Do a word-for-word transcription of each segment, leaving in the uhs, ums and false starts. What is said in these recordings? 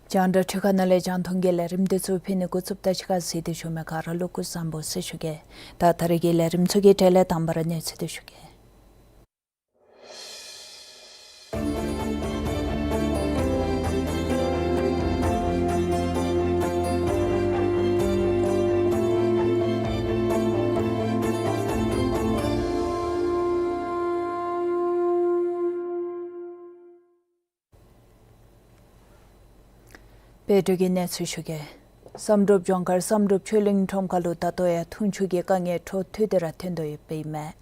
རྒྱང་བསྒྲགས་འཕྲུལ་ཁང་ནང་ལས་རྒྱང་མཐོང་གི་ལས་རིམ་འདི་ཚུ་ཕུལ་ནི་འགོ་བཙུགསཔ་ད་ཕྱི་ཁར་གཟིགས་ཏེ་བཞུགས་མི་ག་ར་ལུ་སྐུ་གཟུགས་བཟང་པོ་ཟེར་ཞུ་གེ། ད་ད་རེས་ཀྱི་ལས་རིམ་ཚུ་གི་གྲས་ལས་དང་པ་ར་གནས་ཚུལ་འདི་ཞུ་གེ། དཔལ་འབྱོར་གྱི་གནས་ཚུལ་ཞུ་གེ། བསམ་གྲུབ་ལྗོངས་མཁར་བསམ་གྲུབ་ཆོས་གླིང་ཁྲོམ་ཁ་ལུ་ད་ལྟོ་ཡང་འཐུང་ཆུ་གི་དཀའ་ངལ་འཕྲོ་མཐུད་དེ་ར་ཐོན་དོ་ཡོདཔ་ཨིན་མས།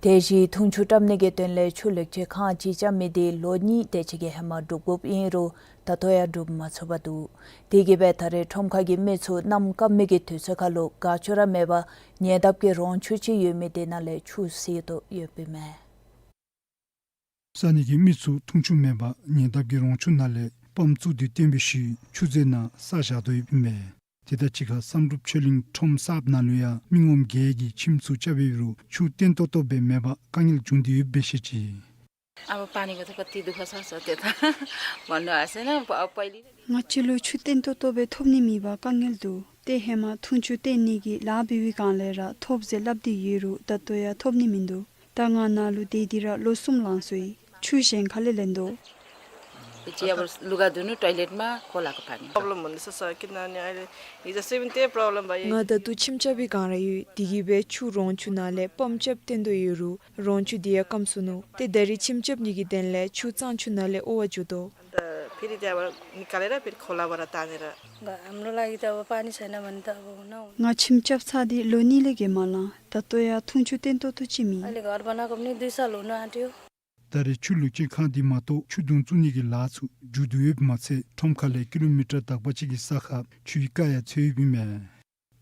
དེ་བཞིན་འཐུང་ཆུ་བཀྲམ་ནི་གི་དོན་ལས་ཆུ་ལེགས་བཅོས་ཁང་ཅིག་རྐྱབ་མི་འདི་ལོ་གཉིས་དེ་ཅིག་གི་ཧེ་མ་གྲུབ་དགོཔ་ཨིན་རུང་ད་ལྟོ་ཡང་གྲུབ་མ་ཚུགས་པར་འདུག། དེ་གིས་སྦེ་ད་རེས་ཁྲོམ་ཁ་གི་མི་ཚུ་གནམ་སྐམ་མི་གི་དུས་ཚོད་ཁ་ལུ་དགའ་ཚོར་ར་མེད་པར་ཉེ་འདབས་ཀྱི་རོང་ཆུ་ཅིག་ཡོད་མི་དེ་ནང་ལས་ཆུ་བཟི་དོ་ཡོདཔ་ཨིན་མས། ས་གནས་ཀྱི་མི་ཚུ་འཐུང་ཆུ་མེད་པར་ཉེ་འདབས་ཀྱི་རོང་ཆུ་ནང་ལས་པམཔ་བཙུགས་ཏེ་བཏོན་པའི་ཤུལ་ཆུ་རྫས་ནང་བསགས་བཞག་དོ་ཡོདཔ་ཨིན་མས། དེ་དང་གཅིག་ཁར་བསམ་གྲུབ་ཆོས་གླིང་ཁྲོམ་གསརཔ་ནང་ལུ་ཡང་མི་ངོམ་བརྒྱད་ཀྱིས་ཁྱིམ་ཚུ་རྐྱབ་ཡོད་རུང་ཆུ་བརྟན་ཏོག་ཏོ་སྦེ་མེད་པར་དཀའ་ངལ་བྱུང་སྟེ་ཡོདཔ་སྦེ་བཤད་ཅི། अब पानीको त कति दुःख छ, त्यो त भन्नु आएन। प-, पहिले ང་བཅས་ལུ་ཆུ་བརྟན་ཏོག་ཏོ་སྦེ་ཐོབ་ནི་མེད་པར་དཀའ་ངལ་འདུག། ཏེ་ཧེ་མ་འཐུང་ཆུ་བཏོན་ནི་གི་ལཱ་འབད་བའི་སྒང་ལས་ར་ཐོབ་ཟེར་སླབ་སྟེ་ཡོད་རུང་ད་ལྟོ་ཡང་ཐོབ་ནི་མིན་འདུག། ད་ང་ནཱ་ལུ་སྡོད་དེ་ར་ལོ་གསུམ་ལང་སོ་ཡི། ཆུ་གཞན་ཁ་ལས་ལེན་དོ། ལུ་ག་དུ་ནུ་ཊོའི་ལེཊ་མ་ཁོ་ལ་ཀ་ཕ་ནི། प्रॉब्लम हुँदैछ सर, किनभने अहिले हिजोसम्म पनि त्यही प्रॉब्लम भयो। ང་ད་ལྟོ་ཁྱིམ་རྐྱབ་པའི་སྒང་ར་ཡོད། དེ་གིས་སྦེ་ཆུ་རོང་ཆུ་ནང་ལས་པམཔ་རྐྱབ་བཏོན་དོ་ཡོད་རུང་རོང་ཆུ་དེ་ཡང་སྐམ་སོ་ནུག། ཏེ་ད་རིས་ཁྱིམ་རྐྱབ་ནི་གི་དོན་ལས་ཆུ་གཙང་ཆུ་ནང་ལས་དབོར་བར་འགྱོ་དོ། अन्त फेरि त्यहाँबाट निकालेर फेरि खोलाबाट तानेर। हाम्रो लागि त अब पानी छैन भने त अब हुन ང་ཁྱིམ་རྐྱབ་ཚར་ཏེ་ལོ་གཉིས་ལས་བརྒལ་མ་ལང་། ད་ལྟོ་ཡང་འཐུང་ཆུ་བརྟན་ཏོག་ཏོ་ཅིག་མེད། अहिले घर बनाएको पनि दुई साल हुन आँट्यो। ད་རེས་ཆུ་ལེགས་བཅོས་ཁང་འདི་མ་གཏོགས་ཆུ་དུང་བཙུགས་ནི་གི་ལཱ་ཚུ་མཇུག་བསྡུ་ཡོདཔ་མ་ཚད་ཁྲོམ་ཁ་ལས་ཀི་ལོ་མི་ཊར་དག་པ་ཅིག་གི་ས་ཁར་ཆུའི་རྐ་ཡང་ཚོད་ཡོདཔ་ཨིན་མས།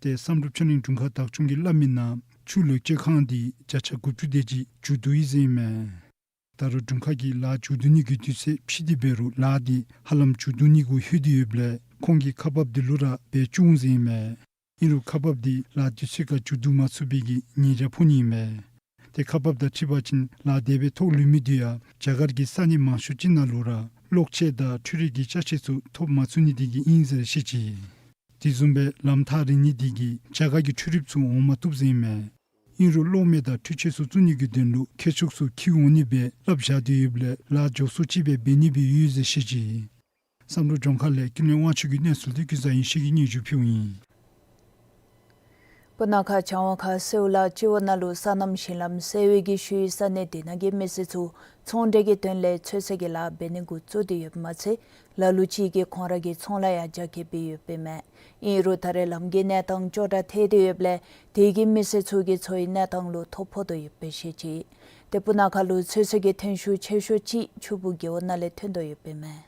ཏེ་བསམ་གྲུབ་ཆོས་གླིང་དྲུང་ཁག་བདག་སྐྱོང་གིས་སླབ་མིའི་ནང་ཆུ་ལེགས་བཅོས་ཁང་འདི་བརྒྱ་ཆ་དགུ་བཅུ་དེ་ཅིག་མཇུག་བསྡུ་ཡི་ཟེར་ཨིན་མས། ད་རུང་དྲུང་ཁག་གིས་ལཱ་མཇུག་བསྡུ་ནི་གི་དུས་ཚོད་ཕྱིས་ཏེ་འབད་རུང་ལཱ་འདི་ཧ་ལམ་མཇུག་བསྡུ་ནི་གུ་ལྷོད་དེ་ཡོདཔ་ལས་ཁོང་གིས་ཁག་འབགཔ་འདི་ལུ་ར་འབད་བཅུག་འོང་ཟེར་ཨིན་མས། ཨིན་རུང་ཁག་འབགཔ་འདི་ལཱ་དུས་ཚོད་ཁར་མཇུག་བསྡུ་མ་ཚུགས་པའི་གི་ཉེས་བྱ་ཕོག་ནི་ཨིན་མས། ཏེ་ཁག་འབགཔ་དང་འཁྲིལ་བ་ཅིན་ལཱ་དེ་སྦེ་ཐོག་ལུས་མི་འདི་ཡང་རྒྱ་གར་གྱི་ས་གནས་མང་ཤོས་ཅིག་ནང་ལུ་ར་གློག་ཆས་དང་འཕྲུལ་རིག་གི་ཅ་ཆས་ཚུ་ཐོབ་མ་ཚུགས་ནི་དེ་གིས་ཨིན་ཟེར་བཤད་ཅི། དེ་བཟུམ་སྦེ་ལམ་ཐག་རིང་ནི་དེ་གིས་རྒྱ་གར་གྱི་འཕྲུལ་རིགཔ་ཚུ་འོང་མ་བཏུབ་ཟེར་ཨིན་མས། ཨིན་རུང་གློག་མེ་དང་འཕྲུལ་ཆས་ཚུ་བཙུགས་ནི་གི་དོན་ལུ་མཁས་མཆོག་ཚུ་འཁྱིད་འོང་ནི་སྦེ་སླབ་བཞག་སྟེ་ཡོདཔ་ལས་ལཱ་མགྱོགས་སུ་ཅིག་སྦེ་འབད་ནི་སྦེ་ཡོད་ཟེར་བཤད་ཅི། བསམ་གྲུབ་ལྗོངས་མཁར་ལས་ཀུན་ལེགས་དབང་ཕྱུག་གི་གནས་ཚུལ་འདི་ཀུན་བཟང་ཡེ་ཤེས་ཀྱིས་སྙན་ཞུ་ཕུལཝ་ཨིན། སྤུ་ན་ཁ་བྱང་འོག་ཁ་སེའུ་ལ་སྤྱི་འོག་ནང་ལུ་སོ་ནམ་ཞིང་ལམ་སེལ་བའི་གི་ཤུལ་ས་གནས་དེ་ནང་གི་མི་སེར་ཚུ་ཚོང་འབྲེལ་གྱི་དོན་ལས་ཚོད་བསྲེ་གི་ལཱ་འབད་ནི་འགོ་བཙུགས་ཏེ་ཡོདཔ་མ་ཚད་ལ་ལུ་ཅིག་གིས་ཁོང་ར་གི་ཚོང་ལཱ་ཡང་རྒྱ་སྐྱེད་འབད་ཡོདཔ་ཨིན་མས། ཨིན་རུང་ད་རེས་ལམ་གྱི་གནས་སྟངས་སྐྱོ་དྲགས་ཐལ་ཏེ་ཡོདཔ་ལས་དེ་གིས་མི་སེར་ཚུ་གི་འཚོ་བའི་གནས་སྟངས་ལུ་ཐོ་ཕོག་དོ་ཡོདཔ་སྦེ་བཤད་ཅི། ཏེ་སྤུ་ན་ཁ་ལུ་ཚོད་བསྲེ་གི་ཐོན་ཤུགས་ཆེ་ཤོས་ཅིག་ཆུ་སྦུག་རྒེད་འོག་ནང་ལས་ཐོན་དོ་ཡོདཔ་ཨིན་མས།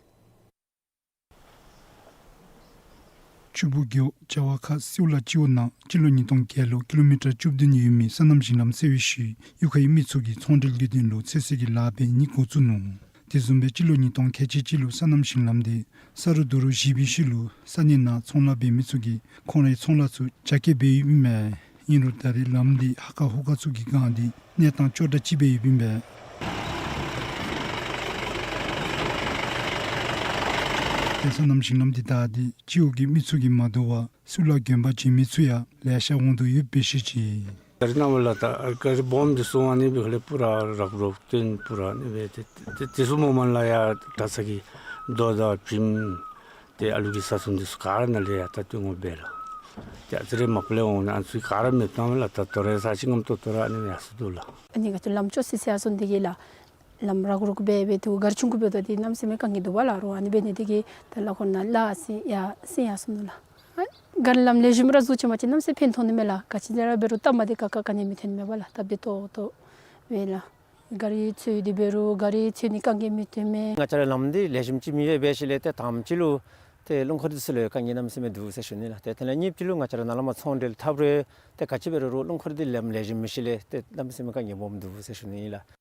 ཆུ་སྦུག་རྒེད་འོག་བྱ་བ་ཁ་སེའུ་ལ་སྤྱི་འོག་ནང་སྤྱི་ལོ་ཉིས་སྟོང་བརྒྱད་ལུ་ཀི་ལོ་མི་ཊར་བཅུ་བདུན་ཡོད་མི་སོ་ནམ་ཞིང་ལམ་སེལ་བའི་ཤུལ་གཡུས་ཁའི་མི་ཚུ་གིས་ཚོང་འབྲེལ་གྱི་དོན་ལུ་ཚོད་བསྲེ་གི་ལཱ་འབད་ནི་འགོ་བཙུགས་ནུག། དེ་བཟུམ་སྦེ་སྤྱི་ལོ་ཉིས་སྟོང་ཁལ་གཅིག་གཅིག་ལུ་སོ་ནམ་ཞིང་ལམ་འདི་ས་རུག་རྡོ་རུག་བཞི་པའི་ཤུལ་ལུ་ས་གནས་ནང་ཚོང་ལཱ་འབད་མི་ཚུ་གིས་ཁོང་རའི་ཚོང་ལཱ་ཚུ་རྒྱ་སྐྱེད་འབད་ཡོདཔ་ཨིན་མས། ཨིན་རུང་ད་རེས་ལམ་འདི་ཧ་ཀ་ཧུ་ཀ་ཚུ་གིས་གང་སྟེ་གནས་སྟངས་སྐྱོ་དྲགས་ཅིག་སྦེ་ཡོདཔ་ཨིན་པས། ཏེ་སོ་ནམ་ཞིང་ལམ་འདི་བདའ་སྟེ་སྤྱི་འོག་གི་མི་ཚུ་གིས་མ་དོ་བར་སེའུ་ལ་དགོན་པ་བྱོན་མི་ཚུ་ཡང་ལེ་ཤ་འོང་དོ་ཡོདཔ་སྦེ་བཤད་ཅི། ད་རེས་ནངས་པ་ལགས་ད་ག་རི་སྦོམ་འདི་ཚུ་ཨ་ནི་སྦེ་ཧ་ལས་པུ་ར་རག་རོག་སྟོན་པུ་ར་ཨ་ནི་སྦེ་ཏེ་ཏེ་དེ་ཚུ་མ་མ་ལས་ཡར་དྲག་ཚར་གི་རྡོ་དང་བིམ་ཏེ་ཨ་ལུ་གི་ཟ་སོང་འདི་ཚུ་ག་ར་ནཱ་ལས་ཡར་ད་སྟོན་དགོ་པས་ལགས། ཏེ་ཨ་ཙི་རེ་མ་པ་ལས་འོང་ན་ཨ་ནི་ཚུ་ག་ར་མེདཔ་བཏང་མས་ལགས། ད་དོ་རུང་ས་ཅིག་ངམ་ཏོག་ཏོ་ར་ཨ་ནི་ཡར་སོང་དོ་ལགས། ཨ་ནི་ག་ཅི་ལམ་ཅོག་སི་སི་ཡར་སོང་འདི་གིས་ལགས། ལམ་རག་རོག་སྦེ་སྦེ་དེ་ག་རི་ཆུང་ཀུ་འབདཝ་ད་འདི་གནམ་མེད་ས་མེད་དཀའ་ངལ་འདུག་པ་ལགས། རོགས་ཨ་ནི་འབད་ནི་དེ་གིས་ད་ལག་ཁོ་ན་ལ་སི་ཡར་སི་ཡར་སོང་ནུག་ལགས། ཨ་ག་རི་ལམ་ལེགས་ཤོམ་ར་བཟོ་ཅི་མ་ཅི་གནམ་མེད་ས་མེད་ཕན་ཐོགས་ནི་མས་ལགས། ག་ཅི་ར་འབད་རུང་སྟབས་མ་བདེ་ཁག་ཁ་ག་ནི་མི་ཐོན་མས་པ་ལགས། སྟབས་བདེ་ཏོག་ཏོ་སྦེ་ལགས། ག་རི་འཚོལ་ཏེ་འབད་རུང་ག་རི་འཚོལ་ནི་དཀའ་ངལ་མི་ཐོན་མས། ང་བཅས་ར་ལམ་འདི་ལེགས་ཤོམ་ཅིག་མེད་པའི་ཤུལ་ལས་ཏེ་དང་པ་ཅིག་ལུ་ཏེ་རླངས་འཁོར་འདི་ཚུ་ལུ་དཀའ་ངལ་གནམ་མེད་ས་མེད་འདུག་ཟེར་ཞུ་ནི་ལགས། ཏེ་དེ་ལས་གཉིས་པ་ཅིག་ལུ་ང་བཅས་ར་ནཱ་ལས་མར་ཚོང་འབྲེལ་འཐབ་རུང་ཏེ་ག་ཅི་འབད་རུང་རླངས་འཁོར་འདི་ལམ་ལེགས་ཤོམ་མེད་ཤུལ་ལས་ཏེ་གནམ་མེད་ས་མེད་དཀའ་ངལ་སྦོམ་འདུག་ཟེར་ཞུ་ནི་ཨིན་ལགས།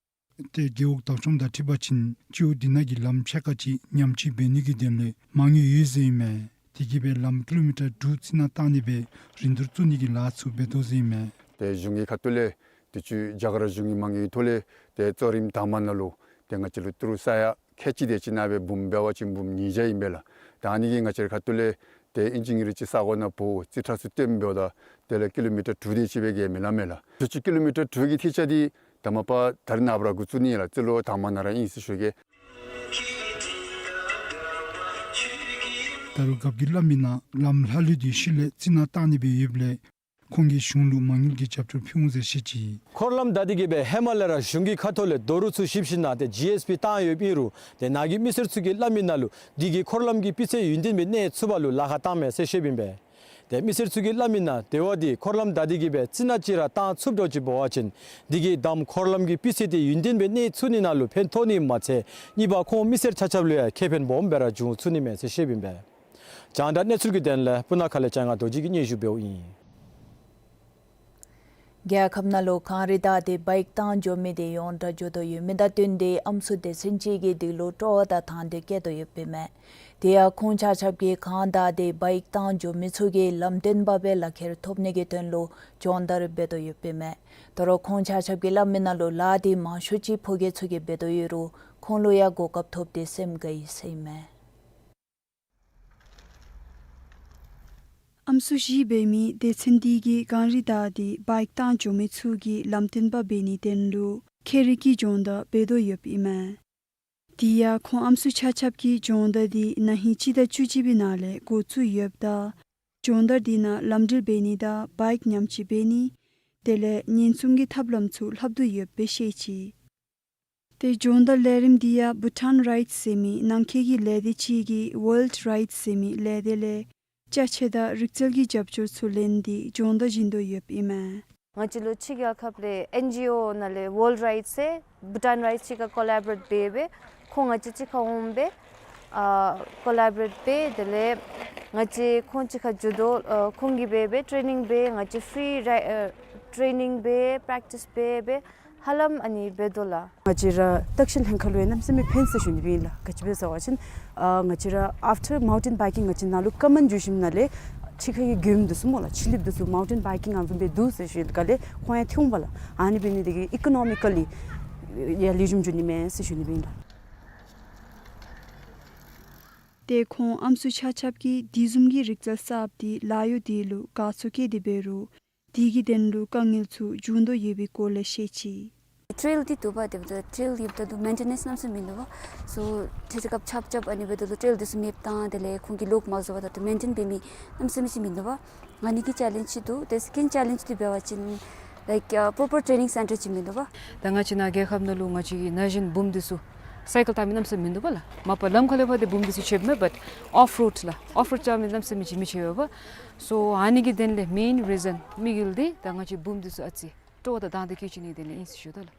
ཏེ་རྒེད་འོག་བདག་སྐྱོང་དང་འཁྲིལ་བ་ཅིན་སྤྱི་འོག་འདི་ནང་གི་ལམ་ཕྱེད་ཀ་ཅིག་ཉམས་བཅོས་འབད་ནི་གི་དོན་ལས་མ་དངུལ་ཡོད་ཟེར་ཨིན་མས། དེ་གིས་སྦེ་ལམ་ཀི་ལོ་མི་ཊར་དྲུག་རྩི་ནག་བཏང་ནི་སྦེ་རིན་བསྡུར་བཙུགས་ནི་གི་ལཱ་ཚུ་འབད་དོ་ཟེར་ཨིན་མས། ཏེ་གཞུང་གི་ཁ་ཐུག་ལས་དུས་ཅི་རྒྱ་གར་གཞུང་གི་མ་དངུལ་གྱི་ཐོག་ལས་ཏེ་གཙོ་རིམ་དང་པ་ནང་ལུ་ཏེ་ང་བཅས་ལུ་ཏི་རུ་ས་ཡ་ཁལ་གཅིག་དེ་ཅིག་ནང་སྦེ་འབུམ་འབད་བ་ཅིན་འབུམ་ཉིས་བརྒྱ་ཨིན་པས་ལགས། ད་ཨ་ནི་གིས་ང་བཅས་ར་ཁ་ཐུག་ལས་ཏེ་ཨིན་ཇི་ཨིན་རུང་ཅིག་ས་གོ་ནང་འབོ་རྩིས་ཁྲ་ཚུ་སྟོནམ་འབདཝ་ད་དེ་ལས་ཀི་ལོ་མི་ཊར་དྲུག་དེ་ཅིག་སྦེ་གི་མི་ལང་མས་ལགས། དུས་ཅི་ཀི་ལོ་མི་ཊར་དྲུག་གི་ཐིག་ཆ་འདི་ད་མ་པ་ད་རེས་ནངས་པ་ར་འགོ་བཙུགས་ནི་ལགས། རྩིས་ལོ་དང་པ་ནང་ར་ཨིན་ཟེར་ཞུ་གེ། ད་རུང་རྒཔོ་གིས་སླབ་མི་ནང་ལམ་ལྷག་ལུས་ཏེ་ཤུལ་ལས་རྩི་ནག་བཏང་ནི་སྦེ་ཡོདཔ་ལས་ཁོང་གིས་གཞུང་ལུ་མ་དངུལ་གྱི་རྒྱབ་སྐྱོར་ཕུལ་འོང་ཟེར་བཤད་ཅི། འཁོར་ལམ་བདའ་སྟེ་གི་སྦེ་ཧེ་མ་ལས་ར་གཞུང་གི་ཁ་ཐུག་ལས་རྡོ་རུག་ཚུ་བཤིག་ཞིནམ་ལས་ཏེ་ཇི་ཨེསི་པི་བཏང་ཡོདཔ་ཨིན་རུང་ཏེ་ནཱ་གི་མི་སེར་ཚུ་གིས་སླབ་མི་ནང་ལུ་འདི་གིས་འཁོར་ལམ་གྱི་སྤུས་ཚད་ཡུན་བརྟན་སྦེ་གནས་ཚུགས་པ་ལུ་ལཱ་ཁག་བཏངམ་མས་ཟེར་བཤདཔ་ཨིན་པས། ཏེ་མི་སེར་ཚུ་གིས་སླབ་མི་ནང་དེ་བ་འདི་འཁོར་ལམ་བདའ་སྟེ་གི་སྦེ་རྩི་ནག་ཅིག་ར་བཏང་ཚུགསཔ་འདྲཝ་ཅིག་འབད་བ་ཅིན་འདི་གིས་ད་འཁོར་ལམ་གྱི་སྤུས་ཚད་འདི་ཡུན་བརྟན་སྦེ་གནས་ཚུགས་ནི་ནང་ལུ་ཕན་ཐོགས་ནི་མ་ཚད་གཉིས་པ་ཁོང་མི་སེར་ཆ་ཁྱབ་ལུ་ཡང་ཁེ་ཕན་སྦོམ་སྦེ་ར་འབྱུང་ཚུགས་ནི་མས་ཟེར་བཤདཔ་ཨིན་པས། རྒྱང་བསྒྲགས་གནས་ཚུལ་གྱི་དོན་ལས་སྤུ་ན་ཁ་ལས་ལྕང་ང་རྡོ་རྗེ་གིས་སྙན་ཞུ་འབདཝ་ཨིན། རྒྱལ་ཁབ་ནང་ལུ་གངས་རི་བདའ་སྟེ་བའིཀ་བཏང་འགྱོ་མི་འདི་ཡོངས་གྲགས་འགྱོ་དོ་ཡོད་མི་དང་བསྟུན་ཏེ་ཨམ་སྲུ་སྡེ་ཚན་ཅིག་གིས་འདི་ལུ་སྤྲོ་བ་དང་དང་འདོད་བསྐྱེད་དོ་ཡོདཔ་ཨིན་མས། དེ་ཡང་ཁོང་ཆ་ཁྱབ་ཀྱིས་གངས་བདའ་སྟེ་བའིཀ་བཏང་འགྱོ་མི་ཚུ་གིས་ལམ་བདེན་པ་སྦེ་ལག་ཁྱེར་ཐོབ་ནི་གི་དོན་ལུ་སྦྱོང་བརྡར་འབད་དོ་ཡོདཔ་ཨིན་མས། ད་རུང་ཁོང་ཆ་ཁྱབ་ཀྱིས་སླབ་མི་ནང་ལུ་ལཱ་འདི་མང་ཤོས་ཅིག་ཕོ་སྐྱེས་ཚུ་གིས་འབད་དོ་ཡོད་རུང་ཁོང་ལུ་ཡང་གོ་སྐབས་ཐོབ་སྟེ་སེམས་དགའ་ཡི་ཟེར་ཨིན་མས། ཨམ་སྲུ་བཞི་འབད་མི་སྡེ་ཚན་འདི་གིས་གངས་རི་བདའ་སྟེ་བའིཀ་བཏང་འགྱོ་མི་ཚུ་གིས་ལམ་བདེན་པ་འབད་ནིའི་དོན་ལུ་ཁྱད་རིག་གི་སྦྱོང་བརྡར་འབད་དོ་ཡོདཔ་ཨིན་མས། དེ་ཡང་ཁོང་ཨམ་སྲུ་ཆ་ཁྱབ་ཀྱིས་སྦྱོང་བརྡར་འདི་ན་ཧིང་སྤྱི་ཟླ་བཅུ་གཅིག་པའི་ནང་ལས་འགོ་བཙུགས་ཡོདཔ་ད་སྦྱོང་བརྡར་འདི་ནང་ལམ་འགྲུལ་འབད་ནི་དང་བའིཀ་ཉམས་བཅོས་འབད་ནི་དེ་ལས་ཉེན་སྲུང་གི་ཐབས་ལམ་ཚུ་ལྷབ་དོ་ཡོདཔ་སྦེ་བཤད་ཅི། ཏེ་སྦྱོང་བརྡར་ལས་རིམ་འདི་ཡང་བྷུ་ཊཱན་རའིཊསི་ཟེར་མི་ནང་འཁོད་ཀྱི་ལས་སྡེ་ཅིག་གིས་ཝཱལཌ་རའིཊསི་ཟེར་མི་ལས་སྡེ་ལས་ཅ་ཆས་དང་རིག་རྩལ་གྱི་རྒྱབ་སྐྱོར་ཚུ་ལེན་ཏེ་སྦྱོང་བརྡར་བྱིན་དོ་ཡོདཔ་ཨིན་མས། ང་བཅས་ལུ་ཕྱི་རྒྱལ་ཁབ་ལས་ཨེན་ཇི་ཨོ་ནང་ལས་ཝཱལཌ་རའིཊསི་ཟེར་བྷུ་ཊཱན་རའིཊསི་གཅིག་ཁར་ཀོ་ལེ་བོ་རེཊ་འབད་སྦེ་ཁོང་ང་བཅས་གཅིག་ཁར་འོང་སྦེ་ཨ་ཀོ་ལེ་བོ་རེཊ་འབད་དེ་ལས་ང་བཅས་ཁོང་གཅིག་ཁར་འགྱོ་དོ་ཨ་ཁོང་གིས་འབད་སྦེ་ཊེ་ནིང་འབད་ང་བཅས་ཕི་རི་རའི་ཨ་ཊེ་ནིང་འབད་པེརེཀ་ཊིསི་འབད་སྦེ་ཧ་ལམ་ཨ་ནི་འབད་དོ་ལགས། ང་བཅས་ར་བརྟག་ཞིབ་ལྷན་ཁག་ལུ་ཡང་གནམ་མེད་ས་མེད་ཕན་ཟེར་ཞུ་ནི་སྦེ་ཨིན་ལགས། ག་ཅི་སྦེ་ཟེར་བ་ཅིན་ཨ་ང་བཅས་ར་ཨཕ་ཊར་མའུན་ཊེན་བའིཀ་ཀིང་ང་བཅས་ནཱ་ལུ་ཀ་མཱན་འགྱོ་ཞིནམ་ལས་ཕྱི་ཁ་གི་མགྱོནམ་འདི་ཚུ་སྨོ་ལགས་ཕྱི་གླིངཔ་འདི་ཚུ་མའུན་ཊེན་བའིཀ་ཀིང་ཨ་བཟུམ་སྦེ་འདུག་ཟེར་ཞུ་ཡི་ག་ལས་ཁོང་ཡང་ཐོན་པས་ལགས། ཨ་ནི་འབད་ནི་དེ་གིས་ཨི་ཀོ་ནོ་མི་ཀ་ལི་ཡང་ལེགས་ཤོམ་འགྱོ་ནི་མས་ཟེར་ཞུ་ནི་སྦེ་ཨིན་ལགས། ཏེ་ཁོང་ཨམ་སྲུ་ཆ་ཁྱབ་ཀྱིས་དེ་བཟུམ་གྱི་རིག་རྩལ་གསརཔ་འདི་ལཱ་གཡོག་འདི་ལུ་དགའ་ཚོར་བསྐྱེད་དེ་འབད་རུང་དེ་གི་དོན་ལུ་དཀའ་ངལ་ཚུ་འབྱུང་དོ་ཡོད་པའི་སྐོར་ལས་བཤད་ཅི། ཊེལ་འདི་འདུག་པ་དེ་འབདཝ་ད་ཊེལ་འདི་འབདཝ་ད་མེན་ཊེ་ནེནསི་གནམ་མེད་ས་མེད་མིན་འདུག་པ། སོ་ཏེ་སྐབས་ཆབ་ཆབ་ཨ་ནི་འབདཝ་ད་ལུ་ཊེལ་འདི་ཚུ་མེདཔ་བཏང་དེ་ལས་ཁོང་གིས་ལོག་མ་བཟོ་བར་ད་ལྟོ་མེན་ཊེན་འབད་མི་གནམ་མེད་ས་མེད་ཅིག་མིན་འདུག་པ། ཨ་ནི་གི་ཅེ་ལེནཇ་ཅིག་འདུག། ཏེ་སེ་ཀེནཌ་ཅེ་ལེནཇ་འདི་འབད་བ་ཅིན་ལའིཀ་ཨ་པོ་རོ་པར་ཊེ་ནིང་སེན་ཊར་ཅིག་མིན་འདུག་པ། ད་ང་བཅས་ནཱ་རྒྱལ་ཁབ་ནང་ལུ་ང་བཅས་ཀྱི་ན་གཞོན་བུམོ་འདི་ཚུ་སའི་ཀལ་བཏང་མི་གནམ་མེད་ས་མེད་མིན་འདུག་པ་ལགས། མ་པ་ལམ་ཁ་ལས་ཕར་འདི་བུམོ་འདི་ཚུ་ཆེཝ་མས། བཊ་ཨོཕ་རོཌ་ལགས་ཨོཕ་རོཌ་རྐྱབ་མི་གནམ་མེད་ས་མེད་ཅིག་མི་ཆེཝ་མས་པ། སོ་ཨ་ནི་གི་དོན་ལས་མེན་རི་ཛན་དམིགས་ཡུལ་འདི་ད་ང་བཅས་བུམོ་འདི་ཚུ་ཨ་ཙི་སྤྲོ་བ་དང་དང་འདོད་བསྐྱེད་བྱིན་ནིའི་དོན་ལས་ཨིན་ཟེར་ཞུ་དོ་ལགས།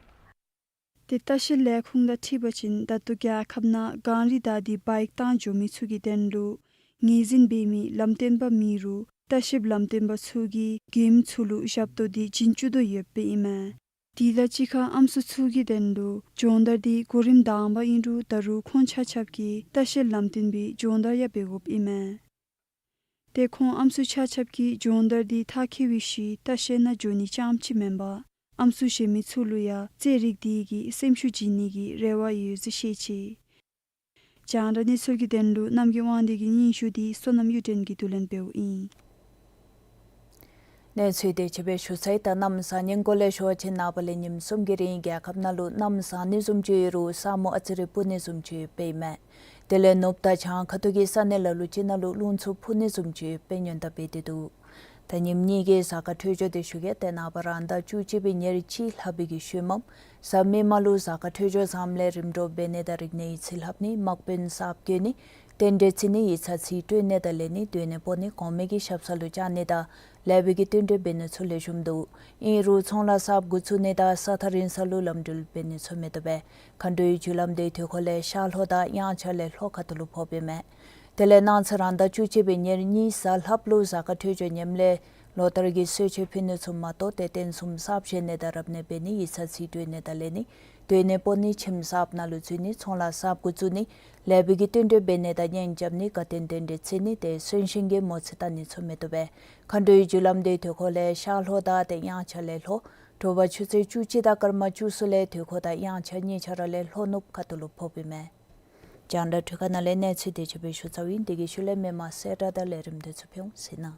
ཏེ་ལྟ་བཤལ་ལས་ཁུངས་དང་འཁྲིལ་བ་ཅིན་ད་ལྟོ་རྒྱལ་ཁབ་ནང་གངས་རི་བདའ་སྟེ་བའིཀ་བཏང་འགྱོ་མི་ཚུ་གི་དོན་ལུ་ ངོས་འཛིན་འབད་མི་ལམ་སྟོན་པ་མེད་རུང་ལྟ་བཤལ་ལམ་སྟོན་པ་ཚུ་གིས་མགྱོནམ་ཚུ་ལུ་ཞབས་ཏོག་འདི་བྱིན་བཅུག་དོ་ཡོདཔ་ཨིན་མས། དེ་དང་གཅིག་ཁར་ཨམ་སྲུ་ཚུ་གི་དོན་ལུ་སྦྱོང་བརྡར་འདི་གོ་རིམ་དང་པ་ཨིན་རུང་ད་རུང་ཁོང་ཆ་ཁྱབ་ཀྱིས་ལྟ་བཤལ་ལམ་སྟོན་པའི་སྦྱོང་བརྡར་ཡང་འབད་དགོཔ་ཨིན་མས། ཏེ་ཁོང་ཨམ་སྲུ་ཆ་ཁྱབ་ཀྱིས་སྦྱོང་བརྡར་འདི་མཐར་འཁྱོལ་བའི་ཤུལ་ལྟ་བཤལ་ནང་འགྱོ་ནི་རྐྱངམ་ཅིག་མེན་པར་ཨམ་སྲུ་གཞན་མི་ཚུ་ལུ་ཡང་རྩེད་རིགས་འདི་གིས་སེམས་ཤུགས་བྱིན་ནི་གི་རེ་བ་ཡོད་ཟེར་བཤད་ཅི། རྒྱང་བསྒྲགས་གནས་ཚུལ་གྱི་དོན་ལུ་རྣམ་རྒྱལ་དབང་འདུས་ཀྱི་སྙན་ཞུ་འདི་བསོད་ནམས་གཡུ་སྒྲོན་གྱིས་བསྡུ་ལེན་འབདཝ་ཨིན། གནས་ཚུལ་དེ་ཅིག་སྦེ་ཞུ་ཚར་ཡི། ད་གནམ་བཟང་ངན་སྐོར་ལས་ཞུ་བ་ཅིན་ནངས་པ་ལས་ཉིནམ་གསུམ་གྱི་རིང་རྒྱལ་ཁབ་ནང་ལུ་གནམ་བཟང་ནི་བཟུམ་ཅིག་ཡོད་རུང་ས་སྨུག་ཨ་ཙི་རེ་སྤུབ་ནི་བཟུམ་ཅིག་ཡོདཔ་ཨིན་མས། དེ་ལས་ནུབ་དང་བྱང་ཁ་ཐུག་གི་ས་གནས་ལ་ལུ་ཅིག་ནང་ལུ་རླུང་འཚུབ་འཕུ་ནི་བཟུམ་ཅིག་ཡོདཔ་སྙན་གྲགས་འབད་དེ་འདུག། ད་ཉིནམ་གཉིས་ཀྱི་གཟའ་སྐར་འཕྲོད་སྦྱོར་དེ་ཞུ་གེ། ཏེ་ནངས་པ་རང་ཟླ་བཅུ་གཅིག་པའི་ཉེར་གཅིག་ལྷག་པའི་གི་ཤུལ་མམ་གཟའ་མིག་དམར་ལུ་གཟའ་སྐར་འཕྲོད་སྦྱོར་བཟངམ་ལས་རིམ་གྲོ་འབད་ནི་དང་རིག་གནས་ཡིག་ཚིག་ལྷབ་ནི་དམག་དཔོན་གསརཔ་བསྐོ་ནི་གདན་འདྲེན་རྩེ་ནི་ཡིག་ཚང་རྩིས་སྤྲོད་ནི་དང་ལེན་ནི་སྡོད་གནས་སྤོ་ནི་གོང་མའི་གི་ཞབས་ས་ལུ་བཅར་ནི་དང་ལེགས་པའི་གི་བསྟུན་གྲོས་འབད་ནི་ཚུ་ལེགས་ཤོམ་འདུག། ཨིན་རུང་ཚོང་ལཱ་གསརཔ་འགོ་བཙུགས་ནི་དང་ས་ཐག་རིང་ས་ལུ་ལམ་འགྲུལ་འབད་ནི་ཚུ་མི་བཏུབ་པས། མཁའ་འགྲོའི་རྒྱུ་ལམ་དེ་དུས་འཁོར་ལས་ཤར་ལྷོ་དང་དབྱངས་འཆར་ལས་ལྷོ་ཁ་ཐུག་ལུ་ཕོགཔ་ཨིན་མས། དེ་ལས་གནངས་ཚེ་རང་ཟླ་བཅུ་གཅིག་པའི་ཉེར་གཉིས་གཟའ་ལྷགཔ་ལུ་གཟའ་སྐར་འཕྲོད་སྦྱོར་ངནམ་ལས་ལོ་ལྟར་གྱི་གསོལ་མཆོད་ཕུལ་ནི་ཚུ་མ་གཏོགས་ཏེ་རྟེན་གསུམ་གསརཔ་བཞེངས་ནི་དང་རབ་གནས་འབད་ནི་ཡིག་ཚང་རྩིས་སྤྲོད་ནི་དང་ལེན་ནི་སྡོད་གནས་སྤོ་ནི་ཁྱིམ་གསརཔ་ནང་ལུ་འཛུལ་ནི་ཚོང་ལཱ་གསརཔ་འགོ་བཙུགས་ནི་ལེགས་པའི་གི་བསྟུན་གྲོས་འབད་ནི་དང་གཉེན་རྐྱབ་ནི་དགའ་སྟོན་གདན་འདྲེན་རྩེ་ནི་ཏེ་གསོན་གཤིན་གྱི་མོ་རྩིས་བལྟ་ནི་ཚུ་མི་བཏུབ་པས། མཁའ་འགྲོའི་རྒྱུ་ལམ་དེ་དུས་འཁོར་ལས་ཤར་ལྷོ་དང་ཏེ་དབྱངས་འཆར་ལས་ལྷོ། དྲོ་པ་ཆུ་ཚོད་བཅུ་གཅིག་དང་སྐར་མ་བཅུ་གསུམ་ལས་དུས་འཁོར་དང་དབྱངས་འཆར་གཉིས་ཆ་ར་ལས་ལྷོ་ནུབ་ཁ་ཐུག་ལུ་ཕོགཔ་ཨིན་མས། རྒྱང་བསྒྲགས་འཕྲུལ་ཁང་ནང་ལས་གནས་ཚུལ་དེ་ཅིག་སྦེ་ཞུ་ཚརཝ་ཨིན། དེ་གི་ཤུལ་ལས་མི་མང་གསལ་བསྒྲགས་དང་ལས་རིམ་དེ་ཚུ་ཕུལ་འོང་ཟེར་ན།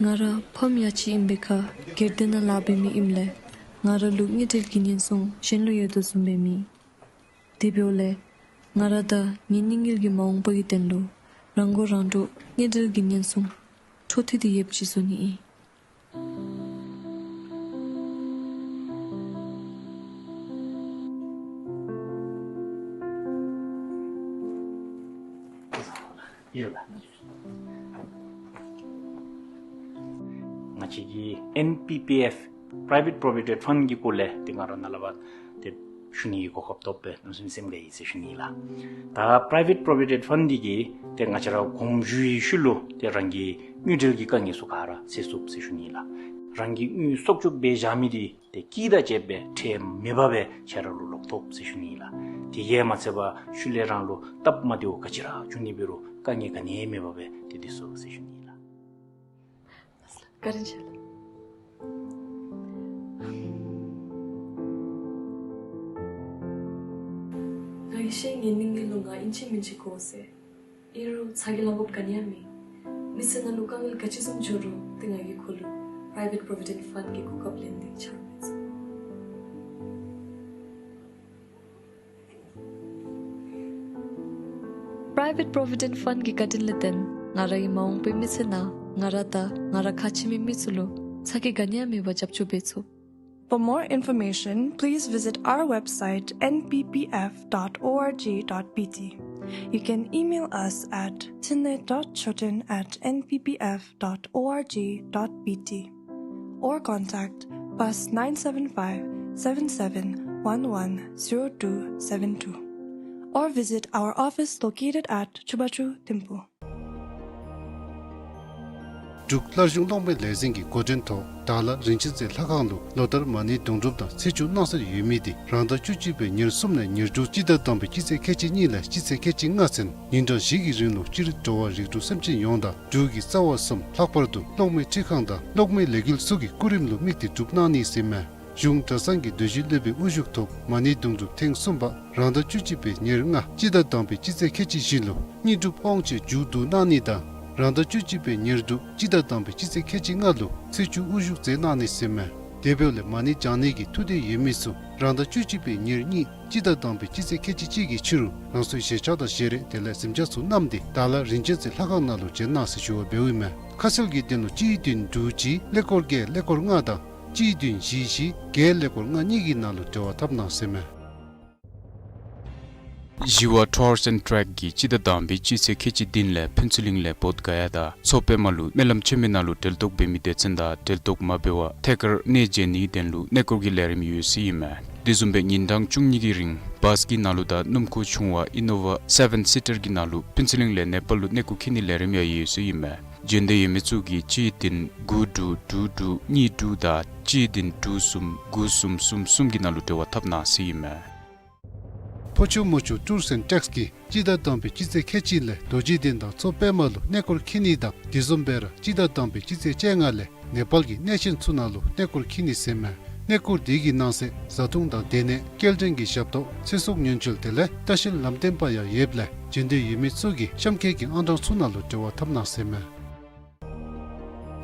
ང་ར་ཕམ་ཡ་གཅིག་ཨིན་པའི་ཁར་སྒེར་སྡེ་ནང་ལཱ་འབད་མི་ཨིནམ་ལས་ང་ར་ལུ་དངུལ་འབྲེལ་གྱི་ཉེན་སྲུང་གཞན་ལུ་ཡོད་དོ་བཟུམ་སྦེ་མེད། དེ་འབདཝ་ལས་ང་ར་དང་ངེའི་གཉེན་ཉེ་གི་མ་འོངས་པ་གི་དོན་ལུ་རང་མགོ་རང་འདྲོངས་དངུལ་འབྲེལ་གྱི་ཉེན་སྲུང་འཕྲོ་མཐུད་དེ་ཡོདཔ་ཅིག་བཟོ་ནི་ཨིན། ང་བཅས་ཀྱི་ཨེན་པི་པི་ཨེཕ་Private Provident Fund གི་སྐོར་ལས་ཏེ་ང་ར་ནཱ་ལས་ཕར་ཏེ་ཞུ་ནི་གི་གོ་སྐབས་ཐོབ་པས་གནམ་མེད་ས་མེད་སེམས་དགའ་ཡི་ཟེར་ཞུ་ནི་ལགས། ད་Private Provident Fund འདི་གིས་ཏེ་ང་བཅས་ར་གོང་ཞུ་བའི་ཤུལ་ལུ་ཏེ་རང་གི་དངུལ་འབྲེལ་གྱི་དཀའ་ངལ་ཚུ་ག་ར་སེལ་ཚུགས་ཟེར་ཞུ་ནི་ལགས། རང་གི་དངུལ་གསོག་འཇོག་འབད་བཞག་མི་འདི་ཏེ་སྐྱིད་དང་བཅསཔ་སྦེ་ཁྲལ་མེད་པར་སྦེ་ཁྱེད་ར་ལུ་ལོག་ཐོབ་ཟེར་ཞུ་ནི་ལགས། དེ་གིས་མ་ཚད་པར་ཤུལ་ལས་རང་ལུ་སྟབས་མ་བདེཝ་ག་ཅི་ར་བྱུང་ནི་འབད་རུང་དཀའ་ངལ་ག་ནི་ཡང་མེད་པར་སྦེ་ཏེ་སྡོད་ཚུགས་ཟེར་ཞུ་ནི་ལགས། བཀའ་དྲིན་ཆེ་ལགས། ང་གིས་ཤེས་ངེའི་གཉེན་ཉེ་ལུ་ང་ཨིན་ཅི་མིན་ཅི་དགོ་ཟེར། ཨིན་རུང་ཚ་གྱང་ལང་དགོཔ་ག་ནི་ཡང་མེད། མི་ཚེ་ནང་ལུ་དཀའ་ངལ་ག་ཅི་བཟུམ་འབྱུང་རུང་ཏེ་ང་གིས་ཁོ་ལུ་Private Provident Fund གི་གོ་སྐབས་ལེན་ཏེ་ཕྱག་ཕུལ་ཚུགས། Private Provident Fund གི་བཀའ་དྲིན་ལས་བརྟེན་ང་རའི་མ་འོངས་པའི་མི་ཚེ་ནང་ང་ར་དང་ང་ར་ཁ་ཆེ་མི་མི་ཚུ་ལུ་ཚ་གྱང་ག་ནི་ཡང་མེད་པར་རྒྱབ་སྐྱོར་འབད་ཚུགས། For more information, please visit our website, N P P F dot org dot B T. You can email us at tine dot choten at N P P F dot org dot B T or contact plus nine seven five, seven seven one one, zero two seven two, or visit our office located at Chubachu Thimphu. འབྲུག་སླར་གཞོང་གློག་མེ་ལས་འཛིན་གྱི་འགོ་འདྲེན་ཐོག་དྭགས་ལྷ་རིན་ཆེན་རྩེ་ལྷ་ཁང་ལུ་ལོ་ལྟར་མ་ཎི་དུང་སྒྲུབ་དང་ཚེས་བཅུ་གནང་སྲོལ་ཡོད་མི་དེ་རང་ཟླ་བཅུ་གཅིག་པའི་ཉེར་གསུམ་ནས་ཉེར་དྲུག་སྤྱི་ཟླ་དང་པའི་སྤྱི་ཚེས་ཁལ་གཅིག་གཉིས་ལས་སྤྱི་ཚེས་ཁལ་གཅིག་ལྔ་ཚུན་ཉིན་གྲངས་བཞི་གི་རིང་ལུ་སྤྱིར་འགྲོ་བ་རིགས་དྲུག་སེམས་ཅན་ཡོངས་དང་འབྲུག་གི་རྩ་བ་གསུམ་ལྷག་པར་དུ་གློག་མེ་འཕྲུལ་ཁང་དང་གློག་མེ་ལས་འགུལ་སོགས་ཀྱི་སྐུ་རིམ་ལུ་དམིགས་ཏེ་སྒྲུབ་གནང་ནི་ཟེར་མས། གཞུང་གྲྭ་ཚང་གི་སྡོད་བཞིན་སློབ་དཔོན་དབུ་བཞུགས་ཐོག་མ་ཎི་དུང་སྒྲུབ་ཐེངས་གསུམ་པ་རང་ཟླ་བཅུ་གཅིག་པའི་ཉེར་ལྔ་སྤྱི་ཟླ་དང་པའི་སྤྱི་ཚེས་ཁལ་གཅིག་བཞི་ལུ་དངོས་གྲུབ་དབང་ཆེན་མཇུག་བསྡུ་གནང་ནི་དང་རང་ཟླ་བཅུ་གཅིག་པའི་ཉེར་དྲུག་སྤྱི་ཟླ་དང་པའི་སྤྱི་ཚེས་ཁལ་གཅིག་ལྔ་ལུ་ཚེས་བཅུ་དབུ་བཞུགས་མཛད་གནང་ནི་ཟེར་མས། དེ་འབདཝ་ལས་མ་ཎི་བགྱང་ནི་གི་ཐུགས་འདོད་ཡོད་མི་ཚུ་རང་ཟླ་བཅུ་གཅིག་པའི་ཉེར་གཉིས་སྤྱི་ཟླ་དང་པའི་སྤྱི་ཚེས་ཁལ་གཅིག་གཅིག་གི་ཕྱི་རུ་རང་སོའི་ཞལ་ཆས་དང་ཞལ་རས་དེ་ལས་གཟིམ་ཆས་ཚུ་བསྣམས་ཏེ་དྭགས་ལྷ་རིན་ཆེན་རྩེ་ལྷ་ཁང་ནང་ལུ་བྱོན་གནང་ཟེར་ཞུ་བ་འབདཝ་ཨིན་མས། ཁ་གསལ་གྱི་དོན་ལུ་གཅིག་བདུན་དྲུག་གཅིག་ཀླད་ཀོར་བརྒྱད་ཀླད་ཀོར་ལྔ་དང་གཅིག་བདུན་བཞི་བཞི་བརྒྱད་ཀླད་ཀོར་ལྔ་གཉིས་ཀྱི་ནང་ལུ་འབྲེལ་བ་འཐབ་གནང་ཟེར་མས། ཞི་བ་Tours and Trek གིས་སྤྱི་ཟླ་དང་པའི་སྤྱི་ཚེས་ཁལ་གཅིག་བདུན་ལས་ཕུན་ཚོགས་གླིང་ལས་བོདྷ་ག་ཡ་དང་མཚོ་པདྨ་ལུ་སྨོན་ལམ་ཆེན་མོའི་ནང་ལུ་གྲལ་གཏོགས་འབད་མི་སྡེ་ཚན་དང་གྲལ་གཏོགས་མ་འབད་བར་ཐད་ཀར་གནས་མཇལ་ནིའི་དོན་ལུ་གནས་སྐོར་གྱི་ལས་རིམ་ཡོད་ཟེར་ཨིན་མས། དེ་བཟུམ་སྦེ་ཉིན་གྲངས་བཅུ་གཉིས་ཀྱི་རིང་བཱས་ཀྱི་ནང་ལུ་དང་སྣུམ་འཁོར་ཆུང་བ་Innova seven seater གྱི་ནང་ལུ་ཕུན་ཚོགས་གླིང་ལས་ནེ་པཱལ་ལུ་གནས་སྐོར་འཁྱིད་ནིའི་ལས་རིམ་ཡང་ཡོད་ཟེར་ཨིན་མས། འབྱོན་འདོད་ཡོད་མི་ཚུ་གིས་གཅིག་བདུན་དགུ་དྲུག་དྲུག་དྲུག་གཉིས་དྲུག་དང་གཅིག་བདུན་དྲུག་གསུམ་དགུ་གསུམ་གསུམ་གསུམ་གྱི་ནང་ལུ་འབྲེལ་བ་འཐབ་གནང་ཟེར་ཨིན་མས། ཕོ་ཆུ་མོ་ཆུ་Tours and Treks གིས་སྤྱི་ཟླ་དང་པའི་སྤྱི་ཚེས་ཁལ་གཅིག་ལས་རྡོ་རྗེ་གདན་དང་མཚོ་པདྨ་ལུ་གནས་སྐོར་འཁྱིད་ནི་དང་དེ་བཟུམ་སྦེ་ར་སྤྱི་ཟླ་དང་པའི་སྤྱི་ཚེས་བཅོ་ལྔ་ལས་ནེ་པཱལ་གྱི་གནས་ཆེན་ཚུ་ནང་ལུ་གནས་སྐོར་འཁྱིད་ནི་ཟེར་མས། གནས་སྐོར་དེ་གི་ནང་གསེས་བཟའ་འཐུང་དང་སྡོད་གནས་སྐྱེལ་འདྲེན་གྱི་ཞབས་ཏོག་ཚེ་སྲོག་ཉེན་བཅོལ་དེ་ལས་ལྟ་བཤལ་ལམ་སྟོན་པ་ཡང་ཡོདཔ་ལས་འབྱོན་འདོད་ཡོད་མི་ཚུ་གིས་གཤམ་འཁོད་ཀྱི་ཨང་གྲངས་ཚུ་ནང་ལུ་འབྲེལ་བ་འཐབ་གནང་ཟེར་མས།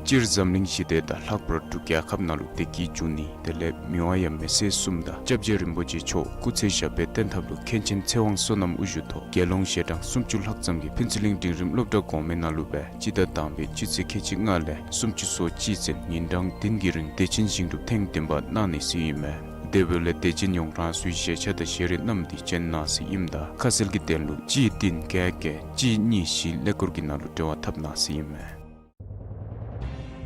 སྤྱིར་འཛམ་གླིང་ཞི་བདེ་དང་ལྷག་པར་འབྲུག་རྒྱལ་ཁབ་ནང་ལུ་བདེ་སྐྱིད་འབྱུང་ནི་དེ་ལས་མི་དབང་ཡབ་མེས་སྲས་གསུམ་དང་སྐྱབས་རྗེ་རིན་པོ་ཆེ་མཆོག་སྐུ་ཚེ་ཞབས་པད་བརྟན་ཐབས་ལུ་མཁན་ཆེན་ཚེ་དབང་བསོད་ནམས་དབུ་བཞུགས་ཐོག་དགེ་སློང་ཞལ་གྲངས་སུམ་ཅུ་ལྷག་ཙམ་གྱིས་ཕུན་ཚོགས་གླིང་འབྲིང་རིམ་སློབ་གྲྭ་གོང་མའི་ནང་ལུ་སྦེ་སྤྱི་ཟླ་དང་པའི་སྤྱི་ཚེས་ཁལ་གཅིག་ལྔ་ལས་སུམ་ཅུ་སོ་གཅིག་ཚུན་ཉིན་གྲངས་བདུན་གྱི་རིང་བདེ་ཆེན་ཞིང་སྒྲུབ་ཐེངས་བདུན་པ་གནང་ནི་ཟེར་ཨིན་མས། དེ་འབདཝ་ལས་དད་ཅན་ཡོངས་རང་སོའི་ཞལ་ཆས་དང་ཞལ་རས་བསྣམས་ཏེ་བྱོན་གནང་ཟེར་ཨིནམ་ད་ཁ་གསལ་གྱི་དོན་ལུ་གཅིག་བདུན་བརྒྱད་བརྒྱད་གཅིག་གཉིས་བཞི་ཀླད་ཀོར་གྱི་ནང་ལུ་འབྲེལ་བ་འཐབ་གནང་ཟེར་ཨིན་མས།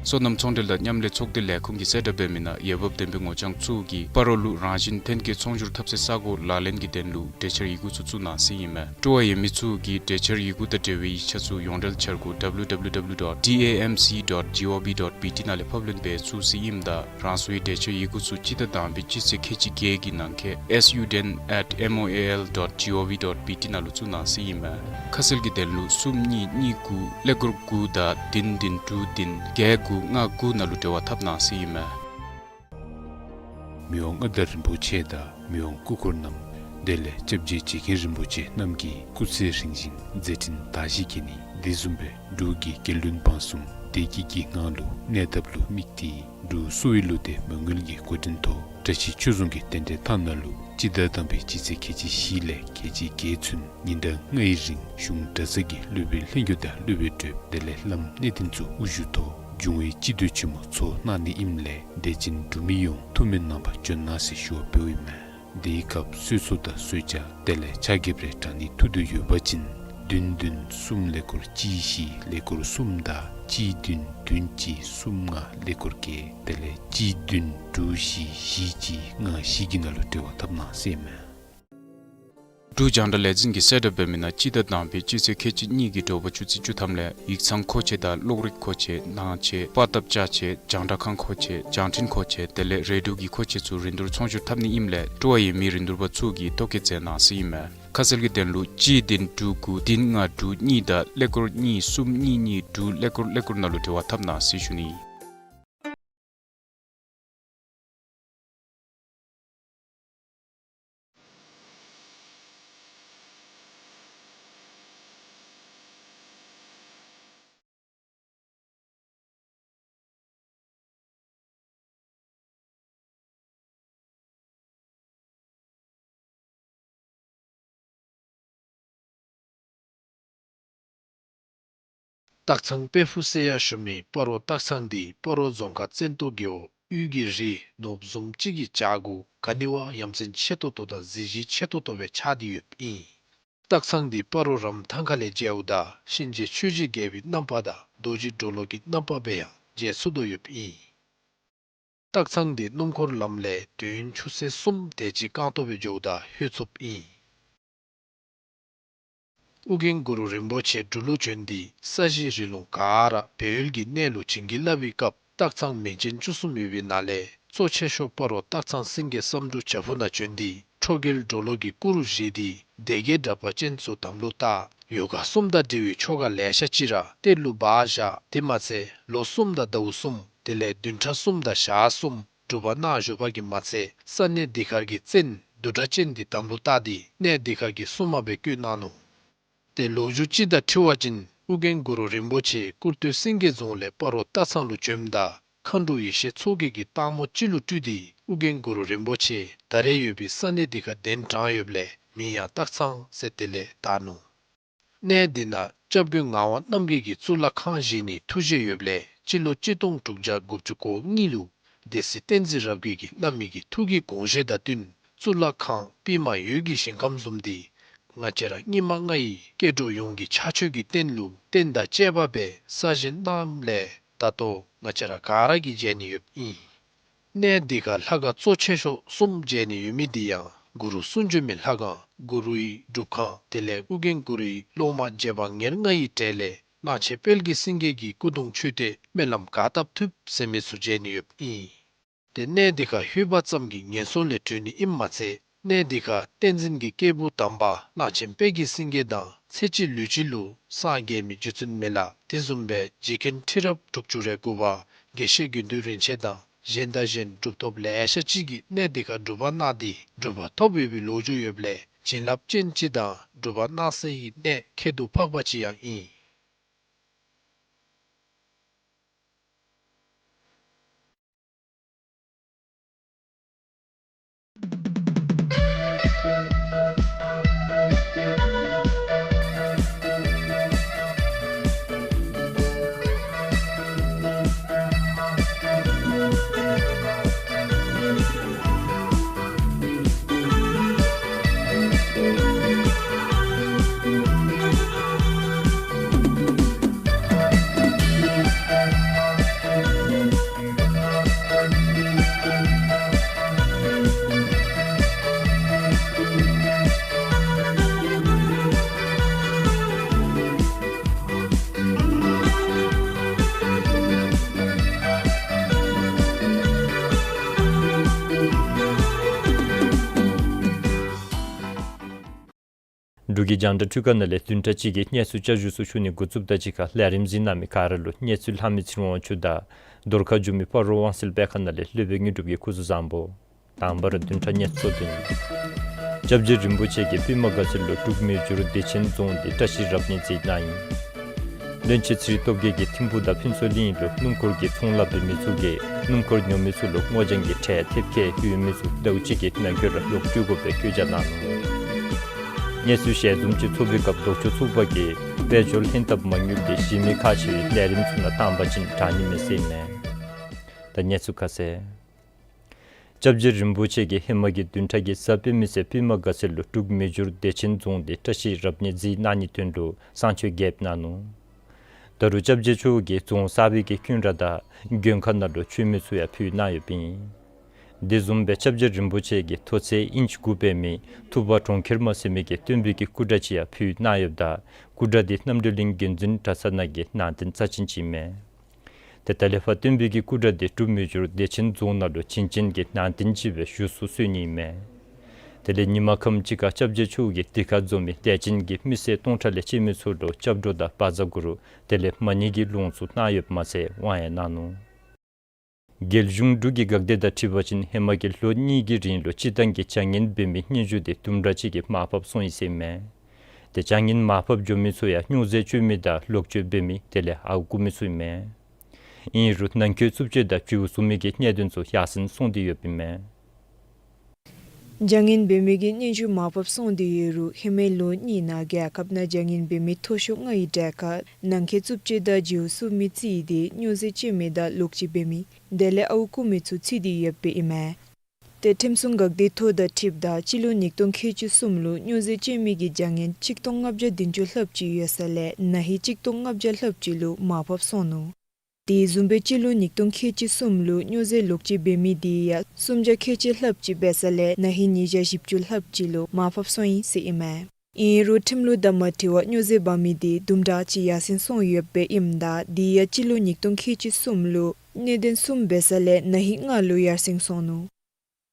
སོ་ནམ་ཚོང་འབྲེལ་དང་མཉམ་ལས་ཚོགས་སྡེ་ལས་ཁུངས་ཀྱིས་གསལ་བསྒྲགས་འབད་མི་ནང་འོས་འབབ་ལྡན་པའི་ངོ་རྐྱང་ཚུ་གིས་སྤ་རོ་ལུ་རང་བཞིན་ཐོན་སྐྱེད་ཚོང་སྒྱུར་འཐབ་སའི་ས་གོ་ལག་ལེན་གྱི་དོན་ལུ་གྲོས་འཆར་ཡི་གུ་ཚུ་བཙུགས་གནང་ཟེར་ཨིན་མས། སྤྲོ་བ་ཡོད་མི་ཚུ་གིས་གྲོས་འཆར་ཡི་གུ་དང་འབྲེལ་བའི་ཡིག་ཆ་ཚུ་ཡོངས་འབྲེལ་འཆར་སྒོ་W W W dot D A M C dot G O V dot B T ནང་ལས་ཕབ་ལེན་འབད་ཚུགས་ཟེར་ཨིནམ་ད་རང་སོའི་གྲོས་འཆར་ཡི་གུ་ཚུ་སྤྱི་ཟླ་དང་པའི་སྤྱི་ཚེས་ཁལ་གཅིག་བརྒྱད་ཀྱི་ནང་འཁོད་S U ten at M O A L dot G O V dot B T ནང་ལུ་བཙུགས་གནང་ཟེར་ཨིན་མས། ཁ་གསལ་གྱི་དོན་ལུ་གསུམ་གཉིས་གཉིས་དགུ་ཀླད་ཀོར་དགུ་དང་བདུན་བདུན་དྲུག་བདུན་བརྒྱད་དགུ་ལྔ་དགུ་ནང་ལུ་འབྲེལ་བ་འཐབ་གནང་ཟེར་ཨིན་མས། མི་དབང་མངའ་བདག་རིན་པོ་ཆེ་དང་མི་དབང་སྐུ་འཁོར་རྣམས་དེ་ལས་སྐྱབས་རྗེ་རྗེ་མཁན་རིན་པོ་ཆེ་རྣམས་ཀྱི་སྐུ་ཚེ་རིང་ཞིང་མཛད་འཕྲིན་དར་ཞིང་རྒྱས་ནི་དེ་བཟུམ་སྦེ་འབྲུག་གི་རྒྱལ་བློན་འབངས་གསུམ་བདེ་སྐྱིད་ཀྱི་ངང་ལུ་གནས་ཐབས་ལུ་དམིགས་ཏེ་འབྲུག་གསོ་བའི་བློ་གཏད་མ་དངུལ་གྱི་འགོ་འདྲེན་ཐོག་བཀྲ་ཤིས་ཆོས་རྫོང་གི་རྟེན་འབྲེལ་ཐང་ནང་ལུ་སྤྱི་ཟླ་དང་པའི་སྤྱི་ཚེས་ཁལ་གཅིག་བཞི་ལས་ཁལ་གཅིག་བརྒྱད་ཚུན་ཉིན་གྲངས་ལྔའི་རིང་གཞུང་གྲྭ་ཚང་གི་སློབ་དཔོན་ལྷན་རྒྱས་དང་སློབ་དཔོན་གྲོགས་དེ་ལས་བླམ་གནས་བརྟན་ཚུ་དབུ་བཞུགས་ཐོག་འབྱུང་བའི་སྤྱི་འདུས་ཆེན་མོ་ཚོགས་གནང་ནི་ཨིནམ་ལས་དད་ཅན་འབྲུག་མི་ཡོངས་ཐུགས་སྨོན་གནང་པར་བྱོན་གནང་ཟེར་ཞུ་བ་འབདཝ་ཨིན་མས། དེའི་སྐབས་གསོལ་ཚོགས་དང་གསོལ་ཇ་དེ་ལས་ཕྱག་རྒྱ་རེ་དྲང་ནི་ཐུགས་འདོད་ཡོད་པ་ཅིན་བདུན་བདུན་གསུམ་ཀླད་ཀོར་གཅིག་བཞི་ཀླད་ཀོར་གསུམ་དང་གཅིག་བདུན་བདུན་གཅིག་གསུམ་ལྔ་ཀླད་ཀོར་བརྒྱད་དེ་ལས་གཅིག་བདུན་དྲུག་བཞི་བཞི་གཅིག་ལྔ་བཞི་གི་ནང་ལུ་འབྲེལ་བ་འཐབ་གནང་ཟེར་མས། འབྲུག་རྒྱང་བསྒྲགས་ལས་འཛིན་གྱིས་གསལ་བསྒྲགས་འབད་མི་ནང་སྤྱི་ཟླ་དང་པའི་སྤྱི་ཚེས་ཁལ་གཅིག་གཉིས་ཀྱི་དྲོ་པ་ཆུ་ཚོད་བཅུ་ཐམ་ལས་ཡིག་ཚང་མཁོ་ཆས་དང་གློག་རིག་མཁོ་ཆས་ནང་ཆས་པར་བཏབ་ཅ་ཆས་རྒྱང་བསྒྲགས་ཁང་མཁོ་ཆས་བརྒྱང་འཕྲིན་མཁོ་ཆས་དེ་ལས་རལ་གྲི་གི་མཁོ་ཆས་ཚུ་རིན་བསྡུར་ཚོང་སྒྱུར་འཐབ་ནི་ཨིནམ་ལས་སྤྲོ་བ་ཡོད་མི་རིན་བསྡུར་པ་ཚུ་གིས་ཐོ་བཀོད་མཛད་གནང་ཟེར་ཨིན་མས། ཁ་གསལ་གྱི་དོན་ལུ་གཅིག་བདུན་དྲུག་དགུ་བདུན་ལྔ་དྲུག་གཉིས་དང་ཀླད་ཀོར་གཉིས་གསུམ་གཉིས་གཉིས་དྲུག་ཀླད་ཀོར་ཀླད་ཀོར་ནང་ལུ་འབྲེལ་བ་འཐབ་གནང་ཟེར་ཞུ་ནི། སྟག་ཚང་དཔལ་ཕུག་ཟེར་ཡང་ཞུ་མི་སྤ་རོ་སྟག་ཚང་འདི་སྤ་རོ་རྫོང་ཁག་བཙན་ཏོ་རྒེད་འོག་ དབུས་ཀྱི་རི་ནོར་བུ་བཟུམ་ཅིག་གི་བྱག་གུ་ག་ནི་བ་ཡ་མཚན་ཆེ་ཏོག་ཏོ་དང་གཟི་བརྗིད་ཆེ་ཏོག་ཏོ་སྦེ་ཆགས་ཏེ་ཡོདཔ་ཨིན། སྟག་ཚང་འདི་སྤ་རོ་རམ་ཐང་ཁ་ལས་མཇལཝ་ད་གཤིན་རྗེ་ཆོས་ཀྱི་རྒྱལ་པོའི་རྣམ་པ་དང་རྡོ་རྗེ་གྲོ་ལོད་ཀྱི་རྣམ་པ་སྦེ་ཡང་མཇལ་ཚུགས་དོ་ཡོདཔ་ཨིན། སྟག་ཚང་འདི་སྣུམ་འཁོར་ལམ་ལས་དུས་ཡུན་ཆུ་ཚོད་གསུམ་དེ་ཅིག་རྐང་ཐང་སྦེ་འགྱོཝ་ད་ལྷོད་ཚུགསཔ་ཨིན། ཨོ་རྒྱན་གུ་རུ་རིན་པོ་ཆེ་འབྲུག་ལུ་བྱོན་ཏེ་ས་གཞི་རི་ལུང་ག་ར་སྦས་ཡུལ་གྱི་གནས་ལུ་བྱིན་གྱིས་བརླབས་པའི་སྐབས་སྟག་ཚང་མིང་ཅན་བཅུ་གསུམ་ཡོད་པའི་ནང་ལས་གཙོ་ཆེ་ཤོས་སྤ་རོ་སྟག་ཚང་སེང་གེ་བསམ་འགྲུབ་བྱག་ཕུག་ནང་བྱོན་ཏེ་ཁྲོ་རྒྱལ་གྲོ་ལོད་ཀྱི་སྐུ་རུ་བཞེངས་ཏེ་སྡེ་བརྒྱད་དྲེགས་པ་ཅན་ཚུ་དམ་ལུ་བཏགས། ཡོ་ག་གསུམ་དང་འབྲེལ་བའི་ཆོ་ག་ལེ་ཤ་ཅིག་ར་གཏེར་ལུ་སྦ་བཞག། དེ་མ་ཚད་ལོ་གསུམ་དང་ཟླཝ་གསུམ་དེ་ལས་བདུན་ཕྲག་གསུམ་དང་ཞག་གསུམ་སྒྲུབ་པ་གནང་བཞུགས་པ་གིས་མ་ཚད་ས་གནས་འདི་ཁར་གྱི་བཙན་བདུད་དྲེགས་ཅན་འདི་དམ་ལུ་བཏགས་ཏེ་གནས་འདི་ཁར་གྱི་སྲུང་མ་སྦེ་བསྐོས་གནང་ནུག། ཏེ་ལོ་རྒྱུས་ཅིག་དང་འཁྲིལ་བ་ཅིན་ཨོ་རྒྱན་གུ་རུ་རིན་པོ་ཆེ་ཀུར་སྟོད་སེང་གེ་རྫོང་ལས་སྤ་རོ་སྟག་ཚང་ལུ་བྱོནམ་ད་མཁའ་འགྲོ་ཡེ་ཤེས་མཚོ་རྒྱལ་གྱིས་སྟག་མོ་ཅིག་ལུ་སྤྲུལ་ཏེ་ཨོ་རྒྱན་གུ་རུ་རིན་པོ་ཆེ་ད་རེས་ཡོད་པའི་ས་གནས་འདི་ཁར་གདན་དྲངས་ཡོདཔ་ལས་མིང་ཡང་སྟག་ཚང་ཟེར་དེ་ལས་བཏགས་ནུག། གནས་འདི་ནང་སྐྱབས་མགོན་ངག་དབང་རྣམ་རྒྱལ་གྱིས་གཙུག་ལག་ཁང་བཞེངས་ནིའི་ཐུགས་བཞེད་ཡོདཔ་ལས་སྤྱི་ལོ་གཅིག་སྟོང་དྲུག་བརྒྱ་དགུ་བཅུ་གོ་གཉིས་ལུ་སྡེ་སྲིད་བསྟན་འཛིན་རབ་རྒྱས་ཀྱིས་གནང་མི་གི་ཐུགས་ཀྱི་དགོངས་བཞེད་དང་བསྟུན་གཙུག་ལག་ཁང་པདྨ་འོད་ཀྱི་ཞིང་ཁམས་བཟུམ་འདི་ང་བཅས་ར་སྙིགས་མ་ལྔ་ཡི་སྐྱེ་འགྲོ་ཡོངས་ཀྱི་ཕྱག་མཆོད་ཀྱི་རྟེན་ལུ་རྟེན་དང་བཅས་པ་སྦེ་གསར་བཞེངས་གནངམ་ལས་ད་ལྟོ་ང་བཅས་ར་ག་ར་གིས་མཇལ་ནི་ཡོདཔ་ཨིན། གནས་འདི་ཁར་ལྷ་ཁང་གཙོ་ཆེ་ཤོས་གསུམ་མཇལ་ནི་ཡོད་མི་འདི་ཡང་གུ་རུ་གསུང་བྱོན་མའི་ལྷ་ཁང་གུ་རུའི་སྒྲུབ་ཁང་དེ་ལས་ཨོ་རྒྱན་གུ་རུའི་སློབ་མ་རྗེ་འབངས་ཉེར་ལྔ་ཡི་གྲས་ལས་གླང་ཆེན་དཔལ་གྱི་སེང་གེ་གི་སྐུ་གདུང་མཆོད་རྟེན་སྨོན་ལམ་ག་བཏབ་ཐུབ་ཟེར་མི་ཚུ་མཇལ་ནི་ཡོདཔ་ཨིན། ཏེ་གནས་འདི་ཁར་ལྷོད་པ་ཙམ་གྱིས་ངན་སོང་ལས་གྲོལ་ནི་ཨིནམ་མ་ཚད་གནས་འདི་ཁར་བསྟན་འཛིན་གྱི་སྐྱེས་བུ་དམ་པ་གླང་ཆེན་དཔལ་གྱི་སེང་གེ་དང་ཚེ་གཅིག་ལུས་གཅིག་ལུ་སངས་རྒྱས་མི་རྗེ་བཙུན་མི་ལ་དེ་བཟུམ་སྦེ་རྗེ་མཁན་ཁྲི་རབས་དྲུག་ཅུ་རེ་དགུ་པ་དགེ་བཤེས་དགེ་འདུན་རིན་ཆེན་དང་གཞན་དང་གཞན་གྲུབ་ཐོབ་ལེ་ཤ་ཅིག་གིས་གནས་འདི་ཁར་སྒྲུབ་པ་གནང་སྟེ་གྲུབ་པ་ཐོབ་ཡོད་པའི་ལོ་རྒྱུས་ཡོདཔ་ལས་བྱིན་རླབས་ཅན་ཅིག་དང་སྒྲུབ་པ་གནང་སའི་གནས་ཁྱད་དུ་འཕགས་པ་ཅིག་ཡང་ཨིན། འབྲུག་གི་རྒྱང་བསྒྲགས་འཕྲུལ་ཁང་ནང་ལས་བདུན་ཕྲག་གཅིག་གི་གནས་ཚུལ་བསྐྱར་ཞུ་ཚུ་ཞུ་ནི་འགོ་བཙུགསཔ་དང་གཅིག་ཁར་ལས་རིམ་གཟིགས་གནང་མི་ག་ར་ལུ་གནས་ཚུལ་ལྷག་མི་ཚེ་རིང་དབང་ཕྱུག་དང་རྫོང་ཁ་འགྱོ་མི་སྤ་རོ་དབང་གསལ་དཔེ་ཁང་ནང་ལས་སློབ་དཔོན་དངོས་གྲུབ་ཀྱི་སྐུ་གཟུགས་བཟང་པོ། དང་པ་ར་བདུན་ཕྲག་གནས་ཚུལ་དོན། སྐྱབས་རྗེ་རིན་པོ་ཆེ་གིས་པདྨ་དགའ་ཚལ་ལུ་འབྲུག་མི་འགྱུར་བདེ་ཆེན་རྫོང་འདི་བཀྲ་ཤིས་རབ་གནས་མཛད་གནང་ཡི། བློན་ཆེན་ཚེ་རིང་སྟོབས་རྒྱས་ཀྱིས་ཐིམ་ཕུག་དང་ཕུན་ཚོགས་གླིང་ལུ་སྣུམ་འཁོར་གྱི་ཚོང་ལཱ་འབད་མི་ཚུ་གིས་སྣུམ་འཁོར་ཉོ་མི་ཚུ་ལུ་སྔོ་ལྗང་གི་ཁྲལ་ཐེབས་ཁེ་ཡོད་མི་ཚུ་ཟླཝ་གཅིག་གི་ནང་འཁོད་ར་ལོག་སྤྲོད་དགོ་པའི་བཀོད་རྒྱ་གནང་ནུག། གནས་ཚུལ་ཞལ་འཛོམས་ཅིག་ཚོགས་པའི་སྐབས་ལྡོག་ཕྱོགས་ཚོགས་པ་གིས་དཔལ་འབྱོར་ལྷན་ཐབས་མ་དངུལ་དེ་གཞན་མི་ཁག་ཆེ་བའི་ལས་རིམ་ཚུ་ནང་བཏང་པ་ཅིན་དྲག་ནི་མས་ཟེར་ཨིན་མས། ད་གནས་ཚུལ་ཁ་གསལ། སྐྱབས་རྗེ་རིན་པོ་ཆེ་གིས་ཧེ་མ་གི་བདུན་ཕྲག་གི་གཟའ་སྤེན་པའི་ཚེ་པདྨ་དགའ་ཚལ་ལུ་འབྲུག་མི་འགྱུར་བདེ་ཆེན་རྫོང་འདི་བཀྲ་ཤིས་རབ་གནས་མཛད་གནང་ནིའི་དོན་ལུ་བསང་མཆོད་རྐྱབ་གནང་ནུག། ད་རུང་སྐྱབས་རྗེ་མཆོག་གིས་རྫོང་གསར་པའི་གི་སྐུ་འདྲ་དང་མགོན་ཁང་ནང་ལུ་མཆོད་མེ་ཚུ་ཡང་ཕུལ་གནང་ཡོདཔ་ཨིན། དེ་བཟུམ་སྦེ་སྐྱབས་རྗེ་རིན་པོ་ཆེ་གིས་མཐོ་ཚད་ཨིན་ཅི་དགུ་འབད་མི་ཐུབ་པ་གྲོང་ཁྱེར་མ་ཟེར་མི་གི་སྟོན་པའི་གི་སྐུ་འདྲ་ཅིག་ཡང་ཕུལ་གནང་ཡོདཔ་ད་སྐུ་འདྲ་དེ་རྣམ་གྲོལ་གླིང་དགོན་འཛིན་གྲྭ་ཚང་ནང་གི་ནང་རྟེན་རྩ་ཅན་ཅིག་ཨིན་མས། ཏེ་ད་ལས་ཕར་སྟོན་པའི་གི་སྐུ་འདྲ་དེ་འབྲུག་མི་འགྱུར་བདེ་ཆེན་རྫོང་ནང་ལུ་བྱིན་ཅན་གྱི་ནང་རྟེན་ཅིག་སྦེ་བཞུགས་སུ་གསོལ་ནི་ཨིན་མས། དེ་ལས་ཉིན་མ་ཁམས་ཅིག་ཁར་སྐྱབས་རྗེ་མཆོག་གིས་དེ་ཁར་འཛོམས་མི་དད་ཅན་གྱི་མི་སེར་སྟོང་ཕྲག་ལས་བཅད་མི་ཚུ་ལུ་སྐྱབས་འགྲོ་དང་བཛྲ་གུ་རུ་དེ་ལས་མ་ཎི་གི་ལུང་ཚུ་གནང་ཡོདཔ་མ་ཚད་དབང་ཡང་གནང་ནུག། རྒྱལ་གཞུང་འབྲུག་གི་འགག་སྡེ་དང་འཁྲིལ་བ་ཅིན་ཧེ་མ་གི་ལོ་གཉིས་ཀྱི་རིང་ལུ་སྤྱིར་བཏང་གི་བྱ་ངན་འབད་མི་སྙན་ཞུ་དེ་དུམ་གྲ་ཅིག་གིས་མར་ཕབ་སོང་ཡི་ཟེར་ཨིན་མས། ཏེ་བྱ་ངན་མར་ཕབ་འགྱོ་མི་ཚུ་ཡང་སྨྱོ་རྫས་སྤྱོད་མི་དང་ལོག་སྤྱོད་འབད་མི་དེ་ལས་ཨརཝ་རྐུ་མི་ཚུ་ཨིན་མས། ཨིན་རུང་ནང་འཁོད་རྩུབ་སྤྱོད་དང་བྱིའུ་བཟུང་མི་གི་གནད་དོན་ཚུ་ཡར་སེང་སོང་སྟེ་ཡོདཔ་ཨིན་མས། བྱ་ངན་འབད་མི་གི་སྙན་ཞུ་མར་ཕབ་སོང་སྟེ་ཡོད་རུང་ཧེ་མའི་ལོ་གཉིས་ནང་རྒྱལ་ཁབ་ནང་བྱ་ངན་འབད་མི་མཐོ་ཤོས་ལྔའི་གྲས་ཁར་ནང་འཁོད་རྩུབ་སྤྱོད་དང་བརྗེ་པོ་བཙུགས་མི་རྩིས་ཏེ་སྨྱོ་རྫས་སྤྱོད་མི་དང་ལོག་སྤྱོད་འབད་མི་དེ་ལས་ཨརཝ་རྐུ་མི་ཚུ་ཚུད་དེ་ཡོདཔ་ཨིན་མས། ཏེ་ཁྲིམས་སྲུང་འགག་སྡེའི་ཐོ་དང་འཁྲིལཝ་ད་སྤྱི་ལོ་ཉིས་སྟོང་ཁལ་གཅིག་གསུམ་ལུ་སྨྱོ་རྫས་སྤྱོད་མི་གི་བྱ་ངན་གཅིག་སྟོང་ལྔ་བརྒྱ་བདུན་ཅུ་ལྷགཔ་ཅིག་ཡོད་ས་ལས་ན་ཧིང་གཅིག་སྟོང་ལྔ་བརྒྱ་ལྷགཔ་ཅིག་ལུ་མར་ཕབ་སོང་ནུག། དེ་བཟུམ་སྦེ་སྤྱི་ལོ་ཉིས་སྟོང་ཁལ་གཅིག་གསུམ་ལུ་སྨྱོ་རྫས་ལོག་སྤྱོད་འབད་མི་དེ་ཡང་སུམ་བརྒྱ་ཁལ་གཅིག་ལྷགཔ་ཅིག་འབད་ས་ལས་ན་ཧིང་ཉིས་བརྒྱ་བཞི་བཅུ་ལྷགཔ་ཅིག་ལུ་མར་ཕབ་སོང་ཡི་ཟེར་ཨིན་མས། ཨིན་རུང་ཁྲིམས་ལུགས་དང་མ་འཁྲིལ་བར་སྨྱོ་རྫས་འབག་མི་དེ་དུམ་གྲ་ཅིག་ཡར་སེང་སོང་ཡོདཔ་ཨིནམ་ད་དེ་ཡང་སྤྱི་ལོ་ཉིས་སྟོང་ཁལ་གཅིག་གསུམ་ལུ་གནད་དོན་གསུམ་འབད་ས་ལས་ན་ཧིང་ལྔ་ལུ་ཡར་སེང་སོང་ནུག།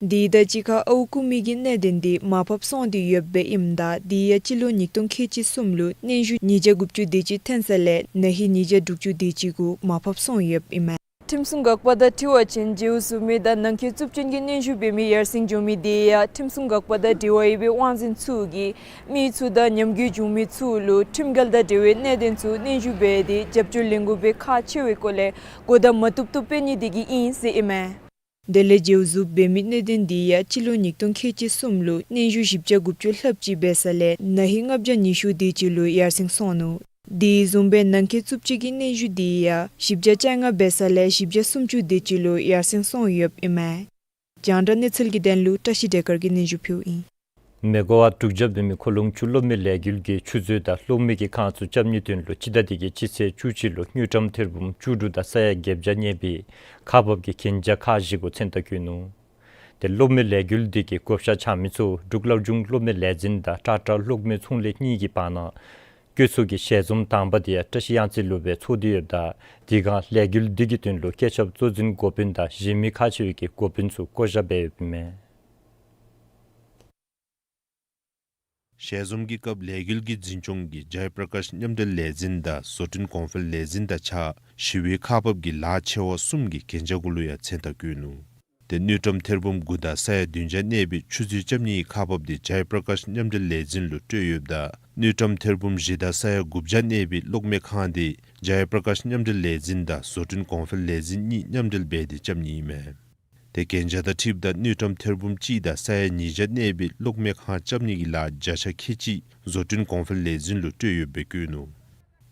དེ་དང་གཅིག་ཁར་ཨརཝ་རྐུ་མི་གི་གནད་དོན་དེ་མར་ཕབ་སོང་སྟེ་ཡོདཔ་ཨིནམ་ད་དེ་ཡང་སྤྱི་ལོ་ཉིས་སྟོང་ཁལ་གཅིག་གསུམ་ལུ་སྙན་ཞུ་ཉིས་བརྒྱ་དགུ་བཅུ་དེ་ཅིག་ཐོན་ས་ལས་ན་ཧིང་ཉིས་བརྒྱ་དྲུག་ཅུ་དེ་ཅིག་གུ་མར་ཕབ་སོང་ཡོདཔ་ཨིན་མས། ཁྲིམས་སྲུང་འགག་པ་དང་འཁྲིལ་བ་ཅིན་བརྗེ་པོ་བཙུགས་མི་དང་ནང་འཁོད་རྩུབ་སྤྱོད་ཀྱི་སྙན་ཞུ་འབད་མི་ཡར་སེང་འགྱོ་མི་དེ་ཡང་ཁྲིམས་སྲུང་འགག་པ་དང་འབྲེལ་བ་ཡོད་པའི་དབང་འཛིན་ཚུ་གིས་མི་ཚུ་དང་ཉམས་རྒུད་བྱུང་མི་ཚུ་ལུ་ཁྲིམས་འགལ་དང་འབྲེལ་བའི་གནད་དོན་ཚུ་སྙན་ཞུ་འབད་དེ་རྒྱབ་སྐྱོར་ལེན་དགོ་པའི་ཁག་ཆེ་བའི་སྐོར་ལས་གོ་བརྡ་མ་བཏུབ་བཏུབ་སྤེལ་ནི་དེ་གིས་ཨིན་ཟེར་ཨིན་མས། དེ་ལས་བརྗེ་པོ་བཙུགས་འབད་མི་གནད་དོན་དེ་ཡང་སྤྱི་ལོ་ཉིས་སྟོང་ཁལ་གཅིག་གསུམ་ལུ་སྙན་ཞུ་བཞི་བརྒྱ་དགུ་བཅུ་ལྷགཔ་ཅིག་འབད་ས་ལས་ན་ཧིང་ལྔ་བརྒྱ་ཉི་ཤུ་དེ་ཅིག་ལུ་ཡར་སེང་སོང་ནུག། དེ་བཟུམ་སྦེ་ནང་འཁོད་རྩུབ་སྤྱོད་ཀྱི་སྙན་ཞུ་དེ་ཡང་བཞི་བརྒྱ་བཅོ་ལྔ་འབད་ས་ལས་བཞི་བརྒྱ་སུམ་ཅུ་དེ་ཅིག་ལུ་ཡར་སེང་སོང་ཡོདཔ་ཨིན་མས། རྒྱང་བསྒྲགས་གནས་ཚུལ་གྱི་དོན་ལུ་བཀྲ་ཤིས་བདེ་དཀར་གྱིས་སྙན་ཞུ་ཕུལཝ་ཨིན། མེ་ག་ཝཊ་དྲུག་བརྒྱ་འབད་མི་ཁོ་ལོང་ཆུ་གློག་མེ་ལས་འགུལ་གྱིས་ཆུ་མཛོད་དང་གློག་མེ་གི་ཁང་ཚུ་རྐྱབ་ནིའི་དོན་ལུ་སྤྱི་ཟླ་འདི་གི་སྤྱི་ཚེས་བཅུ་གཅིག་ལུ་དངུལ་ཀྲམ་ཐེར་འབུམ་བཅུ་དྲུག་དང་ས་ཡ་བརྒྱད་བརྒྱ་གནས་པའི་ཁག་འབག་གི་གན་རྒྱ་ཁག་བཞི་གུ་མཚན་རྟགས་བཀོད་ནུག། ཏེ་གློག་མེ་ལས་འགུལ་འདི་གི་བགོ་བཤའ་འཆང་མི་ཚུ་འབྲུག་སླར་འབྱུང་གློག་མེ་ལས་འཛིན་དང་ཊ་ཊ་གློག་མེ་ཚོང་ལས་གཉིས་ཀྱི་བར་ན་བཀོད་ཚོགས་ཀྱི་ཞལ་འཛོམས་དང་པ་དེ་ཡང་བཀྲ་ཤིས་གཡང་རྩེ་ལུ་སྦེ་ཚོགས་ཏེ་ཡོདཔ་ད་དེ་སྒང་ལས་འགུལ་འདི་གི་དོན་ལུ་བཀོད་ཁྱབ་གཙོ་འཛིན་འགོ་དཔོན་དང་གཞན་མི་ཁག་ཆེ་བའི་གི་འགོ་དཔོན་ཚུ་བསྐོ་བཞག་འབད་ཡོདཔ་ཨིན་མས། ཞལ་འཛོམས་ཀྱི་སྐབས་ལས་འགུལ་གྱི་འཛིན་སྐྱོང་གིས་ཇའི་པྲ་ཀཱཤ་མཉམ་འབྲེལ་ལས་འཛིན་དང་བཟོ་སྐྲུན་གོང་འཕེལ་ལས་འཛིན་དང་གཅིག་ཁར་ཞི་བའི་ཁག་འབག་གི་ལཱ་ཆེ་བ་གསུམ་གྱི་གན་རྒྱ་གུ་ལུ་ཡང་མཚན་རྟགས་བཀོད་ནུག། ཏེ་དངུལ་ཀྲམ་ཐེར་འབུམ་དགུ་དང་ས་ཡ་བདུན་བརྒྱ་གནས་པའི་ཆུ་མཛོད་རྐྱབ་ནིའི་ཁག་འབག་དེ་ཇའི་པྲ་ཀཱཤ་མཉམ་འབྲེལ་ལས་འཛིན་ལུ་སྤྲོད་ཡོདཔ་ད་དངུལ་ཀྲམ་ཐེར་འབུམ་བཞི་དང་ས་ཡ་དགུ་བརྒྱ་གནས་པའི་གློག་མེ་ཁང་དེ་ཇའི་པྲ་ཀཱཤ་མཉམ་འབྲེལ་ལས་འཛིན་དང་བཟོ་སྐྲུན་གོང་འཕེལ་ལས་འཛིན་གཉིས་མཉམ་འབྲེལ་འབད་དེ་རྐྱབ་ནི་ཨིན་མས། ཏེ་གན་རྒྱ་དང་འཁྲིལཝ་ད་དངུལ་ཀྲམ་ཐེར་འབུམ་གཅིག་དང་ས་ཡ་ཉིས་བརྒྱ་གནས་པའི་གློག་མེ་ཁང་རྐྱབ་ནི་གི་ལཱ་བརྒྱ་ཆ་ཁལ་གཅིག་བཟོ་སྐྲུན་གོང་འཕེལ་ལས་འཛིན་ལུ་སྤྲོད་ཡོདཔ་སྦེ་བཀོད་ནུག།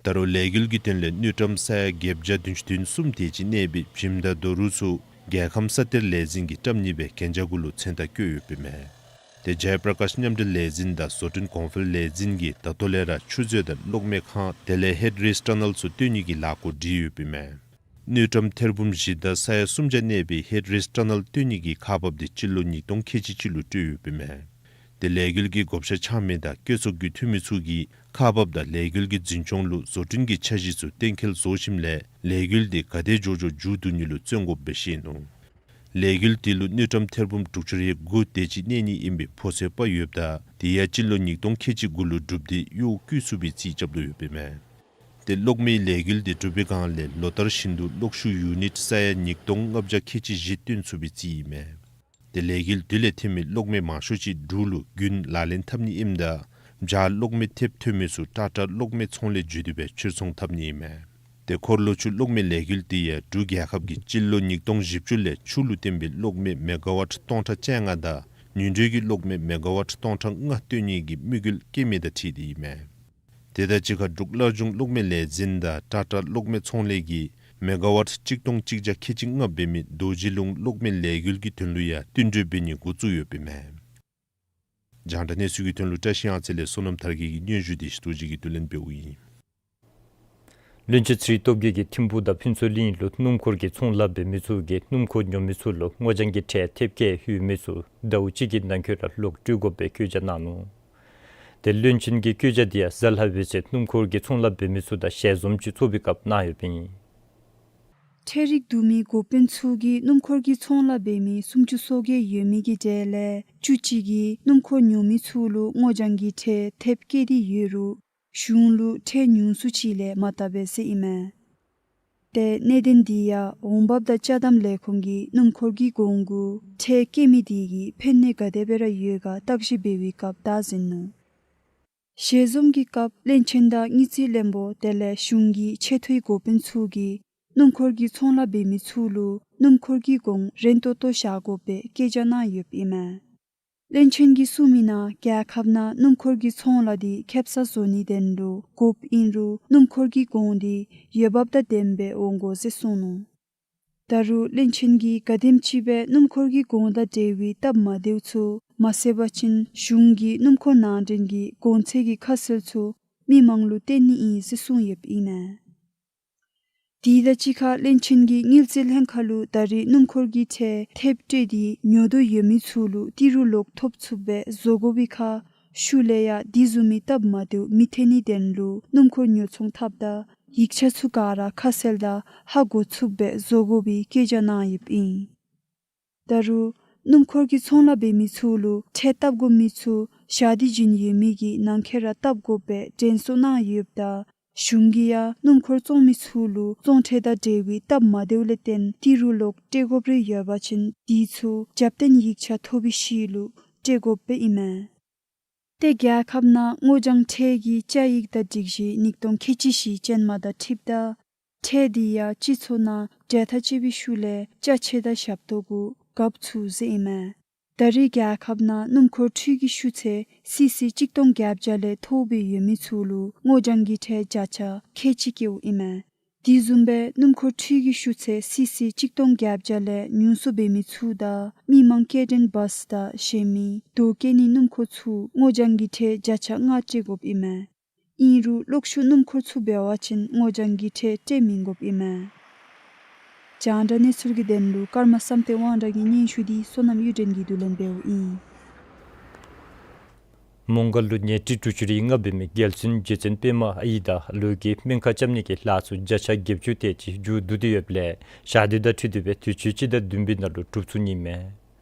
ད་རུང་ལས་འགུལ་གྱི་དོན་ལས་དངུལ་ཀྲམ་ས་ཡ་བརྒྱད་བརྒྱ་བདུན་ཅུ་དོན་གསུམ་དེ་ཅིག་གནས་པའི་བྱེམ་དང་རྡོ་རུག་ཚུ་རྒྱལ་ཁམས་ས་གཏེར་ལས་འཛིན་གྱིས་རྐྱབ་ནི་སྦེ་གན་རྒྱ་གུ་ལུ་མཚན་རྟགས་བཀོད་ཡོདཔ་ཨིན་མས། ཏེ་ཇའི་པྲ་ཀཱཤ་མཉམ་འབྲེལ་ལས་འཛིན་དང་བཟོ་སྐྲུན་གོང་འཕེལ་ལས་འཛིན་གྱིས་ད་ལྟོ་ལས་ར་ཆུ་མཛོད་དང་གློག་མེ་ཁང་དེ་ལས་ཧེཌ་རེསི་ཊ་ནཱལ་ཚུ་བཏོན་ནི་གི་ལཱ་འགོ་སྒྲིག་ཡོདཔ་ཨིན་མས། དངུལ་ཀྲམ་ཐེར་འབུམ་བཞི་དང་ས་ཡ་སུམ་བརྒྱ་གནས་པའི་ཧེཌ་རེསི་ཊ་ནཱལ་བཏོན་ནི་གི་ཁག་འབག་དེ་སྤྱི་ལོ་ཉིས་སྟོང་ཁལ་གཅིག་གཅིག་ལུ་སྤྲོད་ཡོདཔ་ཨིན་མས། ཏེ་ལས་འགུལ་གྱི་བགོ་བཤའ་འཆང་མི་དང་བཀོད་ཚོགས་ཀྱི་འཐུས་མི་ཚུ་གིས་ཁག་འབག་དང་ལས་འགུལ་གྱི་འཛིན་སྐྱོང་ལུ་བཟོ་སྐྲུན་གྱི་འཆར་གཞི་ཚུ་གཏན་འཁེལ་བཟོ་ཞིནམ་ལས་ལས་འགུལ་དེ་ག་དེ་མགྱོགས་མགྱོགས་མཇུག་བསྡུ་ནི་ལུ་བརྩོན་དགོཔ་སྦེ་བཤད་ནུག། ལས་འགུལ་དེ་ལུ་དངུལ་ཀྲམ་ཐེར་འབུམ་དྲུག་ཅུ་རེ་དགུ་དེ་ཅིག་གནས་ནི་ཨིན་པའི་ཕོ་ཚོད་དཔག་ཡོདཔ་ད་དེ་ཡང་སྤྱི་ལོ་ཉིས་སྟོང་ཁལ་གཅིག་གུ་ལུ་གྲུབ་སྟེ་གཡོག་བཀོལ་ཚུགས་པའི་རྩིས་རྐྱབ་དོ་ཡོདཔ་ཨིན་མས། ཏེ་གློག་མེའི་ལས་འགུལ་དེ་གྲུབ་པའི་སྒང་ལས་ལོ་ལྟར་བཞིན་དུ་གློག་ཤུགས་ཡུ་ནིཊ་ས་ཡ་ཉིས་སྟོང་ལྔ་བརྒྱ་ཁལ་གཅིག་བཞི་བཏོན་ཚུགས་པའི་རྩིས་ཨིན་མས། ཏེ་ལས་འགུལ་དེ་ལས་ཐོན་མི་གློག་མེ་མང་ཤོས་ཅིག་འབྲུག་ལུ་རྒྱུན་ལག་ལེན་འཐབ་ནི་ཨིནམ་ད་བྱཱར་གློག་མེ་ཐེབས་ཐོན་མི་ཚུ་ཊ་ཊ་གློག་མེ་ཚོང་ལས་བརྒྱུད་དེ་སྦེ་ཕྱིར་ཚོང་འཐབ་ནི་ཨིན་མས། ཏེ་འཁོར་ལོ་ཆུ་གློག་མེ་ལས་འགུལ་དེ་ཡང་འབྲུག་རྒྱལ་ཁབ་ཀྱིས་སྤྱི་ལོ་ཉིས་སྟོང་བཞི་བཅུ་ལས་ཆུ་ལུ་བརྟེན་པའི་གློག་མེ་མེ་ག་ཝཊ་སྟོང་ཕྲག་བཅོ་ལྔ་དང་ཉུང་འབྲིང་གི་གློག་མེ་མེ་ག་ཝཊ་སྟོང་ཕྲག་ལྔ་བཏོན་ནི་གི་དམིགས་ཡུལ་བསྐྱེད་མི་དང་འཁྲིལ་ཏེ་ཨིན་མས། དེ་དང་གཅིག་ཁར་འབྲུག་སླར་འབྱུང་གློག་མེ་ལས་འཛིན་དང་ཊ་ཊ་གློག་མེ་ཚོང་ལས་ཀྱིས་མེ་ག་ཝཊ་གཅིག་སྟོང་གཅིག་བརྒྱ་ཁལ་གཅིག་ལྔ་འབད་མི་རྡོ་རྗེ་ལུང་གློག་མེ་ལས་འགུལ་གྱི་དོན་ལུ་ཡང་བསྟུན་གྲོས་འབད་ནི་འགོ་བཙུགས་ཡོདཔ་ཨིན་མས། རྒྱང་བསྒྲགས་གནས་ཚུལ་གྱི་དོན་ལུ་བཀྲ་ཤིས་གཡང་རྩེ་ལས་བསོད་ནམས་དར་རྒྱས་ཀྱི་སྙན་ཞུ་དེ་ཞི་ཏོ་ཇི་གིས་བསྡུ་ལེན་འབདཝ་ཨིན། བློན་ཆེན་ཚེ་རིང་སྟོབས་རྒྱས་ཀྱིས་ཐིམ་ཕུག་དང་ཕུན་ཚོགས་གླིང་ལུ་སྣུམ་འཁོར་གྱི་ཚོང་ལཱ་འབད་མི་ཚུ་གིས་སྣུམ་འཁོར་ཉོ་མི་ཚུ་ལུ་སྔོ་ལྗང་གི་ཁྲལ་ཐེབས་བཀལ་ཡོད་མི་ཚུ་ཟླཝ་གཅིག་གི་ནང་འཁོད་ར་ལོག་སྤྲོད་དགོཔ་སྦེ་བཀོད་རྒྱ་གནང་ནུག། ཏེ་བློན་ཆེན་གྱི་བཀོད་རྒྱ་དེ་ཡང་གཟའ་ལྷག་པའི་ཚེ་སྣུམ་འཁོར་གྱི་ཚོང་ལཱ་འབད་མི་ཚུ་དང་ཞལ་འཛོམས་ཅིག་ཚོགས་པའི་སྐབས་གནང་ཡོདཔ་ཨིན། ཁྲལ་རིག་བསྡུ་མི་འགོ་དཔོན་ཚུ་གིས་སྣུམ་འཁོར་གྱི་ཚོང་ལཱ་འབད་མི་སུམ་ཅུ་སོ་བརྒྱད་ཡོད་མི་གི་གྲས་ལས་བཅུ་གཅིག་གིས་སྣུམ་འཁོར་ཉོ་མི་ཚུ་ལུ་སྔོ་ལྗང་གི་ཁྲལ་ཐེབས་བཀལ་ཏེ་ཡོད་རུང་གཞུང་ལུ་ཁྲལ་ཉུང་སུ་ཅིག་ལས་མ་བཏབ་པས་ཟེར་ཨིན་མས། ཏེ་གནད་དོན་འདི་ཡང་འོང་འབབ་དང་ཅ་དམ་ལས་ཁུངས་ཀྱིས་སྣུམ་འཁོར་གྱི་གོང་གུ་ཁྲལ་བཀལ་མི་དེ་གིས་ཕན་ནུས་ག་དེ་སྦེ་ར་ཡོད་ག་བརྟག་ཞིབ་འབད་བའི་སྐབས་བདའ་ཟིན་ནུག། ཞལ་འཛོམས་ཀྱི་སྐབས་བློན་ཆེན་དང་དངུལ་རྩིས་བློན་པོ་དེ་ལས་གཞུང་གི་ཆེ་མཐོའི་འགོ་དཔོན་ཚུ་གིས་སྣུམ་འཁོར་གྱི་ཚོང་ལཱ་འབད་མི་ཚུ་ལུ་སྣུམ་འཁོར་གྱི་གོང་རན་ཏོག་ཏོ་བཞག་དགོཔ་སྦེ་བཀོད་རྒྱ་གནང་ཡོདཔ་ཨིན་མས། བློན་ཆེན་གྱིས་གསུངས་མི་ནང་རྒྱལ་ཁབ་ནང་སྣུམ་འཁོར་གྱི་ཚོང་ལཱ་འདི་ཁེབ་སང་བཟོ་ནིའི་དོན་ལུ་དགོཔ་ཨིན་རུང་སྣུམ་འཁོར་གྱི་གོང་འདི་འོས་འབབ་དང་ལྡནམ་སྦེ་འོང་དགོ་ཟེར་གསུངས་ནུག། ད་རུང་བློན་ཆེན་གྱིས་ག་དེམ་ཅིག་སྦེ་སྣུམ་འཁོར་གྱི་གོང་དང་འབྲེལ་བའི་སྟབས་མ་བདེཝ་ཚུ་མ་བསལ་བ་ཅིན་གཞུང་གིས་སྣུམ་འཁོར་ནང་འདྲེན་གྱི་གོང་ཚད་ཀྱི་ཁ་གསལ་ཚུ་མི་མང་ལུ་སྟོན་ནི་ཨིན་ཟེར་གསུངས་ཡོདཔ་ཨིན་མས། དེ་དང་གཅིག་ཁར་བློན་ཆེན་གྱིས་དངུལ་རྩིས་ལྷན་ཁག་ལུ་ད་རེས་སྣུམ་འཁོར་གྱི་ཁྲལ་ཐེབས་སྤྲོད་དེ་ཉོ་དོ་ཡོད་མི་ཚུ་ལུ་ཏི་རུ་ལོག་ཐོབ་ཚུགསཔ་སྦེ་བཟོ་དགོ་པའི་ཁར་ཤུལ་ལས་ཡང་དེ་བཟུམ་མའི་སྟབས་མ་བདེཝ་མི་ཐོན་ནིའི་དོན་ལུ་སྣུམ་འཁོར་ཉོ་ཚོང་འཐབ་ད་ཡིག་ཆ་ཚུ་ག་ར་ཁ་གསལ་དང་ཧ་གོ་ཚུགསཔ་སྦེ་བཟོ་དགོ་པའི་བཀོད་རྒྱ་གནང་ཡོདཔ་ཨིན། ད་རུང་སྣུམ་འཁོར་གྱི་ཚོང་ལཱ་འབད་མི་ཚུ་ལུ་ཁྲལ་བཏབ་དགོ་མི་ཚུ་ཞག་དེ་བཞིན་ཡོད་མི་གི་ནང་འཁོད་ར་བཏབ་དགོཔ་སྦེ་དྲན་གསོ་གནང་ཡོདཔ་ད་གཞུང་གིས་ཡང་སྣུམ་འཁོར་བཙོང་མི་ཚུ་ལུ་བཙོང་ཁྲལ་དང་འབྲེལ་བའི་སྟབས་མ་བདེཝ་ལས་བརྟེན་ཏི་རུ་ལོག་སྤྲོད་དགོཔ་རེ་ཡོད་པ་ཅིན་དེ་ཚུ་རྒྱབ་རྟེན་ཡིག་ཆ་ཐོབ་པའི་ཤུལ་ལུ་སྤྲོད་དགོཔ་སྦེ་ཨིན་མས། ཏེ་རྒྱལ་ཁབ་ནང་སྔོ་ལྗང་ཁྲལ་གྱི་བཅའ་ཡིག་དང་སྒྲིག་གཞི་ཉིས་སྟོང་ཁལ་གཅིག་བཞི་ཅན་མ་དང་འཁྲིལཝ་ད་ཁྲལ་འདི་ཡང་སྤྱི་ཚོགས་ནང་འབྲེལ་ཐག་བཅད་པའི་ཤུལ་ལས་ཅ་ཆས་དང་ཞབས་ཏོག་གུ་བཀབ་ཚུགས་ཟེར་ཨིན་མས། ད་རེས་རྒྱལ་ཁབ་ནང་སྣུམ་འཁོར་འཕྲུལ་གྱི་ཤུགས་ཚད་སི་སི་གཅིག་སྟོང་བརྒྱད་བརྒྱ་ལས་མཐོ་སྦེ་ཡོད་མི་ཚུ་ལུ་སྔོ་ལྗང་གི་ཁྲལ་བརྒྱ་ཆ་ཁལ་གཅིག་བཀལཝ་ཨིན་མས། དེ་བཟུམ་སྦེ་སྣུམ་འཁོར་འཕྲུལ་གྱི་ཤུགས་ཚད་སི་སི་གཅིག་སྟོང་བརྒྱད་བརྒྱ་ལས་ཉུང་སུ་འབད་མི་ཚུ་དང་མི་མང་སྐྱེལ་འདྲེན་བཱས་དང་གཞན་མི་རྡོ་བཀལ་ནི་སྣུམ་འཁོར་ཚུ་སྔོ་ལྗང་གི་ཁྲལ་བརྒྱ་ཆ་ལྔ་སྤྲོད་དགོཔ་ཨིན་མས། ཨིན་རུང་གློག་ཤུགས་སྣུམ་འཁོར་ཚུ་འབད་བ་ཅིན་སྔོ་ལྗང་གི་ཁྲལ་སྤྲོད་མི་དགོཔ་ཨིན་མས། རྒྱང་བསྒྲགས་གནས་ཚུལ་གྱི་དོན་ལུ་ཀརྨ་བསམ་གཏན་དབང་གྲགས་ཀྱི་སྙན་ཞུ་འདི་བསོད་ནམས་གཡུ་སྒྲོན་གྱིས་བསྡུ་ལེན་འབདཝ་ཨིན། མོང་སྒར་ལུ་ཉལ་ཁྲི་དྲུག་ཅུ་རེ་ལྔ་འབད་མི་རྒྱལ་བཙུན་རྗེ་བཙུན་པདྨ་ཨའི་དང་ཨ་ལུ་གིས་སྨན་ཁང་རྐྱབ་ནི་གི་ལཱ་ཚུ་བརྒྱ་ཆ་བརྒྱད་ཅུ་དེ་ཅིག་མཇུག་བསྡུ་སྟེ་ཡོདཔ་ལས་ཞག་དུས་དང་འཁྲིལ་ཏེ་སྦེ་དུས་ཅི་སྤྱི་ཟླ་བདུན་པའི་ནང་ལུ་གྲུབ་ཚུགས་ནི་མས།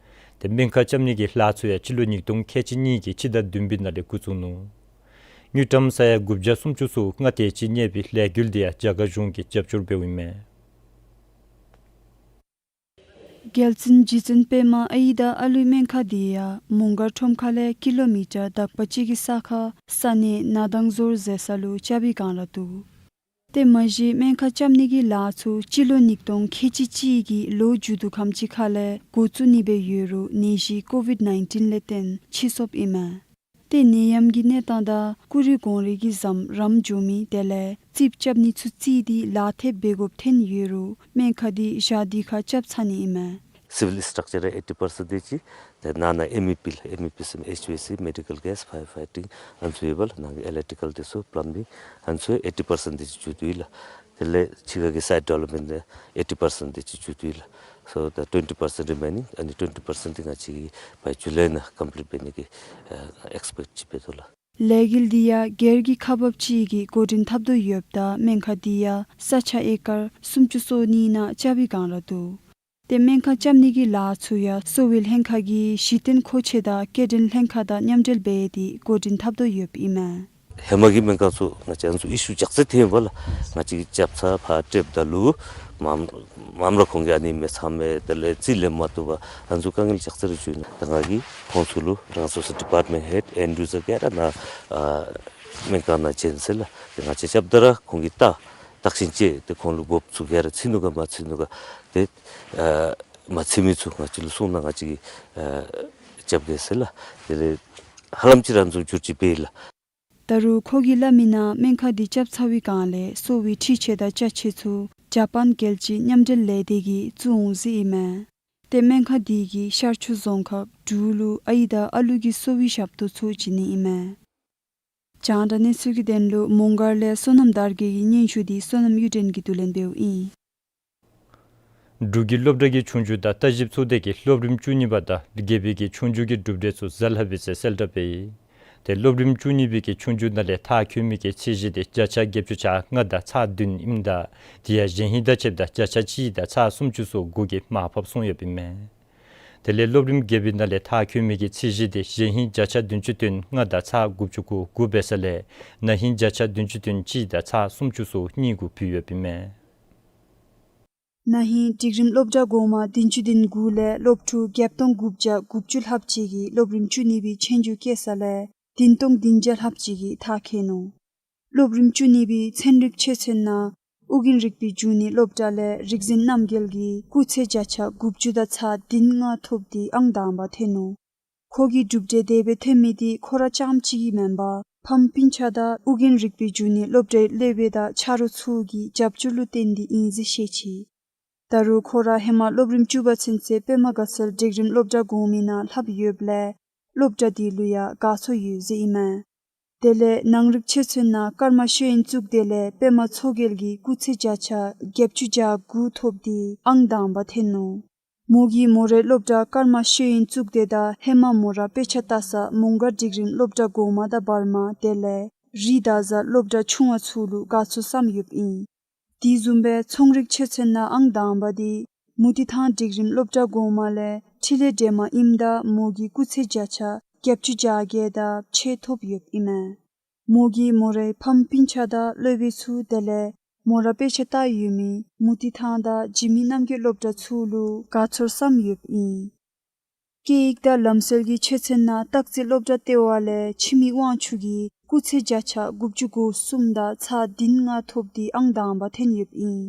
ཏེ་སྨན་ཁང་རྐྱབ་ནི་གི་ལཱ་ཚུ་ཡང་སྤྱི་ལོ་ཉིས་སྟོང་ཁལ་གཅིག་གཉིས་ཀྱི་སྤྱི་ཟླ་བདུན་པའི་ནང་ལས་འགོ་བཙུགས་ནུག། དངུལ་ཀྲམ་ས་ཡ་དགུ་བརྒྱ་སུམ་ཅུ་སོ་ལྔ་དེ་ཅིག་གནས་པའི་ལས་འགུལ་འདི་ཡང་རྒྱ་གར་གཞུང་གིས་རྒྱབ་སྐྱོར་འབདཝ་ཨིན་མས། རྒྱལ་བཙུན་རྗེ་བཙུན་པདྨ་ཨའི་དང་ཨ་ལུའི་སྨན་ཁང་འདི་ཡང་མོང་སྒར་ཁྲོམ་ཁ་ལས་ཀི་ལོ་མི་ཊར་དག་པ་གཅིག་གི་ས་ཁར་ས་གནས་ན་དང་ཟོར་ཟེར་ས་ལུ་རྐྱབ་པའི་སྒང་ར་འདུག། ཏེ་མ་གཞི་སྨན་ཁང་རྐྱབ་ནི་གི་ལཱ་ཚུ་སྤྱི་ལོ་ཉིས་སྟོང་ཁལ་གཅིག་གཅིག་གི་ལོ་མཇུག་བསྡུ་ཁམས་ཅིག་ཁ་ལས་འགོ་བཙུགས་ནི་སྦེ་ཡོད་རུང་ནད་གཞི་ཀོ་ཝིཌ་ནའིན་ཊིན་ལས་བརྟེན་ཕྱིས་སོཔ་ཨིན་མས། ཏེ་ནད་ཡམས་ཀྱི་གནས་སྟངས་དང་ཀུ་རེ་གོང་རིམ་གྱི་ཟམ་རམ་འགྱོ་མི་དེ་ལས་རྩིགཔ་རྐྱབ་ནི་ཚུ་བརྩིས་ཏེ་ལཱ་ཐེབས་འབད་དགོཔ་ཐོན་ཡོད་རུང་སྨན་ཁང་འདི་ཞག་དུས་ཁར་རྐྱབ་ཚར་ནི་ཨིན་མས། སི་ཝིལ་སི་ཊག་ཅར་ཨེ་ཊི་པར་སེནཊ་དེ་ཅིག། ཏེ་ནང་ན་ཨེམ་ཨི་པི་ལགས། ཨེམ་ཨི་པི་ཟེར་མི་ཨེཆ་ཝི་ཨེ་སི་མེ་ཌི་ཀལ་གེས་ཕ་ཡར་ཕའི་ཊིང་ཨ་ནི་ཚུ་ཡོད་པ་ལགས། ནང་གི་ཨི་ལེག་ཊི་ཀལ་དེ་ཚུ་པ་ལམ་བིང་ཨ་ནི་ཚུ་ཨེ་ཊི་པར་སེནཊ་དེ་ཅིག་མཇུག་བསྡུ་ཡི་ལགས། དེ་ལས་ཕྱི་ཁ་གི་སའིཊ་ཌི་ཝེ་ལོབ་མེནཊ་ཨེ་ཊི་པར་སེནཊ་དེ་ཅིག་མཇུག་བསྡུ་ཡི་ལགས། སོ་ད་ཊུ་ཝེན་ཊི་པར་སེནཊ་རི་མེ་ནིང་ཨ་ནི་ཊུ་ཝེན་ཊི་པར་སེནཊ་དེ་ང་བཅས་ཀྱིས་བའི་ཇུ་ལའི་ནང་ཀམ་པི་ལིཊ་འབད་ནི་གི་ཨེགས་པེཀཊ་ཅིག་འབད་དོ་ལགས། ལས་འགུལ་འདི་ཡང་སྒེར་གྱི་ཁག་འབགཔ་ཅིག་གིས་འགོ་འདྲེན་འཐབ་དོ་ཡོདཔ་ད་སྨན་ཁང་འདི་ཡང་ས་ཆ་ཨེ་ཀར་སུམ་ཅུ་སོ་གཉིས་ནང་རྐྱབ་པའི་སྒང་ར་འདུག། ཏེ་སྨན་ཁང་རྐྱབ་ནི་གི་ལཱ་ཚུ་ཡང་གསོ་བའི་ལྷན་ཁག་གི་གཞི་རྟེན་མཁོ་ཆས་དང་སྐྱེལ་འདྲེན་ལྷན་ཁག་དང་མཉམ་འབྲེལ་འབད་དེ་འགོ་འདྲེན་འཐབ་དོ་ཡོདཔ་ཨིན་མས། ཧེ་མ་གི་སྨན་ཁང་ཚུ་ང་བཅས་ཨ་ནི་ཚུ་ཨི་ཤུ་ཅག་ཚད་ཐོན་པ་ལགས། ང་བཅས་ཀྱིས་རྐྱབ་ཚར་ཕར་སྤྲོདཔ་ད་ལུ་མངམ་མངམ་ར་ཁོང་གིས་ཨ་ནི་མི་ཚང་མས་དེ་ལས་རྩིས་ལེན་མ་བཏུབ་པར་ཨ་ནི་ཚུ་དཀའ་ངལ་ཅོག་ཙེ་ར་བྱུང་ནུག། ད་ང་གིས་ཁོང་ཚུ་ལུ་རང་སོ་སོ་ཌི་པརཊ་མེནཊ་ཧེཌ་ཨེན་ཌི་ཡུ་ཛར་ག་ར་ནཱ་ཨ་སྨན་ཁང་ནང་བྱོན་ཟེར་ལགས། ཏེ་ང་བཅས་རྐྱབ་ད་ར་ཁོང་གིས་བལྟ་བརྟག་ཞིབ་ཅིག་ཏེ་ཁོང་ལུ་དགོཔ་ཚུ་ག་ར་ཚུད་ནུག་ག་མ་ཚུད་ནུག་ག་ཏེ་ཨ་མ་ཚུད་མི་ཚུ་ང་བཅས་ལུ་གསུངས་གནང་། ང་བཅས་ཀྱིས་ཨ་རྐྱབ་གེ་ཟེར་ལགས། དེ་ལས་ཧ་ལམ་ཅིག་ར་ཨ་ནི་ཚུ་འགྱུར་བཅོས་འབད་ཡི་ལགས། ད་རུང་ཁོ་གིས་སླབ་མི་ནང་སྨན་ཁང་འདི་རྐྱབ་ཚར་བའི་སྒང་ལས་གསོ་བའི་འཕྲུལ་ཆས་དང་ཅ་ཆས་ཚུ་ཇ་པཱན་རྒྱལ་སྤྱིའི་མཉམ་འབྲེལ་ལས་སྡེ་གིས་བཙུགས་འོང་ཟེར་ཨིན་མས། ཏེ་སྨན་ཁང་འདི་གིས་ཤར་ཕྱོགས་རྫོང་ཁག་འབྲུག་ལུ་ཨའི་དང་ཨ་ལུ་གི་གསོ་བའི་ཞབས་ཏོག་ཚུ་བྱིན་ནི་ཨིན་མས། རྒྱང་བསྒྲགས་གནས་ཚུལ་གྱི་དོན་ལུ་མོང་སྒར་ལས་བསོད་ནམས་དར་རྒྱས་ཀྱི་སྙན་ཞུ་འདི་བསོད་ནམས་གཡུ་སྒྲོན་གྱིས་བསྡུ་ལེན་འབདཝ་ཨིན། འབྲུག་གི་སློབ་གྲྭ་གི་ཆོས་རྒྱུགས་དང་བརྟག་ཞིབ་ཚོགས་སྡེ་གིས་སློབ་རིམ་བཅུ་གཉིས་པ་དང་དགེ་འཕེལ་གྱི་ཆོས་རྒྱུགས་ཀྱི་གྲུབ་འབྲས་ཚུ་གཟའ་ལྷག་པའི་ཚེ་གསལ་བསྒྲགས་འབད་ཡི། ཏེ་སློབ་རིམ་བཅུ་གཉིས་པའི་གི་ཆོས་རྒྱུགས་ནང་ལས་མཐར་འཁྱོལ་མི་གི་ཚད་གཞི་དེ་བརྒྱ་ཆ་བརྒྱད་ཅུ་གྱ་ལྔ་དང་ཚག་བདུན་ཨིནམ་ད་དེ་ཡང་གཞེན་ཧིང་དང་ཕྱདཔ་ད་བརྒྱ་ཆ་གཅིག་དང་ཚག་སུམ་ཅུ་སོ་དགུ་གིས་མར་ཕབ་སོང་ཡོདཔ་ཨིན་མས། དེ་ལས་སློབ་རིམ་བརྒྱད་པའི་ནང་ལས་མཐར་འཁྱོལ་མི་གི་ཚད་གཞི་དེ་གཞེན་ཧིང་བརྒྱ་ཆ་བདུན་ཅུ་དོན་ལྔ་དང་ཚག་དགུ་བཅུ་གོ་དགུ་འབད་ས་ལས་ན་ཧིང་བརྒྱ་ཆ་བདུན་ཅུ་དོན་གཅིག་དང་ཚག་སུམ་ཅུ་སོ་གཉིས་གུ་ཕུལ་ཡོདཔ་ཨིན་མས། ན་ཧིང་སྒྲིག་རིམ་སློབ་གྲྭ་གོང་མ་བདུན་ཅུ་དོན་དགུ་ལས་སློབ་ཕྲུག་བརྒྱད་སྟོང་དགུ་བརྒྱ་དགུ་བཅུ་ལྷགཔ་ཅིག་གིས་སློབ་རིམ་བཅུ་གཉིས་པའི་ཆོས་རྒྱུགས་བཀོད་ས་ལས་བདུན་སྟོང་བདུན་བརྒྱ་ལྷགཔ་ཅིག་གིས་མཐར་འཁྱོལ་ནུག། སློབ་རིམ་བཅུ་གཉིས་པའི་ཚན་རིག་ཆོས་ཚན་ནང་ཨོ་རྒྱན་རིག་པའི་འབྱུང་གནས་སློབ་གྲྭ་ལས་རིག་འཛིན་རྣམ་རྒྱལ་གྱིས་སྐུགས་ཚད་བརྒྱ་ཆ་དགུ་བཅུ་དང་ཚག་བདུན་ལྔ་ཐོབ་སྟེ་ཨང་དང་པ་ཐོན་ནུག། ཁོ་གི་གྲུབ་འབྲས་དེ་སྦེ་ཐོན་མི་འདི་ཁོ་ར་རྐྱངམ་གཅིག་གིས་མེན་པར་ཕམ་སྤུན་ཆ་དང་ཨོ་རྒྱན་རིག་པའི་འབྱུང་གནས་སློབ་གྲྭའི་སློབ་དཔོན་དང་ཆ་རོགས་ཚུ་གི་རྒྱབ་སྐྱོར་ལུ་བརྟེན་ཏེ་ཨིན་ཟེར་བཤད་ཅི། ད་རུང་ཁོ་ར་ཧེ་མ་སློབ་རིམ་བཅུ་པ་ཚུན་ཚོད་པདྨ་དགའ་ཚལ་སྒྲིག་རིམ་སློབ་གྲྭ་གོང་མའི་ནང་ལྷབ་ཡོདཔ་ལས་སློབ་གྲྭ་འདི་ལུ་ཡང་དགའ་ཚོར་ཡོད་ཟེར་ཨིན་མས། དེ་ལས་ནང་རིག་ཆེད་ཚོད་ནང་ཀརྨ་ཤེས་ཡོན་གཙུག་སྡེ་ལས་པདྨ་མཚོ་རྒྱལ་གྱིས་སྐུགས་ཚད་བརྒྱ་ཆ་བརྒྱད་ཅུ་གྱ་དགུ་ཐོབ་སྟེ་ཨང་དང་པ་ཐོན་ནུག། མོ་གིས་མོ་རའི་སློབ་གྲྭ་ཀརྨ་ཤེས་ཡོན་གཙུག་སྡེ་དང་ཧེ་མ་མོ་ར་དཔེ་ཆ་ལྟ་ས་མོང་སྒར་སྒྲིག་རིམ་སློབ་གྲྭ་གོང་མ་དང་བར་མ་དེ་ལས་རི་དྭགས་གཟར་སློབ་གྲྭ་ཆུང་བ་ཚུ་ལུ་དགའ་ཚོར་ཟམ་ཡོདཔ་ཨིན། དེ་བཟུམ་སྦེ་ཚོང་རིག་ཆེད་ཚོད་ནང་ཨང་དང་པ་འདི་མུ་ཏིག་ཐང་སྒྲིག་རིམ་སློབ་གྲྭ་གོང་མ་ལས་འཕྲིན་ལས་སྒྲོལ་མ་ཨིནམ་ད་མོ་གིས་སྐུགས་ཚད་བརྒྱ་ཆ་བརྒྱད་ཅུ་གྱ་བརྒྱད་དང་ཕྱེད་ཐོབ་ཡོདཔ་ཨིན་མས། མོ་གིས་མོ་རའི་ཕམ་སྤུན་ཆ་དང་སློབ་དཔོན་ཚུ་དེ་ལས་མོ་ར་དཔེ་ཆ་ལྟ་ཡོད་མི་མུ་ཏིག་ཐང་དང་འཇིགས་མེད་རྣམ་རྒྱལ་སློབ་གྲྭ་ཚུ་ལུ་དགའ་ཚོར་ཟམ་ཡོདཔ་ཨིན། སྐད་ཡིག་དང་ལམ་སྲོལ་གྱི་ཆེད་ཚོད་ནང་སྟག་རྩེ་སློབ་གྲྭ་ལྟེ་བ་ལས་འཆི་མེད་དབང་ཕྱུག་གིས་སྐུགས་ཚད་བརྒྱ་ཆ་དགུ་བཅུ་གོ་གསུམ་དང་ཚག་བདུན་ལྔ་ཐོབ་སྟེ་ཨང་དང་པ་ཐོན་ཡོདཔ་ཨིན།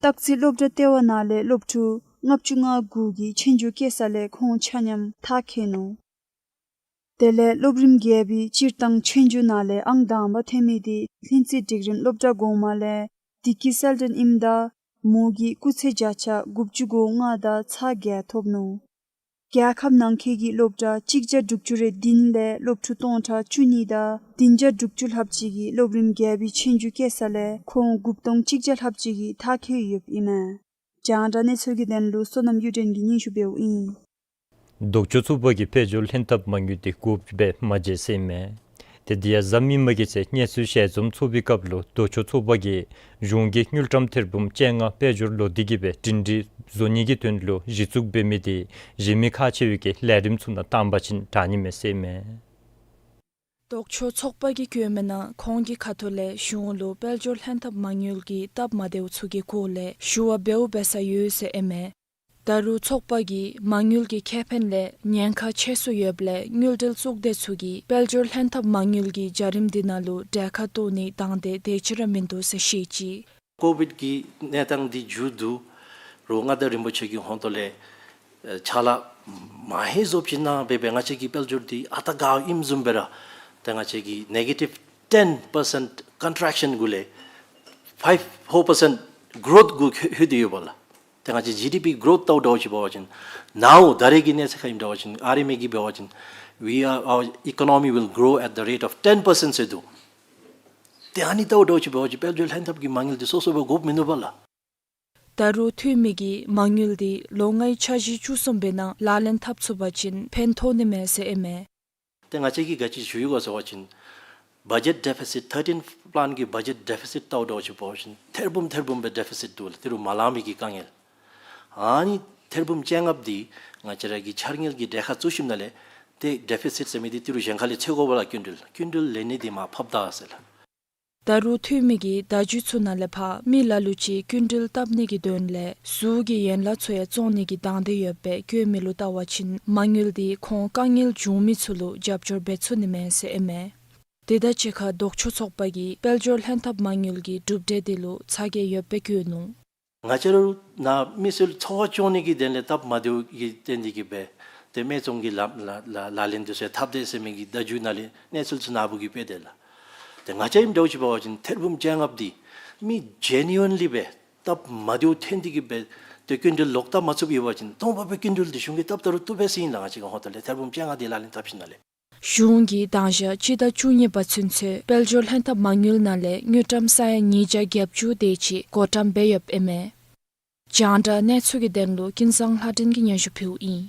སྟག་རྩེ་སློབ་གྲྭ་ལྟེ་བ་ནང་ལས་སློབ་ཕྲུག་ལྔ་བཅུ་ང་དགུ་གིས་ཆོས་རྒྱུགས་རྐྱབ་ས་ལས་ཁོང་ཆ་མཉམ་མཐར་འཁྱོལ་ནུག། དེ་ལས་སློབ་རིམ་བརྒྱད་པའི་སྤྱིར་བཏང་ཆོས་རྒྱུགས་ནང་ལས་ཨང་དང་པ་ཐོན་མི་འདི་ལྷུན་རྩེ་སྒྲིག་རིམ་སློབ་གྲྭ་གོང་མ་ལས་བདེ་སྐྱིད་གསལ་སྒྲོན་ཨིནམ་ད་མོ་གིས་སྐུགས་ཚད་བརྒྱ་ཆ་དགུ་བཅུ་གོ་ལྔ་དང་ཚག་བརྒྱད་ཐོབ་ནུག། རྒྱལ་ཁབ་ནང་འཁོད་ཀྱི་སློབ་གྲྭ་གཅིག་བརྒྱ་དྲུག་ཅུ་རེ་བདུན་ལས་སློབ་ཕྲུག་སྟོང་ཕྲག་བཅུ་གཉིས་དང་བདུན་བརྒྱ་དྲུག་ཅུ་ལྷགཔ་ཅིག་གིས་སློབ་རིམ་བརྒྱད་པའི་ཆོས་རྒྱུགས་རྐྱབ་ས་ལས་ཁོང་དགུ་སྟོང་གཅིག་བརྒྱ་ལྷགཔ་ཅིག་གིས་མཐར་འཁྱོལ་ཡོདཔ་ཨིན་མས། རྒྱང་བསྒྲགས་གནས་ཚུལ་གྱི་དོན་ལུ་བསོད་ནམས་གཡུ་སྒྲོན་གྱིས་སྙན་ཞུ་འབདཝ་ཨིན། ལྡོག་ཕྱོགས་ཚོགས་པ་གིས་དཔལ་འབྱོར་ལྷན་ཐབས་མ་དངུལ་འདི་བཀོག་སྦེ་མ་བྱས་ཟེར་ཨིན་མས། ཏེ་དེ་ཡང་གཟའ་མིག་དམར་གྱི་ཚེ་གནས་ཚུལ་ཞལ་འཛོམས་ཚོགས་པའི་སྐབས་ལུ་ལྡོག་ཕྱོགས་ཚོགས་པ་གིས་གཞུང་གིས་དངུལ་ཀྲམ་ཐེར་འབུམ་བཅོ་ལྔ་དཔལ་འབྱོར་ལོ་བདེ་གི་སྦེ་སྒྲིང་སྒྲིང་བཟོ་ནི་གི་དོན་ལུ་གཞི་བཙུགས་འབད་མི་འདི་གཞི་མེད་ཁག་ཆེ་བའི་གི་ལས་རིམ་ཚུ་ནང་བཏང་པ་ཅིན་དྲག་ནི་མས་ཟེར་ཨིན་མས། ལྡོག་ཕྱོགས་ཚོགས་པ་གིས་བཀོད་མི་ནང་ཁོང་གི་ཁ་ཐུག་ལས་གཞུང་ལུ་དཔལ་འབྱོར་ལྷན་ཐབས་མ་དངུལ་གྱི་སྟབས་མ་བདེཝ་ཚུ་གི་སྐོར་ལས་ཞུ་བ་འབདཝ་འབད་ས་ཡོད་ཟེར་ཨིན་མས། ད་རུང་ཚོགས་པ་གིས་མ་དངུལ་གྱི་ཁེ་ཕན་ལས་ཉེན་ཁ་ཆེ་སུ་ཡོདཔ་ལས་དངུལ་འབྲེལ་གཙུག་སྡེ་ཚུ་གིས་དཔལ་འབྱོར་ལྷན་ཐབས་མ་དངུལ་གྱི་བྱ་རིམ་འདི་ནང་ལུ་གྲལ་ཁར་གཏོགས་ནིའི་དང་འདོད་དེ་ཅིག་ར་མིན་འདུག་ཟེར་བཤད་ཅི། ཀོ་བིཌ་ཀྱི་གནས་སྟངས་འདི་མཇུག་བསྡུ་རུང་མངའ་བདག་རིན་པོ་ཆེ་གི་ཧོངས་ཏོ་ལས་ཨེ་ཕྱག་ལཱ་མ་ཧེ་བཟོ་བྱིན་ན་འབད་འབད་ང་བཅས་ཀྱི་དཔལ་འབྱོར་འདི་ཨ་རྟག་དགའཝ་ཨིནམ་བཟུམ་སྦེ་ར་ཏེ་ང་བཅས་ཀྱི་negative ten percent contraction གུ་ལས་five four percent growth གུ་ལྷོད་དེ་ཡོདཔ་ལགས། ཏེ་ང་བཅས་ཇི་ཌི་པི་གི་གོ་རོཐ་བལྟཝ་ད་ཅིག་འབད་བ་ཅིན་ནཱ་ད་རེས་ཀྱི་གནས་ཚད་ཁར་ཨིནམ་འབད་བ་ཅིན་ཨར་ཨེམ་ཨེཕ་གིས་འབད་བ་ཅིན་we are, our economy will grow at the rate of ten percent ཟེར་འདུག། ཏེ་ཨ་ནི་བལྟཝ་ད་ཅིག་འབད་བ་ཅིན་དཔལ་འབྱོར་ལྷན་ཐབས་ཀྱི་མ་དངུལ་འདི་སོ་སོ་སྦེ་དགོཔ་མིན་འདུག་པ་ལགས། ད་རུང་འཐུས་མི་གིས་མ་དངུལ་འདི་ལོ་ལྔའི་འཆར་གཞི་བཅུ་གསུམ་པའི་ནང་ལག་ལེན་འཐབ་ཚུགས་པ་ཅིན་ཕན་ཐོགས་ནི་མས་ཟེར་ཨིན་མས། ཏེ་ང་བཅས་ཀྱིས་ག་ཅི་ཞུ་ཡི་ག་ཟེར་བ་ཅིན་budget deficit, thirteenth plan གི་budget deficit བལྟཝ་ད་ཅིག་འབད་བ་ཅིན་ཐེར་འབུམ་ཐེར་འབུམ་སྦེ་deficit འདུག་ལགས། ད་རུང་མ་ལང་མི་གི་དཀའ་ངལ། ཨ་ནི་ཐེར་འབུམ་བཅོ་ལྔ་འདི་ང་བཅས་ར་གི་འཆར་དངུལ་གྱི་གྲལ་ཁར་བཙུགས་ཞིནམ་ལས་ཏེ་deficit ཟེར་མི་འདི་ད་རུང་གཞན་ཁ་ལས་འཚོལ་དགོ་པས་ལགས། སྐྱིན་འགྲུལ་སྐྱིན་འགྲུལ་ལེན་ནི་འདི་མར་ཕབ་ད་ཟེར་ལགས། ད་རུང་འཐུས་མི་གིས་བརྡ་བརྒྱུད་ཚུ་ནང་ལས་ཕར་མི་ལ་ལུ་ཅིག་སྐྱིན་འགྲུལ་བཏབ་ནི་གི་དོན་ལས་གཟུགས་ཀྱི་ཡན་ལག་ཚུ་ཡང་བཙོང་ནི་གི་དང་འདོད་ཡོད་པའི་བཀོད་མི་ལུ་བལྟ་བ་ཅིན་མ་དངུལ་འདི་ཁོང་དཀའ་ངལ་བྱུང་མི་ཚུ་ལུ་རྒྱབ་སྐྱོར་འབད་ཚུགས་ནི་མས་ཟེར་ཨིན་མས། དེ་དང་གཅིག་ཁར་ལྡོག་ཕྱོགས་ཚོགས་པ་གིས་དཔལ་འབྱོར་ལྷན་ཐབས་མ་དངུལ་གྱི་གྲུབ་འབྲས་འདི་ལུ་ཚ་གྱང་ཡོདཔ་སྦེ་བཀོད་ནུག། ང་བཅས་ར་ནཱ་མི་སེར་འཚོ་བ་སྐྱོང་ནི་གི་དོན་ལས་སྟབས་མ་བདེཝ་གི་དོན་འདི་གིས་སྦེ་ཏེ་སྨད་འཚོང་གི་ལམ་ལ་ལ་ལག་ལེན་འདི་ཚུ་ཡང་འཐབ་དེས་ཟེར་མི་གི་བརྡ་བརྒྱུད་ནང་ལས་གནས་ཚུལ་ཚུ་ནཱ་བུ་གིས་སྤེལ་དེས་ལགས། ཏེ་ང་བཅས་ཨིནམ་འདྲཝ་ཅིག་འབད་བ་ཅིན་ཐེར་འབུམ་བཅོ་ལྔ་འདི་མི་genuinely སྦེ་སྟབས་མ་བདེཝ་ཐོན་ཏེ་གིས་སྦེ་ཏེ་སྐྱིན་འགྲུལ་ལོག་བཏབ་མ་ཚུགསཔ་ཡོད་པ་ཅིན་སྟོང་པ་སྦེ་སྐྱིན་འགྲུལ་འདི་གཞུང་གིས་བཏབ་ད་རུང་བཏུབ་པས་ཟེར་ཨིན་ལགས། ང་བཅས་ཀྱི་ཧོངས་ཏོ་ལས་ཐེར་འབུམ་བཅོ་ལྔ་འདི་ལག་ལེན་འཐབ་ཞིནམ་ལས། གཞུང་གིས་དང་ཞག་སྤྱི་ཟླ་བཅུ་གཉིས་པ་ཚུན་ཚོད་དཔལ་འབྱོར་ལྷན་ཐབས་མ་དངུལ་ནང་ལས་དངུལ་ཀྲམ་ས་ཡ་ཉིས་བརྒྱ་བརྒྱད་ཅུ་དེ་ཅིག་བགོ་བཀྲམ་འབད་ཡོདཔ་ཨིན་མས། རྒྱང་བསྒྲགས་གནས་ཚུལ་གྱི་དོན་ལུ་ཀུན་བཟང་ལྷ་སྒྲོན་གྱིས་སྙན་ཞུ་ཕུལཝ་ཨིན།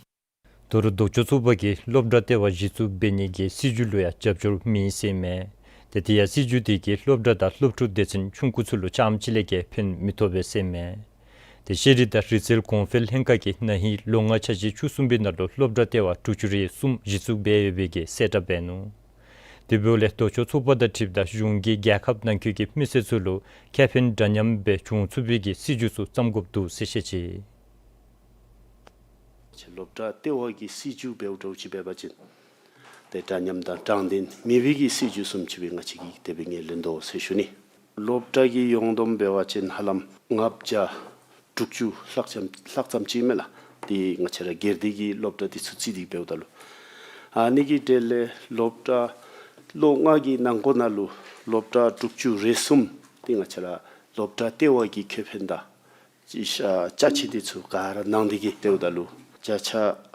ད་རུང་ལྡོག་ཕྱོགས་ཚོགས་པ་གིས་སློབ་གྲྭ་ལྟེ་བ་གཞི་བཙུགས་འབད་ནི་གི་སྲིད་བྱུས་ལུ་ཡང་རྒྱབ་སྐྱོར་མེད་ཟེར་ཨིན་མས། ཏེ་དེ་ཡང་སྲིད་བྱུས་དེ་གིས་སློབ་གྲྭ་དང་སློབ་ཕྲུག་སྡེ་ཚན་ཆུང་ཀུ་ཚུ་ལུ་རྐྱངམ་ཅིག་ལས་བརྒལ་ཕན་མི་ཐོགས་པས་ཟེར་ཨིན་མས། ཏེ་ཤེས་རིག་དང་རིག་རྩལ་གོང་འཕེལ་ལྷན་ཁག་གིས་ན་ཧིང་ལོ་ལྔའི་འཆར་གཞི་བཅུ་གསུམ་པའི་ནང་ལུ་སློབ་གྲྭ་ལྟེ་བ་དྲུག་ཅུ་རེ་གསུམ་གཞི་བཙུགས་འབད་ཡོད་པའི་གི་གསལ་བསྒྲགས་འབད་ནུག། དེ་འབདཝ་ལས་ལྡོག་ཕྱོགས་ཚོགས་པ་དང་འཁྲིལཝ་ད་གཞུང་གིས་རྒྱལ་ཁབ་ནང་འཁོད་ཀྱི་མི་སེར་ཚུ་ལུ་ཁེ་ཕན་འདྲ་མཉམ་སྦེ་བྱུང་ཚུགས་པའི་གི་སྲིད་བྱུས་ཚུ་བརྩམ་དགོཔ་འདུག་ཟེར་བཤད་ཅི། ང་བཅས་སློབ་གྲྭ་ལྟེ་བ་གི་སྲིད་བྱུས་འབདཝ་འདྲཝ་ཅིག་འབད་བ་ཅིན་ཏེ་འདྲ་མཉམ་དང་དྲང་བདེན་མེད་པའི་གི་སྲིད་བྱུས་བཟུམ་ཅིག་སྦེ་ང་བཅས་ཀྱིས་དེ་སྦེ་ངོས་ལེན་དོ་ཟེར་ཞུ་ནི། སློབ་གྲྭ་གི་ཡོངས་བསྡོམས་འབད་བ་ཅིན་ཧ་ལམ་ལྔ་བརྒྱ་དྲུག་ཅུ་ལྷག་ཙམ་ལྷག་ཙམ་ཅིག་མས་ལགས། ཏེ་ང་བཅས་ར་སྒེར་སྡེ་གི་སློབ་གྲྭ་འདི་ཚུ་རྩིས་ཏེ་འབདཝ་ད་ལུ། ཨ་ནི་གི་གྲས་ལས་སློབ་གྲྭ་ལོ་ལྔ་གི་ནང་འཁོད་ནང་ལུ་སློབ་གྲྭ་དྲུག་ཅུ་རེ་གསུམ་འདི་ང་བཅས་ར་སློབ་གྲྭ་ལྟེ་བ་གི་ཁེ་ཕན་དང་ཅིག་ཨ་ཅ་ཆས་འདི་ཚུ་ག་ར་གནང་སྟེ་གི་སྡོདཔ་ད་ལུ་བརྒྱ་ཆ་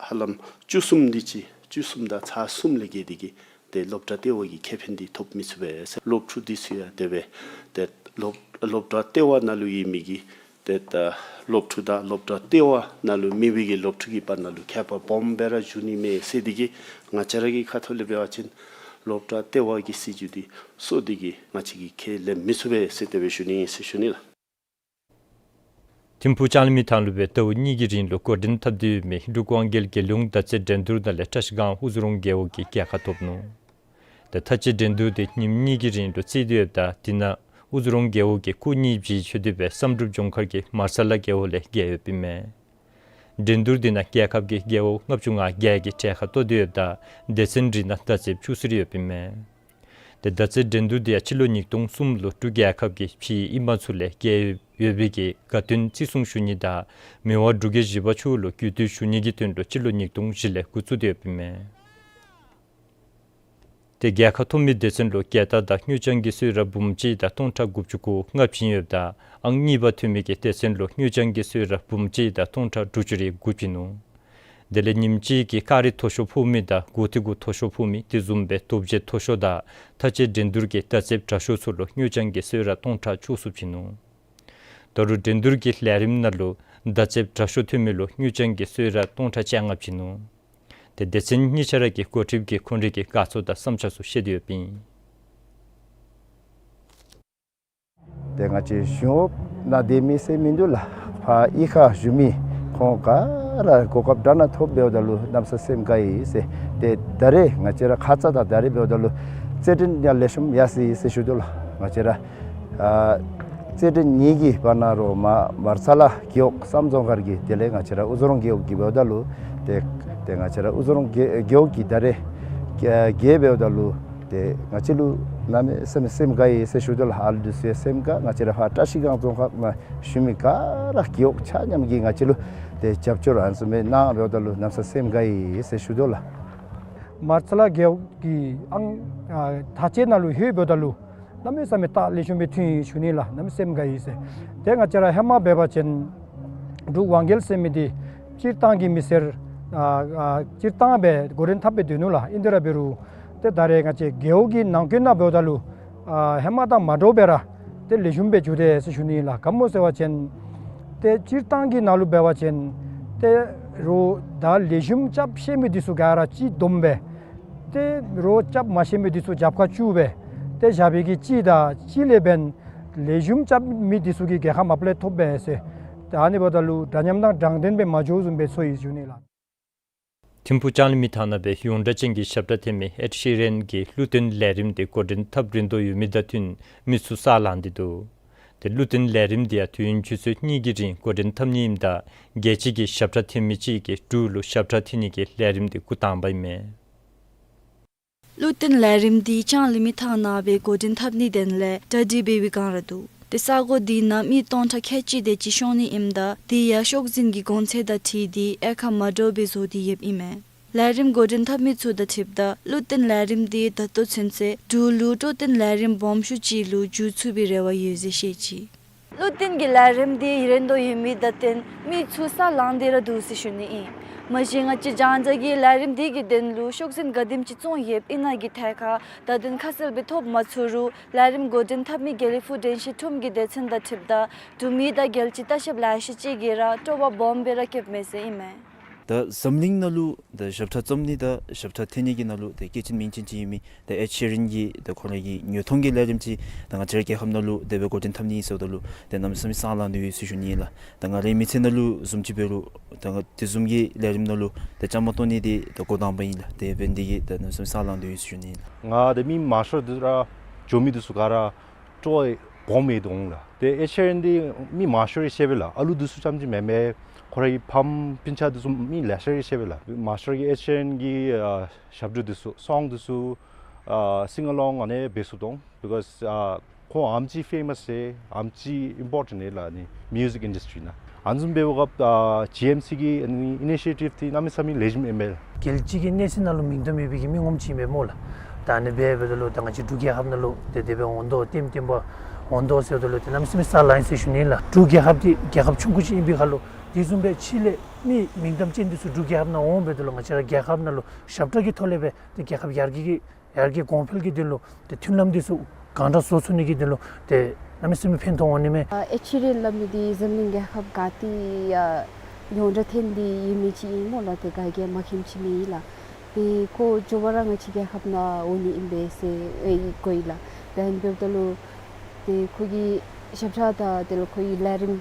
ཧ་ལམ་བཅུ་གསུམ་འདི་ཅིག་བཅུ་གསུམ་དང་ཚག་གསུམ་ལས་བརྒལ་ཏེ་གི་ཏེ་སློབ་གྲྭ་ལྟེ་བ་གི་ཁེ་ཕན་འདི་ཐོབ་མི་ཚུགས་པས་ཟེར། སློབ་ཕྲུག་འདི་ཚུ་ཡང་དེ་སྦེ་ཏེ་སློབ་སློབ་གྲྭ་ལྟེ་བ་ནང་ལུ་ཡོད་མི་གི་ཏེ་ད་སློབ་ཕྲུག་དང་སློབ་གྲྭ་ལྟེ་བ་ནང་ལུ་མེད་པའི་གི་སློབ་ཕྲུག་གི་བར་ན་ལུ་ཁྱད་པར་སྦོམ་སྦེ་ར་འགྱོ་ནི་མས་ཟེར་ཏེ་གི་ང་བཅས་ར་གི་ཁ་ཐུག་ལས་འབད་བ་ཅིན་སློབ་གྲྭ་ལྟེ་བ་གི་སྲིད་བྱུས་འདི་སོར་ཏེ་གི་ང་བཅས་ཀྱིས་ཁས་ལེན་མི་ཚུགས་པས་ཟེར་དེ་སྦེ་ཞུ་ནི་ཨིན་ཟེར་ཞུ་ནི་ལགས། ཐིམ་ཕུག་ལྕང་གླིང་མི་ཐང་ལུ་སྦེ་ཟླཝ་གཉིས་ཀྱི་རིང་ལུ་འགོ་འདྲེན་འཐབ་སྟེ་ཡོད་མི་འབྲུག་དབང་རྒྱལ་རྒྱལ་ཡོངས་མདའ་རྩེད་འགྲན་བསྡུར་ནང་ལས་བཀྲ་ཤིས་སྒང་དབུ་རྫོང་རྒེད་འོག་གིས་རྒྱལ་ཁ་ཐོབ་ནུག། ཏེ་མཐའ་དཔྱད་འགྲན་བསྡུར་འདི་ཉིནམ་གཉིས་ཀྱི་རིང་ལུ་རྩེ་སྟེ་ཡོདཔ་ད་དེ་ནང་དབུ་རྫོང་རྒེད་འོག་གིས་སྐུགས་གཉིས་བཞེས་ཚུགས་ཏེ་སྦེ་བསམ་གྲུབ་ལྗོངས་མཁར་གྱིས་མར་ཚ་ལ་རྒེད་འོག་ལས་རྒྱལ་ཡོདཔ་ཨིན་མས། འགྲན་བསྡུར་འདི་ནང་རྒྱལ་ཁབ་ཀྱི་རྒེད་འོག་ལྔ་བཅུ་ང་བརྒྱད་ཀྱིས་གྲལ་ཁར་གཏོགས་ཏེ་ཡོདཔ་ད་སྡེ་ཚན་རེ་ནང་མདའ་རྩེདཔ་བཅུ་གསུམ་ཡོདཔ་ཨིན་མས། ཏེ་མདའ་རྩེད་འགྲན་བསྡུར་འདི་ཡང་སྤྱི་ལོ་ཉིས་སྟོང་གསུམ་ལུ་འབྲུག་རྒྱལ་ཁབ་ཀྱིས་ཕྱིའི་ཨིན་པ་ཚུ་ལས་རྒྱལ་ཡོད་པའི་གི་དགའ་སྟོན་བརྩི་སྲུང་ཞུ་ནི་དང་མི་དབང་འབྲུག་རྒྱལ་བཞི་པ་མཆོག་ལུ་གུས་བཏུད་ཞུ་ནི་གི་དོན་ལུ་སྤྱི་ལོ་ཉིས་སྟོང་བཞི་ལས་འགོ་བཙུགས་ཏེ་ཡོདཔ་ཨིན་མས། ཏེ་རྒྱལ་ཁ་ཐོབ་མི་སྡེ་ཚན་ལུ་རྒྱལ་རྟགས་དང་དངུལ་རྐྱང་གི་གསོལ་རས་འབུམ་གཅིག་དང་སྟོང་ཕྲག་དགུ་བཅུ་གོ་ལྔ་བྱིན་ཡོདཔ་ད་ཨང་གཉིས་པ་ཐོན་མི་གི་སྡེ་ཚན་ལུ་དངུལ་རྐྱང་གི་གསོལ་རས་འབུམ་གཅིག་དང་སྟོང་ཕྲག་དྲུག་ཅུ་རེ་དགུ་བྱིན་ནུག། དེ་ལས་ཉིནམ་གཅིག་གི་ཀ་རི་མཐོ་ཤོས་ཕོག་མི་དང་འགོ་ཐོག་གུ་མཐོ་ཤོས་ཕོག་མི་དེ་བཟུམ་སྦེ་རྡོ་བརྗེ་མཐོ་ཤོས་དང་མཐའ་དཔྱད་འགྲན་བསྡུར་གྱི་མདའ་རྩེདཔ་དྲག་ཤོས་ཚུ་ལུ་དངུལ་རྐྱང་གི་གསོལ་རས་སྟོང་ཕྲག་བཅུ་གསུམ་བྱིན་ནུག། ད་རུང་འགྲན་བསྡུར་གྱི་ལས་རིམ་ནང་ལུ་མདའ་རྩེདཔ་དྲག་ཤོས་ཐོན་མི་ལུ་དངུལ་རྐྱང་གི་གསོལ་རས་སྟོང་ཕྲག་བཅོ་ལྔ་བྱིན་ནུག། ཏེ་སྡེ་ཚན་གཉིས་ཆ་ར་གིས་འགོ་ཁྲིདཔ་གིས་ཁོང་རའི་གི་དགའ་ཚོར་དང་བསམ་འཆར་ཚུ་བཤད་དེ་ཡོདཔ་ཨིན། ཏེ་ང་བཅས་གཞུང་གཡོགཔ་ནང་སྡོད་མི་ཟེར་མིན་འདུག་ལགས། ཕར་གཡུས་ཁར་བཞུགས་མི་ཁོང་ག་ར་གོ་སྐབས་འདྲ་ནང་ཐོབ་འབདཝ་ད་ལུ་གནམ་ས་སེམས་དགའ་ཡི་ཟེར། ཏེ་ད་རེས་ང་བཅས་ར་ཁ་ཙ་དང་ད་རེས་འབདཝ་ད་ལུ་རྩེད་འགྲན་ཡང་ལེགས་ཤོམ་ཡར་སོ་ཡི་ཟེར་ཞུ་དོ་ལགས། ང་བཅས་ར་ཨ་རྩེད་འགྲན་གཉིས་ཀྱི་བར་ན་རོགས་མ་མར་ཚ་ལ་རྒེད་འོག་བསམ་རྫོང་མཁར་གྱི་དེ་ལས་ང་བཅས་ར་དབུ་རྫོང་རྒེད་འོག་གི་འབདཝ་ད་ལུ་ཏེ་ཏེ་ང་བཅས་ར་དབུ་རྫོང་རྒེད་རྒེད་འོག་གིས་ད་རེས་རྒྱལ་རྒྱལ་འབདཝ་ད་ལུ་ཏེ་ང་བཅས་ལུ་གནམ་མེད་ས་མེད་སེམས་དགའ་ཡི་ཟེར་ཞུ་དོ་ལགས། ཨ་ལུ་འདི་ཚུ་ཡང་སེམས་དགའ། ང་བཅས་ར་ཕར་བཀྲ་ཤིས་སྒང་རྫོང་ཁག་ནང་བཞུགས་མི་ག་ར་རྒེད་འོག་ཆ་མཉམ་གྱིས་ང་བཅས་ལུ་ཏེ་རྒྱབ་སྐྱོར་ཨ་ནི་བཟུམ་སྦེ་གནང་འབདཝ་ད་ལུ་གནམ་ས་སེམས་དགའ་ཡི་ཟེར་ཞུ་དོ་ལགས། མར་ཚ་ལ་རྒེད་འོག་གི་ཨང་ཨ་མཐའ་དཔྱད་ནང་ལུ་ལྷོད་འབདཝ་ད་ལུ་གནམ་མེད་ས་མེད་རྟགས་ལེགས་ཤོམ་སྦེ་ཐོན་ཡི་ཞུ་ནི་ལགས། གནམ་མེད་སེམས་དགའ་ཡི་ཟེར། ཏེ་ང་བཅས་ར་ཧེ་མ་འབད་བ་ཅིན་འབྲུག་དབང་རྒྱལ་ཟེར་མི་འདི་སྤྱིར་བཏང་གི་མི་སེར་ཨ་ཨ་སྤྱིར་བཏང་སྦེ་འགོ་འདྲེན་འཐབ་སྦེ་སྡོད་ནུག་ལགས། ཨིན་དེ་ར་འབད་རུང་ཏེ་ད་རེས་ང་བཅས་རྒེད་འོག་གི་ནང་འཁོད་ནང་འབདཝ་ད་ལུ་ཨ་ཧེ་མ་དང་མ་འདྲཝ་སྦེ་ར་ཏེ་ལེགས་ཤོམ་སྦེ་འགྱོ་དེས་ཟེར་ཞུ་ནི་ལགས། ག་སྨོ་ཟེར་བ་ཅིན་ཏེ་སྤྱིར་བཏང་གི་ནང་ལུ་འབད་བ་ཅིན་ཏེ་རོགས་ད་ལེགས་ཤོམ་རྐྱབ་ཤེས་མི་འདི་ཚུ་ག་ར་གཅིག་བསྡོམས་སྦེ་ཏེ་རོགས་རྐྱབ་མ་ཤེས་མི་འདི་ཚུ་རྒྱབ་ཁར་བཅུག་སྦེ་ཏེ་བཞག་པའི་གི་གཅིག་དང་གཅིག་ལས་འབདན་ལེགས་ཤོམ་རྐྱབ་མི་འདི་ཚུ་གིས་རྒྱལ་ཁ་མ་པ་ལས་ཐོབ་པས་ཟེར། ཏེ་ཨ་ནི་འབདཝ་ད་ལུ་འདྲ་མཉམ་དང་དྲང་བདེན་སྦེ་མ་འགྱོཝ་བཟུམ་སྦེ་ཚོར་ཡི་ཞུ་ནི་ལགས། ཐིམ་ཕུག་ལྕང་གླིང་མི་ཐང་ནང་སྦེ་ཡོངས་གྲགས་ཅན་གྱི་ཞབས་ཁྲ་འཐེན་མི་ཨེཌ་ཤི་རན་གྱི་གླུ་བཏོན་ལས་རིམ་དེ་འགོ་འདྲེན་འཐབ་རན་དོ་ཡོད་མི་དང་བསྟུན་མི་ཚུ་ས་ལངས་ཏེ་འདུག། ཏེ་གླུ་བཏོན་ལས་རིམ་དེ་ཡང་དུས་ཡུན་ཆུ་ཚོད་གཉིས་ཀྱི་རིང་འགོ་འདྲེན་འཐབ་ནི་ཨིནམ་ད་རྒྱལ་སྤྱི་གི་ཞབས་ཁྲ་འཐེན་མི་གཅིག་གིས་འབྲུག་ལུ་ཞབས་ཁྲ་འཐེན་ནི་གི་ལས་རིམ་དེ་འགོ་དང་པ་ཨིན་མས། གླུ་བཏོན་ལས་རིམ་འདི་ལྕང་གླིང་མི་ཐང་ནང་སྦེ་འགོ་འདྲེན་འཐབ་ནི་དོན་ལས་གྲ་སྒྲིག་འབད་བའི་བསྒང་ར་འདུག། ཏེ་ས་གོ་འདི་ནང་མི་སྟོང་ཕྲག་ཁལ་གཅིག་དེ་ཅིག་ཤོང་ནི་ཨིནམ་ད་དེ་ཡང་ཤོག་འཛིན་གྱི་གོང་ཚད་དང་འཁྲིལ་ཏེ་དབྱེ་ཁག་མ་འདྲཝ་སྦེ་བཟོ་སྟེ་ཡོདཔ་ཨིན་མས། ལས་རིམ་འགོ་འདྲེན་འཐབ་མི་ཚུ་དང་འཁྲིལཝ་ད་གླུ་བཏོན་ལས་རིམ་འདི་ད་ལྟོ་ཚུན་ཚོད་འབྲུག་ལུ་སྤྲོ་སྟོན་ལས་རིམ་སྦོམ་ཤོས་ཅིག་ལུ་འགྱུར་ཚུགས་པའི་རེ་བ་ཡོད་ཟེར་བཤད་ཅི། གླུ་བཏོན་གྱི་ལས་རིམ་འདི་རན་དོ་ཡོད་མི་དང་བསྟུན་མི་ཚུ་ས་ལངས་ཏེ་ར་འདུག་ཟེར་ཞུ་ནི་ཨིན། མ་གཞི་ང་བཅས་རྒྱང་བསྒྲགས་ཀྱི་ལས་རིམ་འདི་གི་དོན་ལུ་ཤོག་འཛིན་ག་དེམ་ཅིག་བཙོང་ཡོདཔ་ཨིན་ན་གི་ཐད་ཁར་བརྡ་དོན་ཁ་གསལ་སྦེ་ཐོབ་མ་ཚུགས་རུང་ལས་རིམ་འགོ་འདྲེན་འཐབ་མི་དགེ་ལེགས་ཕུག་དྲན་ཤེས་ཁྲོམ་གྱི་སྡེ་ཚན་དང་འཁྲིལཝ་ད་འབྲུག་མི་དང་རྒྱལ་སྤྱིའི་ལྟ་བཤལཔ་ལེ་ཤ་ཅིག་གིས་ར་སྤྲོ་བ་སྦོམ་སྦེ་ར་བསྐྱེདཔ་མས་ཟེར་ཨིན་མས། ད་འཛམ་གླིང་ནང་ལུ་ད་ཞབས་ཁྲ་རྩོམ་ནི་དང་ཞབས་ཁྲ་འཐེན་ནི་གི་ནང་ལུ་ད་སྐྱེས་ཆེན་མིང་ཅན་ཅིག་ཨིན་མི་ད་ཨེཌ་ཤི་རན་གྱི་ད་ཁོ་རའི་གི་ཉོ་ཐོང་གི་ལས་རིམ་ཅིག་ད་ང་བཅས་ར་རྒྱལ་ཁབ་ནང་ལུ་དེ་སྦེ་འགོ་འདྲེན་འཐབ་ནི་ཟེརཝ་ད་ལུ་ད་གནམ་མེད་ས་མེད་ས་ལངས་ཏེ་ཡོད་ཟེར་ཞུ་ནི་ཨིན་ལགས། ད་ང་རའི་མི་ཚེ་ནང་ལུ་བཟུམ་ཅིག་འབད་རུང་ད་ང་དེ་བཟུམ་གྱི་ལས་རིམ་ནང་ལུ་ད་བཅའ་མར་གཏོགས་ནི་འདི་ད་འགོ་དང་པ་ཨིན་ལགས། དེ་འབད་ནི་དེ་གིས་ད་གནམ་མེད་ས་མེད་ས་ལངས་ཏེ་ཡོད་ཟེར་ཞུ་ནི་ཨིན་ལགས། ང་དང་མི་མང་ཤོས་འདི་ར་འགྱོ་མི་འདི་ཚུ་ག་ར་སྤྲོ་བ་སྦོམ་ཡོད་འོང་ལགས། ཏེ་ཨེཌ་ཤི་རན་འདི་མི་མང་ཤོས་ར་ཤེས་པས་ལགས། ཨ་ལུ་འདི་ཚུ་རྐྱངམ་ཅིག་མེན་མས། ཁོ་རའི་གི་ཕམ་སྤུན་ཆ་འདི་ཚུ་མི་ལེ་ཤ་ར་ཤེས་པས་ལགས། མང་ཤོས་ཀྱིས་ཨེཌ་ཤི་རན་གྱི་ཨ་ཞབས་བྲོ་འདི་ཚུ་སོང་འདི་ཚུ་ཨ་སིང་ཨ་ལོང་ཨ་ནི་འབད་ཚུགས་འོང་། བི་ཀོས་ཨ་ ཁོང་ཨམ་ཅིག་ཕེ་མཱས་ཟེར་ཨམ་ཅིག་ཨིམ་པོར་ཊེནཊ་ཨིན་ལགས་ཨ་ནི་མིའུ་ཟིག་ཨིན་ཌསི་ཊི་རི་ནང་། ཨ་ནི་བཟུམ་འབདཝ་སྐབས་ཨ་ཇི་ཨེམ་སི་གི་ཨ་ནི་ཨི་ནི་ཤི་ཡེ་ཊིབ་འདི་གནམ་མེད་ས་མེད་ལེགས་ཤོམ་ཨིན་མས་ལགས། རྒྱལ་སྤྱི་གི་གནས་ཚད་ནང་ལུ་མིང་དོན་མེད་པའི་གི་མི་ངོམ་ཅིག་ཨིན་པས་སྨོ་ལགས། ད་ཨ་ནི་སྦེ་འབདཝ་ད་ལུ་ད་ང་བཅས་འབྲུག་རྒྱལ་ཁབ་ནང་ལུ་ཏེ་དེ་སྦེ་འོང་དོ་ལྟེམ་ལྟེམ་སྦེ་འོང་དོ་ཟེརཝ་ད་ལུ་ཏེ་གནམ་མེད་ས་མེད་ས་ལ་ཨིན་ཟེར་ཞུ་ནི་ལགས། འབྲུག་རྒྱལ་ཁབ་འདི་རྒྱལ་ཁབ་ཆུང་ཀུ་ཅིག་ཨིན་པའི་ཁར་ལུ་དེ་བཟུམ་སྦེ་ཕྱི་ལས་མི་མིང་གཏམ་ཅན་འདི་ཚུ་འབྲུག་རྒྱལ་ཁབ་ནང་འོང་འབདཝ་ད་ལུ་ང་བཅས་ར་རྒྱལ་ཁབ་ནང་ལུ་ཞབས་ཁྲ་གི་ཐོག་ལས་སྦེ་ཏེ་རྒྱལ་ཁབ་ཡར་རྒྱས་ཀྱི་ཡར་རྒྱས་གོང་འཕེལ་གྱི་དོན་ལུ་ཏེ་མཐུན་ལམ་འདི་ཚུ་གང་དྲག་བཟོ་ཚུགས་ནི་གི་དོན་ལུ་ཏེ་གནམ་མེད་ས་མེད་ཕན་ཐོགས་འོང་ནི་མས། ཨ་ཨེཌ་ཤི་རན་སླབ་མི་འདི་འཛམ་གླིང་རྒྱལ་ཁབ་ག་ཏེ་ཡང་ཡོངས་གྲགས་ཐོན་ཏེ་ཡོད་མི་ཅིག་ཨིན་སྨོ་ལགས། ཏེ་ག་གིས་མ་མཁྱེནམ་ཅིག་མེད་ལགས། ཏེ་ཁོ་མགྱོགས་པ་ར་ང་བཅས་རྒྱལ་ཁབ་ནང་འོང་ནི་ཨིན་པས་ཟེར་ཨེ་གོ་ཡི་ལགས། ཏེ་ཨ་ནི་འབདཝ་ད་ལུ་ཏེ་ཁོ་གི་ཞབས་ཁྲ་དང་དེ་ལས་ཁོ་གི་ལས་རིམ་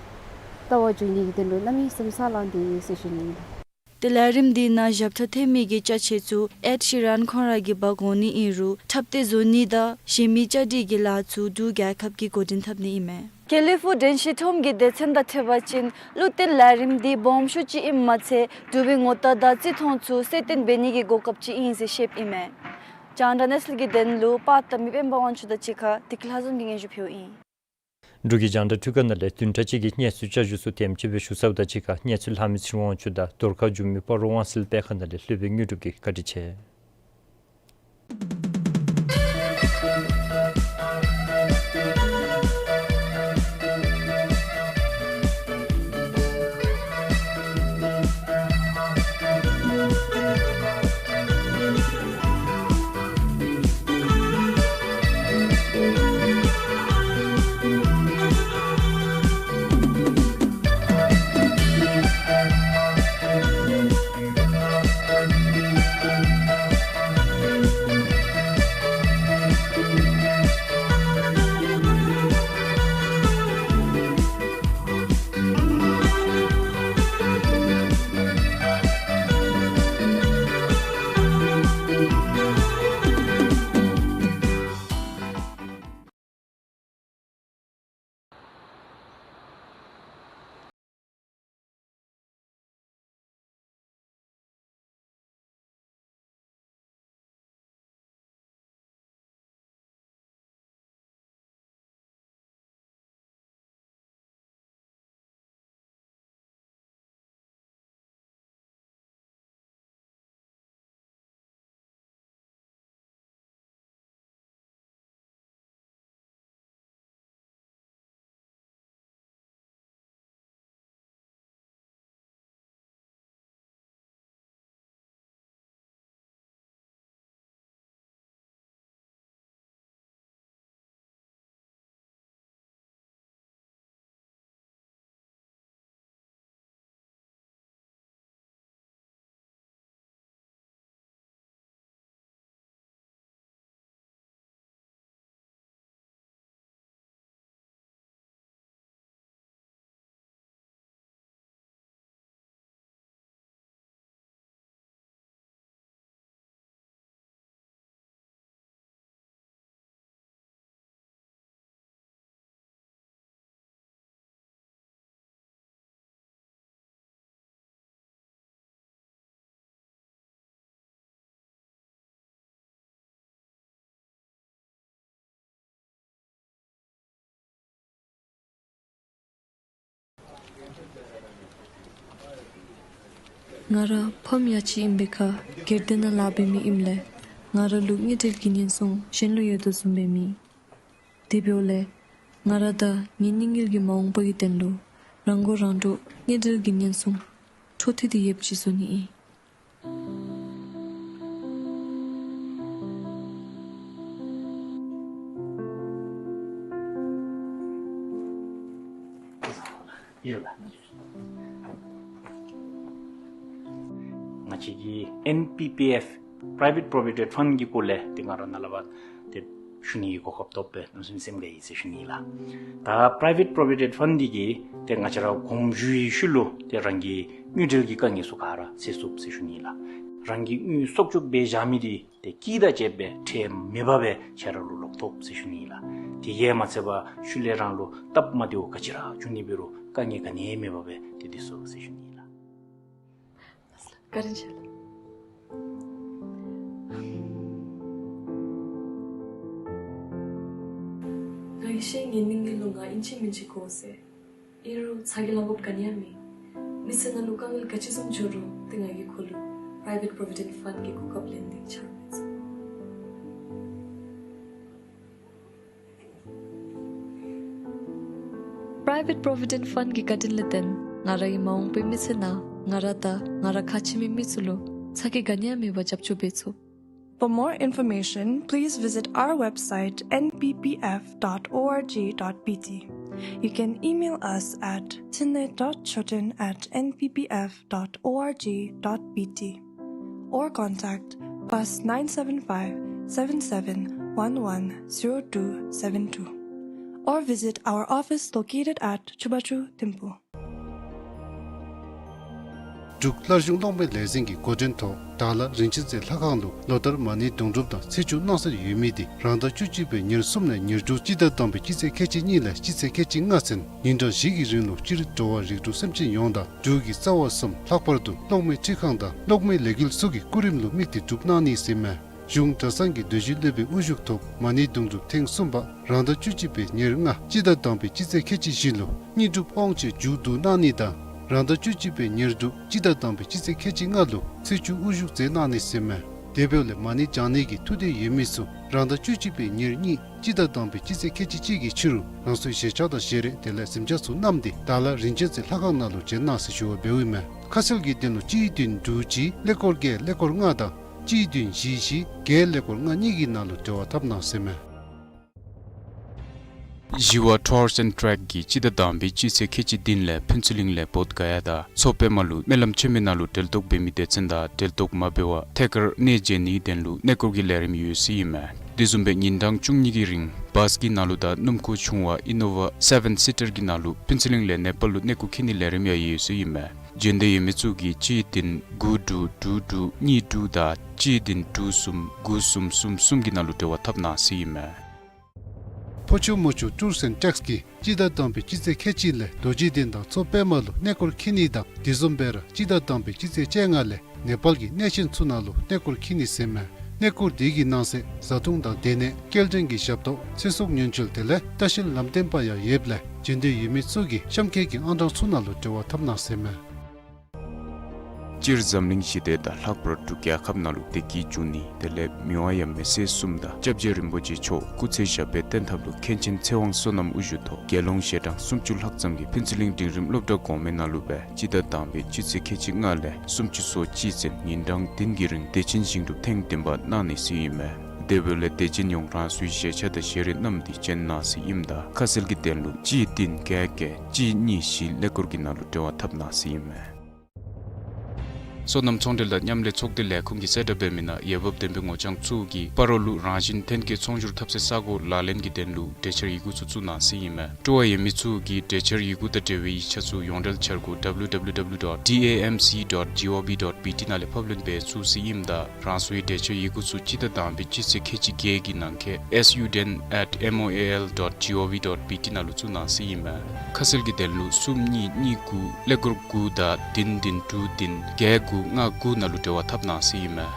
ལྟ་བར་འགྱོ་ནི་གི་དོན་ལུ་གནམ་མེད་ས་མེད་ས་ལ་ཨིན་ཟེར་ཞུ་ནི་ཨིན་ལགས། ཏེ་ལས་རིམ་འདི་ནང་ཞབས་ཁྲ་ཐོན་མི་གི་ཅ་ཆས་ཚུ་ཨེཌ་ཤི་རན་ཁོང་ར་གིས་འབག་འོང་ནི་ཨིན་རུང་འཁྲབ་སྟོན་བཟོ་ནི་དང་གཞན་མི་བཅའ་སྒྲིག་གི་ལཱ་ཚུ་འབྲུག་རྒྱལ་ཁབ་ཀྱིས་འགོ་འདྲེན་འཐབ་ནི་ཨིན་མས། ཀེ་ལི་ཕུ་ཌེན་ཤི་ཁྲོམ་གྱི་སྡེ་ཚན་དང་འཁྲིལ་བ་ཅིན་ལུ་ཏེ་ལས་རིམ་འདི་སྦོམ་ཤོས་ཅིག་ཨིནམ་མ་ཚད་འབྲུག་པའི་ངོ་རྟགས་དང་བརྩི་མཐོང་ཚུ་གསལ་སྟོན་འབད་ནི་གི་གོ་སྐབས་ཅིག་ཨིན་ཟེར་བཤདཔ་ཨིན་མས། རྒྱང་བསྒྲགས་གནས་ཚུལ་གྱི་དོན་ལུ་པར་བཏབ་མི་དཔལ་འབར་དབང་ཕྱུག་དང་གཅིག་ཁར་བདེ་སྐྱིད་ལྷ་འཛོམས་ཀྱིས་སྙན་ཞུ་ཕུལཝ་ཨིན། འབྲུག་གི་རྒྱང་བསྒྲགས་འཕྲུལ་ཁང་ནང་ལས་བདུན་ཕྲག་གཅིག་གི་གནས་ཚུལ་བསྐྱར་ཞུ་ཚུ་དེམ་ཅིག་སྦེ་ཞུ་ཚརཝ་དང་གཅིག་ཁར་གནས་ཚུལ་ལྷག་མི་ཚེ་རིང་དབང་ཕྱུག་དང་བརྡ་ཁ་སྒྱུར་མི་སྤ་རོ་དབང་གསལ་དཔེ་ཁང་ནང་ལས་ལྷུན་པའི་དངོས་གྲུབ་ཀྱིས་བཀའ་དྲིན་ཆེ། ང་ར་ཕམ་ཡ་གཅིག་ཨིན་པའི་ཁར་སྒེར་སྡེ་ནང་ལཱ་འབད་མི་ཨིནམ་ལས་ང་ར་ལུ་དངུལ་འབྲེལ་གྱི་ཉེན་སྲུང་གཞན་ལུ་ཡོད་དོ་བཟུམ་སྦེ་མེད། དེ་འབདཝ་ལས་ང་ར་དང་ངེའི་སྙིང་གི་མ་འོངས་པ་གི་དོན་ལུ་རང་མགོ་རང་འདྲོངས་དངུལ་འབྲེལ་གྱི་ཉེན་སྲུང་འཕྲོ་མཐུད་དེ་ཡོདཔ་ཅིག་བཟོ་ནི་ཨིན། ཡོད་ལགས། ང་བཅས་ཀྱི་ཨེན་པི་པི་ཨེཕ་Private Provident Fund གི་སྐོར་ལས་ཏེ་ང་ར་ནཱ་ལས་ཕར་ཏེ་ཞུ་ནི་གི་གོ་སྐབས་ཐོབ་པས་གནམ་མེད་ས་མེད་སེམས་དགའ་ཡི་ཟེར་ཞུ་ནི་ལགས། ད་Private Provident Fund འདི་གིས་ཏེ་ང་བཅས་ར་གོམ་བཞུགས་པའི་ཤུལ་ལུ་ཏེ་རང་གི་དངུལ་འབྲེལ་གྱི་དཀའ་ངལ་ཚུ་ག་ར་སེལ་ཚུགས་ཟེར་ཞུ་ནི་ལགས། རང་གི་དངུལ་གསོག་འཇོག་འབད་བཞག་མི་འདི་ཏེ་སྐྱིད་དང་བཅས་པའི་ཁྲལ་མེད་པར་སྦེ་ཁྱེད་ར་ལུ་ལོག་ཐོབ་ཟེར་ཞུ་ནི་ལགས། དེ་གིས་མ་ཚད་པར་ཤུལ་ལས་རང་ལུ་སྟབས་མ་བདེཝ་ག་ཅི་ར་བྱུང་ནི་འབད་རུང་དཀའ་ངལ་ག་ནི་ཡང་མེད་པར་སྦེ་ཏེ་སྡོད་ཚུགས་ཟེར་ཞུ་ནི་ལགས། བཀའ་དྲིན་ཆེ་ལགས། ཤེས་ངེའི་སྙིང་གི་ལུ་ང་ཨིན་ཅི་མིན་ཅི་དགོ་ཟེར། ཨིན་རུང་ཚ་གྱང་ལང་དགོཔ་ག་ནི་ཡང་མེད། མི་ཚེ་ནང་ལུ་དཀའ་ངལ་ག་ཅི་བཟུམ་འགྱོ་རུང་ཏེ་ང་གིས་ཁོ་ལུ་Private Provident Fund གི་གོ་སྐབས་ལེན་ཏེ་འཆར་མི་ཚུགས། Private Provident Fund གི་བཀའ་དྲིན་ལས་བརྟེན་ང་རའི་མ་འོངས་པའི་མི་ཚེ་ནང་ང་ར་དང་ང་ར་ཁ་ཆེ་མི་མི་ཚུ་ལུ་ཚ་གྱང་ག་ནི་ཡང་མེད་པར་རྒྱབ་སྐྱོར་འབད་ཚུགས། For more information, please visit our website N P P F dot org dot B T. You can email us at thinley dot choten at N P P F dot org dot B T or contact plus nine seven five, seven seven one one, zero two seven two or visit our office located at Chubachu Thimphu. འབྲུག་མངའ་རིས་གློག་མེ་ལས་འཛིན་གྱི་འགོ་འདྲེན་ཐོག་དྭགས་ལྷ་རིན་ཆེན་རྩེ་ལྷ་ཁང་ལུ་ལོ་ལྟར་མ་ཎི་དུང་སྒྲུབ་དང་ཚེས་བཅུ་གནང་སྲོལ་ཡོད་མི་དེ་རང་ཟླ་བཅུ་གཅིག་པའི་ཉེར་གསུམ་ནས་ཉེར་དྲུག་སྤྱི་ཟླ་དང་པའི་སྤྱི་ཚེས་ཁལ་གཅིག་གཉིས་ལས་སྤྱི་ཚེས་ཁལ་གཅིག་ལྔ་ཚུན་ཉིན་གྲངས་བཞི་གི་རིང་ལུ་སྤྱིར་འགྲོ་བ་རིགས་དྲུག་སེམས་ཅན་ཡོངས་དང་འབྲུག་གི་རྩ་བ་གསུམ་ལྷག་པར་དུ་གློག་མེ་འཕྲུལ་ཁང་དང་གློག་མེ་ལས་འགུལ་སོགས་ཀྱི་སྐུ་རིམ་ལུ་དམིགས་ཏེ་སྒྲུབ་གནང་ནི་ཟེར་མས། གཞུང་གྲྭ་ཚང་གི་སྡོད་བཞིན་སློབ་དཔོན་དབུ་བཞུགས་ཐོག་མ་ཎི་དུང་སྒྲུབ་ཐེངས་གསུམ་པ་རང་ཟླ་བཅུ་གཅིག་པའི་ཉེར་ལྔ་སྤྱི་ཟླ་དང་པའི་སྤྱི་ཚེས་ཁལ་གཅིག་བཞི་ལུ་དངོས་གྲུབ་དབང་ཆེན་མཇུག་བསྡུ་གནང་ནི་དང་རང་ཟླ་བཅུ་གཅིག་པའི་ཉེར་དྲུག་སྤྱི་ཟླ་དང་པའི་སྤྱི་ཚེས་ཁལ་གཅིག་ལྔ་ལུ་ཚེས་བཅུ་དབུ་བཞུགས་མཛད་གནང་ནི་ཟེར་མས། དེ་འབདཝ་ལས་མ་ཎི་བགྱང་ནི་གི་ཐུགས་འདོད་ཡོད་མི་ཚུ་རང་ཟླ་བཅུ་གཅིག་པའི་ཉེར་གཉིས་སྤྱི་ཟླ་དང་པའི་སྤྱི་ཚེས་ཁལ་གཅིག་གཅིག་གི་ཕྱི་རུ་རང་སོའི་བཞེས་ཆས་དང་བཞེས་རས་དེ་ལས་གཟིམ་ཆས་ཚུ་བསྣམས་ཏེ་དྭགས་ལྷ་རིན་ཆེན་རྩེ་ལྷ་ཁང་ནང་ལུ་བྱོན་གནང་ཟེར་ཞུ་བ་འབདཝ་ཨིན་མས། ཁ་གསལ་གྱི་དོན་ལུ་གཅིག་བདུན་དྲུག་གཅིག་ཀླད་ཀོར་བརྒྱད་ཀླད་ཀོར་ལྔ་དང་གཅིག་བདུན་བཞི་བཞི་བརྒྱད་ཀླད་ཀོར་ལྔ་གཉིས་ཀྱི་ནང་ལུ་འབྲེལ་བ་འཐབ་གནང་ཟེར་མས། ཞི་བ་Tours and Trek གིས་སྤྱི་ཟླ་དང་པའི་སྤྱི་ཚེས་ཁལ་གཅིག་བདུན་ལས་ཕུན་ཚོགས་གླིང་ལས་བོདྷ་ག་ཡ་དང་མཚོ་པདྨ་ལུ་སྨོན་ལམ་ཆེན་མོའི་ནང་ལུ་གྲལ་གཏོགས་འབད་མི་སྡེ་ཚན་དང་གྲལ་གཏོགས་མ་འབད་བར་ཐད་ཀར་གནས་མཇལ་ནིའི་དོན་ལུ་གནས་སྐོར་གྱི་ལས་རིམ་ཡོད་ཟེར་ཨིན་མས། དེ་བཟུམ་སྦེ་ཉིན་གྲངས་བཅུ་གཉིས་ཀྱི་རིང་བཱས་ཀྱི་ནང་ལུ་དང་སྣུམ་འཁོར་ཆུང་བ་ཨི་ནོ་ཝ་སེ་བེན་སི་ཊར་གྱི་ནང་ལུ་ཕུན་ཚོགས་གླིང་ལས་ནེ་པཱལ་ལུ་གནས་སྐོར་འཁྱིད་ནིའི་ལས་རིམ་ཡང་ཡོད་ཟེར་ཨིན་མས། འབྱོན་འདོད་ཡོད་མི་ཚུ་གིས་གཅིག་བདུན་དགུ་དྲུག་དྲུག་དྲུག་གཉིས་དྲུག་དང་གཅིག་བདུན་དྲུག་གསུམ་དགུ་གསུམ་གསུམ་གསུམ་གྱི་ནང་ལུ་འབྲེལ་བ་འཐབ་གནང་ཟེར་ཨིན་མས། ཕོ་ཆུ་མོ་ཆུ་Tours and Treks གིས་སྤྱི་ཟླ་དང་པའི་སྤྱི་ཚེས་ཁལ་གཅིག་ལས་རྡོ་རྗེ་གདན་དང་མཚོ་པདྨ་ལུ་གནས་སྐོར་འཁྱིད་ནི་དང་དེ་བཟུམ་སྦེ་ར་སྤྱི་ཟླ་དང་པའི་སྤྱི་ཚེས་བཅོ་ལྔ་ལས་ནེ་པཱལ་གྱི་གནས་ཆེན་ཚུ་ནང་ལུ་གནས་སྐོར་འཁྱིད་ནི་ཟེར་མས། གནས་སྐོར་དེ་གི་ནང་གསེས་བཟའ་འཐུང་དང་སྡོད་གནས་སྐྱེལ་འདྲེན་གྱི་ཞབས་ཏོག་ཚེ་སྲོག་ཉེན་བཅོལ་དེ་ལས་ལྟ་བཤལ་ལམ་སྟོན་པ་ཡང་ཡོདཔ་ལས་འབྱོན་འདོད་ཡོད་མི་ཚུ་གིས་གཤམ་འཁོད་ཀྱི་ཨང་གྲངས་ཚུ་ནང་ལུ་འབྲེལ་བ་འཐབ་གནང་ཟེར་མས། སྤྱིར་འཛམ་གླིང་ཞི་བདེ་དང་ལྷག་པར་འབྲུག་རྒྱལ་ཁབ་ནང་ལུ་བདེ་སྐྱིད་འབྱུང་ནི་དེ་ལས་མི་དབང་ཡབ་མེས་སྲས་གསུམ་དང་སྐྱབས་རྗེ་རིན་པོ་ཆེ་མཆོག་སྐུ་ཚེ་ཞབས་པད་བརྟན་ཐབས་ལུ་མཁན་ཆེན་ཚེ་དབང་བསོད་ནམས་དབུ་བཞུགས་ཐོག་དགེ་སློང་ཞལ་གྲངས་སུམ་ཅུ་ལྷག་ཙམ་གྱིས་ཕུན་ཚོགས་གླིང་འབྲིང་རིམ་སློབ་གྲྭ་གོང་མའི་ནང་ལུ་སྦེ་སྤྱི་ཟླ་དང་པའི་སྤྱི་ཚེས་ཁལ་གཅིག་ལྔ་ལས་སུམ་ཅུ་སོ་གཅིག་ཚུན་ཉིན་གྲངས་བདུན་གྱི་རིང་བདེ་ཆེན་ཞིང་སྒྲུབ་ཐེངས་བདུན་པ་གནང་ནི་ཟེར་ཨིན་མས། དེ་འབདཝ་ལས་དད་ཅན་ཡོངས་རང་སོའི་བཞེས་ཆས་དང་བཞེས་རས་བསྣམས་ཏེ་བྱོན་གནང་ཟེར་ཨིནམ་ད་ཁ་གསལ་གྱི་དོན་ལུ་གཅིག་བདུན་བརྒྱད་བརྒྱད་གཅིག་གཉིས་བཞི་ཀླད་ཀོར་གྱི་ནང་ལུ་འབྲེལ་བ་འཐབ་གནང་ཟེར་ཨིན་མས། སོ་ནམ་ཚོང་འབྲེལ་དང་མཉམ་ལས་ཚོགས་སྡེ་ལས་ཁུངས་ཀྱིས་གསལ་བསྒྲགས་འབད་མི་ནང་འོས་འབབ་ལྡན་པའི་ངོ་རྐྱང་ཚུ་གིས་སྤ་རོ་ལུ་རང་བཞིན་ཐོན་སྐྱེད་ཚོང་སྒྱུར་འཐབ་སའི་ས་གོ་ལག་ལེན་གྱི་དོན་ལུ་གྲོས་འཆར་ཡི་གུ་ཚུ་བཙུགས་གནང་ཟེར་ཨིན་མས། སྤྲོ་བ་ཡོད་མི་ཚུ་གིས་གྲོས་འཆར་ཡི་གུ་དང་འབྲེལ་བའི་ཡིག་ཆ་ཚུ་ཡོངས་འབྲེལ་འཆར་སྒོ་W W W dot D A M C dot G O V dot B T ནང་ལས་ཕབ་ལེན་འབད་ཚུགས་ཟེར་ཨིནམ་ད་རང་སོའི་གྲོས་འཆར་ཡི་གུ་ཚུ་སྤྱི་ཟླ་དང་པའི་སྤྱི་ཚེས་ཁལ་གཅིག་བརྒྱད་ཀྱི་ནང་འཁོད་S U ten at M O A L dot G O V dot B T ནང་ལུ་བཙུགས་གནང་ཟེར་ཨིན་མས། ཁ་གསལ་གྱི་དོན་ལུ་གསུམ་གཉིས་གཉིས་དགུ་ཀླད་ཀོར་དགུ་དང་བདུན་བདུན་དྲུག་བདུན་བརྒྱད་དགུ་ལྔ་དགུ་ནང་ལུ་འབྲེལ་བ་འཐབ་གནང་ཟེར་ཨིན་མས།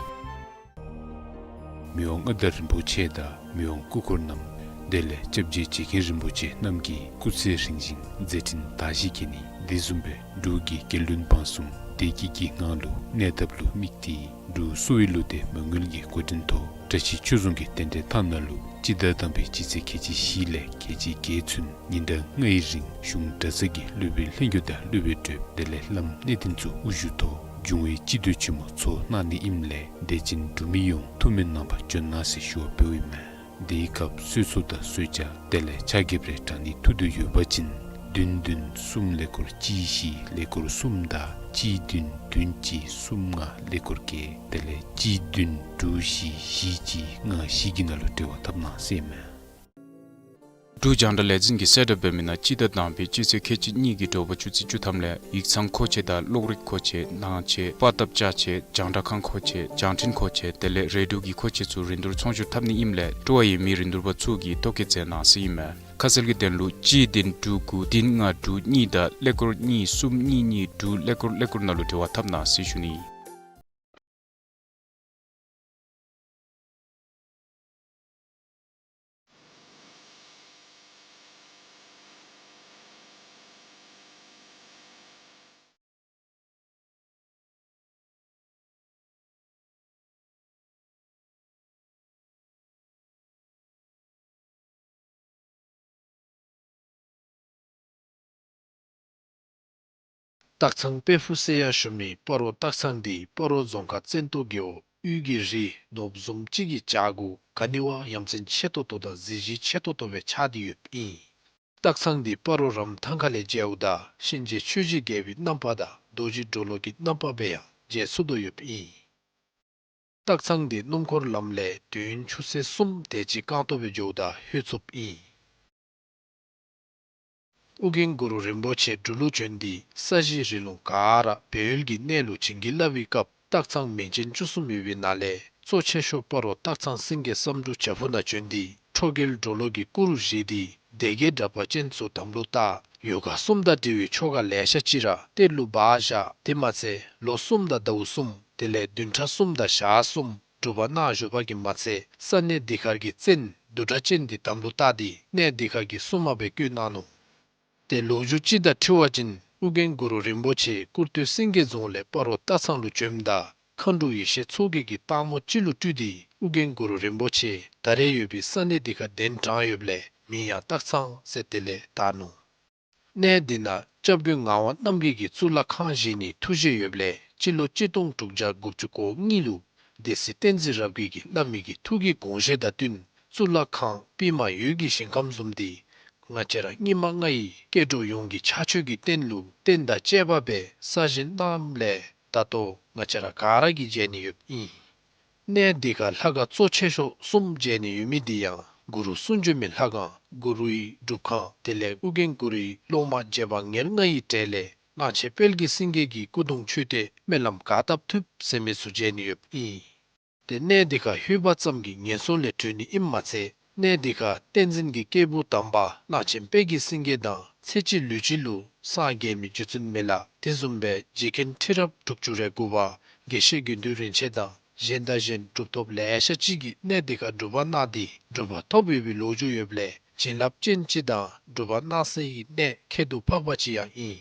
མི་དབང་མངའ་བདག་རིན་པོ་ཆེ་དང་མི་དབང་སྐུ་འཁོར་རྣམས་དེ་ལས་སྐྱབས་རྗེ་རྗེ་མཁན་རིན་པོ་ཆེ་རྣམས་ཀྱི་སྐུ་ཚེ་རིང་ཞིང་མཛད་འཕྲིན་དར་ཞིང་རྒྱས་ནི་དེ་བཟུམ་སྦེ་འབྲུག་གི་རྒྱལ་བློན་འབངས་གསུམ་བདེ་སྐྱིད་ཀྱི་ངང་ལུ་གནས་ཐབས་ལུ་དམིགས་ཏེ་འབྲུག་གསོ་བའི་བློ་གཏད་མ་དངུལ་གྱི་འགོ་འདྲེན་ཐོག་བཀྲ་ཤིས་ཆོས་རྫོང་གི་རྟེན་འབྲེལ་ཐང་ནང་ལུ་སྤྱི་ཟླ་དང་པའི་སྤྱི་ཚེས་ཁལ་གཅིག་བཞི་ལས་ཁལ་གཅིག་བརྒྱད་ཚུན་ཉིན་གྲངས་ལྔའི་རིང་གཞུང་གྲྭ་ཚང་གི་སློབ་དཔོན་ལྷན་རྒྱས་དང་སློབ་དཔོན་གྲོགས་དེ་ལས་བླམ་གནས་བརྟན་ཚུ་དབུ་བཞུགས་ཐོག་འབྱུང་བའི་སྤྱི་འདུས་ཆེན་མོ་ཚོགས་གནང་ནི་ཨིནམ་ལས་དད་ཅན་འབྲུག་མི་ཡོངས་ཐུགས་སྨོན་གནང་བར་བྱོན་གནང་ཟེར་ཞུ་བ་འབདཝ་ཨིན་མས། དེའི་སྐབས་གསོལ་ཚོགས་དང་གསོལ་ཇ་དེ་ལས་ཕྱག་འགྱེད་རེ་དྲང་ནི་ཐུགས་འདོད་ཡོད་པ་ཅིན་བདུན་བདུན་གསུམ་ཀླད་ཀོར་གཅིག་བཞི་ཀླད་ཀོར་གསུམ་དང་གཅིག་བདུན་བདུན་གཅིག་གསུམ་ལྔ་ཀླད་ཀོར་བརྒྱད་དེ་ལས་གཅིག་བདུན་དྲུག་བཞི་བཞི་གཅིག་ལྔ་བཞི་གི་ནང་ལུ་འབྲེལ་བ་འཐབ་གནང་ཟེར་ཨིན་མས། འབྲུག་རྒྱང་བསྒྲགས་ལས་འཛིན་གྱིས་གསལ་བསྒྲགས་འབད་མི་ནང་སྤྱི་ཟླ་དང་པའི་སྤྱི་ཚེས་ཁལ་གཅིག་གཉིས་ཀྱི་དྲོ་པ་ཆུ་ཚོད་བཅུ་ཐམ་ལས་ཡིག་ཚང་མཁོ་ཆས་དང་གློག་རིག་མཁོ་ཆས་ནང་ཆས་པར་བཏབ་ཅ་ཆས་རྒྱང་བསྒྲགས་ཁང་མཁོ་ཆས་རྒྱང་འཕྲིན་མཁོ་ཆས་དེ་ལས་རེ་ཌིའོ་གི་མཁོ་ཆས་ཚུ་རིན་བསྡུར་ཚོང་སྒྱུར་འཐབ་ནི་ཨིནམ་ལས་སྤྲོ་བ་ཡོད་མི་རིན་བསྡུར་པ་ཚུ་གིས་ཐོ་བཀོད་མཛད་གནང་ཟེར་ཨིན་མས། ཁ་གསལ་གྱི་དོན་ལུ་གཅིག་བདུན་དྲུག་དགུ་བདུན་ལྔ་དྲུག་གཉིས་དང་ཀླད་ཀོར་གཉིས་གསུམ་གཉིས་གཉིས་དྲུག་ཀླད་ཀོར་ཀླད་ཀོར་ནང་ལུ་འབྲེལ་བ་འཐབ་གནང་ཟེར་ཞུ་ནི། སྟག་ཚང་དཔལ་ཕུག་ཟེར་ཡང་ཞུ་མི་སྤ་རོ་སྟག་ཚང་འདི་སྤ་རོ་རྫོང་ཁག་བཙན་ཏོ་རྒེད་འོག་དབུས་ཀྱི་རི་ནོར་བུ་བཟུམ་ཅིག་གི་བྱག་གུ་ག་ནི་བ་ཡ་མཚན་ཆེ་ཏོག་ཏོ་དང་གཟི་བརྗིད་ཆེ་ཏོག་ཏོ་སྦེ་ཆགས་ཏེ་ཡོདཔ་ཨིན། སྟག་ཚང་འདི་སྤ་རོ་རམ་ཐང་ཁ་ལས་མཇལཝ་ད་གཤིན་རྗེ་ཆོས་ཀྱི་རྒྱལ་པོའི་རྣམ་པ་དང་རྡོ་རྗེ་གྲོ་ལོད་ཀྱི་རྣམ་པ་སྦེ་ཡང་མཇལ་ཚུགས་དོ་ཡོདཔ་ཨིན། སྟག་ཚང་འདི་སྣུམ་འཁོར་ལམ་ལས་དུས་ཡུན་ཆུ་ཚོད་གསུམ་དེ་ཅིག་རྐང་སྟོང་སྦེ་འགྱོཝ་ད་ལྷོད་ཚུགསཔ་ཨིན། ཨོ་རྒྱན་གུ་རུ་རིན་པོ་ཆེ་འབྲུག་ལུ་བྱོན་ཏེ་ས་གཞི་རི་ལུང་ག་ར་སྦས་ཡུལ་གྱི་གནས་ལུ་བྱིན་གྱིས་བརླབས་པའི་སྐབས་སྟག་ཚང་མིང་ཅན་བཅུ་གསུམ་ཡོད་པའི་ནང་ལས་གཙོ་ཆེ་ཤོས་སྤ་རོ་སྟག་ཚང་སེང་གེ་བསམ་འགྲུབ་བྱག་ཕུག་ནང་བྱོན་ཏེ་ཁྲོ་རྒྱལ་གྲོ་ལོད་ཀྱི་སྐུ་རུ་བཞེངས་ཏེ་སྡེ་བརྒྱད་དྲེགས་པ་ཅན་ཚུ་དམ་ལུ་བཏགས། ཡོ་ག་གསུམ་དང་འབྲེལ་བའི་ཆོ་ག་ལེ་ཤ་ཅིག་ར་གཏེར་ལུ་སྦ་བཞག། དེ་མ་ཚད་ལོ་གསུམ་དང་ཟླཝ་གསུམ་དེ་ལས་བདུན་ཕྲག་གསུམ་དང་ཞག་གསུམ་སྒྲུབ་པ་གནང་བཞུགས་པ་གིས་མ་ཚད་ས་གནས་འདི་ཁར་གྱི་བཙན་བདུད་དྲེགས་ཅན་འདི་དམ་ལུ་བཏགས་ཏེ་གནས་འདི་ཁར་གྱི་སྲུང་མ་སྦེ་བསྐོས་གནང་ནུག། ཏེ་ལོ་རྒྱུས་ཅིག་དང་འཁྲིལ་བ་ཅིན་ཨོ་རྒྱན་གུ་རུ་རིན་པོ་ཆེ་སྐུར་སྟོད་སེང་གེ་རྫོང་ལས་སྤ་རོ་སྟག་ཚང་ལུ་བྱོནམ་ད་མཁའ་འགྲོ་ཡེ་ཤེས་མཚོ་རྒྱལ་གྱིས་སྟག་མོ་ཅིག་ལུ་སྤྲུལ་ཏེ་ཨོ་རྒྱན་གུ་རུ་རིན་པོ་ཆེ་ད་རེས་ཡོད་པའི་ས་གནས་འདི་ཁར་གདན་དྲངས་ཡོདཔ་ལས་མིང་ཡང་སྟག་ཚང་ཟེར་དེ་ལས་བཏགས་ནུག། གནས་འདི་ནང་སྐྱབས་མགོན་ངག་དབང་རྣམ་རྒྱལ་གྱིས་གཙུག་ལག་ཁང་བཞེངས་ནིའི་ཐུགས་བཞེད་ཡོདཔ་ལས་སྤྱི་ལོ་གཅིག་སྟོང་དྲུག་བརྒྱ་དགུ་བཅུ་གོ་གཉིས་ལུ་སྡེ་སྲིད་བསྟན་འཛིན་རབ་རྒྱས་ཀྱིས་བླ་མའི་གི་ཐུགས་ཀྱི་དགོངས་བཞེད་དང་བསྟུན་གཙུག་ལག་ཁང་པདྨ་འོད་ཀྱི་ཞིང་ཁམས་བཟུམ་འདི་ང་བཅས་ར་སྙིགས་མ་ལྔ་ཡི་སྐྱེ་འགྲོ་ཡོངས་ཀྱི་ཕྱག་མཆོད་ཀྱི་རྟེན་ལུ་རྟེན་དང་བཅས་པ་སྦེ་གསར་བཞེངས་གནངམ་ལས་ད་ལྟོ་ང་བཅས་ར་ག་ར་གིས་མཇལ་ནི་ཡོདཔ་ཨིན། གནས་འདི་ཁར་ལྷ་ཁང་གཙོ་ཆེ་ཤོས་གསུམ་མཇལ་ནི་ཡོད་མི་འདི་ཡང་གུ་རུ་གསུང་བྱོན་མའི་ལྷ་ཁང་གུ་རུའི་སྒྲུབ་ཁང་དེ་ལས་ཨོ་རྒྱན་གུ་རུའི་སློབ་མ་རྗེ་འབངས་ཉེར་ལྔ་ཡི་གྲས་ལས་གླང་ཆེན་དཔལ་གྱི་སེང་གེ་གི་སྐུ་གདུང་མཆོད་རྟེན་སྨོན་ལམ་ག་བཏབ་ཐུབ་ཟེར་མི་ཚུ་མཇལ་ནི་ཡོདཔ་ཨིན། ཏེ་གནས་འདི་ཁར་ལྷོད་པ་ཙམ་གྱིས་ངན་སོང་ལས་གྲོལ་ནི་ཨིནམ་མ་ཚད་གནས་འདི་ཁར་བསྟན་འཛིན་གྱི་སྐྱེས་བུ་དམ་པ་གླང་ཆེན་དཔལ་གྱི་སེང་གེ་དང་ཚེ་གཅིག་ལུས་གཅིག་ལུ་སངས་རྒྱས་མི་རྗེ་བཙུན་མི་ལ་དེ་བཟུམ་སྦེ་རྗེ་མཁན་ཁྲི་རབས་དྲུག་ཅུ་རེ་དགུ་པ་དགེ་བཤེས་དགེ་འདུན་རིན་ཆེན་དང་གཞན་དང་གཞན་གྲུབ་ཐོབ་ལེ་ཤ་ཅིག་གིས་གནས་འདི་ཁར་སྒྲུབ་པ་གནང་སྟེ་གྲུབ་པ་ཐོབ་ཡོད་པའི་ལོ་རྒྱུས་ཡོདཔ་ལས་བྱིན་རླབས་ཅན་ཅིག་དང་གྲུབ་པ་གནང་སའི་གནས་ཁྱད་དུ་འཕགས་པ་ཅིག་ཡང་ཨིན།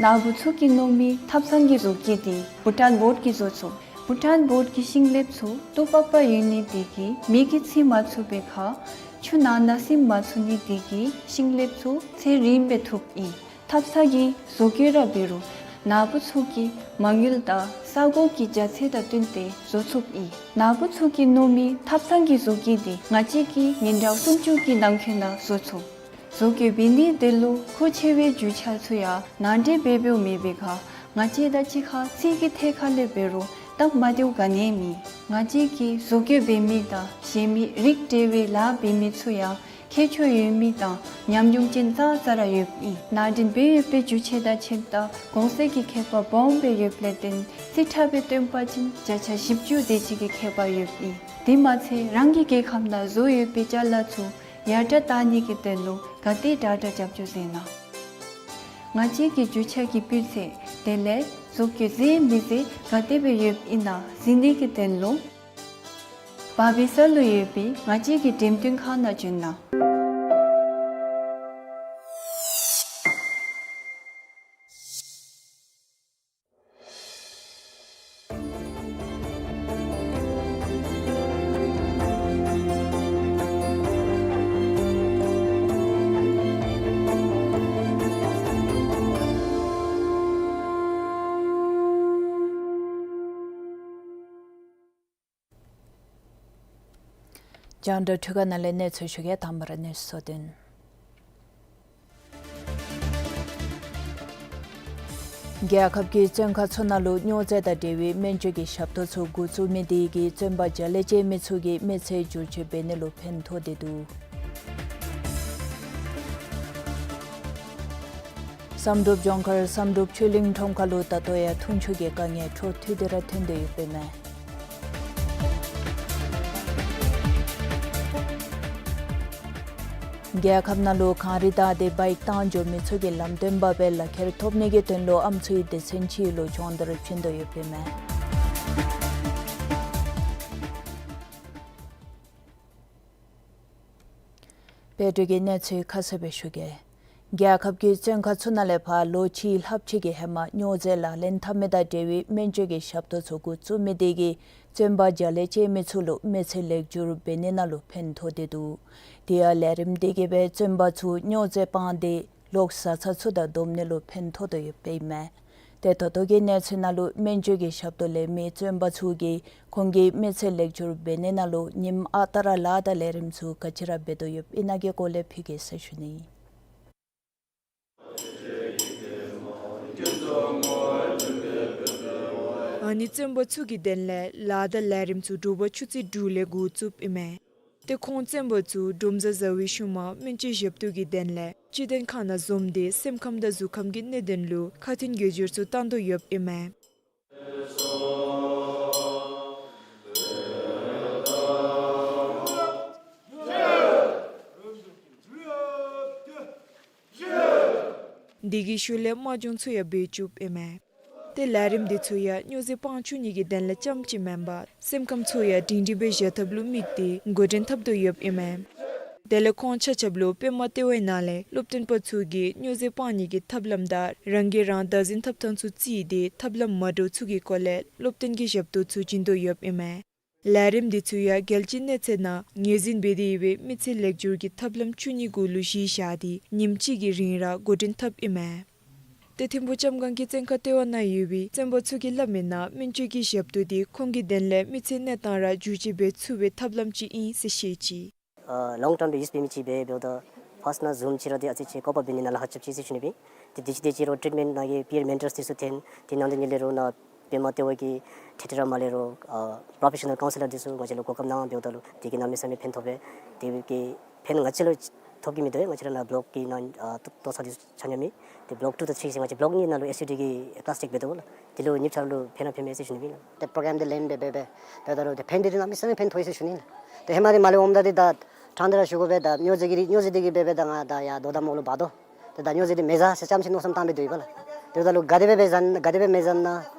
ནཱ་བུ་ཚུ་གིས་མནོ་མི་ཐབ་ཚང་གི་བཟོ་བཀོད་འདི་བྷུ་ཊཱན་བོཌ་ཀྱིས་བཟོ་ཚུགས། བྷུ་ཊཱན་བོཌ་ཀྱི་ཤིང་ལེབ་ཚུ་སྟུག་པག་པ་ཡོད་ནི་དེ་གིས་མེ་གིས་འཚིག་མ་ཚུགས་པའི་ཁར་ཆུ་ནང་ན་ཟིམ་མ་ཚུགས་ནི་དེ་གིས་ཤིང་ལེབ་ཚུ་ཚད་རིངམོ་སྦེ་ཐུབ་ཨིན། ཐབ་ཚང་གི་བཟོ་བཀོད་ར་འབད་རུང་ནཱ་བུ་ཚུ་གི་མ་དངུལ་དང་ས་གོ་གི་རྒྱ་ཚད་དང་བསྟུན་ཏེ་བཟོ་ཚུགསཔ་ཨིན། ནཱ་བུ་ཚུ་གིས་མནོ་མི་ཐབ་ཚང་གི་བཟོ་བཀོད་འདི་ང་བཅས་ཀྱིས་ཉིན་གྲངས་སུམ་ཅུ་གི་ནང་འཁོད་ནང་བཟོ་ཚུགས། བཟོ་བཀོད་འབད་ནི་དེ་ལུ་མཁོ་ཆེ་བའི་རྒྱུ་ཆ་ཚུ་ཡང་ནང་འདྲེན་འབད་འབདཝ་མེད་པའི་ཁར་ང་བཅས་དང་གཅིག་ཁར་རྩིས་ཀྱི་ཐད་ཁར་ལས་འབད་རུང་སྟབས་མ་བདེཝ་ག་ནི་ཡང་མེད། ང་བཅས་ཀྱིས་བཟོ་བཀོད་འབད་མི་དང་གཞན་མི་རིགས་བསྒྲེ་བའི་ལཱ་འབད་མི་ཚུ་ཡང་ཁྱད་ཆོས་ཡོད་མི་དང་ཉམས་མྱོང་ཅན་ཙང་ཙ་ར་ཡོདཔ་ཨིན། ནང་འདྲེན་འབད་ཡོད་པའི་རྒྱུ་ཆ་དང་ཆས་དང་གོང་ཚད་ཀྱི་ཁྱད་པར་སྦོམ་སྦེ་ཡོདཔ་ལས་བརྟེན་རྩིས་ཁྲ་སྦེ་སྟོན་པ་ཅིན་བརྒྱ་ཆ་བཞི་བཅུ་དེ་ཅིག་གི་ཁྱད་པར་ཡོདཔ་ཨིན། དེ་མ་ཚད་རང་གི་རྒྱལ་ཁབ་ནང་བཟོ་ཡོད་པའི་ཅ་ལ་ཚུ་ཡར་དྲག་བཏང་ནི་གི་དོན་ལུ་ག་དེ་དྲག་དྲག་རྒྱབ་སྐྱོར་མཛད་གནང་། ང་བཅས་ཀྱི་རྒྱུ་ཆ་གི་སྤུས་ཚད་དེ་ལས་བཟོ་བཀོད་མཛེས་མི་མཛེས་ག་དེ་སྦེ་ཡོདཔ་ཨིན་ན་གཟིགས་ནི་གི་དོན་ལུ་བར་སྦས་ས་ལུ་ཡོད་པའི་ང་བཅས་ཀྱི་འགྲེམས་སྟོན་ཁང་ནང་བྱོན་གནང་། རྒྱང་བསྒྲགས་འཕྲུལ་ཁང་ནང་ལས་གནས་ཚུལ་ཞུ་གེ། དང་པ་ར་གནས་ཚུལ་གཙོ་དོན། རྒྱལ་ཁབ་ཀྱི་བཙོན་ཁང་ཚུ་ནང་ལུ་སྨྱོ་རྫས་དང་འབྲེལ་བའི་སྨན་བཅོས་ཀྱི་ཞབས་ཏོག་ཚུ་འགོ་བཙུགས་མི་དེ་གིས་བཙོན་པ་བརྒྱ་ལས་བཅད་མི་ཚུ་གི་མི་ཚེ་བསྒྱུར་བཅོས་འབད་ནི་ལུ་ཕན་ཐོགས་ཏེ་འདུག། བསམ་གྲུབ་ལྗོངས་མཁར་བསམ་གྲུབ་ཆོས་གླིང་ཁྲོམ་ཁ་ལུ་ད་ལྟོ་ཡང་འཐུང་ཆུ་གི་དཀའ་ངལ་འཕྲོ་མཐུད་དེ་ར་ཐོན་ཏེ་ཡོདཔ་ཨིན་མས། རྒྱལ་ཁབ་ནང་ལུ་གངས་རི་བདའ་སྟེ་བའིཀ་བཏང་འགྱོ་མི་ཚུ་གིས་ལམ་སྟོན་པ་སྦེ་ལག་ཁྱེར་ཐོབ་ནི་གི་དོན་ལུ་ཨམ་སྲུའི་སྡེ་ཚན་ཅིག་ལུ་སྦྱོང་བརྡར་བྱིན་དོ་ཡོདཔ་ཨིན་མས། བོད་ཀྱི་གནས་ཚུལ་ཁ་གསལ་སྦེ་ཞུ་གེ། རྒྱལ་ཁབ་ཀྱི་བཙོན་ཁང་ཚུ་ནང་ལས་ཕར་ལོ་གཅིག་ལྷགཔ་ཅིག་གི་ཧེ་མ་སྨྱོ་རྫས་ལག་ལེན་འཐབ་མི་དང་འབྲེལ་བའི་སྨན་བཅོས་ཀྱི་ཞབས་ཏོག་ཚུ་འགོ་བཙུགས་མི་དེ་གིས་བཙོན་པ་བརྒྱ་ལས་བཅད་མི་ཚུ་ལུ་མི་ཚེ་ལེགས་བསྒྱུར་འབད་ནི་ནང་ལུ་ཕན་ཐོགས་ཏེ་འདུག། དེ་ཡང་ལས་རིམ་དེ་གིས་སྦེ་བཙོན་པ་ཚུ་སྨྱོ་རྫས་སྤངས་ཏེ་ལོག་བཟའ་ཚང་ཚུ་དང་སྡོམ་ནི་ལུ་ཕན་ཐོགས་དོ་ཡོདཔ་ཨིན་མས། ཏེ་ད་ལྟོ་གི་གནས་ཚུལ་ནང་ལུ་སྨན་བཅོས་ཀྱི་ཞབས་ཏོག་ལེན་མི་བཙོན་པ་ཚུ་གིས་ཁོང་གི་མི་ཚེ་ལེགས་བསྒྱུར་འབད་ནི་ནང་ལུ་ཉིནམ་ཨ་རྟག་ར་ལཱ་དང་ལས་རིམ་ཚུ་ག་ཅི་ར་འབད་དོ་ཡོདཔ་ཨིན་ན་གི་སྐོར་ལས་ཕུལ་གེ་ཟེར་ཞུ་ནི། ཨ་ནི་བཙོན་པ་ཚུ་གི་དོན་ལས་ལཱ་དང་ལས་རིམ་ཚུ་དྲོ་པ་ཆུ་ཚོད་དྲུག་ལས་འགོ་བཙུགསཔ་ཨིན་མས། ཏེ་ཁོང་བཙོན་པ་ཚུ་འབྲོམ་བཟའ་བཟའ་བའི་ཤུལ་མ་སྨན་བཅོས་ཞབས་ཏོག་གི་དོན་ལས་སྤྱི་བདེ་ཁང་ནང་འཛོམས་ཏེ་སེམས་ཁམས་དང་གཟུགས་ཁམས་ཀྱི་གནད་དོན་ལུ་ཁ་འཕྲིན་འགྱུར་བཅོས་ཚུ་བཏང་དོ་ཡོདཔ་ཨིན་མས། དེ་གི་ཤུལ་ལས་དམག་སྦྱོང་ཚུ་ཡང་འབད་བཅུགཔ་ཨིན་མས། ཏེ་ལས་རིམ་འདི་ཚུ་ཡང་སྨྱོ་རྫས་སྤང་བཅུག་ནི་གི་དོན་ལས་རྐྱངམ་ཅིག་མེན་པར་སེམས་ཁམས་ཚུ་ཡང་སྒྲིང་སྒྲིང་སྦེ་བཞག་ཐབས་ལུ་དམིགས་ཏེ་འགོ་འདྲེན་འཐབ་དོ་ཡོདཔ་ཨིན་མས། དེ་ལས་ཁོང་ཆ་ཁྱབ་ལུ་པདྨ་ལྟེ་བའི་ནང་ལས་སློབ་སྟོན་པ་ཚུ་གིས་སྨྱོ་རྫས་སྤང་ནི་གི་ཐབས་ལམ་དང་རང་གིས་རང་བདག་འཛིན་འཐབ་ཐངས་ཚུ་བརྩིས་ཏེ་ཐབས་ལམ་མ་འདྲཝ་ཚུ་གི་སྐོར་ལས་སློབ་སྟོན་གྱི་ཞབས་ཏོག་ཚུ་བྱིན་དོ་ཡོདཔ་ཨིན་མས། ལས་རིམ་འདི་ཚུ་ཡང་རྒྱལ་སྤྱིའི་གནས་ཚད་ནང་ངོས་འཛིན་འབད་དེ་ཡོད་པའི་མི་ཚེ་ལེགས་བསྒྱུར་གྱི་ཐབས་ལམ་བཅུ་གཉིས་གུ་ལུ་གཞི་བཞག་སྟེ་ཉིནམ་གཅིག་གི་རིང་ར་འགོ་འདྲེན་འཐབ་ཨིན་མས། ཏེ་ཐིམ་ཕུག་ལྕམ་སྒང་གི་བཙོན་ཁང་ལྟེ་བ་ནང་ཡོད་པའི་བཙོན་པ་ཚུ་གིས་སླབ་མིའི་ནང་སྨན་བཅོས་ཀྱི་ཞབས་ཏོག་འདི་ཁོང་གི་དོན་ལས་མི་ཚེ་གནས་སྟངས་ར་འགྱུར་བཅོས་འབད་ཚུགས་པའི་ཐབས་ལམ་ཅིག་ཨིན་ཟེར་བཤད་ཅི། ཨ་ལོང་ཊརམ་དུ་ཡུས་འབད་མི་ཅིག་སྦེ་འབདཝ་ད་ཕར་སི་ནང་ཛུམ་ཅིག་ར་འདི་ཨ་ཙི་ཅིག་བཀོད་པ་འབད་ནི་ནང་ལཱ་ཁག་རྐྱབ་ཅི་ཟེར་ཞུ་ནི་སྦེ། ཏེ་དེ་ཅིག་དེ་ཅིག་རོགས་ཊིཊ་མེནཊ་ནང་གི་པིར་མེན་ཊརསི་འདི་ཚུ་འཐོན། དེ་ནང་དུ་ཉིད་ལས་རོགས་ནཱ་པདྨ་ལྟེ་བ་གི་ཁྲིད་ཁྲིད་ར་མ་ལས་རོགས་ཨ་པྲོ་ཕེ་ཤ་ནཱལ་ཀའུན་སི་ལར་འདི་ཚུ་ང་བཅས་ལུ་གོ་སྐབས་གནང་འབདཝ་ད་ལུ་དེ་གིས་གནམ་མེད་ས་མེད་ཕན་ཐོགས་པས། དེ་གིས་ཕན་ང་བཅས་ལུ་ཐོབ་ཀྱི་མིན་འདུག། ང་བཅས་ར་ནཱ་བོ་ལོཀ་གི་ནང་ཨ་ལྟོ་ཚང་འདི་ཚུ་ཆ་མཉམ་ཨིན། ཏེ་བོ་ལོཀ་ཊུ་དང་ཐྲི་ཟེར་ང་བཅས་བོ་ལོཀ་གཉིས་ནང་ལུ་ཨེསི་ཡུ་ཊི་གི་ཀི་ལཱསི་ཅིག་འབད་དོ་ལགས། དེ་ལུ་ཉིནམ་ཆ་ར་ལུ་ཕན་ར་ཕན་མས་ཟེར་ཞུ་ནི་སྦེ་ལགས། ཏེ་པྲོ་གྲམ་འདི་ལེན་འབད་འབད་འབད་འབདཝ་ད་ལུ་ཏེ་ཕན་འདི་འདི་གནམ་མེད་ས་མེད་ཕན་ཐོགས་ཡི་ཟེར་ཞུ་ནི་ལགས། ཏེ་ཧེ་མ་འདི་མ་ལས་འོངམ་ད་འདི་ད་ཕྲང་སྟེ་ར་ཞུ་དགོ་པས། ད་སྨྱོ་རྫས་ཀྱི་རིགས་སྨྱོ་རྫས་འདི་གིས་འབད་འབད་ད་ང་ད་ཡར་དོ་དམ་འོག་ལུ་འབག་དོ། ཏེ་ད་སྨྱོ་རྫས་འདི་མི་བཟའ་ཟེར་རྐྱངམ་ཅིག་མནོ་བསམ་བཏང་སྦེ་སྡོད་ཡི་པ་ལགས། དེ་འབདཝ་ད་ལུ་ག་དེ་སྦེ་འབད་བཟའ་ན་ག་དེ་སྦེ་མི་བཟའ་ན་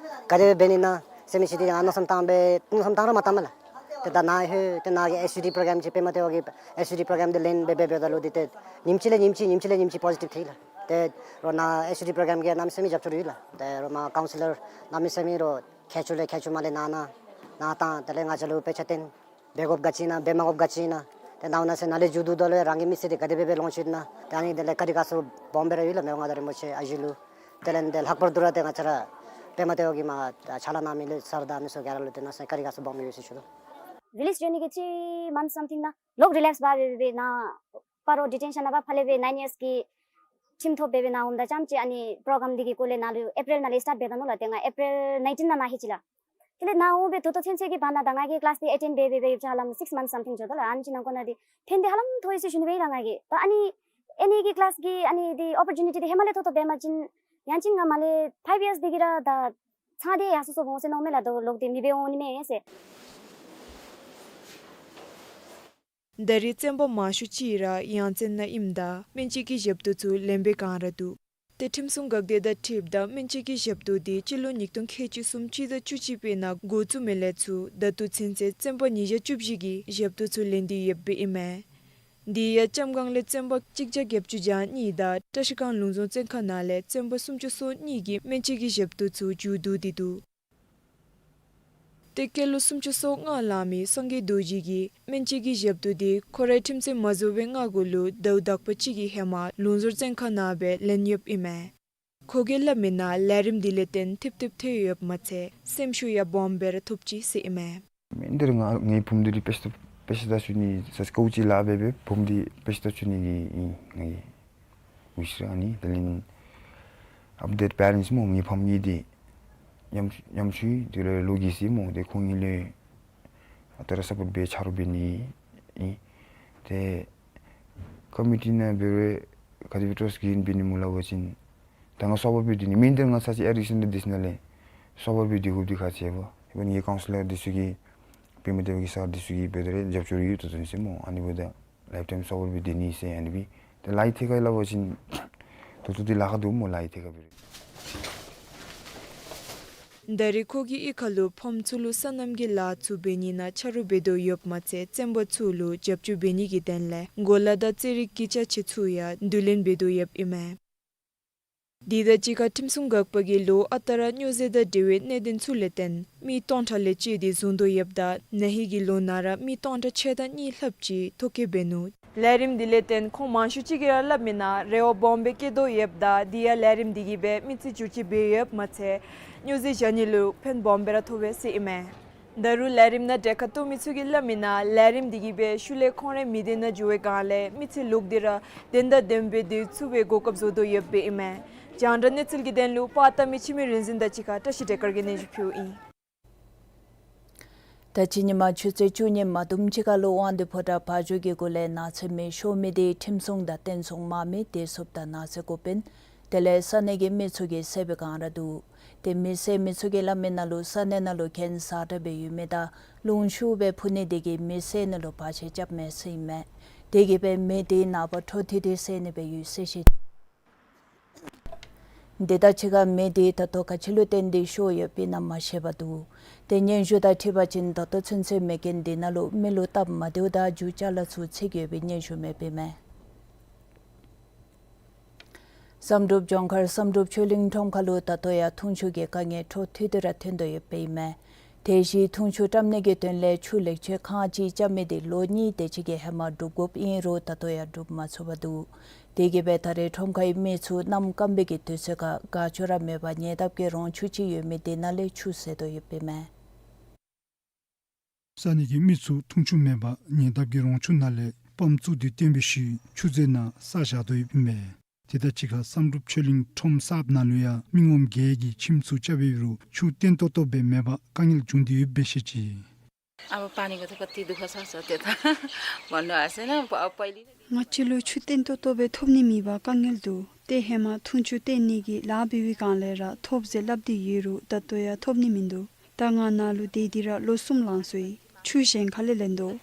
ག་དེ་སྦེ་འབད་ནི་ན་ཟེར་མི་ཅིག་འདི་ང་མནོ་བསམ་བཏང་སྦེ་མནོ་བསམ་བཏང་ར་མ་བཏངམ་མས་ལགས། ཏེ་ད་ནཱ་ལྷོད་དེ་ནཱ་གི་ཨེསི་ཡུ་ཊི་པྲོ་གྲམ་ཅིག་པདྨ་ལྟེ་བ་གི་ཨེསི་ཡུ་ཊི་པྲོ་གྲམ་འདི་ལེན་འབད་འབད་འབདཝ་ད་ལུ་འདི་ཏེ་ཉིནམ་གཅིག་ལས་ཉིནམ་གཅིག་ཉིནམ་གཅིག་ལས་ཉིནམ་གཅིག་པོ་ཟི་ཊིབ་ཐལ་ལགས། ཏེ་རོགས་ནཱ་ཨེསི་ཡུ་ཊི་པྲོ་གྲམ་གྱིས་གནམ་མེད་ས་མེད་རྒྱབ་སྐྱོར་ཡོད་ལགས། ཏེ་རོགས་མར་ཀའུན་སི་ལར་གནམ་མེད་ས་མེད་རོགས་མཁས་མཆོག་ལས་མཁས་མཆོག་མར་ལས་ནཱ་ནཱ་ནཱ་བཏང་། དེ་ལས་ང་བཅས་ལུ་དཔེ་ཆ་སྟོན། འབད་དགོཔ་ག་ཅི་ཨིན་ན་འབད་མ་དགོཔ་ག་ཅི་ཨིན་ན། ཏེ་ནཱ་འོང་ན་ཟེར་ནཱ་ལས་མཇུག་བསྡུཝ་ད་ལུ་རང་གི་མི་ཚེ་འདི་ག་དེ་སྦེ་འབད་ལོངས་སྤྱོད་ཨིན་ན། ཏེ་ཨ་ནི་དེ་ལས་བཀའ་དྲིན་དགའ་ཚོར་སྦོམ་སྦེ་ར་ཡོད་ལགས་མི་དབང་མངའ་བདག་རིན་པོ་ཆེ་ཨ་ཞེ་ལུ། དེ་ལས་ཏེ་ལྷག་པར་དུ་ར་ཏེ་ང་བཅས་ར་པདྨ་ལྟེ་བ་གི་མར་ཕྱག་ལཱ་གནང་མི་ལུ་སར་དང་མི་སེར་ག་ར་ལུ་ཏེ་གནམ་མེད་ས་མེད་བཀའ་དྲིན་དགའ་ཚོར་སྦོམ་ཡོད་ཟེར་ཞུ་དོ། རི་ལིསི་འགྱོ་ནི་གི་three months something ནང་ལོག་རི་ལེཔསི་འབད་འབད་འབད་ནཱ་སྤ་རོ་ཌི་ཊེན་ཤཱན་ནང་འབད་ཕར་ལས་འབད་nine years གི་ཁྲིམས་ཐོབ་འབད་འབད་ནཱ་འོངམ་ད་རྐྱངམ་ཅིག་ཨ་ནི་པྲོ་གྲམ་འདི་གི་སྐོར་ལས་ནཱ་ལུ་ཨེཔ་རིལ་ནང་ལས་སི་ཊཊ་འབད་ད་ནུག་ལགས། ཏེ་ང་ཨེཔ་རིལ་nineteen ནང་ནཱ་ལྷོད་ཅི་ལགས། དེ་ལས་ནཱ་འོང་སྦེ་ད་ལྟོ་ཚུན་ཚོད་ཀྱི་བར་ན་ད་ང་གིས་ཀི་ལཱསི་འདི་ཨེ་ཊེནཌ་འབད་འབད་འབད་ཡོདཔ་ཅིག་ཧ་ལམ་six months something འགྱོ་དོ་ལགས། ཨ་ནི་ཅིག་ནང་འཁོད་ནང་འདི་ཕན་འདི་ཧ་ལམ་ཐོགས་ཡི་ཟེར་ཞུ་ནི་སྦེ་ཨིན་ལགས་ང་གིས། ད་ཨ་ནི་ཨེ་ནི་གི་ཀི་ལཱསི་གི་ཨ་ནི་འདི་ཨོ་པོར་ཅུ་ནི་ཊི་འདི་ཧེ་མ་ལས་ཐོབ་ཐོབ་འབད་མ་བྱིན་ཡང་ཅིན་ང་མར་ལས་five years འདི་གི་ར་ད་ཚང་སྟེ་ཡར་སོ་སོ་འོང་ཟེར་མནོཝ་མས་ལགས། ད་ལོག་སྟེ་མི་འབད་འོང་ནི་མས་ཟེར། ད་རེས་བཙོན་པ་མང་ཤོས་ཅིག་ར་ཡང་བཙོན་ནང་ཨིནམ་ད་སྨན་བཅོས་ཀྱི་ཞབས་ཏོག་ཚུ་ལེན་པའི་བསྒང་ར་འདུག། ཏེ་ཁྲིམས་སྲུང་འགག་སྡེ་དང་འཁྲིལཝ་ད་སྨན་བཅོས་ཀྱི་ཞབས་ཏོག་འདི་སྤྱི་ལོ་ཉིས་སྟོང་ཁལ་གཅིག་སུམ་ཅུ་དང་བཅུ་གཅིག་པའི་ནང་འགོ་བཙུགས་མི་ལས་ཚུར་ད་ལྟོ་ཚུན་ཚོད་བཙོན་པ་ཉིས་བརྒྱ་བཅུ་བཞི་གིས་ཞབས་ཏོག་ཚུ་ལེན་ཏེ་ཡོདཔ་ཨིན་མས། དེ་ཡང་ལྕམ་སྒང་ལས་བཙོན་པ་གཅིག་བརྒྱ་བརྒྱད་ཅུ་གྱ་གཉིས་དང་བཀྲ་ཤིས་སྒང་ལུང་རྫོང་བཙོན་ཁང་ནང་ལས་བཙོན་པ་སུམ་ཅུ་སོ་གཉིས་ཀྱིས་སྨན་བཅོས་ཀྱི་ཞབས་ཏོག་ཚུ་མཇུག་བསྡུ་སྟེ་འདུག། ཏེ་སྐྱེས་ལོ་སུམ་ཅུ་སོ་ལྔ་ལང་མི་སངས་རྒྱས་རྡོ་རྗེ་གིས་སྨན་བཅོས་ཀྱི་ཞབས་ཏོག་འདི་ཁོ་རའི་ཁྲིམས་བཙོན་མ་རྫོགས་པའི་སྔ་གོང་ལུ་ཟླཝ་དག་པ་ཅིག་གི་ཧེ་མ་ལུང་རྫོང་བཙོན་ཁང་ནང་སྦེ་ལེན་ཡོདཔ་ཨིན་མས། ཁོ་གིས་སླབ་མིའི་ནང་ལས་རིམ་འདི་ལས་བརྟེན་ཐིབ་ཐིབ་ཐོན་ཡོདཔ་མ་ཚད་སེམས་ཤུགས་ཡང་སྦོམ་སྦེ་ར་ཐོབ་ཅི་ཟེར་ཨིན་མས། མེན་འདི་ར་ང་ངེའི་བུམོ་འདི་ར་དཔེ་ཆ་དཔེ་ཆ་ལྟ་བཅུག་ནི་ས་ཅིག་ཁོ་ཅིག་ལཱ་འབད་འབད་བུམོ་འདི་དཔེ་ཆ་ལྟ་བཅུག་ནི་གི་ཨིན་ངེའི་ཝིཤ་ར། ཨ་ནི་དེ་ལས་ཨཔ་ཌེཊ་པེ་རེནཊསི་སྨོ་ངེའི་ཕམ་གཉིས་འདི་ཉམ་ཉམ་ཆུང་ཡི། དེ་ལས་ལོ་རྒས་སོ་ཡི་སྨོ། ཏེ་ཁོང་གཉིས་ལུ་ཨ་རྟག་ར་སཔོཊ་འབད་ཆ་རོགས་འབད་ནི་ཨིན། ཏེ་ཀོ་མི་ཊི་ནང་འབད་རུང་ག་དེ་སྦེ་ཊོར་ཅར་གི་ཨིན་འབད་ནི་སྨོ་སླབ་པ་ཅིན་ད་ང་སོ་པ་སྦེ་སྡོད་ནི་མེན། འདི་ར་ང་ཚར་ཅིག་ཨེ་རིག་སེན་ཊར་འདི་ཚུ་ནང་ལས་སོ་པ་སྦེ་སྡོད་དགོཔ་འདི་ཁག་ཆེ་བས། ཨིན་བ་ངེའི་ཀའུན་སི་ལར་འདི་ཚུ་གིས་པདྨ་ལྟེ་བ་གི་སར་འདི་ཚུ་གིས་འབད་དེ་ར་རྒྱབ་སྐྱོར་ཡོད་དོ་དོ་ཟེར་སྨོ། ཨ་ནི་འབདཝ་ད་ ལའིཕ་ཊའིམ་སོ་བར་སྦེ་སྡོད་ནི་ཟེར་ཨ་ནི་སྦེ། ཏེ་ལཱ་གི་ཐད་ཁར་སླབ་པ་ཅིན་ད་ལྟོ་འདི་ལཱ་ཁག་འདུག་སྨོ། ལཱ་གི་ཐད་ཁར་སྦེ་རེ། ད་རེས་ཁོ་གིས་གཡུས་ཁ་ལུ་ཕམ་ཚུ་ལུ་སོ་ནམ་གྱི་ལཱ་ཚུ་འབད་ནི་ནང་ཆ་རོགས་འབད་དོ་ཡོདཔ་མ་ཚད་བཙན་པ་ཚུ་ལུ་རྒྱབ་སྐྱོར་འབད་ནི་གི་དོན་ལས་གོ་ལ་དང་རྩེད་རིགས་ཀྱི་ཅ་ཆས་ཚུ་ཡང་བསྡུ་ལེན་འབད་དོ་ཡོདཔ་ཨིན་མས། དེ་དང་གཅིག་ཁར་ཁྲིམས་སྲུང་འགག་པ་གིས་ལོ་ཨ་རྟག་ར་སྨྱོ་རྫས་དང་འབྲེལ་བའི་གནད་དོན་ཚུ་ལས་བརྟེན་མི་སྟོང་ཕྲག་ལས་བཅད་དེ་བཟུང་དོ་ཡོདཔ་ད་ན་ཧིང་གི་ལོ་ནང་ར་མི་སྟོང་ཕྲག་ཕྱེད་དང་གཉིས་ལྷགཔ་ཅིག་ཐོ་བཀོད་འབད་ནུག། ལས་རིམ་འདི་ལས་བརྟེན་ཁོང་མང་ཤོས་ཅིག་གིས་ར་སླབ་མིའི་ནང་རེ་བ་སྦོམ་སྦེ་བསྐྱེད་དོ་ཡོདཔ་ད་དེ་ཡང་ལས་རིམ་འདི་གིས་སྦེ་མི་ཚེ་བསྒྱུར་བཅོས་འབད་ཡོདཔ་མ་ཚད་སྨྱོ་རྫས་བཞག་ནི་ལུ་ཕན་སྦོམ་སྦེ་ར་ཐོགས་པས་ཟེར་ཨིན་མས། ད་རུང་ལས་རིམ་ནང་གྲལ་ཁར་གཏོགས་མི་ཚུ་གིས་སླབ་མིའི་ནང་ལས་རིམ་འདི་གིས་སྦེ་ཤུལ་ལས་ཁོང་རའི་མི་སྡེ་ནང་འགྱོ་བའི་སྒང་ལས་མི་ཚེ་ལོག་སྟེ་ར་དོན་དང་ལྡནམ་སྦེ་སྡོད་ཚུགས་པའི་གོ་སྐབས་བཟོ་དོ་ཡོདཔ་ཨིན་མས། རྒྱང་བསྒྲགས་གནས་ཚུལ་གྱི་དོན་ལུ་པར་བཏབ་མི་འཆི་མེད་རིག་འཛིན་དང་གཅིག་ཁར་བཀྲ་ཤིས་བདེ་དཀར་གྱིས་སྙན་ཞུ་ཕུལཝ་ཨིན། ད་ཕྱི་ཉིན་མ་ཆུ་ཚོད་བཅུ་གཉིས་མ་དུམ་ཅིག་ཁར་ལུ་དབང་འདུས་ཕོ་བྲང་བ་འཇོ་གི་གུ་ལས་ནགས་ཚལ་མེ་ཤོར་མི་དེ་ཁྲིམས་སྲུང་དང་བསྟན་སྲུང་དམག་མི་བདེ་སྲུངཔ་དང་ནགས་ཚལ་འགོ་དཔོན་དེ་ལས་ས་གནས་ཀྱི་མི་ཚུ་གིས་བསད་པའི་བསྒང་ར་འདུག། ཏེ་མེ་བསད་མི་ཚུ་གིས་སླབ་མིའི་ནང་ལུ་ས་གནས་ནང་ལུ་གྱེན་ས་ཁྲ་སྦེ་ཡོད་མི་དང་རླུང་ཤུགས་སྦེ་འཕུ་ནི་དེ་གིས་མེ་བསད་ནི་ལུ་བར་ཆད་རྐྱབ་མས་ཟེར་ཨིན་མས། དེ་གིས་སྦེ་མེ་དེ་ནངས་པ་འཕྲོ་མཐུད་དེ་བསད་ནི་སྦེ་ཡོད་ཟེར་བཤད། དེ་དང་གཅིག་ཁར་མེ་དེ་ད་ལྟོ་ག་ཅི་ལུ་བརྟེན་ཏེ་ཤོར་ཡོདཔ་ཨིན་ན་མ་ཤེས་པར་འདུག། ཏེ་སྙན་ཞུ་དང་འཁྲིལ་བ་ཅིན་ད་ལྟོ་ཚུན་ཚོད་མེ་རྐྱེན་དེ་ནང་ལུ་མི་ལུ་སྟབས་མ་བདེཝ་དང་རྒྱུ་ཅ་ལ་ཚུ་འཚིག་ཡོད་པའི་སྙན་ཞུ་མེདཔ་ཨིན་མས། བསམ་གྲུབ་ལྗོངས་མཁར་བསམ་གྲུབ་ཆོས་གླིང་ཁྲོམ་ཁ་ལུ་ད་ལྟོ་ཡང་འཐུང་ཆུ་གི་དཀའ་ངལ་འཕྲོ་མཐུད་དེ་ར་ཐོན་དོ་ཡོདཔ་ཨིན་མས། དེ་བཞིན་འཐུང་ཆུ་བཀྲམ་ནི་གི་དོན་ལས་ཆུ་ལེགས་བཅོས་ཁང་ཅིག་རྐྱབ་མི་དེ་ལོ་གཉིས་དེ་ཅིག་གི་ཧེ་མ་གྲུབ་དགོཔ་ཨིན་རུང་ད་ལྟོ་ཡང་གྲུབ་མ་ཚུགས་པར་འདུག། དེ་གིས་སྦེ་ད་རེས་ཁྲོམ་ཁའི་མི་ཚུ་གནམ་སྐམ་པའི་གི་དུས་ཚོད་ཁར་དགའ་ཚོར་ར་མེད་པར་ཉེ་འདབས་ཀྱི་རོང་ཆུ་ཅིག་ཡོད་མི་དེ་ནང་ལས་ཆུ་བཟེད་དོ་ཡོདཔ་ཨིན་མས། ས་གནས་ཀྱི་མི་ཚུ་འཐུང་ཆུ་མེད་པར་ཉེ་འདབས་ཀྱི་རོང་ཆུ་ནང་ལས་པམཔ་བཙུགས་ཏེ་བཏོན་པའི་ཤུལ་ཆུ་བཟེད་ནང་བསགས་བཞག་དོ་ཡོདཔ་ཨིན་མས། དེ་དང་གཅིག་ཁར་བསམ་གྲུབ་ཆོས་གླིང་ཁྲོམ་གསརཔ་ནང་ལུ་ཡང་མི་ངོམ་བརྒྱད་ཀྱིས་ཁྱིམ་ཚུ་རྐྱབ་ཡོད་རུང་ཆུ་བཏོན་ཏོག་ཏོ་སྦེ་མེད་པར་དཀའ་ངལ་བྱུང་སྟེ་ཡོདཔ་སྦེ་བཤད་ཅི། अब पानीको त कति दुःख छ, छ त्यो त भन्नु आएन। प-, पहिले ང་བཅས་ལུ་ཆུ་བཏོན་ཏོག་ཏོ་སྦེ་ཐོབ་ནི་མེད་པར་དཀའ་ངལ་འདུག། ཏེ་ཧེ་མ་འཐུང་ཆུ་བཏོན་ནི་གི་ལཱ་འབད་བའི་སྒང་ལས་ར་ཐོབ་ཟེར་སླབ་སྟེ་ཡོད་རུང་ད་ལྟོ་ཡང་ཐོབ་ནི་མིན་འདུག། ད་ང་ནཱ་ལུ་སྡོད་དེ་ར་ལོ་གསུམ་ལང་སོ་ཡི། ཆུ་གཞན་ཁ་ལས་ལེན་དོ།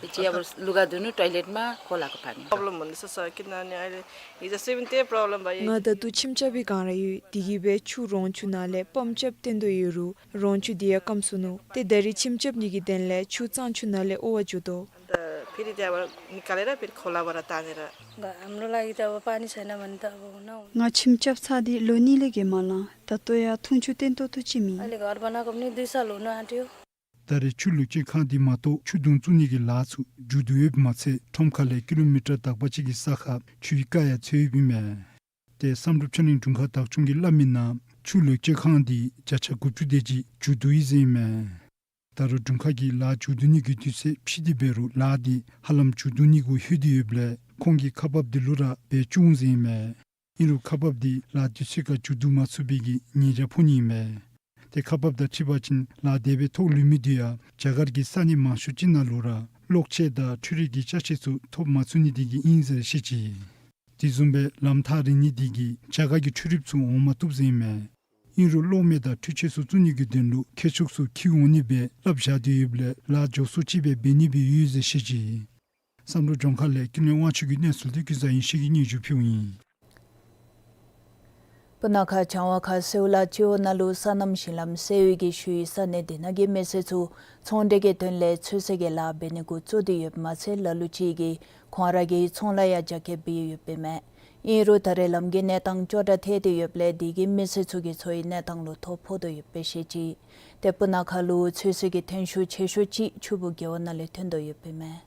ལུ་ག་དུ་ནུ་ཊོའི་ལེཊ་མ་ཁོ་ལ་ག་ཕ་ནི། प्रब्लम हुँदैछ सर, किनभने अहिले हिजोअस्ति पनि त्यही प्रब्लम भयो। ང་ད་ལྟོ་ཁྱིམ་རྐྱབ་པའི་སྒང་ར་ཡོད། དེ་གིས་སྦེ་ཆུ་རོང་ཆུ་ནང་ལས་པམཔ་རྐྱབ་བཏོན་དོ་ཡོད་རུང་རོང་ཆུ་དེ་ཡང་སྐམ་སོ་ནུག། ཏེ་ད་རེས་ཁྱིམ་རྐྱབ་ནི་གི་དོན་ལས་ཆུ་གཙང་ཆུ་ནང་ལས་དབོར་བར་འགྱོ་དོ། अन्त फेरि त्यहाँबाट निकालेर फेरि खोलाबाट तानेर। अब हाम्रो लागि त अब पानी छैन भने त अब हुन हुन्न। ང་ཁྱིམ་རྐྱབ་ཚར་ཏེ་ལོ་གཉིས་ལས་བརྒལ་མ་ལང་། ད་ལྟོ་ཡང་འཐུང་ཆུ་བཏོན་ཏོག་ཏོ་ཅིག་མེད། अहिले घर बनाएको पनि दुई साल हुन आँट्यो। ད་རེས་ཆུ་ལེགས་བཅོས་ཁང་འདི་མ་གཏོགས་ཆུ་དུང་བཙུགས་ནི་གི་ལཱ་ཚུ་མཇུག་བསྡུ་ཡོདཔ་མ་ཚད་ཁྲོམ་ཁ་ལས་ཀི་ལོ་མི་ཊར་དག་པ་ཅིག་གི་ས་ཁར་ཆུའི་རྐ་ཡང་ཚོད་ཡོདཔ་ཨིན་མས། ཏེ་བསམ་གྲུབ་ཆོས་གླིང་དྲུང་ཁག་བདག་སྐྱོང་གིས་སླབ་མིའི་ནང་ཆུ་ལེགས་བཅོས་ཁང་འདི་བརྒྱ་ཆ་དགུ་བཅུ་དེ་ཅིག་མཇུག་བསྡུ་ཡི་ཟེར་ཨིན་མས། ད་རུང་དྲུང་ཁག་གིས་ལཱ་མཇུག་བསྡུ་ནི་གི་དུས་ཚོད་ཕྱིས་ཏེ་འབད་རུང་ལཱ་འདི་ཧ་ལམ་མཇུག་བསྡུ་ནི་གུ་ལྷོད་དེ་ཡོདཔ་ལས་ཁོང་གིས་ཁག་འབགཔ་འདི་ལུ་ར་འབད་བཅུག་འོང་ཟེར་ཨིན་མས། ཨིན་རུང་ཁག་འབགཔ་འདི་ལཱ་དུས་ཚོད་ཁར་མཇུག་བསྡུ་མ་ཚུགས་པའི་གི་ཉེས་བྱ་ཕོག་ནི་ཨིན་མས། ཏེ་ཁག་འབགཔ་དང་འཁྲིལ་བ་ཅིན་ལཱ་དེ་སྦེ་ཐོག་ལུས་མི་དེ་ཡང་རྒྱ་གར་གྱི་ས་གནས་མང་ཤོས་ཅིག་ནང་ལུ་ར་གློག་ཆས་དང་འཕྲུལ་རིག་གི་ཅ་ཆས་ཚུ་ཐོབ་མ་ཚུགས་ནི་དེ་གིས་ཨིན་ཟེར་བཤད་ཅི། དེ་བཟུམ་སྦེ་ལམ་ཐག་རིང་ནི་དེ་གིས་རྒྱ་གར་གྱི་འཕྲུལ་རིགཔ་ཚུ་འོང་མ་བཏུབ་ཟེར་ཨིན་མས། ཨིན་རུང་གློག་མེ་དང་འཕྲུལ་ཆས་ཚུ་བཙུགས་ནི་གི་དོན་ལུ་མཁས་མཆོག་ཚུ་འཁྱིད་འོང་ནི་སྦེ་སླབ་བཞག་སྟེ་ཡོདཔ་ལས་ལཱ་མགྱོགས་སུ་ཅིག་སྦེ་འབད་ནི་སྦེ་ཡོད་ཟེར་བཤད་ཅི། བསམ་གྲུབ་ལྗོངས་མཁར་ལས་ཀུན་ལེགས་དབང་ཕྱུག་གི་གནས་ཚུལ་འདི་ཀུན་བཟང་ཡེ་ཤེས་ཀྱིས་སྙན་ཞུ་ཕུལཝ་ཨིན། སྤུ་ན་ཁ་བྱང་བ་ཁ་སེའུ་ལ་སྤྱི་འོག་ནང་ལུ་སོ་ནམ་ཞིང་ལམ་ཟེར་བའི་གི་ཤུལ་ས་གནས་དེ་ནང་གི་མི་སེར་ཚུ་ཚོང་འབྲེལ་གྱི་དོན་ལས་ཚོད་བསྲེ་གི་ལཱ་འབད་ནི་གུ་བཙུགས་ཏེ་ཡོདཔ་མ་ཚད་ལ་ལུ་ཅིག་གིས་ཁོང་ར་གི་ཚོང་ལཱ་ཡང་རྒྱ་སྐྱེད་འབད་ཡོདཔ་ཨིན་མས། ཨིན་རུང་ད་རེས་ལམ་གྱི་གནས་སྟངས་སྐྱོ་དྲགས་ཐལ་ཏེ་ཡོདཔ་ལས་དེ་གིས་མི་སེར་ཚུ་གི་འཚོ་བའི་གནས་སྟངས་ལུ་ཐོ་ཕོག་དོ་ཡོདཔ་སྦེ་བཤད་ཅི། ཏེ་སྤུ་ན་ཁ་ལུ་ཚོད་བསྲེ་གི་ཐོན་ཤུགས་ཆེ་ཤོས་ཅིག་ཆུ་སྦུག་རྒེད་འོག་ནང་ལས་ཐོན་དོ་ཡོདཔ་ཨིན་མས།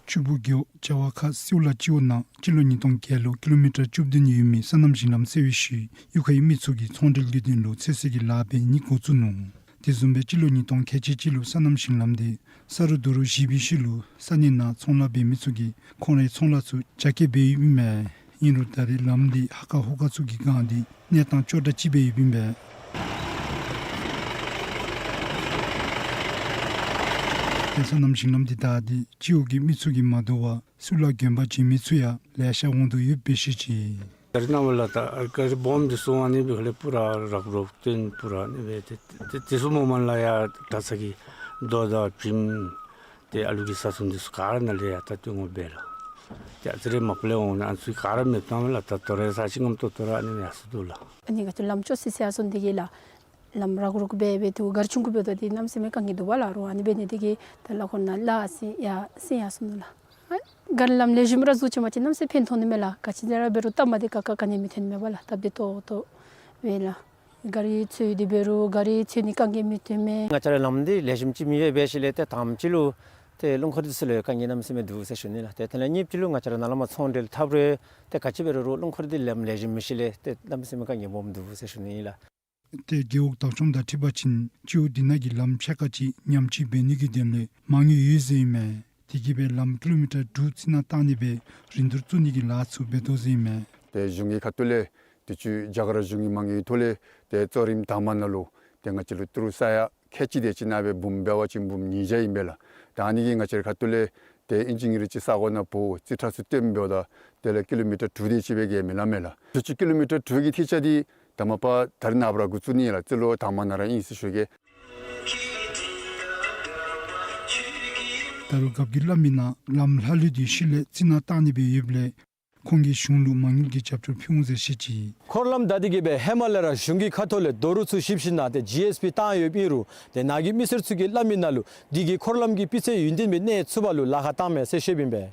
ཆུ་སྦུག་རྒེད་འོག་བྱང་བ་ཁ་སེའུ་ལ་སྤྱི་འོག་ནང་སྤྱི་ལོ་ཉིས་སྟོང་བརྒྱད་ལུ་ཀི་ལོ་མི་ཊར་བཅུ་བདུན་ཡོད་མི་སོ་ནམ་ཞིང་ལམ་ཟེར་བའི་ཤུལ་གཡུས་ཁའི་མི་ཚུ་གིས་ཚོང་འབྲེལ་གྱི་དོན་ལུ་ཚོད་བསྲེ་གི་ལཱ་འབད་ནི་འགོ་བཙུགས་ནུག། དེ་བཟུམ་སྦེ་སྤྱི་ལོ་ཉིས་སྟོང་ཁལ་གཅིག་གཅིག་ལུ་སོ་ནམ་ཞིང་ལམ་དེ་ས་རུག་རྡོ་རུག་བཞེས་པའི་ཤུལ་ལུ་ས་གནས་ནང་ཚོང་ལཱ་འབད་མི་ཚུ་གིས་ཁོང་རའི་ཚོང་ལཱ་ཚུ་རྒྱ་སྐྱེད་འབད་ཡོདཔ་ཨིན་མས། ཨིན་རུང་ད་རེས་ལམ་འདི་ཧ་ཁ་ཧུ་ཁ་ཚུ་གིས་བཀག་སྟེ་གནས་སྟངས་སྐྱོ་དྲགས་ཅིག་སྦེ་ཡོདཔ་ཨིན་པས། ཏེ་སོ་ནམ་ཞིང་ལམ་འདི་བདའ་སྟེ་སྤྱི་འོག་གི་མི་ཚུ་གིས་མ་དོ་བར་སེའུ་ལ་དགོན་པ་བྱོན་མི་ཚུ་ཡང་ལེ་ཤ་འོང་དོ་ཡོདཔ་སྦེ་བཤད་ཅི། ག་རི་ནང་ལུ་ད་ག་རི་སྦོམ་འདི་སོང་བ་ནི་སྦེ་ཧ་ལས་པུ་ར་རག་རོག་སྟོན་པུ་ར་ནི་སྦེ་ཏེ་ཏེ་དེ་ཚུ་མོ་མན་ལ་ཡ་དྲག་ཚ་གི་ རྡོ་དང་བྱེམ་ཏེ་ཨ་ལུ་གི་ས་ཚོང་འདི་ཚུ་ག་ར་ནཱ་ལས་ཡར་ད་བཏོན་དགོ་པས་ལགས། ཏེ་ཨ་ཙི་རེ་མ་པ་ལས་འོང་ན་ཨ་ནི་ཚུ་ག་ར་མེདཔ་བཏང་མས་ལགས། ད་དོ་རུང་ས་ཅིག་ངམ་ཏོག་ཏོ་ར་ཨ་ནི་ཡར་སོ་དོ་ལགས། ཨ་ནི་ག་ཏེ་ལམ་ཅོག་སི་སི་ཡར་སོང་དེ་གིས་ལགས། ལམ་རག་རོག་འབད་འབད་དེ་ག་ར་ཆུང་ཀུ་འབདཝ་ད་ཏེ་གནམ་མེད་ས་མེད་དཀའ་ངལ་འདུག་པ་ལགས། རོགས་ཨ་ནི་འབད་ནི་དེ་གིས་ད་ལགས་ཁོ་ནཱ་ལས་ཨ་ཙི་ཡར་སོང་ཡར་སོང་ནུག་ལགས། ཨ་ག་ར་ལམ་ལེགས་ཤོམ་ར་བཟོ་བཅུག་པ་ཅིན་གནམ་མེད་ས་མེད་ཕན་ཐོགས་ནི་མས་ལགས། ག་ཅི་ཟེར་ར་འབད་རུང་སྟབས་མ་བདེ་ཁག་ཁ་ག་ནི་མི་ཐོན་མས་པ་ལགས། སྟབས་བདེ་ཏོག་ཏོ་སྦེ་ལགས། ག་ར་འཚོལ་ཏེ་འབད་རུང་ག་ར་འཚོལ་ནི་དཀའ་ངལ་མི་ཐོན་མས། ང་བཅས་ར་ལམ་འདི་ལེགས་ཤོམ་ཅིག་མེད་པའི་ཤུལ་ལས་ཏེ་དང་པ་ཅིག་ལུ་ཏེ་རླུང་འཁོར་འདི་ཚུ་ལུ་དཀའ་ངལ་གནམ་མེད་ས་མེད་འདུག་ཟེར་ཞུ་ནི་ལགས། ཏེ་དེ་ལས་གཉིས་པ་ཅིག་ལུ་ང་བཅས་ར་ནཱ་ལས་མར་ཚོང་འབྲེལ་འཐབ་རུང་ཏེ་ག་ཅི་འབད་རུང་རླུང་འཁོར་འདི་ལམ་ལེགས་ཤོམ་མེད་ཤུལ་ལས་ཏེ་གནམ་མེད་ས་མེད་དཀའ་ངལ་སྦོམ་འདུག་ཟེར་ཞུ་ནི་ལགས། ཏེ་རྒེད་འོག་བདག་སྐྱོང་དང་འཁྲིལ་བ་ཅིན་སྤྱི་འོག་འདི་ནང་གི་ལམ་ཕྱེད་ཀ་ཅིག་ཉམས་བཅོས་འབད་ནི་གི་དོན་ལས་མ་དངུལ་ཡོད་ཟེར་ཨིན་མས། དེ་གིས་སྦེ་ལམ་ཀི་ལོ་མི་ཊར་དྲུག་རྩི་ནག་བཏང་ནི་སྦེ་རིན་བསྡུར་བཙུགས་ནི་གི་ལཱ་ཚུ་འབད་དོ་ཟེར་ཨིན་མས། ཏེ་གཞུང་གི་ཁ་ཐུག་ལས་དུས་ཅི་རྒྱ་གར་གཞུང་གི་མ་དངུལ་ཐོག་ལས་ཏེ་གཙོ་རིམ་དང་པ་ནང་ལུ་ཏེ་ང་བཅས་ལུ་ཏི་རུ་ས་ཡ་ཁལ་གཅིག་དེ་ཅིག་ནང་སྦེ་འབུམ་འབད་བ་ཅིན་འབུམ་ཉིས་བརྒྱ་ཨིན་པས་ལགས། ད་ཨ་ནི་གིས་ང་བཅས་ར་ཁ་ཐུག་ལས་ཏེ་ཨིན་ཇི་ནི་ཡར་ཅིག་ས་གོ་ནང་འབོ་རྩིས་ཁྲ་ཚུ་སྟོནམ་འབདཝ་ད་དེ་ལས་ཀི་ལོ་མི་ཊར་དྲུག་དེ་ཅིག་སྦེ་གེ་མི་ལང་མས་ལགས། དུས་ཅི་ཀི་ལོ་མི་ཊར་དྲུག་གི་ཐིག་ཆ་འདི་ད་མ་པ་ད་རིས་ནངས་པ་ར་འགོ་བཙུགས་ནི་ལགས། རྩིས་ལོ་དང་པ་ནང་ར་ཨིན་ཟེར་ཞུ་གེ། ད་རུང་རྒཔོ་གིས་སླབ་མི་ནང་ལམ་ལྷག་ལུས་ཏེ་ཤུལ་ལས་རྩི་ནག་བཏང་ནི་སྦེ་ཡོདཔ་ལས་ཁོང་གིས་གཞུང་ལུ་མ་དངུལ་གྱི་རྒྱབ་སྐྱོར་ཕུལ་འོང་ཟེར་བཤད་ཅི། འཁོར་ལམ་ད་འདི་གིས་སྦེ་ཧེ་མ་ལས་ར་གཞུང་གི་ཁ་ཐུག་ལས་རྡོ་རུག་ཚུ་བཤུབ་ཞིནམ་ལས་ཏེ་ཇི་ཨེསི་པི་བཏང་ཡོདཔ་ཨིན་རུང་ཏེ་ནཱ་གི་མི་སེར་ཚུ་གིས་སླབ་མི་ནང་ལུ་འདི་གིས་འཁོར་ལམ་གྱི་སྤུས་ཚད་ཡུན་བརྟན་སྦེ་གནས་ཚུགས་པ་ལུ་ལཱ་ཁག་བཏངམ་མས་ཟེར་བཤདཔ་ཨིན་པས།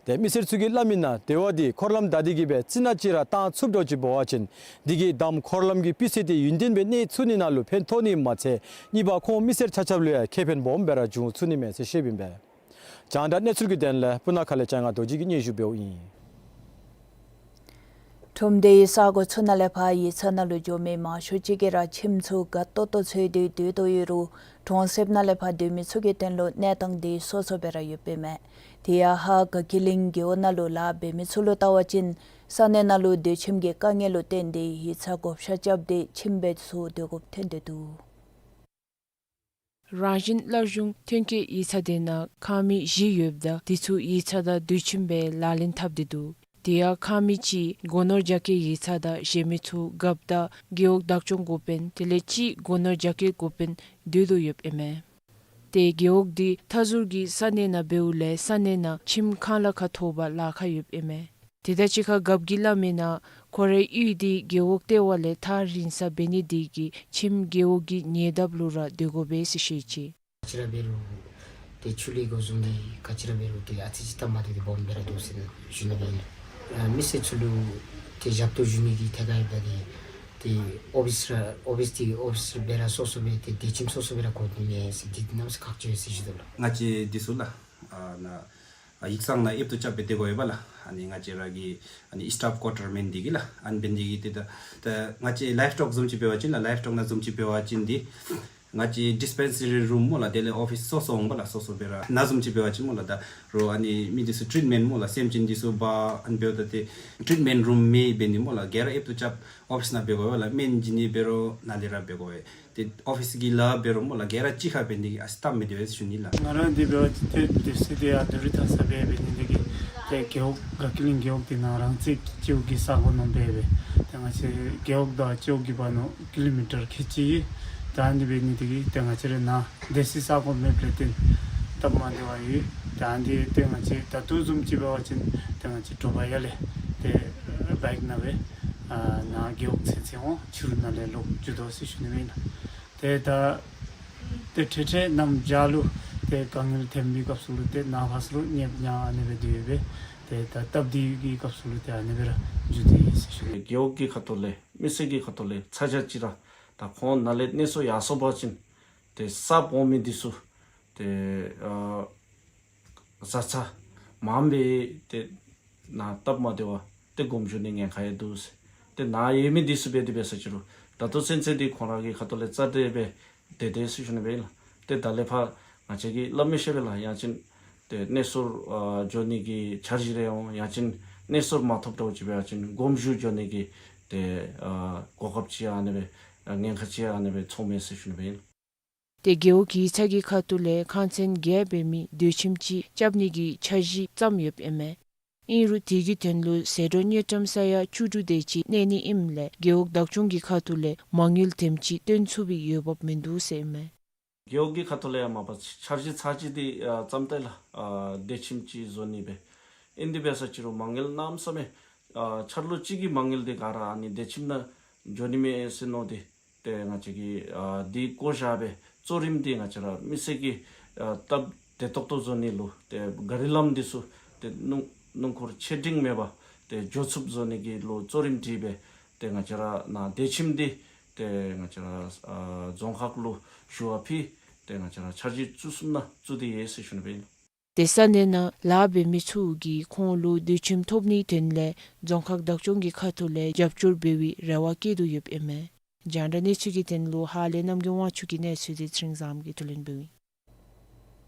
ཏེ་མི་སེར་ཚུ་གིས་སླབ་མི་ནང་དེ་བ་འདི་འཁོར་ལམ་ད་འདི་གིས་སྦེ་རྩི་ནག་ཅིག་ར་བཏང་ཚུགསཔ་འདྲཝ་ཅིག་འབད་བ་ཅིན་འདི་གིས་དང་པ་འཁོར་ལམ་གྱི་སྤུས་ཚད་འདི་ཡུན་བརྟན་སྦེ་གནས་ཚུགས་ནི་ནང་ལུ་ཕན་ཐོགས་ནི་མ་ཚད་གཉིས་པ་ཁོང་མི་སེར་ཆ་ཁྱབ་ལུ་ཡང་ཁེ་ཕན་སྦོམ་སྦེ་ར་འབྱུང་ཚུགས་ནི་མས་ཟེར་བཤདཔ་ཨིན་པས། རྒྱང་བསྒྲགས་གནས་ཚུལ་གྱི་དོན་ལས་སྤུ་ན་ཁ་ལས་ལྕང་ང་རྡོ་རྗེ་གིས་སྙན་ཞུ་འབདཝ་ཨིན། ཁྲོམ་སྡེའི་ས་གོ་ཚུ་ནང་ལས་ཕར་ཡིག་ཚང་ནང་ལུ་འགྱོ་མི་མང་ཤོས་ཅིག་གིས་ར་ཁྱིམ་ཚུ་དགའ་ཏོག་ཏོ་འཚོལ་ཏེ་སྡོད་དོ་ཡོད་རུང་གྲོང་གསེབ་ནང་ལས་ཕར་སྡོད་མི་ཚུ་གི་དོན་ལུ་གནས་སྟངས་འདི་སོ་སོ་སྦེ་ར་ཡོདཔ་ཨིན་མས། དེ་ཡང་ཧཱ་དགའ་སྐྱིད་གླིང་རྒེད་འོག་ནང་ལུ་ལཱ་འབད་མི་ཚུ་ལུ་བལྟ་བ་ཅིན་ས་གནས་ནང་ལུ་སྡོད་ཁྱིམ་གྱི་དཀའ་ངལ་ལུ་བརྟེན་ཏེ་ཡིག་ཚང་བགོ་བཤའ་རྐྱབ་སྟེ་ཁྱིམ་སྦེ་ཚུ་སྡོད་དགོཔ་ཐོན་ཏེ་འདུག། རང་བཞིན་སླར་འབྱུང་ཐོན་སྐྱེད་ཡིག་ཚང་དེ་ནང་ཁང་མིག་བཞི་ཡོདཔ་ད་དེ་ཚུ་ཡིག་ཚང་དང་སྡོད་ཁྱིམ་སྦེ་ལག་ལེན་འཐབ་སྟེ་འདུག། དེ་ཡང་ཁང་མིག་གཅིག་སྒོ་ནོར་རྒྱ་སྐྱེད་ཡིག་ཚང་དང་གཞན་མི་ཚུ་རྒཔོ་དང་རྒེད་འོག་བདག་སྐྱོང་འགོ་དཔོན་དེ་ལས་གཅིག་སྒོ་ནོར་རྒྱ་སྐྱེད་འགོ་དཔོན་སྡོད་དོ་ཡོདཔ་ཨིན་མས། ཏེ་རྒེད་འོག་འདི་མཐའ་ཟུར་གྱི་ས་གནས་ནང་འབདཝ་ལས་ས་གནས་ནང་ཁྱིམ་གང་ལ་ཁ་ཐོབ་པར་ལཱ་ཁག་ཡོདཔ་ཨིན་མས། དེ་དང་གཅིག་ཁར་རྒཔོ་གིས་སླབ་མི་ནང་ཁོ་རའི་གཡུས་འདི་རྒེད་འོག་ལྟེ་བ་ལས་ཐག་རིང་ས་འབད་ནི་དེ་གིས་ཁྱིམ་རྒེད་འོག་གི་ཉེ་འདབས་ལུ་ར་སྡོད་དགོ་པས་ཟེར་བཤད་ཅི། ག་ཅི་ར་འབད་རུང་ཏེ་ཆུ་ལས་འགོ་བཟུང་སྟེ་ག་ཅི་ར་འབད་རུང་ཏེ་ཨ་ཙི་ཅིག་སྟབས་མ་བདེཝ་འདི་སྦོམ་སྦེ་ར་འདུག་ཟེར་ཞུ་ནི་སྦེ་ཨིན། ཨ་མི་སེར་ཚུ་ལུ་ཏེ་ཞབས་ཏོག་ཞུ་ནི་གི་ཐད་ཁར་འབད་དེ་ཏེ་ཨོ་ཕིས་ར་ཨོ་ཕིས་འདི་ཨོ་ཕིས་སྦེ་ར་སོ་སོ་སྦེ་ཏེ་སྡོད་ཁྱིམ་སོ་སོ་སྦེ་ར་དགོ་ནི་མས་ཟེར་འདི་གནམ་མེད་ས་མེད་ཁག་ཆེ་བས་ཟེར་ཞུ་དོ་ལགས། ང་བཅས་འདི་ཚུ་ལགས་ཨ་ནཱ་ཨ་ཡིག་ཚང་ནང་ཨེབ་ཏུ་རྐྱབ་སྦེ་སྡོད་དགོ་པས་ལགས། ཨ་ནི་ང་བཅས་ར་གི་ཨ་ནི་སི་ཊཱཕ་ཀོ་ཊར་མེན་འདི་གིས་ལགས། ཨ་ནི་འབད་ནི་དེ་གིས་ཏེ་ད་ད་ང་བཅས་ལའིབ་སི་ཊོག་བཟུམ་ཅིག་འབད་བ་ཅིན་ལགས་ལའིབ་སི་ཊོག་ནང་བཟུམ་ཅིག་འབད་བ་ཅིན་འདི་ང་བཅས་ཌིས་པེན་སི་རི་རུམ་སྨོ་ལགས་དེ་ལས་ཨོ་ཕིས་སོ་སོ་འོང་པ་ལགས། སོ་སོ་སྦེ་ར་ནཱ་བཟུམ་ཅིག་འབད་བ་ཅིན་སྨོ་ལགས་ད་རུང་ཨ་ནི་མི་འདི་ཚུ་ཊྲིཊ་མེནཊ་སྨོ་ལགས་སེམས་ཅན་འདི་ཚུ་འབག་ཨ་ནི་འབདཝ་ད་ཏེ་ཊྲིཊ་མེནཊ་རུམ་མེད་འབད་ནི་སྨོ་ལགས་ག་ར་ཨེབ་ཏུ་རྐྱབ་ཨོ་ཕིས་ནང་འབད་དགོ་པས་ལགས། སྨན་བྱིན་ནི་འབད་རུང་ནཱ་ལས་ར་འབད་དགོ་པས། ཏེ་ཨོ་ཕིས་ཀྱི་ལཱ་འབད་རུང་སྨོ་ལགས་ག་ར་གཅིག་ཁར་འབད་ནི་གི་ཨ་སྟབས་མི་བདེ་བས་ཞུ་ནི་ལགས། ང་ར་འདི་འབད་བ་ཅིན་ཏེ་སྡོད་ས་འདི་ཡར་རྡོ་རི་མཐའ་ས་སྦེ་འབད་ནི་དེ་གིས་ཏེ་རྒེད་འོག་དགའ་སྐྱིད་གླིང་རྒེད་འོག་འདི་ནང་རང་བཙན་སྤྱི་འོག་གི་ས་གོ་ནང་སྦེ་སྦེ་ཏེ་ང་བཅས་རྒེད་འོག་དང་སྤྱི་འོག་གི་བར་ན་ཀི་ལོ་མི་ཊར་ཁལ་གཅིག་ཡོད། ད་འདི་འབད་ནི་དེ་གིས་ཏེ་ང་བཅས་ར་ནཱ་སྡོད་སའི་ས་གོ་མེདཔ་ལས་བརྟེན་སྟབས་མ་བདེཝ་ཡོད། ད་འདི་ཏེ་ང་བཅས་ད་ལྟོ་བཟུམ་ཅིག་འབད་བ་ཅིན་ཏེ་ང་བཅས་དྲོ་པ་ཡར་ལས་ཏེ་བའིཀ་ནང་སྦེ་ཨ་ནཱ་རྒེད་འོག་ཚུན་ཚོད་འོང་ཕྱི་རུ་ནཱ་ལས་ལོག་འགྱོ་དོ་ཟེར་ཞུ་ནི་སྦེ་ཨིན་ལགས། ཏེ་ད་ཏེ་འཕྲལ་འཕྲལ་གནམ་བྱཱར་ལུ་ཏེ་དཀའ་ངལ་ཐོན་པའི་སྐབས་སུ་ལུ་ཏེ་ནཱ་ཕར་ཚུར་ལུ་ཉེབ་ཉ་ཨ་ནི་སྦེ་སྡོད་སྦེ་ཏེ་ད་སྟབས་བདེ་གི་སྐབས་སུ་ལུ་ཏེ་ཨ་ནི་སྦེ་ར་འགྱོ་དེས་ཟེར་ཞུ། རྒེད་འོག་གི་ཁ་ཐུག་ལས་མི་སེར་གྱི་ཁ་ཐུག་ལས་ཚ་གྱང་ཅིག་ར་ད་ཁོང་ནཱ་ལས་གནས་སོར་ཡར་སོང་པ་ཅིན་ཏེ་ས་སྤོ་མི་འདི་ཚུ་ཏེ་ཨ་བཟའ་ཚང་མངམ་སྦེ་ཏེ་ནཱ་སྟབས་མ་བདེཝ་ཏེ་སྒོམ་འགྱོ་ནི་ཉེན་ཁ་ཡང་འདུག་ཟེར། ཏེ་ནཱ་ཡོད་མི་འདི་ཚུ་འབད་དེ་འབད་ས་ཅིག་རུང་ད་ལྟོ་ཚུན་ཚོད་འདི་ཁོང་ར་གི་ཁ་ཐུག་ལས་རྩ་འགྲིག་སྦེ་སྡོད་དེས་ཟེར་ཞུ་ནི་སྦེ་ཨིན་ལགས། ཏེ་ད་ལས་ཕར་ང་བཅས་ཀྱིས་སླབ་མི་ཤེས་པས་ལགས། ཡང་ཅིན་ཏེ་གནས་སོར་ཨ་འགྱོ་ནི་གི་འཆར་གཞི་རེ་འོང་ཡང་ཅིན་གནས་སོར་མ་ཐོབ་འདྲཝ་ཅིག་འབད་བ་ཅིན་སྒོམ་འགྱོ་འགྱོ་ནི་གི་ཏེ་ཨ་གོ་སྐབས་ཅིག་ཨ་ནི་སྦེ་ཨ་ཉེན་ཁ་ཅིག་ཨ་ནི་སྦེ་ཚོརཝ་མས་ཟེར་ཞུ་ནི་སྦེ་ཨིན། ཏེ་རྒེད་འོག་གི་ཚང་གི་ཁ་ཐུག་ལས་ཁང་ཚན་བརྒྱད་འབད་མི་སྡོད་ཁྱིམ་ཅིག་རྐྱབ་ནི་གི་འཆར་གཞི་བརྩམས་ཡོདཔ་ཨིན་མས། ཨིན་རུང་དེ་གི་དོན་ལུ་ཟད་འགྲོ་དངུལ་ཀྲམ་ས་ཡ་བཅུ་དྲུག་དེ་ཅིག་གནས་ནི་ཨིནམ་ལས་རྒེད་འོག་བདག་སྐྱོང་གི་ཁ་ཐུག་ལས་མ་དངུལ་དེམ་ཅིག་བཏོན་ཚུགས་པའི་འོས་འབབ་མིན་འདུག་ཟེར་ཨིན་མས། རྒེད་འོག་གི་ཁ་ཐུག་ལས་ཡང་མ་པ་འཆར་གཞི་ཚར་གཅིག་འདི་ཨ་བརྩམས་ཏེ་ལགས། ཨ་སྡེ་ཁྱིམ་གཅིག་བཟོ་ནི་སྦེ། ཨིན་དེ་འབད་ས་ཅིག་རུང་མ་དངུལ་གནམ་མེད་ས་མེད་ཨ་འཆར་ལོ་གཅིག་གི་མ་དངུལ་འདི་ག་ར་ཨ་ནི་སྡེ་ཁྱིམ་ནང་འགྱོ་ནི་མས་ཟེར་མནོ་སྟེ། ཏེ་ང་བཅས་ཀྱིས་ཨ་འདི་བཀོད་བཞག་སྦེ་གཙོ་རིམ་འདི་ང་བཅས་ར་མི་སེར་གྱི་ཨ་སྟབས་བདེ་ཏོག་ཏོ་བཟོ་ནི་ལུ་ཏེ་གཱ་རི་ལམ་འདི་ཚུ་ཏེ་སྣུམ་སྣུམ་འཁོར་ཆེ་འབྲིང་མེད་པར་ཏེ་འགྱོ་ཚུགསཔ་བཟོ་ནི་གི་ལུ་གཙོ་རིམ་བསྒྲིགས་སྦེ། ཏེ་ང་བཅས་ར་ནཱ་སྡེ་ཁྱིམ་འདི་ཏེ་ང་བཅས་ར་ཨ་རྫོང་ཁག་ལུ་ཞུ་བ་ཕུལ། ཏེ་ང་བཅས་ར་འཆར་གཞི་བཅུ་གསུམ་ནང་བཙུགས་ཏེ་ཡོད་ཟེར་ཞུ་ནི་སྦེ་ཨིན། ཏེ་ས་གནས་ནང་ལཱ་འབད་མི་ཚུ་གིས་ཁོང་ལུ་སྡེ་ཁྱིམ་ཐོབ་ནིའི་དོན་ལས་རྫོང་ཁག་བདག་སྐྱོང་གི་ཁ་ཐུག་ལས་རྒྱབ་སྐྱོར་འབད་བའི་རེ་བ་བསྐྱེད་དོ་ཡོདཔ་ཨིན་མས། རྒྱང་བསྒྲགས་གནས་ཚུལ་གྱི་དོན་ལུ་ཧཱ་ལས་རྣམ་རྒྱལ་དབང་ཕྱུག་གི་གནས་ཚུལ་འདི་ཚེ་རིང་བཟངམོ་གིས་བསྡུ་ལེན་འབདཝ་ཨིན།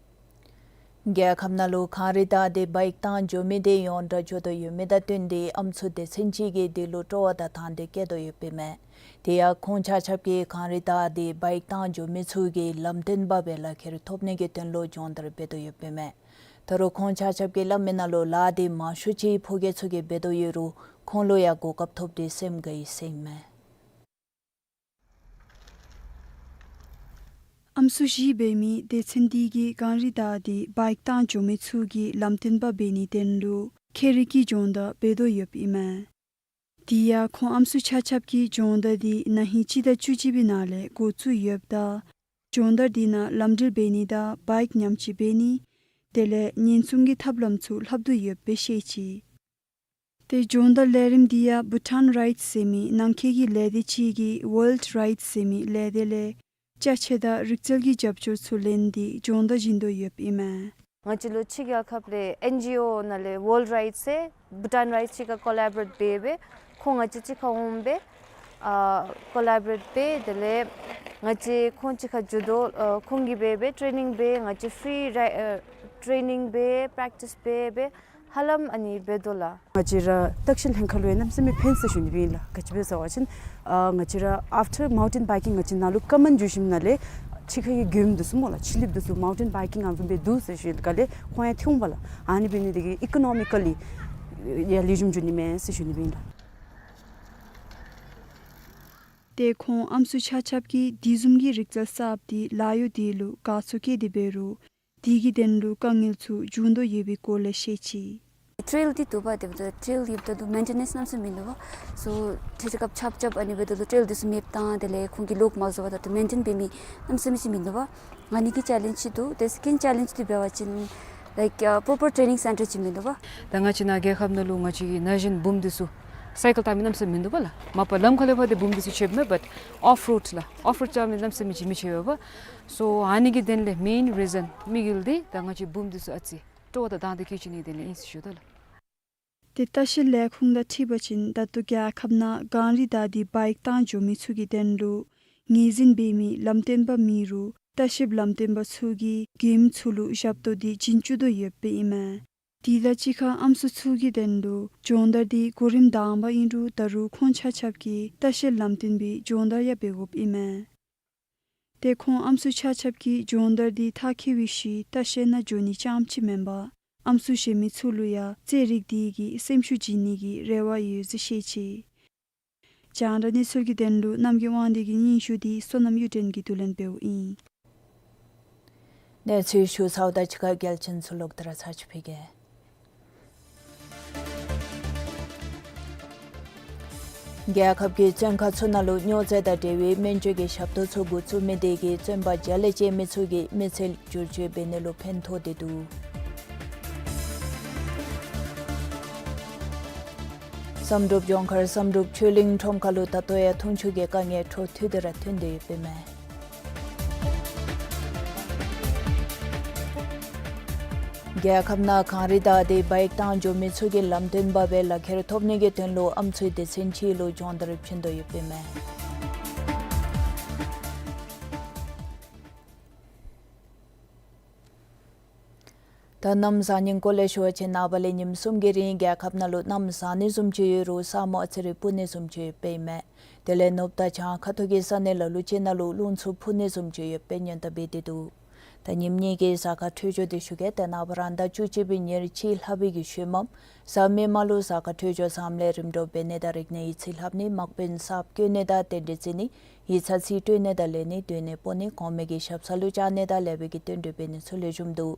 རྒྱལ་ཁབ་ནང་ལུ་གངས་རི་བདའ་སྟེ་བའིཀ་བཏང་འགྱོ་མི་དེ་ཡོངས་གྲགས་འགྱོ་དོ་ཡོད་མི་དང་བསྟུན་ཏེ་ཨམ་སྲུ་སྡེ་ཚན་ཅིག་གིས་དེ་ལུ་སྤྲོ་བ་དང་དང་འདོད་བསྐྱེད་དོ་ཡོདཔ་ཨིན་མས། དེ་ཡང་ཁོང་ཆ་ཁྱབ་ཀྱིས་གངས་རི་བདའ་སྟེ་བའིཀ་བཏང་འགྱོ་མི་ཚུ་གིས་ལམ་སྟོན་པ་སྦེ་ལག་ཁྱེར་ཐོབ་ནི་གི་དོན་ལུ་སྦྱོང་བརྡར་འབད་དོ་ཡོདཔ་ཨིན་མས། ད་རུང་ཁོང་ཆ་ཁྱབ་ཀྱིས་སླབ་མི་ནང་ལུ་ལཱ་དེ་མང་ཤོས་ཅིག་ཕོ་སྐྱེས་ཚུ་གིས་འབད་དོ་ཡོད་རུང་ཁོང་ལུ་ཡང་གོ་སྐབས་ཐོབ་སྟེ་སེམས་དགའ་ཡི་ཟེར་ཨིན་མས། ཨམ་སྲུ་བཞེས་འབད་མི་སྡེ་ཚན་འདི་གིས་གངས་རི་བདའ་སྟེ་བའིཀ་བཏང་འགྱོ་མི་ཚུ་གི་ལམ་སྟོན་པ་འབད་ནིའི་དོན་ལུ་ཁྱད་རིག་གི་སྦྱོང་བརྡར་འབད་དོ་ཡོདཔ་ཨིན་མས། དེ་ཡང་ཁོང་ཨམ་སྲུ་ཆ་ཁྱབ་ཀྱིས་སྦྱོང་བརྡར་འདི་ན་ཧིང་སྤྱི་ཟླ་བཅུ་གཅིག་པའི་ནང་ལས་འགོ་བཙུགས་ཡོདཔ་ད་སྦྱོང་བརྡར་འདི་ནང་ལམ་འགྲུལ་འབད་ནི་དང་བའིཀ་ཉམས་བཅོས་འབད་ནི་དེ་ལས་ཉེན་སྲུང་གི་ཐབས་ལམ་ཚུ་ལྷབ་དོ་ཡོདཔ་སྦེ་བཤད་ཅི། ཏེ་སྦྱོང་བརྡར་ལས་རིམ་འདི་ཡང་བྷུ་ཊཱན་རའིཌསི་ཟེར་མི་ནང་འཁོད་ཀྱི་ལས་སྡེ་ཅིག་གིས་ཝཱརལཌ་རའིཌསི་ཟེར་མི་ལས་སྡེ་ལས་ཅ་ཆས་དང་རིག་རྩལ་གྱི་རྒྱབ་སྐྱོར་ཚུ་ལེན་ཏེ་སྦྱོང་བརྡར་བྱིན་དོ་ཡོདཔ་ཨིན་མས། ང་བཅས་ལུ་ཕྱི་རྒྱལ་ཁབ་ལས་ཨེན་ཇི་ཨོ་ནང་ལས་ཝཱརལཌ་རའིཌསི་ཟེར་བྷུ་ཊཱན་རའིཌསི་གཅིག་ཁར་ཀོ་ལེ་བོ་རེཊ་འབད་སྦེ་ཁོང་ང་བཅས་གཅིག་ཁར་འོང་སྦེ་ཨ་ཀོ་ལེ་བོ་རེཊ་འབད། དེ་ལས་ང་བཅས་ཁོང་གཅིག་ཁར་འགྱོ་དོ་ཨ་ཁོང་གིས་འབད་སྦེ་ཊེ་ནིང་འབད། ང་བཅས་ཕི་རི་རའི་ཨ་ཊེ་ནིང་འབད། པེརེཀ་ཊིས་འབད་སྦེ་ཧ་ལམ་ཨ་ནི་འབད་དོ་ལགས། ང་བཅས་ར་བརྟག་ཞིབ་ལྷན་ཁག་ལུ་ཡང་གནམ་མེད་ས་མེད་ཕན་ཟེར་ཞུ་ནི་སྦེ་ཨིན་ལགས། ག་ཅི་སྦེ་ཟེར་བ་ཅིན་ཨ་ང་བཅས་ར་ཨཕ་ཊར་མའུན་ཊེན་བའིཀ་ཀིང་ང་བཅས་ནཱ་ལུ་ཀ་མཱན་ཌི་ཞིནམ་ནང་ལས་ཕྱི་ཁ་གི་མགྱོནམ་འདི་ཚུ་སྨོ་ལགས། ཆེ་ལེབ་འདི་ཚུ་མའུན་ཊེན་བའིཀ་ཀིང་ཨ་ནི་སྦེ་འདུག་ཟེར་ཞུ་ཡི། ག་ལས་ཁོང་ཡང་ཐོན་པས་ལགས། ཨ་ནི་འབད་ནི་དེ་གིས་ཨི་ཀོ་ནོ་མི་ཀ་ལི་ཡང་ལེགས་ཤོམ་འགྱོ་ནི་མས་ཟེར་ཞུ་ནི་སྦེ་ཨིན་ལགས། ཏེ་ཁོང་ཨམ་སྲུ་ཆ་ཁྱབ་ཀྱིས་དེ་བཟུམ་གྱི་རིག་རྩལ་གསརཔ་འདི་ལཱ་གཡོག་འདི་ལུ་དགའ་ཚོར་བསྐྱེད་དེ་འབད་རུང་དེ་གི་དོན་ལུ་དཀའ་ངལ་ཚུ་བྱུང་དོ་ཡོད་པའི་སྐོར་ལས་བཤད་ཅི། ཊེ་རེལ་འདི་འདུག་པ། དེ་འབདཝ་ད་ཊེ་རེལ་འདི་འབདཝ་ད་མེན་ཊེ་ནེནསི་གནམ་མེད་ས་མེད་མིན་འདུག་པ། སོ་ཏེ་སྐབས་ཆབ་ཆབ་ཨ་ནི་འབདཝ་ད་ལུ་ཊེ་རེལ་འདི་ཚུ་མེདཔ་བཏང་དེ་ལས་ཁོང་གིས་ལོག་མ་བཟོ་བར་ད་ལྟོ་མེན་ཊེན་འབད་མི་གནམ་མེད་ས་མེད་ཅིག་མིན་འདུག་པ། ཨ་ནི་གི་ཅེ་ལེནཇ་ཅིག་འདུག། དེ་སེ་ཀེནཌ་ཅེ་ལེནཇ་འདི་འབད་བ་ཅིན་ལའིཀ་ཨ་པོ་རོ་པར་ཊེ་ནིང་སེན་ཊར་ཅིག་མིན་འདུག་པ། ད་ང་བཅས་ནཱ་རྒྱལ་ཁབ་ནང་ལུ་ང་བཅས་ཀྱི་ན་གཞོན་བུམོ་འདི་ཚུ་སའི་ཀལ་བཏང་མི་གནམ་མེད་ས་མེད་མིན་འདུག་པ་ལགས། མ་པ་ལམ་ཁ་ལས་ཕར་ཏེ་བུམོ་འདི་ཚུ་ཆེཝ་མས། བཊ་ཨོཕ་རོཌ་ལགས། ཨོཕ་རོཌ་རྐྱབ་མི་གནམ་མེད་ས་མེད་ཅིག་མི་ཆེ་བས་པ། སོ་ཨ་ནི་གི་དོན་ལས་མེན་རི་ཛན་དམིགས་ཡུལ་འདི་ད་ང་བཅས་བུམོ་འདི་ཚུ་ཨ་ཙི་སྤྲོ་བ་དང་དང་འདོད་བསྐྱེད་བཅུག་ནིའི་དོན་ལས་ཨིན་ཟེར་ཞུ་དོ་ལགས། ཏེ་ལྟ་བཤལ་ལས་ཁུངས་དང་འཁྲིལ་བ་ཅིན་ད་ལྟོ་རྒྱལ་ཁབ་ནང་གངས་རི་བདའ་སྟེ་བའིཀ་བཏང་འགྱོ་མི་ཚུ་གི་དོན་ལུ་ངོས་འཛིན་འབད་མི་ལམ་སྟོན་པ་མེད་རུང་ལྟ་བཤལ་ལམ་སྟོན་པ་ཚུ་གིས་མགྱོནམ་ཚུ་ལུ་ཞབས་ཏོག་འདི་བྱིན་བཅུག་དོ་ཡོདཔ་ཨིན་མས། དེ་དང་གཅིག་ཁར་ཨམ་སྲུ་ཚུ་གི་དོན་ལུ་སྦྱོང་བརྡར་འདི་གོ་རིམ་དང་པ་ཨིན་རུང་ད་རུང་ཁོང་ཆ་ཁྱབ་ཀྱིས་ལྟ་བཤལ་ལམ་སྟོན་པའི་སྦྱོང་བརྡར་ཡང་འབད་དགོཔ་ཨིན་མས། ཏེ་ཁོང་ཨམ་སྲུ་ཆ་ཁྱབ་ཀྱིས་སྦྱོང་བརྡར་འདི་མཐར་འཁྱོལ་བའི་ཤུལ་ལྟ་བཤལ་ནང་འགྱོ་ནི་རྐྱངམ་ཅིག་མེན་པར་ཨམ་སྲུ་བཞེས་མི་ཚུ་ལུ་ཡང་རྩེད་རིགས་འདི་གིས་སེམས་ཤུགས་བྱིན་ནི་གི་རེ་བ་ཡོད་ཟེར་བཤད་ཅི། རྒྱང་བསྒྲགས་གནས་ཚུལ་གྱི་དོན་ལུ་རྣམ་རྒྱལ་དབང་འདུས་ཀྱི་སྙན་ཞུ་འདི་བསོད་ནམས་གཡུ་སྒྲོན་གྱིས་བསྡུ་ལེན་འབདཝ་ཨིན། གནས་ཚུལ་ཞུ་ཚརཝ་དང་གཅིག་ཁར་གལ་ཆེན་ཚུ་ལོག་སྟེ་ར་ཚར་གཅིག་ཕུལ་གེ། རྒྱལ་ཁབ་ཀྱི་བཙོན་ཁང་ཚུ་ནང་ལུ་སྨྱོ་རྫས་དང་འབྲེལ་བའི་སྨན་བཅོས་ཀྱི་ཞབས་ཏོག་ཚུ་འགོ་བཙུགས་མི་དེ་གིས་བཙོན་པ་བརྒྱ་ལས་བཅད་མི་ཚུ་གི་མི་ཚེ་བསྒྱུར་བཅོས་འབད་ནི་ལུ་ཕན་ཐོགས་ཏེ་འདུག། བསམ་གྲུབ་ལྗོངས་མཁར་བསམ་གྲུབ་ཆོས་གླིང་ཁྲོམ་ཁ་ལུ་ད་ལྟོ་ཡང་འཐུང་ཆུ་གི་དཀའ་ངལ་འཕྲོ་མཐུད་དེ་ར་ཐོན་ཏེ་ཡོདཔ་ཨིན་མས། རྒྱལ་ཁབ་ནང་གངས་རི་བདའ་སྟེ་བའིཀ་བཏང་འགྱོ་མི་ཚུ་གིས་ལམ་སྟོན་པ་སྦེ་ལག་ཁྱེར་ཐོབ་ནི་གི་དོན་ལུ་ཨམ་སྲུའི་སྡེ་ཚན་ཅིག་ལུ་སྦྱོང་བརྡར་བྱིན་དོ་ཡོདཔ་ཨིན་མས། ད་གནམ་བཟང་ངན་སྐོར་ལས་ཞུ་བ་ཅིན་ནངས་པ་ལས་ཉིནམ་གསུམ་གྱི་རིང་རྒྱལ་ཁབ་ནང་ལུ་གནམ་བཟང་ནི་བཟུམ་ཅིག་ཡོད་རུང་ས་སྨུག་ཨ་ཙི་རེ་སྤུབ་ནི་བཟུམ་ཅིག་ཡོདཔ་ཨིན་མས། དེ་ལས་ནུབ་དང་བྱང་ཁ་ཐུག་གི་ས་གནས་ལ་ལུ་ཅིག་ནང་ལུ་རླུང་འཚུབ་འཕུ་ནི་བཟུམ་ཅིག་ཡོདཔ་སྦེ་སྔོན་བརྡ་འབད་དེ་འདུག། ད་ཉིནམ་གཉིས་ཀྱི་གཟའ་སྐར་འཕྲོད་སྦྱོར་དེ་ཞུ་གེ། ཏེ་ནངས་པ་རང་ཟླ་བཅུ་གཅིག་པའི་ཉེར་གཅིག་ལྷག་པའི་གི་ཤུལ་མམ་གཟའ་མིག་དམར་ལུ་གཟའ་སྐར་འཕྲོད་སྦྱོར་བཟངམ་ལས་རིམ་གྲོ་འབད་ནི་དང་རིག་གནས་ཡིག་རྩིས་ལྷབ་ནི་དམག་དཔོན་གསརཔ་བསྐོ་ནི་དང་རྟེན་འབྲེལ་བརྩི་ནི་ཡིག་ཚང་རྩིས་སྤྲོད་ནི་དང་ལེན་ནི་སྡོད་གནས་སྤོ་ནི་གོང་མའི་གི་ཞབས་ས་ལུ་བཅར་ནི་དང་ལེགས་པའི་གི་བསྟུན་གྲོས་འབད་ནི་ཚུ་ལེགས་ཤོམ་འདུག།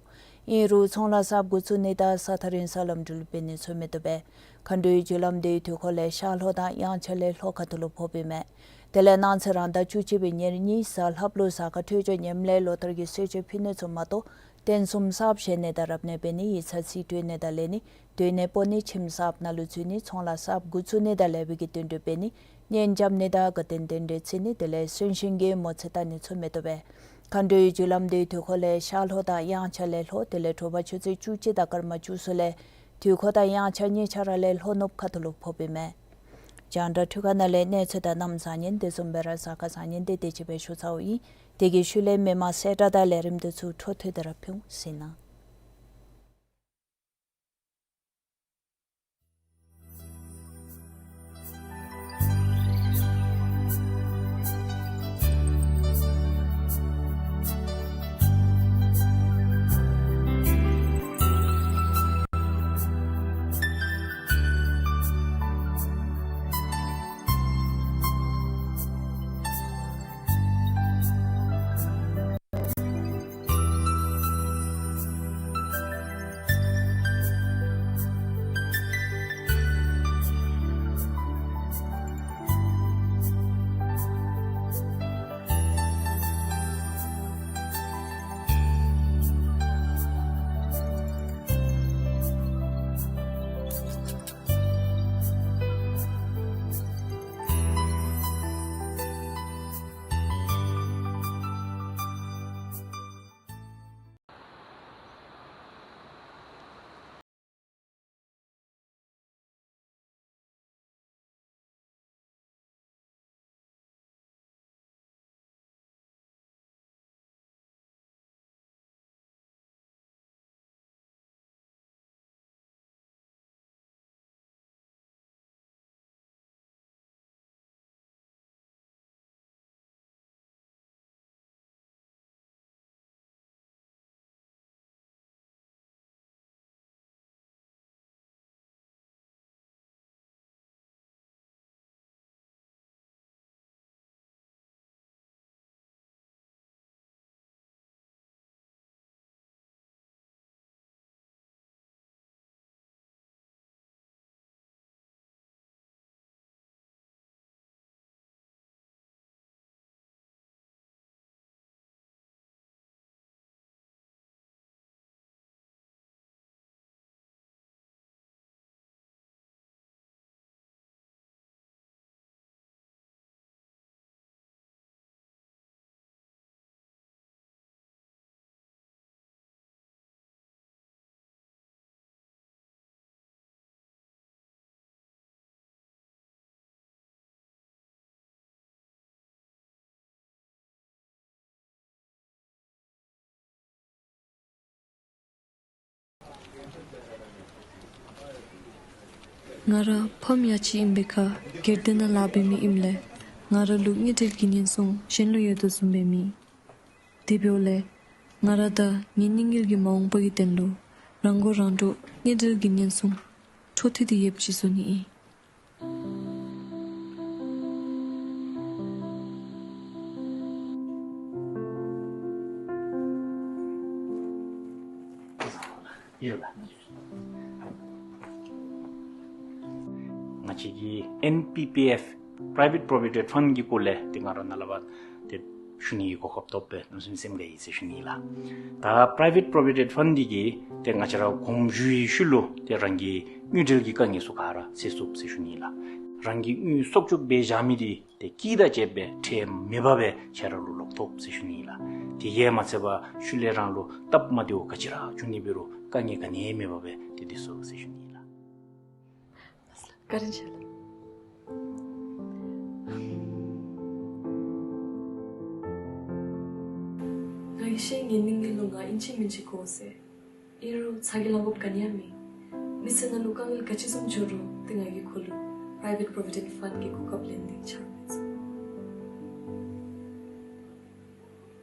ཨིན་རུང་ཚོང་ལཱ་གསརཔ་འགོ་བཙུགས་ནི་དང་ས་ཐག་རིང་ས་ལམ་འགྲུལ་འབད་ནི་ཚུ་མི་བཏུབ་པས། མཁའ་འགྲོའི་རྒྱུ་ལམ་དེའི་དུས་འཁོར་ལས་ཤར་ལྷོ་དང་དབྱངས་འཆར་ལས་ལྷོ་ཁ་ཐུག་ལུ་ཕོགཔ་ཨིན་མས། དེ་ལས་གནངས་ཚེ་རང་ཟླ་བཅུ་གཅིག་པའི་ཉེར་གཉིས་གཟའ་ལྷགཔ་ལུ་གཟའ་སྐར་འཕྲོད་སྦྱོར་ཉེསམ་ལས་ལོ་ལྟར་གྱི་གསོལ་མཆོད་ཕུལ་ནི་ཚུ་མ་གཏོགས་རྟེན་གསུམ་གསརཔ་བཞེངས་ནི་དང་རབ་གནས་འབད་ནི་ཡིག་ཚང་རྩིས་སྤྲོད་ནི་དང་ལེན་ནི་སྡོད་གནས་སྤོ་ནི་ཁྱིམ་གསརཔ་ནང་ལུ་འཛུལ་ནི་ཚོང་ལཱ་གསརཔ་འགོ་བཙུགས་ནི་དང་ལེགས་པའི་གི་བསྟུན་གྲོས་འབད་ནི་གཉེན་རྐྱབ་ནི་དང་དགའ་སྟོན་རྟེན་འབྲེལ་བརྩི་ནི་དེ་ལས་གསོན་གཤིན་གྱི་མོ་ཚེ་བལྟ་ནི་ཚུ་མི་བཏུབ་པས། མཁའ་འགྲོའི་རྒྱུ་ལམ་དེའི་དུས་འཁོར་ལས་ཤར་ལྷོ་དང་དབྱངས་འཆར་ལས་ལྷོ་དེ་ལས་དྲོ་པ་ཆུ་ཚོད་བཅུ་གཅིག་དང་སྐར་མ་བཅུ་གསུམ་ལས་དུས་འཁོར་དང་དབྱངས་འཆར་གཉིས་ཆ་ར་ལས་ལྷོ་ནུབ་ཁ་ཐུག་ལུ་ཕོགཔ་ཨིན་མས། རྒྱང་བསྒྲགས་འཕྲུལ་ཁང་ནང་ལས་གནས་ཚུལ་དང་གནམ་བཟང་ངན་དེ་བཟུམ་སྦེ་ར་གཟའ་སྐར་བཟང་ངན་དེ་དེ་ཅིག་སྦེ་ཞུ་ཚརཝ་ཨིན། དེ་གི་ཤུལ་ལས་མི་མང་གསལ་བསྒྲགས་དང་ལས་རིམ་དེ་ཚུ་འཕྲོ་མཐུད་དེ་ར་ཕུལ་ཟེར་ཨིན། ང་ར་ཕམ་ཡ་ཅིག་ཨིན་པའི་ཁར་སྒེར་སྡེ་ནང་ལཱ་འབད་མི་ཨིནམ་ལས་ང་ར་ལུ་དངུལ་འབྲེལ་གྱི་ཉེན་སྲུང་གཞན་ལུ་ཡོད་དོ་བཟུམ་སྦེ་མེད། དེ་འབདཝ་ལས་ང་ར་དང་ངེའི་གཉེན་ཉེ་གི་མ་འོངས་པ་གི་དོན་ལུ་རང་མགོ་རང་འདྲོངས་དངུལ་འབྲེལ་གྱི་ཉེན་སྲུང་འཕྲོ་མཐུད་དེ་ཡོདཔ་ཅིག་བཟོ་ནི་ཨིན། ང་བཅས་ཀྱི་ཨེན་པི་པི་ཨེཕ་Private Provident Fund གི་སྐོར་ལས་ཏེ་ང་ར་ནཱ་ལས་ཕར་ཏེ་ཞུ་ནི་གི་གོ་སྐབས་ཐོབ་པས་གནམ་མེད་ས་མེད་སེམས་དགའ་ཡི་ཟེར་ཞུ་ནི་ལགས། ད་Private Provident Fund འདི་གིས་ཏེ་ང་བཅས་ར་གོང་ཞུ་བའི་ཤུལ་ལུ་ཏེ་རང་གི་དངུལ་འབྲེལ་གྱི་དཀའ་ངལ་ཚུ་ག་ར་སེལ་ཚུགས་ཟེར་ཞུ་ནི་ལགས། རང་གི་དངུལ་གསོག་འཇོག་འབད་བཞག་མི་འདི་ཏེ་སྐྱིད་དང་བཅསཔ་སྦེ་ཁྲལ་མེད་པར་སྦེ་ཁྱེད་ར་ལུ་ལོག་ཐོབ་ཟེར་ཞུ་ནི་ལགས། དེ་གིས་མ་ཚད་པར་ཤུལ་ལས་རང་ལུ་སྟབས་མ་བདེཝ་ག་ཅི་ར་བྱུང་ནི་འབད་རུང་དཀའ་ངལ་ག་ནི་ཡང་མེད་པར་སྦེ་ཏེ་སྡོད་ཚུགས་ཟེར་ཞུ་ནི་ལགས། བཀའ་དྲིན་ཆེ་ལགས། ང་གིས་ཤེས་ངེའི་གཉེན་ཉེ་ལུ་ང་ཨིན་ཅི་མིན་ཅི་དགོ་ཟེར། ཨིན་རུང་ཚ་གྱང་ལང་དགོཔ་ག་ནི་ཡང་མེད། མི་ཚེ་ནང་ལུ་དཀའ་ངལ་ག་ཅི་བཟུམ་འབྱུང་རུང་ཏེ་ང་གིས་ཁོ་ལུ་Private Provident Fund གི་གོ་སྐབས་ལེན་ནི་ཆ་རོགས་འབད་ཚུགས།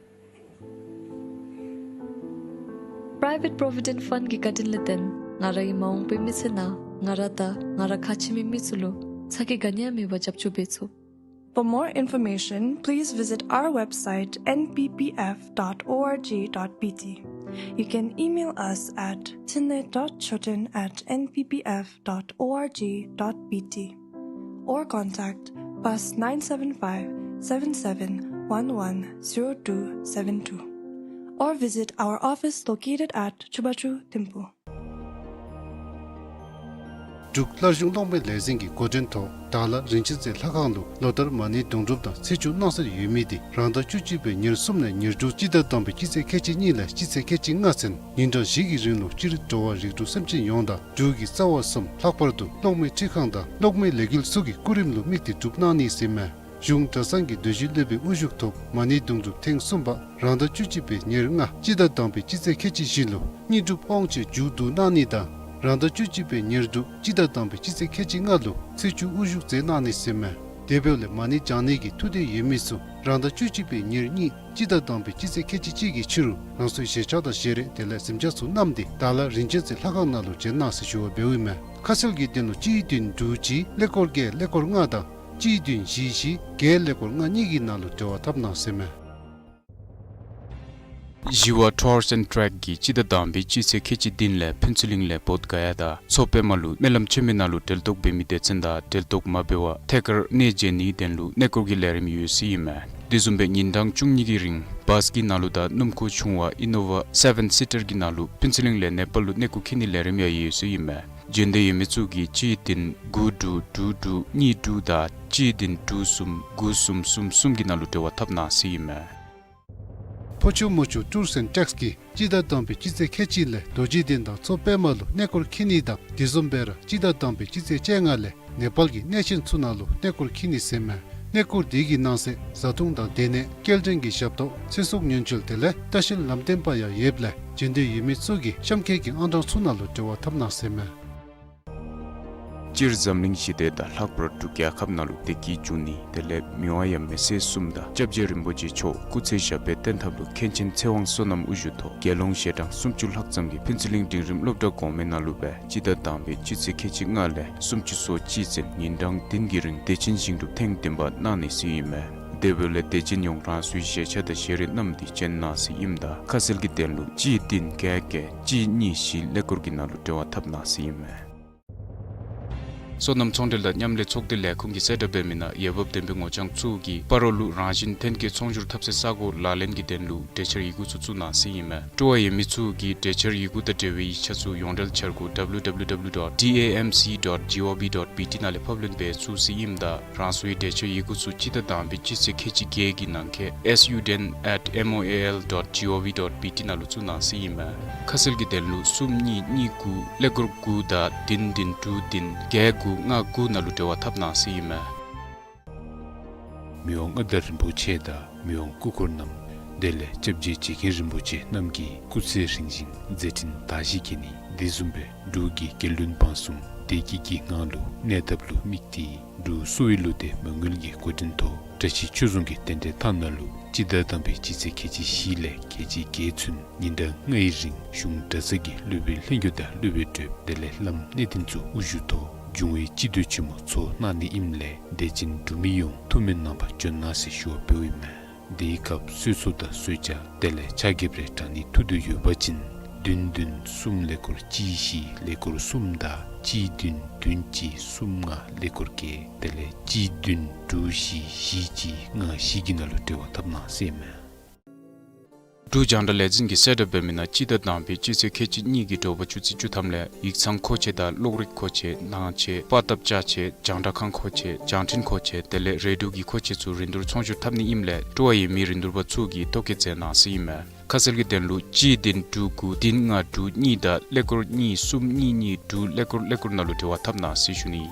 Private Provident Fund གི་བཀའ་དྲིན་ལས་བརྟེན་ང་རའི་མ་འོངས་པའི་མི་ཚེ་ནང་ང་ར་དང་ང་ར་ཁ་ཆེ་མི་མི་ཚུ་ལུ་ཚ་གྱང་ག་ནི་ཡང་མེད་པར་རྒྱབ་སྐྱོར་འབད་ཚུགས། For more information, please visit our website N P P F dot org dot B T. You can email us at tinle dot choten at N P P F dot org dot B T or contact plus nine seven five, seven seven one one, zero two seven two or visit our office located at Chubakyu, Thimphu. འབྲུག་སླར་གཞུང་གློག་མེ་ལས་འཛིན་གྱི་འགོ་འདྲེན་ཐོག་དྭགས་ལྷ་རིན་ཆེན་རྩེ་ལྷ་ཁང་ལུ་ལོ་ལྟར་མ་ཎི་དུང་སྒྲུབ་དང་ཚེས་བཅུ་གནང་སྲོལ་ཡོད་མི་དེ་རང་ཟླ་བཅུ་གཅིག་པའི་ཉེར་གསུམ་ལས་ཉེར་དྲུག་སྤྱི་ཟླ་དང་པའི་སྤྱི་ཚེས་ཁལ་གཅིག་གཉིས་ལས་སྤྱི་ཚེས་ཁལ་གཅིག་ལྔ་ཚུན་ཉིན་གྲངས་བཞི་གི་རིང་ལུ་སྤྱིར་འགྲོ་བ་རིགས་དྲུག་སེམས་ཅན་ཡོངས་དང་འབྲུག་གི་རྩ་བ་གསུམ་ལྷག་པར་དུ་གློག་མེ་འཕྲུལ་ཁང་དང་གློག་མེ་ལས་འགུལ་ཚུ་གི་སྐུ་རིམ་ལུ་དམིགས་ཏེ་སྒྲུབ་གནང་ནི་ཟེར་མས། གཞུང་གྲྭ་ཚང་གི་སྡོད་བཞིན་སློབ་དཔོན་དབུ་བཞུགས་ཐོག་མ་ཎི་དུང་སྒྲུབ་ཐེངས་གསུམ་པ་རང་ཟླ་བཅུ་གཅིག་པའི་ཉེར་ལྔ་སྤྱི་ཟླ་དང་པའི་སྤྱི་ཚེས་ཁལ་གཅིག་བཞི་ལུ་དངོས་གྲུབ་དབང་ཆེན་མཇུག་བསྡུ་གནང་ནི་དང་རང་ཟླ་བཅུ་གཅིག་པའི་ཉེར་དྲུག་སྤྱི་ཟླ་དང་པའི་སྤྱི་ཚེས་ཁལ་གཅིག་ལྔ་ལུ་ཚེས་བཅུ་དབུ་བཞུགས་མཛད་གནང་ནི་ཟེར་མས། དེ་འབདཝ་ལས་མ་ཎི་བགྱང་ནི་གི་ཐུགས་འདོད་ཡོད་མི་ཚུ་རང་ཟླ་བཅུ་གཅིག་པའི་ཉེར་གཉིས་སྤྱི་ཟླ་དང་པའི་སྤྱི་ཚེས་ཁལ་གཅིག་གཅིག་གི་ཕྱི་རུ་རང་སོའི་ཞལ་ཆས་དང་ཞལ་རས་དེ་ལས་གཟིམ་ཆས་ཚུ་བསྣམས་ཏེ་དྭགས་ལྷ་རིན་ཆེན་རྩེ་ལྷ་ཁང་ནང་ལུ་བྱོན་གནང་ཟེར་ཞུ་བ་འབདཝ་ཨིན་མས། ཁ་གསལ་གྱི་དོན་ལུ་གཅིག་བདུན་དྲུག་གཅིག་ཀླད་ཀོར་བརྒྱད་ཀླད་ཀོར་ལྔ་དང་གཅིག་བདུན་བཞི་བཞི་བརྒྱད་ཀླད་ཀོར་ལྔ་གཉིས་ཀྱི་ནང་ལུ་འབྲེལ་བ་འཐབ་གནང་ཟེར་མས། ཞི་བ་Tours and Trek གིས་སྤྱི་ཟླ་དང་པའི་སྤྱི་ཚེས་ཁལ་གཅིག་བདུན་ལས་ཕུན་ཚོགས་གླིང་ལས་བོདྷ་ག་ཡ་དང་མཚོ་པདྨ་ལུ་སྨོན་ལམ་ཆེན་མོའི་ནང་ལུ་གྲལ་གཏོགས་འབད་མི་སྡེ་ཚན་དང་གྲལ་གཏོགས་མ་འབད་བར་ཐད་ཀར་གནས་མཇལ་ནིའི་དོན་ལུ་གནས་སྐོར་གྱི་ལས་རིམ་ཡོད་ཟེར་ཨིན་མས། དེ་བཟུམ་སྦེ་ཉིན་གྲངས་བཅུ་གཉིས་ཀྱི་རིང་བཱས་ཀྱི་ནང་ལུ་དང་སྣུམ་འཁོར་ཆུང་བ་ཨི་ནོ་ཝ་སེ་བེན་སི་ཊར་གྱི་ནང་ལུ་ཕུན་ཚོགས་གླིང་ལས་ནེ་པཱལ་ལུ་གནས་སྐོར་འཁྱིད་ནིའི་ལས་རིམ་ཡང་ཡོད་ཟེར་ཨིན་མས། འབྱོན་འདོད་ཡོད་མི་ཚུ་གིས་གཅིག་བདུན་དགུ་དྲུག་དྲུག་དྲུག་གཉིས་དྲུག་དང་གཅིག་བདུན་དྲུག་གསུམ་དགུ་གསུམ་གསུམ་གསུམ་གྱི་ནང་ལུ་འབྲེལ་བ་འཐབ་གནང་ཟེར་ཨིན་མས། ཕོ་ཆུ་མོ་ཆུ་Tours and Treks གིས་སྤྱི་ཟླ་དང་པའི་སྤྱི་ཚེས་ཁལ་གཅིག་ལས་རྡོ་རྗེ་གདན་དང་མཚོ་པདྨ་ལུ་གནས་སྐོར་འཁྱིད་ནི་དང་དེ་བཟུམ་སྦེ་ར་སྤྱི་ཟླ་དང་པའི་སྤྱི་ཚེས་བཅོ་ལྔ་ལས་ནེ་པཱལ་གྱི་གནས་ཆེན་ཚུ་ནང་ལུ་གནས་སྐོར་འཁྱིད་ནི་ཟེར་མས། གནས་སྐོར་དེ་གི་ནང་གསེས་བཟའ་འཐུང་དང་སྡོད་གནས་སྐྱེལ་འདྲེན་གྱི་ཞབས་ཏོག་ཚེ་སྲོག་ཉེན་བཅོལ་དེ་ལས་ལྟ་བཤལ་ལམ་སྟོན་པ་ཡང་ཡོདཔ་ལས་འབྱོན་འདོད་ཡོད་མི་ཚུ་གིས་གཤམ་འཁོད་ཀྱི་ཨང་གྲངས་ཚུ་ནང་ལུ་འབྲེལ་བ་འཐབ་གནང་ཟེར་མས། སྤྱིར་འཛམ་གླིང་ཞི་བདེ་དང་ལྷག་པར་འབྲུག་རྒྱལ་ཁབ་ནང་ལུ་བདེ་སྐྱིད་འབྱུང་ནི་དེ་ལས་མི་དབང་ཡབ་མེས་སྲས་གསུམ་དང་སྐྱབས་རྗེ་རིན་པོ་ཆེ་མཆོག་སྐུ་ཚེ་ཞབས་པད་བརྟན་ཐབས་ལུ་མཁན་ཆེན་ཚེ་དབང་བསོད་ནམས་དབུ་བཞུགས་ཐོག་རྒྱལ་ཡོངས་ཞལ་གྲངས་སུམ་ཅུ་ལྷག་ཙམ་གྱིས་ཕུན་ཚོགས་གླིང་འབྲིང་རིམ་སློབ་གྲྭ་གོང་མའི་ནང་ལུ་སྦེ་སྤྱི་ཟླ་དང་པའི་སྤྱི་ཚེས་ཁལ་གཅིག་ལྔ་ལས་སུམ་ཅུ་སོ་གཅིག་ཚུན་ཉིན་གྲངས་བདུན་གྱི་རིང་བདེ་ཆེན་ཞིང་སྒྲུབ་ཐེངས་བདུན་པ་གནང་ནི་ཟེར་ཨིན་མས། དེ་འབདཝ་ལས་དད་ཅན་ཡོངས་རང་སོའི་ཞལ་ཆས་དང་ཞལ་རས་བསྣམས་ཏེ་བྱོན་གནང་ཟེར་ཨིནམ་ད་ཁ་གསལ་གྱི་དོན་ལུ་གཅིག་བདུན་བརྒྱད་བརྒྱད་གཅིག་གཉིས་བཞི་ཀླད་ཀོར་གྱི་ནང་ལུ་འབྲེལ་བ་འཐབ་གནང་ཟེར་ཨིན་མས། སོ་ནམ་ཚོང་འབྲེལ་དང་མཉམ་ལས་ཚོགས་སྡེ་ལས་ཁུངས་ཀྱིས་གསལ་བསྒྲགས་འབད་མི་ནང་འོས་འབབ་ལྡན་པའི་ངོ་རྐྱང་ཚུ་གིས་སྤ་རོ་ལུ་རང་བཞིན་ཐོན་སྐྱེད་ཚོང་སྒྱུར་འཐབ་སའི་ས་གོ་ལག་ལེན་གྱི་དོན་ལུ་གྲོས་འཆར་ཡི་གུ་ཚུ་བཙུགས་གནང་ཟེར་ཨིན་མས། སྤྲོ་བ་ཡོད་མི་ཚུ་གིས་གྲོས་འཆར་ཡི་གུ་དང་འབྲེལ་བའི་ཡིག་ཆ་ཚུ་ཡོངས་འབྲེལ་འཆར་སྒོ་W W W dot D A M C dot gov dot B T ནང་ལས་ཕབ་ལེན་འབད་ཚུགས་ཟེར་ཨིནམ་ད་རང་སོའི་གྲོས་འཆར་ཡི་གུ་ཚུ་སྤྱི་ཟླ་དང་པའི་སྤྱི་ཚེས་ཁལ་གཅིག་བརྒྱད་ཀྱི་ནང་འཁོད S U ten at M O A L dot gov dot B T ནང་ལུ་བཙུགས་གནང་ཟེར་ཨིན་མས། ཁ་གསལ་གྱི་དོན་ལུ་གསུམ་གཉིས་གཉིས་དགུ་ཀླད་ཀོར་དགུ་དང་བདུན་བདུན་དྲུག་བདུན་བརྒྱད་དགུ་ལྔ་དགུ་ནང་ལུ་འབྲེལ་བ་འཐབ་གནང་ཟེར་ཨིན་མས། མི་དབང་མངའ་བདག་རིན་པོ་ཆེ་དང་མི་དབང་སྐུ་འཁོར་རྣམས་དེ་ལས་སྐྱབས་རྗེ་རྗེ་མཁན་རིན་པོ་ཆེ་རྣམས་ཀྱི་སྐུ་ཚེ་རིང་ཞིང་མཛད་འཕྲིན་དར་ཞིང་རྒྱས་ནི་དེ་བཟུམ་སྦེ་འབྲུག་གི་རྒྱལ་བློན་འབངས་གསུམ་བདེ་སྐྱིད་ཀྱི་ངང་ལུ་གནས་ཐབས་ལུ་དམིགས་ཏེ་འབྲུག་གསོ་བའི་བློ་གཏད་མ་དངུལ་གྱི་འགོ་འདྲེན་ཐོག་བཀྲ་ཤིས་ཆོས་རྫོང་གི་རྟེན་འབྲེལ་ཐང་ནང་ལུ་སྤྱི་ཟླ་དང་པའི་སྤྱི་ཚེས་ཁལ་གཅིག་བཞི་ལས་ཁལ་གཅིག་བརྒྱད་ཚུན་ཉིན་གྲངས་ལྔའི་རིང་གཞུང་གྲྭ་ཚང་གི་སློབ་དཔོན་ལྷན་རྒྱས་དང་སློབ་དཔོན་གྲོགས་དེ་ལས་བླམ་གནས་བརྟན་ཚུ་དབུ་བཞུགས་ཐོག་འབྱུང་བའི་སྤྱི་འཐུས་ཆེན་མོ་ཚོགས་གནང་ནི་ཨིནམ་ལས་དད་ཅན་འབྲུག་མི་ཡོངས་ཐུགས་སྨོན་གནང་བར་བྱོན་གནང་ཟེར་ཞུ་བ་འབདཝ་ཨིན་མས། དེའི་སྐབས་གསོལ་ཚོགས་དང་གསོལ་ཇ་དེ་ལས་ཕྱག་འགྱེད་རེ་དྲང་ནི་ཐུགས་འདོད་ཡོད་པ་ཅིན་བདུན་བདུན་གསུམ་ཀླད་ཀོར་གཅིག་བཞི་ཀླད་ཀོར་གསུམ་དང་གཅིག་བདུན་བདུན་གཅིག་གསུམ་ལྔ་ཀླད་ཀོར་བརྒྱད་དེ་ལས་གཅིག་བདུན་དྲུག་བཞི་བཞི་གཅིག་ལྔ་བཞི་གི་ནང་ལུ་འབྲེལ་བ་འཐབ་གནང་ཟེར་ཨིན་མས། འབྲུག་རྒྱང་བསྒྲགས་ལས་འཛིན་གྱིས་གསལ་བསྒྲགས་འབད་མི་ནང་སྤྱི་ཟླ་དང་པའི་སྤྱི་ཚེས་ཁལ་གཅིག་གཉིས་ཀྱི་དྲོ་པ་ཆུ་ཚོད་བཅུ་ཐམ་ལས་ཡིག་ཚང་མཁོ་ཆས་དང་གློག་རིག་མཁོ་ཆས་ནང་ཆས་པར་བཏབ་ཅ་ཆས་རྒྱང་བསྒྲགས་ཁང་མཁོ་ཆས་རྒྱང་འཕྲིན་མཁོ་ཆས་དེ་ལས་རེ་ཌིའོ་གི་མཁོ་ཆས་ཚུ་རིན་བསྡུར་ཚོང་སྒྱུར་འཐབ་ནི་ཨིནམ་ལས་སྤྲོ་བ་ཡོད་མི་རིན་བསྡུར་པ་ཚུ་གིས་ཐོ་བཀོད་མཛད་གནང་ཟེར་ཨིན་མས། ཁ་གསལ་གྱི་དོན་ལུ་གཅིག་བདུན་དྲུག་དགུ་བདུན་ལྔ་དྲུག་གཉིས་དང་ཀླད་ཀོར་གཉིས་གསུམ་གཉིས་གཉིས་དྲུག་ཀླད་ཀོར་ཀླད་ཀོར་ནང་ལུ་འབྲེལ་བ་འཐབ་གནང་ཟེར་ཞུ་ནི།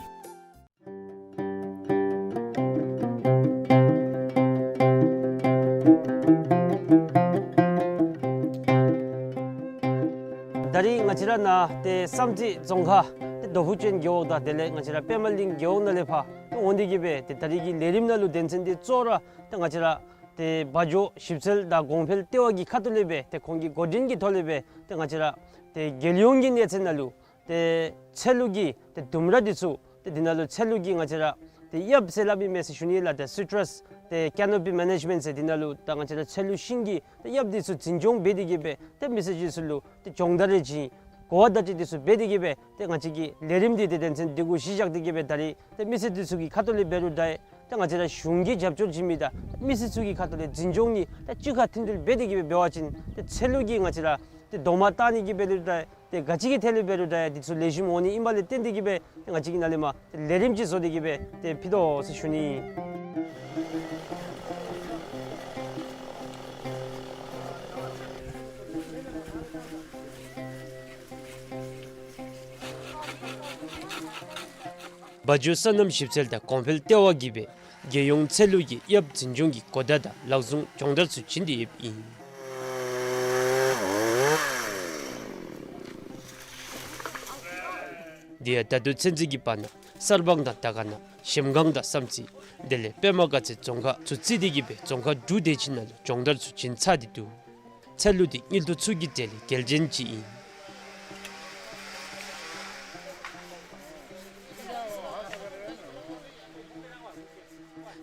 ད་རིས་ང་བཅས་ར་ནཱ་ཏེ་བསམ་རྩེ་རྫོང་ཁག་ཏེ་རྡོ་ཕུག་ཅན་རྒེད་འོག་དང་དེ་ལས་ང་བཅས་ར་པདྨ་གླིང་རྒེད་འོག་ནང་ལས་ཕར་ཏེ་འོང་སྟེ་གི་སྦེ་ཏེ་ད་རིས་ཀྱི་ལས་རིམ་ནང་ལུ་དོན་ཚན་འདི་གཙོ་བོ་ར་ཏེ་ང་བཅས་ར་ ཏེ་བ་འཇོ་ཞིབ་འཚོལ་དང་གོང་འཕེལ་ལྟེ་བ་གི་ཁ་ཐུག་ལས་སྦེ་ཏེ་ཁོང་གི་འགོ་འདྲེན་གྱི་ཐོག་ལས་སྦེ་ཏེ་ང་བཅས་ར་ཏེ་རྒྱལ་ཡོངས་ཀྱི་གནས་ཚད་ནང་ལུ་ཏེ་ཚལ་ལུ་གི་ཏེ་ལྡུམ་ར་འདི་ཚུ་ཏེ་འདི་ནང་ལུ་ཚལ་ལུ་གི་ང་བཅས་ར་ཏེ་གཡབ་ཟེར་སླབ་ཨིན་མས་ཟེར་ཞུ་ནི་ལགས། ཏེ་སི་ཊྲཱས་ཏེ་ཀེ་ནོ་པི་མེ་ནེཇ་མེནཊ་ཟེར་འདི་ནང་ལུ་ད་ང་བཅས་ར་ཚལ་ལུ་ཤིང་གི་ཏེ་གཡབ་འདི་ཚུ་འཛིན་སྐྱོང་འབད་དེ་གི་སྦེ་ཏེ་མི་སེར་ཚུ་ལུ་ཏེ་སྦྱོང་བརྡར་རེ་བྱིན་གོ་བ་བརྡ་སྤྲོད་འདི་ཚུ་འབད་དེ་གི་སྦེ་ཏེ་ང་བཅས་ཀྱི་ལས་རིམ་འདི་ཏེ་དོན་ཚན་འདི་གུ་གཞི་བཞག་སྟེ་གི་སྦེ་ད་རིས་ཏེ་མི་སེར་འདི་ཚུ་གི་ཁ་ཐུག་ལས་འབད་རུང་འདྲ་ཏེ་ང་བཅས་ར་གཞུང་གིས་རྒྱབ་སྐྱོར་བྱིན་མི་དང་མི་སེར་ཚུ་གི་ཁ་ཐུག་ལས་འཛིན་སྐྱོང་གཉིས་ཏེ་གཅིག་ཁར་མཐུན་འབྲེལ་འབད་དེ་གི་སྦེ་འབད་བ་ཅིན་ཏེ་ཚལ་ལུ་གི་ང་བཅས་ར་ཏེ་རྡོག་མ་བཏགས་ནི་གི་འབད་རུང་འདྲ་ཏེ་ག་ཅི་གི་ཐད་ལས་འབད་རུང་འདྲ་འདི་ཚུ་ལེགས་ཤོམ་འོང་ནི་ཨིན་པ་ལས་བརྟེན་ཏེ་གི་སྦེ་ཏེ་ང་བཅས་ཀྱིས་ནཱ་ལས་མར་ཏེ་ལས་རིམ་ཅིག་བཟོ་སྟེ་གི་སྦེ་ཏེ་ཕུལ་དོ་ཟེར་ཞུ་ནི། བ་འཇོ་སོ་ནམ་ཞིབ་འཚོལ་དང་གོང་འཕེལ་ལྟེ་བ་གིས་སྦེ་རྒྱལ་ཡོངས་ཚལ་ལུ་གི་གཡབ་འཛིན་སྐྱོང་གི་གོ་བརྡ་དང་ལག་ཟུང་སྦྱོང་བརྡར་ཚུ་བྱིན་ཏེ་ཡོདཔ་ཨིན། དེ་ཡང་ད་ལྟོ་ཚུན་ཚོད་ཀྱི་བར་ན་གསར་སྤང་དང་དར་དཀར་ན་གཞལམ་སྒང་དང་བསམ་རྩེ་དེ་ལས་པདྨ་དགའ་ཚལ་རྫོང་ཁག་ཚུ་བརྩིས་ཏེ་གི་སྦེ་རྫོང་ཁག་དྲུག་དེ་ཅིག་ནང་ལུ་སྦྱོང་བརྡར་ཚུ་བྱིན་ཚར་ཏེ་འདུག། ཚལ་ལུ་འདི་དངུལ་རྡོག་ཚུ་གི་གྲས་ལས་གལ་ཆེན་ཅིག་ཨིན།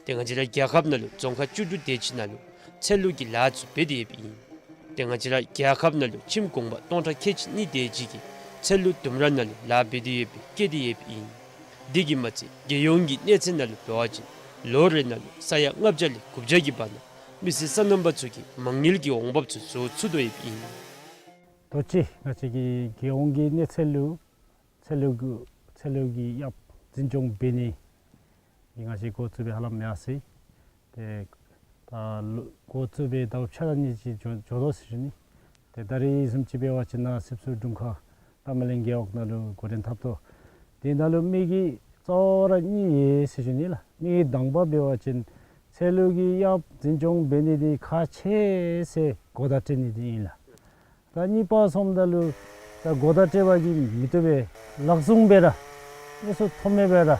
ཏེ་ང་བཅས་ར་རྒྱལ་ཁབ་ནང་ལུ་རྫོང་ཁག་བཅུ་དྲུག་དེ་ཅིག་ནང་ལུ་ཚལ་ལུ་གི་ལཱ་ཚུ་འབད་དེ་ཡོདཔ་ཨིན། ཏེ་ང་བཅས་ར་རྒྱལ་ཁབ་ནང་ལུ་ཁྱིམ་གུང་པ་སྟོང་ཕྲག་ཁལ་གཅིག་གཉིས་དེ་ཅིག་གིས་ཚལ་ལུ་ལྡུམ་ར་ནང་ལུ་ལཱ་འབད་དེ་ཡོདཔ་སྦེ་བཀོད་དེ་ཡོདཔ་ཨིན། དེ་གིས་མ་ཚད་རྒྱལ་ཡོངས་ཀྱི་གནས་ཚད་ནང་ལུ་འབད་བ་ཅིན་ལོ་རེ་ནང་ལུ་ས་ཡ་ལྔ་བརྒྱ་ལས་དགུ་བརྒྱ་གི་བར་ན་མི་སེར་སོ་ནམ་པ་ཚུ་གིས་མ་དངུལ་གྱི་འོང་འབབ་ཚུ་བཟོ་ཚུགས་དོ་ཡོདཔ་ཨིན། ད་ཅི་ང་བཅས་ཀྱི་རྒྱལ་ཡོངས་ཀྱི་གནས་ཚད་ལུ་ཚལ་ལུ་གི་ཚལ་ལུ་གི་གཡབ་འཛིན་སྐྱོང་འབད་ནི་འདི་ང་བཅས་འགོ་བཙུགས་སྦེ་ཧ་ལམ་ཡར་སོ་ཡི། ཏེ་ད་ལོ་འགོ་བཙུགས་སྦེ་ཟླཝ་ཕྱེད་དང་གཉིས་ཅིག་འགྱོ་འགྱོ་དོ་ཟེར་ཞུ་ནི། ཏེ་ད་རིས་བཟུམ་ཅིག་འབད་བ་ཅིན་ནཱ་སྲིབ་ཚུ་དྲུང་ཁག་རྟ་མ་གླིང་རྒེད་འོག་ནང་ལུ་འགོ་འདྲེན་འཐབ་དོ། དེ་ནང་ལུ་མི་གི་གཙོ་བོ་ར་གཉིས་ཡོད་ཟེར་ཞུ་ནི་ལགས། མི་གི་དང་པ་འབད་བ་ཅིན་ཚལ་ལུ་གི་གཡབ་འཛིན་སྐྱོང་འབད་ནི་འདི་ཁག་ཆེ་ཟེར་གོ་བརྡ་སྤྲོད་ནི་འདི་ཨིན་ལགས། ད་གཉིས་པ་སོངམ་ད་ལུ་ད་གོ་བརྡ་སྤྲོད་པ་གིས་མི་བཏུབ་པས། ལག་ཟུང་སྦེ་ར་དངོས་སུ་མཐོང་མི་སྦེ་ར་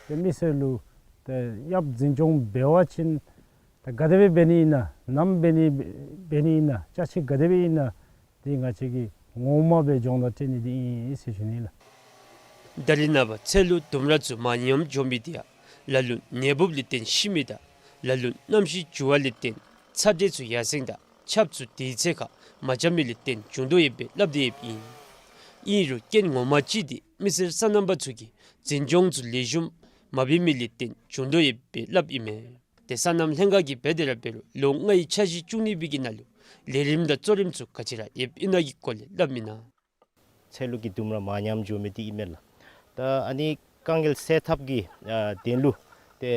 ཏེ་མི་སེར་ལུ་ཏེ་གཡབ་འཛིན་སྐྱོང་འབད་བ་ཅིན་ད་ག་དེ་སྦེ་འབད་ནི་ཨིན་ན་ནམ་འབད་ནི་འབད་ནི་ཨིན་ན་ཅ་ཆས་ག་དེ་སྦེ་ཨིན་ན་འདི་ང་བཅས་ཀྱིས་ངོ་མ་སྦེ་སྦྱོང་བརྡར་སྤྲོད་ནི་འདི་ཨིན་ཟེར་ཞུ་ནི་ལགས། ད་རེས་ནངས་པ་ཚལ་ལུ་ལྡུམ་ར་ཚུ་མ་ཉམས་འགྱོ་མི་འདི་ཡང་ལ་ལུ་ནད་འབུཔ་ལས་བརྟེན་ཤི་མི་དང་ལ་ལུ་གནམ་གཤིས་འགྱུར་བ་ལས་བརྟེན་ཚ་དྲོད་ཚུ་ཡར་སེང་དང་ཆརཔ་ཚུ་དུས་ཚོད་ཁར་མ་རྐྱབ་མི་ལས་བརྟེན་བྱུང་དོ་ཡོདཔ་སྦེ་སླབ་སྟེ་ཡོདཔ་ཨིན། ཨིན་རུང་རྐྱེན་ངོ་མ་ཅིག་འདི་མི་སེར་སོ་ནམ་པ་ཚུ་གིས་འཛིན་སྐྱོང་ཚུ་ལེགས་ཤོམ་མ་འབད་མི་ལས་བརྟེན་བྱུང་དོ་ཡོདཔ་སྦེ་སླབ་ཨིན་མས། ཏེ་སོ་ནམ་ལྷན་ཁག་གིས་འབད་དེ་ར་འབད་རུང་ལོ་ལྔའི་འཆར་གཞི་བཅུ་གཉིས་པའི་གི་ནང་ལུ་ལས་རིམ་དང་གཙོ་རིམ་ཚུ་ག་ཅི་ར་ཡོདཔ་ཨིན་ན་གི་སྐོར་ལས་སླབ་མི་ནང་། ཚལ་ལུ་གི་ལྡུམ་ར་མ་ཉམས་འགྱོ་མི་འདི་ཨིན་མས་ལགས། ད་ཨ་ནི་དཀའ་ངལ་སེལ་ཐབས་ཀྱི་ཨ་དོན་ལུ་ཏེ་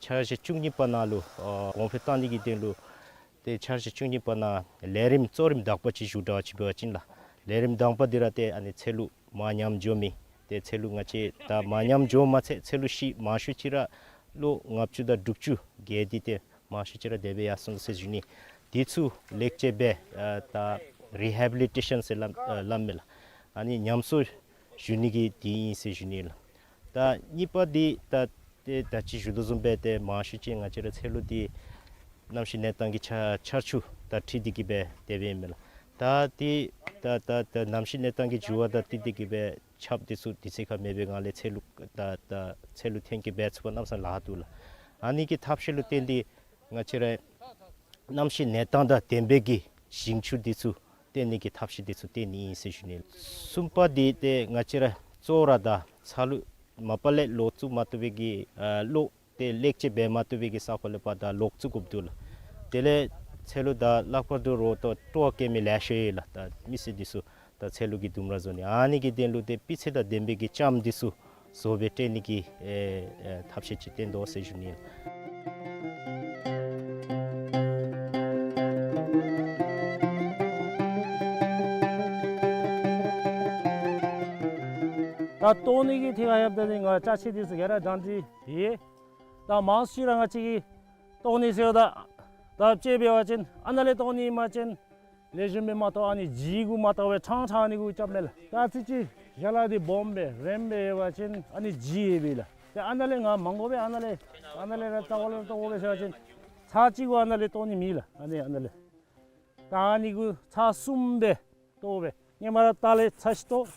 འཆར་གཞི་བཅུ་གཉིས་པ་ནང་ལུ་ཨ་གོང་འཕེལ་བཏང་ནི་གི་དོན་ལུ་ཏེ་འཆར་གཞི་བཅུ་གཉིས་པ་ནང་ལས་རིམ་གཙོ་རིམ་དག་པ་ཅིག་ཞུ་དྲག་ཅིག་འབད་བ་ཅིན་ལགས། ལས་རིམ་དང་པ་འདི་ར་ཏེ་ཨ་ནི་ཚལ་ལུ་མ་ཉམས་འགྱོ་མི་ཏེ་ཚལ་ལུ་ང་བཅས་ད་མ་ཉམས་འགྱོ་མ་ཚད་ཚལ་ལུ་ཤི་མང་ཤོས་ཅིག་ར་ལོ་ལྔ་བཅུ་དང་དྲུག་ཅུ་བརྒལ་ཏེ་ཏེ་མང་ཤོས་ཅིག་ར་དེ་སྦེ་ཡར་སོང་ཟེར་ཞུ་ནི། དེ་ཚུ་ལེགས་བཅོས་འབད་ཨ་ད་རི་ཧེ་བི་ལི་ཊེ་ཤཱན་ཟེར་སླབ་ཨ་སླབ་མས་ལགས། ཨ་ནི་ཉམས་གསོ་ཞུ་ནི་གི་དེ་ཨིན་ཟེར་ཞུ་ནི་ལགས། ད་གཉིས་པ་འདི་ད་ཏེ་ད་ཅི་ཞུ་དོ་བཟུམ་སྦེ་ཏེ་མང་ཤོས་ཅིག་ང་བཅས་ར་ཚལ་ལུ་འདི་གནམ་གཤིས་གནས་སྟངས་ཀྱི་ཆ་ཆར་ཆུ་དང་འཁྲིལ་ཏེ་གི་སྦེ་དེ་སྦེ་ཨིན་མས་ལགས། ད་འདི་ད་ད་ད་གནམ་གཤིས་གནས་སྟངས་ཀྱི་འགྱུར་བ་དང་འཁྲིལ་ཏེ་གི་སྦེ་ཆརཔ་འདི་ཚུ་དུས་ཚོད་ཁར་མེད་པའི་ངང་ལས་ཚལ་ལུ་ད་ད་ཚལ་ལུ་ཐོན་སྐྱེད་འབད་ཚུགས་པར་གནམ་ས་ལཱ་འདུག་ལགས། ཨ་ནི་གི་ཐབས་ཤེས་ལུ་བརྟེན་ཏེ་ང་བཅས་ར་གནམ་གཤིས་གནས་སྟངས་དང་ལྡན་པའི་གི་ཞིང་ཆུ་འདི་ཚུ་བཏོན་ནི་གི་ཐབས་ཤེས་འདི་ཚུ་བཏོན་ནི་ཨིན་ཟེར་ཞུ་ནི། གསུམ་པ་འདི་ཏེ་ང་བཅས་ར་གཙོ་བོ་ར་ད་ཚ་ལུ་མ་པ་ལས་ལོག་བཙུགས་མ་བཏུབ་པའི་གི་ཨ་ལོག་ཏེ་ལེགས་བཅོས་འབད་མ་བཏུབ་པའི་གི་ས་གོ་ལས་ཕར་ད་ལོག་བཙུགས་དགོཔ་འདུག་ལགས། དེ་ལས་ཚལ་ལུ་ད་ལྷག་པར་དུ་རོ་ཏོ་སྤྲོ་བ་བསྐྱེད་མི་ལེ་ཤ་ཡོད་ལགས། ད་མི་སེར་འདི་ཚུ་ད་ཚལ་ལུ་གི་ལྡུམ་ར་བཟོ་ནི་ཨ་ནི་གི་དོན་ལུ་ཏེ་སྤུས་ཚད་དང་ལྡན་པའི་གི་ལྕངམ་འདི་ཚུ་བཟོ་སྦེ་སྤྲོད་ནི་གི་ཨེ་ཨེ་ཐབས་ཤེས་ཅིག་བཏོན་དོ་ཟེར་ཞུ་ནི། ད་བཏོག་ནི་གི་ཐད་ཁར་ཡོདཔ་ད་ནི་ང་ཅ་ཆས་འདི་ཚུ་ག་ར་སྦྱང་སྟེ་ཡོད། ད་མང་ཤོས་ར་ང་བཅས་ཀྱིས་བཏོག་ནི་ཟེརཝ་ད་ད་དཔྱེ་འབད་བ་ཅིན་ཨ་ནཱ་ལས་བཏོག་ནི་ཨིན་པ་ཅིན་ལེགས་ཤོམ་སྦེ་མ་བཏོག་ཨ་ནི་ལྗིད་གུ་མ་བཏོག་པར་ཕྲང་ཕྲང་ཨ་ནི་གུ་རྐྱབ་མས་ལགས། ད་ཅི་ཅིག་ཞལ་ལག་འདི་སྦོམ་སྦེ་རིངམ་སྦེ་ཡོད་པ་ཅིན་ཨ་ནི་ལྗིད་ཡོད་པས་ལགས། ཏེ་ཨ་ནཱ་ལས་ང་མ་དགོ་པས་ཨ་ནཱ་ལས་ཨ་ནཱ་ལས་ར་རྩ་བ་ལས་བཏོག་དགོ་པས་ཟེར་བ་ཅིན་ ཚར་གཅིག་གུ་ཨ་ནཱ་ལས་བཏོག་ནི་མེད་ལགས། ཨ་ནི་ཨ་ནཱ་ལས། ད་ཨ་ནི་གུ་ཚར་གསུམ་སྦེ་བཏོག་སྦེ། ཧེ་མ་ར་ལྟག་ལས་ཚར་གཅིག་བཏོག།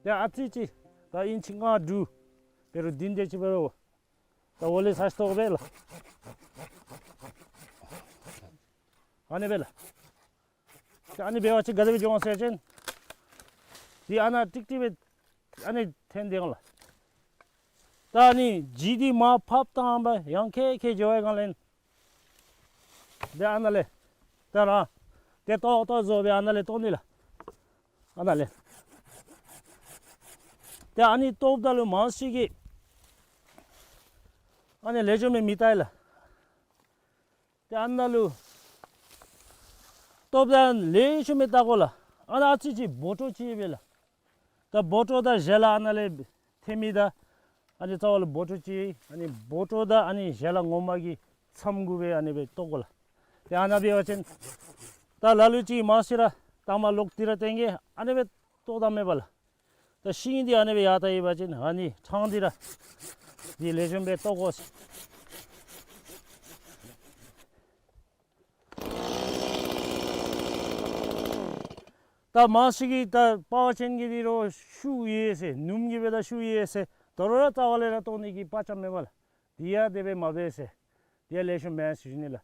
ཏེ་ཨ་ཙི་ཅིག་ད་ཨིན་ཅི་ལྔ་དྲུག་འབད་རུང་བདུན་དེ་ཅིག་འབད་རུང་། ད་འོག་ལས་ཚར་གཅིག་བཏོག་སྦེ་ལགས། ཨ་ནི་སྦེ་ལགས། ཏེ་ཨ་ནི་འབད་བ་ཅིན་ག་དེ་སྦེ་འགྱོ་འོང་ཟེར་བ་ཅིན། འདི་ཨ་ནཱ་ཀྲིག་ཀྲི་སྦེ་ཨ་ནི་འཐེན་དེ་འོང་ལགས། ད་ཨ་ནི་ལྗིད་འདི་མར་ཕབ་བཏང་པ་ཡང་ཁེ་ཁེ་འགྱོ་བའི་སྒང་ལས། ཏེ་ཨ་ནཱ་ལས། ད་ར། ཏེ་ཏོག་ཏོ་བཟོ་སྦེ་ཨ་ནཱ་ལས་བཏོག་ནི་ལགས། ཨ་ནཱ་ལས། ཏེ་ཨ་ནི་བཏོགཔ་ད་ལུ་མང་ཤོས་ཀྱིས་ཨ་ནི་ལེགས་ཤོམ་སྦེ་མི་བལྟ་ཡི་ལགས། ཏེ་ཨ་ནཱ་ལུ་བཏོགཔ་ད་ལེགས་ཤོམ་སྦེ་བལྟ་དགོ་ལགས། ཨ་ནཱ་ཨ་ཙི་ཅིག་སྦོ་ཊོ་ཅིག་ཡོད་པས་ལགས། ད་སྦོ་ཊོ་དང་ཞལ་ལག་ཨ་ནཱ་ལས་འཐེན་མི་དང་ཨ་ནི་རྩ་བ་ལུ་སྦོ་ཊོ་ཅིག། ཨ་ནི་སྦོ་ཊོ་དང་ཨ་ནི་ཞལ་ལག་ངོ་མ་གི་མཚམས་གུ་སྦེ་ཨ་ནི་སྦེ་བཏོག་དགོ་ལགས། ཏེ་ཨ་ནཱ་འབད་བ་ཅིན་ད་ལ་ལུ་ཅིག་མང་ཤོས་ར་དང་པ་ལོག་སྟེ་ར་སྟེང་གི་ཨ་ནི་སྦེ་བཏོག་བཏངམ་མས་པ་ལགས། ད་ཤིང་འདི་ཨ་ནི་སྦེ་ཡར་ལྟ་ཡི་བ་ཅིན་ཨ་ནི་ཕྲང་སྟེ་ར་འདི་ལེགས་ཤོམ་སྦེ་བཏོག་དགོ་ཟེར། ད་མང་ཤོས་ཀྱིས་ད་པ་ཝར་ཅན་གྱི་འདི་རོགས་ཤུགས་ཡོད་ཟེར། སྣུམ་གྱི་སྦེ་ད་ཤུགས་ཡོད་ཟེར། དོ་རུང་ར་རྩ་བ་ལས་ར་བཏོག་ནི་གི་པ་ཅམ་མས་པ་ལགས། འདི་ཡང་དེ་སྦེ་མ་འབད་ཟེར། འདི་ཡང་ལེགས་ཤོམ་མེན་ཟེར་ཞུ་ནི་ལགས།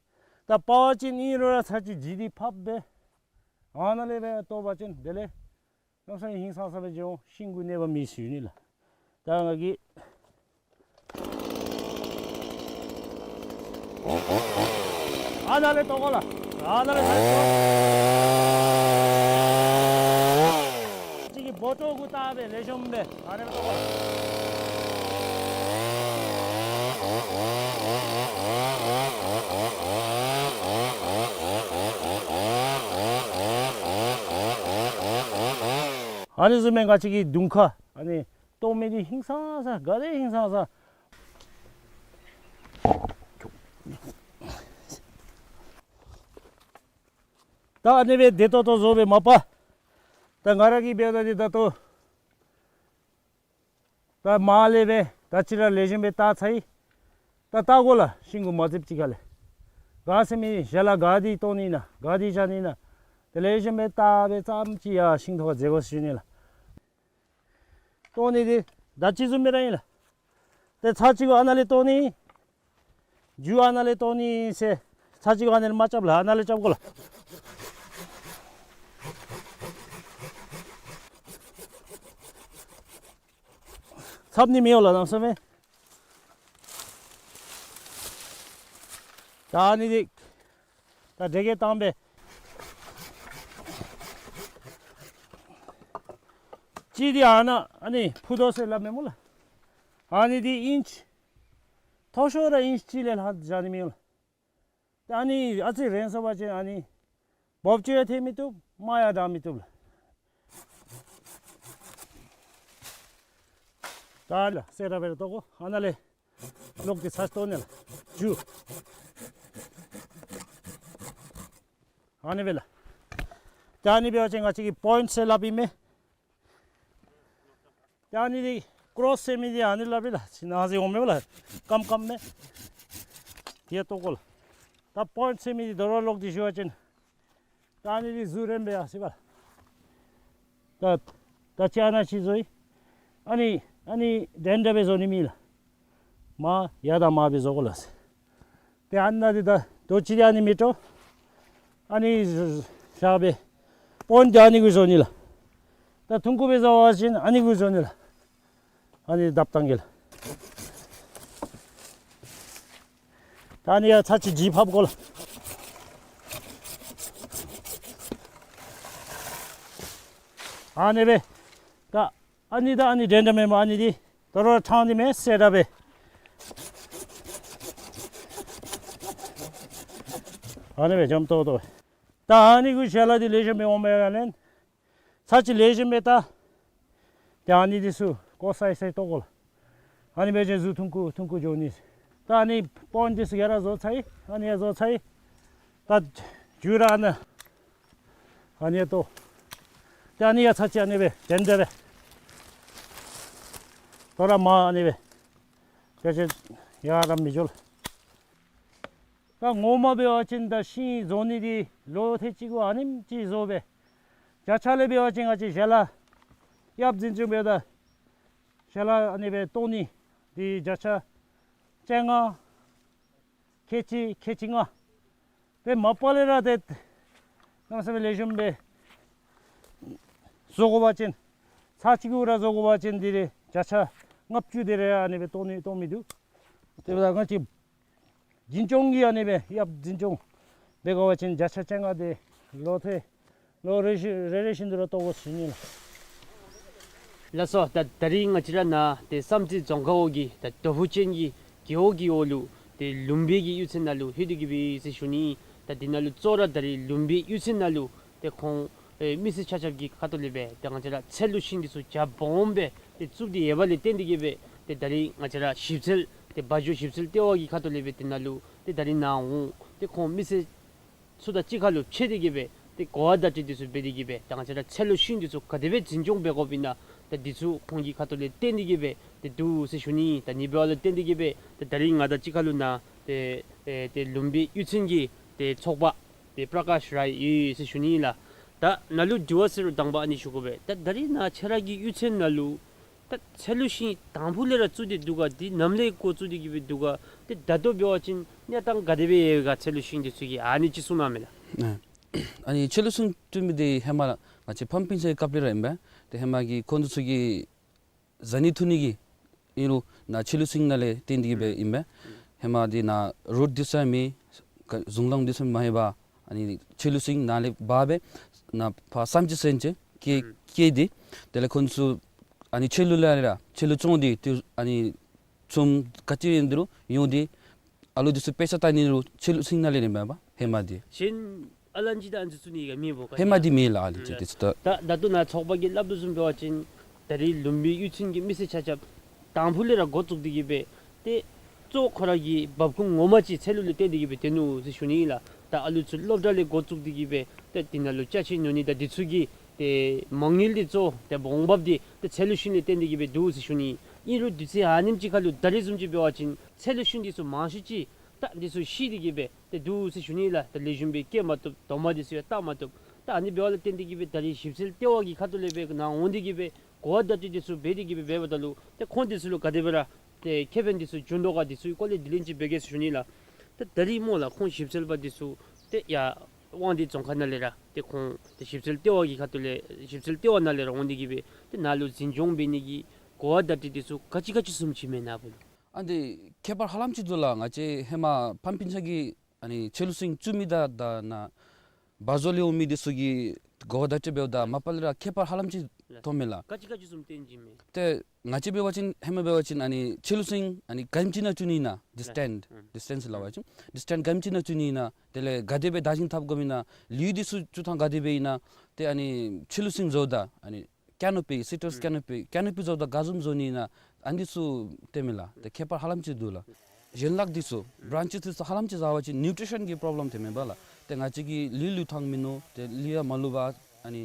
ད་པ་ཝར་ཅན་ཨིན་རུང་ར་ཚར་གཅིག་ལྗིད་འདི་ཕབ་སྦེ་ཨ་ནཱ་ལས་སྦེ་བཏོག་པ་ཅིན་དེ་ལས་གནམ་མེད་ས་མེད་ཧིང་སངས་ས་སྦེ་འགྱོ་འོང་། ཤིང་གུ་གནོད་པ་མེད་ཟེར་ཞུ་ནི་ལགས། ད་ང་གིས་ཨ་ནཱ་ལས་བཏོག་དགོ་ལགས། ཨ་ནཱ་ལས་བཏོག། ཅིག་གི་སྦོ་ཊོ་གུ་བཏགས་སྦེ་ལེགས་ཤོམ་སྦེ་ཨ་ནི་སྦེ་བཏོག་དགོ་ལགས། ཨ་ནི་བཟུམ་སྦེ་ང་བཅས་ཀྱི་དུང་ཁ་ཨ་ནི་བཏོག་མི་འདི་ཧིང་སངས་ས་ག་དེ་ཧིང་སངས་ས། ད་ཨ་ནི་སྦེ་བདེ་ཏོག་ཏོ་བཟོ་སྦེ་མ་པ། ད་ང་ར་གིས་འབདཝ་ད་འདི་ད་ལྟོ་ད་མར་ལས་སྦེ་ད་ཅི་ར་ལེགས་ཤོམ་སྦེ་བཏགས་ཚར་ཡི། ད་བལྟ་དགོ་ལགས། ཤིང་གུ་མ་འཛེགཔ་ཅིག་ཁ་ལས་ག་ཟེར་མི་ཞལ་ལག་ག་འདི་བཏོག་ནི་ན་ག་འདི་བཞག་ནི་ན། ཏེ་ལེགས་ཤོམ་སྦེ་བལྟ་སྦེ་ཙམ་ཅིག་ཡར་ཤིང་ཐོག་འཛེག་དགོ་ཟེར་ཞུ་ནི་ལགས། བཏོག་ནི་འདི་ད་ཅི་བཟུམ་སྦེ་ར་ཨིན་ལགས། ཏེ་ཚར་གཅིག་གུ་ཨ་ནཱ་ལས་བཏོག་ནི། མཇུག་ཨ་ནཱ་ལས་བཏོག་ནི་ཟེར། ཚར་གཅིག་གུ་ཨ་ནཱ་ལས་མ་རྐྱབ་ལགས། ཨ་ནཱ་ལས་རྐྱབ་དགོ་ལགས། ཚབ་ནི་མི་འོང་ལགས་གནམ་མེད་ས་མེད། ད་ཨ་ནི་འདི་ད་དེ་གིས་བཏང་སྦེ། གཅིག་འདི་ཨ་ནཱ་ཨ་ནི་ཕུ་ཐོག་ཟེར་སླབ་མས་སྨོ་ལགས། ཨ་ནི་འདི་ཨིན་ཅི་མཐོ་ཤོས་ར་ཨིན་ཅི་གཅིག་ལས་ལྷག་བཞག་ནི་མི་འོང་ལགས། ད་ཨ་ནི་ཨ་ཙི་རན་སོང་པ་ཅིན་ཨ་ནི་འབོབ་ཅིག་ཡང་འཐེན་མི་བཏུབ། མར་ཡང་བཏང་མི་བཏུབ་ལགས། ད་ལགས་གསལ་དྲགས་སྦེ་ར་བཏོག་དགོ། ཨ་ནཱ་ལས་ལོག་སྟེ་ཚར་བཏོག་ནི་ལགས། མཇུག་ཨ་ནི་སྦེ་ལགས། ད་ཨ་ནི་འབད་བ་ཅིན་ང་བཅས་ཀྱི་པོའིནཊ་ཟེར་སླབ་ཨིན་མས། ད་ཨ་ནི་འདི་ཀོརོསི་ཟེར་མི་འདི་ཨ་ནི་སླབ་ཨིན་ལགས། ཅིག་ནང་ཟེར་འོང་མས་ལགས། སྐམ་སྐམ་མས། དེ་བཏོག་དགོ་ལགས། ད་པོའིནཊ་ཟེར་མི་འདི་དོ་རུང་ལོག་སྟེ་ཞུ་བ་ཅིན་ད་ཨ་ནི་འདི་གཟུགས་རན་སྦེ་ཡར་སོ་ཡི་པ། ད་ད་ཅི་ཨ་ནཱ་ཅིག་བཟོ་ཡི། ཨ་ནི་ཨ་ནི་འདྲན་འདྲ་སྦེ་བཟོ་ནི་མེད་ལགས། མར་ཡར་དང་མར་སྦེ་བཟོ་དགོ་ལགས། ཏེ་ཨ་ནཱ་འདི་ད་དོ་ཅི་འདི་ཨ་ནི་མི་བཏོག། ཨ་ནི་བཞག་སྦེ་པོའིནཊ་འདི་ཨ་ནི་གུ་བཟོ་ནི་ལགས། ད་ཐུང་ཀུ་སྦེ་བཟོ་བ་ཅིན་ཨ་ནི་གུ་བཟོ་ནི་ལགས། ཨ་ནི་བརྡབ་བཏང་གེ་ལགས། ད་ཨ་ནི་ཡང་ཚར་གཅིག་ལྗིད་ཕབ་དགོ་ལགས། ཨ་ནི་སྦེ་ད་ཨ་ནི་ད་ཨ་ནི་འདྲན་འདྲ་མེན་པར་ཨ་ནི་འདི་དོ་རུང་ཕྲང་ནི་མས་གསལ་དྲགས་སྦེ། ཨ་ནི་སྦེ་འཇམ་ཏོག་ཏོ། ད་ཨ་ནི་གུ་ཞལ་ལག་འདི་ལེགས་ཤོམ་སྦེ་འོང་མས་ལགས་ལན། ཚར་གཅིག་ལེགས་ཤོམ་སྦེ་བལྟ། ཏེ་ཨ་ནི་འདི་ཚུ་ཀོ་སའི་སའི་བཏོག་དགོ་ལགས། ཨ་ནི་འབད་བ་ཅིན་གཟུགས་ཐུང་ཀུ་ཐུང་ཀུ་འགྱོ་ནི། ད་ཨ་ནི་པོའིནཊ་འདི་ཚུ་ག་ར་བཟོ་ཚར་ཡི། ཨ་ནི་ཡང་བཟོ་ཚར་ཡི། ད་མཇུག་ར་ཨ་ནཱ་ཨ་ནི་ཡང་བཏོག། ཏེ་ཨ་ནི་ཡང་ཚར་གཅིག་ཨ་ནི་སྦེ་འདྲན་འདྲ་སྦེ། དོ་རུང་མར་ཨ་ནི་སྦེ་འབད་བ་ཅིན་ཡར་ར་མི་འགྱོ་ལགས། ད་ངོ་མ་འབད་བ་ཅིན་ད་ཤིང་བཟོ་ནི་འདི་ལོ་ཐེངས་གཅིག་གུ་ཨ་ནེམ་ཅིག་བཟོ་སྦེ། བརྒྱ་ཆ་ལས་འབད་བ་ཅིན་ང་བཅས་ཞལ་ལག་ཡབ་འཛིན་སྐྱོང་འབདཝ་ད་ཞལ་ལག་ཨ་ནི་སྦེ་བཏོག་ནི་འདི་བརྒྱ་ཆ་བཅོ་ལྔ་ཁལ་གཅིག་ཁལ་གཅིག་ལྔ། ཏེ་མ་པ་ལས་ར་ཏེ་གནམ་མེད་ས་མེད་ལེགས་ཤོམ་སྦེ་བཟོ་དགོ་པ་ཅིན་ཚར་གཅིག་གུ་ར་བཟོ་དགོ་པ་ཅིན་འདི་རེ་བརྒྱ་ཆ་ལྔ་བཅུ་དེ་རེ་ཨ་ནི་སྦེ་བཏོག་ནི་བཏོག་མི་འདུག། དེ་འབདཝ་ད་ང་བཅས་འཛིན་སྐྱོང་གིས་ཨ་ནི་སྦེ་ཡབ་འཛིན་སྐྱོང་འབད་དགོ་པ་ཅིན་བརྒྱ་ཆ་བཅོ་ལྔ་དེ་ལོ་ཐེངས་ལོ་རེ་བཞིན་རེ་རེ་བཞིན་དུ་ར་བཏོག་དགོ་ཟེར་ཞུ་ནི་ལགས། ལགས་སོ། ད་ད་རིས་ང་བཅས་ར་ནཱ་ཏེ་བསམ་རྩེ་རྫོང་ཁག་འོག་གི་ད་རྡོ་ཕུ་ཅན་གྱི་རྒེད་འོག་གི་འོག་ལུ་ཏེ་ལུམ་བི་གི་གཡུས་ཚན་ནང་ལུ་ལྷོད་དེ་གི་སྦེ་ཡོད་ཟེར་ཞུ་ནི། ད་འདི་ནང་ལུ་གཙོ་བོ་ར་ད་རིས་ལུམ་བི་གཡུས་ཚན་ནང་ལུ་ཏེ་ཁོང་ཨེ་མི་སེར་ཆ་ཁྱབ་ཀྱི་ཁ་ཐུག་ལས་སྦེ་ཏེ་ང་བཅས་ར་ཚལ་ལུ་ཤིང་འདི་ཚུ་རྒྱ་སྦོམ་སྦེ་ཏེ་བཙུགས་ཏེ་ཡོདཔ་ལས་བརྟེན་ཏེ་གི་སྦེ་ཏེ་ད་རིས་ང་བཅས་ར་ཞིབ་འཚོལ་ཏེ་སྦ་འཇོ་ཞིབ་འཚོལ་ལྟེ་བ་གི་ཁ་ཐུག་ལས་སྦེ་འདི་ནང་ལུ་ཏེ་ད་རིས་ནཱ་འོང་ཏེ་ཁོང་མི་སེར་ཚུ་དང་གཅིག་ཁར་ལུ་ཕྱད་དེ་གི་སྦེ་ཏེ་གོ་བ་བརྡ་སྤྲོད་འདི་ཚུ་འབད་དེ་གི་སྦེ་ད་ང་བཅས་ར་ཚལ་ལུ་ཤིང་འདི་ཚུ་ག་དེ་སྦེ་འཛིན་སྐྱོང་འབད་དགོཔ་ཨིན་ན་ད་འདི་ཚུ་ཁོང་གི་ཁ་ཐུག་ལས་བརྟེན་ཏེ་གི་སྦེ་ཏེ་འདུག་ཟེར་ཞུ་ནི། ད་ཨ་ནི་འབདཝ་ལས་བརྟེན་ཏེ་གི་སྦེ་ཏེ་ད་རིས་ང་དང་གཅིག་ཁར་ལུ་ནཱ་ཏེ་ཨེ་ཏེ་ལུམ་བི་གཡུས་ཚན་གྱི་ཏེ་ཚོགས་པ་ཏེ་པྲ་ཀཱཤ་རའི་ཡོད་ཟེར་ཞུ་ནི་ལགས། ད་ནཱ་ལུ་དྲི་བ་ཟེར་རུང་དང་པ་ཨ་ནི་ཞུ་དགོ་པས། ད་ད་རིས་ནཱ་ཁྱེད་ར་གི་གཡུས་ཚན་ནང་ལུ་ད་ཚལ་ལུ་ཤིང་དང་ཕུ་ལས་ར་བཙུགས་ཏེ་འདུག་ག། འདི་ནམ་ལས་འགོ་བཙུགས་ཏེ་གི་སྦེ་འདུག་ག། ཏེ་ད་ལྟོ་འབད་བ་ཅིན་གནས་སྟངས་ག་དེ་སྦེ་ཡོད་ག། ཚལ་ལུ་ཤིང་འདི་ཚུ་གི་ཨ་ནི་ཅིག་གསུང་གནང་མས་ལགས། ཨ་ནི་ཚལ་ལུ་ཤིང་བཙུགས་མི་འདི་ཧེ་མ་ང་བཅས་ཕམ་སྤུན་ཆ་གི་སྐབས་ལས་ར་ཨིན་པས། ཏེ་ཧེ་མ་གི་ཁོང་ཚུ་གིས་བཟའ་ནི་འཐུང་ནི་གི་ཨིན་རུང་ནཱ་ཚལ་ལུ་ཤིང་ནང་ལས་བརྟེན་ཏེ་གི་སྦེ་ཨིན་པས། ཧེ་མ་འདི་ནཱ་རོཌ་འདི་ཚུ་མེད། ག་གཞུང་ལམ་འདི་ཚུ་མ་ཡོདཔ། ཨ་ནི་ཚལ་ལུ་ཤིང་ནཱ་ལས་འབག་སྦེ་ནཱ་ཕར་བསམ་རྩེ་ཚུན་ཚོད་བསྐྱལ་བསྐྱལ་ཏེ་དེ་ལས་ཁོང་ཚུ་ཨ་ནི་ཚལ་ལུ་ལས་ར་ཚལ་ལུ་བཙོང་སྟེ་ཏེ་ཨ་ནི་ཚོང་ག་ཅི་ཡོད་རུང་ཡོང་སྟེ་ཨ་ལུ་འདི་ཚུ་དཔེ་ཆ་ལྟ་ནི་རུང་ཚལ་ལུ་ཤིང་ནང་ལས་ཨིན་པས་ཧེ་མ་འདི། གཞན་ཨ་ལན་ཅིག་ད་ཨ་ནི་ཚུ་བཙུགས་ནི་ག་མེད་པོ་ག། ཧེ་མ་འདི་མེད་ལགས། ཨ་ལན་ཅིག་འདི་ཚུ་ད། ད་ད་ལྟོ་ནཱ་ཚོགས་པ་གིས་སླབ་དོ་བཟུམ་འབད་བ་ཅིན་ད་རིས་ལུམ་བི་གཡུས་ཚན་གྱི་མི་སེར་ཆ་ཁྱབ་དང་ཕུ་ལས་ར་འགོ་བཙུགས་ཏེ་གི་སྦེ་ཏེ་གཙོ་ཁོ་ར་གི་འབབ་ཁུངས་ངོ་མ་ཅིག་ཚལ་ལུ་ལས་བརྟེན་ཏེ་གི་སྦེ་སྡོད་ནུག་ཟེར་ཞུ་ནི་ལགས། ད་ཨ་ལུ་ཚུ་སློབ་གྲྭ་ལས་འགོ་བཙུགས་ཏེ་གི་སྦེ་ཏེ་འདི་ནང་ལུ་ཅ་ཆས་ཉོ་ནི་དང་འདི་ཚུ་གི་ཏེ་མ་དངུལ་འདི་གཙོ་ཏེ་འོང་འབབ་འདི་ཏེ་ཚལ་ལུ་ཤིང་ལས་བརྟེན་ཏེ་གི་སྦེ་འདུག་ཟེར་ཞུ་ནི། ཨིན་རུང་དུས་ཚོད་ཨ་ནེམ་ཅིག་ཁར་ལུ་ད་རིས་བཟུམ་ཅིག་འབད་བ་ཅིན་ཚལ་ལུ་ཤིང་འདི་ཚུ་མང་ཤོས་ཅིག་ད་འདི་ཚུ་ཤི་སྟེ་གི་སྦེ་ཏེ་འདུག་ཟེར་ཞུ་ནི་ལགས། ད་ལེགས་ཤོམ་སྦེ་སྐྱེ་མ་བཏུབ། དོ་མ་འདི་ཚུ་ཡང་བཏགས་མ་བཏུབ། ད་ཨ་ནི་འབདཝ་ལས་བརྟེན་ཏེ་གི་སྦེ་ད་རིས་ཞིབ་འཚོལ་ལྟེ་བ་གི་ཁ་ཐུག་ལས་སྦེ་ནཱ་འོང་སྟེ་གི་སྦེ་གོ་བ་བརྡ་སྤྲོད་འདི་ཚུ་འབད་དེ་གི་སྦེ་འབདཝ་ད་ལུ་ཏེ་ཁོང་འདི་ཚུ་ལུ་ག་དེ་སྦེ་ར་ཏེ་ཁེ་ཕན་འདི་ཚུ་བྱུང་དོ་ག། འདི་ཚུ་གི་སྐོར་ལས་དྲི་ལན་ཅིག་འབད་གེ་ཟེར་ཞུ་ནི་ལགས། ད་ད་རིས་སྨོ་ལགས་ཁོང་ཞིབ་འཚོལ་པ་འདི་ཚུ་ཏེ་ཡར་དབང་འདུས་རྫོང་ཁག་ནང་ལས་ར་ཏེ་ཁོང་ཏེ་ཞིབ་འཚོལ་ལྟེ་བ་གི་ཁ་ཐུག་ལས་ཞིབ་འཚོལ་ལྟེ་བ་ནང་ལས་ར་འོང་སྟེ་གི་སྦེ་ཏེ་ནཱ་ལུ་འཛིན་སྐྱོང་འབད་ནི་གི་གོ་བ་བརྡ་སྤྲོད་འདི་ཚུ་ག་ཅི་ག་ཅི་བཟུམ་ཅིག་མས་ནཱ་བུ་ལུ། ཨ་འདི་ཁྱད་པར་ཧ་ལམ་ཅིག་འདུག་ལགས། ང་བཅས་ཧེ་མ་ཕམ་སྤུན་ཆ་གིས་ཨ་ནི་ཚལ་ལུ་ཤིང་བཙུགས་མི་དང་ད་ནཱ་བ་ཟོ་ལས་འོང་མི་འདི་ཚུ་གིས་གོ་བ་བརྡ་སྤྲོད་འབདཝ་ད་མ་པ་ལས་ར་ཁྱད་པར་ཧ་ལམ་ཅིག་མཐོངམ་མས་ལགས། ག་ཅི་ག་ཅི་བཟུམ་སྟོན་གྱི་མས། ཏེ་ང་བཅས་འབད་བ་ཅིན་ཧེ་མ་འབད་བ་ཅིན་ཨ་ནི་ཚལ་ལུ་ཤིང་ཨ་ནི་ག་ཨིནམ་ཅིག་ནང་བཙུགས་ནི་ཨིན་ན་ཌིས་ཊེནཊ་ཨུམ་ཌིས་ཊེནཊ་སླབ་པ་ཅིན་ཌིས་ཊེནཊ་ག་ཨིནམ་ཅིག་ནང་བཙུགས་ནི་ཨིན་ན། དེ་ལས་ག་དེ་སྦེ་བདག་འཛིན་འཐབ་དགོཔ་ཨིན་ན། ལེའུ་འདི་ཚུ་བཙུགས་ཐངས་ག་དེ་སྦེ་ཨིན་ན། ཏེ་ཨ་ནི་ཚལ་ལུ་ཤིང་བཟོཝ་ད་ཨ་ནི་ཀེ་ནོ་པི་སི་ཊྲས་ཀེ་ནོ་པི་ཀེ་ནོ་པི་བཟོཝ་ད་ག་བཟུམ་བཟོ་ནི་ཨིན་ན། ཨ་ནི་ཚུ་སྟོནམ་མས་ལགས། ཏེ་ཁྱད་པར་ཧ་ལམ་ཅིག་འདུག་ལགས། ཡན་ལག་འདི་ཚུ་བྲཱནཆེསི་འདི་ཚུ་ཧ་ལམ་ཅིག་བཟའ་བ་ཅིན་ནིའུ་ཊི་ཤཱན་གྱི་པོརོབ་ལེམ་ཐོནམ་མས་པ་ལགས། ཏེ་ང་བཅས་ཀྱིས་ལུད་བླུག་ཐངས་མིན་ནུག། ཏེ་ལུད་ཡང་མ་བླུག་པར་ཨ་ནི་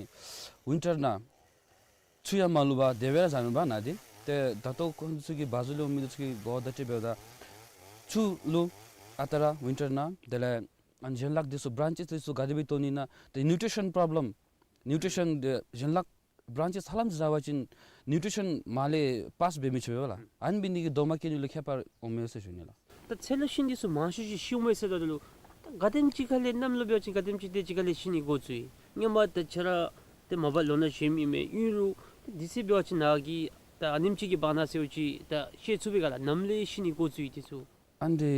ཝིན་ཊར་ནང་ཆུ་ཡང་མ་བླུག་པར་དེ་སྦེ་ར་བཟའཝ་མས་པ་ནཱ་འདི། ཏེ་ད་ལྟོ་ཁོང་ཚུ་གིས་བ་ཟོ་ལས་འོང་མི་འདི་ཚུ་གིས་གོ་བ་བརྡ་སྤྲོད་འབདཝ་ད་ཆུ་བླུག་ཨ་རྟག་ར་ཝིན་ཊར་ནང་དེ་ལས་ཨ་ནི་ཡན་ལག་འདི་ཚུ་བྲཱནཆེསི་འདི་ཚུ་ག་དེ་སྦེ་བཏོག་ནི་ཨིན་ན། ཏེ་ནིའུ་ཊི་ཤཱན་པོརོབ་ལེམ་ནིའུ་ཊི་ཤཱན་འདི་ཡན་ལག་བྲཱནཆེསི་ཧ་ལམ་ཅིག་བཟའ་བ་ཅིན་ནིའུ་ཊི་ཤཱན་མར་ལས་པཱསི་འབད་མི་ཚུགས་པས་ལགས། ཨ་ནི་འབད་ནི་གིས་རྡོག་མ་སྐྱེ་ནི་ལུ་ཁྱད་པར་འོངམ་མས་ཟེར་ཞུ་ནི་ལགས། ད་ཚལ་ལུ་ཤིང་འདི་ཚུ་མང་ཤོས་ཅིག་ཤིཝ་མས་ཟེརཝ་ད་ལུ་ད་ག་དེམ་ཅིག་ཁ་ལས་གནམ་ལོ་འབད་བ་ཅིན་ག་དེམ་ཅིག་ཏེ་ཅིག་ཁ་ལས་ཤི་ནི་འགོ་བཙུགས་ཡི། སྔོན་མ་ད་ཁྱེད་ར་ཏེ་མ་པ་ལོ་ན་གཞོནམ་ཨིན་མས། ཨིན་རུང་ད་འདི་ཚུ་འབད་བ་ཅིན་ནཱ་གི་ད་ཨ་ནེམ་ཅིག་གི་བར་ན་ཟེརཝ་ཅིག་ད་ཤེས་ཚུགས་པས་ག་ལགས། ནམ་ལས་ཤི་ནི་འགོ་བཙུགས་ཡི་འདི་ཚུ། ཨ་ནི་འདི་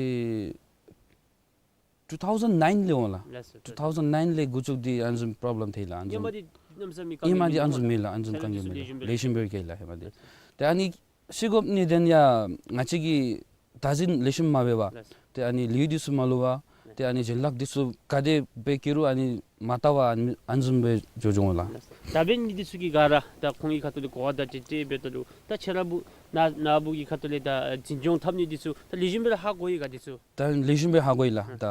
ཊུ་ཐའུ་ཛེནཌ་ནའིན་ལས་འོང་ལགས། ལགས་སོ། ཊུ་ཐའུ་ཛེནཌ་ནའིན་ལས་འགོ་བཙུགས་ཏེ་ཨ་ནི་བཟུམ་པོརོབ་ལེམ་ཐོན་ཡི་ལགས། ཨ་ནི་བཟུམ་སྔོན་མ་འདི་གནམ་མེད་ས་མེད་དཀའ་ངལ་ཨིན་མས། འདི་ཨ་ནི་བཟུམ་མེད་ལགས། ཨ་ནི་བཟུམ་དཀའ་ངལ་མེད་ལགས། ལེགས་ཤོམ་སྦེ་ར་སྐྱེས་ལགས་ཧེ་མ་འདི། ཏེ་ཨ་ནི་ཤི་དགོཔ་ནི་དེ་ཡང་ང་བཅས་ཀྱིས་བདག་འཛིན་ལེགས་ཤོམ་མ་འབད་བར་ཏེ་ཨ་ནི་ལེའུ་འདི་ཚུ་མ་བླུག་པར་ཏེ་ཨ་ནི་ཡན་ལག་འདི་ཚུ་ག་དེ་སྦེ་སྐྱེ་རུང་ཨ་ནི་མ་བཏབ་པར་ཨ་ནི་ཨ་ནི་བཟུམ་སྦེ་འགྱོ་འགྱོཝ་ལགས། ད་འབདན་འདི་ཚུ་གི་ག་ར་ད་ཁོང་གི་ཁ་ཐུག་ལས་གོ་བ་བརྡ་སྤྲོད་འབད་དོ་རུང་ད་ཁྱེད་ར་བུ་ནཱ་ནཱ་བུ་གི་ཁ་ཐུག་ལས་ད་འཛིན་སྐྱོང་འཐབ་ནི་འདི་ཚུ་ད་ལེགས་ཤོམ་སྦེ་ར་ཧ་གོ་ཡི་ག་འདི་ཚུ། ད་ལེགས་ཤོམ་སྦེ་ཧ་གོ་ཡི་ལགས། ད་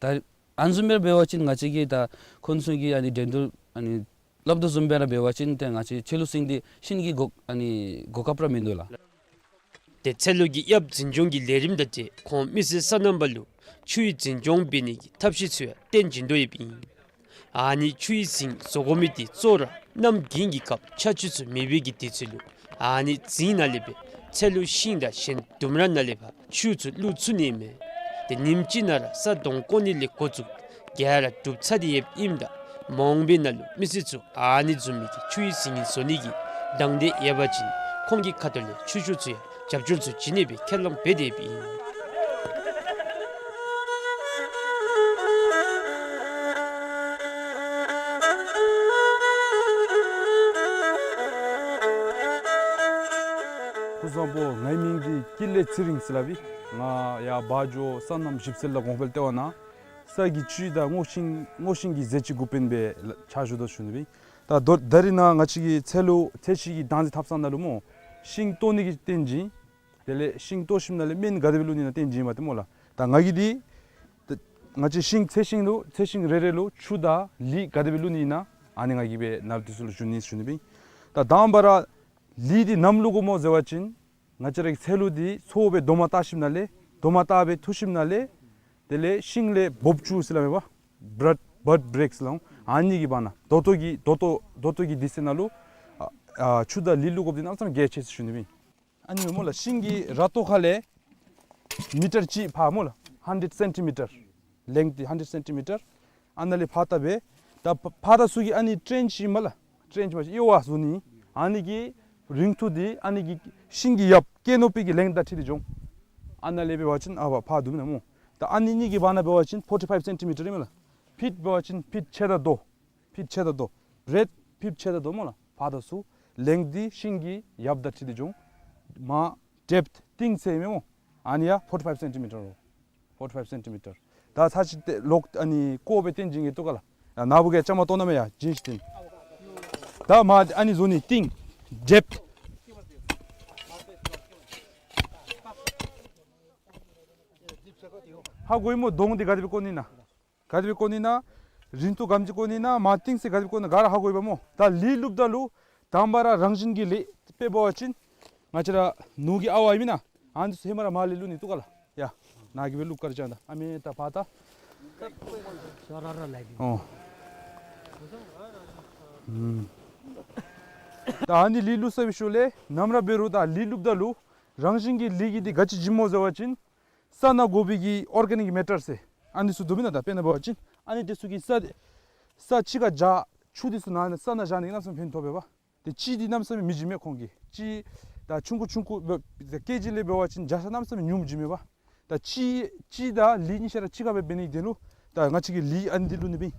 ད་ཨ་ནི་བཟུམ་སྦེ་འབད་བ་ཅིན་ང་བཅས་ཀྱིས་ད་ཁོང་ཚུ་གི་ཨ་ནི་འགྲན་བསྡུར་ཨ་ནི་སླབ་དོ་བཟུམ་སྦེ་ར་འབད་བ་ཅིན་ཏེ་ང་བཅས་ཚལ་ལུ་ཤིང་འདི་ཤིང་གི་གོ་ཨ་ནི་གོ་སྐབས་ར་མིན་འདུག་ལགས། ཏེ་ཚལ་ལུ་གི་ཡབ་འཛིན་སྐྱོང་གི་ལས་རིམ་དང་འབྲེལ་ཁོང་མི་སེར་སོ་ནམ་པ་ལུ་ ཆུའི་འཛིན་སྐྱོང་འབད་ནི་གི་ཐབས་ཤེས་ཚུ་ཡང་སྟོན་བྱིན་དོ་ཡོདཔ་ཨིན། ཨ་ནི་ཆུའི་རྫིང་བཟོ་དགོ་མི་འདི་གཙོ་བོ་ར་གནམ་དགུན་གྱི་སྐབས་ཆར་ཆུ་ཚུ་མེད་པའི་གི་དུས་ཚོད་ལུ་ཨ་ནི་རྫིང་ནང་ལས་སྦེ་ཚལ་ལུ་ཤིང་དང་གཞན་ལྡུམ་ར་ནང་ལས་ཕར་ཆུ་ཚུ་བླུག་ཚུགས་ནི་མས། ཏེ་ཉིནམ་གཅིག་ནང་ར་ས་དོང་བརྐོ་ནི་ལས་འགོ་བཙུགས་ག་ར་གྲུབ་ཚར་ཏེ་ཡོདཔ་ཨིནམ་ད་མ་འོངས་པའི་ནང་ལུ་མི་སེར་ཚུ་ཨ་ནི་བཟུམ་མའི་གི་ཆུའི་རྫིང་བཟོ་ནི་གི་དང་འདོད་ཡོད་པ་ཅིན་ཁོང་གི་ཁ་ཐུག་ལས་ཆུ་ཤུགས་ཚུ་ཡང་རྒྱབ་སྐྱོར་ཚུ་བྱིན་ནི་སྦེ་ཁས་བླངས་འབད་དེ་ཡོདཔ་ཨིན། སྐུ་གཟུགས་བཟང་པོ། ངེའི་མིང་འདི་ཀུན་ལེགས་ཚེ་རིང་ཟེར་སླབ་ཨིན། ང་ཡར་བ་འཇོ་སོ་ནམ་ཞིབ་འཚོལ་ལ་གོང་འཕེལ་ལྟེ་བ་ནང་ས་གི་ཆུ་དང་སྔོ་ཤིང་སྔོ་ཤིང་གི་ཟས་བཅུད་འགོ་དཔོན་སྦེ་ཕྱག་ཞུ་དོ་ཞུ་ནི་སྦེ་ཨིན། ད་ད་རིས་ནཱ་ང་བཅས་ཀྱི་ཚལ་ལུ་ཚལ་ཞིང་གི་བདག་འཛིན་ཐབས་ཚང་ནང་ལུ་སྨོ་ཤིང་བཏོག་ནི་གི་སྟོན་བྱིན། དེ་ལས་ཤིང་བཏོག་ཞིནམ་ལས་སྨན་ག་དེ་སྦེ་བླུག་ནི་ཨིན་ན་སྟོན་བྱིན་པ་ཏེ་སྨོ་ལགས། ད་ང་གིས་འདི་ད་ང་བཅས་ཤིང་ཚལ་ཤིང་ལུ་ཚལ་ཤིང་རེ་རེ་ལུ་ཆུ་དང་ལུད་ག་དེ་སྦེ་བླུག་ནི་ཨིན་ན་ཨ་ནི་ང་གིས་སྦེ་ནཱ་འདི་ཚུ་ལུ་ཞུ་ནི་ཞུ་ནི་སྦེ་ཨིན། ད་དང་པ་ར་ལུད་འདི་ནམ་བླུག་དགོཔ་སྨོ་ཟེར་བ་ཅིན་ང་བཅས་རའི་ཚལ་ལུ་འདི་ཚོ་སྦེ་རྡོག་མ་བཏགས་ཞིནམ་ལས་རྡོག་མ་བཏགས་སྦེ་འཐུ་ཞིནམ་ལས་དེ་ལས་ཤིང་ལས་སྦུབས་བཅུག་ཟེར་སླབ་མས་པ། བརཌ་བརཌ་བེརེཀ་ཟེར་སླབ་འོང་། ཨ་ནི་གི་བར་ན་རྡོག་ཏོ་གི་རྡོག་ཏོ་རྡོག་ཏོ་གི་འདི་ཚུ་ནང་ལུ་ཨ་ཨ་ཆུ་དང་ལུད་བླུག་དགོཔ་འདི་གནམ་མེད་ས་མེད་གལ་ཆེ་ཟེར་ཞུ་ནི་སྦེ་ཨིན། ཨ་ནི་སྨོ་ལགས་ཤིང་གི་ར་ཏོ་ཁ་ལས་མི་ཊར་གཅིག་ཕར་སྨོ་ལགས་ཧན་ཌེཌ་སེན་ཊི་མི་ཊར། ལེནགཐ་འདི་ཧན་ཌེཌ་སེན་ཊི་མི་ཊར། ཨ་ནཱ་ལས་ཕར་ད་སྦེ་ད་ཕར་ད་ཚུ་གི་ཨ་ནི་ཊེན་ཆི་སྨོ་ལགས་ཊེན་ཆི་མ་གཡོ་བ་བཟོ་ནི། ཨ་ནི་གི་རིང་ཐུང་འདི་ཨ་ནི་གི་ཤིང་གི་ཡབ་ཀེ་ནོ་པི་གི་ལེནགཐ་དང་འཁྲིལ་ཏེ་འགྱོ་འོང་། ཨ་ནཱ་ལས་འབད་བ་ཅིན་ཨ་བ་ཕར་འདུག་མེན་ན་སྨོ། ད་ཨ་ནི་གཉིས་ཀྱི་བར་ན་འབད་བ་ཅིན་ཕོར་ཊི་ཕའིབ་སེན་ཊི་མི་ཊར་ཨིན་མས་ལགས། ཕིཊ་འབད་བ་ཅིན་ཕིཊ་ཕྱེད་དང་དོ། ཕིཊ་ཕྱེད་དང་དོ། བརེཌ་ཕིཊ་ཕྱེད་དང་དོ་སྨོ་ལགས། ཕར་ད་ཚུ་ལེནགཐ་འདི་ཤིང་གི་ཡབ་དང་འཁྲིལ་ཏེ་འགྱོ་འོང་། མར་ཌེབཐ་གཏིང་ཚད་མེན་ན་སྨོ། ཨ་ནི་ཡང་ཕོར་ཊི་ཕའིབ་སེན་ཊི་མི་ཊར་ལོ། ཕོར་ཊི་ཕའིབ་སེན་ཊི་མི་ཊར། ད་ཚར་ཅིག་ཏེ་ལོག་ཨ་ནི་ཀོ་སྦེ་སྟོན་བྱིན་གེ་ལྟོ་ག་ལགས། ཡ་ནཱ་བུ་གིས་བཅའ་མར་གཏོགས་གནང་མས། ཡ་བྱིན་ཤིག་སྟེ། ད་མར་ཨ་ནི་བཟོ་ནི་གཏིང་ཌེབཐ། ཧ་གོ་ཡི་སྨོ། དོང་འདི་ག་དེ་སྦེ་བརྐོ་ནི་ཨིན་ན། ག་དེ་སྦེ་བརྐོ་ནི་ཨིན་ན། རིང་ཐུང་ག་དེམ་ཅིག་བརྐོ་ནི་ཨིན་ན། མར་གཏིང་ཚད་ག་དེ་སྦེ་བརྐོ་ནི་ཨིན་ན་ག་ར་ཧ་གོ་ཡི་པ་སྨོ། ད་ལུད་བླུགཔ་ད་ལུ་དང་པ་ར་རང་བཞིན་གྱི་ལུད་དཔེ་འབད་བ་ཅིན་ང་བཅས་ར་ནོར་གྱི་ཨ་ཝ་ཨིན་མེན་ན། ཨ་ནི་ཚུ་ཧེ་མ་ར་མར་ལས་བླུག་ནི་ལྟོ་ག་ལགས། ཡ་ནཱ་གིས་སྦེ་བླུག་དཀར་ཅན་ད་ཨ་མེ་ད་ཕར་ད། ཨོ། ཨུམ། ད་ཨ་ནི་ལུད་བླུག་ཚར་བའི་ཤུལ་ལས་ནམ་ར་འབད་རུང་ད་ལུད་བླུགཔ་ད་ལུ་རང་བཞིན་གྱི་ལུད་ཀྱི་འདི་ག་ཅི་བྱིནམ་སྨོ་ཟེར་བ་ཅིན་ས་ནང་དགོ་པའི་གི་ཨོར་གེ་ནིཀ་མེ་ཊར་ཟེར་ཨ་ནི་ཚུ་འདུག་མེན་ན། ད་དཔེར་ན་འབད་བ་ཅིན་ཨ་ནི་འདི་ཚུ་གིས་ས་ས་གཅིག་ཁར་སྦྱར་ཆུ་འདི་ཚུ་ནང་ནས་ས་ནང་བཞག་ནི་གནམ་མེད་ས་མེད་ཕན་ཐོགས་པས་པ། ཏེ་ལྕི་འདི་གནམ་མེད་ས་མེད་མི་བྱིན་མས་ཁོང་གིས། ལྕི་ད་ཆུང་ཀུ་ཆུང་ཀུ་འབད་ཀེ་ཇི་ལས་འབད་བ་ཅིན་རྒྱ་ས་གནམ་མེད་ས་མེད་ཉུངམ་བྱིན་མས་པ། ད་ལྕི་ལྕི་དང་ལུད་གཉིས་ཆ་ར་གཅིག་ཁར་སྦེ་འབད་ནི་དེ་ལུ་ད་ང་བཅས་ཀྱིས་ལུད་ཨ་ནི་འདི་བླུག་ནི་སྦེ་ཨིན།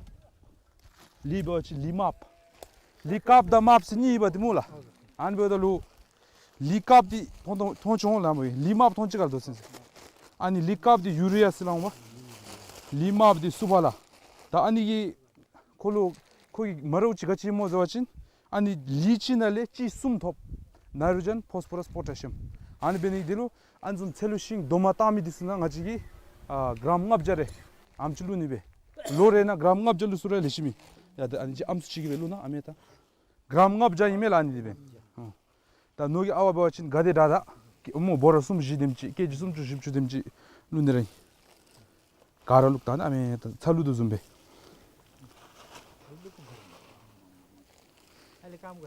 ལུད་འབད་བ་ཅིན་ལུད་དམརཔོ། ལུད་དཀརཔོ་དང་དམརཔོ་ཟེར་གཉིས་ཡོད་པ་ཏེ་སྨོ་ལགས། ཨ་ནི་འབདཝ་ད་ལུ་ལུད་དཀརཔོ་འདི་མཐོང་མཐོང་མཐོང་ཅི་འོང་ལགས་སྨོ། ལུད་དམརཔོ་མཐོང་ཅི་ག་ལགས་དོ་ཟེར་ཟེར། ཨ་ནི་ལུད་དཀརཔོ་འདི་ཡུ་རི་ཡ་ཟེར་སླབ་འོང་པ། ལུད་དམརཔོ་འདི་སུ་པར་ལགས། ད་ཨ་ནི་གི་ཁོ་ལུ་ཁོ་གི་མ་རབས་ཅིག་ག་ཅི་སྨོ་ཟེར་བ་ཅིན་ཨ་ནི་ལུད་གཅིག་ནང་ལས་ལྕི་གསུམ་ཐོབ། ནའི་ཊྲོ་ཇེན་ཕོསི་ཕོ་རསི་པོ་ཊེ་ཤི་ཡམ། ཨ་ནི་འབད་ནི་དེ་ལུ་ཨ་ནི་བཟུམ་ཚལ་ལུ་ཤིང་རྡོག་མ་བཏགས་མི་འདི་ཚུ་ནང་ང་བཅས་ཀྱིས་ཨ་གྲམ་ལྔ་བརྒྱ་རེ་ཨ་ནེམ་ཅིག་བླུག་ནི་སྦེ། ལོ་རེ་ནང་གྲམ་ལྔ་བརྒྱ་བླུག་ས་ར་ལེགས་ཤོམ་ཨིན། ཡ་ད་ཨ་ནི་ཅིག་ཨམ་སྲུ་ཅིག་གིས་སྦེ་བླུག་ན་ཨ་མེ་ད་གྲམ་ལྔ་བརྒྱ་ཨིན་མས་ལགས་ཨ་ནི་འདི་སྦེ། ཨ་ད་ནོར་གྱི་ཨ་ཝ་འབད་བ་ཅིན་ག་དེ་དྲག་དྲག་སྨོ་འབོ་ར་གསུམ་བཞི་དེམ་ཅིག་ཀེ་ཇི་སུམ་ཅུ་བཞི་བཅུ་དེམ་ཅིག་བླུག་ནི་ར་ཨིན། ག་ར་བླུག་ད་ནི་ཨ་མེ་ད་ཚ་བླུག་དོ་བཟུམ་སྦེ། ཨུམ།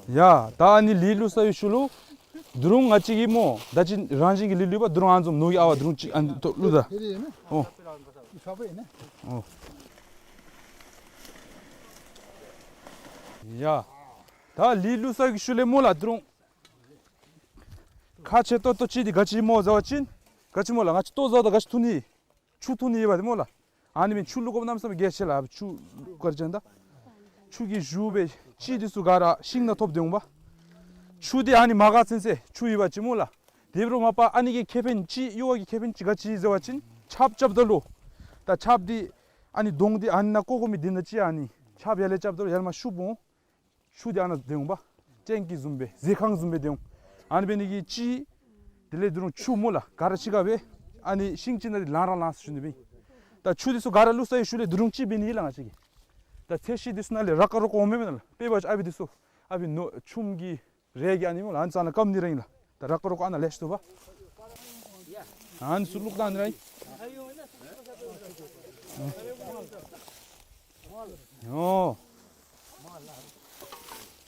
ཡ་ད་ཨ་ནི་ལུད་བླུག་ཚར་བའི་ཤུལ་ལུ་དེ་རུང་ང་བཅས་ཀྱིས་སྨོ་ད་ཅི་རང་བཞིན་གྱི་ལུད་བླུག་པ། དེ་རུང་ཨ་ནི་བཟུམ་ནོར་གྱི་ཨ་ཝ་དེ་རུང་ཅིག་ཨ་ནི་ཐོག་བླུག་ད། ཨོ། ཨོ། ཡ་ད་ལུད་བླུག་ཚར་བའི་ཤུལ་ལས་སྨོ་ལགས་དེ་རུང་ཁག་ཆེ་ཏོག་ཏོ་ཅིག་འདི་ག་ཅི་སྨོ་ཟེར་བ་ཅིན་ག་ཅི་སྨོ་ལགས། ང་བཅས་ལྟོ་བཟའཝ་ད་ག་ཅི་འཐུང་ནི་ཆུ་འཐུང་ནི་ཡོད་པ་ཏེ་སྨོ་ལགས། ཨ་ནི་མེན་ཆུ་བླུག་དགོཔ་གནམ་མེད་ས་མེད་གལ་ཆེ་ལགས། ཆུ་ག་ར་ཅན་ད་ཆུ་གི་ཞུ་སྦེ་ལྕི་འདི་ཚུ་ག་ར་ཤིང་ནང་ཐོབ་སྟེ་འོང་པ། ཆུ་འདི་ཨ་ནི་མ་ག་ཚུན་ཚོད་ཆུ་ཡོད་པ་ཅིན་སྨོ་ལགས། དེ་འབད་རུང་མ་པ་ཨ་ནི་གི་ཁེ་ཕན་ཅིག་གཡོ་བ་གི་ཁེ་ཕན་ཅིག་ག་ཅི་ཟེར་བ་ཅིན་ཆརཔ་རྐྱབ་ད་ལུ་ད་ཆརཔ་འདི་ཨ་ནི་དོང་འདི་ཨ་ནི་ནང་བརྐོ་དགོ་མི་འདི་ནང་ཅིག་ཨ་ནི་ཆརཔ་ཡར་ལས་རྐྱབ་ད་ལུ་ཡར་མར་ཤུབ་འོང་། ཆུ་འདི་ཨ་ནཱ་སྡོད་འོང་པ། ཊེང་ཀི་བཟུམ་སྦེ་ཟས་ཁང་བཟུམ་སྦེ་སྡོད་འོང་། ཨ་ནི་འབད་ནི་གིས་ལྕི་དེ་ལས་དེ་རུང་ཆུ་སྨོ་ལགས་ག་ར་གཅིག་ཁར་སྦེ་ཨ་ནི་ཤིང་ཅིག་ནང་འདི་ལང་ར་ལང་ཟེར་ཞུ་ནི་སྦེ། ད་ཆུ་འདི་ཚུ་ག་ར་བླུགས་ཚར་བའི་ཤུལ་ལས་དེ་རུང་ཅིག་འབད་ནི་ཨིན་ལགས་ང་བཅས་ཀྱིས། ད་ཚལ་ཤིང་འདི་ཚུ་ནང་ལས་ར་ཀ་རོ་ཀ་འོང་མས་མེན་ན་ལགས། དཔེ་འབད་བ་ཅིན་ཨ་ཕི་འདི་ཚུ་ཨ་ཕི་ནོར་ཆུམ་གྱི་རས་ཀྱིས་ཨ་ནི་སྨོ་ལགས་ཨ་ནི་ཚུ་ནང་སྐམ་ནི་ར་ཨིན་ལགས། ད་ར་ཀ་རོ་ཀ་ཨ་ནཱ་ལེགས་ཤོམ་འདུག་པ། ཨ་ནི་ཚུ་བླུགས་ད་ཨ་ནི་ར་ཨིན། ཨོ།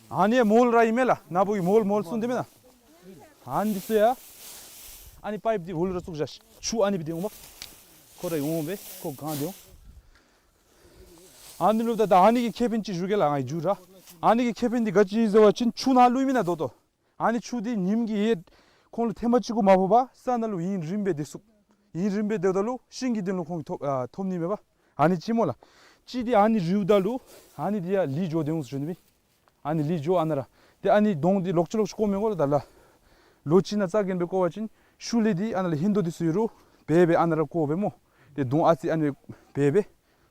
ཨ་ནི་མོལ་ར་ཨིན་མས་ལགས། ནཱ་བུ་གི་མོལ་མོལ་ཚུ་འདི་མེན་ན། ཨ་ནི་འདི་ཚུ་ཡང་ཨ་ནི་པའིཔ་འདི་འོག་ལུ་ར་བཙུགས་བཞག་ཤིག། ཆུ་ཨ་ནི་སྦེ་འདི་འོང་པ། ཁོ་ར་འོང་སྦེ་ཁོ་གང་འདི་འོང་། ཨ་ནི་ལུ་ད་ད་ཨ་ནི་གི་ཁེ་ཕན་ཅིག་ཞུ་གེ་ལགས། ང་གིས་མཇུག་ར་ཨ་ནི་གི་ཁེ་ཕན་འདི་ག་ཅི་ཨིན་ཟེར་བ་ཅིན་ཆུ་ནང་བླུགས་མི་ནང་ད་ལྟོ། ཨ་ནི་ཆུ་འདི་ཉིམ་གིས་ཡང་ཁོང་ལུ་ཐེངས་མ་གཅིག་གུ་མ་ཕོག་པར་ས་ནང་ལུ་ཡུན་རིངམོ་སྦེ་སྡོད་ཚུགས། ཡུན་རིངམོ་སྦེ་སྡོདཔ་ད་ལུ་ཤིང་གི་དོན་ལུ་ཁོང་གིས་ཐོབ་ཨ་ཐོབ་ནི་མས་པ། ཨ་ནི་ཅིག་སྨོ་ལགས། གཅིག་འདི་ཨ་ནི་རུལཝ་ད་ལུ་ཨ་ནི་འདི་ཡང་ལུས་འགྱོ་སྟེ་འོང་ཟེར་ཞུ་ནི་མས། ཨ་ནི་ལུས་འགྱོ་ཨ་ནཱ་ར། ཏེ་ཨ་ནི་དོང་འདི་ལོག་ཅི་ལོག་ཅི་བརྐོ་མི་དགོ་ལགས། ད་ལགས་ལོ་གཅིག་ནང་རྩ་འགེངས་སྦེ་བརྐོ་བ་ཅིན་ཤུལ་ལས་འདི་ཨ་ནཱ་ལས་ཧིང་དོ་འདི་ཚུ་ཡོད་རུང་འབད་སྦེ་ཨ་ནཱ་ར་བརྐོ་སྦེ་སྨོ། ཏེ་དོང་ཨ་ཙི་ཨ་ནི་སྦེ་འབད་སྦེ་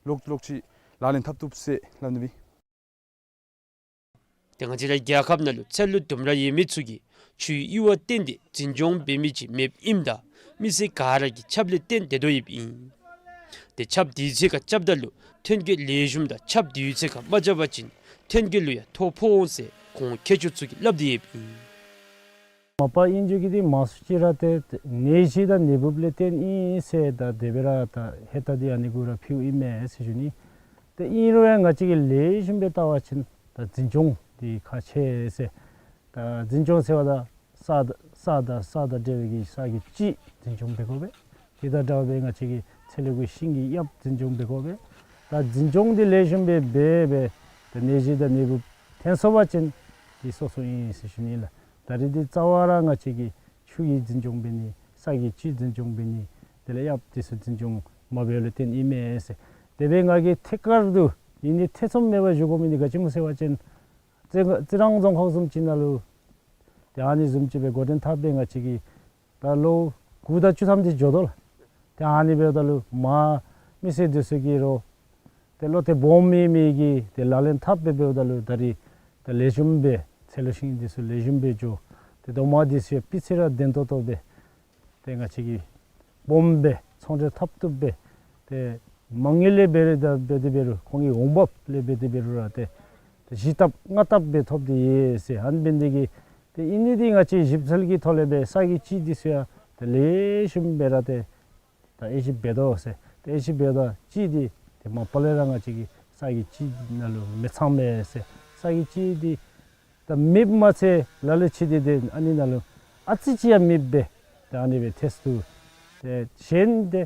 ལོག་ལོག་ཅིག་ལག་ལེན་འཐབ་བཏུབ་ཟེར་སླབ་ནི་མས། ཏེ་ང་བཅས་རའི་རྒྱལ་ཁབ་ནང་ལུ་ཚལ་ལུ་ལྡུམ་ར་ཡོད་མི་ཚུ་གིས་ཆུའི་ཡུར་བ་བཏོན་ཏེ་འཛིན་སྐྱོང་འབད་མི་ཅིག་མེདཔ་ཨིནམ་ད་མི་སེར་ག་ར་གིས་ཆརཔ་ལས་བརྟེན་ཏེ་སྡོད་ཡོདཔ་ཨིན། ཏེ་ཆརཔ་དུས་ཚོད་ཁར་རྐྱབ་ད་ལུ་ཐོན་སྐྱེད་ལེགས་ཤོམ་དང་ཆརཔ་དུས་ཚོད་ཁར་མ་རྐྱབ་པ་ཅིན་ཐོན་སྐྱེད་ལུ་ཡང་ཐོ་ཕོག་འོང་ཟེར་ཁོང་མཁས་མཆོག་ཚུ་གིས་སླབ་སྟེ་ཡོདཔ་ཨིན། མ་པ་ཨིན་རྒྱུ་གི་འདི་མང་སུ་ཅིག་ར་ཏེ་ནད་གཞི་དང་ནད་འབུཔ་ལས་བརྟེན་ཨིན་ཟེར་ད་དེ་སྦེ་ར་ད་ཧེ་ད་འདི་ཨ་ནི་གུ་ར་ཕུལཝ་ཨིན་མས་ཟེར་ཞུ་ནི། ཏེ་ཨིན་རུང་ཡང་ང་བཅས་ཀྱིས་ལེགས་ཤོམ་སྦེ་བལྟ་བ་ཅིན་ད་འཛིན་སྐྱོང་འདི་ཁག་ཆེ་ཟེར། ད་འཛིན་སྐྱོང་ཟེར་བ་ད་ས་ད་ས་དང་ས་དང་འབྲེལ་བའི་གི་ས་གི་སྤྱི་འཛིན་སྐྱོང་འབད་དགོ་པས། དེ་དང་འདྲཝ་སྦེ་ང་བཅས་ཀྱི་ཚལ་ལུ་གི་ཤིང་གི་གཡབ་འཛིན་སྐྱོང་འབད་དགོ་པས། ད་འཛིན་སྐྱོང་འདི་ལེགས་ཤོམ་སྦེ་འབད་སྦེ་ད་ནད་གཞི་དང་ནད་འབུཔ་ཐོན་སོང་པ་ཅིན་འདི་སོ་སོ་ཨིན་ཟེར་ཞུ་ནི་ལགས། ད་རིས་འདི་རྩ་བ་ར་ང་བཅས་ཀྱིས་ཆུ་གི་འཛིན་སྐྱོང་འབད་ནི་ས་གི་སྤྱི་འཛིན་སྐྱོང་འབད་ནི་དེ་ལས་གཡབ་འདི་ཚུ་འཛིན་སྐྱོང་མ་འབདཝ་ལས་བརྟེན་ཨིན་མས་ཟེར། དེ་སྦེ་ང་གིས་ཐད་ཀར་དུ་ཨིན་ནི་ཐེ་ཚོམ་མེད་པར་ཞུ་དགོ་མི་འདི་ག་ཅི་སྨོ་ཟེར་བ་ཅིན་རྩི་རང་རྫོང་ཁག་བཟུམ་ཅིག་ནང་ལུ་ཏེ་ཨ་ནི་བཟུམ་ཅིག་སྦེ་འགོ་འདྲེན་འཐབ་སྦེ་ང་བཅས་ཀྱིས་ད་ལོ་དགུ་དང་བཅུ་ཐམ་དེ་འགྱོ་དོ་ལགས། ཏེ་ཨ་ནི་འབདཝ་ད་ལུ་མ་མི་སེར་འདི་ཚུ་གིས་རོགས་ཏེ་བློ་གཏད་སྦོམ་མེད་མི་གིས་ཏེ་ལག་ལེན་འཐབ་སྦེ་འབདཝ་ད་ལུ་ད་རིས་ད་ལེགས་ཤོམ་སྦེ་ཚལ་ལུ་ཤིང་འདི་ཚུ་ལེགས་ཤོམ་སྦེ་འགྱོ། ཏེ་རྡོག་མ་འདི་ཚུ་ཡང་སྤུས་ཚད་ར་ལྡན་ཏོག་ཏོ་སྦེ་ཏེ་ང་བཅས་ཀྱིས་སྦོམ་སྦེ་ཚོང་འབྲེལ་འཐབ་བཏུབ་སྦེ་ཏེ་མ་དངུལ་ལས་འབད་རུང་ད་འབད་དེ་འབད་རུང་ཁོང་གི་འོང་འབབ་ལས་འབད་དེ་འབད་རུང་ར་ཏེ་ཏེ་བཞི་ལྟབ་ལྔ་ལྟབ་སྦེ་ཐོབ་སྟེ་ཡོད་ཟེར། ཨ་ནི་འབད་ནི་དེ་གིས་ཏེ་ཨིན་ནི་འདི་ང་བཅས་ཞིབ་འཚོལ་གྱི་ཐོག་ལས་སྦེ་ས་གི་སྤྱི་འདི་ཚུ་ཡང་ཏེ་ལེགས་ཤོམ་སྦེ་ར་ཏེ་ད་དབྱེ་ཞིབ་འབད་དོ་ཟེར། ཏེ་དབྱེ་ཞིབ་འབདཝ་ད་སྤྱི་འདི་ཏེ་མ་པ་ལས་ར་ང་བཅས་ཀྱི་ས་གི་སྤྱི་ནང་ལུ་མི་ཚངམ་མས་ཟེར། ས་གི་སྤྱི་འདི་ད་མེདཔ་མ་ཚད་ལ་ལུ་ཅིག་འདི་ཏེ་ཨ་ནི་ནང་ལུ་ཨ་ཙི་ཅིག་ཡང་མེདཔ་སྦེ་ཏེ་ཨ་ནི་སྦེ་ཐལ་སོ་ནུག། ཏེ་གཞན་ཏེ་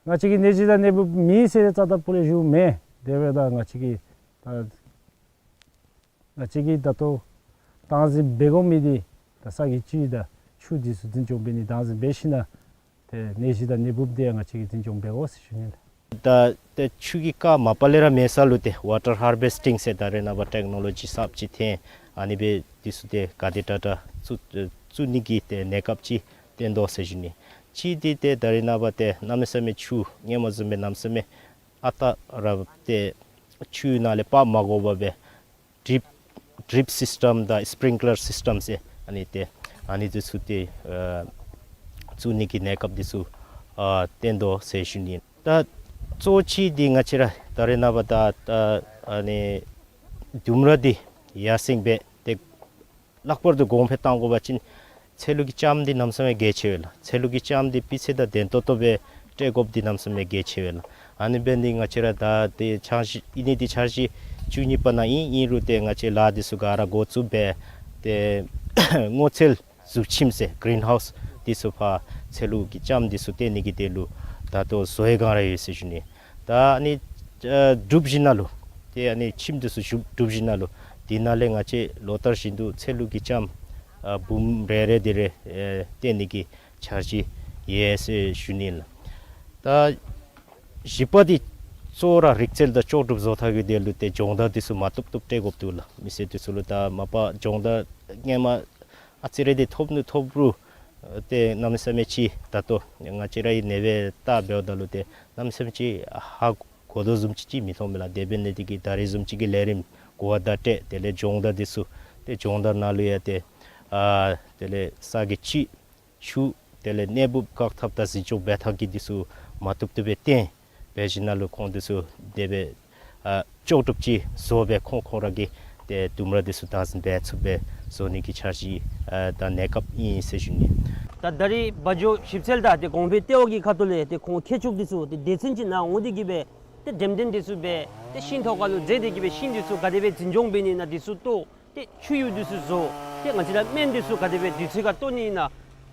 ང་བཅས་ཀྱིས་ནད་གཞི་དང་ནད་འབུཔ་མེད་ཟེར་རྩ་དང་སྤུ་ལས་ཞུཝ་མེན། དེ་འབདཝ་ད་ང་བཅས་ཀྱིས་ད་ང་བཅས་ཀྱིས་ད་ལྟོ་དམ་འཛིན་འབད་དགོ་མི་འདི་ད་ས་གི་སྤྱི་དང་ཆུ་འདི་ཚུ་འཛིན་སྐྱོང་འབད་ནི་དམ་འཛིན་འབད་ཞིན་ན་ཏེ་ནད་གཞི་དང་ནད་འབུཔ་འདི་ཡང་ང་བཅས་ཀྱིས་འཛིན་སྐྱོང་འབད་དགོ་ཟེར་ཞུ་ནི་ལགས། ད་ཏེ་ཆུ་གི་རྐ་མ་པ་ལས་ར་མེད་ས་ལུ་ཏེ་ཝ་ཊར་ཧར་བེསི་ཊིང་ཟེར་ད་རེས་ནངས་པ་ཊེཀ་ནོ་ལོ་ཇི་གསརཔ་ཅིག་ཐོན། ཨ་ནི་སྦེ་འདི་ཚུ་ཏེ་ག་དེ་དྲག་དྲག་བཙུགས་བཙུགས་ནི་གི་ཏེ་གནས་སྐབས་ཅིག་བཏོན་དོ་ཟེར་ཞུ་ནི། གཅིག་འདི་ཏེ་ད་རེས་ནངས་པ་ཏེ་གནམ་མེད་ས་མེད་ཆུ་སྔོན་མ་བཟུམ་སྦེ་གནམ་མེད་ས་མེད་ཨ་རྟག་ར་ཏེ་ཆུ་ནང་ལས་ཕར་མ་འགོར་བར་སྦེ་ཌྲིཔ་ཌྲིཔ་སིསི་ཊམ་དང་སི་པིརིང་ཀི་ལར་སིསི་ཊམ་ཟེར་ཨ་ནི་ཏེ་ཨ་ནི་འདི་ཚུ་ཏེ་ཨ་བཙུགས་ནི་གི་གནས་སྐབས་འདི་ཚུ་ཨ་བཏོན་དོ་ཟེར་ཞུ་ནི། ད་གཙོ་ཆེ་འདི་ང་བཅས་ར་ད་རེས་ནངས་པ་ད་ད་ཨ་ནི་ལྡུམ་ར་འདི་ཡར་སེང་སྦེ་ཏེ་ལྷག་པར་དུ་གོང་འཕེལ་གཏང་དགོ་པ་ཅིན་ཚལ་ལུ་གི་ལྕངམ་འདི་གནམ་མེད་ས་མེད་གལ་ཆེ་བས་ལགས། ཚལ་ལུ་གི་ལྕངམ་འདི་སྤུས་ཚད་དང་ལྡན་ཏོག་ཏོ་སྦེ་སྤྲོད་དགོཔ་འདི་གནམ་མེད་ས་མེད་གལ་ཆེ་བས་ལགས། ཨ་ནི་འབད་ནི་ང་བཅས་ར་ད་ཏེ་འཆར་གཞི་ཨིན་ནི་འདི་འཆར་གཞི་བཅུ་གཉིས་པ་ནང་ཨིན། ཨིན་རུང་ཏེ་ང་བཅས་ལཱ་འདི་ཚུ་ག་ར་འགོ་བཙུགས་སྦེ་ཏེ་སྔོ་ཚལ་བཟུམ་ཅིག་ཟེར་གིརིན་ཧའུསི་འདི་ཚུ་ཕར་ཚལ་ལུ་གི་ལྕངམ་འདི་ཚུ་བཏོན་ནི་གི་དོན་ལུ་ད་ལྟོ་བཟོ་བའི་བསྒང་ར་ཡོད་ཟེར་ཞུ་ནི། ད་ཨ་ནི་ཨ་གྲུབ་ཞིནམ་ལས་ཏེ་ཨ་ནི་ཁྱིམ་འདི་ཚུ་གྲུབ་གྲུབ་ཞིནམ་ལས་དེ་ནང་ལས་ང་བཅས་ལོ་ལྟར་བཞིན་དུ་ཚལ་ལུ་གི་ལྕངམ་ཨ་འབུམ་རེ་རེ་དེ་རེ་ཨེ་བཏོན་ནི་གི་འཆར་གཞི་ཡོད་ཟེར་ཞུ་ནི་ལགས། ད་བཞི་པ་འདི་གཙོ་བོ་ར་རིག་རྩལ་དང་ལྕོགས་གྲུབ་བཟོ་ཐངས་ཀྱི་དོན་ལུ་ཏེ་སྦྱོང་བརྡར་འདི་ཚུ་མ་བཏུབ་བཏུབ་སྤྲོད་དགོཔ་འདུག་ལགས། མི་སེར་འདི་ཚུ་ལུ་ད་མ་པ་སྦྱོང་བརྡར་སྔོན་མ་ཨ་ཙི་རེ་འདི་ཐོབ་ནུག། ཐོབ་རུང་ཏེ་གནམ་མེད་ས་མེད་ཅིག་ད་ལྟོ་ང་བཅས་རའི་ནེ་བེ་ལྟ་འབདཝ་ད་ལུ་ཏེ་གནམ་མེད་ས་མེད་ཅིག་ཧ་གོ་དོ་བཟུམ་ཅིག་ཅིག་མི་མཐོང་མས་ལགས། དེ་འབད་ནི་དེ་གིས་ད་རེས་བཟུམ་ཅིག་གི་ལས་རིམ་གོ་བརྡ་སྤྲོད་དེ་ལས་སྦྱོང་བརྡར་འདི་ཚུ་ཏེ་སྦྱོང་བརྡར་ནང་ལུ་ཡང་ཏེ་ཨ་དེ་ལས་ས་གི་སྤྱི་ཆུ་དེ་ལས་གནས་འབུཔ་བཀག་ཐབས་དང་འཛིན་སྐྱོང་འབད་ཐངས་ཀྱི་འདི་ཚུ་མ་བཏུབ་བཏུབ་སྦེ་བཏོན་འབད་ཞིནམ་ལས་ཁོང་འདི་ཚུ་དེ་སྦེ་ཨ་ལྕོགས་གྲུབ་ཅིག་བཟོ་སྦེ་ཁོང་ཁོང་ར་གིས་ཏེ་ལྡུམ་ར་འདི་ཚུ་བདག་འཛིན་འབད་ཚུགསཔ་སྦེ་བཟོ་ནི་གི་འཆར་གཞི་ཨ་དང་གནས་སྐབས་ཨིན་ཟེར་ཞུ་ནི། ད་ད་རིས་བ་འཇོ་ཞིབ་འཚོལ་དང་ཏེ་གོང་འཕེལ་ལྟེ་བ་གི་ཁ་ཐུག་ལས་ཏེ་ཁོང་མཁས་མཆོག་འདི་ཚུ་ཏེ་སྡེ་ཚན་ཅིག་ནང་འོང་སྟེ་གི་སྦེ་ཏེ་འགྲེམས་སྟོན་འདི་ཚུ་སྦེ་ཏེ་ཤིང་ཐོག་ཁ་ལུ་འཛེགས་ཏེ་གི་སྦེ་ཤིང་འདི་ཚུ་ག་དེ་སྦེ་འཛིན་སྐྱོང་འབད་ནི་ན་འདི་ཚུ་ཏེ་ཏེ་ཆུ་ཡུར་འདི་ཚུ་བཟོ། ཏེ་ང་བཅས་ར་སྨན་འདི་ཚུ་ག་དེ་སྦེ་དུས་ཚོད་ཁར་བཏོན་ནི་ན་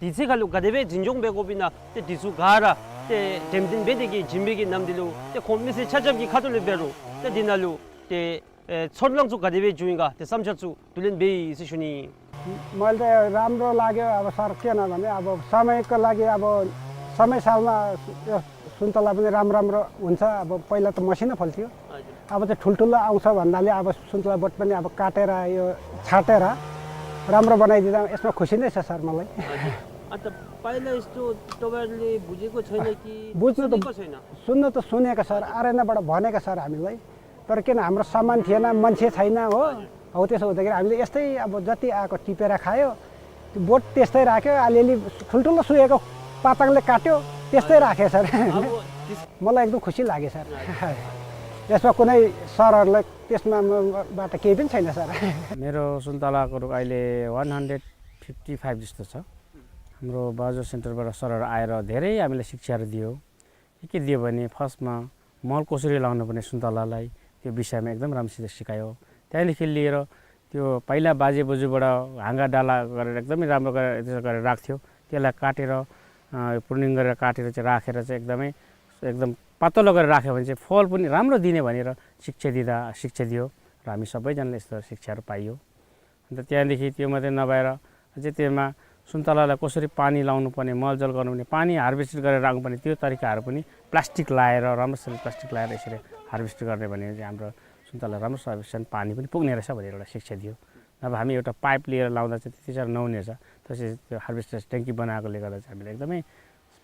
དུས་ཚོད་ཁ་ལུ་ག་དེ་སྦེ་འཛིན་སྐྱོང་འབད་དགོཔ་ཨིན་ན་ཏེ་འདི་ཚུ་ག་ར་ཏེ་འགྲེམས་སྟོན་འབད་དེ་གི་བྱིན་པའི་གི་ནམ་དུས་ལུ་ཏེ་ཁོང་མི་སེར་ཆ་ཁྱབ་ཀྱི་ཁ་ཐུག་ལས་འབད་རུང་ཏེ་འདི་ནང་ལུ་ཏེ་ཨེ་ཚོར་སྣང་ཚུ་ག་དེ་སྦེ་བྱུང་ཡི་ག་ཏེ་བསམ་འཆར་ཚུ་བསྡུ་ལེན་འབད་ཡི་ཟེར་ཞུ་ནི། मैले त राम्रो लाग्यो। अब सर, किन भने अब समयको लागि अब समय सालमा यो सुन्तला पनि राम्रो राम्रो हुन्छ। अब पहिला त मसिनो फल्थ्यो, हजुर। अब चाहिँ ठुल्ठुलो आउँछ भन्नाले अब सुन्तला बोट पनि अब काटेर यो छाटेर राम्रो बनाइदिँदा यसमा खुसी नै छ सर मलाई। हजुर। अन्त पहिला यस्तो तपाईँहरूले बुझेको छैन कि बुझ्नु त सुनेको छैन? सुन्नु त सुनेको सर, हजुर। आरएनएबाट भनेको सर हामीलाई। तर किन हाम्रो सामान थिएन, मान्छे छैन हो। हजुर। हौ, त्यसो हुँदाखेरि हामीले यस्तै अब जति आएको टिपेर खायो। त्यो बोट त्यस्तै राख्यो, अलिअलि ठुल्ठुलो सुकेको पातङले काट्यो, त्यस्तै राखेँ सर। अब त्यस- मलाई एकदम खुसी लाग्यो सर। हजुर। यसमा कुनै सरहरूलाई त्यसमा म- बाट केही पनि छैन सर। मेरो सुन्तलाको रुख अहिले वान हन्ड्रेड फिफ्टी फाइभ जस्तो छ। हाम्रो बाजो सेन्टरबाट सरहरू आएर धेरै हामीलाई शिक्षाहरू दियो। के के दियो भने फर्स्टमा मल कसरी लाउनुपर्ने सुन्तलालाई, त्यो विषयमा एकदम राम्रोसित सिकायो। त्यहाँदेखि लिएर त्यो पहिला बाजेबोजूबाट हाँगा डाला गरेर एकदमै राम्रो गरेर, त्यसो गरेर राख्थ्यो, त्यसलाई काटेर, अ, प्रुनिङ गरेर काटेर चाहिँ राखेर चाहिँ एकदमै, एकदम पातलो गरेर राख्यो भने चाहिँ फल पनि राम्रो दिने भनेर शिक्षा दिँदा, शिक्षा दियो र हामी सबैजनाले यस्तो शिक्षाहरू पाइयो। अन्त त्यहाँदेखि त्यो मात्रै नभएर अझै त्यसमा सुन्तलालाई कसरी पानी लाउनुपर्ने, मलजल गर्नुपर्ने, पानी हार्भेस्ट गरेर राख्नुपर्ने, त्यो तरिकाहरू पनि प्लास्टिक लाएर, राम्रोसँग प्लास्टिक लाएर यसरी हार्भेस्ट गर्ने भने चाहिँ हाम्रो सुन्तला राम्रोसँग पानी पनि पुग्ने रहेछ भनेर एउटा शिक्षा दियो। नभए हामी एउटा पाइप लिएर लाउँदा चाहिँ त्यति साह्रो नहुने रहेछ। त्यसरी त्यो हार्भेस्टर ट्याङ्की बनाएकोले गर्दा चाहिँ हामीलाई एकदमै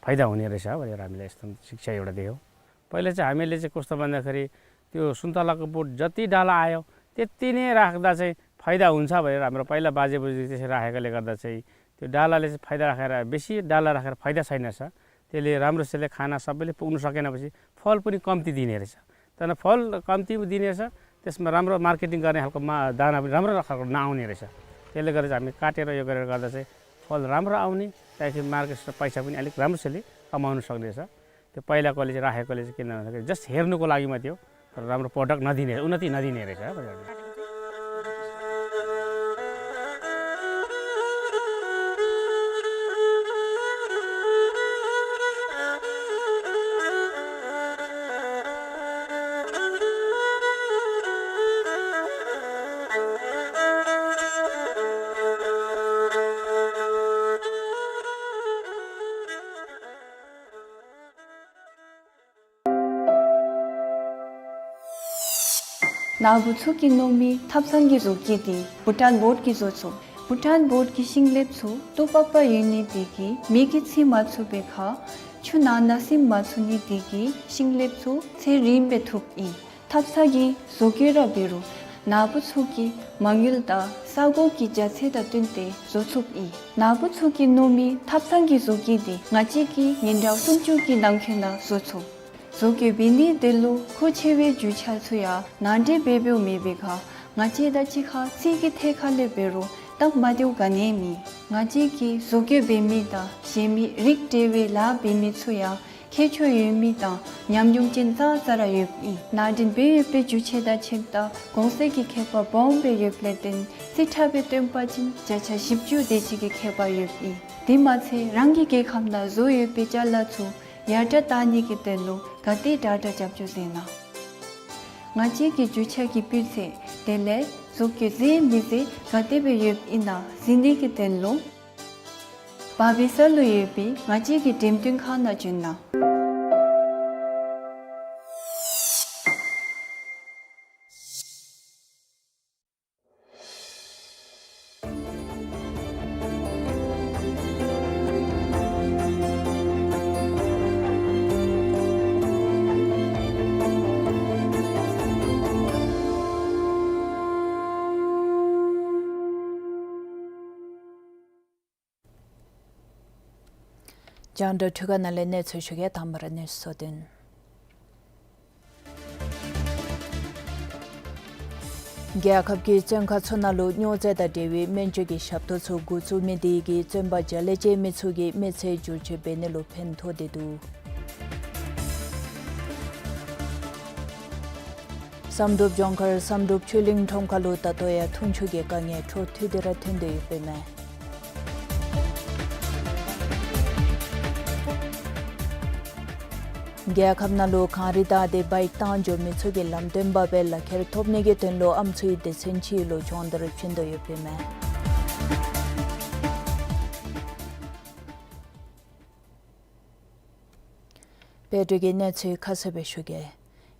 फाइदा हुने रहेछ भनेर हामीलाई यस्तो शिक्षा एउटा दियो। पहिले चाहिँ हामीले चाहिँ कस्तो भन्दाखेरि त्यो सुन्तलाको बोट जति डाला आयो त्यति नै राख्दा चाहिँ फाइदा हुन्छ भनेर हाम्रो पहिला बाजेबोजूले त्यसरी राखेकोले गर्दा चाहिँ त्यो डालाले चाहिँ फाइदा राखेर, बेसी डाला राखेर फाइदा छैन रहेछ। त्यसले राम्रोसँगले खाना सबैले पुग्नु सकेनपछि फल पनि कम्ती दिने रहेछ। तर फल कम्ती दिने रहेछ, त्यसमा राम्रो मार्केटिङ गर्ने खालको मा- दाना पनि राम्रो खालको नआउने रहेछ। त्यसले गर्दा चाहिँ हामी काटेर यो गरेर गर्दा चाहिँ फल राम्रो आउने, त्यहाँदेखि मार्केट पैसा पनि अलिक राम्रोसँगले कमाउन सक्ने रहेछ। त्यो पहिलाकोले चाहिँ राखेकोले चाहिँ किन भन्दाखेरि जस्ट हेर्नुको लागि मात्रै हो, तर राम्रो प्रडक्ट नदिने, उन्नति नदिने रहेछ। ནཱ་བུ་ཚུ་གིས་མནོ་མི་ཐབ་ཚང་གི་བཟོ་བཀོད་འདི་བྷུ་ཊཱན་བོཌ་ཀྱིས་བཟོ་ཚུགས། བྷུ་ཊཱན་བོཌ་ཀྱི་ཤིང་ལེབ་ཚུ་ཏོག་པག་པ་ཡོད་ནི་དེ་གིས་མེ་གིས་འཚིག་མ་ཚུགས་པའི་ཁར་ཆུ་ནང་ན་ཟིམ་མ་ཚུགས་ནི་དེ་གིས་ཤིང་ལེབ་ཚུ་ཚད་རིངམོ་སྦེ་ཐུབ་ཨིན། ཐབ་ཚང་གི་བཟོ་བཀོད་ར་འབད་རུང་ནཱ་བུ་ཚུ་གི་མ་དངུལ་དང་ས་གོ་གི་རྒྱ་ཚད་དང་བསྟུན་ཏེ་བཟོ་ཚུགས་ཨིན། ནཱ་བུ་ཚུ་གིས་མནོ་མི་ཐབ་ཚང་གི་བཟོ་བཀོད་འདི་ང་བཅས་ཀྱིས་ཉིན་གྲངས་སུམ་ཅུ་གི་ནང་འཁོད་ནང་བཟོ་ཚུགས། བཟོ་བཀོད་འབད་ནི་དེ་ལུ་མཁོ་ཆེ་བའི་རྒྱུ་ཆ་ཚུ་ཡང་ནང་འདྲེན་འབད་འབདཝ་མེད་པའི་ཁར་ང་བཅས་དང་གཅིག་ཁར་རྩིས་ཀྱི་ཐད་ཁར་ལས་འབད་རུང་སྟབས་མ་བདེཝ་ག་ནི་ཡང་མེད། ང་བཅས་ཀྱིས་བཟོ་བཀོད་འབད་མི་དང་གཞན་མི་རིགས་འབྲེལ་བའི་ལཱ་འབད་མི་ཚུ་ཡང་མཁས་མཆོག་ཡོད་མི་དང་ཉམས་མྱོང་ཅན་ཙང་ཙ་ར་ཡོདཔ་ཨིན། ནང་འདྲེན་འབད་ཡོད་པའི་རྒྱུ་ཆ་དང་ཁྱིམ་བདག་གོང་ཚད་ཀྱི་ཁྱད་པར་སྦོམ་སྦེ་ཡོདཔ་ལས་བརྟེན་རྩིས་ཁྲ་སྦེ་སྟོན་པ་ཅིན་བརྒྱ་ཆ་བཞི་བཅུ་དེ་ཅིག་གི་ཁྱད་པར་ཡོདཔ་ཨིན། དེ་མ་ཚད་རང་གི་རྒྱལ་ཁམས་ནང་བཟོ་ཡོད་པའི་ཅ་ལ་ཚུ་ཡར་དྲག་བཏང་ནི་གི་དོན་ལུ་ག་དེ་དྲག་དྲག་རྒྱབ་སྐྱོར་མཛད་གནང་། ང་བཅས་ཀྱི་རྒྱུ་ཆ་གི་སྤུས་ཚད་དེ་ལས་བཟོ་བཀོད་མཛེས་མི་མཛེས་ག་དེ་སྦེ་ཡོདཔ་ཨིན་ན་གཟིགས་ནི་གི་དོན་ལུ་བར་བི་སར་ལུ་ཡོད་པའི་ང་བཅས་ཀྱི་འགྲེམས་སྟོན་ཁང་ནང་བྱོན་གནང་། རྒྱང་བསྒྲགས་འཕྲུལ་ཁང་ནང་ལས་གནས་ཚུལ་ཞུ་གེ། དང་པ་ར་གནས་ཚུལ་གཙོ་དོན། རྒྱལ་ཁབ་ཀྱི་བཙོན་ཁང་ཚུ་ནང་ལུ་སྨྱོ་རྫས་དང་འབྲེལ་བའི་སྨན་བཅོས་ཀྱི་ཞབས་ཏོག་ཚུ་འགོ་བཙུགས་མི་དེ་གིས་བཙོན་པ་བརྒྱ་ལས་བཅད་མི་ཚུ་གི་མི་ཚེ་བསྒྱུར་བཅོས་འབད་ནི་ལུ་ཕན་ཐོགས་ཏེ་འདུག། བསམ་གྲུབ་ལྗོངས་མཁར་བསམ་གྲུབ་ཆོས་གླིང་ཁྲོམ་ཁ་ལུ་ད་ལྟོ་ཡང་འཐུང་ཆུ་གི་དཀའ་ངལ་འཕྲོ་མཐུད་དེ་ར་ཐོན་དོ་ཡོདཔ་ཨིན་མས། རྒྱལ་ཁབ་ནང་ལུ་གངས་རི་བདའ་སྟེ་བའིཀ་བཏང་འགྱོ་མི་ཚུ་གིས་ལམ་སྟོན་པ་སྦེ་ལག་ཁྱེར་ཐོབ་ནི་གི་དོན་ལུ་ཨམ་སྲུའི་སྡེ་ཚན་ཅིག་ལུ་སྦྱོང་བརྡར་བྱིན་དོ་ཡོདཔ་ཨིན་མས། དཔལ་འབྲུག་གི་གནས་ཚུལ་ཁ་གསལ་སྦེ་ཞུ་གེ།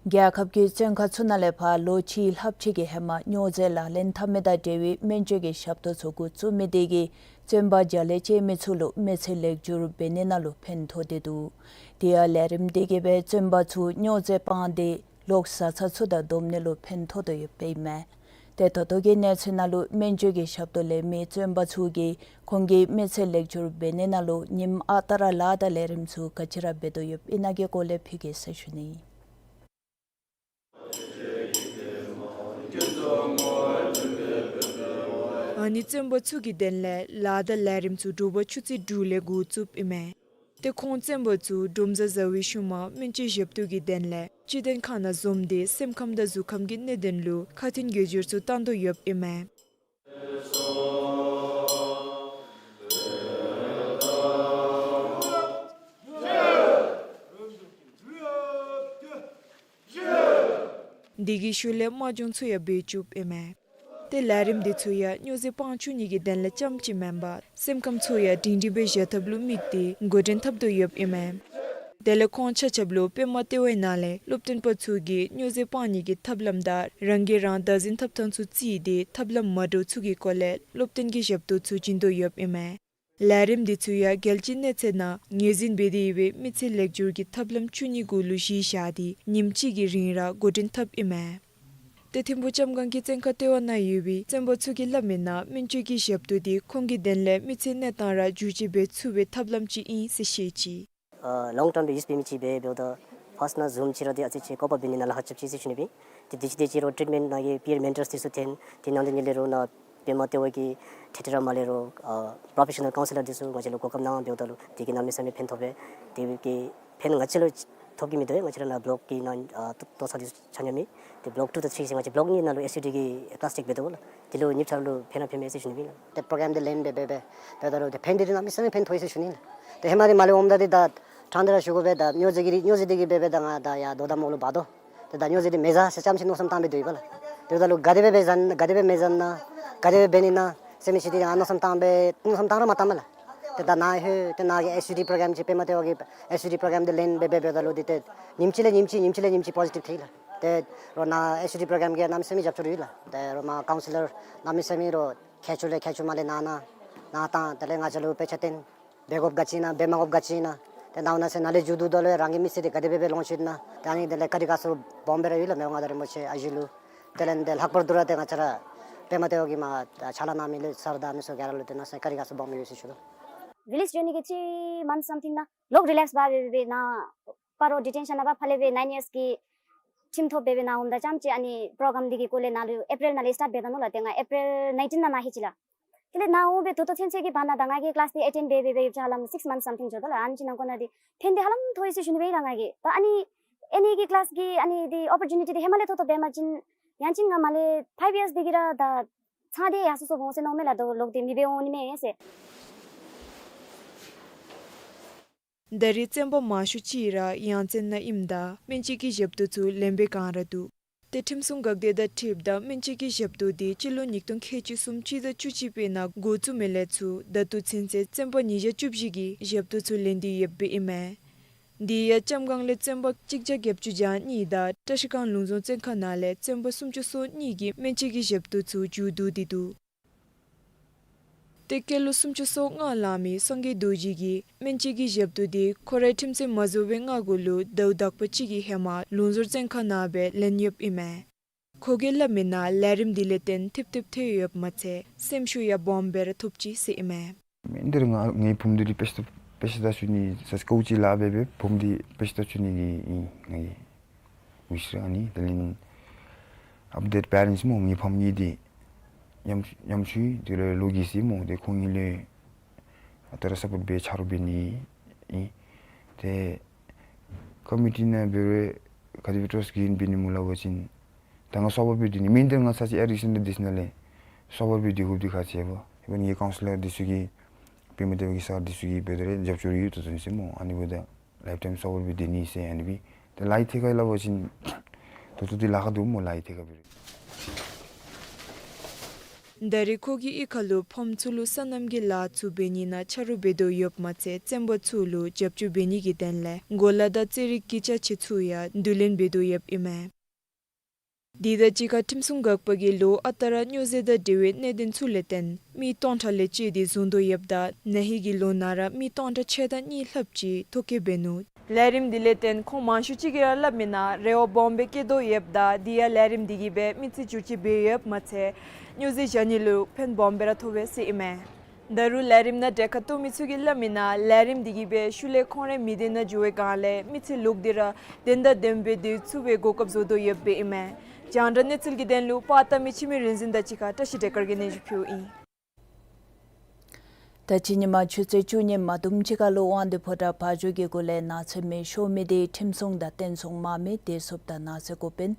རྒྱལ་ཁབ་ཀྱི་བཙོན་ཁང་ཚུ་ནང་ལས་ཕར་ལོ་གཅིག་ལྷགཔ་ཅིག་གི་ཧེ་མ་སྨྱོ་རྫས་ལག་ལེན་འཐབ་མི་དང་འབྲེལ་བའི་སྨན་བཅོས་ཀྱི་ཞབས་ཏོག་ཚུ་འགོ་བཙུགས་མི་དེ་གིས་བཙོན་པ་བརྒྱ་ལས་བཅད་མི་ཚུ་ལུ་མི་ཚེ་ལེགས་བསྒྱུར་འབད་ནི་ནང་ལུ་ཕན་ཐོགས་ཏེ་འདུག། དེ་ཡང་ལས་རིམ་དེ་གིས་སྦེ་བཙོན་པ་ཚུ་སྨྱོ་རྫས་སྤངས་ཏེ་ལོག་བཟའ་ཚང་ཚུ་དང་སྡོམ་ནི་ལུ་ཕན་ཐོགས་དོ་ཡོདཔ་ཨིན་མས། ཏེ་ད་ལྟོ་གི་གནས་ཚུལ་ནང་ལུ་སྨན་བཅོས་ཀྱི་ཞབས་ཏོག་ལེན་མི་བཙོན་པ་ཚུ་གིས་ཁོང་གི་མི་ཚེ་ལེགས་བསྒྱུར་འབད་ནི་ནང་ལུ་ཉིནམ་ཨ་རྟག་ར་ལཱ་དང་ལས་རིམ་ཚུ་ག་ཅི་ར་འབད་དོ་ཡོདཔ་ཨིན་ན་གི་སྐོར་ལས་ཕུལ་གེ་ཟེར་ཞུ་ནི། ཨ་ནི་བཙོན་པ་ཚུ་གི་དོན་ལས་ལཱ་དང་ལས་རིམ་ཚུ་དྲོ་པ་ཆུ་ཚོད་དྲུག་ལས་འགོ་བཙུགསཔ་ཨིན་མས། ཏེ་ཁོང་བཙོན་པ་ཚུ་སྒྲོམ་བཟའ་བཟའ་བའི་ཤུལ་མ་སྨན་བཅོས་ཞབས་ཏོག་གི་དོན་ལས་སྤྱི་བཏང་ཁང་ནང་འཛོམས་ཏེ་སེམས་ཁམས་དང་གཟུགས་ཁམས་ཀྱི་གནད་དོན་ལུ་ཁ་འཕྲིན་འགྱུར་བཅོས་ཚུ་བཏང་དོ་ཡོདཔ་ཨིན་མས། དེ་གི་ཤུལ་ལས་དམག་སྦྱོང་ཚུ་ཡང་འབད་བཅུགཔ་ཨིན་མས། ཏེ་ལས་རིམ་འདི་ཚུ་ཡང་སྨྱོ་རྫས་སྤང་བཅུག་ནི་གི་དོན་ལས་རྐྱངམ་ཅིག་མེན་པར་སེམས་ཁམས་ཚུ་ཡང་སྒྲིང་སྒྲིང་སྦེ་བཞག་ཐབས་ལུ་དམིགས་ཏེ་འགོ་འདྲེན་འཐབ་དོ་ཡོདཔ་ཨིན་མས། དེ་ལས་ཁོང་ཆ་ཁྱབ་ལུ་པདྨ་ལྟེ་བའི་ནང་ལས་སློབ་སྟོན་པ་ཚུ་གིས་སྨྱོ་རྫས་སྤང་ནི་གི་ཐབས་ལམ་དང་རང་གིས་རང་བདག་འཛིན་འཐབ་ཐངས་ཚུ་བརྩིས་ཏེ་ཐབས་ལམ་མ་འདྲཝ་ཚུ་གི་སྐོར་ལས་སློབ་སྟོན་གྱི་ཞབས་ཏོག་ཚུ་བྱིན་དོ་ཡོདཔ་ཨིན་མས། ལས་རིམ་འདི་ཚུ་ཡང་རྒྱལ་སྤྱིའི་གནས་ཚད་ནང་ངོས་འཛིན་འབད་དེ་ཡོད་པའི་མི་ཚེ་ལེགས་བསྒྱུར་གྱི་ཐབས་ལམ་བཅུ་གཉིས་གུ་ལུ་གཞི་བཞག་སྟེ་ཉིནམ་གཅིག་གི་རིང་ར་འགོ་འདྲེན་འཐབ་ཨིན་མས། ཏེ་ཐིམ་ཕུག་ལྕམ་སྒང་གི་བཙོན་ཁང་ལྟེ་བ་ནང་ཡོད་པའི་བཙོན་པ་ཚུ་གིས་སླབ་མིའི་ནང་སྨན་བཅོས་ཀྱི་ཞབས་ཏོག་འདི་ཁོང་གི་དོན་ལས་མི་ཚེའི་གནས་སྟངས་ར་བསྒྱུར་བཅོས་འབད་ཚུགས་པའི་ཐབས་ལམ་ཅིག་ཨིན་ཟེར་བཤད་ཅི། ཨ་ལོང་ཊརམ་སྦེ་ཡུསི་འབད་མི་ཅིག་སྦེ་འབདཝ་ད་ཕརསཊ་ནང་ཛུམ་ཅིག་ར་འདི་ཨ་ཙི་ཅིག་བཀོད་པ་འབད་ནི་ནང་ལཱ་ཁག་རྐྱབ་ཅི་ཟེར་ཞུ་ནི་སྦེ། ཏེ་དེ་ཅིག་དེ་ཅིག་རོགས་ཊིཊ་མེནཊ་ནང་གི་པིར་མེན་ཊརསི་འདི་ཚུ་འཐོན། དེ་ནང་དེ་ཉིད་ལས་རོགས་ནཱ་པདྨ་ལྟེ་བ་གི་ཊེ་ཊེ་ར་མ་ལས་རོགས་ཨ་པྲོ་ཕེ་ཤ་ནཱལ་ཀའུན་སི་ལར་འདི་ཚུ་ང་བཅས་ལུ་གོ་སྐབས་གནང་འབདཝ་ད་ལུ་དེ་གིས་གནམ་མེད་ས་མེད་ཕན་ཐོགས་པས། དེ་གིས་ཕན་ང་བཅས་ལུ་ཐོབ་ཀྱི་མིན་འདུག། ང་བཅས་ར་ནཱ་བློཀ་གི་ནང་ཨ་ཏོ་ཏོ་ཚང་འདི་ཚུ་ཆ་མཉམ་ཨིན། ཏེ་བློཀ་ཊུ་དང་ཐྲི་ཟེར་ང་བཅས་བློཀ་གཉིས་ནང་ལུ་ཨེསི་ཌི་གི་ཀླཱསི་ཊིཀ་འབད་དོ་ལགས། དེ་ལུ་ཉིནམ་ཆ་ར་ལུ་ཕན་ར་ཕན་མས་ཟེར་ཞུ་ནི་ཨིན་ལགས། ཏེ་པྲོ་གརམ་འདི་ལེན་འབད་འབད་འབད་འབདཝ་ད་ལུ་ཏེ་ཕན་འདི་འདི་གནམ་མེད་ས་མེད་ཕན་ཐོགས་ཡི་ཟེར་ཞུ་ནི་ཨིན་ལགས། ཏེ་ཧེ་མ་འདི་མ་ལས་འོངམ་ད་འདི་ད་ཕྲང་སྟེ་ར་ཞུ་དགོ་པས། ད་སྨྱོ་རྫས་ཀྱི་རིགས་སྨྱོ་རྫས་འདི་གིས་འབད་འབད་ད་ང་ད་ཡར་དོ་དམ་འོག་ལུ་འབག་དོ། ཏེ་ད་སྨྱོ་རྫས་འདི་མེད་ཟེར་རྐྱངམ་ཅིག་མནོ་བསམ་བཏང་སྦེ་སྡོད་ཡི་པ་ལགས། དེ་འབདཝ་ད་ལུ་ག་དེ་སྦེ་འབད་ཟེར་ན་ག་དེ་སྦེ་མེད་ཟེར་ན་ག་དེ་སྦེ་འབད་ནི་ན་ཟེར་མི་ཅིག་འདི་ང་མནོ་བསམ་བཏང་སྦེ་མནོ་བསམ་བཏང་ར་མ་བཏངམ་ལགས། ཏེ་ད་ནཱ་ལྷོད་ཏེ་ནཱ་གི་ཨེསི་ཌི་པྲོ་གརམ་ཅིག་པདྨ་ལྟེ་བ་གི་ཨེསི་ཌི་པྲོ་གརམ་འདི་ལེན་འབད་འབད་འབདཝ་ད་ལུ་འདི་ཏེ་ཉིནམ་གཅིག་ལས་ཉིནམ་གཅིག་ཉིནམ་གཅིག་ལས་ཉིནམ་གཅིག་པོ་ཟི་ཊིབ་ཐོན་ཡི་ལགས། ཏེ་རོགས་ནཱ་ཨེསི་ཌི་པྲོ་གརམ་གྱིས་གནམ་མེད་ས་མེད་རྒྱབ་སྐྱོར་ཡོད་ལགས། ཏེ་རོགས་མར་ཀའུན་སི་ལར་གནམ་མེད་ས་མེད་རོགས་མཁས་མཆོག་ལས་མཁས་མཆོག་མར་ལས་ནཱ་ནཱ་ནཱ་བཏང་དེ་ལས་ང་བཅས་ལུ་དཔེ་ཆ་སྟོན། འབད་དགོཔ་ག་ཅི་ཨིན་ན་འབད་མ་དགོཔ་ག་ཅི་ཨིན་ན། ཏེ་ནཱ་འོང་ན་ཟེར་ནཱ་ལས་མཇུག་བསྡུཝ་ད་ལུ་རང་གི་མི་ཚེ་འདི་ག་དེ་སྦེ་སྦེ་ལོངས་ཤིག་ན། ཏེ་ཨ་ནི་དེ་ལས་བཀའ་དྲིན་དགའ་ཚོར་སྦོམ་སྦེ་ར་ཡོད་ལགས་མི་དབང་མངའ་བདག་རིན་པོ་ཆེ་ཨ་ཞུ་ལུ། དེ་ལས་འདི་ལྷག་པར་དུ་ར་ཏེ་ང་བཅས་ར་པདྨ་ལྟེ་བ་གིས་མར་ཕྱག་ལཱ་གནང་མི་ལས་སར་དང་ཨ་ནི་ཚུ་ག་ར་ལུ་ཏེ་ནཱ་ཟེར་བཀའ་དྲིན་དགའ་ཚོར་སྦོམ་ཡོད་ཟེར་ཞུ་དོ། ཝི་ལེཇ་ཇར་ནི་གི་ཐྲི་མནཐ་སམ་ཐིང་ནང་ལོག་རི་ལེཀསི་འབད་འབད་འབད་ནཱ་སྤ་རོ་ཌི་ཊེན་ཤཱན་ནང་སྦེ་ཕར་ལས་སྦེ་ནའིན་ཡརསི་གི་ཁྲིམས་ཐོབ་འབད་འབད་ནཱ་འོངམ་ད་རྐྱངམ་ཅིག་ཨ་ནི་པྲོ་གརམ་འདི་གི་སྐོར་ལས་ནཱ་ལུ་ཨེ་པི་རིལ་ནང་ལས་སི་ཊཱཊ་འབད་ད་ནུག་ལགས། ཏེ་ང་ཨེ་པི་རིལ་ནའིན་ཊིན་ནང་ནཱ་ལྷོད་ཅི་ལགས། དེ་ལས་ནཱ་འོང་སྦེ་ད་ལྟོ་ཚུན་ཚོད་ཀྱི་བར་ན་ད་ང་གིས་ཀླཱསི་འདི་ཨེ་ཊེནཌ་འབད་འབད་འབད་ཡོདཔ་ཅིག་ཧ་ལམ་སིཀསི་མནཐ་སམ་ཐིང་འགྱོ་དོ་ལགས། ཨ་ནི་ཅིག་ནང་འཁོད་ནང་འདི་ཕན་འདི་ཧ་ལམ་ཐོགས་ཡི་ཟེར་ཞུ་ནི་སྦེ་ཨིན་ལགས་ང་གིས། ད་ཨ་ནི་ཨ་ནི་གི་ཀླཱསི་གི་ཨ་ནི་འདི་ཨོ་པོར་ཅུ་ནི་ཊི་འདི་ཧེ་མ་ལས་ཐོབ་ཐོབ་འབད་བ་ཅིན་ཡང་ཅིན་ང་མར་ལས་ཕའིབ་ཡརསི་འདི་གིས་ར་ད་ཚང་སྟེ་ཡར་སོ་སོ་འོང་ཟེར་མནོཝ་མས་ལགས། ད་ལོག་སྟེ་མི་འབད་འོང་ནི་མས་ཟེར། ད་རེས་བཙོན་པ་མང་ཤོས་ཅིག་ར་ཡང་བཙོན་ནང་ཨིནམ་ད་སྨན་བཅོས་ཀྱི་ཞབས་ཏོག་ཚུ་ལེན་པའི་བསྒང་ར་འདུག། ཏེ་ཁྲིམས་སྲུང་འགག་སྡེ་དང་འཁྲིལཝ་ད་སྨན་བཅོས་ཀྱི་ཞབས་ཏོག་འདི་སྤྱི་ལོ་ཉིས་སྟོང་ཁལ་གཅིག་སུམ་ཅུ་དང་བཅུ་གཅིག་པའི་ནང་འགོ་བཙུགས་མི་ལས་ཚུར་ད་ལྟོ་ཚུན་ཚོད་བཙོན་པ་ཉིས་བརྒྱ་བཅུ་བཞི་གིས་ཞབས་ཏོག་ཚུ་ལེན་ཏེ་ཡོདཔ་ཨིན་མས། དེ་ཡང་ལྕམ་སྒང་ལས་བཙོན་པ་གཅིག་བརྒྱ་བརྒྱད་ཅུ་གྱ་གཉིས་དང་བཀྲ་ཤིས་སྒང་ལུང་རྫོང་བཙོན་ཁང་ནང་ལས་བཙོན་པ་སུམ་ཅུ་སོ་གཉིས་ཀྱིས་སྨན་བཅོས་ཀྱི་ཞབས་ཏོག་ཚུ་མཇུག་བསྡུ་སྟེ་འདུག། ཏེ་སྐྱེས་ལོ་སུམ་ཅུ་སོ་ལྔ་ལང་མི་སངས་རྒྱས་རྡོ་རྗེ་གིས་སྨན་བཅོས་ཀྱི་ཞབས་ཏོག་འདི་ཁོ་རའི་ཁྲིམས་རྩོད་མ་རྫོགས་པའི་སྔ་གོང་ལུ་ཟླཝ་དག་པ་ཅིག་གི་ཧེ་མ་ལུང་རྫོང་བཙོན་ཁང་ནང་སྦེ་ལེན་ཡོདཔ་ཨིན་མས། ཁོ་གིས་སླབ་མིའི་ནང་ལས་རིམ་འདི་ལས་བརྟེན་ཐིབ་ཐིབ་ཐོན་ཡོདཔ་མ་ཚད་སེམས་ཤུགས་ཡང་སྦོམ་སྦེ་ར་ཐོབ་ཅི་ཟེར་ཨིན་མས། མེན་ད་རེས་ང་ངེའི་བུམོ་འདི་ར་དཔེ་ཆ་དཔེ་ཆ་ལྟ་བཅུག་ནི་ས་ཀོ་ཅིག་ལཱ་འབད་འབད་བུམོ་འདི་དཔེ་ཆ་ལྟ་བཅུག་ནི་གི་ཨིན་ངེའི་ཝིཤ་ར། ཨ་ནི་དེ་ལས་ ཨཔ་ཌེཊ་པེ་རེནཊསི་སྨོ་ངེའི་ཕམ་གཉིས་འདི་ཉམ་ཉམ་ཆུང་ཡི། དེ་ལས་ལོ་རྒས་ཡི་སྨོ། ཏེ་ཁོང་གཉིས་ལུ་ཨ་རྟག་ར་སཔོཊ་འབད་ཆ་རོགས་འབད་ནི་ཨིན། ཏེ་ཀོ་མི་ཊི་ནང་འབད་རུང་ག་དེ་སྦེ་ཊོས་གེན་འབད་ནི་སྨོ་སླབ་པ་ཅིན་ད་ང་སོ་བར་སྦེ་སྡོད་ནི་མེན། ཏེ་ང་ཚ་ཅིག་ཨེ་རིག་སེན་ཊར་འདི་ཚུ་ནང་ལས་སོ་བར་སྦེ་སྡོད་དགོཔ་འདི་ཁག་ཆེ་བས། ཨིན་བ་ངེའི་ཀའུན་སི་ལར་འདི་ཚུ་གིས་པདྨ་དེ་བ་གི་སར་འདི་ཚུ་གིས་འབད་དེ་ར་རྒྱབ་སྐྱོར་ཡོད་ད་ཚུན་ཚོད་སྨོ། ཨ་ནི་འབདཝ་ད་ལའིཕ་ཊའིམ་སོ་བར་སྦེ་སྡོད་ནི་ཟེར་ཨ་ནི་སྦེ། ཏེ་ལཱ་གི་ཐད་ཁར་སླབ་པ་ཅིན་ད་ལྟོ་འདི་ལཱ་ཁག་འདུག་སྨོ། ལཱ་གི་ཐད་ཁར་འབད་རུང་། ད་རེས་ཁོ་གིས་གཡུས་ཁ་ལུ་ཕམ་ཚུ་ལུ་སོ་ནམ་གྱི་ལཱ་ཚུ་འབད་ནི་ནང་ཆ་རོགས་འབད་དོ་ཡོདཔ་མ་ཚད་བཙན་པ་ཚུ་ལུ་རྒྱབ་སྐྱོར་འབད་ནི་གི་དོན་ལས་གོ་ལ་དང་རྩེད་རིགས་ཀྱི་ཅ་ཆས་ཚུ་ཡང་བསྡུ་ལེན་འབད་དོ་ཡོདཔ་ཨིན་མས། དེ་དང་གཅིག་ཁར་ཁྲིམས་སྲུང་འགག་པ་གིས་ལོ་ཨ་རྟག་ར་སྨྱོ་རྫས་དང་འབྲེལ་བའི་གནད་དོན་ཚུ་ལས་བརྟེན་མི་སྟོང་ཕྲག་ལས་བཅད་དེ་བཟུང་དོ་ཡོདཔ་ད་ན་ཧིང་གི་ལོ་ནང་ར་མི་སྟོང་ཕྲག་ཕྱེད་དང་གཉིས་ལྷགཔ་ཅིག་ཐོ་བཀོད་འབད་ནུག། ལས་རིམ་འདི་ལས་བརྟེན་ཁོང་མང་ཤོས་ཅིག་གིས་ར་སླབ་མིའི་ནང་རེ་བ་སྦོམ་སྦེ་བསྐྱེད་དོ་ཡོདཔ་ད་དེ་ཡང་ལས་རིམ་འདི་གིས་སྦེ་མི་ཚེ་བསྒྱུར་བཅོས་འབད་ཡོདཔ་མ་ཚད་སྨྱོ་རྫས་བཞག་ནི་ལུ་ཕན་སྦོམ་སྦེ་ར་ཐོགས་པས་ཟེར་ཨིན་མས། ད་རུང་ལས་རིམ་ནང་གྲལ་ཁར་གཏོགས་མི་ཚུ་གིས་སླབ་མིའི་ནང་ལས་རིམ་འདི་གིས་སྦེ་ཤུལ་ལས་ཁོང་རའི་མི་སྡེ་ནང་འགྱོ་བའི་སྒང་ལས་མི་ཚེ་ལོག་སྟེ་ར་བདེན་དང་ལྡནམ་སྦེ་སྡོད་ཚུགས་པའི་གོ་སྐབས་བཟོ་དོ་ཡོདཔ་ཨིན་མས། རྒྱང་བསྒྲགས་གནས་ཚུལ་གྱི་དོན་ལུ་པར་བཏབ་མི་འཆི་མེད་རིག་འཛིན་དང་གཅིག་ཁར་བཀྲ་ཤིས་བདེ་དཀར་གྱིས་སྙན་ཞུ་ཕུལཝ་ཨིན། ད་ཕྱི་ཉིན་མ་ཆུ་ཚོད་བཅུ་གཉིས་མ་དུམ་ཅིག་ཁར་ལུ་དབང་འདུས་ཕོ་བྲང་བ་འཇོ་གི་གུ་ལས་ནགས་ཚལ་མེ་ཤོར་མི་དེ་ཁྲིམས་སྲུང་དང་བསྟན་སྲུང་དམག་མི་བདེ་སྲུངཔ་དང་ནགས་ཚལ་འགོ་དཔོན་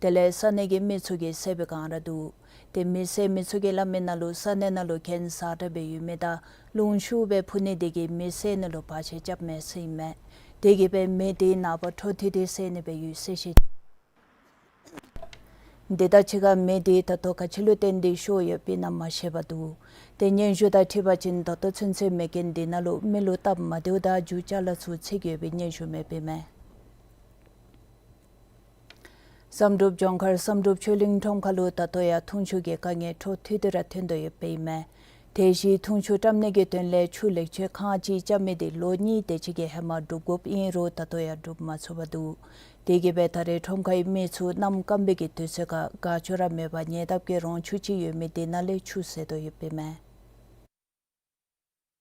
དེ་ལས་ས་གནས་ཀྱི་མི་ཚུ་གིས་བསད་པའི་སྒང་ར་འདུག། ཏེ་མེ་བསད་མི་ཚུ་གིས་སླབ་མིའི་ནང་ལུ་ས་གནས་ནང་ལུ་གྱེན་གཟར་དྲགས་སྦེ་ཡོད་མི་དང་རླུང་ཤུགས་སྦེ་འཕུ་ནི་དེ་གིས་མེ་བསད་ནི་ལུ་བར་ཆད་རྐྱབ་མས་ཟེར་ཨིན་མས། དེ་གིས་སྦེ་མེ་དེ་ནངས་པ་འཕྲོ་མཐུད་དེ་བསད་ནི་སྦེ་ཡོད་ཟེར་བཤད། དེ་དང་གཅིག་ཁར་མེ་དེ་ད་ལྟོ་ག་ཅི་ལུ་བརྟེན་ཏེ་ཤོར་ཡོདཔ་ཨིན་ན་མ་ཤེས་པར་འདུག། ཏེ་སྙན་ཞུ་དང་འཁྲིལ་བ་ཅིན་ད་ལྟོ་ཚུན་ཚོད་མེ་རྐྱེན་དེ་ནང་ལུ་མི་ལུ་སྟབས་མ་བདེཝ་དང་རྒྱུ་ཅ་ལ་ཚུ་འཚིག་ཡོད་པའི་སྙན་ཞུ་མེདཔ་ཨིན་མས། བསམ་གྲུབ་ལྗོངས་མཁར་བསམ་གྲུབ་ཆོས་གླིང་ཁྲོམ་ཁ་ལུ་ད་ལྟོ་ཡང་འཐུང་ཆུ་གི་དཀའ་ངལ་འཕྲོ་མཐུད་དེ་ར་ཐོན་དོ་ཡོདཔ་ཨིན་མས། དེ་བཞིན་འཐུང་ཆུ་བཀྲམ་ནི་གི་དོན་ལས་ཆུ་ལེགས་བཅོས་ཁང་ཅིག་རྐྱབ་མི་དེ་ལོ་གཉིས་དེ་ཅིག་གི་ཧེ་མ་གྲུབ་དགོཔ་ཨིན་རུང་ད་ལྟོ་ཡང་གྲུབ་མ་ཚུགས་པར་འདུག། དེ་གིས་སྦེ་ད་རེས་ཁྲོམ་ཁའི་མི་ཚུ་གནམ་སྐམ་པའི་གི་དུས་ཚོད་ཁར་དགའ་ཚོར་ར་མེད་པར་ཉེ་འདབས་ཀྱི་རོང་ཆུ་ཅིག་ཡོད་མི་དེ་ནང་ལས་ཆུ་བཟེད་དོ་ཡོདཔ་ཨིན་མས།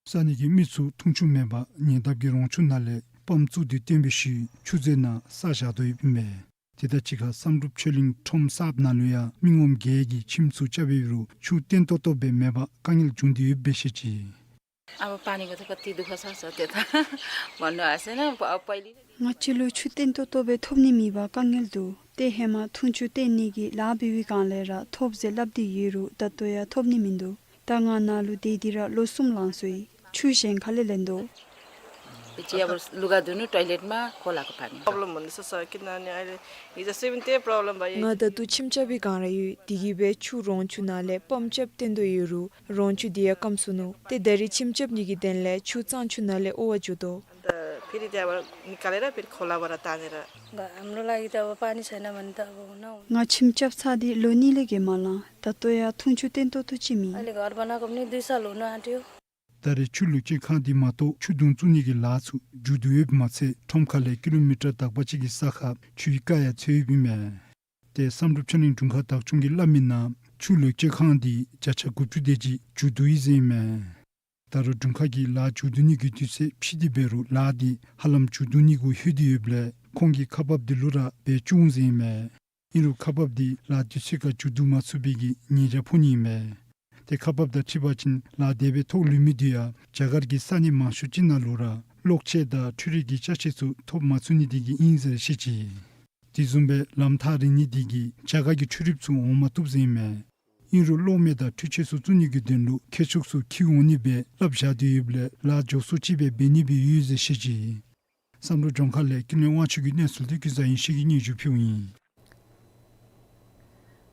ས་གནས་ཀྱི་མི་ཚུ་འཐུང་ཆུ་མེད་པར་ཉེ་འདབས་ཀྱི་རོང་ཆུ་ནང་ལས་པམཔ་བཙུགས་ཏེ་བཏོན་པའི་ཤུལ་ཆུ་བཟེད་ནང་བསགས་བཞག་དོ་ཡོདཔ་ཨིན་མས། དེ་དང་གཅིག་ཁར་བསམ་གྲུབ་ཆོས་གླིང་ཁྲོམ་གསརཔ་ནང་ལུ་ཡང་མི་ངོམ་བརྒྱད་ཀྱིས་ཁྱིམ་ཚུ་རྐྱབ་ཡོད་རུང་ཆུ་བརྟན་ཏོག་ཏོ་སྦེ་མེད་པར་དཀའ་ངལ་བྱུང་སྟེ་ཡོདཔ་སྦེ་བཤད་ཅི། अब पानीको त कति दुःख छ, छ त्यो त भन्नु आएन। प- पहिले ང་བཅས་ལུ་ཆུ་བརྟན་ཏོག་ཏོ་སྦེ་ཐོབ་ནི་མེད་པར་དཀའ་ངལ་འདུག། ཏེ་ཧེ་མ་འཐུང་ཆུ་བཏོན་ནི་གི་ལཱ་འབད་བའི་སྒང་ལས་ར་ཐོབ་ཟེར་སླབ་སྟེ་ཡོད་རུང་ད་ལྟོ་ཡང་ཐོབ་ནི་མིན་འདུག། ད་ང་ནཱ་ལུ་སྡོད་དེ་ར་ལོ་གསུམ་ལང་སོ་ཡི། ཆུ་གཞན་ཁ་ལས་ལེན་དོ། पछि अब लुगा धुनु टोयलेटमा खोलाको पानी। प्रब्लम हुँदैछ सर, किनभने अहिले हिजोअस्ति पनि त्यही प्रब्लम भयो। ང་ད་ལྟོ་ཁྱིམ་རྐྱབ་པའི་སྒང་ར་ཡོད། དེ་གིས་སྦེ་ཆུ་རོང་ཆུ་ནང་ལས་པམཔ་རྐྱབ་བཏོན་དོ་ཡོད་རུང་རོང་ཆུ་དེ་ཡང་སྐམ་སོ་ནུག། ཏེ་ད་རེས་ཁྱིམ་རྐྱབ་ནི་གི་དོན་ལས་ཆུ་གཙང་ཆུ་ནང་ལས་དབོར་བར་འགྱོ་དོ། अन्त फेरि त्यहाँबाट निकालेर फेरि खोलाबाट तानेर। हाम्रो लागि त अब पानी छैन भने त अब हुन हुन्न। ང་ཁྱིམ་རྐྱབ་ཚར་ཏེ་ལོ་གཉིས་ལས་བརྒལ་མ་ལང་། ད་ལྟོ་ཡང་འཐུང་ཆུ་བརྟན་ཏོག་ཏོ་ཅིག་མེད། अहिले घर बनाएको पनि दुई साल हुन आँट्यो। ད་རེས་ཆུ་ལེགས་བཅོས་ཁང་འདི་མ་གཏོགས་ཆུ་དུང་བཙུགས་ནི་གི་ལཱ་ཚུ་མཇུག་བསྡུ་ཡོདཔ་མ་ཚད་ཁྲོམ་ཁ་ལས་ཀི་ལོ་མི་ཊར་དག་པ་ཅིག་གི་ས་ཁར་ཆུའི་རྐ་ཡང་ཚུད་ཡོདཔ་ཨིན་མས། ཏེ་བསམ་གྲུབ་ཆོས་གླིང་དྲུང་ཁག་བདག་སྐྱོང་གིས་སླབ་མིའི་ནང་ཆུ་ལེགས་བཅོས་ཁང་འདི་བརྒྱ་ཆ་དགུ་བཅུ་དེ་ཅིག་མཇུག་བསྡུ་ཡི་ཟེར་ཨིན་མས། ད་རུང་དྲུང་ཁག་གིས་ལཱ་མཇུག་བསྡུ་ནི་གི་དུས་ཚོད་ཕྱིས་ཏེ་འབད་རུང་ལཱ་འདི་ཧ་ལམ་མཇུག་བསྡུ་ནི་གུ་ལྷོད་དེ་ཡོདཔ་ལས་ཁོང་གིས་ཁག་འབགཔ་འདི་ལུ་ར་འབད་བཅུག་འོང་ཟེར་ཨིན་མས། ཨིན་རུང་ཁག་འབགཔ་འདི་ལཱ་དུས་ཚོད་ཁར་མཇུག་བསྡུ་མ་ཚུགས་པའི་གི་ཉེས་བྱ་ཕོག་ནི་ཨིན་མས། ཏེ་ཁག་འབགཔ་དང་འཁྲིལ་བ་ཅིན་ལཱ་དེ་སྦེ་ཐོག་ལུས་མི་འདི་ཡང་རྒྱ་གར་གྱི་ས་གནས་མང་ཤོས་ཅིག་ནང་ལུ་ར་གློག་ཆས་དང་འཕྲུལ་རིག་གི་ཅ་ཆས་ཚུ་ཐོབ་མ་ཚུགས་ནི་དེ་གིས་ཨིན་ཟེར་བཤད་ཅི། དེ་བཟུམ་སྦེ་ལམ་ཐག་རིང་ནི་དེ་གིས་རྒྱ་གར་གྱི་འཕྲུལ་རིགཔ་ཚུ་འོང་མ་བཏུབ་ཟེར་ཨིན་མས། ཨིན་རུང་གློག་མེ་དང་འཕྲུལ་ཆས་ཚུ་བཙུགས་ནི་གི་དོན་ལུ་མཁས་མཆོག་ཚུ་འཁྱིད་འོང་ནི་སྦེ་སླབ་བཞག་སྟེ་ཡོདཔ་ལས་ལཱ་མགྱོགས་སུ་ཅིག་སྦེ་འབད་ནི་སྦེ་ཡོད་ཟེར་བཤད་ཅི། བསམ་གྲུབ་ལྗོངས་མཁར་ལས་ཀུན་ལེགས་དབང་ཕྱུག་གི་གནས་ཚུལ་འདི་ཀུན་བཟང་ཡེ་ཤེས་ཀྱིས་སྙན་ཞུ་ཕུལཝ་ཨིན།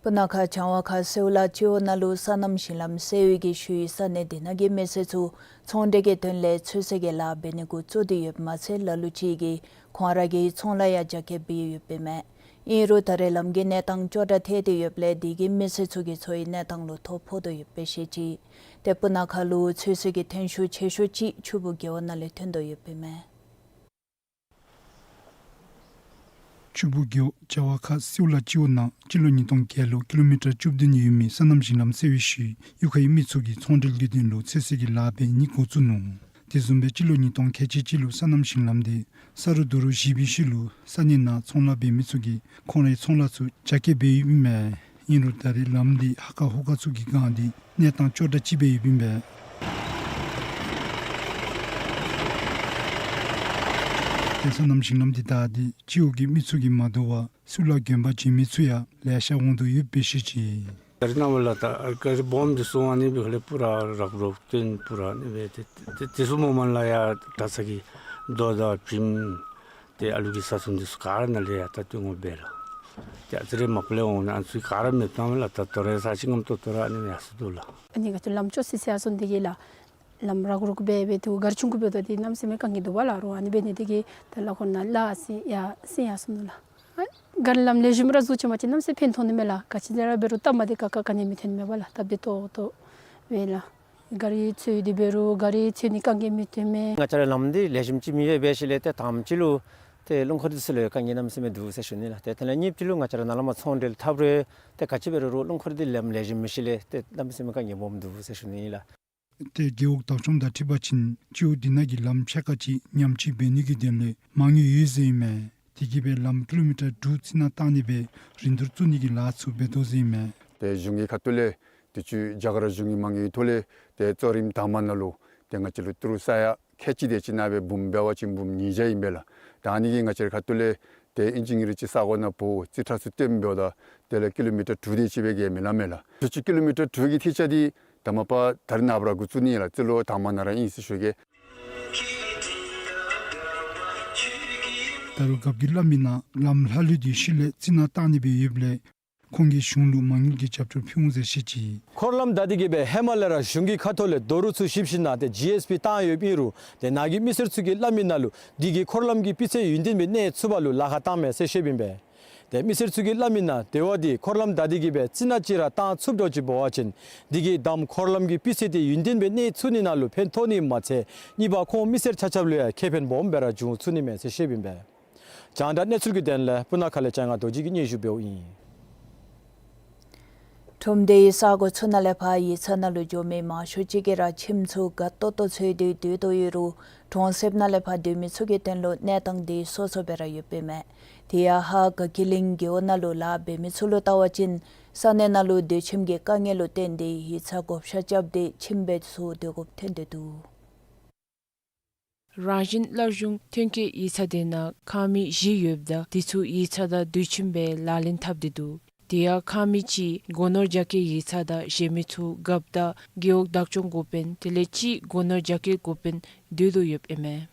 སྤུ་ན་ཁ་བྱང་བ་ཁ་སེའུ་ལ་སྤྱི་འོག་ནང་ལུ་སོ་ནམ་ཞིང་ལམ་སེལ་བའི་གི་ཤུལ་ས་གནས་དེ་ནང་གི་མི་སེར་ཚུ་ཚོང་འབྲེལ་གྱི་དོན་ལས་ཚོད་བསྲེ་གི་ལཱ་འབད་ནི་གུ་བཙུགས་ཏེ་ཡོདཔ་མ་ཚད་ལ་ལུ་ཅིག་གིས་ཁོང་ར་གི་ཚོང་ལཱ་ཡང་རྒྱ་སྐྱེད་འབད་ཡོདཔ་ཨིན་མས། ཨིན་རུང་ད་རེས་ལམ་གྱི་གནས་སྟངས་སྐྱོ་དྲགས་ཐལ་ཏེ་ཡོདཔ་ལས་དེ་གིས་མི་སེར་ཚུ་གི་འཚོ་བའི་གནས་སྟངས་ལུ་ཐོ་ཕོག་དོ་ཡོདཔ་སྦེ་བཤད་ཅི། ཏེ་སྤུ་ན་ཁ་ལུ་ཚོད་བསྲེ་གི་ཐོན་ཤུགས་ཆེ་ཤོས་ཅིག་ཆུ་སྦུག་རྒེད་འོག་ནང་ལས་ཐོན་དོ་ཡོདཔ་ཨིན་མས། ཆུ་སྦུག་རྒེད་འོག་བྱང་བ་ཁ་སེའུ་ལ་སྤྱི་འོག་ནང་སྤྱི་ལོ་ཉིས་སྟོང་བརྒྱད་ལུ་ཀི་ལོ་མི་ཊར་བཅུ་བདུན་ཡོད་མི་སོ་ནམ་ཞིང་ལམ་སེལ་བའི་ཤུལ་གཡུས་ཁའི་མི་ཚུ་གིས་ཚོང་འབྲེལ་གྱི་དོན་ལུ་ཚོད་བསྲེ་གི་ལཱ་འབད་ནི་འགོ་བཙུགས་ནུག། དེ་བཟུམ་སྦེ་སྤྱི་ལོ་ཉིས་སྟོང་ཁལ་གཅིག་གཅིག་ལུ་སོ་ནམ་ཞིང་ལམ་འདི་ས་རུག་རྡོ་རུག་བཞི་པའི་ཤུལ་ལུ་ས་གནས་ནང་ཚོང་ལཱ་འབད་མི་ཚུ་གིས་ཁོང་རའི་ཚོང་ལཱ་ཚུ་རྒྱ་སྐྱེད་འབད་ཡོདཔ་ཨིན་མས། ཨིན་རུང་ད་རེས་ལམ་འདི་ཧ་ཁ་ཧུ་ཁ་ཚུ་གིས་བཀང་སྟེ་གནས་སྟངས་སྐྱོ་དྲགས་ཅིག་སྦེ་ཡོདཔ་ཨིན་པས། ཏེ་སོ་ནམ་ཞིང་ལམ་འདི་བདའ་སྟེ་སྤྱི་འོག་གི་མི་ཚུ་གིས་མ་དོ་བར་སྲོལ་ལ་དགོན་པ་བྱོན་མི་ཚུ་ཡང་ལེ་ཤ་འོང་དོ་ཡོདཔ་སྦེ་བཤད་ཅི། ད་རེས་ནངས་པ་ལགས་ད་ག་རི་སྦོམ་འདི་ཚུ་ཨ་ནི་སྦེ་ཧ་ལས་པུ་ར་རག་རོག་སྟོན་པུ་ར་ཨ་ནི་སྦེ་ཏེ་ཏེ་དེ་ཚུ་མོ་མ་ལ་ཡ་དྲག་ས་གི་རྡོ་དང་བིམ་ཏེ་ཨ་ལུ་གི་ས་ཚོང་འདི་ཚུ་ག་ར་ནཱ་ལས་ཡ་ད་སྟོན་དགོ་པས་ལགས། ཏེ་ཨ་ཙི་རེ་མ་པ་ལས་འོང་ནི་ཨ་ནི་ཚུ་ག་ར་མེདཔ་བཏང་མས་ལགས། ད་དོ་རུང་ས་ཅིག་ངམ་ཏོག་ཏོ་ར་ཨ་ནི་ཡར་སོང་དོ་ལགས། ཨ་ནི་ག་ཏེ་ལམ་ཅོག་སི་སི་ཡར་སོང་དེ་གིས་ལགས། ལམ་རག་རོག་སྦེ་སྦེ་ཏེ་ག་རི་ཆུང་ཀུ་འབདཝ་ད་ཏེ་གནམ་མེད་ས་མེད་དཀའ་ངལ་འདུག་པ་ལགས། རོགས་ཨ་ནི་འབད་ནི་དེ་གིས་ད་ལག་ཁོ་ནཱ་ལ་ཨ་སི་ཡ་སི་ཡ་སོང་ནུག་ལགས། ཨ་ག་རི་ལམ་ལེགས་ཤོམ་ར་བཟོ་བཅུག་པ་ཅིན་གནམ་མེད་ས་མེད་ཕན་ཐོགས་ནི་མས་ལགས། ག་ཅི་ར་འབད་རུང་སྟབས་མ་བདེ་ཁག་ཁ་ག་ནི་མི་ཐོན་མས་པ་ལགས། སྟབས་བདེ་ཏོག་ཏོ་སྦེ་ལགས། ག་རི་འཚོལ་ཏེ་འབད་རུང་ག་རི་འཚོལ་ནི་དཀའ་ངལ་མི་ཐོན་མས། ང་བཅས་ར་ལམ་འདི་ལེགས་ཤོམ་ཅིག་མེད་པའི་ཤུལ་ལས་ཏེ་དང་པ་ཅིག་ལུ་ཏེ་རླུང་འཁོར་འདི་ཚུ་ལུ་དཀའ་ངལ་གནམ་མེད་ས་མེད་འདུག་ཟེར་ཞུ་ནི་ལགས། ཏེ་དེ་ལས་གཉིས་པ་ཅིག་ལུ་ང་བཅས་ར་ནཱ་ལས་མར་ཚོང་འབྲེལ་འཐབ་རུང་ཏེ་ག་ཅི་འབད་རུང་རླུང་འཁོར་འདི་ལམ་ལེགས་ཤོམ་མེད་ཤུལ་ལས་ཏེ་གནམ་མེད་ས་མེད་དཀའ་ངལ་སྦོམ་འདུག་ཟེར་ཞུ་ནི་ལགས། ཏེ་རྒེད་འོག་བདག་སྐྱོང་དང་འཁྲིལ་བ་ཅིན་སྤྱི་འོག་འདི་ནང་གི་ལམ་ཕྱེད་ཀ་ཅིག་ཉམས་བཅོས་འབད་ནི་གི་དོན་ལས་མ་དངུལ་ཡོད་ཟེར་ཨིན་མས། དེ་གིས་སྦེ་ལམ་ཀི་ལོ་མི་ཊར་དྲུག་རྩི་ནག་བཏང་ནི་སྦེ་རིན་བསྡུར་བཙུགས་ནི་གི་ལཱ་ཚུ་འབད་དོ་ཟེར་ཨིན་མས། ཏེ་གཞུང་གི་ཁ་ཐུག་ལས་དུས་ཅི་རྒྱ་གར་གཞུང་གི་མ་དངུལ་ཐོག་ལས་ཏེ་གཙོ་རིམ་དང་པ་ནང་ལུ་ཏེ་ང་བཅས་ལུ་ཏི་རུ་ས་ཡ་ཁལ་གཅིག་དེ་ཅིག་ནང་སྦེ་འབུམ་འབད་བ་ཅིན་འབུམ་ཉིས་བརྒྱ་ཨིན་པས་ལགས། ད་ཨ་ནི་གིས་ང་བཅས་ར་ཁ་ཐུག་ལས་ཏེ་ཨིན་ཇི་ཨིན་རུང་ཅིག་ས་གོ་ནང་འབོ་རྩིས་ཁྲ་ཚུ་སྟོནམ་འབདཝ་ད་དེ་ལས་ཀི་ལོ་མི་ཊར་དྲུག་དེ་ཅིག་སྦེ་གེ་མི་ལང་མས་ལགས། དུས་ཅི་ཀི་ལོ་མི་ཊར་དྲུག་གི་ཐིག་ཆ་འདི་ད་མ་པ་ད་རེས་ནངས་པ་ར་འགོ་བཙུགས་ནི་ལགས། རྩིས་ལོ་དང་པ་ནང་ར་ཨིན་ཟེར་ཞུ་གེ། ད་རུང་རྒཔོ་གིས་སླབ་མིའི་ནང་ལམ་ལྷག་ལུས་ཏེ་ཤུལ་ལས་རྩི་ནག་བཏང་ནི་སྦེ་ཡོདཔ་ལས་ཁོང་གིས་གཞུང་ལུ་མ་དངུལ་གྱི་རྒྱབ་སྐྱོར་ཕུལ་འོང་ཟེར་བཤད་ཅི། འཁོར་ལམ་བདའ་སྟེ་གིས་སྦེ་ཧེ་མ་ལས་ར་གཞུང་གི་ཁ་ཐུག་ལས་རྡོ་རུག་ཚུ་བཤིག་ཞིནམ་ལས་ཏེ་ཇི་ཨེསི་པི་བཏང་ཡོདཔ་ཨིན་རུང་ཏེ་ནཱ་གི་མི་སེར་ཚུ་གིས་སླབ་མིའི་ནང་ལུ་འདི་གིས་འཁོར་ལམ་གྱི་སྤུས་ཚད་ཡུན་བརྟན་སྦེ་གནས་ཚུགས་པ་ལུ་ལཱ་ཁག་བཏངམ་མས་ཟེར་བཤདཔ་ཨིན་པས། ཏེ་མི་སེར་ཚུ་གིས་སླབ་མིའི་ནང་དེ་བ་འདི་འཁོར་ལམ་བདའ་སྟེ་གིས་སྦེ་རྩི་ནག་ཅིག་ར་བཏང་ཚུགསཔ་འདྲཝ་ཅིག་འབད་བ་ཅིན་འདི་གིས་ད་འཁོར་ལམ་གྱི་སྤུས་ཚད་འདི་ཡུན་བརྟན་སྦེ་གནས་ཚུགས་ནི་ནང་ལུ་ཕན་ཐོགས་ནི་མ་ཚད་གཉིས་པ་ཁོང་མི་སེར་ཆ་ཁྱབ་ལུ་ཡང་ཁེ་ཕན་སྦོམ་སྦེ་ར་འབྱུང་ཚུགས་ནི་མས་ཟེར་བཤདཔ་ཨིན་པས། རྒྱང་བསྒྲགས་གནས་ཚུལ་གྱི་དོན་ལས་སྤུ་ན་ཁ་ལས་ལྕང་ང་རྡོ་རྗེ་གིས་སྙན་ཞུ་འབདཝ་ཨིན། ཁྲོམ་སྡེའི་ས་གོ་ཚུ་ནང་ལས་ཕར་ཡིག་ཚང་ནང་ལུ་འགྱོ་མི་མང་ཤོས་ཅིག་གིས་ར་ཁྱིམ་ཚུ་དགའ་ཏོག་ཏོ་འཚོལ་ཏེ་སྡོད་དོ་ཡོད་རུང་གྲོང་གསེབ་ནང་ལས་ཕར་སྡོད་མི་ཚུ་གི་དོན་ལུ་གནས་སྟངས་འདི་སོ་སོ་སྦེ་ར་ཡོདཔ་ཨིན་མས། དེ་ཡང་ཧཱ་དགའ་སྐྱིད་གླིང་རྒེད་འོག་ནང་ལུ་ལཱ་འབད་མི་ཚུ་ལུ་བལྟ་བ་ཅིན་ས་གནས་ནང་ལུ་སྡོད་ཁྱིམ་གྱི་དཀའ་ངལ་ལུ་བརྟེན་ཏེ་ཡིག་ཚང་བགོ་བཤའ་རྐྱབ་སྟེ་ཁྱིམ་སྦེ་ཚུ་སྡོད་དགོཔ་ཐོན་ཏེ་འདུག། རང་བཞིན་སླར་འབྱུང་ཐོན་སྐྱེད་ཡིག་ཚང་དེ་ནང་ཁང་མིག་བཞི་ཡོདཔ་ད་དེ་ཚུ་ཡིག་ཚང་དང་དུས་ཁྱིམ་སྦེ་ལག་ལེན་འཐབ་སྟེ་འདུག། དེ་ཡང་ཁང་མིག་གཅིག་སྒོ་ནོར་རྒྱ་སྐྱེད་ཡིག་ཚང་དང་གཞན་མི་ཚུ་རྒཔོ་དང་རྒེད་འོག་བདག་སྐྱོང་འགོ་དཔོན་དེ་ལས་གཅིག་སྒོ་ནོར་རྒྱ་སྐྱེད་འགོ་དཔོན་སྡོད་དོ་ཡོདཔ་ཨིན་མས།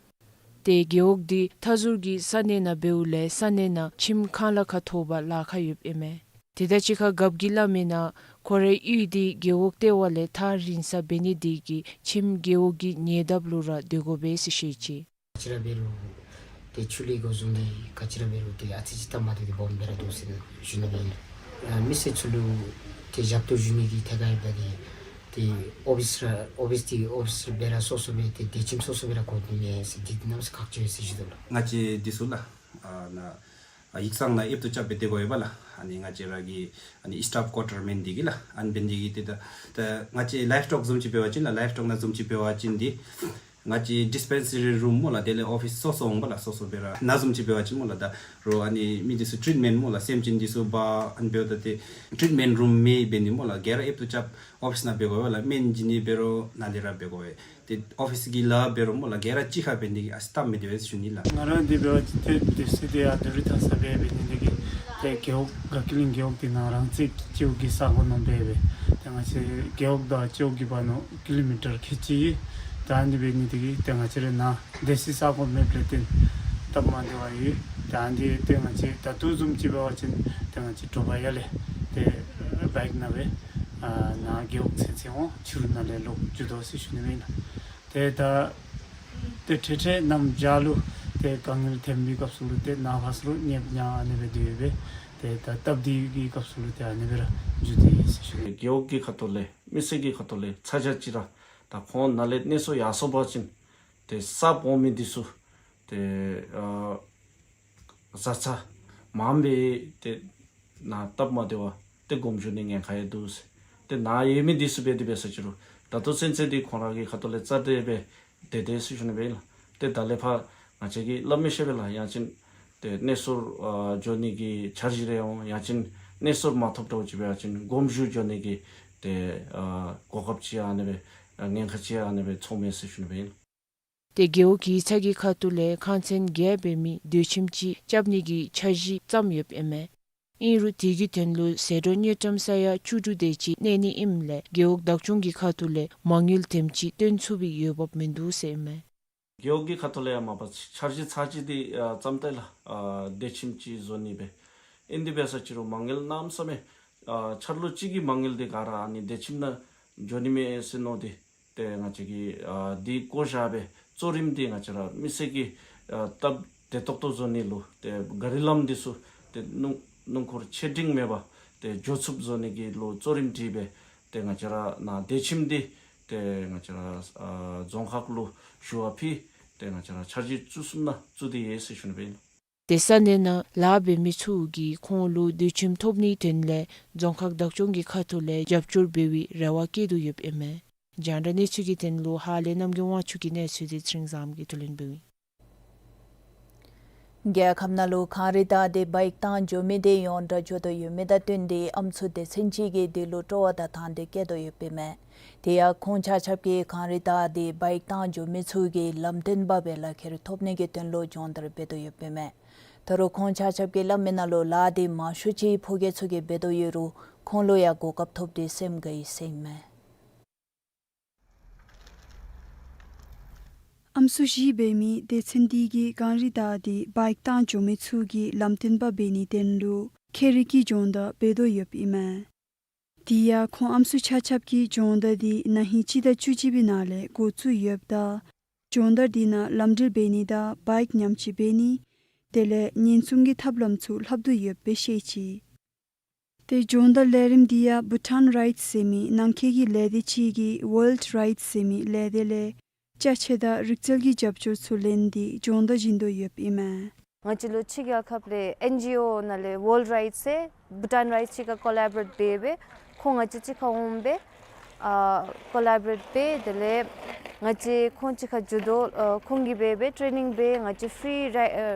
ཏེ་རྒེད་འོག་འདི་མཐའ་ཟུར་གྱི་ས་གནས་ནང་འབདཝ་ལས་ས་གནས་ནང་ཁྱིམ་གང་ལ་ཁ་ཐོབ་པར་ལཱ་ཁག་ཡོདཔ་ཨིན་མས། དེ་དང་གཅིག་ཁར་རྒཔོ་གིས་སླབ་མིའི་ནང་ཁོ་རའི་གཡུས་འདི་རྒེད་འོག་ལྟེ་བ་ལས་ཐག་རིང་སར་འབད་ནི་དེ་གིས་ཁྱིམ་རྒེད་འོག་གི་ཉེ་འདབས་ལུ་ར་སྡོད་དགོ་པས་ཟེར་བཤད་ཅི། ག་ཅི་ར་འབད་རུང་ཏེ་ཆུ་ལས་འགོ་བཟུང་སྟེ་ག་ཅི་ར་འབད་རུང་ཏེ་ཨ་ཙི་ཅིག་སྟབས་མ་བདེཝ་འདི་སྦོམ་སྦེ་ར་འདུག་ཟེར་ཞུ་ནི་ཨིན། ཨ་མི་སེར་ཚུ་ལུ་ཏེ་ཞབས་ཏོག་ཞུ་ནི་གི་ཐད་ཁར་འབད་དེ་ཏེ་ཨོ་ཕིསི་ར་ཨོ་ཕིསི་འདི་ཨོ་ཕིསི་སྦེ་ར་སོ་སོ་སྦེ་ཏེ་སྡོད་ཁྱིམ་སོ་སོ་སྦེ་ར་དགོ་ནི་མས་ཟེར་འདི་གནམ་མེད་ས་མེད་ཁག་ཆེ་ཟེར་ཞུ་དོ་ལགས། ང་བཅས་འདི་ཚུ་ལགས་ཨ་ནཱ་ཨ་ཡིག་ཚང་ནང་ཨེབ་ཏུ་རྐྱབ་སྦེ་སྡོད་དགོ་པས་ལགས། ཨ་ནི་ང་བཅས་ར་གི་ཨ་ནི་སི་ཊཱཕ་ཀོ་ཊར་མེན་འདི་གིས་ལགས། ཨ་ནི་འབད་ནི་དེ་གིས་ཏེ་ད་ད་ང་བཅས་ལའིབ་སི་ཊོག་བཟུམ་ཅིག་འབད་བ་ཅིན་ལགས་ལའིབ་སི་ཊོག་ནང་བཟུམ་ཅིག་འབད་བ་ཅིན་འདི་ང་བཅས་ཌིསི་པེན་སི་རི་རུམ་སྨོ་ལགས། དེ་ལས་ཨོ་ཕིསི་སོ་སོ་འོང་པས་ལགས། སོ་སོ་སྦེ་ར་ནཱ་བཟུམ་ཅིག་འབད་བ་ཅིན་སྨོ་ལགས། ད་རུང་ཨ་ནི་མི་འདི་ཚུ་ཊིཊ་མེནཊ་སྨོ་ལགས་སེམས་ཅན་འདི་ཚུ་འབག་ཨ་ནི་འབདཝ་ད་ཏེ་ཊིཊ་མེནཊ་རུམ་མེད་འབད་ནི་སྨོ་ལགས། ག་ར་ཨེབ་ཏུ་རྐྱབ་ཨོ་ཕིསི་ནང་འབད་དགོ་པས་ལགས། སྨན་བྱིན་ནི་འབད་རུང་ནཱ་ལས་ར་འབད་དགོ་པས། ཏེ་ཨོ་ཕིསི་གི་ལཱ་འབད་རུང་སྨོ་ལགས་ག་ར་གཅིག་ཁར་འབད་ནི་དེ་གིས་ཨ་ཙི་སྟབས་མི་བདེ་བས་ཟེར་ཞུ་ནི་ལགས། ང་ར་འདི་འབད་བ་ཅིན་ཏེ་སྡོད་ས་འདི་ཡར་རྡོ་རི་མཐའ་ས་སྦེ་འབད་ནི་དེ་གིས་ཏེ་རྒེད་འོག་དགའ་སྐྱིད་གླིང་རྒེད་འོག་འདི་ནང་རང་བཙན་སྤྱི་འོག་གི་ས་གོ་ནང་སྦེ་སྦེ་ཏེ་ང་བཅས་རྒེད་འོག་དང་སྤྱི་འོག་གི་བར་ན་ཀི་ལོ་མི་ཊར་ཁལ་གཅིག་ཡོད། ད་འདི་འབད་ནི་དེ་གིས་ཏེ་ང་བཅས་ར་ནཱ་སྡོད་སའི་ས་གོ་མེདཔ་ལས་བརྟེན་སྟབས་མ་བདེཝ་ཡོད། ད་འདི་ཏེ་ང་བཅས་ད་ལྟོ་བཟུམ་ཅིག་འབད་བ་ཅིན་ཏེ་ང་བཅས་དྲོ་པ་ཡར་ལས་ཏེ་བའིཀ་ནང་སྦེ་ཨ་ནཱ་རྒེད་འོག་ཚུན་ཚོད་འོང་ཕྱི་རུ་ནཱ་ལས་ལོག་འགྱོ་དོ་ཟེར་ཞུ་ནི་ཨིན་ལགས། ཏེ་ད་ཏེ་འཕྲལ་འཕྲལ་གནམ་བྱཱར་ལུ་ཏེ་དཀའ་ངལ་ཐོན་པའི་སྐབས་སུ་ལུ་ཏེ་ནཱ་ཕར་ཚུར་ཉེབ་ཉ་ཨ་ནི་སྦེ་སྡོད་སྦེ་ཏེ་ད་སྟབས་བདེ་གི་སྐབས་སུ་ལུ་ཏེ་ཨ་ནི་སྦེ་ར་འགྱོ་དེས་ཟེར་ཞུ། རྒེད་འོག་གི་ཁ་ཐུག་ལས་མི་སེར་གྱི་ཁ་ཐུག་ལས་ཚ་གྱང་ཅིག་ར་ད་ཁོང་ནཱ་ལས་གནས་སོ་ཡར་སོ་བ་ཅིན་ཏེ་གསརཔ་འོང་མི་འདི་ཚུ་ཏེ་ཨ་བཟའ་ཚང་མངམ་སྦེ་ཏེ་ནཱ་སྟབས་མ་བདེཝ་ཏེ་སྒོམ་ཞུ་ནི་ཉེན་ཁ་ཡང་འདུག་ཟེར། ཏེ་ནཱ་ཡོད་མི་འདི་ཚུ་འབད་དེ་འབད་ས་ཅིག་རུང་ད་ལྟོ་ཚུན་ཚོད་འདི་ཁོང་ར་གི་ཁ་ཐུག་ལས་རྩ་འགྲེལ་སྦེ་ དེ་དེ་ཟེར་ཞུ་ནི་སྦེ་ཨིན་ལགས། ཏེ་ད་ལས་ཕར་ང་བཅས་ཀྱིས་སླབ་མི་ཤེས་པས་ལགས། ཡང་ཅིན་ཏེ་གནས་སོར་ཨ་འགྱོ་ནི་གི་འཆར་གཞི་རེ་འོང་ཡང་ཅིན་གནས་སོར་མ་ཐོབ་འདྲཝ་ཅིག་འབད་བ་ཅིན་དགོངས་ཞུ་འགྱོ་ནི་གི་ཏེ་ཨ་གོ་སྐབས་ཅིག་ཨ་ནི་སྦེ་ཨ་ཉེན་ཁ་ཅིག་ཨ་ནི་སྦེ་ཚོར་མས་ཟེར་ཞུ་ནི་སྦེ་ཨིན། ཏེ་རྒེད་འོག་གི་ཚ་གྱང་ཁ་ཐུག་ལས་ཁང་ཚན་བརྒྱད་འབད་མི་སྡོད་ཁྱིམ་ཅིག་རྐྱབ་ནི་གི་འཆར་གཞི་བརྩམས་ཡོདཔ་ཨིན་མས། ཨིན་རུང་དེ་གི་དོན་ལུ་ཟད་འགྲོ་དངུལ་ཀྲམ་ས་ཡ་བཅུ་དྲུག་དེ་ཅིག་གནས་ནི་ཨིནམ་ལས་རྒེད་འོག་བདག་སྐྱོང་གི་ཁ་ཐུག་ལས་མ་དངུལ་དེམ་ཅིག་བཏོན་ཚུགས་པའི་འོས་འབབ་མིན་འདུག་ཟེར་ཨིན་མས། རྒེད་འོག་གི་ཁ་ཐུག་ལས་ཡང་མ་པ་འཆར་གཞི་ཚར་གཅིག་འདི་ཨ་བརྩམས་ཏེ་ལགས། ཨ་སྡོད་ཁྱིམ་ཅིག་བཟོ་ནི་སྦེ། ཨིན་དེ་འབད་ས་ཅིག་རུང་མ་དངུལ་གནམ་མེད་ས་མེད་ཨ་འཆར་ལོ་གཅིག་གི་མ་དངུལ་འདི་ག་ར་ཨ་ནི་སྡོད་ཁྱིམ་ནང་འགྱོ་ནི་མས་ཟེར་མནོ་སྟེ་ཏེ་ང་བཅས་ཀྱིས་ཨ་འདི་བཀོ་བཞག་སྦེ་གཙོ་རིམ་འདི་ང་བཅས་ར་མི་སེར་གྱི་ཨ་སྟབས་བདེ་ཏོག་ཏོ་བཟོ་ནི་ལུ་ཏེ་གཱ་རི་ལམ་འདི་ཚུ་ཏེ་སྣུམ་སྣུམ་འཁོར་ཆེ་འབྲིང་མེད་པར་ཏེ་འགྱོ་ཚུགསཔ་བཟོ་ནི་གི་ལུ་གཙོ་རིམ་བསྒྲིགས་སྦེ་ཏེ་ང་བཅས་ར་ནཱ་སྡོད་ཁྱིམ་འདི་ཏེ་ང་བཅས་ར་ཨ་རྫོང་ཁག་ལུ་ཞུ་བ་ཕུལ། ཏེ་ང་བཅས་ར་འཆར་གཞི་བཙུགས་ཚུགསཔ་ནང་བཙུགས་ཏེ་ཡོད་ཟེར་ཞུ་ནི་སྦེ་ཨིན། ཏེ་ས་གནས་ནང་ལཱ་འབད་མི་ཚུ་གིས་ཁོང་ལུ་སྡོད་ཁྱིམ་ཐོབ་ནིའི་དོན་ལས་རྫོང་ཁག་བདག་སྐྱོང་གི་ཁ་ཐུག་ལས་རྒྱབ་སྐྱོར་འབད་བའི་རེ་བ་བསྐྱེད་དོ་ཡོདཔ་ཨིན་མས། རྒྱང་བསྒྲགས་གནས་ཚུལ་གྱི་དོན་ལུ་ཧཱ་ལས་རྣམ་རྒྱལ་དབང་ཕྱུག་གི་གནས་ཚུལ་འདི་ཚེ་རིང་བཟངམོ་གིས་བསྡུ་ལེན་འབདཝ་ཨིན། རྒྱལ་ཁབ་ནང་ལུ་གངས་རི་བདའ་སྟེ་བའིཀ་བཏང་འགྱོ་མི་དེ་ཡོངས་གྲགས་འགྱོ་དོ་ཡོད་མི་དང་བསྟུན་ཏེ་ཨམ་སྲུ་སྡེ་ཚན་ཅིག་གིས་དེ་ལུ་སྤྲོ་བ་དང་དང་འདོད་བསྐྱེད་དོ་ཡོདཔ་ཨིན་མས། དེ་ཡང་ཁོང་ཆ་ཁྱབ་ཀྱིས་གངས་རི་བདའ་སྟེ་བའིཀ་བཏང་འགྱོ་མི་ཚུ་གིས་ལམ་སྟོན་པ་སྦེ་ལག་ཁྱེར་ཐོབ་ནི་གི་དོན་ལུ་སྦྱོང་བརྡར་འབད་དོ་ཡོདཔ་ཨིན་མས། ད་རུང་ཁོང་ཆ་ཁྱབ་ཀྱིས་སླབ་མི་ནང་ལུ་ལཱ་དེ་མང་ཤོས་ཅིག་ཕོ་སྐྱེས་ཚུ་གིས་འབད་དོ་ཡོད་རུང་ཁོང་ལུ་ཡང་གོ་སྐབས་ཐོབ་སྟེ་སེམས་དགའ་ཡི་ཟེར་ཨིན་མས། ཨམ་སྲུ་བཞི་འབད་མི་སྡེ་ཚན་འདི་གིས་གངས་རི་བདའ་སྟེ་བའིཀ་བཏང་འགྱོ་མི་ཚུ་གིས་ལམ་སྟོན་པ་འབད་ནིའི་དོན་ལུ་ཁྱད་རིག་གི་སྦྱོང་བརྡར་འབད་དོ་ཡོདཔ་ཨིན་མས། དེ་ཡང་ཁོང་ཨམ་སྲུ་ཆ་ཁྱབ་ཀྱིས་སྦྱོང་བརྡར་འདི་ན་ཧིང་སྤྱི་ཟླ་བཅུ་གཅིག་པའི་ནང་ལས་འགོ་བཙུགས་ཡོདཔ་ད་སྦྱོང་བརྡར་འདི་ནང་ལམ་འགྲུལ་འབད་ནི་དང་བའིཀ་ཉམས་བཅོས་འབད་ནི་དེ་ལས་ཉེན་སྲུང་གི་ཐབས་ལམ་ཚུ་ལྷབ་དོ་ཡོདཔ་སྦེ་བཤད་ཅི། ཏེ་སྦྱོང་བརྡར་ལས་རིམ་འདི་ཡང་བྷུ་ཊཱན་རའིཊསི་ཟེར་མི་ནང་འཁོད་ཀྱི་ལས་སྡེ་ཅིག་གིས་ཝཱརལཌ་རའིཊསི་ཟེར་མི་ལས་སྡེ་ལས་ཅ་ཆས་དང་རིག་རྩལ་གྱི་རྒྱབ་སྐྱོར་ཚུ་ལེན་ཏེ་སྦྱོང་བརྡར་བྱིན་དོ་ཡོདཔ་ཨིན་མས། ང་བཅས་ལུ་ཕྱི་རྒྱལ་ཁབ་ལས་ཨེན་ཇི་ཨོ་ནང་ལས་ཝཱརལཌ་རའིཊསི་ཟེར་བྷུ་ཊཱན་རའིཊསི་གཅིག་ཁར་ཀོ་ལེ་བོ་རེཊ་འབད་སྦེ་ཁོང་ང་བཅས་གཅིག་ཁར་འོང་སྦེ་ཨ་ཀོ་ལེ་བོ་རེཊ་འབད། དེ་ལས་ང་བཅས་ཁོང་གཅིག་ཁར་འགྱོ་དོ། ཨ་ཁོང་གིས་འབད་སྦེ་ཊེ་ནིང་འབད། ང་བཅས་ཕི་རི་རའི་ཨ་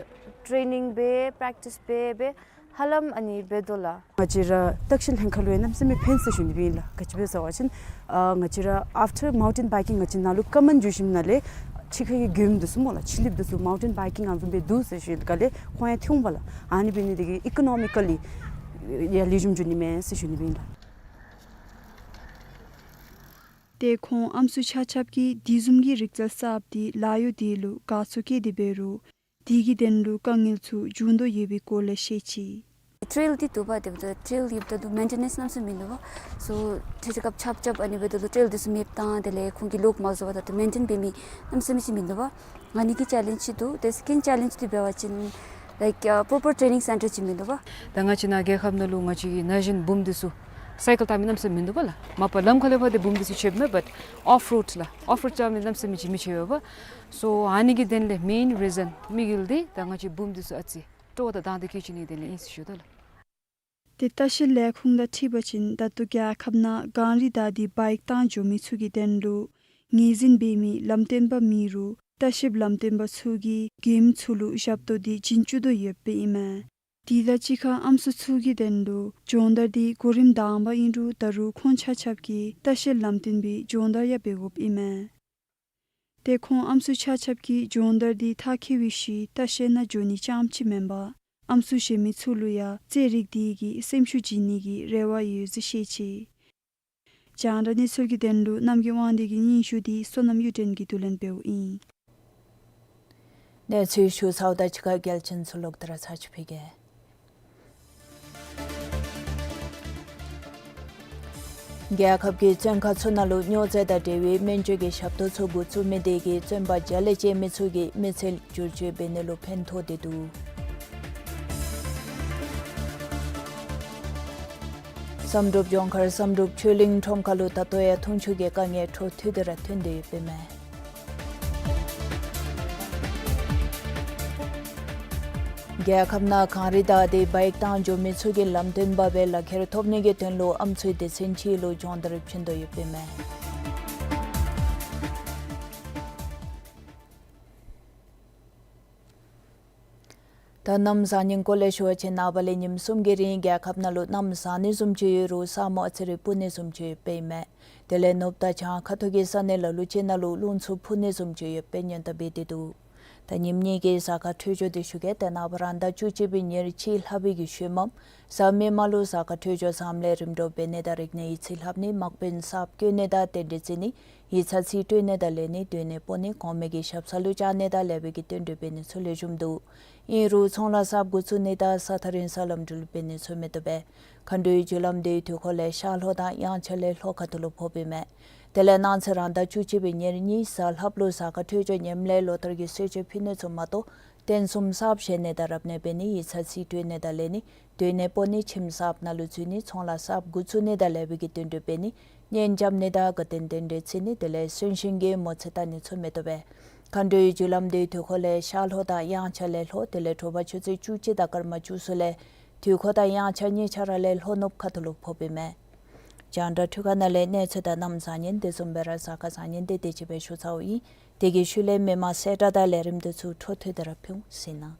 ཊེ་ནིང་འབད། པྲེཀ་ཊིསི་འབད་སྦེ་ཧ་ལམ་ཨ་ནི་འབད་དོ་ལགས། ང་བཅས་ར་བརྟག་ཞིབ་ལྷན་ཁག་ལུ་ཡང་གནམ་མེད་ས་མེད་ཕན་ཟེར་ཞུ་ནི་སྦེ་ཨིན་ལགས། ག་ཅི་སྦེ་ཟེར་བ་ཅིན་ཨ་ང་བཅས་ར་ཨཕ་ཊར་མའུན་ཊེན་བའིཀ་ཀིང་ང་བཅས་ནཱ་ལུ་ཀ་མཱན་ཇུ་ཤིམ་ནང་ལས་ཕྱི་ཁ་གི་མགྱོནམ་འདི་ཚུ་སྨོ་ལགས། ཕྱི་གླིངཔ་འདི་ཚུ་མའུན་ཊེན་བའིཀ་ཀིང་ཨ་ནི་བཟུམ་སྦེ་འདུག་ཟེར་ཞུ་ཡི། ག་ལས་ཁོང་ཡང་ཐོན་འོང་པ་ལགས། ཨ་ནི་འབད་ནི་དེ་གིས་ཨི་ཀོ་ནོ་མི་ཀ་ལི་ཡང་ལེགས་ཤོམ་འགྱོ་ནི་མས་ཟེར་ཞུ་ནི་སྦེ་ཨིན་ལགས། ཏེ་ཁོང་ཨམ་སྲུ་ཆ་ཁྱབ་ཀྱིས་དེ་བཟུམ་གྱི་རིག་རྩལ་གསརཔ་འདི་ལཱ་གཡོག་འདི་ལུ་དགའ་ཚོར་བསྐྱེད་དེ་འབད་རུང་དེ་གི་དོན་ལུ་དཀའ་ངལ་ཚུ་འབྱུང་དོ་ཡོད་པའི་སྐོར་ལས་བཤད་ཅི། ཊེ་རེལ་འདི་འདུག་པ། དེ་འབདཝ་ད་ཊེ་རེལ་འདི་འབདཝ་ད་མེན་ཊེ་ནེནསི་གནམ་མེད་ས་མེད་མིན་འདུག་པ། སོ་ཊེ་རེལ་སྐབས་རྐྱབ་རྐྱབ་ཨ་ནི་འབདཝ་ད་ལུ་ཊེ་རེལ་འདི་ཚུ་མེདཔ་བཏང་། དེ་ལས་ཁོང་གིས་ལོག་མ་བཟོ་བར་ད་ལྟོ་མེན་ཊེན་འབད་མི་གནམ་མེད་ས་མེད་ཅིག་མིན་འདུག་པ། ཨ་ནི་གི་ཅེ་ལེནཇ་ཅིག་འདུག། ཏེ་སེ་ཀེནཌ་ཅེ་ལེནཇ་འདི་འབད་བ་ཅིན་ལའིཀ་ཨ་པོ་རོ་པར་ཊེ་ནིང་སེན་ཊར་ཅིག་མིན་འདུག་པ། ད་ང་བཅས་ནཱ་རྒྱལ་ཁབ་ནང་ལུ་ང་བཅས་ཀྱི་ན་གཞོན་བུམོ་འདི་ཚུ་སའི་ཀལ་བཏང་མི་གནམ་མེད་ས་མེད་མིན་འདུག་པ་ལགས། མ་པ་ལམ་ཁ་ལས་ཕར་ཏེ་བུམོ་འདི་ཚུ་ཆེཝ་མས། བཊ་ཨོཕ་རོཌ་ལགས། ཨོཕ་རོཌ་རྐྱབ་མི་གནམ་མེད་ས་མེད་ཅིག་མི་ཆེ་བས་པ། སོ་ཨ་ནི་གི་དོན་ལས་མེན་རི་ཛན་དམིགས་ཡུལ་འདི་ད་ང་བཅས་བུམོ་འདི་ཚུ་ཨ་ཙི་སྤྲོ་བ་དང་དང་འདོད་བསྐྱེད་བྱིན་ནིའི་དོན་ལས་ཨིན་ཟེར་ཞུ་དོ་ལགས། ཏེ་ལྟ་བཤལ་ལས་ཁུངས་དང་འཁྲིལ་བ་ཅིན་ད་ལྟོ་རྒྱལ་ཁབ་ནང་གངས་རི་བདའ་སྟེ་བའིཀ་བཏང་འགྱོ་མི་ཚུ་གི་དོན་ལུ་ངོས་འཛིན་འབད་མི་ལམ་སྟོན་པ་མེད་རུང་ལྟ་བཤལཔ་ལམ་སྟོན་པ་ཚུ་གིས་མགྱོནམ་ཚུ་ལུ་ཞབས་ཏོག་འདི་བྱིན་བཅུག་དོ་ཡོདཔ་ཨིན་མས། དེ་དང་གཅིག་ཁར་ཨམ་སྲུ་ཚུ་གི་དོན་ལུ་སྦྱོང་བརྡར་འདི་གོ་རིམ་དང་པ་ཨིན་རུང་ད་རུང་ཁོང་ཆ་ཁྱབ་ཀྱིས་ལྟ་བཤལ་ལམ་སྟོན་པའི་སྦྱོང་བརྡར་ཡང་འབད་དགོཔ་ཨིན་མས། ཏེ་ཁོང་ཨམ་སྲུ་ཆ་ཁྱབ་ཀྱིས་སྦྱོང་བརྡར་འདི་མཐར་འཁྱོལ་བའི་ཤུལ་ལྟ་བཤལ་ནང་འགྱོ་ནི་རྐྱངམ་ཅིག་མེན་པར་ཨམ་སྲུ་གཞན་མི་ཚུ་ལུ་ཡང་རྩེད་རིགས་འདི་གིས་སེམས་ཤུགས་བྱིན་ནི་གི་རེ་བ་ཡོད་ཟེར་བཤད་ཅི། རྒྱང་བསྒྲགས་གནས་ཚུལ་གྱི་དོན་ལུ་རྣམ་རྒྱལ་དབང་འདུས་ཀྱི་སྙན་ཞུ་འདི་བསོད་ནམས་གཡུ་སྒྲོན་གྱིས་བསྡུ་ལེན་འབདཝ་ཨིན། གནས་ཚུལ་ཞུ་ཚརཝ་དང་གཅིག་ཁར་གལ་ཆེན་ཚུ་ལོག་སྟེ་ར་ཚར་ཅིག་ཕུལ་གེ། རྒྱལ་ཁབ་ཀྱི་བཙོན་ཁང་ཚུ་ནང་ལུ་སྨྱོ་རྫས་དང་འབྲེལ་བའི་སྨན་བཅོས་ཀྱི་ཞབས་ཏོག་ཚུ་འགོ་བཙུགས་མི་དེ་གིས་བཙོན་པ་རྒྱ་ལས་བཅད་མི་ཚུ་གི་མི་ཚེ་བསྒྱུར་བཅོས་འབད་ནི་ལུ་ཕན་ཐོགས་ཏེ་འདུག། བསམ་གྲུབ་ལྗོངས་མཁར་བསམ་གྲུབ་ཆོས་གླིང་ཁྲོམ་ཁ་ལུ་ད་ལྟོ་ཡང་འཐུང་ཆུ་གི་དཀའ་ངལ་འཕྲོ་མཐུད་དེ་ར་ཐོན་ཏེ་ཡོདཔ་ཨིན་མས། རྒྱལ་ཁབ་ནང་གངས་རི་བདའ་སྟེ་བའིཀ་བཏང་འགྱོ་མི་ཚུ་གིས་ལམ་སྟོན་པ་སྦེ་ལག་ཁྱེར་ཐོབ་ནི་གི་དོན་ལུ་ཨམ་སྲུའི་སྡེ་ཚན་ཅིག་ལུ་སྦྱོང་བརྡར་བྱིན་དོ་ཡོདཔ་ཨིན་མས། ད་གནམ་བཟང་ཉིན་སྐོར་ལས་ཞུ་བ་ཅིན་ནངས་པ་ལས་ཉིནམ་གསུམ་གྱི་རིང་རྒྱལ་ཁབ་ནང་ལུ་གནམ་བཟང་ནི་བཟུམ་ཅིག་ཡོད་རུང་ས་སྨུག་ཨ་ཙི་རེ་སྤུབ་ནི་བཟུམ་ཅིག་ཡོདཔ་ཨིན་མས། དེ་ལས་ནུབ་དང་བྱང་ཁ་ཐུག་གི་ས་གནས་ལ་ལུ་ཅིག་ནང་ལུ་རླུང་འཚུབ་འཕུ་ནི་བཟུམ་ཅིག་ཡོདཔ་སྦེ་སྔོན་བརྡ་འབད་དེ་འདུག། ད་ཉིནམ་གཉིས་ཀྱི་གཟའ་སྐར་འཕྲོད་སྦྱོར་འདི་ཞུ་གེ། ཏེ་ནངས་པ་རང་ཟླ་བཅུ་གཅིག་པའི་ཉེར་གཅིག་ལྷག་པའི་གི་ཤུལ་མམ་གཟའ་མིག་དམར་ལུ་གཟའ་སྐར་འཕྲོད་སྦྱོར་བཟངམ་ལས་རིམ་གྲོ་འབད་ནི་དང་རིག་གནས་ཡིག་རྩིས་ལྷབ་ནི། དམག་དཔོན་གསརཔ་བསྐོ་ནི་དང་རྟེན་འབྲེལ་བརྩི་ནི། ཡིག་ཚང་རྩིས་སྤྲོད་ནི་དང་ལེན་ནི། སྡོད་གནས་སྤོ་ནི། གོང་མའི་གི་ཞབས་སར་ལུ་བཅར་ནི་དང་ལེགས་པའི་གི་བསྟུན་གྲོས་འབད་ནི་ཚུ་ལེགས་ཤོམ་འདུག། ཨིན་རུང་ཚོང་ལཱ་གསརཔ་འགོ་བཙུགས་ནི་དང་ས་ཐག་རིང་སར་ལམ་འགྲུལ་འབད་ནི་ཚུ་མི་བཏུབ་པས། མཁའ་འགྲོའི་རྒྱུ་ལམ་འདི་དུས་འཁོར་ལས་ཤར་ལྷོ་དང་དབྱངས་འཆར་ལས་ལྷོ་ཁ་ཐུག་ལུ་ཕོགཔ་ཨིན་མས། དེ་ལས་གནངས་ཚེ་རང་ཟླ་བཅུ་གཅིག་པའི་ཉེར་གཉིས་གཟའ་ལྷགཔ་ལུ་གཟའ་སྐར་འཕྲོད་སྦྱོར་ངནམ་ལས་ལོ་ལྟར་གྱི་གསོལ་མཆོད་ཕུལ་ནི་ཚུ་མ་གཏོགས་རྟེན་གསུམ་གསརཔ་བཞེངས་ནི་དང་རབ་གནས་འབད་ནི། ཡིག་ཚང་རྩིས་སྤྲོད་ནི་དང་ལེན་ནི། སྡོད་གནས་སྤོ་ནི། ཁྱིམ་གསརཔ་ནང་ལུ་འཛུལ་ནི། ཚོང་ལཱ་གསརཔ་འགོ་བཙུགས་ནི་དང་ལེགས་པའི་གི་བསྟུན་གྲོས་འབད་ནི། གཉེན་རྐྱབ་ནི་དང་དགའ་སྟོན་རྟེན་འབྲེལ་བརྩི་ནི། དེ་ལས་གསོན་གཤིན་གྱི་མོ་རྩིས་བལྟ་ནི་ཚུ་མི་བཏུབ་པས། མཁའ་འགྲོའི་རྒྱུ་ལམ་འདི་དུས་འཁོར་ལས་ཤར་ལྷོ་དང་དབྱངས་འཆར་ལས་ལྷོ། དེ་ལས་དྲོ་པ་ཆུ་ཚོད་བཅུ་གཅིག་དང་སྐར་མ་བཅུ་གསུམ་ལས་དུས་འཁོར་དང་དབྱངས་འཆར་གཉིས་ཆ་ར་ལས་ལྷོ་ནུབ་ཁ་ཐུག་ལུ་ཕོགཔ་ཨིན་མས། རྒྱང་བསྒྲགས་འཕྲུལ་ཁང་ནང་ལས་གནས་ཚུལ་དང་གནམ་བཟང་ངན་དེ་བཟུམ་སྦེ་ར་གཟའ་སྐར་བཟང་ངན་དེ་དེ་ཅིག་སྦེ་ཞུ་ཚརཝ་ཨིན། དེ་གི་ཤུལ་ལས་མི་མང་གསལ་བསྒྲགས་དང་ལས་རིམ་འདི་ཚུ་འཕྲོ་མཐུད་དེ་ར་ཕུལ་ཟེར་ན།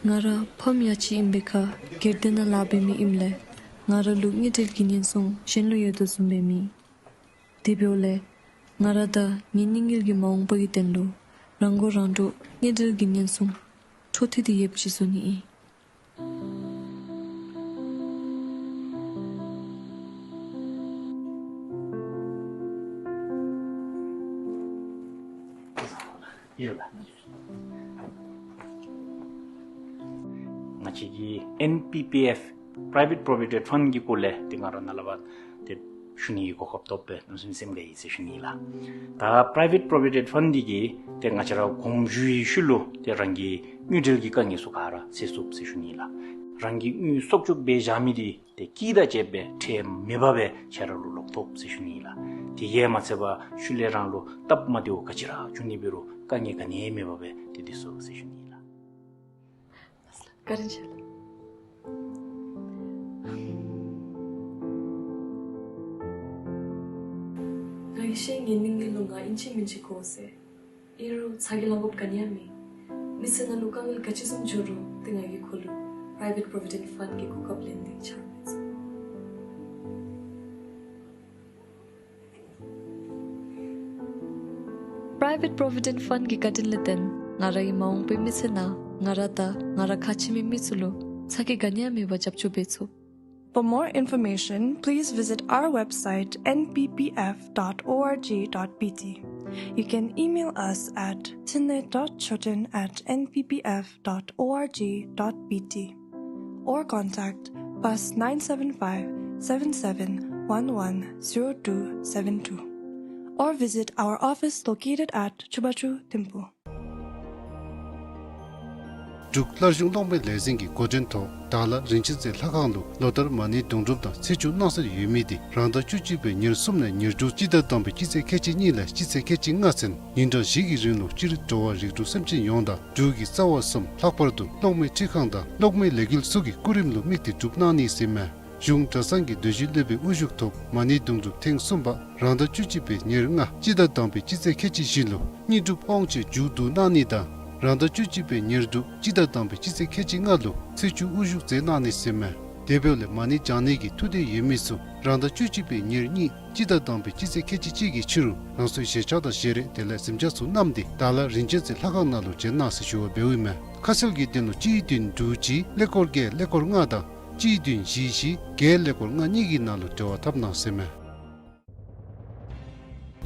ང་ར་ཕམ་ཡ་ཅིག་ཨིན་པའི་ཁར་སྒེར་སྡེ་ནང་ལཱ་འབད་མི་ཨིནམ་ལས་ང་ར་ལུ་དངུལ་འབྲེལ་གྱི་ཉེན་སྲུང་གཞན་ལུ་ཡོད་དོ་བཟུམ་སྦེ་མེད། དེ་འབདཝ་ལས་ང་ར་དང་ངེའི་གཉེན་ཉེ་གི་མ་འོངས་པ་གི་དོན་ལུ་རང་མགོ་རང་འདྲོངས་དངུལ་འབྲེལ་གྱི་ཉེན་སྲུང་འཕྲོ་མཐུད་དེ་ཡོདཔ་ཅིག་བཟོ་ནི་ཨིན། ཡོད་ལགས། ང་བཅས་ཀྱི་ཨེན་པི་པི་ཨེཕ་Private Provident Fund གི་སྐོར་ལས་ཏེ་ང་ར་ནཱ་ལས་ཕར་ཏེ་ཞུ་ནི་གི་གོ་སྐབས་ཐོབ་པས་གནམ་མེད་ས་མེད་དགའ་ཡི་ཟེར་ཞུ་ནི་ལགས། ད་Private Provident Fund འདི་གིས་ཏེ་ང་བཅས་ར་གོང་ཞུ་བའི་ཤུལ་ལུ་ཏེ་རང་གི་དངུལ་འབྲེལ་གྱི་དཀའ་ངལ་ཚུ་ག་ར་སེལ་ཚུགས་ཟེར་ཞུ་ནི་ལགས། རང་གི་དངུལ་གསོག་འཇོག་འབད་བཞག་མི་འདི་ཏེ་སྐྱིད་དང་བཅས་པའི་ཁྲལ་མེད་པར་སྦེ་ཁྱེད་ར་ལུ་ལོག་ཐོབ་ཟེར་ཞུ་ནི་ལགས། དེ་གིས་མ་ཚད་པར་ཤུལ་ལས་རང་ལུ་སྟབས་མ་བདེཝ་ག་ཅི་ར་བྱུང་ནི་འབད་རུང་དཀའ་ངལ་ག་ནི་ཡང་མེད་པར་སྦེ་ཏེ་སྡོད་ཚུགས་ཟེར་ཞུ་ནི་ལགས། བཀའ་དྲིན་ཆེ་ལགས། ང་གིས་ཤེས་ངེའི་གཉེན་ཉེ་ལུ་ང་ཨིན་ཅི་མིན་ཅི་དགོ་ཟེར། ཨིན་རུང་ཚ་གྱང་ལང་དགོཔ་ག་ནི་ཡང་མེད། མི་ཚེ་ནང་ལུ་དཀའ་ངལ་ག་ཅི་བཟུམ་འབྱུང་རུང་ཏེ་ང་གིས་ཁོ་ལུ་Private Provident Fund གི་གོ་སྐབས་ལེན་ཏེ་འཆར་མི་ཚུགས། Private Provident Fund གི་བཀའ་དྲིན་ལས་བརྟེན་ང་རའི་མ་འོངས་པའི་མི་ཚེ་ནང་ང་ར་དང་ང་ར་ཁ་ཕྱེ་མི་མི་ཚུ་ལུ་ཚ་གྱང་ག་ནི་ཡང་མེད་པར་རྒྱབ་སྐྱོར་འབད་ཚུགས། For more information, please visit our website N P P F dot org dot B T. You can email us at tine dot choten at N P P F dot org dot B T or contact plus nine seven five, seven seven one one, zero two seven two or visit our office located at Chubachu Thimphu. འབྲུག་མཐར་ཕྱིན་གློག་མེ་ལས་འཛིན་གྱི་འགོ་འདྲེན་ཐོག་དྭགས་ལྷ་རིན་ཆེན་རྩེ་ལྷ་ཁང་ལུ་ལོ་ལྟར་མ་ཎི་དུང་སྒྲུབ་དང་ཚེས་བཅུ་གནང་སྲོལ་ཡོད་མི་དེ་རང་ཟླ་བཅུ་གཅིག་པའི་ཉེར་གསུམ་ལས་ཉེར་དྲུག་སྤྱི་ཟླ་དང་པའི་སྤྱི་ཚེས་ཁལ་གཅིག་གཉིས་ལས་སྤྱི་ཚེས་ཁལ་གཅིག་ལྔ་ཚུན་ཉིན་གྲངས་བཞི་གི་རིང་ལུ་སྤྱིར་འགྲོ་བ་རིགས་དྲུག་སེམས་ཅན་ཡོངས་དང་འབྲུག་གི་རྩ་བ་གསུམ་ལྷག་པར་དུ་གློག་མེ་འཕྲུལ་ཁང་དང་གློག་མེ་ལས་འགུལ་ཚུ་གི་སྐུ་རིམ་ལུ་དམིགས་ཏེ་སྒྲུབ་གནང་ནི་ཟེར་མས། གཞུང་གྲྭ་ཚང་གི་སྡོད་བཞིན་སློབ་དཔོན་དབུ་བཞུགས་ཐོག་མ་ཎི་དུང་སྒྲུབ་ཐེངས་གསུམ་པ་རང་ཟླ་བཅུ་གཅིག་པའི་ཉེར་ལྔ་སྤྱི་ཟླ་དང་པའི་སྤྱི་ཚེས་ཁལ་གཅིག་བཞི་ལུ་དངོས་གྲུབ་དབང་ཆེན་མཇུག་བསྡུ་གནང་ནི་དང་རང་ཟླ་བཅུ་གཅིག་པའི་ཉེར་དྲུག་སྤྱི་ཟླ་དང་པའི་སྤྱི་ཚེས་ཁལ་གཅིག་ལྔ་ལུ་ཚེས་བཅུ་དབུ་བཞུགས་མཛད་གནང་ནི་ཟེར་མས། དེ་འབདཝ་ལས་མ་ཎི་བགྱང་ནི་གི་ཐུགས་འདོད་ཡོད་མི་ཚུ་རང་ཟླ་བཅུ་གཅིག་པའི་ཉེར་གཉིས་སྤྱི་ཟླ་དང་པའི་སྤྱི་ཚེས་ཁལ་གཅིག་གཅིག་གི་ཕྱི་རུ་རང་སོའི་གཞིས་ཆགས་དང་ཞལ་རས་དེ་ལས་གཟིམ་ཆས་ཚུ་བསྣམས་ཏེ་དྭགས་ལྷ་རིན་ཆེན་རྩེ་ལྷ་ཁང་ནང་ལུ་བྱོན་གནང་ཟེར་ཞུ་བ་འབདཝ་ཨིན་མས། ཁ་གསལ་གྱི་དོན་ལུ་གཅིག་བདུན་དྲུག་གཅིག་ཀླད་ཀོར་བརྒྱད་ཀླད་ཀོར་ལྔ་དང་གཅིག་བདུན་བཞི་བཞི་བརྒྱད་ཀླད་ཀོར་ལྔ་གཉིས་ཀྱི་ནང་ལུ་འབྲེལ་བ་འཐབ་གནང་ཟེར་མས།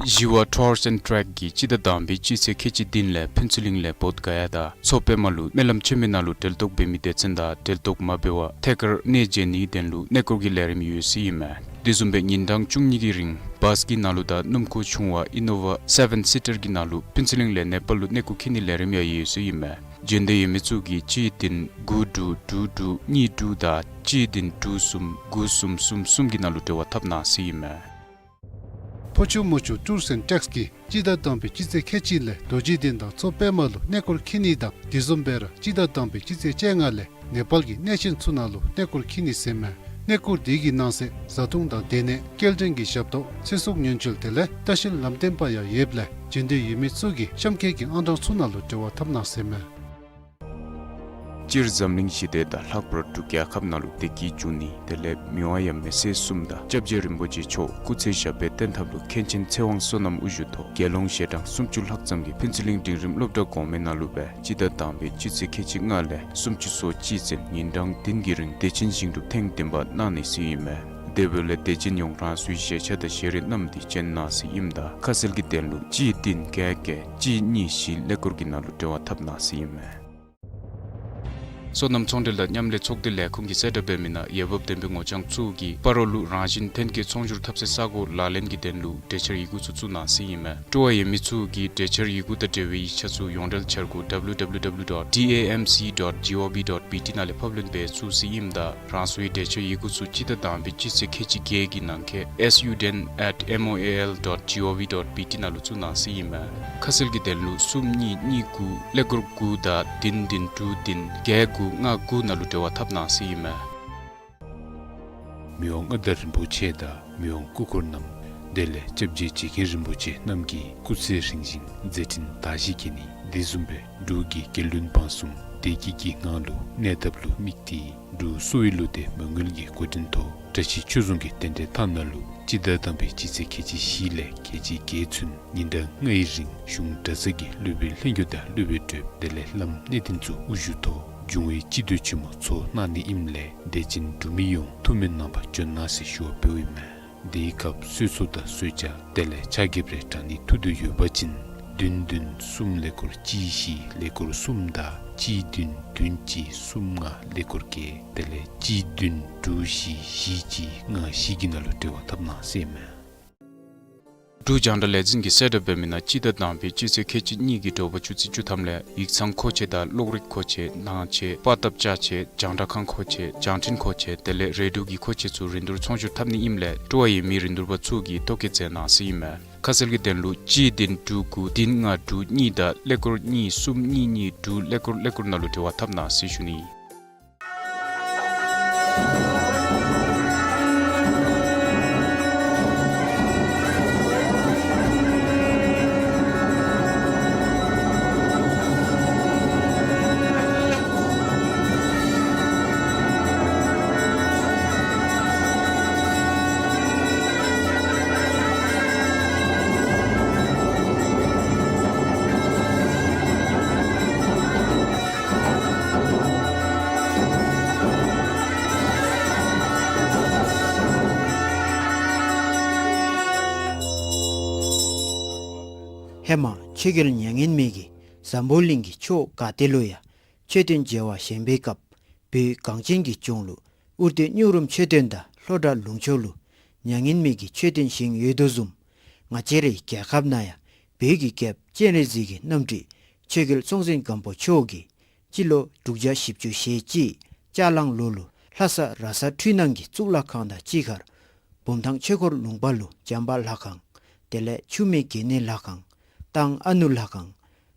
བཞི་བ་Tours and Trek གིས་སྤྱི་ཟླ་དང་པའི་སྤྱི་ཚེས་ཁལ་གཅིག་བདུན་ལས་ཕུན་ཚོགས་གླིང་ལས་བོདྷ་ག་ཡ་དང་མཚོ་པདྨ་ལུ་སྨོན་ལམ་ཆེན་མོའི་ནང་ལུ་གྲལ་གཏོགས་འབད་མི་སྡེ་ཚན་དང་གྲལ་གཏོགས་མ་འབད་བར་ཐད་ཀར་གནས་མཇལ་ནིའི་དོན་ལུ་གནས་སྐོར་གྱི་ལས་རིམ་ཡོད་ཟེར་ཨིན་མས། དེ་བཟུམ་སྦེ་ཉིན་གྲངས་བཅུ་གཉིས་ཀྱི་རིང་བཱས་ཀྱི་ནང་ལུ་དང་སྣུམ་འཁོར་ཆུང་བ་Innova seven seater གྱི་ནང་ལུ་ཕུན་ཚོགས་གླིང་ལས་ནེ་པཱལ་ལུ་གནས་སྐོར་འཁྱིད་ནིའི་ལས་རིམ་ཡང་ཡོད་ཟེར་ཨིན་མས། འབྱོན་འདོད་ཡོད་མི་ཚུ་གིས་གཅིག་བདུན་དགུ་དྲུག་དྲུག་དྲུག་གཉིས་དྲུག་དང་གཅིག་བདུན་དྲུག་གསུམ་དགུ་གསུམ་གསུམ་གསུམ་གྱི་ནང་ལུ་འབྲེལ་བ་འཐབ་གནང་ཟེར་ཨིན་མས། ཕོ་ཆུ་མོ་ཆུ་Tours and Treks གིས་སྤྱི་ཟླ་དང་པའི་སྤྱི་ཚེས་ཁལ་གཅིག་ལས་རྡོ་རྗེ་གདན་དང་མཚོ་པདྨ་ལུ་གནས་སྐོར་འཁྱིད་ནི་དང་དེ་བཟུམ་སྦེ་ར་སྤྱི་ཟླ་དང་པའི་སྤྱི་ཚེས་བཅོ་ལྔ་ལས་ནེ་པཱལ་གྱི་གནས་ཆེན་ཚུ་ནང་ལུ་གནས་སྐོར་འཁྱིད་ནི་ཟེར་མས། གནས་སྐོར་དེ་གི་ནང་གསེས་བཟའ་འཐུང་དང་སྡོད་གནས་སྐྱེལ་འདྲེན་གྱི་ཞབས་ཏོག་ཚེ་སྲོག་ཉེན་བཅོལ་དེ་ལས་ལྟ་བཤལ་ལམ་སྟོན་པ་ཡང་ཡོདཔ་ལས་འབྱོན་འདོད་ཡོད་མི་ཚུ་གིས་གཤམ་འཁོད་ཀྱི་ཨང་གྲངས་ཚུ་ནང་ལུ་འབྲེལ་བ་འཐབ་གནང་ཟེར་མས། སྤྱིར་འཛམ་གླིང་ཞི་བདེ་དང་ལྷག་པར་འབྲུག་རྒྱལ་ཁབ་ནང་ལུ་བདེ་སྐྱིད་འབྱུང་ནི་དེ་ལས་མི་དབང་ཡབ་མེས་སྲས་གསུམ་དང་སྐྱབས་རྗེ་རིན་པོ་ཆེ་མཆོག་སྐུ་ཚེ་ཞབས་པད་བརྟན་ཐབས་ལུ་མཁན་ཆེན་ཚེ་དབང་བསོད་ནམས་དབུ་བཞུགས་ཐོག་དགེ་སློང་ཞལ་གྲངས་སུམ་ཅུ་ལྷག་ཙམ་གྱིས་ཕུན་ཚོགས་གླིང་འབྲིང་རིམ་སློབ་གྲྭ་གོང་མའི་ནང་ལུ་སྦེ་སྤྱི་ཟླ་དང་པའི་སྤྱི་ཚེས་ཁལ་གཅིག་ལྔ་ལས་སུམ་ཅུ་སོ་གཅིག་ཚུན་ཉིན་གྲངས་བདུན་གྱི་རིང་བདེ་ཆེན་ཞིང་སྒྲུབ་ཐེངས་བདུན་པ་གནང་ནི་ཟེར་ཨིན་མས། དེ་འབདཝ་ལས་དད་ཅན་ཡོངས་རང་སོའི་གཞིས་ཆགས་དང་ཞལ་རས་བསྣམས་ཏེ་བྱོན་གནང་ཟེར་ཨིནམ་ད་ཁ་གསལ་གྱི་དོན་ལུ་གཅིག་བདུན་བརྒྱད་བརྒྱད་གཅིག་གཉིས་བཞི་ཀླད་ཀོར་གྱི་ནང་ལུ་འབྲེལ་བ་འཐབ་གནང་ཟེར་ཨིན་མས། སོ་ནམ་ཚོང་འབྲེལ་དང་མཉམ་ལས་ཚོགས་སྡེ་ལས་ཁུངས་ཀྱིས་གསལ་བསྒྲགས་འབད་མི་ནང་འོས་འབབ་ལྡན་པའི་ངོ་རྐྱང་ཚུ་གིས་སྤ་རོ་ལུ་རང་བཞིན་ཐོན་སྐྱེད་ཚོང་སྒྱུར་འཐབ་སའི་ས་སྒོ་ལག་ལེན་གྱི་དོན་ལུ་གྲོས་འཆར་ཡི་གུ་ཚུ་བཙུགས་གནང་ཟེར་ཨིན་མས། སྤྲོ་བ་ཡོད་མི་ཚུ་གིས་གྲོས་འཆར་ཡི་གུ་དང་འབྲེལ་བའི་ཡིག་ཆ་ཚུ་ཡོངས་འབྲེལ་འཆར་སྒོ་W W W dot D A M C dot gov dot B T ནང་ལས་ཕབ་ལེན་འབད་ཚུགས་ཟེར་ཨིནམ་ད་རང་སོའི་གྲོས་འཆར་ཡི་གུ་ཚུ་སྤྱི་ཟླ་དང་པའི་སྤྱི་ཚེས་ཁལ་གཅིག་བརྒྱད་ཀྱི་ནང་འཁོད་S U ten at M O A L dot gov dot B T ནང་ལུ་བཙུགས་གནང་ཟེར་ཨིན་མས། ཁ་གསལ་གྱི་དོན་ལུ་གསུམ་གཉིས་གཉིས་དགུ་ཀླད་ཀོར་དགུ་དང་བདུན་བདུན་དྲུག་བདུན་བརྒྱད་དགུ་ལྔ་དགུ་ནང་ལུ་འབྲེལ་བ་འཐབ་གནང་ཟེར་ཨིན་མས། མི་དབང་མངའ་བདག་རིན་པོ་ཆེ་དང་མི་དབང་སྐུ་འཁོར་རྣམས་དེ་ལས་སྐྱབས་རྗེ་རྗེ་མཁན་རིན་པོ་ཆེ་རྣམས་ཀྱི་སྐུ་ཚེ་རིང་ཞིང་མཛད་འཕྲིན་དར་ཞིང་རྒྱས་ནི་དེ་བཟུམ་སྦེ་འབྲུག་གི་རྒྱལ་བློན་འབངས་གསུམ་བདེ་སྐྱིད་ཀྱི་ངང་ལུ་གནས་ཐབས་ལུ་དམིགས་ཏེ་འབྲུག་གསོ་བའི་བློ་གཏད་མ་དངུལ་གྱི་འགོ་འདྲེན་ཐོག་བཀྲ་ཤིས་ཆོས་རྫོང་གི་རྟེན་འབྲེལ་ཐང་ནང་ལུ་སྤྱི་ཟླ་དང་པའི་སྤྱི་ཚེས་ཁལ་གཅིག་བཞི་ལས་ཁལ་གཅིག་བརྒྱད་ཚུན་ཉིན་གྲངས་ལྔའི་རིང་གཞུང་གྲྭ་ཚང་གི་སློབ་དཔོན་ལྷན་རྒྱས་དང་སློབ་དཔོན་གྲོགས་དེ་ལས་བླམ་གནས་བརྟན་ཚུ་དབུ་བཞུགས་ཐོག་འབྱུང་བའི་སྤྱི་འདུས་ཆེན་མོ་ཚོགས་གནང་ནི་ཨིནམ་ལས་དད་ཅན་འབྲུག་མི་ཡོངས་ཐུགས་སྨོན་གནང་བར་བྱོན་གནང་ཟེར་ཞུ་བ་འབདཝ་ཨིན་མས། དེའི་སྐབས་གསོལ་ཚོགས་དང་གསོལ་ཇ་དེ་ལས་ཕྱག་འགྱེད་རེ་དྲང་ནི་ཐུགས་འདོད་ཡོད་པ་ཅིན་བདུན་བདུན་གསུམ་ཀླད་ཀོར་གཅིག་བཞི་ཀླད་ཀོར་གསུམ་དང་གཅིག་བདུན་བདུན་གཅིག་གསུམ་ལྔ་ཀླད་ཀོར་བརྒྱད་དེ་ལས་གཅིག་བདུན་དྲུག་བཞི་བཞི་གཅིག་ལྔ་བཞི་གི་ནང་ལུ་འབྲེལ་བ་འཐབ་གནང་ཟེར་ཨིན་མས། འབྲུག་རྒྱང་བསྒྲགས་ལས་འཛིན་གྱིས་གསལ་བསྒྲགས་འབད་མི་ནང་སྤྱི་ཟླ་དང་པའི་སྤྱི་ཚེས་ཁལ་གཅིག་གཉིས་ཀྱི་དྲོ་པ་ཆུ་ཚོད་བཅུ་ཐམ་ལས་ཡིག་ཚང་མཁོ་ཆས་དང་གློག་རིག་མཁོ་ཆས་ནང་ཆས་པར་བཏབ་ཅ་ཆས་རྒྱང་བསྒྲགས་ཁང་མཁོ་ཆས་རྒྱང་འཕྲིན་མཁོ་ཆས་དེ་ལས་རེ་ཌིའོ་གི་མཁོ་ཆས་ཚུ་རིན་བསྡུར་ཚོང་སྒྱུར་འཐབ་ནི་ཨིནམ་ལས་སྤྲོ་བ་ཡོད་མི་རིན་བསྡུར་པ་ཚུ་གིས་ཐོ་བཀོད་མཛད་གནང་ཟེར་ཨིན་མས། ཁ་གསལ་གྱི་དོན་ལུ་གཅིག་བདུན་དྲུག་དགུ་བདུན་ལྔ་དྲུག་གཉིས་དང་ཀླད་ཀོར་གཉིས་གསུམ་གཉིས་གཉིས་དྲུག་ཀླད་ཀོར་ཀླད་ཀོར་ནང་ལུ་འབྲེལ་བ་འཐབ་གནང་ཟེར་ཞུ་ནི། ཧེ་མ་ཆོས་རྒྱལ་མྱ་ངན་མེད་ཀྱིས་འཛམ་བུ་གླིང་གི་ཕྱོགས་ག་ཏེ་ལུ་ཡང་མཆོད་རྟེན་མཇལ་བར་བཞེངས་པའི་སྐབས་བོད་གངས་ཅན་གྱི་ལྗོངས་ལུ་ཨུ་རྡེ་སྙུང་རུམ་མཆོད་རྟེན་དང་ལྷོ་བྲག་ལུང་ཕྱོགས་ལུ་མྱ་ངན་མེད་ཀྱི་མཆོད་རྟེན་བཞེངས་ཡོད་དོ་བཟུམ། ང་བཅས་རའི་རྒྱལ་ཁབ་ནང་ཡང་བོད་ཀྱི་རྒྱལཔོ་སྤྱན་རས་གཟིགས་ཀྱི་རྣམ་སྤྲུལ་ཆོས་རྒྱལ་སྲོང་བཙན་སྒམ་པོ་མཆོག་གིས་སྤྱི་ལོ་དྲུག་བརྒྱ་བཞི་བཅུ་ཞེ་གཅིག་ལྕགས་གླང་ལོ་ལུ་ལྷ་ས་ར་ས་འཕྲུལ་སྣང་གི་གཙུག་ལག་ཁང་དང་གཅིག་ཁར་བུམ་ཐང་ཆོས་འཁོར་ལུང་པ་ལུ་བྱམས་པ་ལྷ་ཁང་། དེ་ལས་ཆུ་སྨད་དགེ་བསྙེན་ལྷ་ཁང་། སྟང་ཨ་ནུ་ལྷ་ཁང་།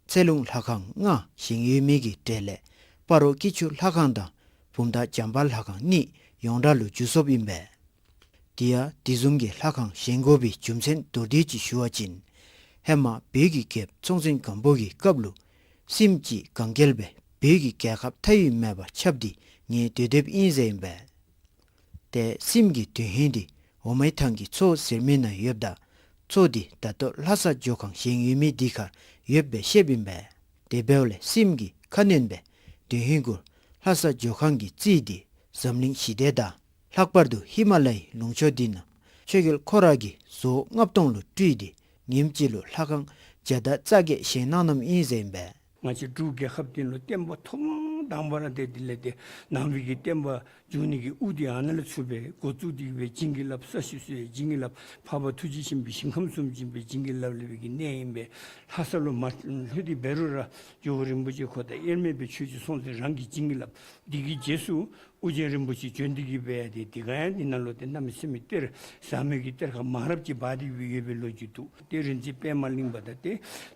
ཚེ་ལུང་ལྷ་ཁང་ལྔ་བཞེངས་ཡོད་མི་གི་གྲས་ལས་སྤ་རོ་སྐྱིད་ཆུ་ལྷ་ཁང་དང་བུམ་ཐང་བྱམས་པ་ལྷ་ཁང་གཉིས་ཡོངས་གྲགས་ལུ་འགྱུར་སོཔ་ཨིན་པས། དེ་ཡང་དེ་བཟུམ་གྱི་ལྷ་ཁང་བཞེངས་དགོ་པའི་རྒྱུ་མཚན་མདོར་བསྡུས་ཅིག་ཞུ་བ་ཅིན། ཧེ་མ་བོད་ཀྱི་རྒྱལཔོ་སྲོང་བཙན་སྒམ་པོ་གི་སྐབས་ལུ་སྲིནམ་ཅིག་གན་རྐྱལ་སྦེ་བོད་ཀྱི་རྒྱལ་ཁབ་མཐའ་དབུས་མེད་པར་ཁྱབ་སྟེ་ངལ་དུབ་སྡོདཔ་ཨིན་ཟེར་ཨིན་པས། ཏེ་སྲིནམ་གྱི་དོན་ཧིང་འདི་འོ་མའི་ཐང་གི་མཚོ་ཟེར་མི་ནང་ཡོདཔ་ད་མཚོ་འདི་ད་ལྟོ་ལྷ་ས་ཇོ་ཁང་བཞེངས་ཡོད་མི་འདི་ཁར་ཡོདཔ་སྦེ་བཤདཔ་ཨིན་པས། དེ་འབདཝ་ལས་སྲིནམ་གྱི་ཁ་གནོན་སྦེ་དོན་ཧིང་གུ་ལྷ་ས་ཇོ་ཁང་གི་རྩིས་འདི་འཛམ་གླིང་ཞི་བདེ་དང་ལྷག་པར་དུ་ཧི་མ་ལ་ཡའི་ལུང་ཕྱོགས་འདི་ནང་ཆོས་རྒྱལ་ཁོ་ར་གིས་བཟོ་ལྔ་སྟོང་ལུ་སྤྲུལ་ཏེ་ཉིནམ་གཅིག་ལུ་ལྷ་ཁང་བརྒྱ་དང་རྩ་བརྒྱད་བཞེངས་གནང་གནངམ་ཨིན་ཟེར་ཨིན་པས། ང་བཅས་འབྲུག་རྒྱལ་ཁབ་འདི་ལུ་བསྟན་པ་ཐོག་མ་དང་པ་ར་ཏེ་དེ་ལས་ཏེ་ནང་པའི་གི་བསྟན་པ་འཛུགས་ནི་གི་དབུ་འདི་ཨ་ནཱ་ལས་ཚུར་སྦེ་འགོ་བཙུགས་ཏེ་གི་སྦེ་བྱིན་གྱིས་བརླབས་ས་གཞི་བཟོ་ཡི་བྱིན་གྱིས་བརླབས། འཕགས་པ་ཐུགས་རྗེ་ཆེན་པོའི་ཞིང་ཁམས་སུ་བྱིན་པའི་བྱིན་གྱིས་བརླབས་ལས་སྦེ་གི་གནས་ཨིན་པས། ལྷ་ས་ལུ་མ་ལྷོད་དེ་འབད་རུང་ར་ཇོ་བོ་རིན་པོ་ཆེ་ཁོ་དང་དབྱེར་མེད་པའི་ཆོས་རྗེ་སྲོང་བཙན་རང་གི་བྱིན་གྱིས་བརླབས། དེ་གི་རྗེས་སུ་ཨོ་རྒྱན་རིན་པོ་ཆེ་བྱོན་ཏེ་གི་སྦེ་ཏེ་དེ་ག་ཡང་འདི་ནང་ལུ་ཏེ་གནམ་མེད་ས་མེད་གཏེར་ཟབ་མོའི་གི་གཏེར་ཁ་མང་རབས་ཅིག་སྦ་སྟེ་སྦེ་ཡོད་པའི་ལོ་རྒྱུས་འདུག། ཏེ་རིག་འཛིན་པདྨ་གླིང་པ་དང་ཏེ་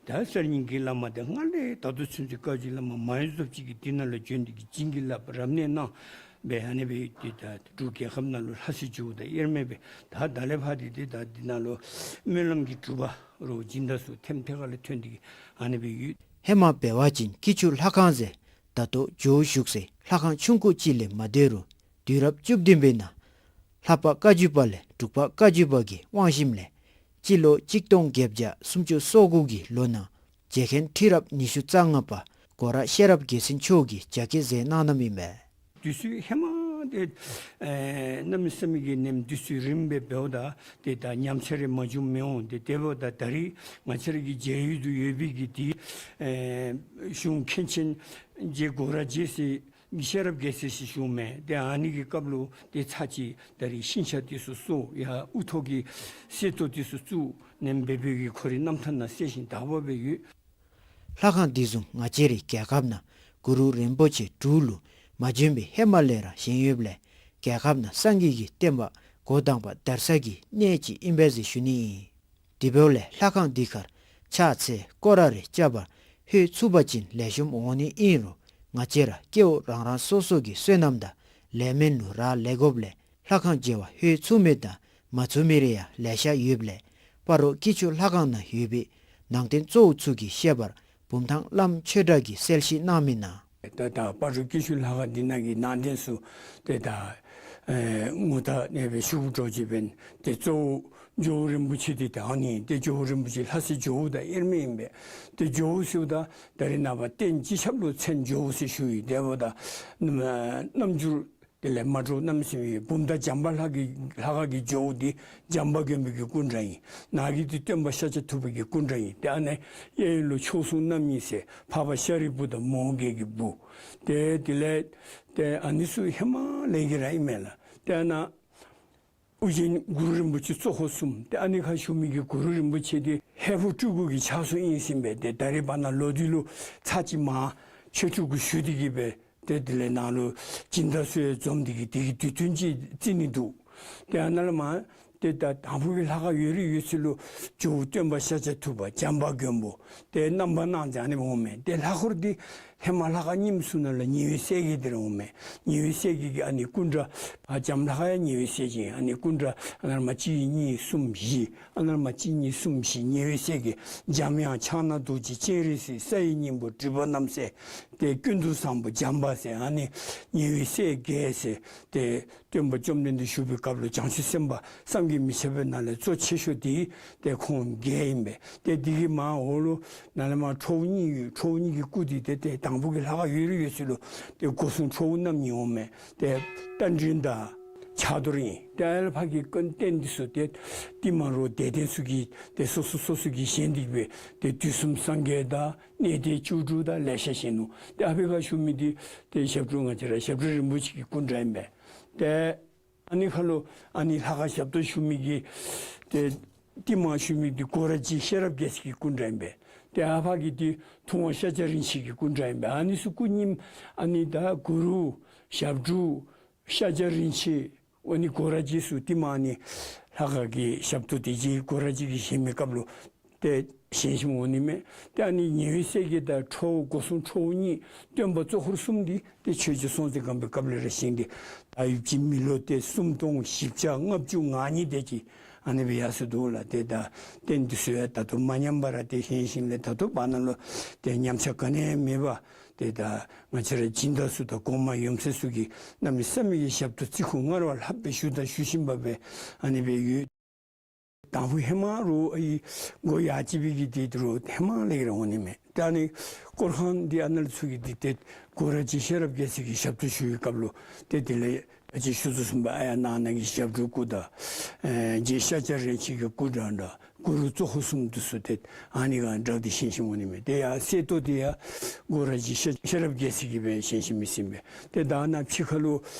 ད་གསར་རྙིང་གི་བླ་མ་དེ་སྔར་ལས་ད་ལྟོ་ཚུན་ཚོད་བཀའ་བརྒྱུད་བླ་མ་མ་ཡོང་ཚུགསཔ་ཅིག་གིས་འདི་ནང་ལུ་བྱོན་ཏེ་གི་བྱིན་གྱིས་བརླབས་རབ་གནས་གནང་སྦེ་ཨ་ནི་སྦེ་ཏེ་ད་འབྲུག་རྒྱལ་ཁབ་ནང་ལུ་ལྷ་སའི་ཇོ་བོ་དང་དབྱེར་མེད་སྦེ་ད་ད་ལས་ཕར་ཏེ་ཏེ་ད་འདི་ནང་ལུ་སྨོན་ལམ་གྱི་སྒྲུབ་པ་རོགས་སྦྱིན་བདག་ཚུ་ཐེམ་ཐེ་ཁ་ལས་ཐོན་ཏེ་གི་ཨ་ནི་སྦེ་ཡོད། ཧེ་མ་འབད་བ་ཅིན་སྐྱིད་ཆུ་ལྷ་ཁང་ཟེར་ད་ལྟོ་ཇོ་བོ་བཞུགས་སའི་ལྷ་ཁང་ཆུང་ཀུ་ཅིག་ལས་མ་སྡོད་རུང་དུས་རབས་བཅུ་བདུན་པའི་ནང་ལྷ་པ་བཀའ་བརྒྱུད་པ་ལས་འབྲུག་པ་བཀའ་བརྒྱུད་པ་གི་དབང་ཞིནམ་ལས་སྤྱི་ལོ་གཅིག་སྟོང་བརྒྱད་བརྒྱ་སུམ་ཅུ་སོ་དགུ་གི་ལོ་ནང་རྗེ་མཁན་ཁྲི་རབས་ཉི་ཤུ་རྩ་ལྔ་པ་སྒོ་ར་ཤེས་རབ་རྒྱལ་མཚན་མཆོག་གིས་རྒྱ་བསྐྱེད་མཛད་གནང་གནངམ་ཨིན་པས། དུས་ཚོད་ཧེ་མ་ཏེ་ཨེ་གནམ་མེད་ས་མེད་ཀྱི་ནེམ་དུས་ཚོད་རིངམོ་སྦེ་འབདཝ་ད་ཏེ་ད་ཉམས་ཆག་རེ་མ་བྱུངམ་མི་འོང་། ཏེ་དེ་འབདཝ་ད་ད་རིས་ང་བཅས་ར་གི་མཇལ་ཡུལ་དུ་ཡོད་པའི་གི་ཏེ་ཨེ་གཞུང་མཁན་ཆེན་རྗེ་སྒོ་ར་རྗེ་ཟེར་ཤེས་རབ་རྒྱལ་མཚན་ཟེར་ཞུཝ་མས། ཏེ་ཨ་ནི་གི་སྐབས་ལུ་ཏེ་ཚར་གཅིག་ད་རིས་ཤིང་ཆ་འདི་ཚུ་བཟོ་ཡར་དབུ་ཐོག་གི་གསེར་ཏོག་འདི་ཚུ་བཙུགས་ནེམ་སྦེ་བོད་ཀྱི་ཁོ་རའི་རྣམ་ཐར་ནང་གསལ་ཞིང་དག་པ་སྦེ་ཡོད། ལྷ་ཁང་འདི་བཟུམ་ང་བཅས་རའི་རྒྱལ་ཁབ་ནང་གུ་རུ་རིན་པོ་ཆེ་འབྲུག་ལུ་མ་བྱོན་པའི་ཧེ་མ་ལས་ར་བཞེངས་ཡོདཔ་ལས་རྒྱལ་ཁབ་ནང་སངས་རྒྱས་ཀྱི་བསྟན་པ་འགོ་དང་པ་དར་ས་གི་གནས་ཅིག་ཨིན་པས་ཟེར་ཞུ་ནི་ཨིན། དེ་འབདཝ་ལས་ལྷ་ཁང་འདི་ཁར་ཕྱག་འཚལ་སྐོར་ར་རེ་རྐྱབ་པར་ལྷོད་ཚུགས་པ་ཅིན་ལེགས་ཤོམ་འོང་ནི་ཨིན་རུང་ང་བཅས་ར་སྐྱེ་བོ་རང་རང་སོ་སོ་གི་བསོད་ནམས་དང་ལས་མེད་ལུ་རག་ལས་དགོཔ་ལས་ལྷ་ཁང་མཇལ་བར་ལྷོད་ཚུགས་མི་དང་མ་ཚུགས་མི་རེ་ཡང་ལེ་ཤ་ཡོདཔ་ལས་སྤ་རོ་སྐྱིད་ཆུ་ལྷ་ཁང་ནང་ཡོད་པའི་ནང་རྟེན་གཙོ་བོ་ཚུ་གི་བཤད་པར་བུམ་ཐང་བླམ་ཆོས་གྲགས་ཀྱིས་གསལ་བཤད་གནང་མི་ནང་། ད་ད་སྤ་རོ་སྐྱིད་ཆུ་ལྷ་ཁང་འདི་ནང་གི་ནང་རྟེན་ཚུ་ཏེ་ད་ཨེ་ངོ་རྟགས་ཨ་ནི་སྦེ་ཞུ་དགོཔ་འདྲཝ་ཅིག་འབད་ན་ཏེ་གཙོ་བོ་ཇོ་བོ་རིན་པོ་ཆེ་འདི་ད་ཨ་ནི་ཏེ་ཇོ་བོ་རིན་པོ་ཆེ་ལྷ་སའི་ཇོ་བོ་དང་དབྱེར་མེད་ཨིན་པས། ཏེ་ཇོ་བོ་ཟེརཝ་ད་ད་རིས་ནངས་པ་རྟེན་སྤྱི་ཁྱབ་ལུ་མཚན་ཇོ་བོ་ཟེར་ཞུ་ཡི། དེ་འབདཝ་ད་རྣམ་འགྱུར་དེ་ལས་མ་འདྲཝ་གནམ་མེད་ས་མེད་ཡོད། བུམ་ཐང་བྱམས་པ་ལྷ་གི་ལྷ་ཁང་གི་ཇོ་བོ་འདི་བྱམས་པ་མགོན་པོ་གི་སྐུ་འདྲ་ཨིན། ནཱ་གི་འདི་སྟོན་པ་ཤཱཀྱ་ཐུབ་པ་གི་སྐུ་འདྲ་ཨིན། ཏེ་ཨ་ནི་གཡས་གཡོན་ལུ་མཆོག་ཟུང་རྣམ་གཉིས་ཟེར་འཕགས་པ་ཤཱ་རིའི་བུ་དང་མོའུ་འགལ་གྱི་བུ། ཏེ་དེ་ལས་ཏེ་ཨ་ནི་ཚུ་ཧེ་མ་ལས་ཀྱི་ར་ཨིན་མས་ལགས། ཏེ་ཨ་ནཱ་ཨོ་རྒྱན་གུ་རུ་རིན་པོ་ཆེ་གཙོ་འཁོར་གསུམ། ཏེ་ཨ་ནི་ཁར་བཞུགས་མི་གི་གུ་རུ་རིན་པོ་ཆེ་འདི་ཧས་པོ་སྤྲུལ་སྐུ་གི་ཕྱག་སྲོལ་ཨིན་ཟེར་ཨིན་པས། ཏེ་ད་རིས་བར་ན་ལོག་སྟེ་ལུ་ཚར་གཅིག་མར་ཆོས་སྤྲུལ་སྐུ་ཞུ་སྟེ་གི་སྦེ་ཏེ་དེ་ལས་ནཱ་ལུ་སྦྱིན་བདག་ཚུ་ཡང་འཛོམས་ཏེ་གི་དེ་གི་དུས་སྟོན་ཅིག་བརྩི་ནི་འདུག། ཏེ་ཨ་ནཱ་ལས་མར་ཏེ་ད་དང་ཕུ་གི་ལྷ་ཁང་ཡོད་རིགས་ཡོད་ཚད་ལུ་ཇོ་བོ་སྟོན་པ་ཤཱཀྱ་ཐུབ་པ་བྱམས་པ་མགོན་པོ་ཏེ་རྣམ་པར་སྣང་མཛད་ནི་འོང་མས། ཏེ་ལྷ་འཁོར་འདི་ཧེ་མ་ལྷ་ཁང་རྙིངམ་ཚུ་ནང་ལུ་ཉེ་བའི་སྲས་བརྒྱད་འདི་ར་འོང་མས། ཉེ་བའི་སྲས་བརྒྱད་ཀྱི་ཨ་ནི་སྐུ་འདྲ་ཨ་བྱམས་ལྷ་ཁང་ཡང་ཉེ་བའི་སྲས་བརྒྱད་ཨ་ནི་སྐུ་འདྲ་ཨ་ནཱ་ལས་མར་གཅིག་གཉིས་གསུམ་བཞི་ཨ་ནཱ་ལས་མར་གཅིག་གཉིས་གསུམ་བཞི་ཉེ་བའི་སྲས་བརྒྱད་འཇམ་དབྱངས་ཕྱག་ན་རྡོ་རྗེ་སྤྱན་རས་གཟིགས་ས་ཡི་སྙིང་པོ་སྒྲིབ་པ་རྣམ་སེལ་ཏེ་ཀུན་ཏུ་བཟང་པོ་བྱམས་པ་ཟེར་ཨ་ནི་ཉེ་བའི་སྲས་བརྒྱད་ཟེར་ཏེ་སྟོན་པ་བཅོམ་ལྡན་འདས་བཞུགས་པའི་སྐབས་ལུ་བྱང་ཆུབ་སེམས་དཔའ་བསམ་གྱིས་མི་ཁྱབ་པའི་ནང་ལས་གཙོ་ཆེ་ཤོས་འདི་ཏེ་ཁོང་བརྒྱད་ཨིན་པས། ཏེ་འདི་གི་མར་འོག་ལུ་ནཱ་ལས་མར་ཁྲོ་བོ་གཉིས་ཡོད། ཁྲོ་བོ་གཉིས་ཀྱི་སྐུ་འདི་ཏེ་ཏེ་དང་ཕུ་གི་ལྷ་ཁང་ཡོད་རིགས་ཡོད་ཚད་ལུ་ཏེ་སྒོ་སྲུང་ཁྲོ་བོ་རྣམ་གཉིས་འོང་མས། ཏེ་རྟ་མགྲིན་དང་ ཕྱག་རྡོར་ཨིན། ཏེ་ཨ་ལས་ཕར་གྱི་རྟེན་འདི་ཚུ་ཏེ་རྟིང་མ་རོགས་དད་ལྡན་ཚུ་གིས་ཏེ་སོ་སོ་སོ་སོ་གིས་བཞེངས་ཏེ་གི་སྦེ་ཏེ་དུས་གསུམ་སངས་རྒྱས་དང་གནས་བརྟན་བཅུ་དྲུག་དང་ལེ་ཤ་བཞེངས་ནུག། ཏེ་ཨ་ཕི་ཁར་བཞུགས་མི་འདི་ཏེ་ཞབས་དྲུང་ང་བཅས་ར་ཞབས་དྲུང་རིན་པོ་ཆེ་གི་སྐུ་འདྲ་ཨིན་པས། ཏེ་ཨ་ནི་ཁ་ལུ་ཨ་ནི་ལྷ་ཁང་ཞབས་ཏོག་ཞུ་མི་གི་ཏེ་རྟིང་མ་ཞུ་མི་འདི་སྒོ་ར་རྗེ་ཤེས་རབ་རྒྱལ་མཚན་གྱི་སྐུ་འདྲ་ཨིན་པས། ཏེ་ཨ་ཕ་གི་འདི་ཐུབ་དབང་ཤཱཀྱ་རིན་ཆེན་གྱི་སྐུ་འདྲ་ཨིན་པས། ཨ་ནི་ཚུ་སྐུ་རྙིངམ་ཨ་ནི་ད་གུ་རུ་ཞབས་དྲུང་ཤཱཀྱ་རིན་ཆེན་ཨ་ནི་སྒོ་ར་རྗེ་ཚུ་རྟིང་མ་ཨ་ནི་ལྷ་ཁང་གི་ཞབས་ཏོག་དེ་རྗེ་སྒོ་ར་རྗེ་གིས་བཞེངས་མི་སྐབས་ལུ་ཏེ་བཞེངས་བཞེངསམ་འོང་ནི་མས། ཏེ་ཨ་ནི་ཉེ་བའི་སྲས་བརྒྱད་དང་ཁྲོ་བོ་སྒོ་སྲུང་ཁྲོ་བོ་གཉིས་སྟོན་པ་གཙོ་འཁོར་གསུམ་འདི་ཏེ་ཆོས་རྗེ་སྲོང་བཙན་སྒམ་པོའི་སྐབས་ལས་ར་བཞེངས་ཏེ་ད་ཡུདཔ་ཅིག་མི་ལོ་ཏེ་སུམ་སྟོང་བཞི་བརྒྱ་ལྔ་བཅུ་ང་གཉིས་དེ་ཅིག་ཨ་ནི་སྦེ་ཡར་སོ་འདུག་ལགས། ཏེ་ད་རྟེན་འདི་ཚུ་ཡང་ད་ལྟོ་མ་ཉམས་པར་ཏེ་བཞེངས་བཞེངསམ་ལས་ད་ལྟོ་བར་ན་ལུ་ཏེ་ཉམས་ཆག་ག་ནི་ཡང་མེད་པར་ཏེ་ད་ང་བཅས་ར་སྦྱིན་བདག་ཚུ་དང་གོང་མ་ཡུམ་སྲས་ཚུ་གིས་གནམ་མེད་ས་མེད་ཀྱི་ཞབས་ཏོག་བརྩི་བཀུར་སྔར་བ་ལྷགཔ་སྦེ་ཞུ་དང་ཞུ་བཞིན་པ་སྦེ་ཨ་ནི་སྦེ་ཡོད། དང་ཕུ་ཧེ་མ་རུ་ཨའི་སྒོ་ཡར་བཅད་པའི་གི་དེ་རུ་ཧེ་མ་ལས་ར་འོང་ནི་མས། ད་ཨ་ནི་སྐོར་ཁང་འདི་ཨ་ནཱ་ལུ་ཚུ་གི་འདི་ཏེ་སྒོ་ར་རྗེ་ཤེས་རབ་རྒྱལ་མཚན་གྱིས་ཞབས་ཏོག་ཞུ་བའི་སྐབས་ལུ་ཏེ་དེ་ལས་ད་ཅི་ཞུ་དོ་བཟུམ་སྦེ་ཨ་ཡར་ནང་ན་གི་ཞབས་དྲུང་སྐུ་དང་ཨེ་རྗེ་ཤཱཀྱ་རིན་ཆེན་གྱི་སྐུ་འདྲ་འདྲ་གུ་རུ་གཙོ་འཁོར་གསུམ་འདི་ཚུ་ཏེ་ཨ་ནི་ག་འདྲ་ཏེ་བཞེངས་བཞེངསམ་འོང་ནི་མས། ཏེ་ཡར་གསལ་ཏོག་ཏོ་ཡང་སྒོ་ར་རྗེ་ཤེས་ཤེས་རབ་རྒྱལ་མཚན་གྱིས་སྦེ་བཞེངས་བཞེངསམ་ཨིན་ཟེར་ཨིན་པས། ཏེ་ད་ནཱ་ཕྱི་ཁ་ལུ་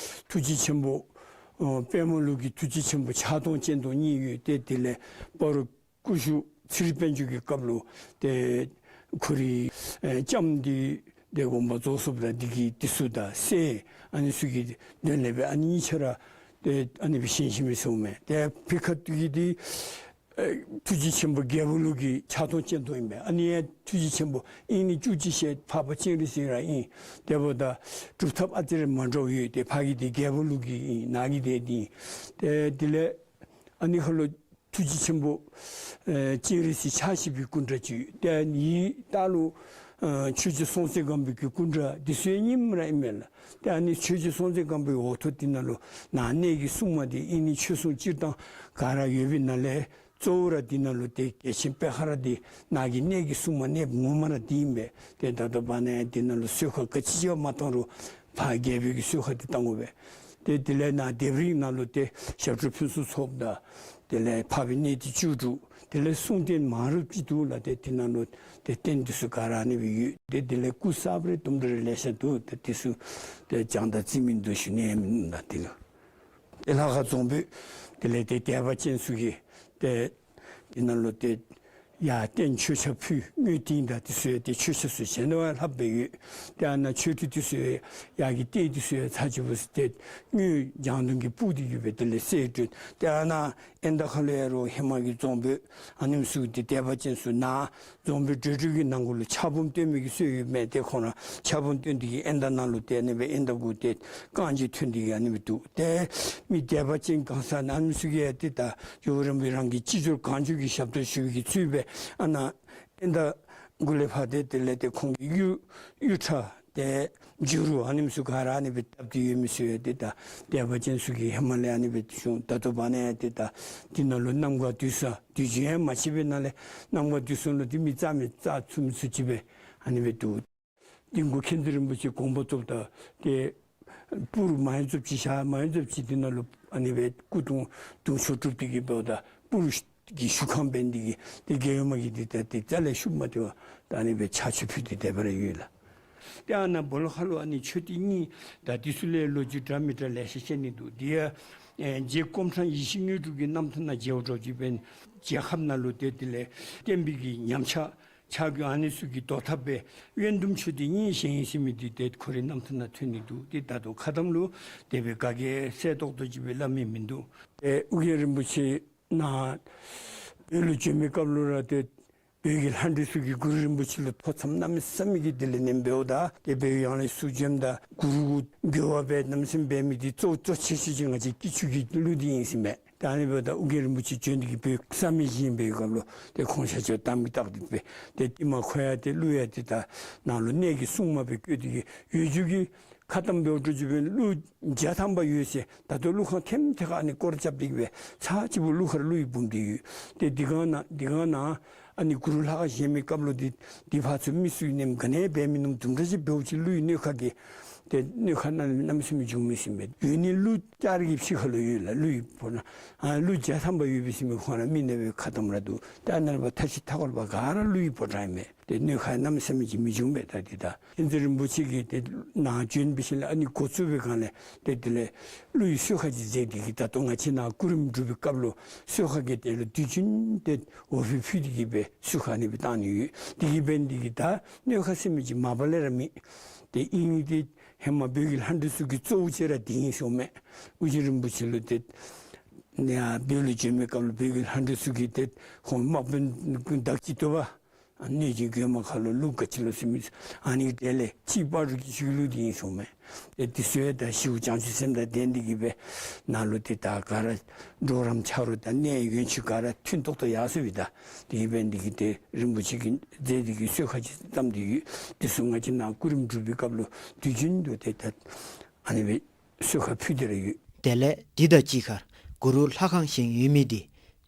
ཐུགས་རྗེ་ཆེན་པོ་ཨོ་དཔལ་མོ་ལུགས་ཀྱི་ཐུགས་རྗེ་ཆེན་པོ་ཕྱག་སྟོང་སྤྱན་སྟོང་གཉིས་ཡོད། ཏེ་དེ་ལས་སྤ་རོ་སྐུ་ཞབས་ཚེ་རིང་དཔལ་འབྱོར་གྱི་སྐབས་ལུ་ཏེ་ཁོ་རའི་ཨེ་ལྕམ་འདི་ཏེ་དགོངས་པ་རྫོགས་སོངམ་ད་འདི་གི་འདི་ཚུ་དང་སྲས་ཨ་ནི་ཚུ་གི་དོན་ལས་སྦེ་ཨ་ནི་གཉིས་ཆ་ར་ཏེ་ཨ་ནི་སྦེ་བཞེངས་བཞེངསམ་ཨིན་ཟེར་ཨིན་མས། ཏེ་ཕི་ཁ་ཐུག་གི་འདི་ཨེ་ཐུགས་རྗེ་ཆེན་པོ་རྒྱལ་པོ་ལུགས་ཀྱི་ཕྱག་སྟོང་སྤྱན་སྟོང་ཨིན་པས། ཨ་ནི་ཡང་ཐུགས་རྗེ་ཆེན་པོ་ཨིན་ནི་བཅུ་གཅིག་ཞལ་འཕགས་པ་སྤྱན་རས་གཟིགས་ར་ཨིན། དེ་འབདཝ་ད་སྒྲུབ་ཐབས་ཨ་ཙི་རེ་མ་འདྲཝ་ཡོད། ཏེ་ཕ་གི་འདི་རྒྱལ་པོ་ལུགས་ཀྱི་ཨིན། ནཱ་གི་འདི་འདི་ཨིན། ཏེ་དེ་ལས་ཨ་ནི་ཁ་ལུ་ཐུགས་རྗེ་ཆེན་པོ་ཨེ་སྤྱན་རས་གཟིགས་ཕྱག་བཞི་པའི་སྐུ་འདྲ་ཅིག་ཡོད། ཏེ་ཨ་ནི་ལྟག་ལུ་ཨེ་ཆོས་རྗེ་སྲོང་བཙན་སྒམ་པོའི་གི་སྐུ་འདྲ་འདི་ཚུ་ཡང་རྙིངམ་ར་ཨིན་མས་ལགས། ཏེ་ཨ་ནི་ཆོས་རྗེ་སྲོང་བཙན་སྒམ་པོའི་འོག་ཐོག་འདི་ནང་ལུ་ནཱ་གནས་ཀྱི་སྲུང་མ་འདི་ཨིན་ནི་ཆོས་སྲུང་སྤྱིར་བཏང་ག་ར་ཡོད་པའི་ནང་ལས་གཙོ་བོ་ར་འདི་ནང་ལུ་ཏེ་རྒྱལ་ཆེན་པད་དཀར་ར་འདི་ནཱ་གི་གནས་ཀྱི་སྲུང་མ་གནསཔོ་ངོ་མ་ར་འདི་ཨིན་པས། ཏེ་ད་ལྟོ་བར་ན་ཡང་འདི་ནང་ལུ་གསོལ་ཁ་ག་ཅི་ཅིག་མ་བཏང་རུང་ཕར་རྒྱལ་པོའི་གི་གསོལ་ཁ་འདི་བཏང་དགོ་པས། ཏེ་དེ་ལས་ནཱ་ལྡེབས་རིས་ནང་ལུ་ཏེ་ཞབས་དྲུང་ཕུན་སུམ་ཚོགས་དང་དེ་ལས་འཕགས་པའི་གནས་བརྟན་བཅུ་དྲུག་དེ་ལས་གསུང་རྟེན་མང་རབས་ཅིག་འདུག་ལགས། ཏེ་འདི་ནང་ལུ་ཏེ་རྟེན་འདི་ཚུ་ག་ར་ཨ་ནི་སྦེ་ཡོད། ཏེ་དེ་ལས་སྐུ་གསརཔ་རེ་དུམ་གྲ་རེ་ལེ་ཤ་འདུག། ཏེ་འདི་ཚུ་ཏེ་བྱང་དང་རྩིས་མིན་འདུག་ཞུ་ནི་མིན་ལགས། དེ་ལུ་ཏེ་ལྷ་ཁང་རྫོང་དཔོན་དེ་ལས་ཏེ་དད་པ་ཅན་ཚུ་གིས་ཏེ་འདི་ནང་ལུ་ཏེ་ཡར་རྟེན་མཆོད་ཆས་ཕུལ་དངུལ་ཏིང་དང་འདི་ཚུ་ཡང་ཏེ་མཆོད་ཆས་ཚུ་གཞན་དང་ལྷགཔ་སྦེ་ཡོད། ཏེ་ཨ་ནཱ་མཆོད་ཁྲི་འདི་ཚུ་ཡང་ཡར་གྱི་ལྟེ་འདི་ཚུ་ཡང་ཚར་གཅིག་འབད་ས་ཏེ་དངུལ་ལྗང་དུང་གིས་སྤུགས་ཏེ་གི་སྦེ་དེ་ལས་གསལ་སྒྲོན། ཏེ་ཨ་ནཱ་ཨེ་ད་ཁ་ལུ་ཡང་རོགས་ཧེ་མ་གི་རྫོང་དཔོན་ཨ་ནེམ་ཚུ་ཏེ་དད་པ་ཅན་ཚུ་ནཱ་རྫོང་དཔོན་གྲོལ་གྲོལ་གྱི་ནང་འཁོད་ལུ་ཕྱག་འབུམ་བཏོན་མི་གི་སྲོལ་ཡོད་མས། ཏེ་ཁོང་ར་ཕྱག་འབུམ་བཏོན་ཏེ་གི་ཨེ་ད་ནང་ལུ་ཏེ་ཨ་ནི་སྦེ་ཨེ་ད་གུ་ཏེ་རྐང་རྗེས་ཐོན་ཏེ་གི་ཨ་ནི་སྦེ་འདུག། ཏེ་མི་དད་པ་ཅན་གང་ཟག་ཨ་ནེམ་ཚུ་གིས་ཡང་ཏེ་ད་ཇོ་བོ་རིན་པོ་ཆེ་རང་གི་ཅི་འབྱོར་གང་འབྱོར་གྱི་ཞབས་ཏོག་ཞུ་བའི་གི་ཚུལ་སྦེ་ཨ་ནཱ་ཨེ་ད་གུ་ལས་ཕར་ཏེ་དེ་ལས་ཏེ་ཁོང་གི་གཡུ་གཡུ་ཁྲ་ཏེ་འཇུ་རུ་ཨ་ནེམ་ཚུ་ག་ར་ཨ་ནི་སྦེ་བཏབ་སྟེ་ཡོད་མི་ཚུ་ཡང་ཏེ་ད་དད་པ་ཅན་ཚུ་གིས་ཧེ་མ་ལས་ཨ་ནི་སྦེ་བྱུང་། ད་ལྟོ་བར་ན་ཡང་ཏེ་ད་འདི་ནང་ལུ་གནམ་གང་དུས་སང་དུས་རྒྱུན་ཡང་མ་ཆད་པའི་ནང་ལས་གནམ་གང་དུས་སང་ལུ་ཏེ་མི་རྩ་མེད་རྩ་ཚུམ་ཚུ་ཅིག་སྦེ་ཨ་ནི་སྦེ་འདུག། འདི་གུ་མཁྱེན་བརྩེ་རིན་པོ་ཆེ་དགོངས་པ་རྫོགསཔ་ད་ཏེ་སྤུར་མ་ཡོང་ཚུགསཔ་ཅིག་ཞག་མ་ཡོང་ཚུགསཔ་ཅིག་འདི་ནང་ལུ་ཨ་ནི་སྦེ་སྐུ་གདུང་གདུང་མཆོག་གྲུབ་སྟེ་གི་འབདཝ་ད་སྤུར་གྱི་བཞུགས་ཁང་འབད་ནི་དེ་གིས་ཏེ་རྒྱལ་ཡུམ་གྱིས་འདི་ད་ཏེ་རྩ་ལས་བཤུབ་མ་སྟེར་བར་ད་ཨ་ནི་སྦེ་ཕྱག་མཆོད་ཕུལ་ཏེ་དེ་སྦེ་ར་ཡོད་ལགས། ཏེ་ཨ་ནཱ་སྦོ་ལོགས་ཁ་ལུ་ཨ་ནི་མཆོད་རྟེན་གཉིས་ད་འདི་ཚུ་ལས་ལོ་རྒྱུས་འདྲ་མི་འདྲ་ལེ་ཤ་བཤད་ནི་འདུག། འདི་ཡང་ཨེ་རྗེ་སྐོམ་ཕྲང་ཡེ་ཤེས་དངོས་གྲུབ་ཀྱི་རྣམ་ཐར་ནང་མཇལཝ་འདྲཝ་ཅིག་འབད་ན་རྒྱལ་ཁབ་ནང་ལུ་ཏེ་དེ་ལས་བསྟན་པའི་གི་ཉམས་ཆག་ཆག་རྒྱུ་ཨ་ནི་ཚུ་གི་བཟློག་ཐབས་སྦེ་དབལ་གཏུམ་མཆོད་རྟེན་གཉིས་བཞེངས་ཡི་ཟེར་མི་འདི་ཏེ་ཁོ་རའི་རྣམ་ཐར་ནང་ཐོན་ནི་འདུག། ཏེ་ད་ལྟོ་ཁ་གཏམ་ལུ་དེ་སྦེ་ག་གིས་གསལ་ཏོག་ཏོ་ཅིག་སྦེ་སླབ་མི་མིན་འདུག། ཏེ་ཨོ་རྒྱན་རིན་པོ་ཆེ་ནཱ་བོད་ལུ་བྱོན་མི་སྐབས་ལུ་ར་ཏེ་བོད་ཀྱི་ལྷ་འདྲེ་ཚུ་གིས་གུ་རུ་རིན་པོ་ཆེ་ལུ་ཐོ་འཚམས་གནམ་མེད་ས་མེད་ཀྱི་དེ་ལས་ནེམ་འབདཝ་ད་ཏེ་བོད་ཡང་ལས་ཚུར་བྱོནམ་ད་གུ་རུ་གུ་འགྱུར་བ་སྦེ་གནམ་མེད་ས་མེད་འབད་མི་འདི་གཙོ་གཙོ་ཆེ་ཤོས་ཅིག་ང་བཅས་སྐྱིད་ཆུ་གི་ཀླུ་འདི་ཨིན་ཟེར་མས། ད་ཨ་ནི་འབདཝ་ད་ཨོ་རྒྱན་རིན་པོ་ཆེ་བྱོན་ཏེ་གི་བོད་བསམ་ཡས་བཞེངས་པའི་སྐབས་ལུ་ཏེ་ཁོང་ཤཱཀྱ་དམ་གྱི་རྟགས་འདི་སྦེ་ཏེ་རྟིང་མ་ཁོ་ཡང་ཏེ་ཀླུ་ཡང་ཏེ་ད་ནཱ་ལུ་གནས་ཀྱི་སྲུང་མ་སྦེ་བསྐོས་ཏེ་གི་ཡོད་རྒྱུ་གི་ཁ་གཏམ་འབད་བ་འདྲཝ་ཅིག་འབད་ན་ཀླུ་བརྒྱ་ཐམ་པ་ཡོད་ཟེར། ད་ལྟོ་ཀླུ་ཁང་ཐེམ་ཐེ་ཁར་ཨ་ནི་སྐོར་ར་རྐྱབ་སྟེ་གི་སྦེ་ཚར་གཅིག་པོ་ཀླུ་ཁར་ཀླུ་ཡི་བུམོ་འདི་ཡོད། ཏེ་འདི་གང་ནང་འདི་གང་ནང་ཨ་ནི་གུ་རུ་ལྷ་ཁང་བཞེངས་མི་སྐབས་ལུ་འདི་འདི་ཕར་ཚུར་མི་ཚུ་གིས་ནེམ་ག་ནི་འབད་མི་ནུམ་དུམ་གྲ་ཅིག་འབདཝ་ཅིག་ཀླུ་ཡི་གནོད་ཁ་གིས། ཏེ་གནོད་ཁ་གནམ་མེད་ས་མེད་བྱུང་མི་ཟེར་མས། ཡོད་ནི་ཀླུ་བཅར་གྱི་ཕྱི་ཁ་ལུ་ཡོད་ལགས། ཀླུ་ཡི་བོ་ན་ཨ་ཀླུ་བརྒྱ་ཐམ་པ་ཡོད་པའི་ཟེར་མི་ཁོང་ར་མི་ནག་པའི་ཁ་གཏམ་ར་འདུག། ཏེ་ཨ་ནཱ་ལས་ཕར་མཐའ་བཞི་མཐའ་འཁོར་པ་ག་ར་ཀླུ་ཡི་ཕོ་བྲང་ཨིན་མས། ཏེ་གནོད་ཁ་གནམ་མེད་ས་མེད་ཅིག་མི་བྱུང་པས། ད་འདི་ད་མཁྱེན་བརྩེ་རིན་པོ་ཆེ་གིས་ཏེ་ནཱ་བྱོན་པའི་ཤུལ་ལས་ཨ་ནི་འགོ་བཙུགས་པའི་སྒང་ལས་ཏེ་དེ་ལས་ཀླུ་ཡི་གསོལ་ཁ་ཅིག་མཛད་དེ་གིས་ད་ལྟོ་ང་བཅས་ནཱ་སྐུ་རིམ་སྒྲུབ་པའི་སྐབས་ལུ་གསོལ་ཁ་གི་དེ་ལུ་དུས་རྒྱུན་ཏེ་འོ་ཕུད་ཕུལ་ཏེ་གིས་སྦེ་གསོལ་ཁ་ཨ་ནི་སྦེ་བཏང་ནི་ཡོད། དེ་གིས་འབད་ནི་དེ་གིས་ད་གནོད་ཁ་ཟེར་མི་ཅིག་མ་པ་ལས་ར་མེད། ཏེ་ཨིན་ཏེ་ཧེ་མ་བོད་ཀྱི་ལྷ་འདྲེ་ཚུ་གི་གཙོ་བོ་ཅིག་ར་དེ་ཨིན་ཟེར་མས། ཨོ་རྒྱན་རིན་པོ་ཆེ་ལུ་ཏེ་ནཱ་བོད་ལུ་བྱོན་པའི་སྐབས་ལུ་བོད་ཀྱི་ལྷ་འདྲེ་ཚུ་གིས་ཏེ་ཁོང་དམག་དཔོན་བདག་གཅིག་ཏུ་པ་གནོད་སྦྱིན་རྒོད་མ་ཁ་ལོ་ཀླུ་ག་ཅི་ལོ་ཟེར་མི་ཨ་ནི་དེ་ལས་ཕྱི་སྤ་རོ་གི་ཆོས་ལུགས་དེ་ཨིན་ཟེར་མས། ཏེ་དེ་ཚུ་ཡང་ད་ཞི་བ་བྱང་ཆུབ་སེམས་དང་ལྡན་ཏེ་གིས་སྦེ་ནཱ་ལུ་ཏེ་ད་ག་ར་གྲོགས་རམ་ཆ་རོགས་དང་གནས་ཡོན་ཆུ་ག་ར་མཐུན་ཏོག་ཏོ་ཡར་སོང་པས། ད་དེ་གིས་འབད་ནི་དེ་གིས་ཏེ་རིན་པོ་ཆེ་གིས་མཛད་དེ་གིས་གསོལ་ཁ་ཅིག་བཏབ་སྟེ་ཡོད། དེ་ཚུ་ང་བཅས་ནཱ་སྐུ་རིམ་སྒྲུབ་པའི་སྐབས་ལུ་དུས་རྒྱུན་དུ་ཏེ་ད་ཨ་ནི་སྦེ་གསོལ་ཁ་ཕུལ་ཏེ་ར་ཡོད། དེ་ལས་འདི་དང་གཅིག་ཁར་གུ་རུ་ལྷ་ཁང་བཞེངས་ཡོད་མི་འདི་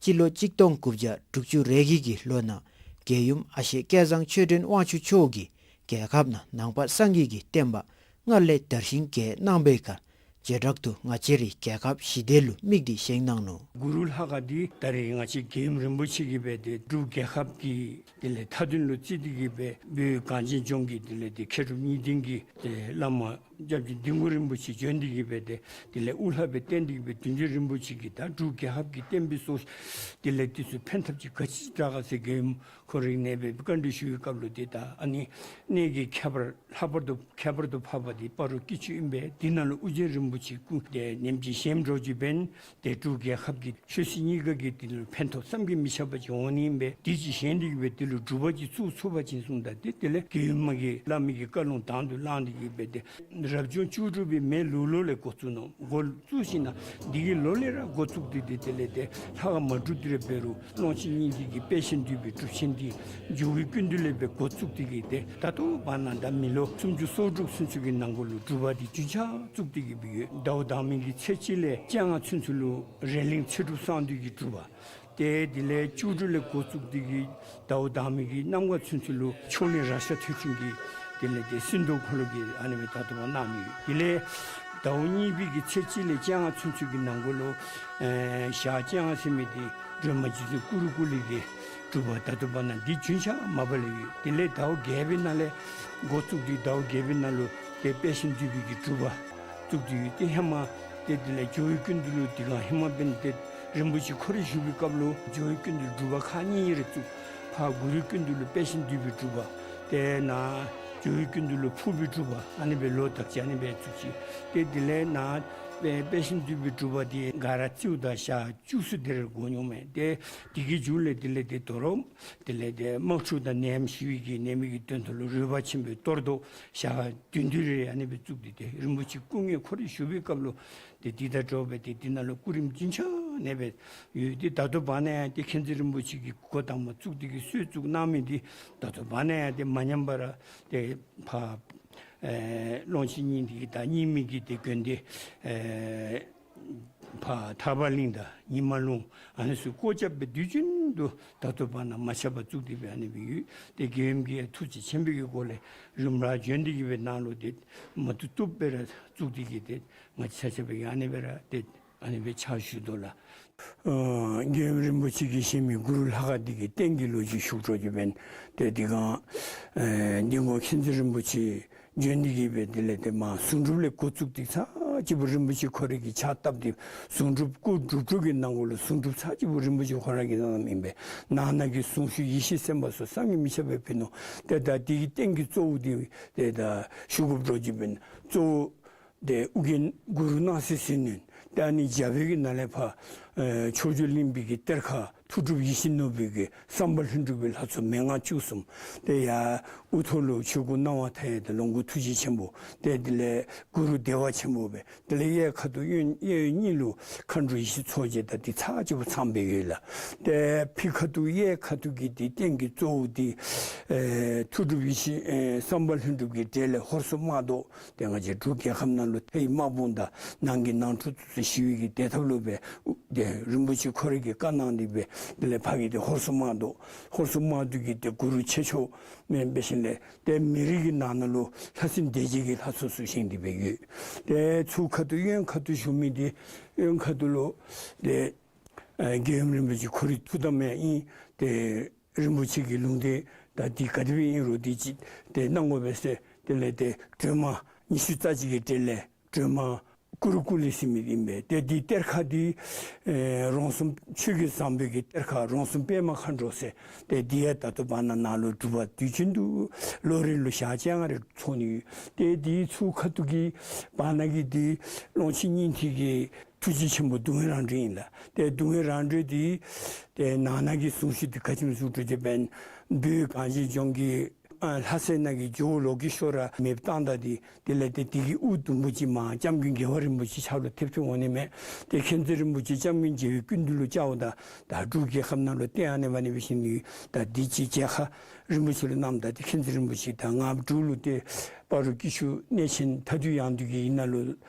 སྤྱི་ལོ་གཅིག་སྟོང་དགུ་བརྒྱ་དྲུག་ཅུ་རེ་བརྒྱད་ཀྱི་ལོ་ནང་རྒྱལ་ཡུམ་ཨ་ཞེ་སྐལ་བཟང་ཆོས་སྒྲོན་དབང་ཕྱུག་མཆོག་གིས་རྒྱལ་ཁབ་ནང་ནང་པ་སངས་རྒྱས་ཀྱི་བསྟན་པ་སྔར་ལས་དར་ཞིང་རྒྱས་གནང་བའི་ཁར་བྱེ་བྲག་ཏུ་ང་བཅས་རའི་རྒྱལ་ཁབ་ཞི་བདེ་ལུ་དམིགས་ཏེ་བཞེངས་གནང་ནུག། གུ་རུ་ལྷ་ཁང་འདི་ད་རེས་ང་བཅས་རྒྱལ་ཡུམ་རིན་པོ་ཆེ་གིས་སྦེ་ཏེ་འབྲུག་རྒྱལ་ཁབ་ཀྱི་དེ་ལས་མཐའ་དོན་ལུ་བརྩིས་ཏེ་གིས་སྦེ་བོད་གངས་ཅན་ལྗོངས་ཀྱི་དེ་ལས་ཏེ་མཁས་གྲུབ་གཉིས་ལྡན་གྱི་ཏེ་བླ་མ་སྐྱབས་རྗེ་འདན་མགོན་རིན་པོ་ཆེ་བྱོན་ཏེ་གིས་སྦེ་ཏེ་དེ་ལས་དབུ་བླ་སྦེ་བསྟེན་ཏེ་གིས་སྦེ་བདུད་འཇོམས་རིན་པོ་ཆེ་གིས་ད་འབྲུག་རྒྱལ་ཁབ་ཀྱི་བསྟན་པའི་སྲོག་དེ་ལས་དེ་ཚུ་ཕན་ཐབས་ཅིག་ག་ཅི་དྲག་ག་ཟེར་རྒྱལ་ཡུམ་ཁོ་རའི་གནས་སྦེ་བཀའ་འདྲི་ཞུ་བའི་སྐབས་ལུ་ཏེ་ད་ཨ་ནི་གནས་ཀྱི་ཁྱད་པར་ལྷག་པར་དུ་ཁྱད་པར་དུ་འཕགས་པ་འདི་སྤ་རོ་སྐྱིད་ཆུ་ཨིན་པས། འདི་ནང་ལུ་ཨོ་རྒྱན་རིན་པོ་ཆེ་སྐུ་དེ་ཉིནམ་གཅིག་བཞེངས་འགྱོ་ཅི་འབདན་ཏེ་འབྲུག་རྒྱལ་ཁབ་ཀྱི་ཆོས་སྲིད་གཉིས་ཀ་གི་དེ་ལུ་ཕན་ཐོགས་བསམ་གྱིས་མི་ཁྱབ་པ་ཅིག་འོང་ནི་ཨིན་པས། དེ་ཅིག་བཞེངས་ཏེ་གིས་སྦེ་དེ་ལུ་སྒྲུབ་པ་ཅིག་བཙུགས་ཚུགས་པ་ཅིན་གསུངམ་ད་ཏེ་དེ་ལས་རྒྱལ་ཡུམ་མ་གི་བླ་མའི་གི་བཀའ་ལུང་དང་དུ་བླངས་ཏེ་གིས་སྦེ་ཏེ་རབ་བྱུང་བཅུ་དྲུག་པའི་མེ་ལུག་ལོ་ལས་འགོ་བཙུགས་ནུག། འགོ་བཙུགས་ཞིནམ་ལས་འདི་གི་ལོ་ལས་ར་འགོ་བཙུགས་ཏེ་དེ་དེ་ལས་ཏེ་ལྷ་ཁང་མ་གྲུབ་དེ་ར་འབད་རུང་ཀློང་ཆེན་སྙིང་ཐིག་གི་དཔལ་ཆེན་འདུས་པའི་སྒྲུབ་ཆེན་འདི་ཇོ་བོའི་སྐུ་མདུན་ལས་སྦེ་འགོ་བཙུགས་ཏེ་གིས་ཏེ་ད་ལྟོ་བར་ན་ད་མི་ལོ་སུམ་ཅུ་སོ་དྲུག་ཚུན་ཚོད་ཀྱི་ནང་འཁོད་ལུ་སྒྲུབ་པ་འདི་རྒྱུན་ཆགས་བཙུགས་ཏེ་གིས་སྦེ་ཡོད། ཟླཝ་དང་པའི་གི་ཚེས་གཅིག་ལས་བཅོ་ལྔ་ཚུན་ཚོད་ལུ་རས་གླིང་ཚེ་སྒྲུབ་གསང་འདུས་ཀྱི་སྒྲུབ་པ། ཏེ་དེ་ལས་བཅུ་དྲུག་ལས་འགོ་བཙུགས་ཏེ་གིས་ཟླཝ་དང་པའི་གི་གནམ་གང་ཚུན་ཚོད་ལུ་ཕྱོགས་གླིང་རཀྴ་ཐོད་ཕྲེང་གི་དེ་ལས་ཏེ་སྲིན་མདོ་འཁོར་ལོ་གི་ཨ་ནི་སྦེ་ད་ལྟོ་བར་གནང་ནི་ཡོད། དེ་ལས་ཟླཝ་གཉིས་པའི་གི་ཚེས་གཅིག་ལས་བཅོ་ལྔ་ཚུན་ཚོད་ཀྱི་ནང་འཁོད་ལུ་ཨེ་ཞག་བཅོ་ལྔ་ཟེར་མི་འདི་སྒྲོལ་མ་རྗེ་བཙུན་ཀུ་རུ་ཀུ་ལེ་གི་སྒྲུབ་པ་ད་ལྟོ་བར་ན་འདི་རྒྱུན་ཆགས་མ་པ་ལས་ཡོད། དེ་ལས་ཟླཝ་བརྒྱད་པའི་ནང་ལས་འགོ་བཙུགས་ཏེ་ཟླཝ་བརྒྱད་པའི་ནང་ལུ་ཏེ་དཔལ་ཆེན་འདུས་པའི་གི་སྒྲུབ་པ་བཙུགས་ཏེ་ཡོད། ཏེ་ཧེ་མ་ཏེ་དེ་ལས་ཇོ་བོའི་སྐུ་མདུན་ལུ་དེ་སྒང་ཧེ་མ་འབདན་ཏེ་རིན་པོ་ཆེ་ཁོ་ར་བཞུགས་པའི་སྐབས་ལུ་ཇོ་བོའི་སྐུ་མདུན་སྒྲུབ་པ་ཁག་གཉིས་རེ་བཙུགས། ཕར་གུ་རུའི་སྐུ་མདུན་ལུ་དཔལ་ཆེན་འདུས་པའི་སྒྲུབ་པ། ཏེ་ནཱ་ཇོ་བོའི་སྐུ་མདུན་ལུ་ཕུར་པའི་སྒྲུབ་པ། ཨ་ནི་སྦེ་ལོ་དག་ཅིག་ཨ་ནི་སྦེ་བཙུགས་ཅི། ཏེ་དེ་ལས་ནཱ་དཔལ་ཆེན་འདུས་པའི་སྒྲུབ་པ་འདི་ག་ར་རྩིཝ་ད་ཞག་བཅུ་གསུམ་དེ་རེ་འགོར་འོང་མས། ཏེ་དེ་གི་མཇུག་ལས་དེ་ལས་ཏེ་དོ་རུང་དེ་ལས་ཏེ་དམག་འཁྲུག་དང་ནད་ཡམས་ཞི་བའི་གི་ནད་མེད་ཀྱི་དོན་དུ་ལུ་རོལ་པ་ཆེན་པོའི་གཏོར་བཟློག་ཞག་བདུན་བདུན་རེ་ཨ་ནི་སྦེ་བཙུགས་ཏེ་ཏེ་རིན་པོ་ཆེ་སྐུ་དངོས་ཁོ་ར་བཞུགས་པའི་སྐབས་ལུ་ཏེ་འདི་དང་འདྲཝ་སྦེ་ཏེ་འདི་ནང་ལུ་སྐུ་རིམ་རྒྱུན་ཆགས་ཨ་ནི་སྦེ་ཡོད། ཏེ་ད་ལྟོ་བར་ན་ཡང་ཏེ་མཁྱེན་བརྩེ་རིན་པོ་ཆེ་གིས་འགོ་དང་པ་བཙུགས་ཏེ་གིས་སྲོལ་བཙུགས་གནང་མི་འདི་ད་ལྟོ་བར་ན་ཡང་ཏེ་མ་ཉམས་པར་ཏེ་ཕར་ཨེ་ཀློང་ཆེན་སྙིང་ཐིག་གི་དང་རྙིང་མའི་གི་ཏེ་དགོན་སྡེ་ཨེ་ཕར་ཐར་པ་གླིང་དང་ཉི་མ་ལུང་ཨ་ནི་ཚུ་སྒོ་རྒྱབ་སྦེ་དུས་རྒྱུན་དུ་ད་ལྟོ་བར་ན་མ་ཆད་པར་བཙུགས་ཏེ་སྦེ་ཨ་ནི་སྦེ་ཡོད། ཏེ་རྒྱལ་ཡུམ་གྱིས་ཐུགས་རྗེ་ཆེན་པོའི་གི་སྒོ་ལས་རིམ་གྲོ་བྱོན་ཏེ་གིས་སྦེ་ནཱ་ལུ་ཏེ་མ་བཏུབ་བཏུབ་སྦེ་ར་བཙུགས་ཏེ་གིས་ཏེ་ང་བཅས་ཆ་ཁྱབ་ཀྱིས་ཨ་ནི་སྦེ་ར་ཏེ་ཨ་ནི་སྦེ་ཕྱག་ཞུ་དོ་ལགས། ཨ་རྒྱལ་ཡུམ་རིན་པོ་ཆེ་གིས་བཞེངས་མི་གུ་རུ་ལྷ་ཁང་འདི་གི་རྟེན་གྱི་ལོ་རྒྱུས་ཞུ་དགོཔ་ཅིག་འབདན་ཏེ་དེ་སྒང་ཨེ་འདི་ངོ་མཁྱེན་བརྩེ་རིན་པོ་ཆེ་བྱོན་ཏེ་གིས་སྦེ་དེ་ལས་ཏེ་མར་གཟུངས་སྒྲུབ་ལས་འགོ་བཙུགས་ཏེ་ཚར་གཅིག་པོ་རིན་པོ་ཆེ་ཁོ་ར་གིས་ཕྱག་བཏབ་སྟེ་གཟུངས་སྒྲུབ་སྐུ་སྒྲུབ་གྲོགས་ཀྱི་ནང་འཁོད་ལུ་གཟུངས་སྒྲུབ་ཚར་གཅིག་པོ་རིན་པོ་ཆེ་ཁོ་ར་གིས་གནངམ་ཨིན་པས། ནང་ན་གི་གཟུངས་གཞུག་ཡེ་ཤེས་སེམས་དཔའ་སོགས་བསམ་གྱིས་མི་ཁྱབ་པ་ཕུལ་ནུག། ཏེ་ད་དེ་གི་རྟེན་གྱི་གཙོ་བོ་འདི་ཏེ་ད་ཞུ་དགོཔ་འདྲཝ་ཅིག་འབདན་གཙོ་བོ་ཏེ་ཨོ་རྒྱན་གུ་རུ་སྣང་སྲིད་ཟིལ་གནོན། ཏེ་ཨ་ནི་རྒྱབ་པའི་གི་ནང་ལས་ཕར་ཨེ་ཕྱོགས་བཅུ་གླིང་པའི་གི་གཏེར་ཁ་མཐུ་སྒྲུབ་ཡིད་བཞིན་ནོར་བུའི་གི་བསམ་པ་ལྷུན་གྲུབ་ཀྱི་ལྷ་ཚོགས་མན་ངག་བཅུ་གསུམ། ཏེ་ཡར་དབུ་ཐོག་ལུ་ཆོས་སྐུ་སྣང་བ་མཐའ་ཡས་དང་ལོངས་སྐུ་ཐུགས་རྗེ་ཆེན་པོ། ཏེ་དེ་ལས་གུ་རུ་བདེ་བ་ཆེན་པོ་སྦེ། དེ་ལས་གཡས་ཁ་ཐུག་གཡོན་གཡས་གཡོན་གཉིས་ལུ་མཁའ་འགྲོ་ཡེ་ཤེས་མཚོ་རྒྱལ་དང་འདི་ཚར་གཅིག་པོ་ཚངམ་སྦེ་ཡོད་ལགས། ཏེ་ཕྱི་ཁ་ཐུག་གཡས་ཁ་ཐུག་གི་འདི་རྟེན་གྱི་གཙོ་བོ་འདི་ཨེ་མཐུ་སྒྲུབ་ཡེ་ཤེས་ཨེ་བསམ་པ་ལྷུན་གྲུབ་ཀྱི་གྲལ་ལས་ཧོར་སོག་དམག་བཟློག། ཏེ་ང་བཅས་འབྲུག་རྒྱལ་ཁབ་ནང་ལུ་མཐའ་ཡི་དམག་དཔུང་དང་ནང་གི་ནང་འཁྲུག་ཚུ་ཞི་བའི་གི་བདེ་ཐབས་ལུ་སྦེ་ཏེ་རིན་པོ་ཆེ་ཁོ་ར་གིས་བཀའ་གནང་སྟེ་སྦེ་ དེ་ལས་ཕ་གི་དེ་ཧོར་སྲུང་དམག་བཟློག། ཧོར་སྲུང་དམག་བཟློག་གི་དེ་གུ་རུ་ཆེ་མཆོག་མེན་པའི་ཤུལ་ལས་ཏེ་མི་རིགས་ཀྱི་ནང་ན་ལུ་ལྷ་སྲིན་སྡེ་བརྒྱད་ཀྱི་ལྷ་ཚོགས་ཚུ་བཞེངས་ཏེ་སྦེ་ཡོད། ཏེ་ཚུར་ཁ་ཐུག་གཡོན་ཁ་ཐུག་བཞུགས་མི་དེ་གཡོན་ཁ་ཐུག་ལུ་ཏེ་ཨེ་རྒྱལ་ཡུམ་རིན་པོ་ཆེ་ཁོ་རའི་ཐུགས་དམ་ཡང་ཨིན། ཏེ་རིན་པོ་ཆེ་གི་ལུང་བསྟན་ད་འདི་ག་དེ་སྦེ་ཨིན་རུང་འདི་ཅིག་ཏེ་གནང་དགོ་པས་ཟེར། དེ་ལས་ཏེ་སྒྲོལ་མ་ཉི་ཤུ་རྩ་གཅིག་གི་གྲས་ལས་སྒྲོལ་མ་ཀུ་རུ་ཀུ་ལེ་ཟེར་མི་ཨིན་པས། ཏེ་འདི་གཏེར་ཁ་འདི་ཨེ་རོང་ཟོམ་ཆོས་རྒྱལ་བཟང་པོའི་གི་གཏེར་ཁ་རོང་ཟོམ་པདྨ་མཁའ་འགྲོ་ཟེར། ཏེ་འདི་ཡང་ད་ལྟོ་བར་ན་ནཱ་ལུ་སྒྲུབ་པ་དུས་རྒྱུན་དུ་ལོ་རེ་ལུ་ཞག་བཅོ་ལྔ་རེ་ཚོགས་ནི་ཡོད། ཏེ་འདི་ཚུར་ཁ་ཐུག་གི་བར་ན་གི་འདི་ཀློང་ཆེན་སྙིང་ཐིག་གི་ཐུགས་རྗེ་ཆེན་པོ་སྡུག་བསྔལ་རང་གྲོལ་ཨིན་ལགས། ཏེ་སྡུག་བསྔལ་རང་གྲོལ་འདི་ཏེ་ནང་ན་གི་གཟུངས་གཞུག་འདི་ག་ཅི་སྨོ་ཟེར་བ་ཅིན་བོད་གངས་ཅན་ལྗོངས་ཀྱི་ཨ་ལྷ་སའི་ནང་གི་ཇོ་བོ་ལོ་ཀེ་ཤྭ་ར་མེདཔ་བཏང་ད་འདི་དེ་ལས་ཏེ་དེ་གི་དབུ་དུམ་བུ་ཅིག་མར་སྐྱབས་མགོན་རྒྱལ་བ་རིན་པོ་ཆེ་ཕྱག་ལུ་ཐེབས་ཏེ་འོང་ནི་མས། ཏེ་མཁྱེན་བརྩེ་རིན་པོ་ཆེ་སྐྱབས་མགོན་རྒྱལ་བའི་སྐུ་མདུན་ལུ་བཅརཝ་ད་ད་འབྲུག་རྒྱལ་ཁབ་ནང་ལུ་ཏེ་ཨ་ནི་འབད་ནི་འབད་ཞིནམ་ད་འདི་ཅིག་མཇལ་ཁ་རིན་པོ་ཆེ་ལུ་གནངམ་ད་ཏེ་མཁྱེན་བརྩེ་རིན་པོ་ཆེ་ད་ང་འབྲུག་ལུ་ཏེ་སྤ་རོ་སྐྱིད་ཆུ་གནས་ཆེན་མཐའ་འདུལ་ཡང་འདུལ་གྱི་ཨིན་ན་ལུ་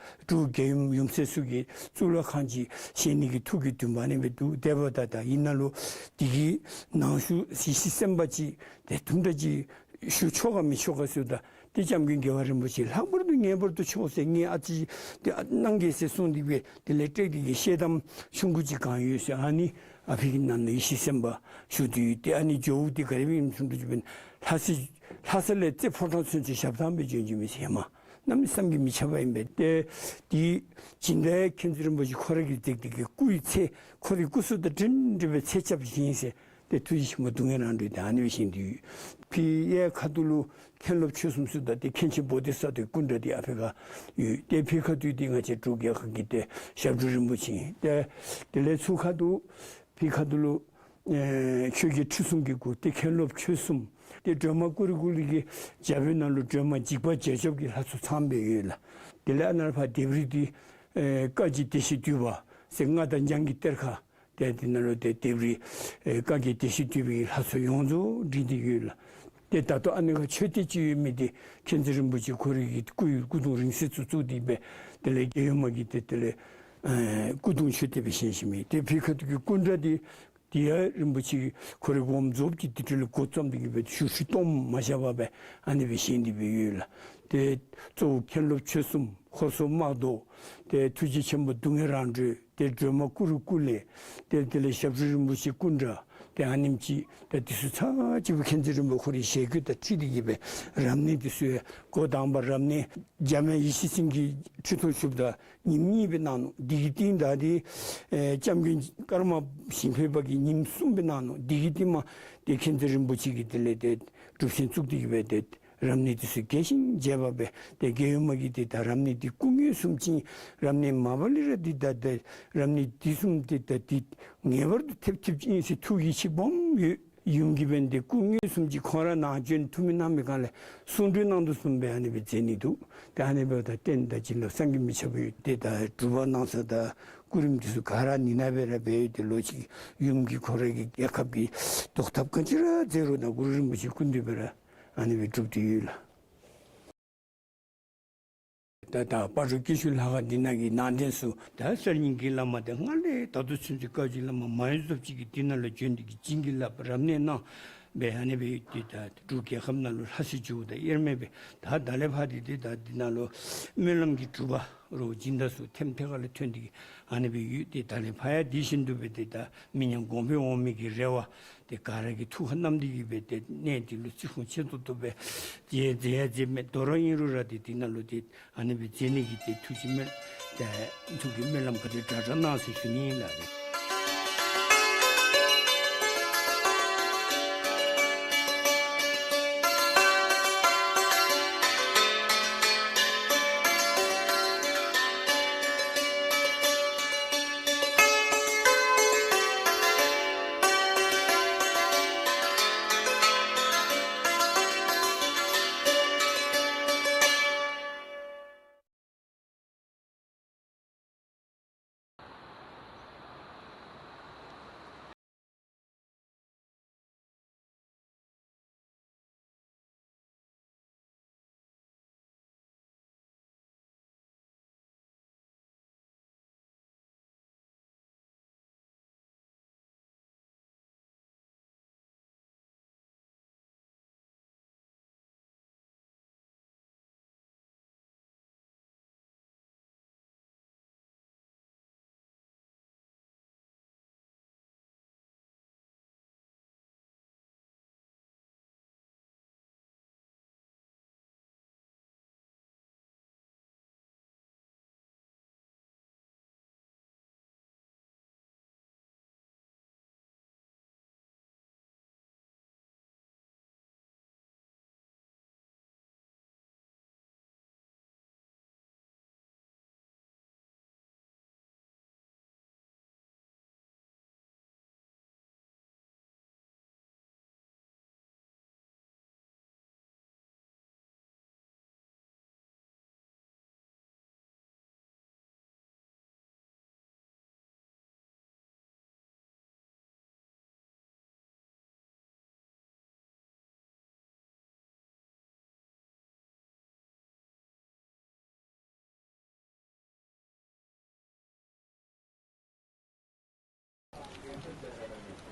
འབྲུག་རྒྱལ་ཡུམ་ཡུམ་སྲས་ཚུ་གི་གཙུག་ལག་ཁང་ཅིག་བཞེངས་ནི་གི་ཐུགས་ཀྱི་འདུན་པ་ཨ་ནི་སྦེ་འདུག། དེ་འབདཝ་ད་ད་ཨིན་ན་ལུ་དེ་གི་ནང་ཞུ་ཡེ་ཤེས་སེམས་དཔའ་ཅིག་ཏེ་དུམ་གྲ་ཅིག་ཞུ་ཆོག་ག་མི་ཆོག་ག་ཟེརཝ་ད་ཏེ་སྐྱབས་མགོན་རྒྱལ་བ་རིན་པོ་ཆེ་ལྷག་པར་དུ་ངེས་པར་དུ་ཆོག་ཟེར། ངེས་ཨ་ཙི་ཏེ་གནང་གེ་ཟེར་གསུངས་ཏེ་སྦེ་དེ་ལས་སྤྲེལ་ལྡན་གྱི་བཤད་གཏམ་ཆུང་ཀུ་ཅིག་གང་ཡོད་ཟེར་ཨ་ནི་ཨ་ཕི་གི་ནང་ན་ཡེ་ཤེས་སེམས་དཔའ་བཞུགས་ཏེ་ཡོད། ཏེ་ཨ་ནི་ཇོ་བོ་འདི་ག་དེ་སྦེ་ཨིནམ་ཟེར་བ་ཅིན་ལྷ་ས་ལྷ་ས་ལས་རྩེ་ཕོ་བྲང་ཚུན་ཚོད་ཞབས་ཐང་སྦེ་བྱོན་བྱོནམ་ཨིན་ཟེར་ཧེ་མ། གནམ་མེད་ས་མེད་ཀྱི་མི་ཆགས་པ་ཨིན་པས། ཏེ་དེ་སྦྱིན་བདག་མཁྱེན་བརྩེ་རིན་པོ་ཆེ་ཁོ་ར་གིས་མཛད་དེ་གི་སྐུའི་ཚེ་ཁོ་རའི་སྐུ་གཟུགས་དང་འདྲན་འདྲ་སྦེ་ཚེ་སྐྱབས་བཞེངས་ཟེར། ཏེ་ཐུགས་རྗེ་ཆེན་པོ་སྡུག་བསྔལ་རང་གྲོལ་ཏེ་ཨ་ནི་སྦེ་བཞེངས་ཏེ་ཡོད། ཕི་གཡས་ཁ་ཐུག་ལུ་མཁན་སློབ་ཆོས་གསུམ་ཟེརཝ་ད་ཏེ་མཁན་ཆེན་བོ་དྷི་ས་ཏྭའི་སྐུ་འདྲ་འདི་ཨ་ཕི་ཁར་ཡོད། ཏེ་ཕི་ཁ་ཐུག་འདི་ང་བཅས་འབྲུག་རྒྱལ་ཁབ་ཀྱི་ཏེ་ཞབས་དྲུང་རིན་པོ་ཆེ་ཨིན། ཏེ་དེ་ལས་ཚུར་ཁ་ཐུག་ཕི་ཁ་ཐུག་ལུ་ཨེ་ཆོས་རྒྱལ་ཁྲི་སྲོང་གི་སྐུ། ཏེ་མཁན་སློབ་ཆོས་གསུམ། ཏེ་སྒྲོལ་མ་ཀུ་རུ་ཀུ་ལེ་གི་རྒྱབ་ནང་ལུ་སྒྲོལ་མ་འཇིགས་པ་བྱེད་སྐྱོབ་ཀྱི་ལྷ་ཚོགས་ཚངམ་སྦེ་ཡོད་ལགས། དེ་ལས་ཨ་ནཱ་ཕར་ལྡེབས་རིས་འདི་ཨེ་བཀའ་བརྒྱུད་སྡེ་བཞི་འདུས་པ་ཟེར་མངའ་བདག་འཇང་གི་གཏེར་ཁ། ཏེ་འདི་ནང་ལུ་ཏེ་ལྡེབས་རིས་ཨེ་བཀའ་བརྒྱུད་སྡེ་བཞི་འདུས་པའི་ལྷ་ཚོགས་ཡོངས་རྫོགས་བྲིས་ཏེ་ཡོད་ལགས། ཏེ་ད་ལྟོ་ཨ་ནི་ཁར་མཆོད་རྟེན་ཅིག་ཡོད་མི་འདི་མཁྱེན་བརྩེ་རིན་པོ་ཆེ་ཁོ་རའི་གི་སྐུ་ཡི་སྐུ་གདུང་རིང་བསྲེལ་ཚུ་བཙུགས་ཏེ་སྦེ་དེ་ལས་རྒྱལ་ཡུམ་མ་གི་ཏེ་དེ་ལས་ཨེ་སྐུ་གདུང་མཆོད་རྟེན་སྦེ་བཞེངས་བཞེངསམ་ཨིན། ཏེ་ཕི་ཁ་ཐུག་གི་སྐུ་འདྲ་འདི་འདི་ཡང་རིན་པོ་ཆེ་ཁོ་རའི་དགོངས་རྫོགས་ཀྱི་དེ་འཕྲོ་ལས་འགོ་བརྩམས་ཏེ་གི་སྦེ་ཞུ་ཧྲི་གཏོང་མ་བཞག་པར་སྦེ་ཨ་ནི་སྦེ་བཞེངས་ཏེ་སྦེ་ཡོད་ལགས། ཏེ་གཙོ་བོ་མཁན་སློབ་ཆོས་གསུམ་ཧོར་སྲུང་དམག་བཟློག། ཏེ་ཐུགས་རྗེ་ཆེན་པོ་སྡུག་བསྔལ་རང་གྲོལ། ཏེ་སྒྲོལ་མ་ཀུ་རུ་ཀུ་ལེ། ཏེ་དེ་ལས་ཞབས་དྲུང་རིན་པོ་ཆེ་སྐུ་འདྲ། ཏེ་ཨ་ནེམ་ཅིག་ཏེ་འདི་ཚུ་ཚར་གཅིག་པོ་མཁྱེན་བརྩེ་རིན་པོ་ཆེ་ཁོ་རའི་ཞལ་བཀོད་དང་འཁྲིལ་ཏེ་གི་སྦེ་རབ་གནས་འདི་ཚུ་ཡང་འགོ་དང་པ་རབ་གནས་འཇམ་དབྱངས་ཡེ་ཤེས་སེང་གེ་ཁྲི་ཐོག་བཞུགསཔ་ད་ཉིནམ་གཉིས་སྦེ་གནང་ནུག། འདི་གི་རྟིང་བདའ་སྟེ་ཨེ་སྐྱབས་མགོན་ཀརྨ་ཞིང་ཕེབས་པ་གིས་ཉིནམ་གསུམ་སྦེ་གནང་ནུག། འདི་གི་རྟིང་མ་ཏེ་མཁྱེན་བརྩེ་རིན་པོ་ཆེ་གིས་དེ་ལས་ཏེ་སྒྲུབ་ཆེན་བཙུགས་ཏེ་གི་སྦེ་ཏེ་རབ་གནས་འདི་ཚུ་རྒྱས་ཤིང་རྒྱས་པ་སྦེ་ཏེ་རྒྱལ་ཡུམ་མ་གིས་ཏེ་ད་རབ་གནས་འདི་སྐུ་ངལ་གསུམ་ཅིག་རབ་གནས་མ་པ་ལས་ར་འདི་ད་ཏེ་རབ་གནས་འདི་གསུམ་འདི་ད་འདི་ངེས་པར་དུ་ཐེབས་ཐེབས་ཅིག་ཨིན་ཟེར་ཐུགས་ཡིད་ཆེས་སྦོམ་ཡོད། ཡུམ་གྱིས་འབདན་ཏེ་སྐུ་ངལ་གསུམ་ཅིག་ཁོང་ར་ནཱ་བྱོན་ཐུགས་སྨོན་གནང་མི་སྒང་ལས་གསུང་གྲོས་གནང་དོ་བཟུམ་སྦེ་ཨ་ནི་སྦེ་མཛད་ནི་འདུག། ཏེ་ཨ་ནི་འབདཝ་ད་རྟེན་དང་བྱིན་རླབས་བསམ་གྱིས་མི་ཁྱབ་པ་ཡོད། ཏེ་ད་སྒྲུབ་པ་གནང་ས་དང་སྐུ་རིམ་འདི་ཚུ་ག་ར་ནི་ནང་སྦེ་ར་འབད་ཡོད། ཏེ་ལོག་ཅིག་ཡུམ་གྱིས་ཁོ་རའི་གི་རྒྱལ་ཁབ་ཀྱི་བཟློག་ཐབས་ག་ཅི་ར་མཛད་རུང་ད་གུ་རུ་རིན་པོ་ཆེ་སྐུ་མདུན་སྦེ་ར་ཨ་ནི་སྦེ་སྒྲུབ་སྟེ་ཡོད་ལགས། ད་ད་སྤ་རོ་སྐྱིད་ཆུ་ལྷ་ཁང་འདི་ནང་གི་ནང་རྟེན་ཚུ་ད་གསར་རྙིང་གི་བླ་མ་དེ་སྔར་ལས་ད་ལྟོ་ཚུན་ཚོད་བཀའ་བརྒྱུད་བླ་མ་མ་ཡུམ་ཚུ་ཅིག་གིས་འདི་ནང་ལུ་བྱོན་ཏེ་གི་བྱིན་གྱིས་བརླབས་རབ་གནས་གནང་སྦེ་ཨ་ནི་སྦེ་ཡོད། ཏེ་ད་འབྲུག་རྒྱལ་ཁབ་ནང་ལུ་ལྷ་སྲས་འགྱུར་བ་དང་དབྱེར་མེད་སྦེ་ད་ད་ལས་ཕར་འདི་ཏེ་ད་འདི་ནང་ལུ་སྨོན་ལམ་གྱི་སྒྲུབ་པ་རོགས་སྦྱིན་བདག་ཚུ་ཐེམ་ཐེ་ཁ་ལས་ཐོན་ཏེ་གི་ཨ་ནི་སྦེ་ཡོད། ཏེ་ད་ལས་ཕར་ཡང་དེ་བཞིན་དུ་སྦེ་ཏེ་ད་མི་ཉམས་གོང་འཕེལ་འོང་མི་གི་རེ་བ་ཏེ་ག་ར་གིས་ཐུགས་ཁར་བསྣམས་ཏེ་གི་སྦེ་ཏེ་གནས་འདི་ལུ་བརྩི་སྲུང་ཆེ་ཏོག་ཏོ་སྦེ་མཛད་མཛད་ཡང་མཛད་མི་དོ་རུང་ཨིན་རུང་ར་ཏེ་འདི་ནང་ལུ་ཏེ་ཨ་ནི་སྦེ་མཛད་ནི་གི་ཏེ་ཐུགས་ཀྱི་སྨོན་ཏེ་ཐུགས་ཀྱི་སྨོན་ལམ་ག་དེ་དྲག་དྲག་གནང་ཟེར་ཞུ་ནི་ཨིན་ལགས།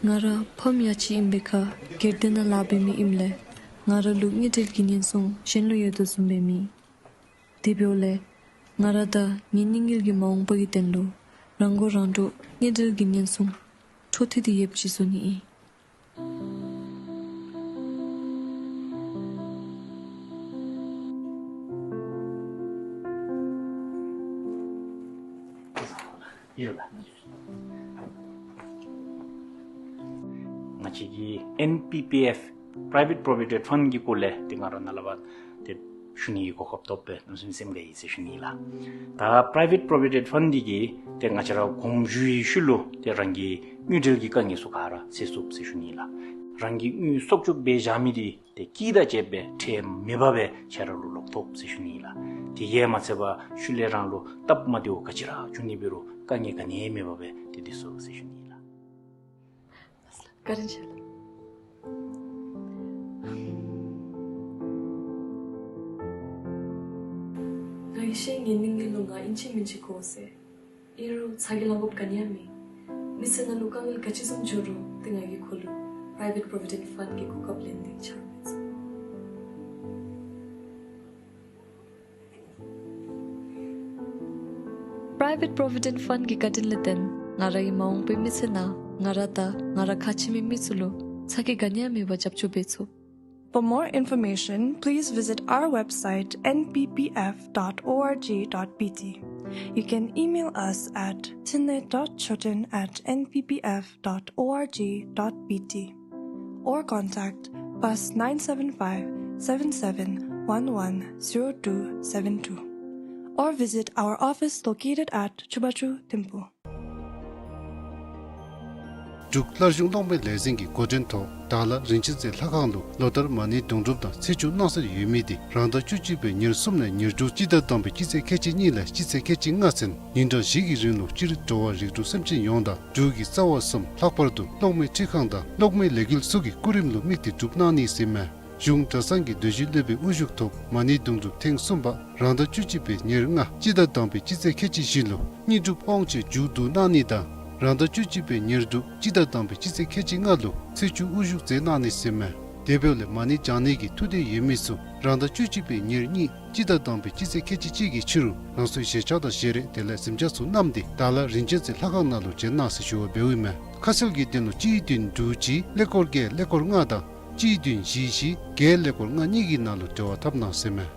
ང་ར་ཕམ་ཡ་གཅིག་ཨིན་པའི་ཁར་སྒེར་སྡེ་ནང་ལཱ་འབད་མི་ཨིནམ་ལས་ང་ར་ལུ་དངུལ་འབྲེལ་གྱི་ཉེན་སྲུང་གཞན་ལུ་ཡོད་དོ་བཟུམ་སྦེ་མེད། དེ་འབདཝ་ལས་ང་ར་དང་ངེའི་གཉེན་ཉེ་གི་མ་འོངས་པ་གི་དོན་ལུ་རང་མགོ་རང་འདྲོངས་དངུལ་འབྲེལ་གྱི་ཉེན་སྲུང་འཕྲོ་མཐུད་དེ་ཡོདཔ་ཅིག་བཟོ་ནི་ཨིན། ང་བཅས་ཀྱི་ཨེན་པི་པི་ཨེཕ་Private Provident Fund གི་སྐོར་ལས་ཏེ་ང་ར་ནཱ་ལས་ཕར་ཏེ་ཞུ་ནི་གི་གོ་སྐབས་ཐོབ་པས་གནམ་མེད་ས་མེད་སེམས་དགའ་ཡི་ཟེར་ཞུ་ནི་ལགས། ད་Private Provident Fund འདི་གིས་ཏེ་ང་བཅས་ར་གོང་ཞུ་བའི་ཤུལ་ལུ་ཏེ་རང་གི་དངུལ་འབྲེལ་གྱི་དཀའ་ངལ་ཚུ་ག་ར་སེལ་ཚུགས་ཟེར་ཞུ་ནི་ལགས། རང་གི་དངུལ་གསོག་འཇོག་འབད་བཞག་མི་འདི་ཏེ་སྐྱིད་དང་བཅས་པའི་ཁྲལ་མེད་པར་སྦེ་ཁྱེད་ར་ལུ་ལོག་ཐོབ་ཟེར་ཞུ་ནི་ལགས། དེ་གིས་མ་ཚད་པར་ཤུལ་ལས་རང་ལུ་སྟབས་མ་བདེཝ་ག་ཅི་ར་བྱུང་ནི་འབད་རུང་དཀའ་ངལ་ག་ནི་མེད་པར་སྦེ་ཏེ་སྡོད་ཚུགས་ཟེར་ཞུ་ནི་ལགས། བཀའ་དྲིན་ཆེ་ལགས། ང་གིས་ཤེས་ངེའི་གཉེན་ཉེ་ལུ་ང་ཨིན་ཅི་མིན་ཅི་དགོ་ཟེར། ཨིན་རུང་ཚ་གྱང་ལང་དགོཔ་ག་ནི་ཡང་མེད། མི་ཚེ་ནང་ལུ་དཀའ་ངལ་ག་ཅི་བཟུམ་འབྱུང་རུང་ཏེ་ང་གིས་ཁོ་ལུ་Private Provident Fund གི་གོ་སྐབས་ལེན་ཏེ་ཕྱག་རོགས་འབད་ཚུགས། Private Provident Fund གི་བཀའ་དྲིན་ལས་བརྟེན་ང་རའི་མ་འོངས་པའི་མི་ཚེ་ནང་ང་ར་དང་ང་ར་ཁ་ཆེ་མི་མི་ཚུ་ལུ་ཚ་གྱང་ག་ནི་ཡང་མེད་པར་རྒྱབ་སྐྱོར་འབད་ཚུགས། For more information, please visit our website N P P F dot O R G dot B T. You can email us at thinley dot choten at N P P F dot O R G dot B T or contact plus nine seven five, seven seven one one, zero two seven two or visit our office located at Chubakyu, Thimphu. འབྲུག་སླར་གསོ་གློག་མེ་ལས་འཛིན་གྱི་འགོ་འདྲེན་ཐོག་དྭགས་ལྷ་རིན་ཆེན་རྩེ་ལྷ་ཁང་ལུ་ལོ་ལྟར་མ་ཎི་དུང་སྒྲུབ་དང་ཚེས་བཅུ་སྣང་གསལ་ཡོད་མི་དེ་རང་ཟླ་བཅུ་གཅིག་པའི་ཉེར་གསུམ་ནས་ཉེར་དྲུག་སྤྱི་ཟླ་དང་པའི་སྤྱི་ཚེས་ཁལ་གཅིག་གཉིས་ལས་སྤྱི་ཚེས་ཁལ་གཅིག་ལྔ་ཚུན་ཉིན་གྲངས་བཞི་གི་རིང་ལུ་སྤྱིར་འགྲོ་བ་རིགས་དྲུག་སེམས་ཅན་ཡོངས་དང་འབྲུག་གི་རྩ་བ་གསུམ་ལྷག་པར་དུ་གློག་མེ་འཕྲུལ་ཁང་དང་གློག་མེ་ལས་འགུལ་ཚུ་གི་སྐུ་རིམ་ལུ་དམིགས་ཏེ་སྒྲུབ་གནང་ནི་ཟེར་མས། གཞུང་གྲྭ་ཚང་གི་སྡོད་གཞི་སློབ་དཔོན་དབུ་བཞུགས་ཐོག་མ་ཎི་དུང་སྒྲུབ་ཐེངས་གསུམ་པ་རང་ཟླ་བཅུ་གཅིག་པའི་ཉེར་ལྔ་སྤྱི་ཟླ་དང་པའི་སྤྱི་ཚེས་ཁལ་གཅིག་བཞི་ལུ་དངོས་གྲུབ་དབང་ཆེན་མཇུག་བསྡུ་གནང་ནི་དང་རང་ཟླ་བཅུ་གཅིག་པའི་ཉེར་དྲུག་སྤྱི་ཟླ་དང་པའི་སྤྱི་ཚེས་ཁལ་གཅིག་ལྔ་ལུ་ཚེས་བཅུ་དབུ་བཞུགས་མཛད་གནང་ནི་ཟེར་མས། དེ་འབདཝ་ལས་མ་ཎི་བགྱང་ནི་གི་ཐུགས་འདོད་ཡོད་མི་ཚུ་རང་ཟླ་བཅུ་གཅིག་པའི་ཉེར་གཉིས་སྤྱི་ཟླ་དང་པའི་སྤྱི་ཚེས་ཁལ་གཅིག་གཅིག་གི་ཕྱི་རུ་རང་སོའི་ཞལ་ཆས་དང་ཞལ་རས་དེ་ལས་གཟིམ་ཆས་ཚུ་བསྣམས་ཏེ་དྭགས་ལྷ་རིན་ཆེན་རྩེ་ལྷ་ཁང་ནང་ལུ་བྱོན་གནང་ཟེར་ཞུ་བ་འབདཝ་ཨིན་མས། ཁ་གསལ་གྱི་དོན་ལུ་གཅིག་བདུན་དྲུག་གཅིག་ཀླད་ཀོར་བརྒྱད་ཀླད་ཀོར་ལྔ་དང་གཅིག་བདུན་བཞི་བཞི་བརྒྱད་ཀླད་ཀོར་ལྔ་གཉིས་ཀྱི་ནང་ལུ་འབྲེལ་བ་འཐབ་གནང་ཟེར་མས།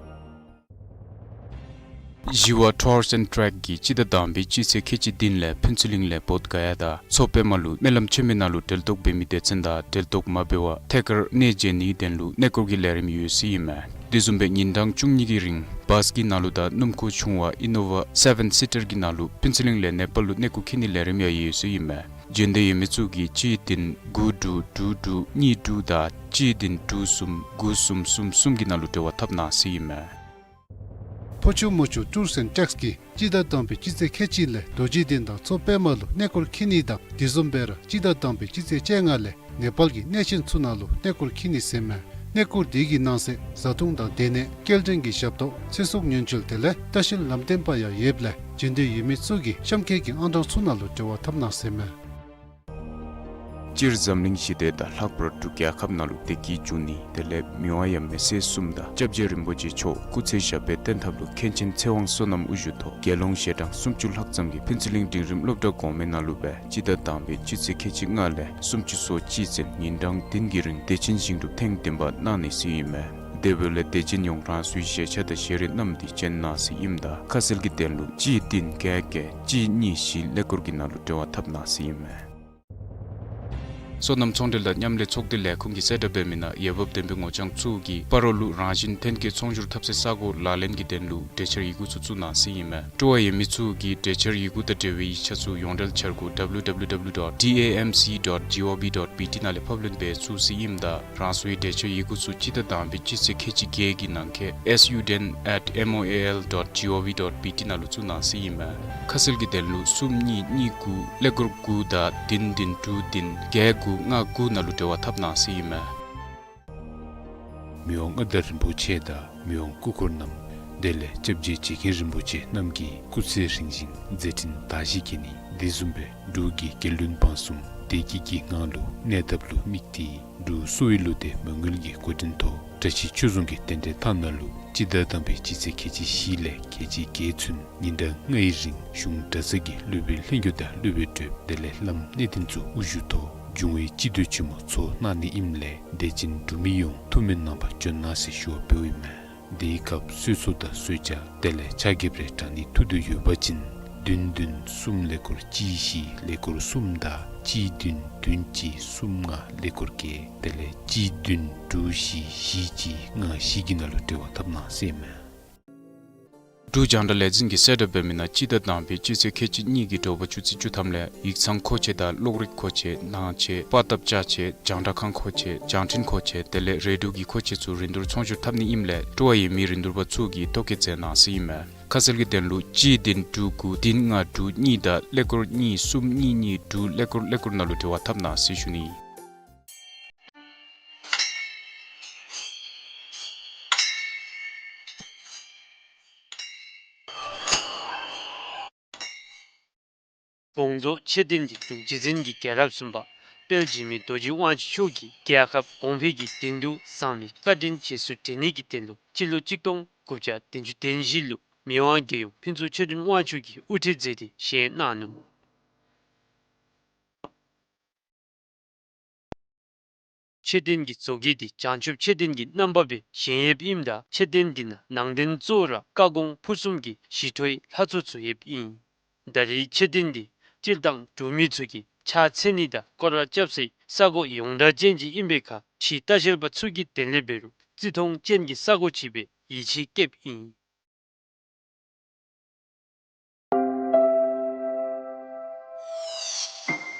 Jiva Tours and Trek གིས་སྤྱི་ཟླ་དང་པའི་སྤྱི་ཚེས་ཁལ་གཅིག་བདུན་ལས་ཕུན་ཚོགས་གླིང་ལས་བོདྷ་ག་ཡ་དང་མཚོ་པདྨ་ལུ་སྨོན་ལམ་ཆེན་མོའི་ནང་ལུ་གྲལ་གཏོགས་འབད་མི་སྡེ་ཚན་དང་གྲལ་གཏོགས་མ་འབད་བར་ཐད་ཀར་གནས་མཇལ་ནིའི་དོན་ལུ་གནས་སྐོར་གྱི་ལས་རིམ་ཡོད་ཟེར་ཨིན་མས། དེ་བཟུམ་སྦེ་ཉིན་གྲངས་བཅུ་གཉིས་ཀྱི་རིང་བཱས་ཀྱི་ནང་ལུ་དང་སྣུམ་འཁོར་ཆུང་བ་ཨི་ནོ་ཝ་སེ་བེན་སི་ཊར་གྱི་ནང་ལུ་ཕུན་ཚོགས་གླིང་ལས་ནེ་པཱལ་ལུ་གནས་སྐོར་འཁྱིད་ནིའི་ལས་རིམ་ཡང་ཡོད་ཟེར་ཨིན་མས། འབྱོན་འདོད་ཡོད་མི་ཚུ་གིས་གཅིག་བདུན་དགུ་དྲུག་དྲུག་དྲུག་གཉིས་དྲུག་དང་གཅིག་བདུན་དྲུག་གསུམ་དགུ་གསུམ་གསུམ་གསུམ་གྱི་ནང་ལུ་འབྲེལ་བ་འཐབ་གནང་ཟེར་ཨིན་མས། ཕོ་ཆུ་མོ་ཆུ་ཊུརསི་ཨེནཌ་ཊེགསི་གིས་སྤྱི་ཟླ་དང་པའི་སྤྱི་ཚེས་ཁལ་གཅིག་ལས་རྡོ་རྗེ་གདན་དང་མཚོ་པདྨ་ལུ་གནས་སྐོར་འཁྱིད་ནི་དང་དེ་བཟུམ་སྦེ་ར་སྤྱི་ཟླ་དང་པའི་སྤྱི་ཚེས་ཁལ་གཅིག་ལྔ་ལས་ནེ་པཱལ་གྱི་གནས་ཆེན་ཚུ་ནང་ལུ་གནས་སྐོར་འཁྱིད་ནི་ཟེར་མས། གནས་སྐོར་དེ་གི་ནང་གསེས་བཟའ་འཐུང་དང་སྡོད་གནས་སྐྱེལ་འདྲེན་གྱི་ཞབས་ཏོག་ཚེ་སྲོག་ཉེན་བཅོལ་དེ་ལས་ལྟ་བཤལ་ལམ་སྟོན་པ་ཡང་ཡོདཔ་ལས་འབྱོན་འདོད་ཡོད་མི་ཚུ་གིས་གཤམ་འཁོད་ཀྱི་ཨང་གྲངས་ཚུ་ནང་ལུ་འབྲེལ་བ་འཐབ་གནང་ཟེར་མས། སྤྱིར་འཛམ་གླིང་ཞི་བདེ་དང་ལྷག་པར་འབྲུག་རྒྱལ་ཁབ་ནང་ལུ་བདེ་སྐྱིད་འབྱུང་ནི་དེ་ལས་མི་དབང་ཡང་མི་སེར་གསུམ་དང་སྐྱབས་རྗེ་རིན་པོ་ཆེ་མཆོག་སྐུ་ཚེ་ཞབས་པད་བརྟན་ཐབས་ལུ་མཁན་ཆེན་ཚེ་དབང་བསོད་ནམས་དབུ་བཞུགས་ཐོག་དགེ་སློང་ཞལ་གྲངས་སུམ་ཅུ་ལྷག་ཙམ་གྱིས་ཕུན་ཚོགས་གླིང་འབྲིང་རིམ་སློབ་གྲྭ་གོང་མའི་ནང་ལུ་སྦེ་སྤྱི་ཟླ་དང་པའི་སྤྱི་ཚེས་ཁལ་གཅིག་ལྔ་ལས་སུམ་ཅུ་སོ་གཅིག་ཚུན་ཉིན་གྲངས་བདུན་གྱི་རིང་བདེ་ཆེན་ཞིང་སྒྲུབ་ཐེངས་བདུན་པ་གནང་ནི་ཟེར་ཨིན་མས། དེ་འབདཝ་ལས་དད་ཅན་ཡོངས་རང་སོའི་ཞལ་ཆས་དང་ཞལ་རས་བསྣམས་ཏེ་བྱོན་གནང་ཟེར་ཨིནམ་ད་ཁ་གསལ་གྱི་དོན་ལུ་གཅིག་བདུན་བརྒྱད་བརྒྱད་གཅིག་གཉིས་བཞི་ཀླད་ཀོར་གྱི་ནང་ལུ་འབྲེལ་བ་འཐབ་གནང་ཟེར་ཨིན་མས། སོ་ནམ་ཚོང་འབྲེལ་དང་མཉམ་ལས་ཚོགས་སྡེ་ལས་ཁུངས་ཀྱིས་གསལ་བསྒྲགས་འབད་མི་ནང་འོས་འབབ་ལྡན་པའི་ངོ་རྐྱང་ཚུ་གིས་སྤ་རོ་ལུ་རང་བཞིན་ཐོན་སྐྱེད་ཚོང་སྒྱུར་འཐབ་སའི་ས་སྒོ་ལག་ལེན་གྱི་དོན་ལུ་གྲོས་འཆར་ཡི་གུ་ཚུ་བཙུགས་གནང་ཟེར་ཨིན་མས། སྤྲོ་བ་ཡོད་མི་ཚུ་གིས་གྲོས་འཆར་ཡི་གུ་དང་འབྲེལ་བའི་ཡིག་ཆ་ཚུ་ཡོངས་འབྲེལ་འཆར་སྒོ་W W W dot D A M C dot G O V dot B T ནང་ལས་ཕབ་ལེན་འབད་ཚུགས་ཟེར་ཨིནམ་ད་རང་སོའི་གྲོས་འཆར་ཡི་གུ་ཚུ་སྤྱི་ཟླ་དང་པའི་སྤྱི་ཚེས་ཁལ་གཅིག་བརྒྱད་ཀྱི་ནང་འཁོད་S U ten at M O A L dot G O V dot B T ནང་ལུ་བཙུགས་གནང་ཟེར་ཨིན་མས། ཁ་གསལ་གྱི་དོན་ལུ་གསུམ་གཉིས་གཉིས་དགུ་ཀླད་ཀོར་དགུ་དང་བདུན་བདུན་དྲུག་བདུན་བརྒྱད་དགུ་ལྔ་དགུ་ནང་ལུ་འབྲེལ་བ་འཐབ་གནང་ཟེར་ཨིན་མས། མི་དབང་མངའ་བདག་རིན་པོ་ཆེ་དང་མི་དབང་སྐུ་འཁོར་རྣམས་དེ་ལས་སྐྱབས་རྗེ་རྗེ་མཁན་རིན་པོ་ཆེ་རྣམས་ཀྱིས་སྐུ་ཚེ་རིང་ཞིང་མཛད་འཕྲིན་དར་ཞིང་རྒྱས་ནི་དེ་བཟུམ་སྦེ་འབྲུག་གི་རྒྱལ་བློན་འབངས་གསུམ་ བདེ་སྐྱིད་ཀྱི་ངང་ལུ་གནས་ཐབས་ལུ་དམིགས་ཏེ་འབྲུག་གསོ་བའི་བློ་གཏད་མ་དངུལ་གྱི་འགོ་འདྲེན་ཐོག་བཀྲ་ཤིས་ཆོས་རྫོང་གི་རྟེན་འབྲེལ་ཐང་ནང་ལུ་སྤྱི་ཟླ་དང་པའི་སྤྱི་ཚེས་ཁལ་གཅིག་བཞི་ལས་ཁལ་གཅིག་བརྒྱད་ཚུན་ཉིན་གྲངས་ལྔའི་རིང་གཞུང་གྲྭ་ཚང་གི་སློབ་དཔོན་ལྷན་རྒྱས་དང་སློབ་དཔོན་གྲོགས་དེ་ལས་བླམ་གནས་བརྟན་ཚུ་དབུ་བཞུགས་ཐོག་འབྱུང་བའི་སྤྱི་འདུས་ཆེན་མོ་ཚོགས་གནང་ནི་ཨིནམ་ལས་དད་ཅན་འབྲུག་མི་ཡོངས་ཐུགས་སྨོན་གནང་བར་བྱོན་གནང་ཟེར་ཞུ་བ་འབདཝ་ཨིན་མས། དེའི་སྐབས་གསོལ་ཚོགས་དང་གསོལ་ཇ་དེ་ལས་ཕྱག་འགྱེད་རེ་དྲང་ནི་ཐུགས་འདོད་ཡོད་པ་ཅིན་བདུན་བདུན་གསུམ་ཀླད་ཀོར་གཅིག་བཞི་ཀླད་ཀོར་གསུམ་དང་གཅིག་བདུན་བདུན་གཅིག་གསུམ་ལྔ་ཀླད་ཀོར་བརྒྱད་དེ་ལས་གཅིག་བདུན་དྲུག་བཞི་བཞི་གཅིག་ལྔ་བཞི་གི་ནང་ལུ་འབྲེལ་བ་འཐབ་གནང་ཟེར་ཨིན་མས། འབྲུག་རྒྱང་བསྒྲགས་ལས་འཛིན་གྱིས་གསལ་བསྒྲགས་འབད་མི་ནང་སྤྱི་ཟླ་དང་པའི་སྤྱི་ཚེས་ཁལ་གཅིག་གཉིས་ཀྱི་དྲོ་པ་ཆུ་ཚོད་བཅུ་ཐམ་ལས་ཡིག་ཚང་མཁོ་ཆས་དང་གློག་རིག་མཁོ་ཆས་ནང་ཆས་པར་བཏབ་ཅ་ཆས་རྒྱང་བསྒྲགས་ཁང་མཁོ་ཆས་བྱང་འཕྲིན་མཁོ་ཆས་དེ་ལས་རེ་ཌིའོ་གི་མཁོ་ཆས་ཚུ་རིན་བསྡུར་ཚོང་སྒྱུར་འཐབ་ནི་ཨིནམ་ལས་སྤྲོ་བ་ཡོད་མི་རིན་བསྡུར་པ་ཚུ་གིས་ཐོ་བཀོད་མཛད་གནང་ཟེར་ཨིན་མས། ཁ་གསལ་གྱི་དོན་ལུ་གཅིག་བདུན་དྲུག་དགུ་བདུན་ལྔ་དྲུག་གཉིས་དང་ཀླད་ཀོར་གཉིས་གསུམ་གཉིས་གཉིས་དྲུག་ཀླད་ཀོར་ཀླད་ཀོར་ནང་ལུ་འབྲེལ་བ་འཐབ་གནང་ཟེར་ཞུ་ནི། དགོངས་རྫོགས་མཆོད་རྟེན་འདི་འབྲུག་རྗེ་བཙུན་གྱི་རྒྱལ་རབས་གསུམ་པ་དཔལ་འཇིགས་མེད་རྡོ་རྗེ་དབང་ཕྱུག་མཆོག་གིས་རྒྱལ་ཁབ་གོང་འཕེལ་གྱི་དོན་དུ་བསམ་པའི་བཀའ་དྲིན་རྗེས་སུ་དྲན་ནི་གི་དོན་ལུ་སྤྱི་ལོ་གཅིག་སྟོང་དགུ་བརྒྱ་བདུན་ཅུ་དོན་བཞི་ལུ་མི་དབང་རྒྱལ་ཡུམ་ཕུན་ཚོགས་ཆོས་སྒྲོན་དབང་ཕྱུག་གིས་དབུ་ཁྲིད་མཛད་དེ་བཞེངས་གནང་ནུག། མཆོད་རྟེན་གྱི་བཟོ་བཀོད་འདི་བྱང་ཆུབ་མཆོད་རྟེན་གྱི་རྣམ་པ་སྦེ་བཞེངས་ཡོདཔ་ཨིནམ་ད་མཆོད་རྟེན་འདི་ནང་ནང་རྟེན་གཙོ་བོ་ར་བཀའ་དགོངས་ཕུར་གསུམ་གྱི་ཞི་ཁྲོའི་ལྷ་ཚོགས་ཚུ་ཡོདཔ་ཨིན། ད་རེས་མཆོད་རྟེན་འདི་སྤྱིར་བཏང་འབྲུག་མི་ཚུ་གིས་ཕྱག་འཚལ་ནི་དང་སྐོར་ར་རྐྱབ་སའི་ས་གོ་ཡོངས་གྲགས་ཅན་ཅིག་ཨིན་པའི་ཁར་ཕྱི་ལྟ་བཤལ་པ་ཚུ་གི་དོན་ལས་འབད་རུང་བརྩི་མཐོང་ཅན་གྱི་ས་གོ་ཅིག་སྦེ་ཡིད་ཆེས་བསྐྱེདཔ་ཨིན།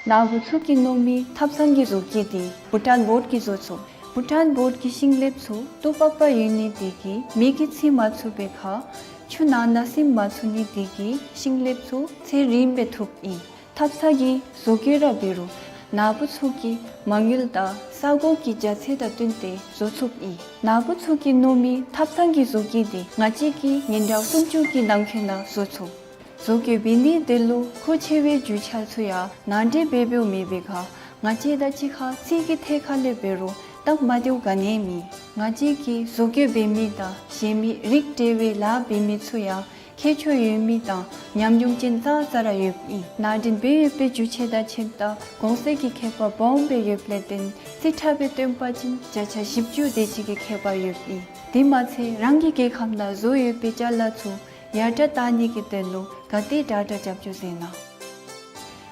ནཱ་བུ་ཚུ་གིས་མནོ་མི་ཐབ་ཚང་གི་བཟོ་བཀོད་འདི་བྷུ་ཊཱན་བོཌ་ཀྱིས་བཟོ་ཚུགས། བྷུ་ཊཱན་བོཌ་ཀྱི་ཤིང་ལེབ་ཚུ་ཏོག་པག་པ་ཡོད་ནི་དེ་གིས་མེ་གིས་འཚིག་མ་ཚུགས་པའི་ཁར་ཆུ་ནང་ན་ཟིམ་མ་ཚུགས་ནི་དེ་གིས་ཤིང་ལེབ་ཚུ་ཚད་རིངམོ་སྦེ་ཐུབ་ཨིན། ཐབ་ཚང་གི་བཟོ་བཀོད་ར་འབད་རུང་ནཱ་བུ་ཚུ་གིས་མ་དངུལ་དང་ས་གོ་གི་རྒྱ་ཚད་དང་བསྟུན་ཏེ་བཟོ་ཚུགསཔ་ཨིན། ནཱ་བུ་ཚུ་གིས་མནོ་མི་ཐབ་ཚང་གི་བཟོ་བཀོད་འདི་ང་བཅས་ཀྱིས་ཉིན་གྲངས་སུམ་ཅུ་གི་ནང་འཁོད་ནང་བཟོ་ཚུགས། བཟོ་བཀོད་འབད་ནིའི་དོན་ལུ་མཁོ་ཆེ་བའི་རྒྱུ་ཆ་ཚུ་ཡང་ནང་འདྲེན་འབད་འབདཝ་མེད་པའི་ཁར་ང་བཅས་དང་གཅིག་ཁར་རྩིས་ཀྱི་ཐད་ཁར་ལས་འབད་རུང་སྟབས་མ་བདེཝ་ག་ནི་ཡང་མེད། ང་བཅས་ཀྱིས་བཟོ་བཀོད་འབད་མི་དང་བཞེངས་མི་རིགས་འདྲ་བའི་ལཱ་འབད་མི་ཚུ་ཡང་ཁྱད་ཆོས་ཡོད་མི་དང་ཉམས་མྱོང་ཅན་ཙང་ཙ་ར་ཡོདཔ་ཨིན། ནང་འདྲེན་འབད་ཡོད་པའི་རྒྱུ་ཆ་དང་ཁྱིམ་བདག་གོང་ཚད་ཀྱི་ཁྱད་པར་སྦོམ་སྦེ་ཡོདཔ་ལས་བརྟེན་རྩིས་ཁྲ་སྦེ་སྟོན་པ་ཅིན་བརྒྱ་ཆ་བཞི་བཅུ་དེ་ཅིག་གི་ཁྱད་པར་ཡོདཔ་ཨིན། དེ་མ་ཚད་རང་གི་རྒྱལ་ཁབ་ནང་བཟོ་ཡོད་པའི་ཅ་ལ་ཚུ་ཡར་དྲག་བཏང་ནི་གི་དོན་ལུ་ག་དེ་དྲག་དྲག་རྒྱབ་སྐྱོར་མཛད་གནང་།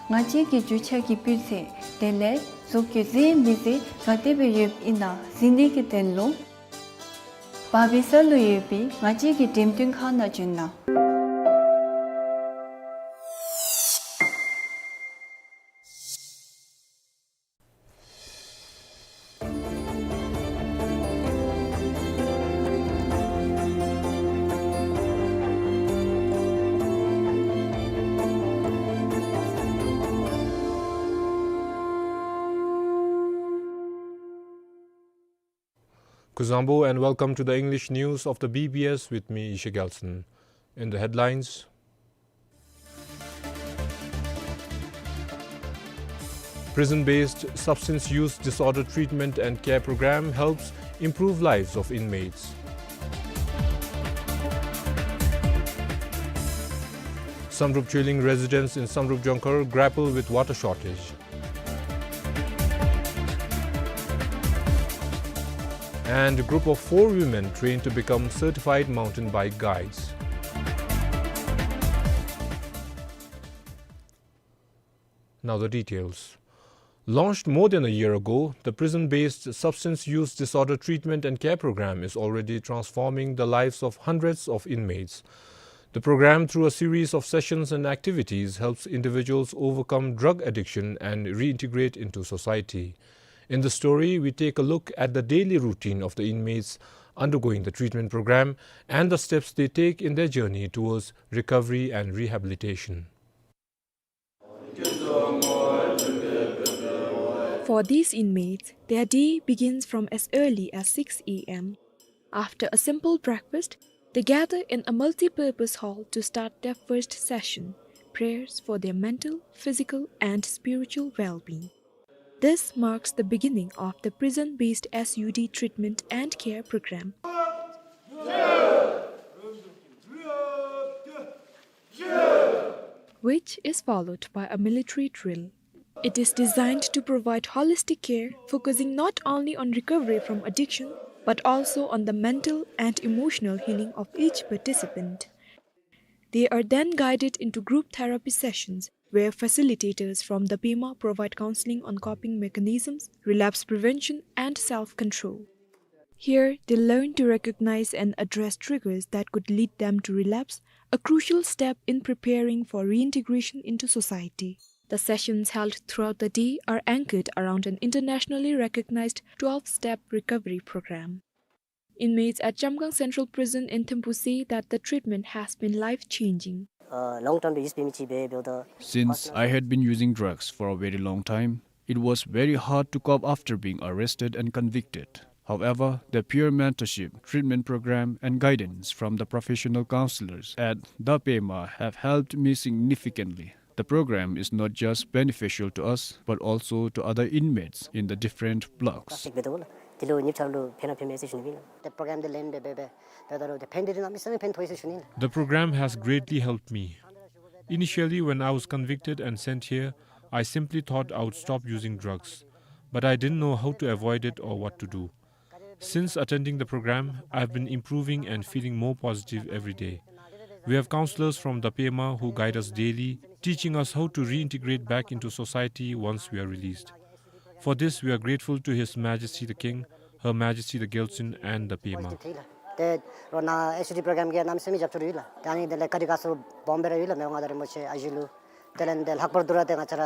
ང་བཅས་ཀྱི་རྒྱུ་ཆ་གི་སྤུས་ཚད་དེ་ལས་བཟོ་བཀོད་མཛེས་མི་མཛེས་ག་དེ་སྦེ་ཡོདཔ་ཨིན་ན་གཟིགས་ནི་གི་དོན་ལུ་བར་པའི་ས་ལུ་ཡོད་པའི་ང་བཅས་ཀྱི་འགྲེམས་སྟོན་ཁང་ནང་བྱོན་གནང་། Kuzuzangpo and welcome to the English news of the B B S with me, Isha Gelson. In the headlines, prison-based substance use disorder treatment and care program helps improve lives of inmates. Samdrup Choeling residents in Samdrup Jongkhar grapple with water shortage. And a group of four women trained to become certified mountain bike guides. Now the details. Launched more than a year ago, the prison-based substance use disorder treatment and care program is already transforming the lives of hundreds of inmates. The program, through a series of sessions and activities, helps individuals overcome drug addiction and reintegrate into society. In the story, we take a look at the daily routine of the inmates undergoing the treatment program and the steps they take in their journey towards recovery and rehabilitation. For these inmates, their day begins from as early as six A M. After a simple breakfast, they gather in a multi-purpose hall to start their first session, prayers for their mental, physical, and spiritual well-being. This marks the beginning of the prison-based S U D treatment and care program, which is followed by a military drill. It is designed to provide holistic care, focusing not only on recovery from addiction, but also on the mental and emotional healing of each participant. They are then guided into group therapy sessions, where facilitators from the Pema provide counseling on coping mechanisms, relapse prevention, and self-control. Here, they learn to recognize and address triggers that could lead them to relapse, a crucial step in preparing for reintegration into society. The sessions held throughout the day are anchored around an internationally recognized twelve-step recovery program. Inmates at Chamgang Central Prison in Thimphu say that the treatment has been life-changing. Since I had been using drugs for a very long time, it was very hard to cope after being arrested and convicted. However, the peer mentorship, treatment program, and guidance from the professional counselors at the Pema have helped me significantly. The program is not just beneficial to us, but also to other inmates in the different blocks. The program has greatly helped me. Initially, when I was convicted and sent here, I simply thought I would stop using drugs, but I didn't know how to avoid it or what to do. Since attending the program, I've been improving and feeling more positive every day. We have counselors from the Pema who guide us daily, teaching us how to reintegrate back into society once we are released. For this, we are grateful to His Majesty the King, Her Majesty the Gyaltsuen, and the Pema. དེ་རོགས་ནཱ་S U D program གི་གནམ་མེད་ས་མེད་རྒྱབ་སྐྱོར་ཡོད་ལགས། ད་ཨ་ནི་དེ་ལས་ཀ་རི་དགའ་ཚོར་སྦོམ་སྦེ་ར་ཡོད་ལགས། མི་དབང་མངའ་བདག་རིན་པོ་ཆེ་ཨ་ཞེ་ལུ། དེ་ལས་དེ་ལྷག་པར་དུ་ར་ཏེ་ང་བཅས་ར་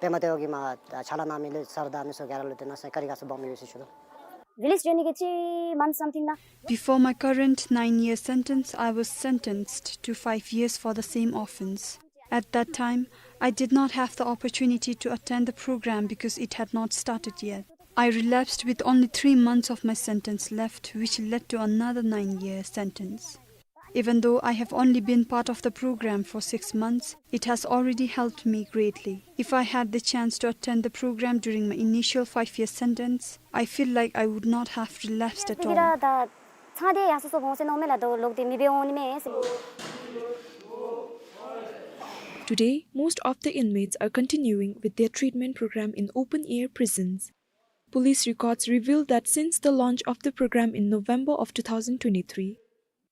པདྨ་ལྟེ་བ་གིས་མར་ཕྱག་ལཱ་གནང་མི་ལུ་སར་དང་མི་སེར་ག་ར་ལུ་ཏེ་གནམ་མེད་ས་མེད་ཀ་རི་དགའ་ཚོར་སྦོམ་ཡོད་ཟེར་ཞུ་དོ། Village journey གི་ཅི་མན་something ན། Before my current nine-year sentence, I was sentenced to five years for the same offense. At that time, I did not have the opportunity to attend the program because it had not started yet. I relapsed with only three months of my sentence left, which led to another nine-year sentence. Even though I have only been part of the program for six months, it has already helped me greatly. If I had the chance to attend the program during my initial five-year sentence, I feel like I would not have relapsed at all. Today, most of the inmates are continuing with their treatment program in open-air prisons. Police records reveal that since the launch of the program in November of two thousand twenty-three,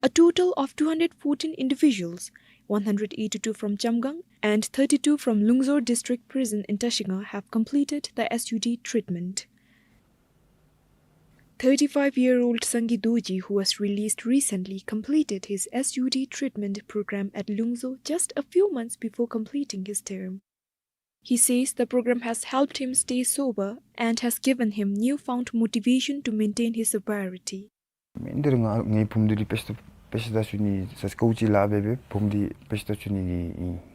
a total of two hundred fourteen individuals, one hundred eighty-two from Chamgang and thirty-two from Lungzor District Prison in Tashigha, have completed the S U D treatment. Thirty-five-year-old Sangay Dorji, who was released recently, completed his S U D treatment program at Lungzor just a few months before completing his term. He says the program has helped him stay sober and has given him newfound motivation to maintain his sobriety. ཨིན་དེ་ར་ང་ངེའི་བུམོ་འདི་ལུ་དཔེ་ཆ་དཔེ་ཆ་ལྟ་བཅུག་ནི་ས་ཀོ་ཅི་ལཱ་འབད་འབད་བུམོ་འདི་དཔེ་ཆ་ལྟ་བཅུག་ནི་གི་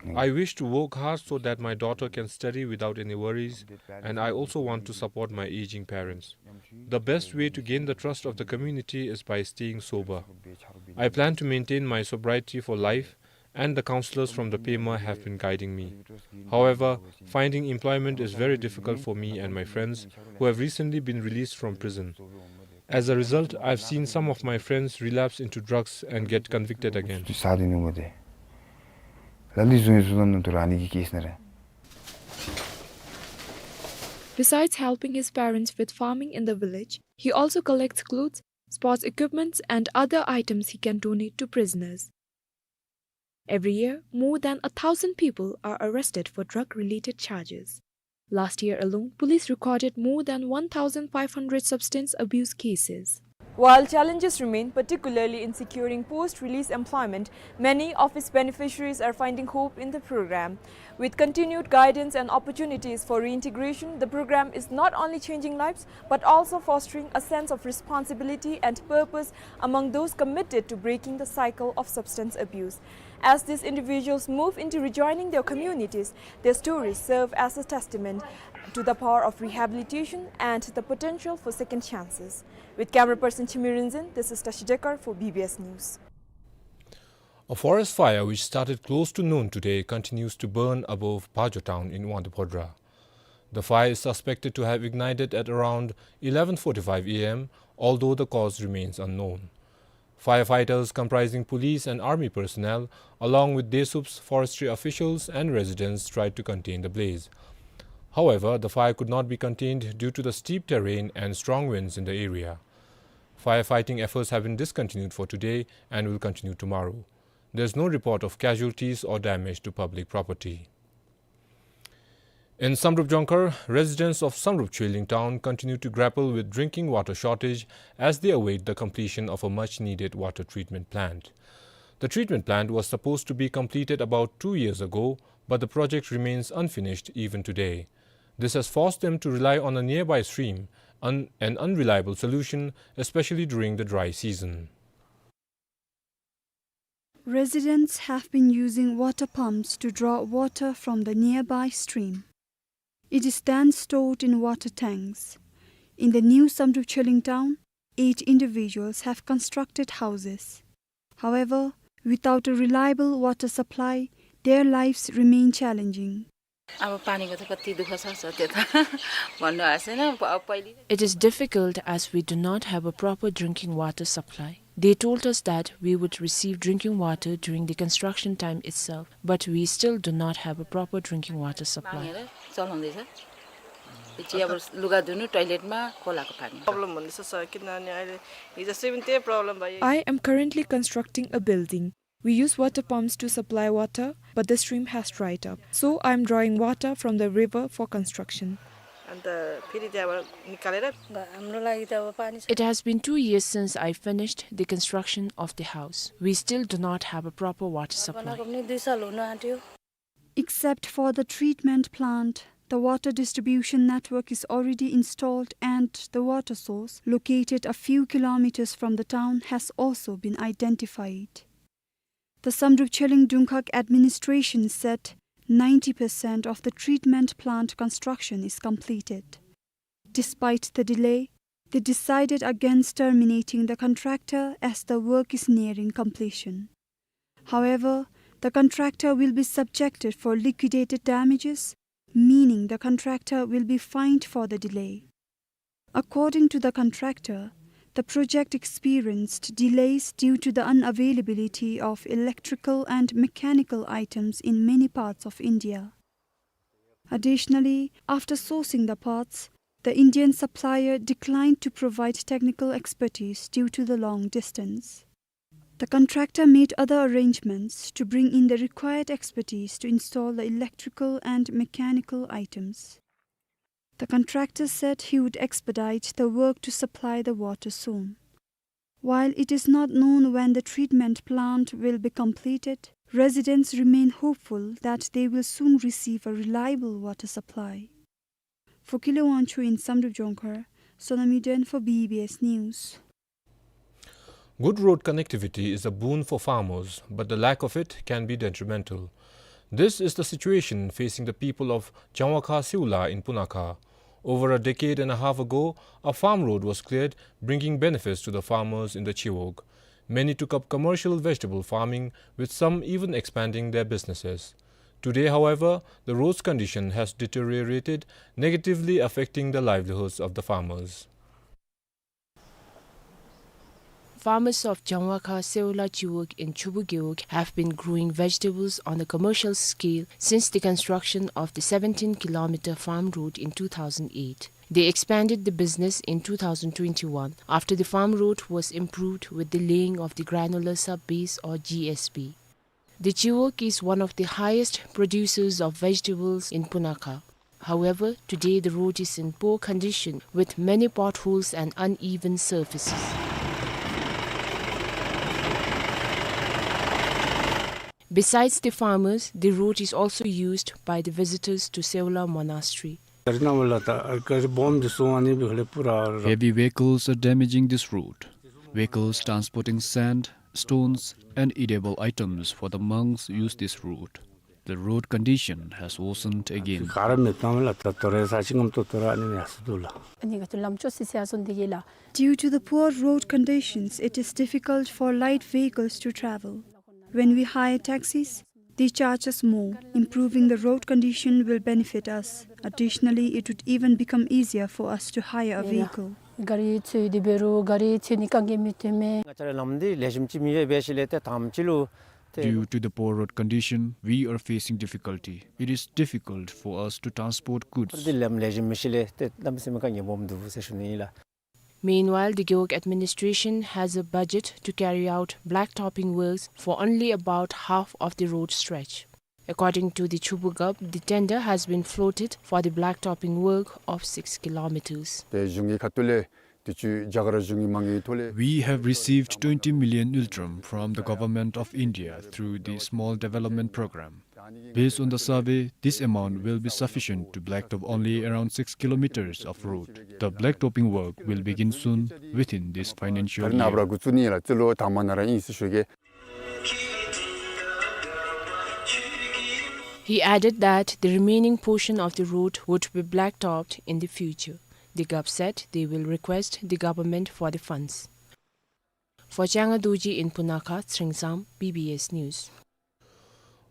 ཨིན། I wish to work hard so that my daughter can study without any worries, and I also want to support my aging parents. The best way to gain the trust of the community is by staying sober. I plan to maintain my sobriety for life, and the counselors from the Pema have been guiding me. However, finding employment is very difficult for me and my friends who have recently been released from prison. As a result, I've seen some of my friends relapse into drugs and get convicted again. ས་དེ་ནི་ངོ་དེ་ལ་ལི་བཟུང་ཡོད་བཟུང་ནམ་ནམ་དུ་ར་ཨ་ནི་གི་ཀེསི་ནང་ར། Besides helping his parents with farming in the village, he also collects clothes, sports equipments, and other items he can donate to prisoners. Every year, more than a thousand people are arrested for drug-related charges. Last year alone, police recorded more than one thousand five hundred substance abuse cases. While challenges remain, particularly in securing post-release employment, many of its beneficiaries are finding hope in the program. With continued guidance and opportunities for reintegration, the program is not only changing lives, but also fostering a sense of responsibility and purpose among those committed to breaking the cycle of substance abuse. As these individuals move into rejoining their communities, their stories serve as a testament to the power of rehabilitation and the potential for second chances. With camera person Chimi Rinzin, this is Tashi Dekar for B B S News. A forest fire which started close to noon today continues to burn above Phajo town in Wangdue Phodrang. The fire is suspected to have ignited at around eleven forty-five A M, although the cause remains unknown. Firefighters comprising police and army personnel, along with Desup's forestry officials and residents, tried to contain the blaze. However, the fire could not be contained due to the steep terrain and strong winds in the area. Firefighting efforts have been discontinued for today and will continue tomorrow. There is no report of casualties or damage to public property. In Samdrup Jongkhar, residents of Samdrup Chhuilling town continue to grapple with drinking water shortage as they await the completion of a much-needed water treatment plant. The treatment plant was supposed to be completed about two years ago, but the project remains unfinished even today. This has forced them to rely on a nearby stream, un-, an unreliable solution, especially during the dry season. Residents have been using water pumps to draw water from the nearby stream. It is then stored in water tanks. In the new Samdrup Chhuilling town, eight individuals have constructed houses. However, without a reliable water supply, their lives remain challenging. अब पानीको त कति दुःख छ, छ त्यो त भन्नु आएको छैन। प-, पहिले It is difficult as we do not have a proper drinking water supply. They told us that we would receive drinking water during the construction time itself, but we still do not have a proper drinking water supply. मागेर चलाउँदैछ। पछि अब लुगा धुनु टोयलेटमा खोलाको पानी। प्रब्लम हुँदैछ सर, किनभने अहिले हिजो अस्ति पनि त्यही प्रब्लम भयो। I am currently constructing a building. We use water pumps to supply water, but the stream has dried up. So I am drawing water from the river for construction. अन्त फेरि त्यहाँबाट निकालेर घ-, हाम्रो लागि त अब पानी छ। It has been two years since I finished the construction of the house. We still do not have a proper water supply. बनाएको पनि दुई साल हुन आँट्यो। Except for the treatment plant, the water distribution network is already installed and the water source, located a few kilometers from the town, has also been identified. The Samdrup Chhuilling Dungkhag administration said ninety percent of the treatment plant construction is completed. Despite the delay, they decided against terminating the contractor as the work is nearing completion. However, the contractor will be subjected for liquidated damages, meaning the contractor will be fined for the delay. According to the contractor, the project experienced delays due to the unavailability of electrical and mechanical items in many parts of India. Additionally, after sourcing the parts, the Indian supplier declined to provide technical expertise due to the long distance. The contractor made other arrangements to bring in the required expertise to install the electrical and mechanical items. The contractor said he would expedite the work to supply the water soon. While it is not known when the treatment plant will be completed, residents remain hopeful that they will soon receive a reliable water supply. For Kile Wangchuk in Samdrup Jongkhar, Sonam Yuden for B B S News. Good road connectivity is a boon for farmers, but the lack of it can be detrimental. This is the situation facing the people of Jangwakha Seola in Punakha. Over a decade and a half ago, a farm road was cleared, bringing benefits to the farmers in the Chiwog. Many took up commercial vegetable farming, with some even expanding their businesses. Today, however, the road's condition has deteriorated, negatively affecting the livelihoods of the farmers. Farmers of Jangwakha Seola Chiwog in Chubuk Gewog have been growing vegetables on a commercial scale since the construction of the seventeen kilometer farm road in two thousand eight. They expanded the business in two thousand twenty-one after the farm road was improved with the laying of the granular sub-base or G S B. The Chiwog is one of the highest producers of vegetables in Punakha. However, today the road is in poor condition with many potholes and uneven surfaces. Besides the farmers, the road is also used by the visitors to Seola Monastery. Heavy vehicles are damaging this road. Vehicles transporting sand, stones, and edible items for the monks use this road. The road condition has worsened again. Due to the poor road conditions, it is difficult for light vehicles to travel. When we hire taxis, they charge us more. Improving the road condition will benefit us. Additionally, it would even become easier for us to hire a vehicle. ག་རི་འཚོལ་ཏེ་འབད་རུང་ག་རི་འཚོལ་ནི་དཀའ་ངལ་མི་ཐོན་མས། ང་བཅས་ར་ལམ་འདི་ལེགས་ཤོམ་ཅིག་མེད་པས་ཟེར་ཞིནམ་ལས་ཏེ་དང་པ་ཅིག་ལུ་ཏེ། Due to the poor road condition, we are facing difficulty. It is difficult for us to transport goods. འདི་ལམ་ལེགས་ཤོམ་མེད་ཞིནམ་ལས་ཏེ་གནམ་མེད་ས་མེད་དཀའ་ངལ་སྦོམ་འདུག་ཟེར་ཞུ་ནི་ཨིན་ལགས། Meanwhile, the Gewog administration has a budget to carry out blacktopping works for only about half of the road stretch. According to the Chubut Gup, the tender has been floated for the blacktopping work of six kilometers. ཏེ་གཞུང་གི་ཁ་ཐུག་ལས་དུས་ཅི་རྒྱ་གར་གཞུང་གི་མ་དངུལ་ཐོག་ལས། We have received twenty million ngultrum from the Government of India through the Small Development Program. Based on the survey, this amount will be sufficient to blacktop only around six kilometers of road. The blacktopping work will begin soon within this financial year. He added that the remaining portion of the road would be blacktopped in the future. The Gup said they will request the government for the funds. For Changa Dorji in Punakha, Tsering Sam, B B S News.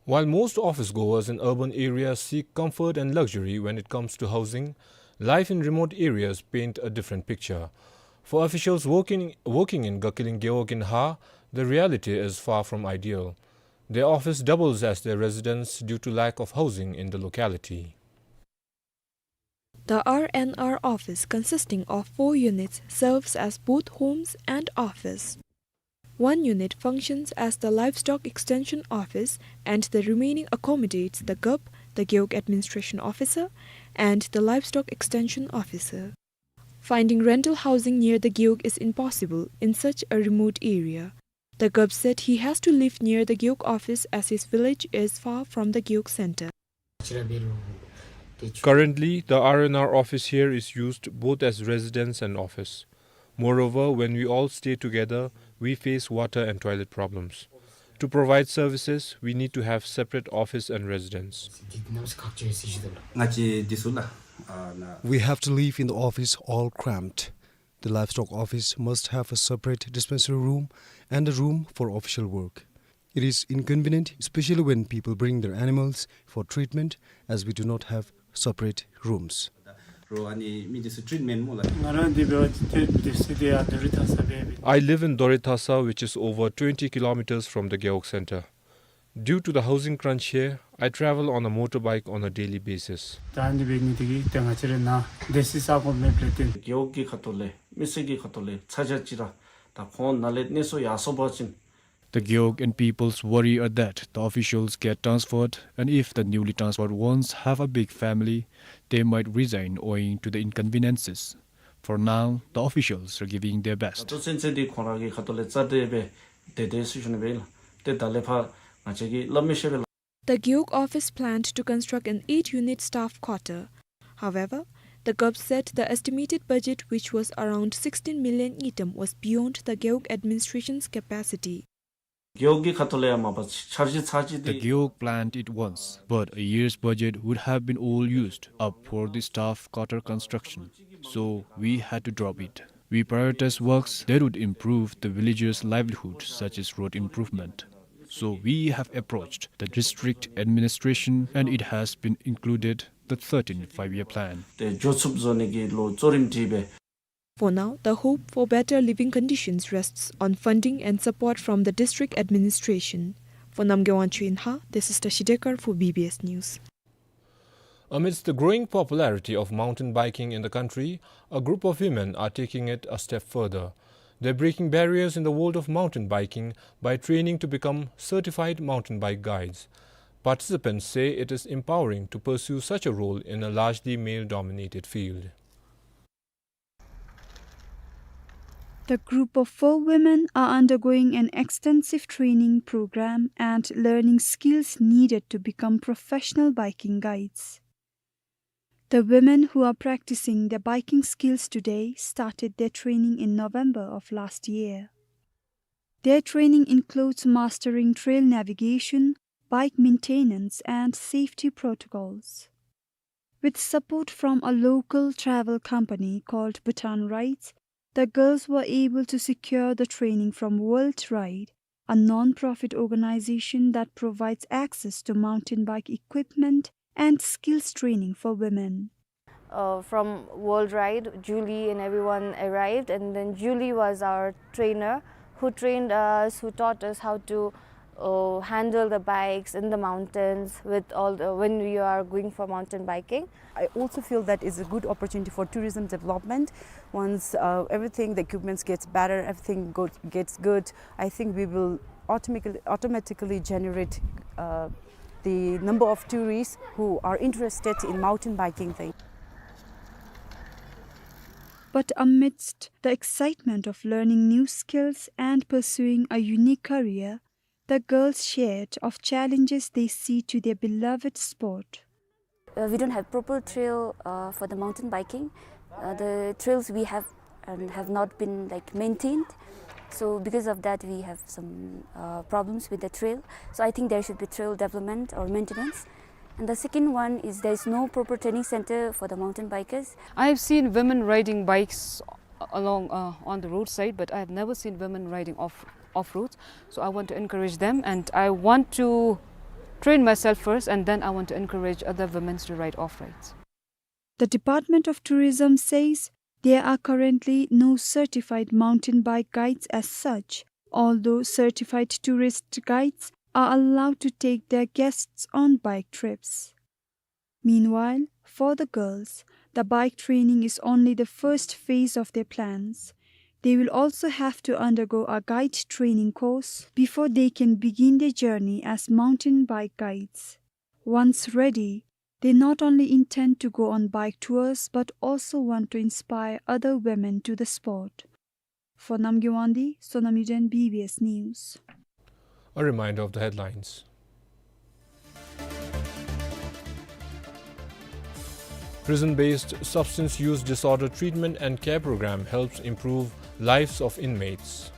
While most office goers in urban areas seek comfort and luxury when it comes to housing, life in remote areas paint a different picture. For officials working, working in Gakiling Gewog in Ha, the reality is far from ideal. Their office doubles as their residence due to lack of housing in the locality. The R and R office, consisting of four units, serves as both homes and office. One unit functions as the Livestock Extension Office, and the remaining accommodates the Gup, the Gewog Administration Officer, and the Livestock Extension Officer. Finding rental housing near the Gewog is impossible in such a remote area. The Gup said he has to live near the Gewog office as his village is far from the Gewog center. Currently, the R and R office here is used both as residence and office. Moreover, when we all stay together, we face water and toilet problems. To provide services, we need to have separate office and residence. We have to live in the office all cramped. The livestock office must have a separate dispensary room and a room for official work. It is inconvenient, especially when people bring their animals for treatment, as we do not have separate rooms. I live in Dorithasa, which is over twenty kilometers from the Gewog center. Due to the housing crunch here, I travel on a motorbike on a daily basis. ད་འདི་འབད་ནི་དེ་གིས་ཏེ་ང་བཅས་ར་ནཱ་སྡོད་ས་ས་གོ་མེདཔ་ལས་བརྟེན། རྒེད་འོག་གི་ཁ་ཐུག་ལས་མི་སེར་གྱི་ཁ་ཐུག་ལས་ཚ་གྱང་ཅིག་ར་ད་ཁོང་ནཱ་ལས་གནས་སོ་ཡར་སོ་བ་ཅིན། The Gewog and people's worry are that the officials get transferred, and if the newly transferred ones have a big family, they might resign owing to the inconveniences. For now, the officials are giving their best. ད་ལྟོ་ཚུན་ཚོད་འདི་ཁོང་ར་གི་ཁ་ཐུག་ལས་རྩ་འགྲེལ་སྦེ་དེ་དེ་ཚུ་ཞུ་ནི་སྦེ་ཨིན་ལགས། ཏེ་ད་ལས་ཕར་ང་བཅས་ཀྱིས་སླབ་མི་ཤེས་པས་ལགས། The Gewog office planned to construct an eight-unit staff quarter. However, the Gup said the estimated budget, which was around sixteen million ngultrum, was beyond the Gewog administration's capacity. རྒེད་འོག་གི་ཁ་ཐུག་ལས་ཡང་མ་པ་འཆར་གཞི་ཚར་གཅིག་འདི། The Gewog planned it once, but a year's budget would have been all used up for the staff quarter construction, so we had to drop it. We prioritize works that would improve the villagers' livelihood, such as road improvement. So we have approached the district administration and it has been included the thirteenth five-year plan. ཏེ་འགྱོ་ཚུགསཔ་བཟོ་ནི་གི་ལོ་གཙོ་རིམ་བསྒྲིགས་སྦེ། For now, the hope for better living conditions rests on funding and support from the district administration. For Namgay Wangchuk in Ha, this is Tashi Dekar for B B S News. Amidst the growing popularity of mountain biking in the country, a group of women are taking it a step further. They're breaking barriers in the world of mountain biking by training to become certified mountain bike guides. Participants say it is empowering to pursue such a role in a largely male-dominated field. The group of four women are undergoing an extensive training program and learning skills needed to become professional biking guides. The women who are practicing their biking skills today started their training in November of last year. Their training includes mastering trail navigation, bike maintenance, and safety protocols. With support from a local travel company called Bhutan Rides, the girls were able to secure the training from World Ride, a non-profit organization that provides access to mountain bike equipment and skills training for women. Uh, from World Ride, Julie and everyone arrived, and then Julie was our trainer who trained us, who taught us how to, uh, handle the bikes in the mountains with all the, when we are going for mountain biking. I also feel that is a good opportunity for tourism development. Once, uh, everything, the equipments gets better, everything go-, gets good, I think we will automatically, automatically generate, uh, the number of tourists who are interested in mountain biking thing. But amidst the excitement of learning new skills and pursuing a unique career, the girls shared of challenges they see to their beloved sport. Uh, we don't have proper trail, uh, for the mountain biking. Uh, the trails we have, um, have not been, like, maintained. So because of that, we have some, uh, problems with the trail. So I think there should be trail development or maintenance. And the second one is there is no proper training center for the mountain bikers. I have seen women riding bikes along, uh, on the roadside, but I have never seen women riding off, off-road. So I want to encourage them, and I want to train myself first, and then I want to encourage other women to ride off-roads. The Department of Tourism says there are currently no certified mountain bike guides as such, although certified tourist guides are allowed to take their guests on bike trips. Meanwhile, for the girls, the bike training is only the first phase of their plans. They will also have to undergo a guide training course before they can begin their journey as mountain bike guides. Once ready, they not only intend to go on bike tours but also want to inspire other women to the sport. For Namgay Wangdi, Sonam Yuden, B B S News. A reminder of the headlines. Prison-based substance use disorder treatment and care program helps improve lives of inmates.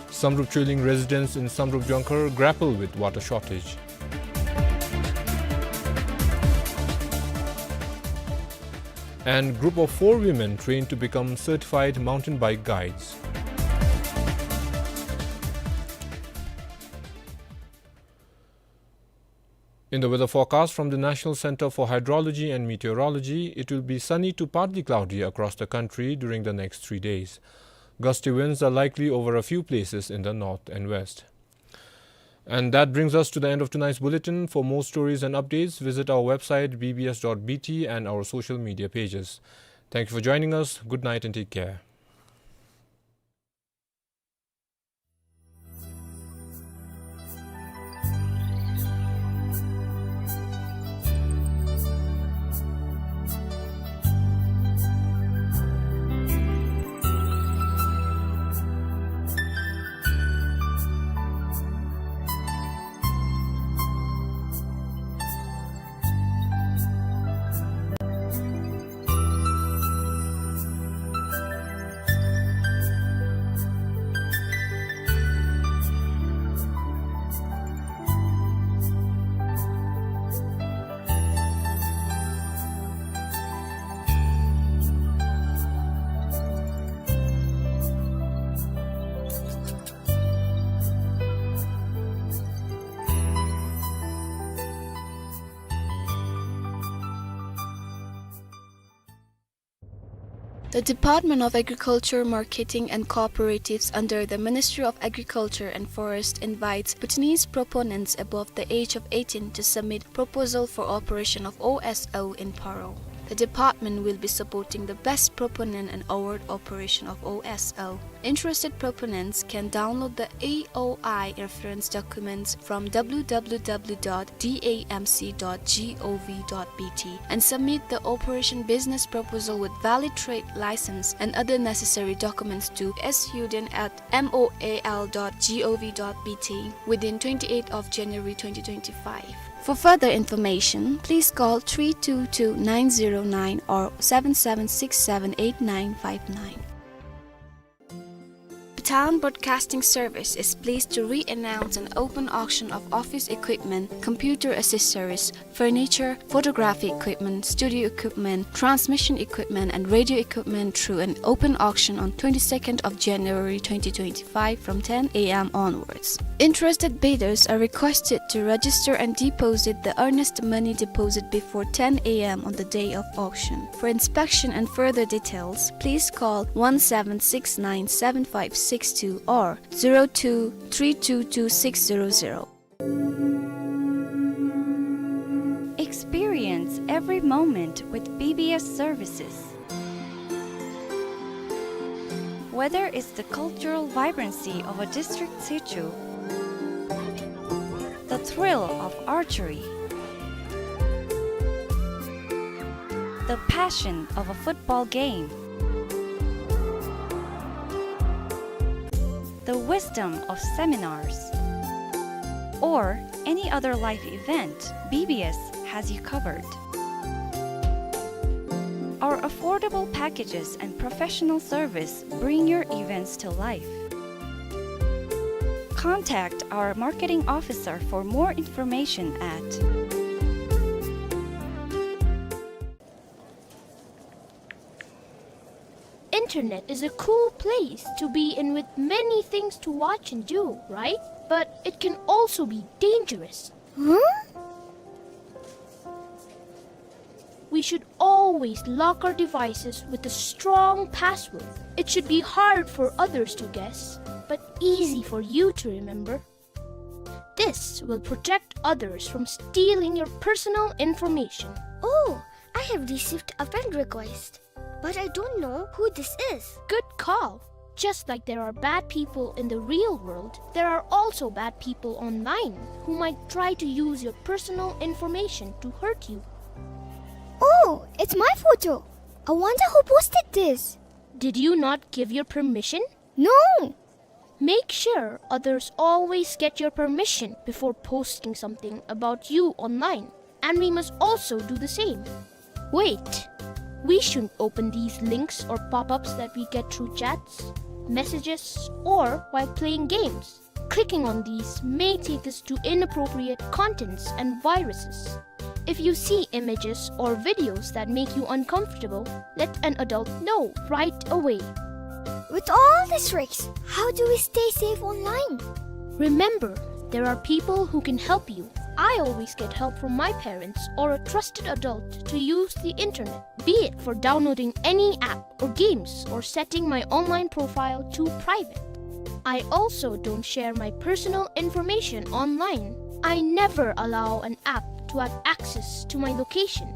Samdrup Choeling residents in Samdrup Jongkhar grapple with water shortage. And group of four women trained to become certified mountain bike guides. In the weather forecast from the National Center for Hydrology and Meteorology, it will be sunny to partly cloudy across the country during the next three days. Gusty winds are likely over a few places in the north and west. And that brings us to the end of tonight's bulletin. For more stories and updates, visit our website, B B S dot B T, and our social media pages. Thank you for joining us. Good night and take care. The Department of Agriculture, Marketing and Cooperatives under the Ministry of Agriculture and Forest invites Bhutanese proponents above the age of eighteen to submit proposal for operation of O S L in Paro. The department will be supporting the best proponent and award operation of O S L. Interested proponents can download the A O I reference documents from W W W dot D A M C dot gov dot B T and submit the operation business proposal with valid trade license and other necessary documents to S Yuden at M O A L dot gov dot B T within twenty-eighth of January twenty twenty-five. For further information, please call three two two nine zero nine or seven seven six seven eight nine five nine. Town Broadcasting Service is pleased to re-announce an open auction of office equipment, computer accessories, furniture, photography equipment, studio equipment, transmission equipment, and radio equipment through an open auction on twenty-second of January twenty twenty-five from ten A M onwards. Interested bidders are requested to register and deposit the earnest money deposit before ten A M on the day of auction. For inspection and further details, please call one seven six nine seven five six two or zero two three two two six zero zero. Experience every moment with B B S services. Whether it's the cultural vibrancy of a district situ, the thrill of archery, the passion of a football game, the wisdom of seminars, or any other life event, B B S has you covered. Our affordable packages and professional service bring your events to life. Contact our marketing officer for more information at Internet is a cool place to be in with many things to watch and do, right? But it can also be dangerous. Huh? We should always lock our devices with a strong password. It should be hard for others to guess, but easy for you to remember. This will protect others from stealing your personal information. Oh, I have received a friend request, but I don't know who this is. Good call. Just like there are bad people in the real world, there are also bad people online who might try to use your personal information to hurt you. Oh, it's my photo. I wonder who posted this. Did you not give your permission? No! Make sure others always get your permission before posting something about you online, and we must also do the same. Wait! We shouldn't open these links or pop-ups that we get through chats, messages, or while playing games. Clicking on these may take us to inappropriate contents and viruses. If you see images or videos that make you uncomfortable, let an adult know right away. With all these risks, how do we stay safe online? Remember, there are people who can help you. I always get help from my parents or a trusted adult to use the internet, be it for downloading any app or games or setting my online profile to private. I also don't share my personal information online. I never allow an app to have access to my location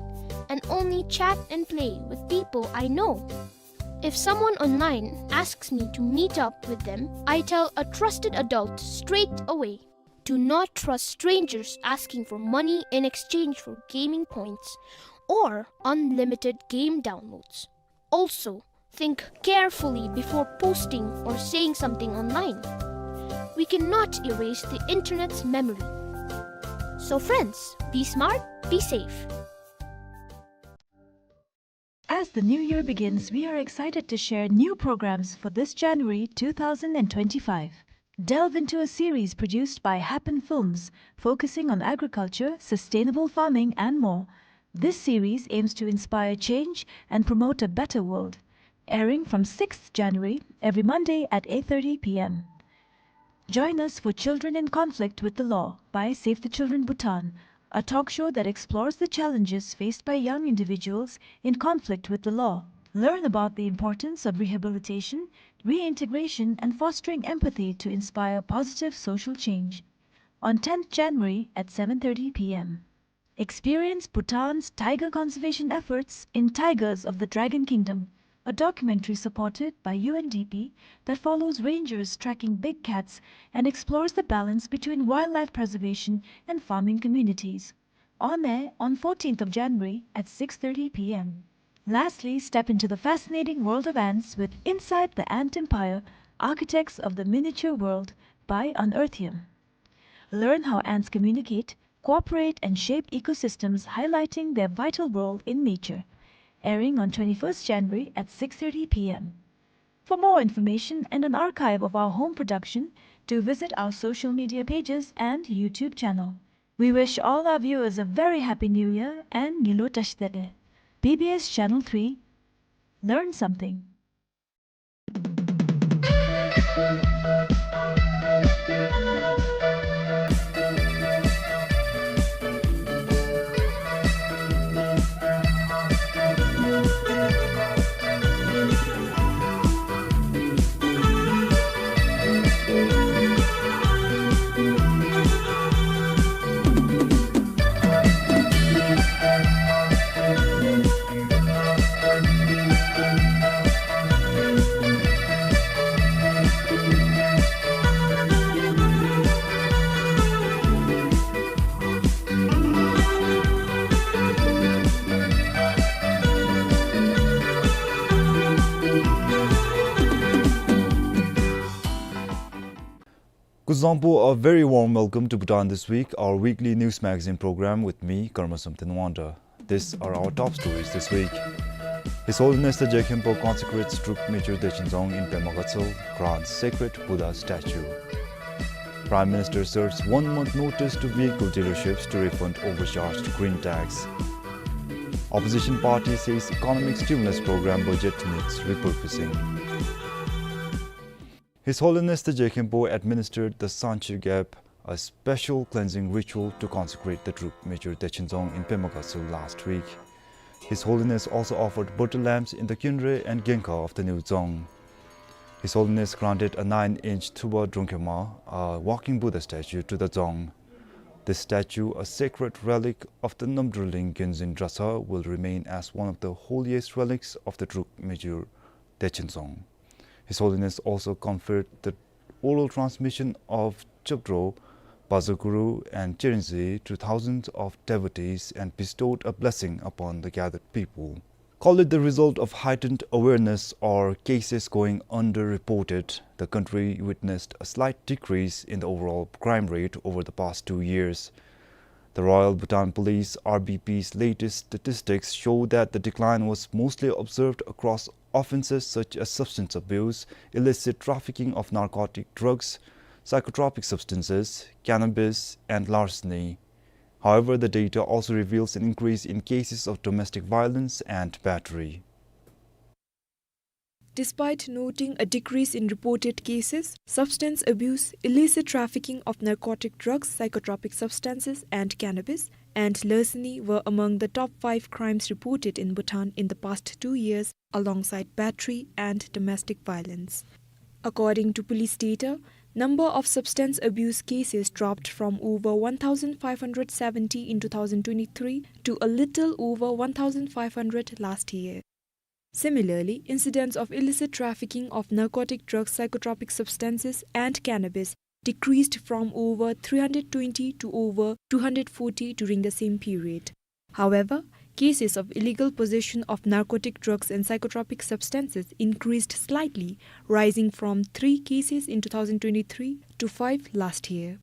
and only chat and play with people I know. If someone online asks me to meet up with them, I tell a trusted adult straight away. Do not trust strangers asking for money in exchange for gaming points or unlimited game downloads. Also, think carefully before posting or saying something online. We cannot erase the internet's memory. So friends, be smart, be safe. As the new year begins, we are excited to share new programs for this January two thousand and twenty-five. Delve into a series produced by Happen Films, focusing on agriculture, sustainable farming, and more. This series aims to inspire change and promote a better world. Airing from sixth January, every Monday at eight thirty P M. Join us for Children in Conflict with the Law by Save the Children Bhutan, a talk show that explores the challenges faced by young individuals in conflict with the law. Learn about the importance of rehabilitation, reintegration, and fostering empathy to inspire positive social change. On tenth January at seven thirty P M. Experience Bhutan's tiger conservation efforts in Tigers of the Dragon Kingdom, a documentary supported by U N D P that follows rangers tracking big cats and explores the balance between wildlife preservation and farming communities. On air on fourteenth of January at six thirty P M. Lastly, step into the fascinating world of ants with Inside the Ant Empire, Architects of the Miniature World by Unearthium. Learn how ants communicate, cooperate, and shape ecosystems, highlighting their vital role in nature. Airing on twenty-first January at six thirty P M. For more information and an archive of our home production, do visit our social media pages and YouTube channel. We wish all our viewers a very happy New Year and Nyilu Tashitele. B B S Channel three. Learn something. Kuzuzangpo, a very warm welcome to Bhutan This Week, our weekly news magazine program with me, Karmasum Tinwanda. These are our top stories this week. His Holiness the Je Khenpo consecrates Druk Myitsur Dechin Dzong in Pema Gatshel, grants sacred Buddha statue. Prime Minister serves one month notice to vehicle dealerships to refund overcharged green tax. Opposition party says economic stimulus program budget needs repurposing. His Holiness the Je Khenpo administered the Sanchir Gap, a special cleansing ritual to consecrate the Druk Myitsur Dechin Dzong in Pema Gatshel last week. His Holiness also offered butter lamps in the Kyinre and Gengkha of the new Dzong. His Holiness granted a nine-inch Tuba Drongkhe Ma, a walking Buddha statue, to the Dzong. This statue, a sacred relic of the Namdrolling Gyonzin Dratshang, will remain as one of the holiest relics of the Druk Myitsur Dechin Dzong. His Holiness also conferred the oral transmission of Chöpdro, Bazaguru, and Cherinzin to thousands of devotees and bestowed a blessing upon the gathered people. Call it the result of heightened awareness or cases going underreported, the country witnessed a slight decrease in the overall crime rate over the past two years. The Royal Bhutan Police, R B P's, latest statistics show that the decline was mostly observed across offenses such as substance abuse, illicit trafficking of narcotic drugs, psychotropic substances, cannabis, and larceny. However, the data also reveals an increase in cases of domestic violence and battery. Despite noting a decrease in reported cases, substance abuse, illicit trafficking of narcotic drugs, psychotropic substances, and cannabis, and larceny were among the top five crimes reported in Bhutan in the past two years, alongside battery and domestic violence. According to police data, number of substance abuse cases dropped from over one thousand five hundred seventy in two thousand twenty-three to a little over one thousand five hundred last year. Similarly, incidents of illicit trafficking of narcotic drugs, psychotropic substances, and cannabis decreased from over three hundred twenty to over two hundred forty during the same period. However, cases of illegal possession of narcotic drugs and psychotropic substances increased slightly, rising from three cases in two thousand twenty-three to five last year.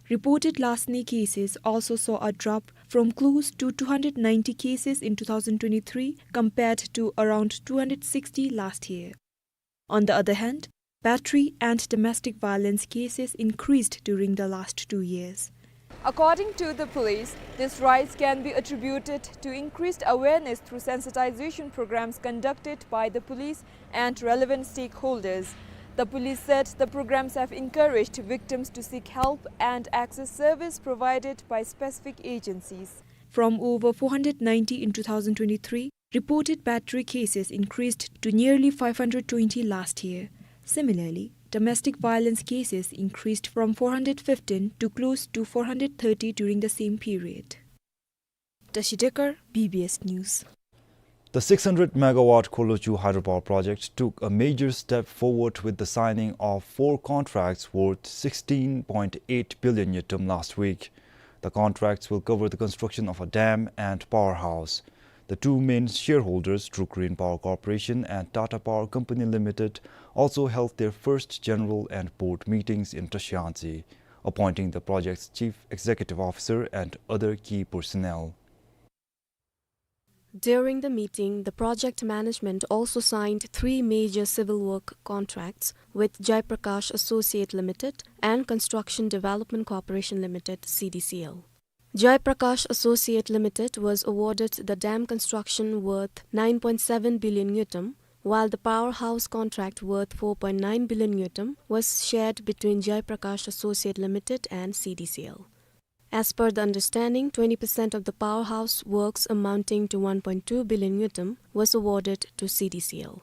Reported larceny cases also saw a drop from close to two hundred ninety cases in two thousand twenty-three compared to around two hundred sixty last year. On the other hand, battery and domestic violence cases increased during the last two years. According to the police, this rise can be attributed to increased awareness through sensitization programs conducted by the police and relevant stakeholders. The police said the programs have encouraged victims to seek help and access service provided by specific agencies. From over four hundred ninety in two thousand twenty-three, reported battery cases increased to nearly five hundred twenty last year. Similarly, domestic violence cases increased from four hundred fifteen to close to four hundred thirty during the same period. Tashi Dekar, B B S News. The six hundred megawatt Khorlochhu hydropower project took a major step forward with the signing of four contracts worth sixteen point eight billion ngultrum last week. The contracts will cover the construction of a dam and powerhouse. The two main shareholders, Druk Green Power Corporation and Tata Power Company Limited, also held their first general and board meetings in Tashi Angtse, appointing the project's chief executive officer and other key personnel. During the meeting, the project management also signed three major civil work contracts with Jai Prakash Associate Limited and Construction Development Corporation Limited, C D C L. Jai Prakash Associate Limited was awarded the dam construction worth nine point seven billion ngultrum, while the powerhouse contract worth four point nine billion ngultrum was shared between Jai Prakash Associate Limited and C D C L. As per the understanding, twenty percent of the powerhouse works amounting to one point two billion ngultrum was awarded to C D C L.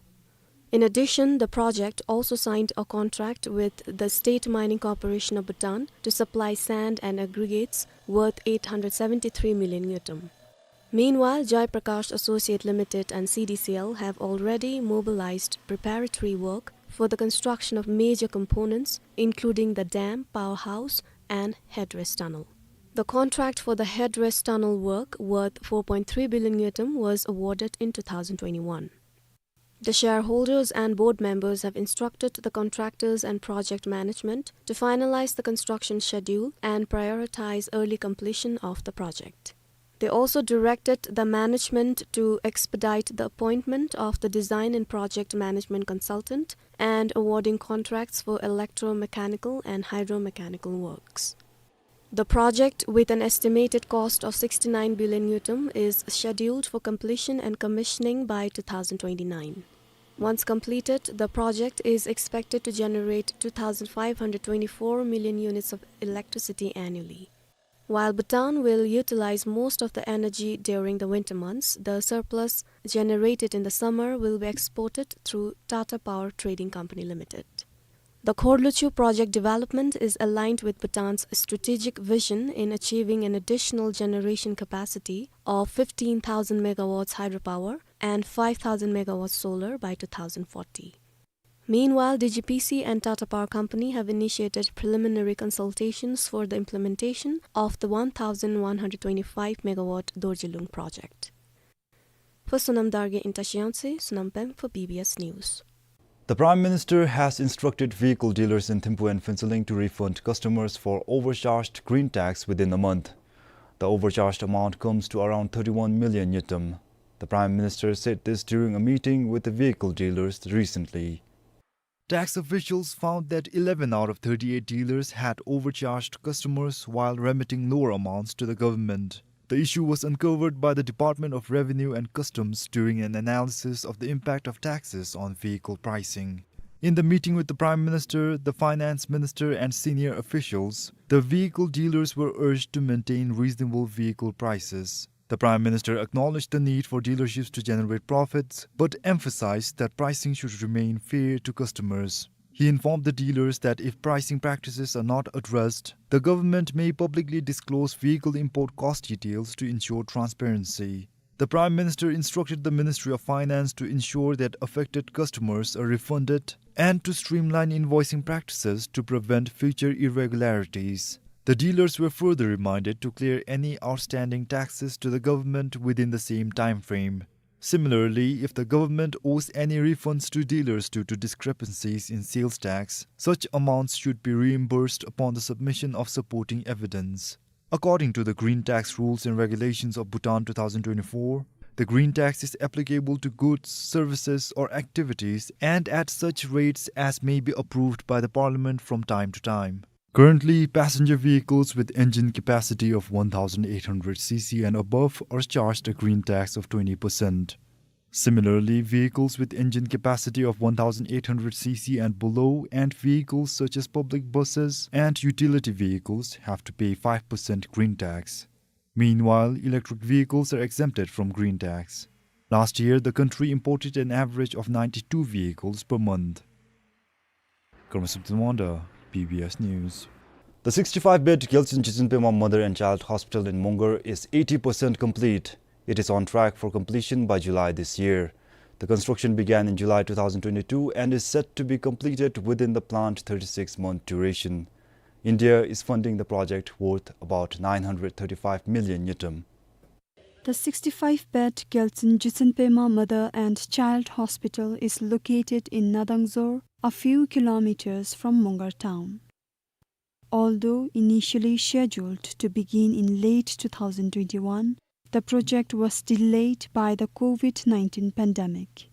In addition, the project also signed a contract with the State Mining Corporation of Bhutan to supply sand and aggregates worth eight hundred seventy-three million ngultrum. Meanwhile, Jai Prakash Associate Limited and C D C L have already mobilized preparatory work for the construction of major components, including the dam, powerhouse, and headrest tunnel. The contract for the headrest tunnel work, worth four point three billion ngultrum, was awarded in two thousand twenty-one. The shareholders and board members have instructed the contractors and project management to finalize the construction schedule and prioritize early completion of the project. They also directed the management to expedite the appointment of the design and project management consultant and awarding contracts for electromechanical and hydromechanical works. The project, with an estimated cost of sixty-nine billion ngultrum, is scheduled for completion and commissioning by two thousand twenty-nine. Once completed, the project is expected to generate two thousand five hundred twenty-four million units of electricity annually. While Bhutan will utilize most of the energy during the winter months, the surplus generated in the summer will be exported through Tata Power Trading Company Limited. The Khorluchu project development is aligned with Bhutan's strategic vision in achieving an additional generation capacity of fifteen thousand megawatts hydropower and five thousand megawatts solar by two thousand forty. Meanwhile, D G P C and Tata Power Company have initiated preliminary consultations for the implementation of the one thousand one hundred twenty-five megawatt Dorjilung project. For Sonam Dargay in Tashiang se, Sonam Pem for B B S News. The Prime Minister has instructed vehicle dealers in Thimphu and Phuentsholing to refund customers for overcharged green tax within a month. The overcharged amount comes to around thirty-one million ngultrum. The Prime Minister said this during a meeting with the vehicle dealers recently. Tax officials found that eleven out of thirty-eight dealers had overcharged customers while remitting lower amounts to the government. The issue was uncovered by the Department of Revenue and Customs during an analysis of the impact of taxes on vehicle pricing. In the meeting with the Prime Minister, the Finance Minister, and senior officials, the vehicle dealers were urged to maintain reasonable vehicle prices. The Prime Minister acknowledged the need for dealerships to generate profits, but emphasized that pricing should remain fair to customers. He informed the dealers that if pricing practices are not addressed, the government may publicly disclose vehicle import cost details to ensure transparency. The Prime Minister instructed the Ministry of Finance to ensure that affected customers are refunded and to streamline invoicing practices to prevent future irregularities. The dealers were further reminded to clear any outstanding taxes to the government within the same time frame. Similarly, if the government owes any refunds to dealers due to discrepancies in sales tax, such amounts should be reimbursed upon the submission of supporting evidence. According to the Green Tax Rules and Regulations of Bhutan two thousand twenty-four, the green tax is applicable to goods, services, or activities and at such rates as may be approved by the Parliament from time to time. Currently, passenger vehicles with engine capacity of one thousand eight hundred C C and above are charged a green tax of twenty percent. Similarly, vehicles with engine capacity of one thousand eight hundred C C and below and vehicles such as public buses and utility vehicles have to pay five percent green tax. Meanwhile, electric vehicles are exempted from green tax. Last year, the country imported an average of ninety-two vehicles per month. Karma Sumtun Wanda, B B S News. The sixty-five bed Gyaltsuen Gyaltsuen Pema Mother and Child Hospital in Mongar is eighty percent complete. It is on track for completion by July this year. The construction began in July two thousand twenty-two and is set to be completed within the planned thirty-six month duration. India is funding the project worth about nine hundred thirty-five million ngultrum. The sixty-five bed Gyaltsuen Gyaltsuen Pema Mother and Child Hospital is located in Nadangzor, a few kilometers from Mongar town. Although initially scheduled to begin in late two thousand twenty-one, The project was delayed by the COVID nineteen pandemic.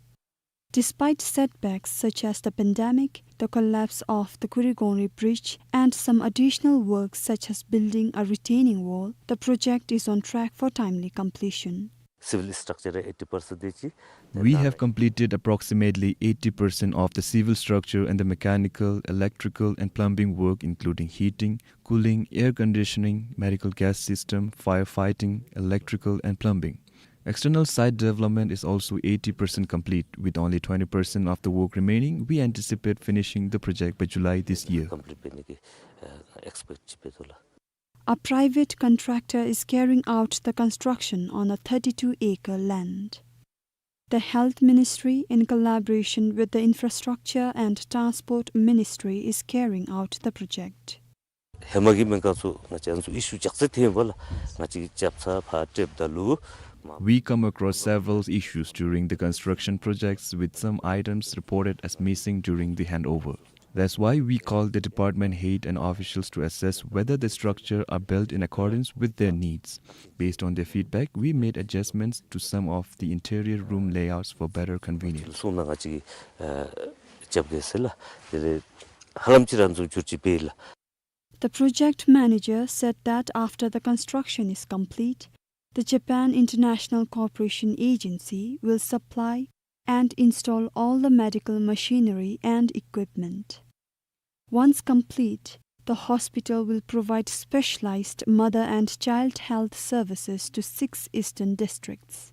Despite setbacks such as the pandemic, the collapse of the Kurigongri Bridge, and some additional works such as building a retaining wall, the project is on track for timely completion. Civil structure eighty percent ཅིག We have completed approximately eighty percent of the civil structure and the mechanical, electrical, and plumbing work, including heating, cooling, air conditioning, medical gas system, firefighting, electrical, and plumbing. External site development is also eighty percent complete, with only twenty percent of the work remaining. We anticipate finishing the project by July this year. Complete hui ནི་གི་ཨེགསི་པེཀཊ་ཅིག་འབད་དོ་ལགས། A private contractor is carrying out the construction on a thirty-two acre land. The Health Ministry, in collaboration with the Infrastructure and Transport Ministry, is carrying out the project. ཧེ་མ་གི་སྨན་ཁང་ཚུ་ང་བཅས་ཚུ་ཨི་ཤུ་ཅིག་ཟེར་ཐོན་པ་ལགས། ང་བཅས་ཀྱིས་རྒྱབ་རྩ་ཕར་སྤྲོདཔ་ད་ལུ། We come across several issues during the construction projects, with some items reported as missing during the handover. That's why we call the department head and officials to assess whether the structure are built in accordance with their needs. Based on their feedback, we made adjustments to some of the interior room layouts for better convenience. གསུངས་ན་ང་བཅས་ཀྱིས་ཨ་རྒྱབ་གེ་ཟེར་ལགས། དེ་ལས་ཧ་ལམ་ཅིག་ར་འཛུགས་འགྱུར་ཅིག་འབད་ཡི་ལགས། The project manager said that after the construction is complete, the Japan International Cooperation Agency will supply and install all the medical machinery and equipment. Once complete, the hospital will provide specialized mother and child health services to six eastern districts.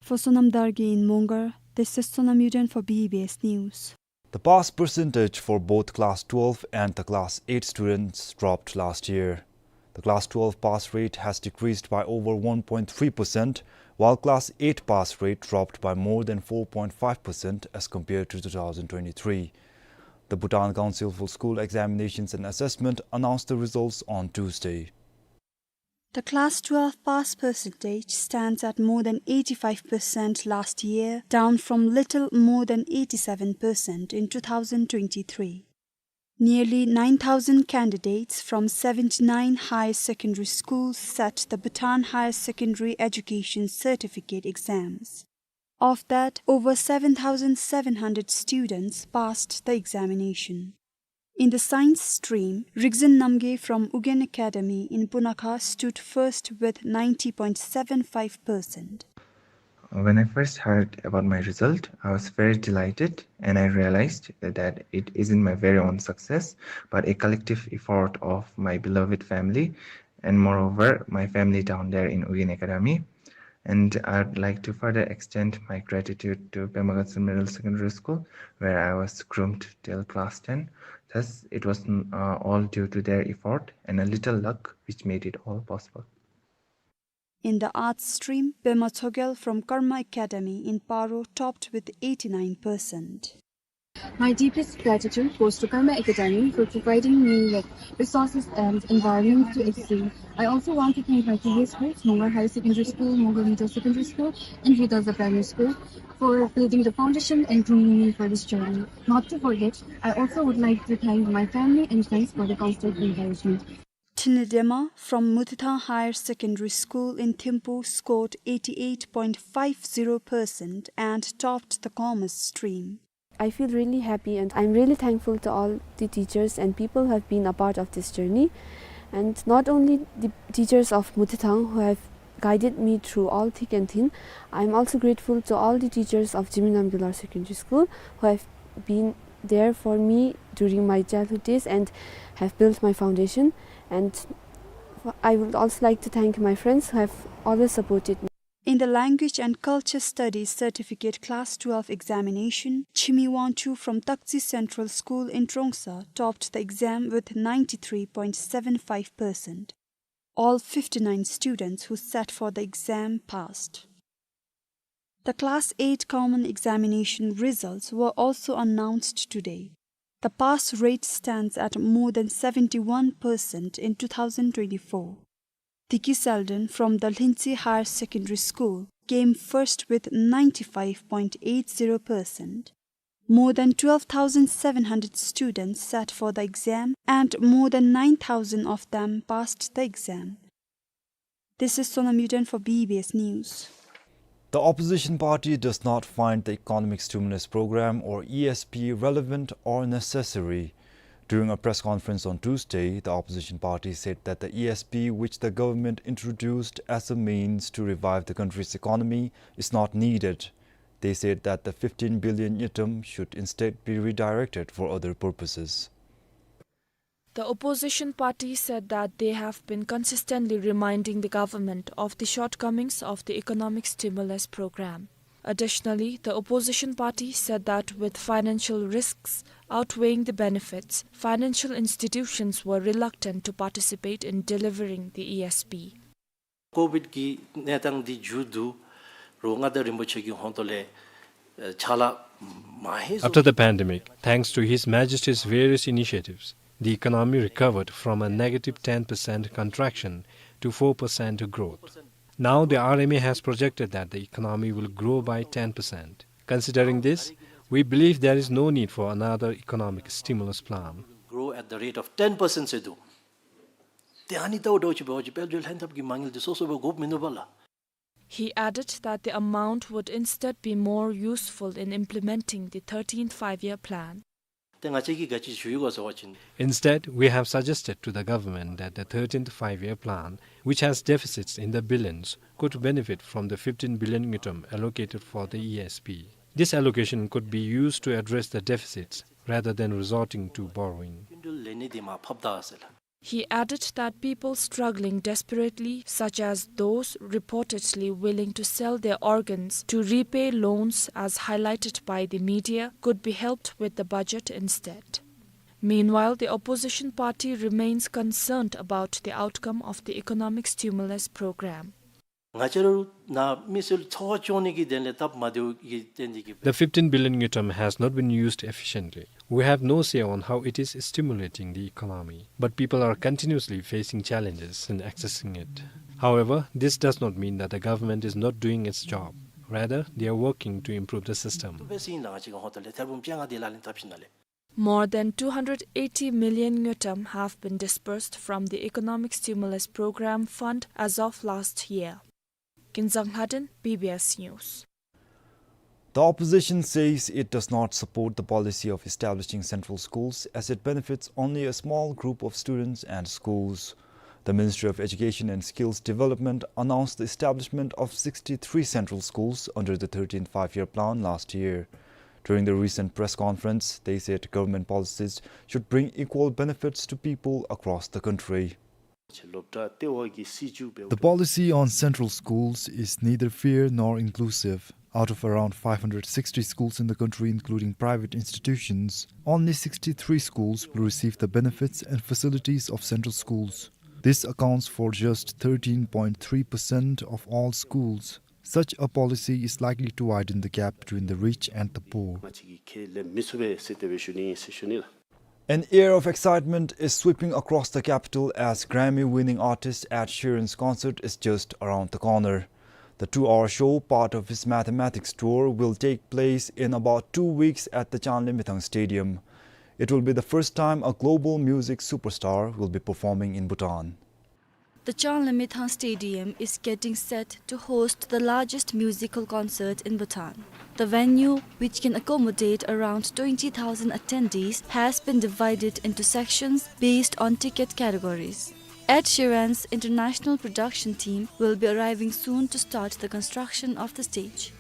For Sonam Dargye in Mongar, this is Sonam Yuden for B B S News. The pass percentage for both class twelve and the class eight students dropped last year. The class twelve pass rate has decreased by over one point three percent, while class eight pass rate dropped by more than four point five percent as compared to two thousand twenty-three. The Bhutan Council for School Examinations and Assessment announced the results on Tuesday. The class twelve pass percentage stands at more than eighty-five percent last year, down from little more than eighty-seven percent in two thousand twenty-three. Nearly nine thousand candidates from seventy-nine higher secondary schools sat the Bhutan Higher Secondary Education Certificate exams. Of that, over seven thousand seven hundred students passed the examination. In the science stream, Rigzin Namgay from Ugyen Academy in Punakha stood first with ninety point seven five percent. When I first heard about my result, I was very delighted, and I realized that it isn't my very own success, but a collective effort of my beloved family and, moreover, my family down there in Ugyen Academy. And I'd like to further extend my gratitude to Pema Gatsen Middle Secondary School, where I was groomed till class ten. Thus, it was, uh, all due to their effort and a little luck which made it all possible. In the arts stream, Pema Tshogel from Karma Academy in Paro topped with eighty-nine percent. My deepest gratitude goes to Karma Academy for providing me with resources and environment to excel. I also want to thank my previous schools, Mongar Higher Secondary School, Mongar Middle Secondary School, and Vidaza Primary School, for building the foundation and grooming me for this journey. Not to forget, I also would like to thank my family and friends for the constant encouragement. Thinley Dema from Muthithang Higher Secondary School in Thimphu scored eighty-eight point five zero percent and topped the commerce stream. I feel really happy and I'm really thankful to all the teachers and people who have been a part of this journey. And not only the teachers of Muthithang who have guided me through all thick and thin, I'm also grateful to all the teachers of Jigme Namgyal Lower Secondary School who have been there for me during my childhood days and have built my foundation. And I would also like to thank my friends who have always supported me. In the Language and Culture Studies Certificate Class twelve examination, Chimi Wangchuk from Taktse Central School in Trongsa topped the exam with ninety-three point seven five percent. All fifty-nine students who sat for the exam passed. The Class eight Common Examination results were also announced today. The pass rate stands at more than seventy-one percent in two thousand twenty-four. Diki Selden from the Lhintse Higher Secondary School came first with ninety-five point eight zero percent. More than twelve thousand seven hundred students sat for the exam, and more than nine thousand of them passed the exam. This is Sonam Yuden for B B S News. The opposition party does not find the Economic Stimulus Program, or E S P, relevant or necessary. During a press conference on Tuesday, the opposition party said that the E S P, which the government introduced as a means to revive the country's economy, is not needed. They said that the fifteen billion ngultrum should instead be redirected for other purposes. The opposition party said that they have been consistently reminding the government of the shortcomings of the economic stimulus program. Additionally, the opposition party said that with financial risks outweighing the benefits, financial institutions were reluctant to participate in delivering the E S P. COVID གི་གནས་སྟངས་འདི་མཇུག་བསྡུ་རུང་མངའ་བདག་རིན་པོ་ཆེ་གི་ཧོངས་ཏོ་ལས་ཨ་ཕྱག་ལཱ་མ་ཧེ་བཟོ། After the pandemic, thanks to His Majesty's various initiatives, the economy recovered from a negative ten percent contraction to four percent growth. Now the R M A has projected that the economy will grow by ten percent. Considering this, we believe there is no need for another economic stimulus plan. Grow at the rate of ten percent ཟེར་འདུག། ཏེ་ཨ་ནི་ལྟ་བུ་འདྲཝ་ཅིག་འབད་བ་ཅིན་དཔལ་འབྱོར་ལྷན་ཐབས་ཀྱི་མ་དངུལ་འདི་སོ་སོ་སྦེ་དགོཔ་མིན་འདུག་པ་ལགས། He added that the amount would instead be more useful in implementing the thirteenth Five-Year Plan. ཏེ་ང་བཅས་ཀྱིས་ག་ཅི་ཞུ་ཡི་ག་ཟེར་བ་ཅིན། Instead, we have suggested to the government that the thirteenth Five-Year Plan, which has deficits in the billions, could benefit from the fifteen billion ngultrum allocated for the E S P. This allocation could be used to address the deficits rather than resorting to borrowing. ཀུན་འགྲུལ་ལེན་ནི་འདི་མར་ཕབ་ད་ཟེར་ལགས། He added that people struggling desperately, such as those reportedly willing to sell their organs to repay loans as highlighted by the media, could be helped with the budget instead. Meanwhile, the opposition party remains concerned about the outcome of the economic stimulus program. ང་བཅས་ར་ནཱ་མི་སེར་འཚོ་བ་སྐྱོང་ནི་གི་དོན་ལས་སྟབས་མ་བདེཝ་གི་རྐྱེན་འདི་གིས། The fifteen billion ngultrum has not been used efficiently. We have no say on how it is stimulating the economy, but people are continuously facing challenges in accessing it. However, this does not mean that the government is not doing its job. Rather, they are working to improve the system. ཏེ་འབད་ཟེར་ཨིན་ལགས། ང་བཅས་ཀྱི་ཧོངས་ཏོ་ལས་ཐེར་འབུམ་བཅོ་ལྔ་འདི་ལག་ལེན་འཐབ་ཞིནམ་ལས། More than two hundred eighty million ngultrum have been disbursed from the Economic Stimulus Program fund as of last year. Kinzang Lhaden, B B S News. The opposition says it does not support the policy of establishing central schools, as it benefits only a small group of students and schools. The Ministry of Education and Skills Development announced the establishment of sixty-three central schools under the thirteenth Five-Year Plan last year. During the recent press conference, they said government policies should bring equal benefits to people across the country. The policy on central schools is neither fair nor inclusive. Out of around five hundred sixty schools in the country, including private institutions, only sixty-three schools will receive the benefits and facilities of central schools. This accounts for just thirteen point three percent of all schools. Such a policy is likely to widen the gap between the rich and the poor. An air of excitement is sweeping across the capital as Grammy-winning artist Ed Sheeran's concert is just around the corner. The two-hour show, part of his Mathematics tour, will take place in about two weeks at the Changlimithang Stadium. It will be the first time a global music superstar will be performing in Bhutan. The Changlimithang Stadium is getting set to host the largest musical concert in Bhutan. The venue, which can accommodate around twenty thousand attendees, has been divided into sections based on ticket categories. Ed Sheeran's international production team will be arriving soon to start the construction of the stage.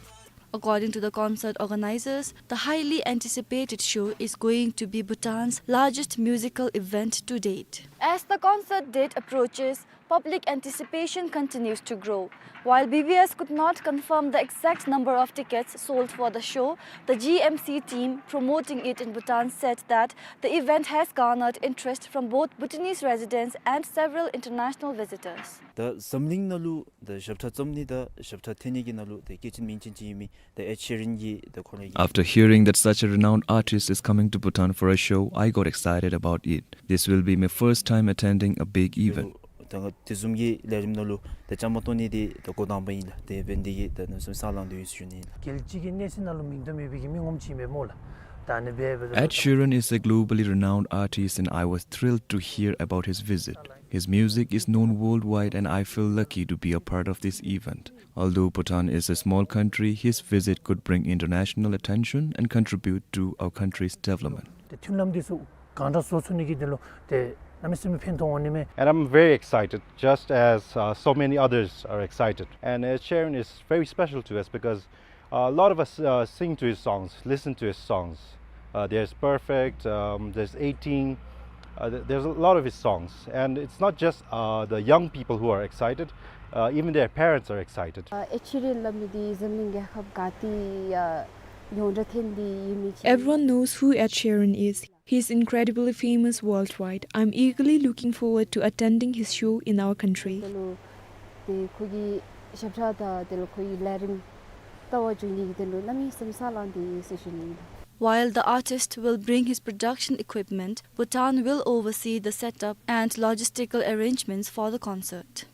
According to the concert organizers, the highly anticipated show is going to be Bhutan's largest musical event to date. As the concert date approaches, public anticipation continues to grow. While B B S could not confirm the exact number of tickets sold for the show, the G M C team promoting it in Bhutan said that the event has garnered interest from both Bhutanese residents and several international visitors. ད་འཛམ་གླིང་ནང་ལུ་ད་ཞབས་ཁྲ་བརྩམ་ནི་དང་ཞབས་ཁྲ་འཐེན་ནི་གི་ནང་ལུ་ད་སྐྱེས་ཆེན་མིང་ཆེན་ཅིག་ཨིན་མི་ད་ཨེཌ་ཤི་རན་གྱིས་ད་ཁོ་རའི་གི། After hearing that such a renowned artist is coming to Bhutan for a show, I got excited about it. This will be my first time attending a big event. ད་ང་དེ་བཟུམ་གྱི་ལས་རིམ་ནང་ལུ་ད་བཅའ་མར་གཏོགས་ནི་དེ་ད་འགོ་དང་པ་ཨིན་ལགས། དེ་འབད་ནི་དེ་གིས་ད་གནམ་མེད་ས་མེད་སེམས་ལང་དོ་ཡོད་ཟེར་ཞུ་ནི་ཨིན་ལགས། རྒྱལ་སྤྱི་གི་གནས་ཚད་ནང་ལུ་མིང་དོན་མེད་པའི་གི་མི་ངོམ་ཅིག་ཨིན་པས་སྨོ་ལགས། Ed Sheeran is a globally renowned artist, and I was thrilled to hear about his visit. His music is known worldwide, and I feel lucky to be a part of this event. Although Bhutan is a small country, his visit could bring international attention and contribute to our country's development. ཏེ་མཐུན་ལམ་འདི་ཚུ་གང་དྲག་བཟོ་ཚུགས་ནི་གི་དོན་ལུ་ཏེ་གནམ་མེད་ས་མེད་ཕན་ཐོགས་འོང་ནི་མས། And I'm very excited, just as, uh, so many others are excited. And Ed Sheeran is very special to us because, uh, a lot of us, uh, sing to his songs, listen to his songs. Uh, there's Perfect, um, there's eighteen, uh, th- there's a lot of his songs. And it's not just, uh, the young people who are excited, uh, even their parents are excited. ཨེཌ་ཤི་རན་སླབ་མི་འདི་འཛམ་གླིང་རྒྱལ་ཁབ་ག་ཏེ་ཡང་ཡོངས་གྲགས་ཐོན་ཏེ་ཡོད་མི་ཅིག། Everyone knows who Ed Sheeran is. He is incredibly famous worldwide. I'm eagerly looking forward to attending his show in our country. དེ་ལུ་ཏེ་ཁོ་གི་ཞབས་ཁྲ་དང་དེ་ལུ་ཁོ་གི་ལས་རིམ་བལྟ་བར་འགྱོ་ནི་གི་དོན་ལུ་གནམ་མེད་ས་མེད་སེམས་འཚབ་ལངས་ཏེ་ཡོད་ཟེར་ཞུ་ནི་ཨིན། While the artist will bring his production equipment, Bhutan will oversee the setup and logistical arrangements for the concert.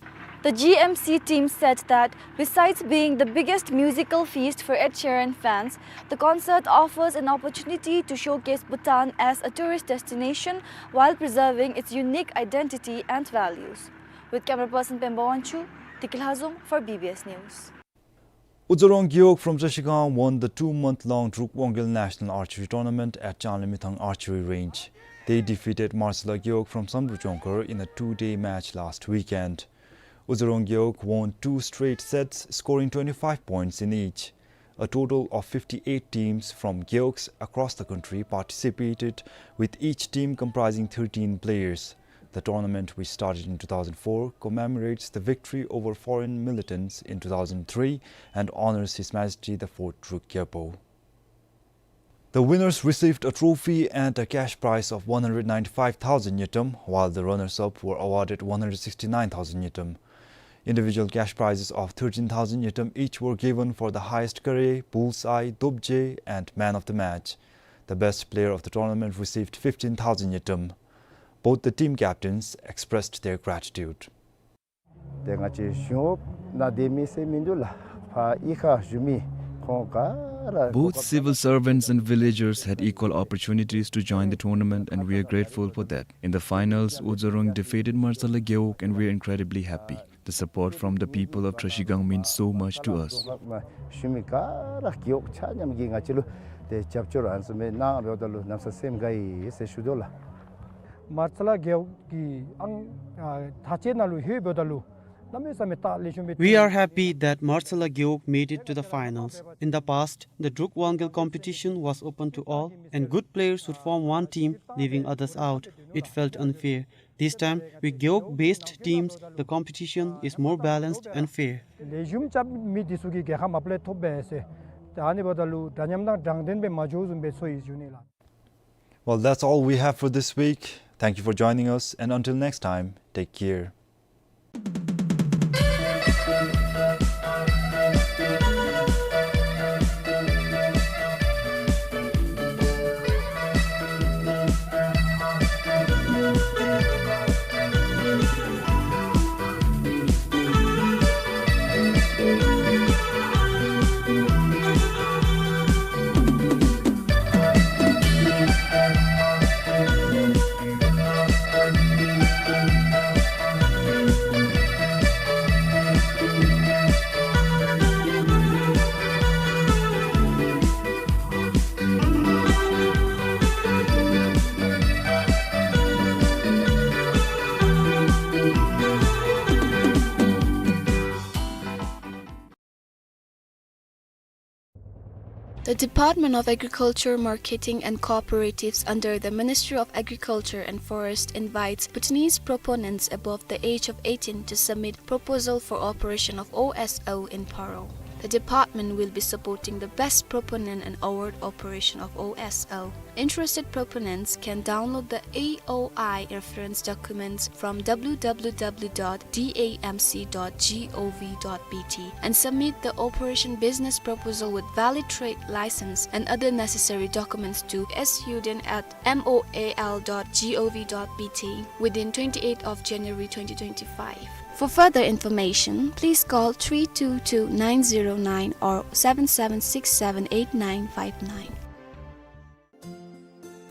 The G M C team said that besides being the biggest musical feast for Ed Sheeran fans, the concert offers an opportunity to showcase Bhutan as a tourist destination while preserving its unique identity and values. With camera person Pemba Wangchuk, Dikil Hazong for B B S News. Udzorong Gewog from Trashigang won the two-month-long Druk Wangyal National Archery Tournament at Changlimithang Archery Range. They defeated Marcella Gewog from Samdrup Jongkhar in a two-day match last weekend. Udzorong Gewog won two straight sets, scoring twenty-five points in each. A total of fifty-eight teams from Gewogs across the country participated, with each team comprising thirteen players. The tournament, which started in two thousand four, commemorates the victory over foreign militants in two thousand three and honors His Majesty the Fourth Druk Gyalpo. The winners received a trophy and a cash prize of one hundred ninety-five thousand ngultrum, while the runners-up were awarded one hundred sixty-nine thousand ngultrum. Individual cash prizes of thirteen thousand ngultrum each were given for the highest kare, bullseye, dobje, and man of the match. The best player of the tournament received fifteen thousand ngultrum. Both the team captains expressed their gratitude. ཏེ་ང་བཅས་གཞུང་གནང་སྟེ་མི་སེར་མི་འདུག་ལགས། ཕར་གཡུས་ཁར་བཞུགས་མི་ཁོང་ག་ར། Both civil servants and villagers had equal opportunities to join the tournament, and we are grateful for that. In the finals, Udzorong defeated Marcella Gewog, and we are incredibly happy. The support from the people of Trashigang means so much to us. བཞུགས་མི་ག་ར་རྒེད་འོག་ཆ་མཉམ་གྱིས་ང་བཅས་ལུ་ཏེ་རྒྱབ་སྐྱོར་ཨ་ནི་བཟུམ་སྦེ་གནང་འབདཝ་ད་ལུ་གནམ་ས་སེམས་དགའ་ཡི་ཟེར་ཞུ་དོ་ལགས། མར་ཚ་ལ་རྒེད་འོག་གི་ཨང་ཨ་ཐག་བཅད་ནང་ལུ་ལྷོད་འབདཝ་ད་ལུ་གནམ་མེད་ས་མེད་སྟག་ལེགས་ཤོམ་སྦེ། We are happy that Marcella Gewog made it to the finals. In the past, the Druk Wangyal competition was open to all, and good players would form one team, leaving others out. It felt unfair. This time, with Gewog-based teams, the competition is more balanced and fair. ལེགས་ཤོམ་རྐྱབ་མི་འདི་ཚུ་གིས་རྒྱལ་ཁ་མ་པ་ལས་ཐོབ་པས་ཟེར། ཏེ་ཨ་ནི་འབདཝ་ད་ལུ་འདྲ་མཉམ་དང་དྲང་བདེན་སྦེ་མ་འགྱོ་བཟུམ་སྦེ་ཚོར་ཡི་ཞུ་ནི་ལགས། Well, that's all we have for this week. Thank you for joining us, and until next time, take care. The Department of Agriculture, Marketing and Cooperatives under the Ministry of Agriculture and Forest invites Bhutanese proponents above the age of eighteen to submit proposal for operation of O S O in Paro. The department will be supporting the best proponent and award operation of O S O. Interested proponents can download the A O I reference documents from W W W dot D A M C dot G O V dot B T and submit the operation business proposal with valid trade license and other necessary documents to S U D N at M O A L dot G O V dot B T within twenty-eighth of January twenty twenty-five. For further information, please call three two two nine zero nine or seven seven six seven eight nine five nine.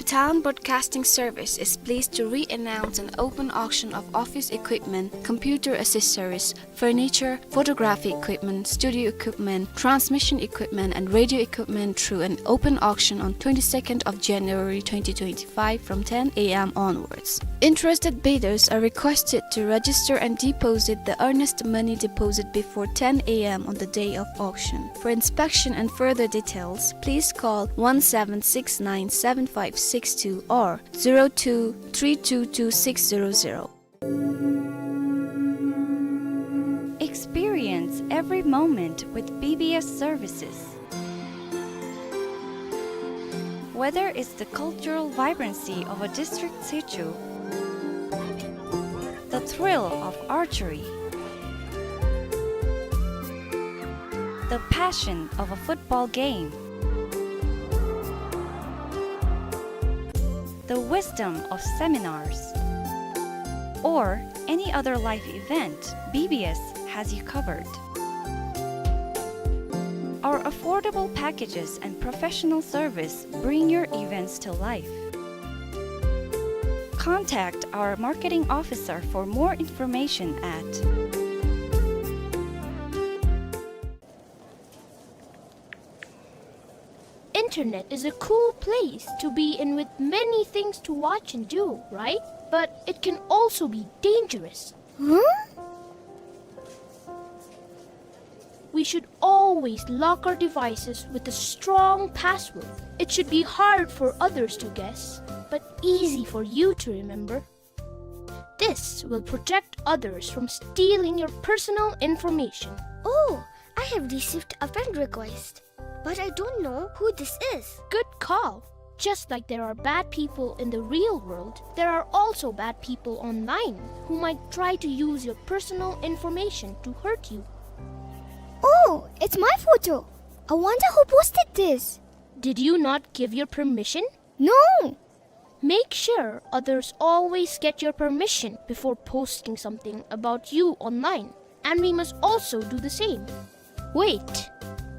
Town Broadcasting Service is pleased to re-announce an open auction of office equipment, computer accessories, furniture, photography equipment, studio equipment, transmission equipment, and radio equipment through an open auction on twenty-second of January twenty twenty-five from ten A M onwards. Interested bidders are requested to register and deposit the earnest money deposit before ten A M on the day of auction. For inspection and further details, please call one seven six nine seven five six two or zero two three two two six zero zero. Experience every moment with B B S services. Whether it's the cultural vibrancy of a district situ, the thrill of archery, the passion of a football game, the wisdom of seminars, or any other life event, B B S has you covered. Our affordable packages and professional service bring your events to life. Contact our marketing officer for more information at Internet is a cool place to be in with many things to watch and do, right? But it can also be dangerous. Huh? We should always lock our devices with a strong password. It should be hard for others to guess, but easy for you to remember. This will protect others from stealing your personal information. Oh, I have received a friend request, but I don't know who this is. Good call. Just like there are bad people in the real world, there are also bad people online who might try to use your personal information to hurt you. Oh, it's my photo. I wonder who posted this. Did you not give your permission? No. Make sure others always get your permission before posting something about you online, and we must also do the same. Wait,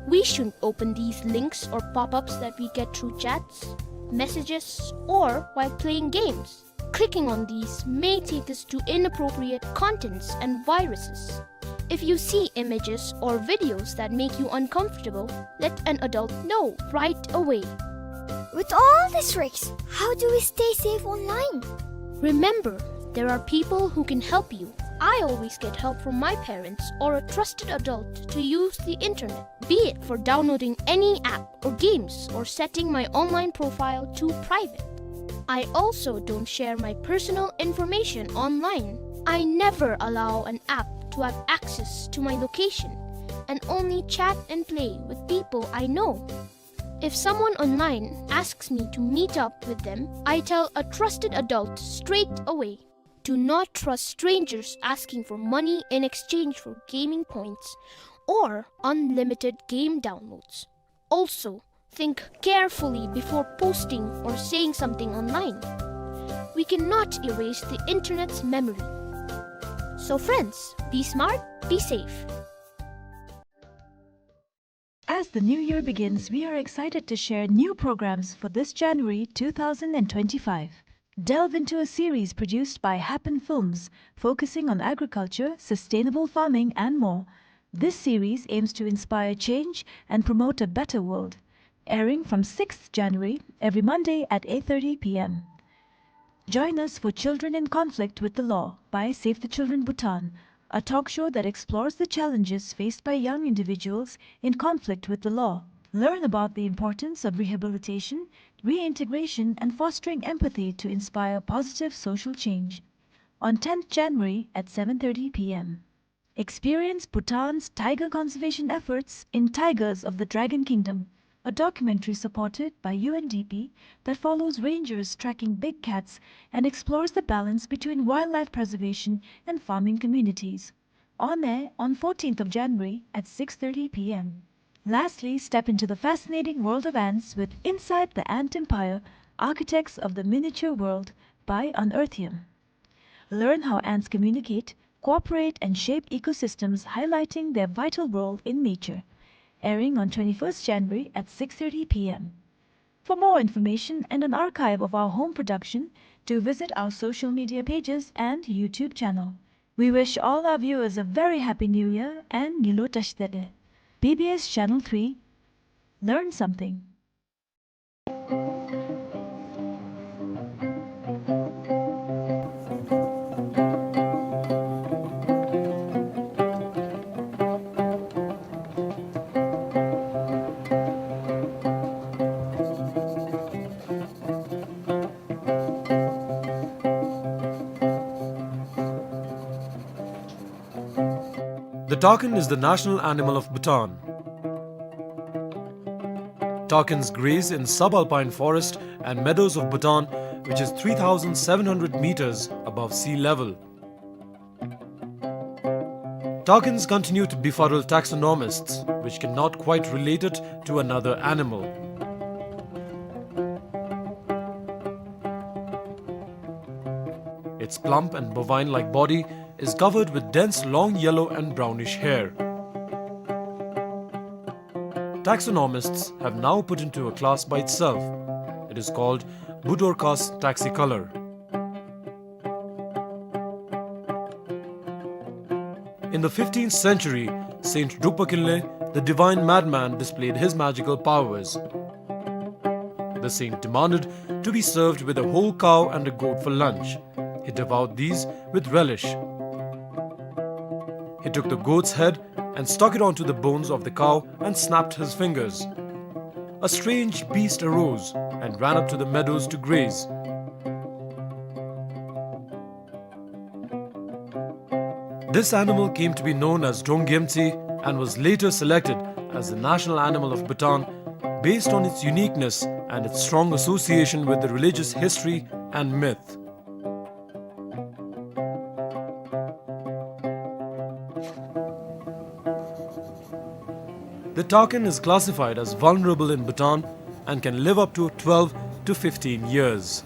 we shouldn't open these links or pop-ups that we get through chats, messages, or while playing games. Clicking on these may take us to inappropriate contents and viruses. If you see images or videos that make you uncomfortable, let an adult know right away. With all these risks, how do we stay safe online? Remember, there are people who can help you. I always get help from my parents or a trusted adult to use the internet, be it for downloading any app or games or setting my online profile to private. I also don't share my personal information online. I never allow an app to have access to my location and only chat and play with people I know. If someone online asks me to meet up with them, I tell a trusted adult straight away. Do not trust strangers asking for money in exchange for gaming points or unlimited game downloads. Also, think carefully before posting or saying something online. We cannot erase the internet's memory. So friends, be smart, be safe. As the new year begins, we are excited to share new programs for this January two thousand and twenty-five. Delve into a series produced by Happen Films, focusing on agriculture, sustainable farming, and more. This series aims to inspire change and promote a better world. Airing from sixth January, every Monday at eight thirty P M. Join us for Children in Conflict with the Law by Save the Children Bhutan, a talk show that explores the challenges faced by young individuals in conflict with the law. Learn about the importance of rehabilitation, reintegration, and fostering empathy to inspire positive social change. On tenth January at seven thirty P M. Experience Bhutan's tiger conservation efforts in Tigers of the Dragon Kingdom, a documentary supported by U N D P that follows rangers tracking big cats and explores the balance between wildlife preservation and farming communities. On air on fourteenth of January at six thirty P M. Lastly, step into the fascinating world of ants with Inside the Ant Empire, Architects of the Miniature World by Unearthium. Learn how ants communicate, cooperate, and shape ecosystems, highlighting their vital role in nature. Airing on twenty-first January at six thirty P M. For more information and an archive of our home production, do visit our social media pages and YouTube channel. We wish all our viewers a very happy New Year and Nyi lo tashi tele. B B S Channel three. Learn something. The takin is the national animal of Bhutan. Takins graze in subalpine forest and meadows of Bhutan, which is three thousand seven hundred meters above sea level. Takins continue to befuddle taxonomists, which cannot quite relate it to another animal. Its plump and bovine-like body is covered with dense long yellow and brownish hair. Taxonomists have now put into a class by itself. It is called Budorcas taxicolor. In the fifteenth century, Saint Drukpa Kinley, the divine madman, displayed his magical powers. The saint demanded to be served with a whole cow and a goat for lunch. He devoured these with relish. He took the goat's head and stuck it onto the bones of the cow and snapped his fingers. A strange beast arose and ran up to the meadows to graze. This animal came to be known as Drong Gyemtse and was later selected as the national animal of Bhutan based on its uniqueness and its strong association with the religious history and myth. The takin is classified as vulnerable in Bhutan and can live up to twelve to fifteen years.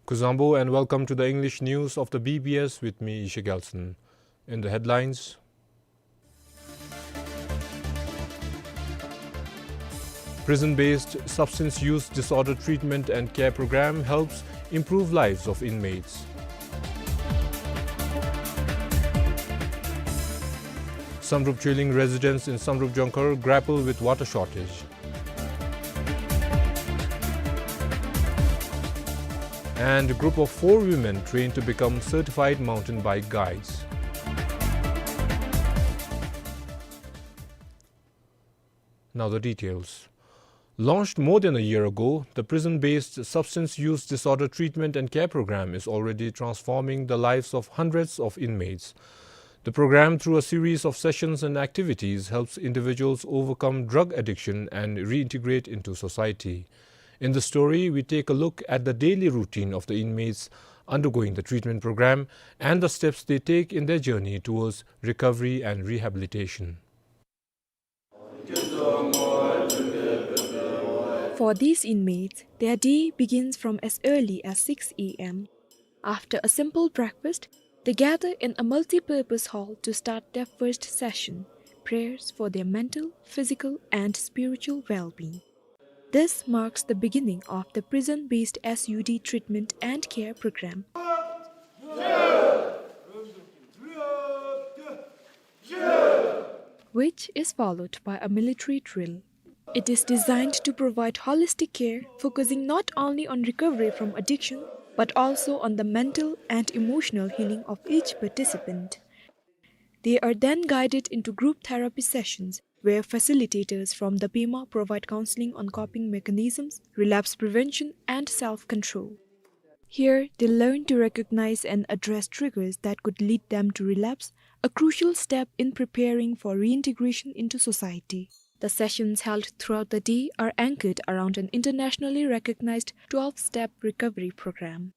Kuzuzangpo and welcome to the English news of the B B S with me, Isha Gelson. In the headlines, prison-based substance use disorder treatment and care program helps improve lives of inmates. Samdrup Choeling residents in Samdrup Jongkhar grapple with water shortage. And a group of four women trained to become certified mountain bike guides. Now the details. Launched more than a year ago, the prison-based Substance Use Disorder Treatment and Care Program is already transforming the lives of hundreds of inmates. The program, through a series of sessions and activities, helps individuals overcome drug addiction and reintegrate into society. In the story, we take a look at the daily routine of the inmates undergoing the treatment program and the steps they take in their journey towards recovery and rehabilitation. For these inmates, their day begins from as early as six a m. After a simple breakfast, they gather in a multi-purpose hall to start their first session, prayers for their mental, physical, and spiritual well-being. This marks the beginning of the prison-based S U D treatment and care program, which is followed by a military drill. It is designed to provide holistic care, focusing not only on recovery from addiction, but also on the mental and emotional healing of each participant. They are then guided into group therapy sessions, where facilitators from the pema provide counseling on coping mechanisms, relapse prevention, and self-control. Here, they learn to recognize and address triggers that could lead them to relapse, a crucial step in preparing for reintegration into society. The sessions held throughout the day are anchored around an internationally recognized twelve-step recovery program.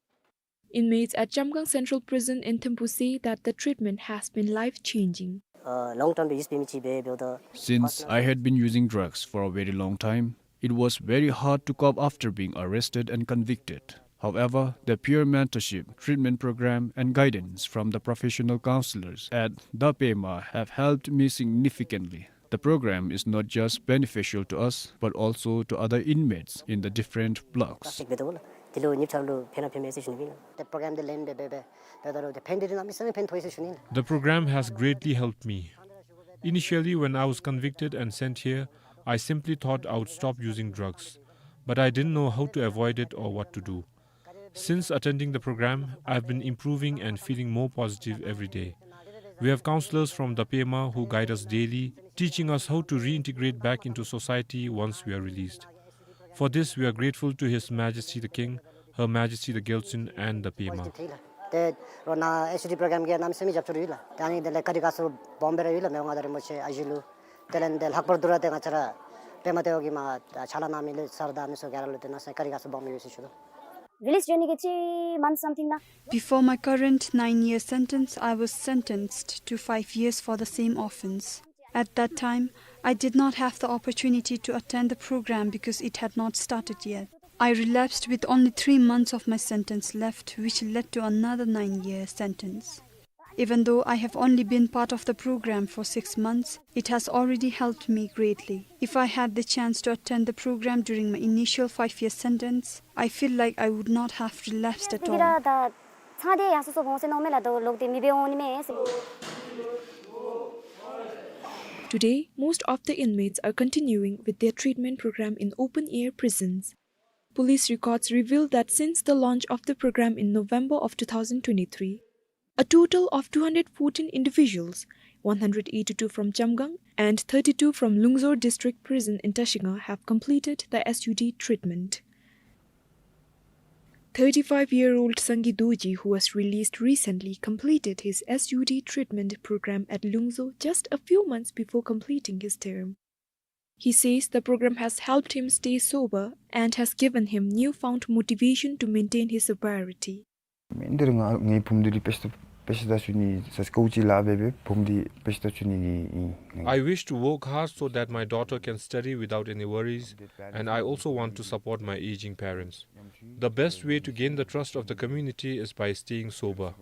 Inmates at Chamgang Central Prison in Thimphu say that the treatment has been life-changing. Uh, long time to use P M H B, build a Since personal I had been using drugs for a very long time, it was very hard to cope after being arrested and convicted. However, the peer mentorship, treatment program, and guidance from the professional counselors at the pema have helped me significantly. The program is not just beneficial to us, but also to other inmates in the different blocks. Plastic bed wall, tilo nip charlo pena pena message ni bina. The program the land be be be, be the road, the pen didn't miss any pen toys shuni. The program has greatly helped me. Initially, when I was convicted and sent here, I simply thought I would stop using drugs, but I didn't know how to avoid it or what to do. Since attending the program, I've been improving and feeling more positive every day. We have counselors from the pema who guide us daily, teaching us how to reintegrate back into society once we are released. For this, we are grateful to His Majesty the King, Her Majesty the Gyaltsuen, and the pema. Te rona S U D program ge nam semi japchuru ila. Tani de le kari kasu Bombay ra ila me nga dare moche ajilu. Telen de lakpar dura te nga chara pema te ogi ma chala nami le sarda mi so gara lu te na se kari kasu Bombay yusi shuru. Village journey ke three months something na. Before my current nine-year sentence, I was sentenced to five years for the same offense. At that time, I did not have the opportunity to attend the program because it had not started yet. I relapsed with only three months of my sentence left, which led to another nine-year sentence. Even though I have only been part of the program for six months, it has already helped me greatly. If I had the chance to attend the program during my initial five-year sentence, I feel like I would not have relapsed at all. Today, most of the inmates are continuing with their treatment program in open-air prisons. Police records reveal that since the launch of the program in November of two thousand twenty-three, a total of two hundred fourteen individuals, one hundred eighty-two from Chamgang and thirty-two from Lungzor District Prison in Tashigha, have completed the S U D treatment. Thirty-five-year-old Sangi Dorji, who was released recently, completed his S U D treatment program at Lungzor just a few months before completing his term. He says the program has helped him stay sober and has given him newfound motivation to maintain his sobriety. Mendera nga ngai phum dili pesta pesta suni sas kauchi la bebe phum di pesta suni ni. I wish to work hard so that my daughter can study without any worries, and I also want to support my aging parents. The best way to gain the trust of the community is by staying sober.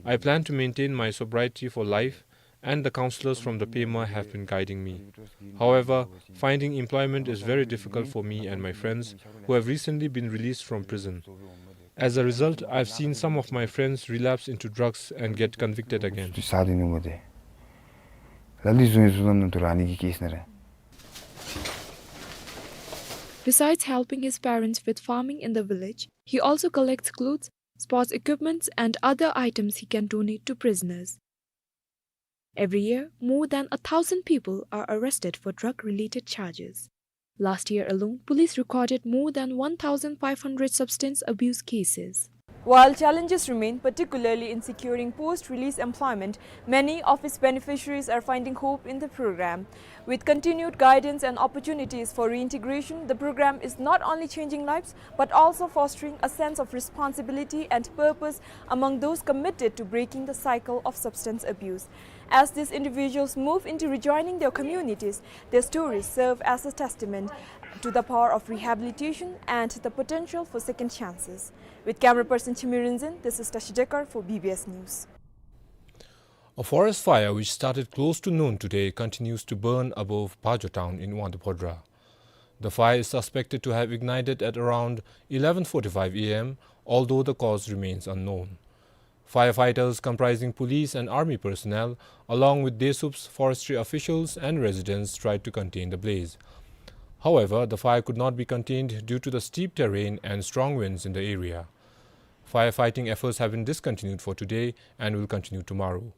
I plan to maintain my sobriety for life, and the counselors from the pema have been guiding me. However, finding employment is very difficult for me and my friends who have recently been released from prison. As a result, I've seen some of my friends relapse into drugs and get convicted again. Besides helping his parents with farming in the village, he also collects clothes, sports equipments, and other items he can donate to prisoners. Every year, more than a thousand people are arrested for drug-related charges. Last year alone, police recorded more than one thousand five hundred substance abuse cases. While challenges remain, particularly in securing post-release employment, many of its beneficiaries are finding hope in the program. With continued guidance and opportunities for reintegration, the program is not only changing lives, but also fostering a sense of responsibility and purpose among those committed to breaking the cycle of substance abuse. As these individuals move into rejoining their communities, their stories serve as a testament to the power of rehabilitation and the potential for second chances. With camera person Chimirinzin, this is Tashi Dekar for B B S News. A forest fire which started close to noon today continues to burn above Phajo town in Wangdue Phodrang. The fire is suspected to have ignited at around eleven forty-five A M, although the cause remains unknown. Firefighters comprising police and army personnel, along with Desup's forestry officials and residents, tried to contain the blaze. However, the fire could not be contained due to the steep terrain and strong winds in the area. Firefighting efforts have been discontinued for today and will continue tomorrow.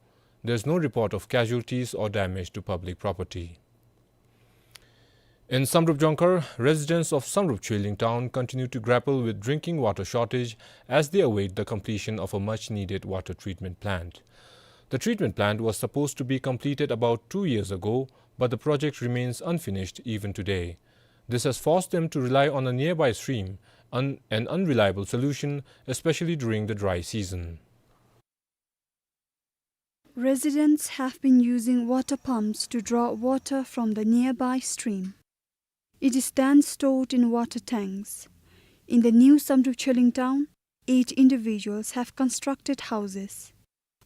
There is no report of casualties or damage to public property. In Samdrup Jongkhar, residents of Samdrup Chilling town continue to grapple with drinking water shortage as they await the completion of a much-needed water treatment plant. The treatment plant was supposed to be completed about two years ago, but the project remains unfinished even today. This has forced them to rely on a nearby stream, un-, an unreliable solution, especially during the dry season. Residents have been using water pumps to draw water from the nearby stream. It is then stored in water tanks. In the new Samdrup Chilling town, eight individuals have constructed houses.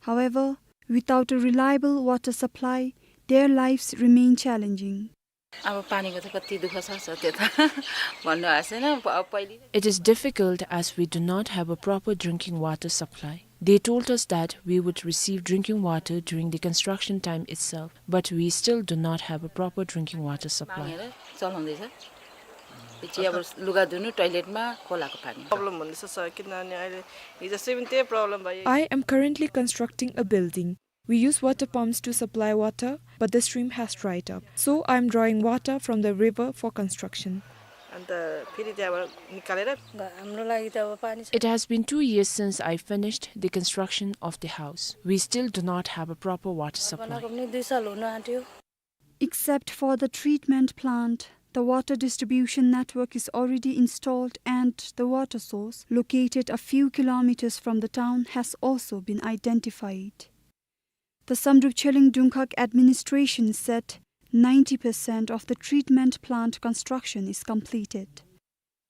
However, without a reliable water supply, their lives remain challenging. अब पानीको त कति दुःख छ, छ त्यो त भन्नु आएन। प-, पहिले It is difficult as we do not have a proper drinking water supply. They told us that we would receive drinking water during the construction time itself, but we still do not have a proper drinking water supply. मागेर चलाउँदैछ। पछि अब लुगा धुनु टोयलेटमा खोलाको पानी। प्रब्लम हुँदैछ सर, किनभने अहिले हिजो अस्ति पनि त्यही प्रब्लम भयो। I am currently constructing a building. We use water pumps to supply water, but the stream has dried up. So I am drawing water from the river for construction. अन्त फेरि त्यहाँबाट निकालेर घ-, हाम्रो लागि त अब पानी छ। It has been two years since I finished the construction of the house. We still do not have a proper water supply. बनाएको पनि दुई साल हुन आँट्यो। Except for the treatment plant, the water distribution network is already installed and the water source, located a few kilometers from the town, has also been identified. The Samdrup Chilling Dungkhag administration said ninety percent of the treatment plant construction is completed.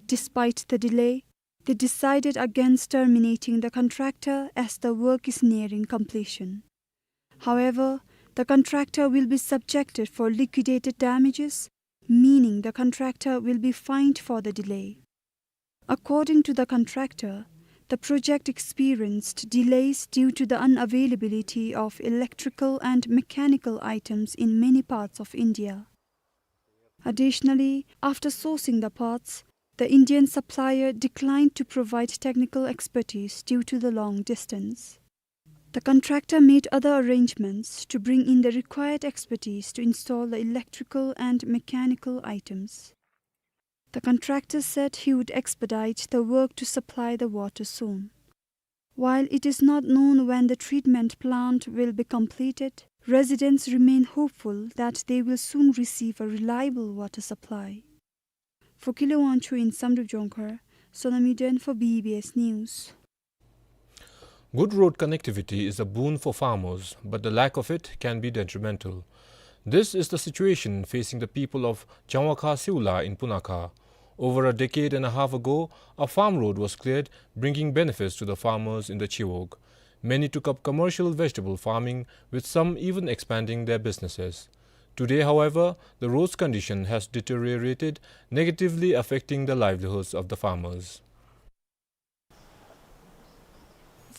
Despite the delay, they decided against terminating the contractor as the work is nearing completion. However, the contractor will be subjected for liquidated damages, meaning the contractor will be fined for the delay. According to the contractor, the project experienced delays due to the unavailability of electrical and mechanical items in many parts of India. Additionally, after sourcing the parts, the Indian supplier declined to provide technical expertise due to the long distance. The contractor made other arrangements to bring in the required expertise to install the electrical and mechanical items. The contractor said he would expedite the work to supply the water soon. While it is not known when the treatment plant will be completed, residents remain hopeful that they will soon receive a reliable water supply. For Kile Wangchuk in Samdrup Jongkhar, Sonami Den for B B S News. Good road connectivity is a boon for farmers, but the lack of it can be detrimental. This is the situation facing the people of Jangwakha Seola in Punakha. Over a decade and a half ago, a farm road was cleared, bringing benefits to the farmers in the Chiwog. Many took up commercial vegetable farming, with some even expanding their businesses. Today, however, the road's condition has deteriorated, negatively affecting the livelihoods of the farmers.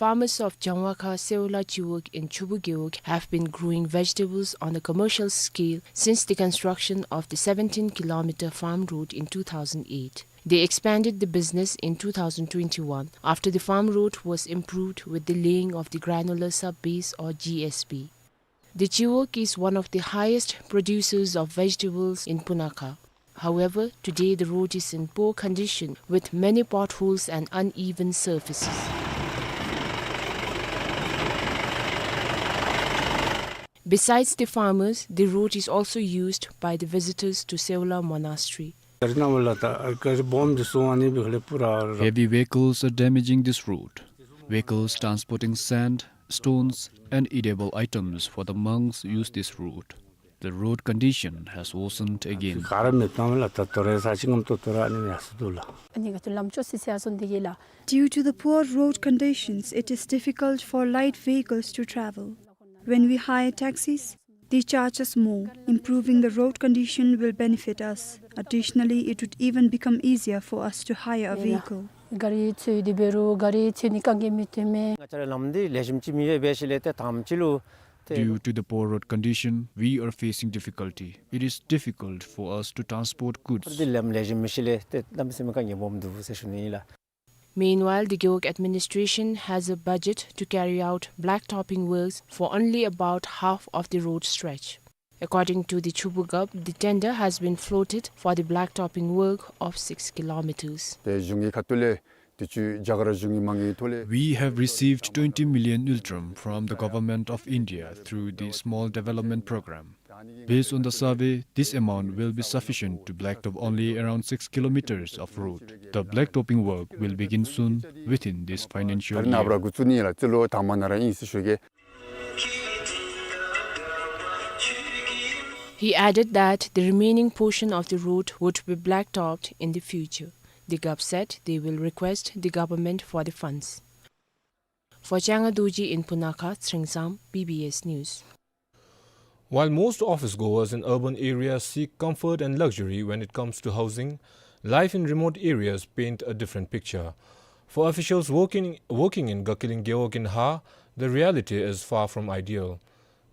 Farmers of Jangwakha Seola Chiwog in Chubu Gewog have been growing vegetables on a commercial scale since the construction of the seventeen kilometer farm road in two thousand eight. They expanded the business in two thousand twenty-one after the farm road was improved with the laying of the granular sub-base or G S B. The Chiwog is one of the highest producers of vegetables in Punakha. However, today the road is in poor condition with many potholes and uneven surfaces. Besides the farmers, the road is also used by the visitors to Seola Monastery. Heavy vehicles are damaging this road. Vehicles transporting sand, stones, and edible items for the monks use this road. The road condition has worsened again. Due to the poor road conditions, it is difficult for light vehicles to travel. When we hire taxis, they charge us more. Improving the road condition will benefit us. Additionally, it would even become easier for us to hire a vehicle. Due to the poor road condition, we are facing difficulty. It is difficult for us to transport goods. Meanwhile, the Gewog administration has a budget to carry out blacktopping works for only about half of the road stretch. According to the Chubu Gup, the tender has been floated for the blacktopping work of six kilometers. We have received twenty million ngultrum from the Government of India through the Small Development Program. Based on the survey, this amount will be sufficient to blacktop only around six kilometers of road. The blacktopping work will begin soon within this financial year. He added that the remaining portion of the road would be blacktopped in the future. The Gup said they will request the government for the funds. For Changa Dorji in Punakha, Tsringsam, B B S News. While most office goers in urban areas seek comfort and luxury when it comes to housing, life in remote areas paint a different picture. For officials working, working in Gakiling Gewog in Ha, the reality is far from ideal.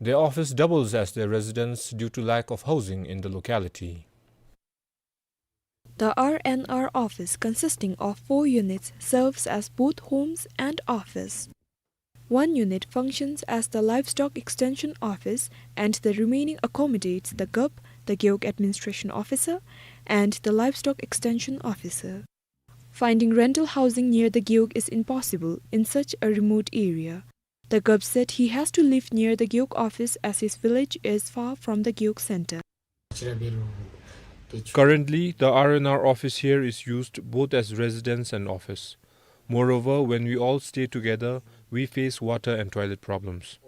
Their office doubles as their residence due to lack of housing in the locality. The R and R office, consisting of four units, serves as both homes and office. One unit functions as the livestock extension office, and the remaining accommodates the Gup, the Gewog administration officer, and the livestock extension officer. Finding rental housing near the Gewog is impossible in such a remote area. The Gup said he has to live near the Gewog office as his village is far from the Gewog center. Currently, the R and R office here is used both as residence and office. Moreover, when we all stay together, we face water and toilet problems.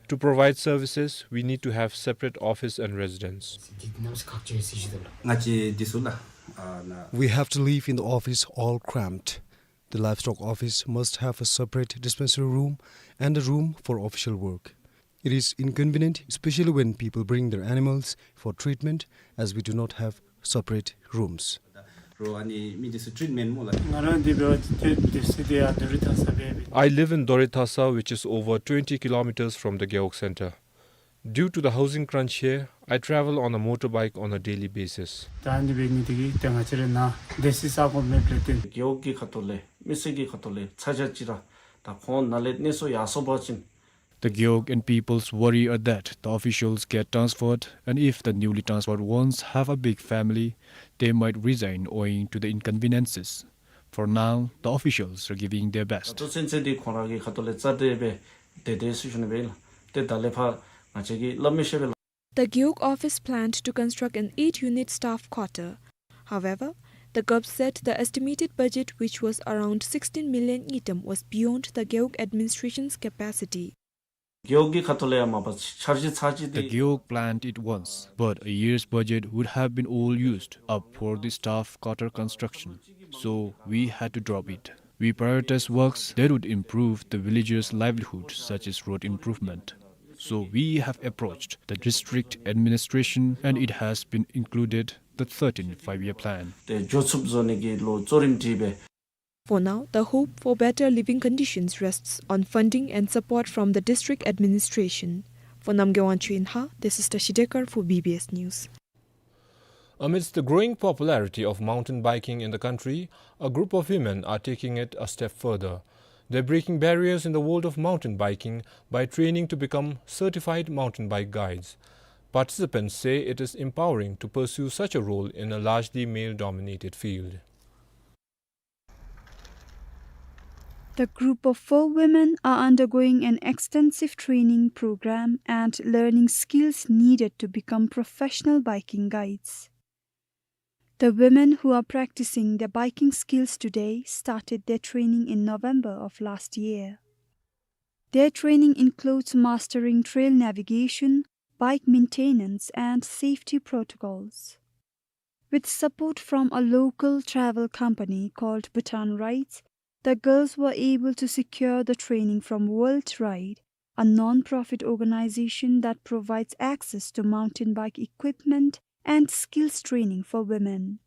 To provide services, we need to have separate office and residence. We have to live in the office all cramped. The livestock office must have a separate dispensary room and a room for official work. It is inconvenient, especially when people bring their animals for treatment, as we do not have separate rooms. I live in Dorethasa, which is over twenty kilometers from the Gewog center. Due to the housing crunch here, I travel on a motorbike on a daily basis. ད་འདི་འབད་ནི་དེ་གིས་ཏེ་ང་བཅས་ར་ནཱ་སྡོད་སའི་ས་གོ་མེདཔ་ལས་བརྟེན། རྒེད་འོག་གི་ཁ་ཐུག་ལས་མི་སེར་གྱི་ཁ་ཐུག་ལས་ཚ་གྱང་ཅིག་ར་ད་ཁོང་ནཱ་ལས་གནས་སོ་ཡར་སོ་བ་ཅིན། The Gewog and people's worry are that the officials get transferred, and if the newly transferred ones have a big family, they might resign owing to the inconveniences. For now, the officials are giving their best. ད་ལྟོ་ཚུན་ཚོད་འདི་ཁོང་ར་གི་ཁ་ཐུག་ལས་རྩ་འདྲེན་འབད་དེ་དེ་སུ་ཞུ་ནི་སྦེ་ལགས། ཏེ་ད་ལས་ཕར་ང་བཅས་ཀྱིས་སླབ་མི་ཤེས་པས་ལགས། The Gewog office planned to construct an eight-unit staff quarter. However, the Gup said the estimated budget, which was around sixteen million ngultrum, was beyond the Gewog administration's capacity. རྒེད་འོག་གི་ཁ་ཐུག་ལས་ཡང་མ་པ་འཆར་གཞི་ཚར་གཅིག་དེ། The Gewog planned it once, but a year's budget would have been all used up for the staff quarter construction, so we had to drop it. We prioritize works that would improve the villagers' livelihood, such as road improvement. So we have approached the district administration, and it has been included the thirteenth Five-Year Plan. ཏེ་འགྱོ་ཚུགསཔ་བཟོ་ནི་གི་ལུ་གཙོ་རིམ་སྒྲིག་སྦེ། For now, the hope for better living conditions rests on funding and support from the district administration. For Namgay Wangchuk in Ha, this is Tashi Dekar for B B S News. Amidst the growing popularity of mountain biking in the country, a group of women are taking it a step further. They're breaking barriers in the world of mountain biking by training to become certified mountain bike guides. Participants say it is empowering to pursue such a role in a largely male-dominated field. The group of four women are undergoing an extensive training program and learning skills needed to become professional biking guides. The women who are practicing their biking skills today started their training in November of last year. Their training includes mastering trail navigation, bike maintenance, and safety protocols. With support from a local travel company called Bhutan Rides, the girls were able to secure the training from World Ride, a non-profit organization that provides access to mountain bike equipment and skills training for women.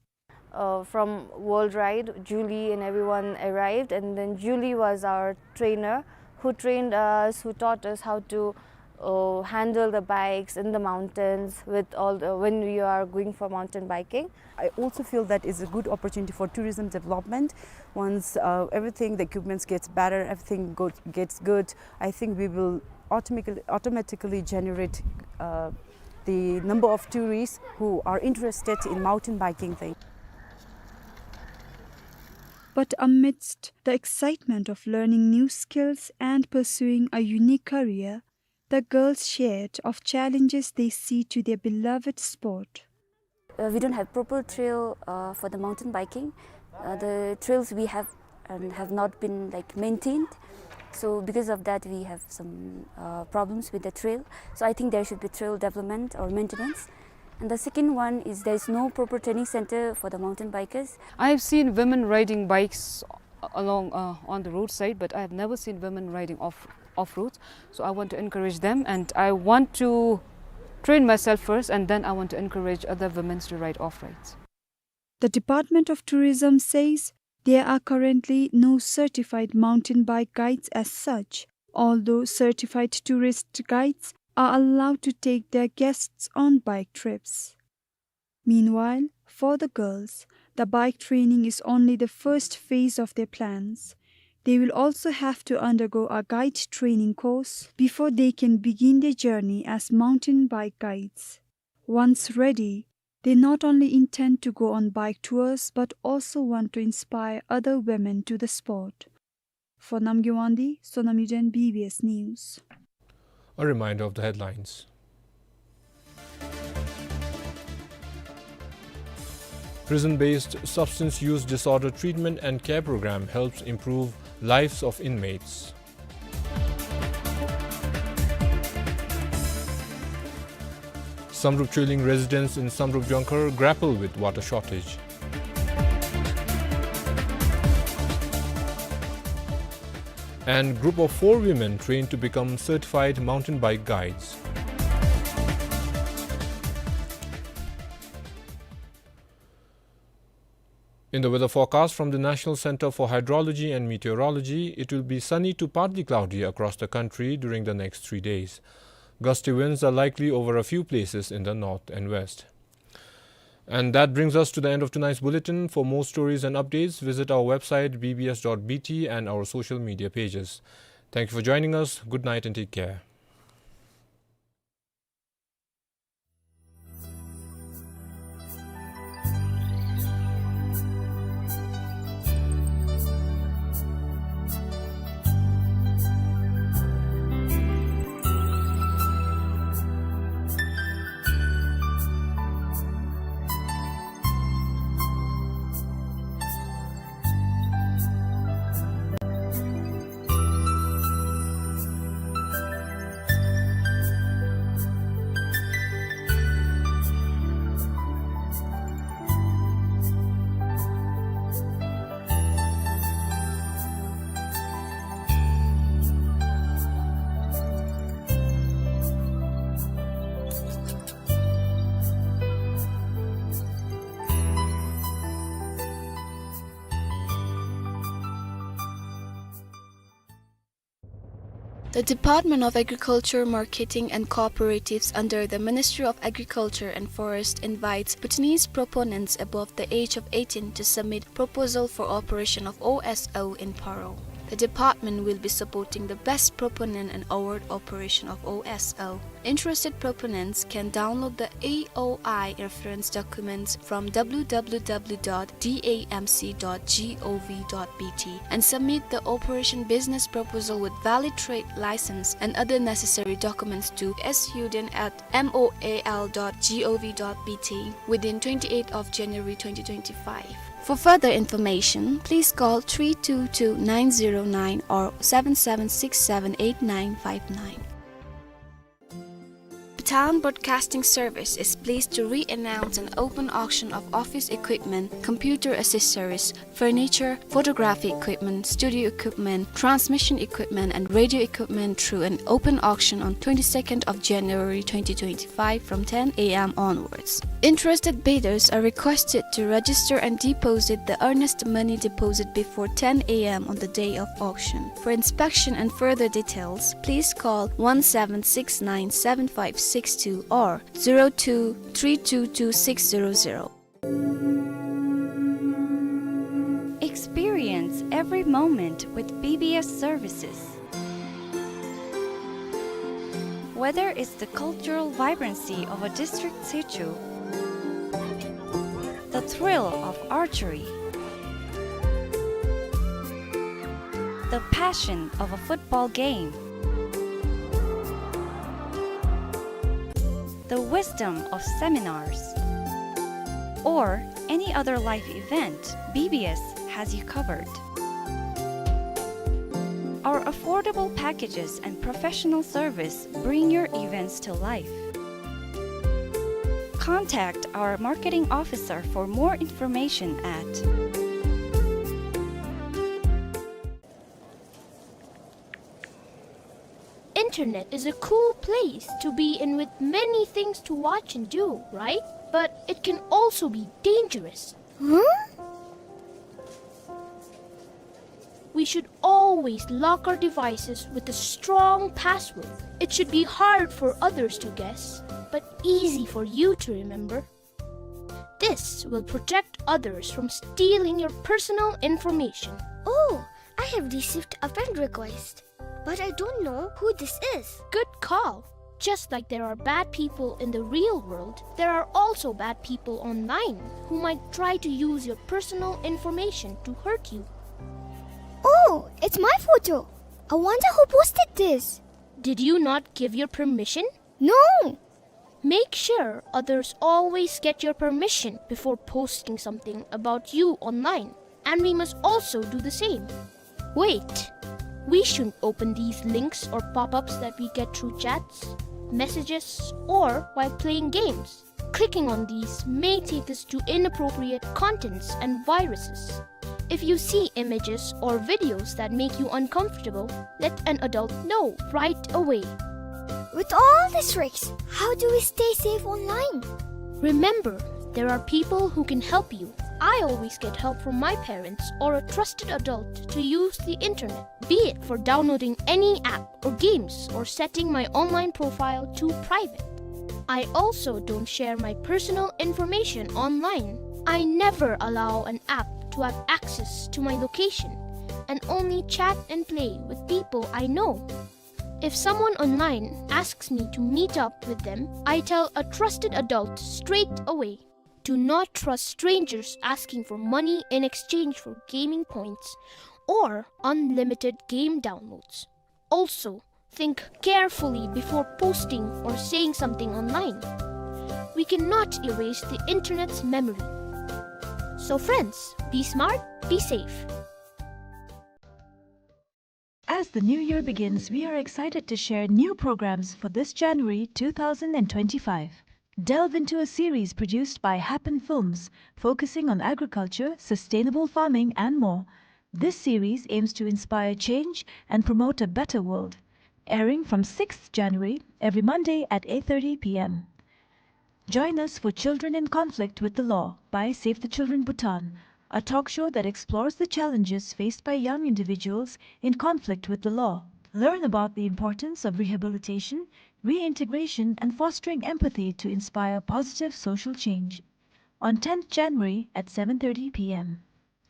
Uh, from World Ride, Julie and everyone arrived, and then Julie was our trainer who trained us, who taught us how to, uh, handle the bikes in the mountains with all the, when we are going for mountain biking. I also feel that is a good opportunity for tourism development. Once, uh, everything, the equipments gets better, everything go-, gets good, I think we will automatically, automatically generate, uh, the number of tourists who are interested in mountain biking thing. But amidst the excitement of learning new skills and pursuing a unique career, the girls shared of challenges they see to their beloved sport. Uh, we don't have proper trail, uh, for the mountain biking. Uh, the trails we have, um, have not been, like, maintained. So because of that, we have some, uh, problems with the trail. So I think there should be trail development or maintenance. And the second one is there is no proper training center for the mountain bikers. I have seen women riding bikes along, uh, on the roadside, but I have never seen women riding off, off-roads. So I want to encourage them, and I want to train myself first, and then I want to encourage other women to ride off-rides. The Department of Tourism says there are currently no certified mountain bike guides as such, although certified tourist guides are allowed to take their guests on bike trips. Meanwhile, for the girls, the bike training is only the first phase of their plans. They will also have to undergo a guide training course before they can begin their journey as mountain bike guides. Once ready, they not only intend to go on bike tours but also want to inspire other women to the sport. For Namgay Wangdi, Sonam Yuden, B B S News. A reminder of the headlines. Prison-based substance use disorder treatment and care program helps improve lives of inmates. Samdrup Choeling residents in Samdrup Jongkhar grapple with water shortage. And group of four women trained to become certified mountain bike guides. In the weather forecast from the National Center for Hydrology and Meteorology, it will be sunny to partly cloudy across the country during the next three days. Gusty winds are likely over a few places in the north and west. And that brings us to the end of tonight's bulletin. For more stories and updates, visit our website B B S dot B T and our social media pages. Thank you for joining us. Good night and take care. The Department of Agriculture, Marketing and Cooperatives under the Ministry of Agriculture and Forest invites Bhutanese proponents above the age of eighteen to submit proposal for operation of O S O in Paro. The department will be supporting the Best Proponent and Award operation of O S L. Interested proponents can download the A O I reference documents from W W W dot D A M C dot gov dot B T and submit the operation business proposal with valid trade license and other necessary documents to student at moal dot gov dot B T within twenty-eighth of January twenty twenty-five. For further information, please call three two two nine zero nine or seven seven six seven eight nine five nine. Bhutan Broadcasting Service is pleased to re-announce an open auction of office equipment, computer accessories, furniture, photography equipment, studio equipment, transmission equipment, and radio equipment through an open auction on twenty-second of January twenty twenty-five from ten A M onwards. Interested bidders are requested to register and deposit the earnest money deposit before ten A M on the day of auction. For inspection and further details, please call one seven six nine seven five six two or zero two three two two six zero zero. Experience every moment with B B S services. Whether it's the cultural vibrancy of a district situ, the thrill of archery, the passion of a football game, the wisdom of seminars, or any other life event, B B S has you covered. Our affordable packages and professional service bring your events to life. Contact our marketing officer for more information at Internet is a cool place to be in with many things to watch and do, right? But it can also be dangerous. Huh? We should always lock our devices with a strong password. It should be hard for others to guess, but easy for you to remember. This will protect others from stealing your personal information. Oh, I have received a friend request, but I don't know who this is. Good call. Just like there are bad people in the real world, there are also bad people online who might try to use your personal information to hurt you. Oh, it's my photo. I wonder who posted this. Did you not give your permission? No. Make sure others always get your permission before posting something about you online, and we must also do the same. Wait, we shouldn't open these links or pop-ups that we get through chats, messages, or while playing games. Clicking on these may take us to inappropriate contents and viruses. If you see images or videos that make you uncomfortable, let an adult know right away. With all these tricks, how do we stay safe online? Remember, there are people who can help you. I always get help from my parents or a trusted adult to use the internet, be it for downloading any app or games or setting my online profile to private. I also don't share my personal information online. I never allow an app to have access to my location and only chat and play with people I know. If someone online asks me to meet up with them, I tell a trusted adult straight away. Do not trust strangers asking for money in exchange for gaming points or unlimited game downloads. Also, think carefully before posting or saying something online. We cannot erase the internet's memory. So friends, be smart, be safe. As the new year begins, we are excited to share new programs for this January two thousand and twenty-five. Delve into a series produced by Happen Films, focusing on agriculture, sustainable farming, and more. This series aims to inspire change and promote a better world. Airing from sixth January, every Monday at eight thirty p m. Join us for Children in Conflict with the Law by Save the Children Bhutan, a talk show that explores the challenges faced by young individuals in conflict with the law. Learn about the importance of rehabilitation, reintegration, and fostering empathy to inspire positive social change. On tenth January at seven thirty p m.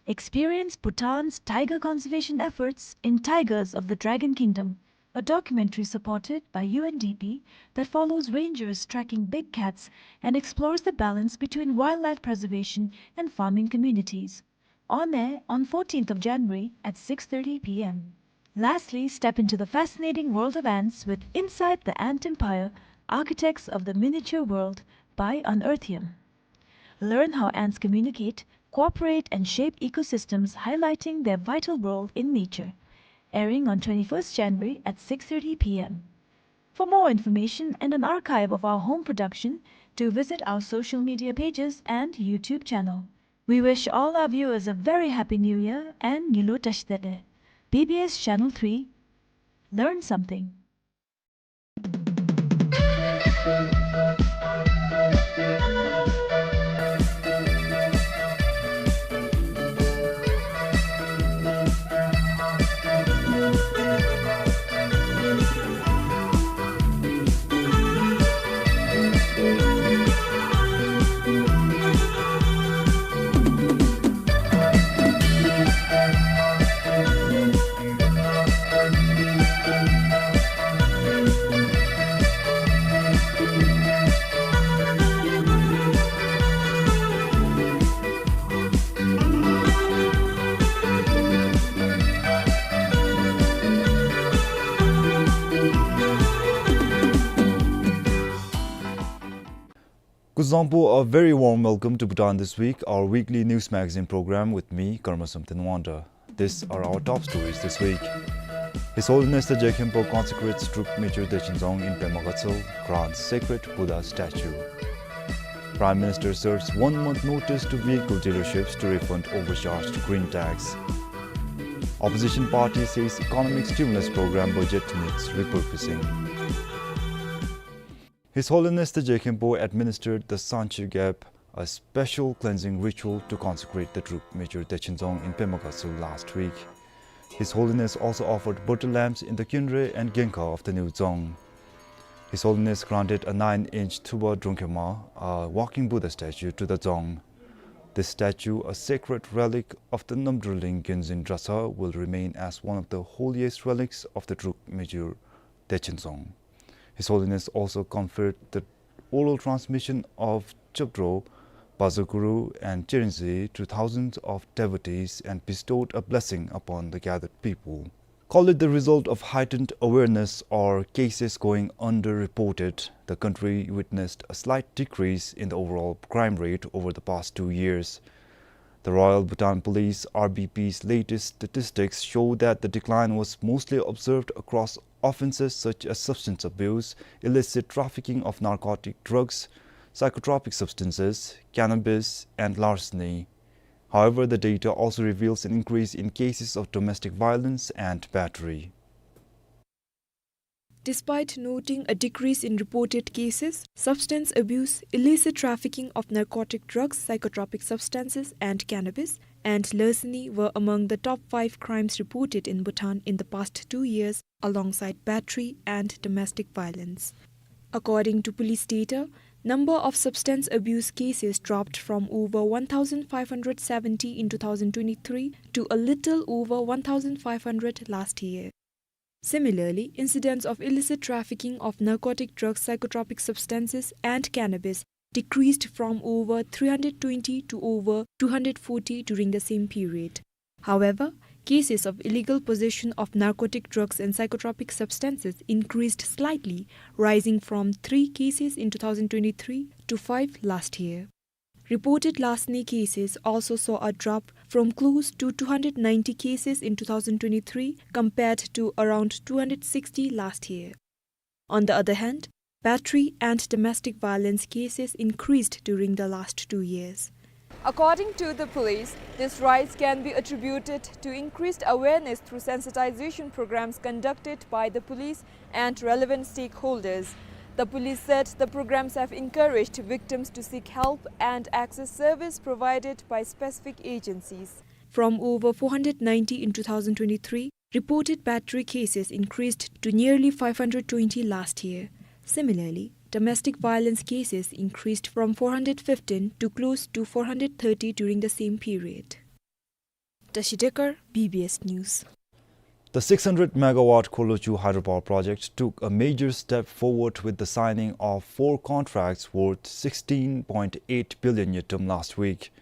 Experience Bhutan's tiger conservation efforts in Tigers of the Dragon Kingdom, a documentary supported by U N D P that follows rangers tracking big cats and explores the balance between wildlife preservation and farming communities. On air on fourteenth of January at six thirty p m. Lastly, step into the fascinating world of ants with Inside the Ant Empire, Architects of the Miniature World by Unearthium. Learn how ants communicate, cooperate, and shape ecosystems, highlighting their vital role in nature. Airing on twenty-first January at six thirty p m. For more information and an archive of our home production, do visit our social media pages and YouTube channel. We wish all our viewers a very happy New Year and Ngilu Tashdele. B B S Channel three. Learn something. Kuzuzangpo, a very warm welcome to Bhutan This Week, our weekly news magazine program with me, Karmasum Tenwangta. These are our top stories this week. His Holiness the Je Khenpo consecrates Druk Myitsur Dechin Dzong in Pema Gatshel, grants sacred Buddha statue. Prime Minister serves one month notice to vehicle dealerships to refund overcharged green tax. Opposition party says economic stimulus program budget needs repurposing. His Holiness the Je Khenpo administered the Sanchi Gap, a special cleansing ritual to consecrate the Druk Myitsur Dechin Dzong in Pema Gatshel last week. His Holiness also offered butter lamps in the Khyinre and Gengkha of the new Dzong. His Holiness granted a nine-inch Tuba Drongkhema, a walking Buddha statue, to the Dzong. This statue, a sacred relic of the Namdrolling Gyunzin Dratshang, will remain as one of the holiest relics of the Druk Myitsur Dechin Dzong. His Holiness also conferred the oral transmission of Chöpdro, Bazaguru, and Cherinzin to thousands of devotees and bestowed a blessing upon the gathered people. Call it the result of heightened awareness or cases going underreported, the country witnessed a slight decrease in the overall crime rate over the past two years. The Royal Bhutan Police, R B P's, latest statistics show that the decline was mostly observed across offenses such as substance abuse, illicit trafficking of narcotic drugs, psychotropic substances, cannabis, and larceny. However, the data also reveals an increase in cases of domestic violence and battery. Despite noting a decrease in reported cases, substance abuse, illicit trafficking of narcotic drugs, psychotropic substances, and cannabis, and larceny were among the top five crimes reported in Bhutan in the past two years, alongside battery and domestic violence. According to police data, number of substance abuse cases dropped from over one thousand five hundred seventy in two thousand twenty-three to a little over one thousand five hundred last year. Similarly, incidents of illicit trafficking of narcotic drugs, psychotropic substances, and cannabis decreased from over three hundred twenty to over two hundred forty during the same period. However, cases of illegal possession of narcotic drugs and psychotropic substances increased slightly, rising from three cases in two thousand twenty-three to five last year. Reported larceny cases also saw a drop from close to two hundred ninety cases in two thousand twenty-three compared to around two hundred sixty last year. On the other hand, battery and domestic violence cases increased during the last two years. According to the police, this rise can be attributed to increased awareness through sensitization programs conducted by the police and relevant stakeholders. The police said the programs have encouraged victims to seek help and access service provided by specific agencies. From over four hundred ninety in two thousand twenty-three, reported battery cases increased to nearly five hundred twenty last year. Similarly, domestic violence cases increased from four hundred fifteen to close to four hundred thirty during the same period. Tashi Dekar, B B S News. The six hundred megawatt Khorlochhu hydropower project took a major step forward with the signing of four contracts worth sixteen point eight billion ngultrum last week.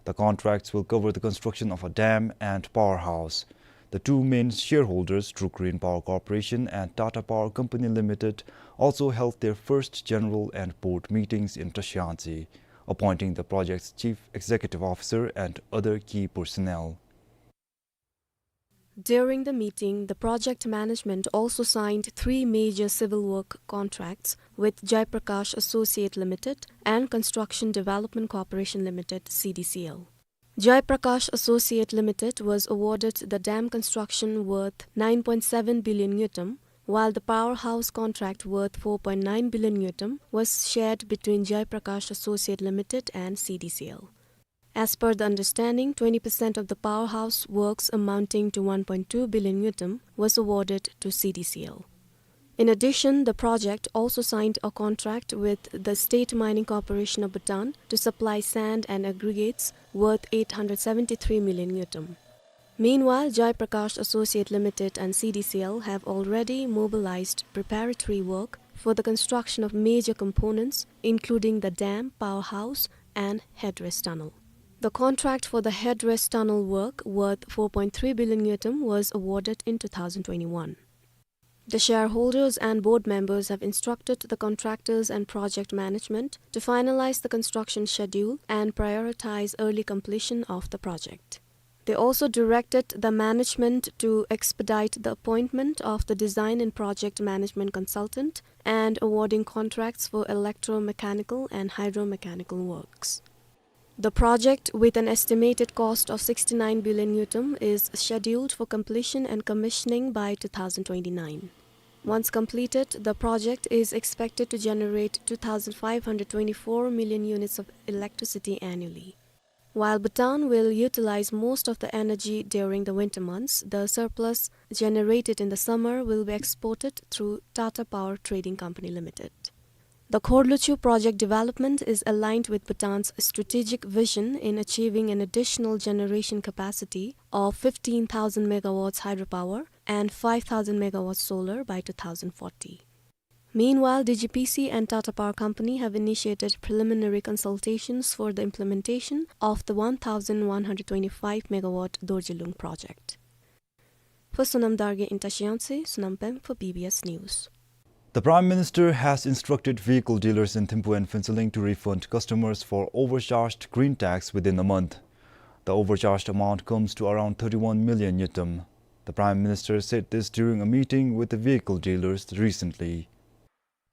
The contracts will cover the construction of a dam and powerhouse. The two main shareholders, Druk Green Power Corporation and Tata Power Company Limited, also held their first general and board meetings in Trashiyangtse, appointing the project's chief executive officer and other key personnel. During the meeting, the project management also signed three major civil work contracts with Jai Prakash Associate Limited and Construction Development Corporation Limited, C D C L. Jai Prakash Associate Limited was awarded the dam construction worth nine point seven billion ngultrum, while the powerhouse contract worth four point nine billion ngultrum was shared between Jai Prakash Associate Limited and C D C L. As per the understanding, twenty percent of the powerhouse works amounting to one point two billion ngultrum was awarded to C D C L. In addition, the project also signed a contract with the State Mining Corporation of Bhutan to supply sand and aggregates worth eight hundred seventy-three million ngultrum. Meanwhile, Jai Prakash Associate Limited and C D C L have already mobilized preparatory work for the construction of major components, including the dam, powerhouse, and headrest tunnel. The contract for the headrest tunnel work, worth four point three billion ngultrum, was awarded in two thousand twenty-one. The shareholders and board members have instructed the contractors and project management to finalize the construction schedule and prioritize early completion of the project. They also directed the management to expedite the appointment of the design and project management consultant and awarding contracts for electromechanical and hydromechanical works. The project, with an estimated cost of sixty-nine billion ngultrum, is scheduled for completion and commissioning by two thousand twenty-nine. Once completed, the project is expected to generate two thousand five hundred twenty-four million units of electricity annually. While Bhutan will utilize most of the energy during the winter months, the surplus generated in the summer will be exported through Tata Power Trading Company Limited. The Khorlochhu project development is aligned with Bhutan's strategic vision in achieving an additional generation capacity of fifteen thousand megawatts hydropower and five thousand megawatts solar by two thousand forty. Meanwhile, D G P C and Tata Power Company have initiated preliminary consultations for the implementation of the one thousand one hundred twenty-five megawatt Dorjilung project. For Sonam Dargye in Trashiyangtse, Sonam Pem for B B S News. The Prime Minister has instructed vehicle dealers in Thimphu and Phuentsholing to refund customers for overcharged green tax within a month. The overcharged amount comes to around thirty-one million ngultrum. The Prime Minister said this during a meeting with the vehicle dealers recently.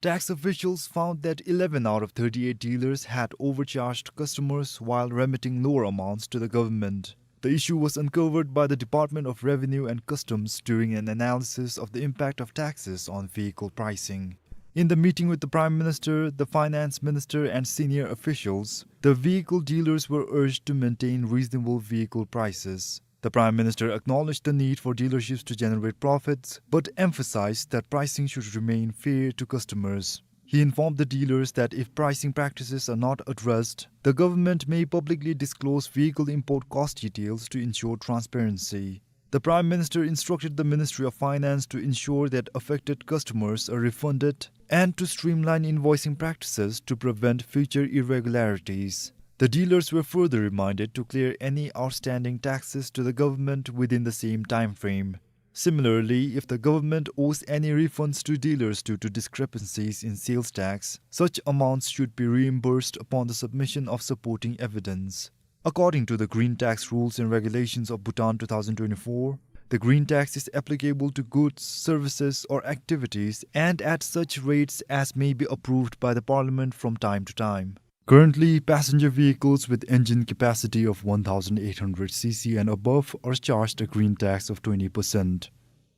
Tax officials found that eleven out of thirty-eight dealers had overcharged customers while remitting lower amounts to the government. The issue was uncovered by the Department of Revenue and Customs during an analysis of the impact of taxes on vehicle pricing. In the meeting with the Prime Minister, the Finance Minister and senior officials, the vehicle dealers were urged to maintain reasonable vehicle prices. The Prime Minister acknowledged the need for dealerships to generate profits, but emphasized that pricing should remain fair to customers. He informed the dealers that if pricing practices are not addressed, the government may publicly disclose vehicle import cost details to ensure transparency. The Prime Minister instructed the Ministry of Finance to ensure that affected customers are refunded and to streamline invoicing practices to prevent future irregularities. The dealers were further reminded to clear any outstanding taxes to the government within the same time frame. Similarly, if the government owes any refunds to dealers due to discrepancies in sales tax, such amounts should be reimbursed upon the submission of supporting evidence. According to the Green Tax Rules and Regulations of Bhutan two thousand twenty-four, the green tax is applicable to goods, services, or activities and at such rates as may be approved by the Parliament from time to time. Currently, passenger vehicles with engine capacity of one thousand eight hundred C C and above are charged a green tax of twenty percent.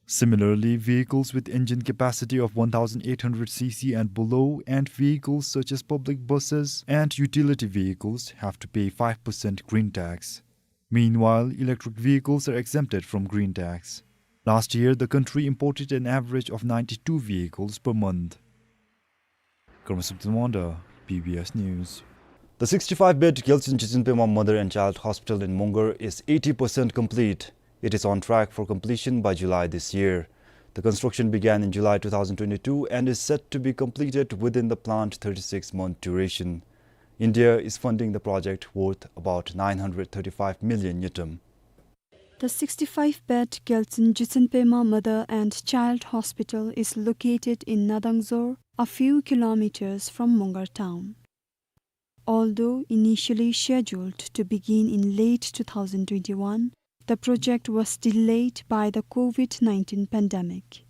Similarly, vehicles with engine capacity of one thousand eight hundred C C and below and vehicles such as public buses and utility vehicles have to pay five percent green tax. Meanwhile, electric vehicles are exempted from green tax. Last year, the country imported an average of ninety-two vehicles per month. Karma Sumtun Wanda, B B S News. The sixty-five bed Gyaltsuen Jitsen Pema Mother and Child Hospital in Mongar is eighty percent complete. It is on track for completion by July this year. The construction began in July two thousand twenty-two and is set to be completed within the planned thirty-six month duration. India is funding the project worth about nine hundred thirty-five million ngultrum. The sixty-five bed Gyaltsuen Jitsen Pema Mother and Child Hospital is located in Nadangzor, a few kilometers from Mongar town. Although initially scheduled to begin in late two thousand twenty-one, the project was delayed by the COVID nineteen pandemic.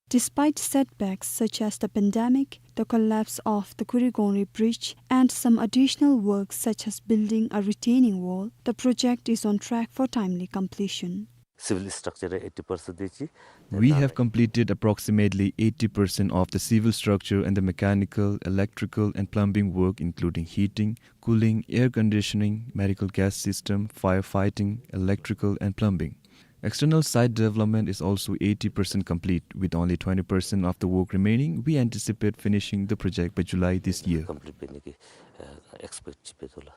Despite setbacks such as the pandemic, the collapse of the Kurigongri Bridge, and some additional works such as building a retaining wall, the project is on track for timely completion. Civil structure eighty percent age. We have completed approximately eighty percent of the civil structure and the mechanical, electrical, and plumbing work, including heating, cooling, air conditioning, medical gas system, firefighting, electrical, and plumbing. External site development is also eighty percent complete, with only twenty percent of the work remaining. We anticipate finishing the project by July this year. Complete होने की, uh, expect कीजिए तो ला।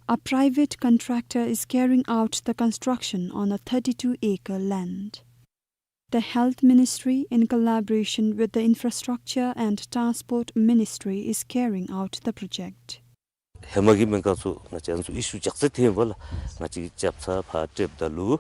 A private contractor is carrying out the construction on a thirty-two acre land. The Health Ministry, in collaboration with the Infrastructure and Transport Ministry, is carrying out the project. ཧེ་མ་གི་སྨན་ཁང་ཚུ་ང་བཅས་ཚུ་ཨི་ཤུ་ཅིག་ཙམ་ཐོན་པས་ལགས། ང་བཅས་རྐྱབ་ཚར་ཕར་སྤྲོདཔ་ད་ལུ།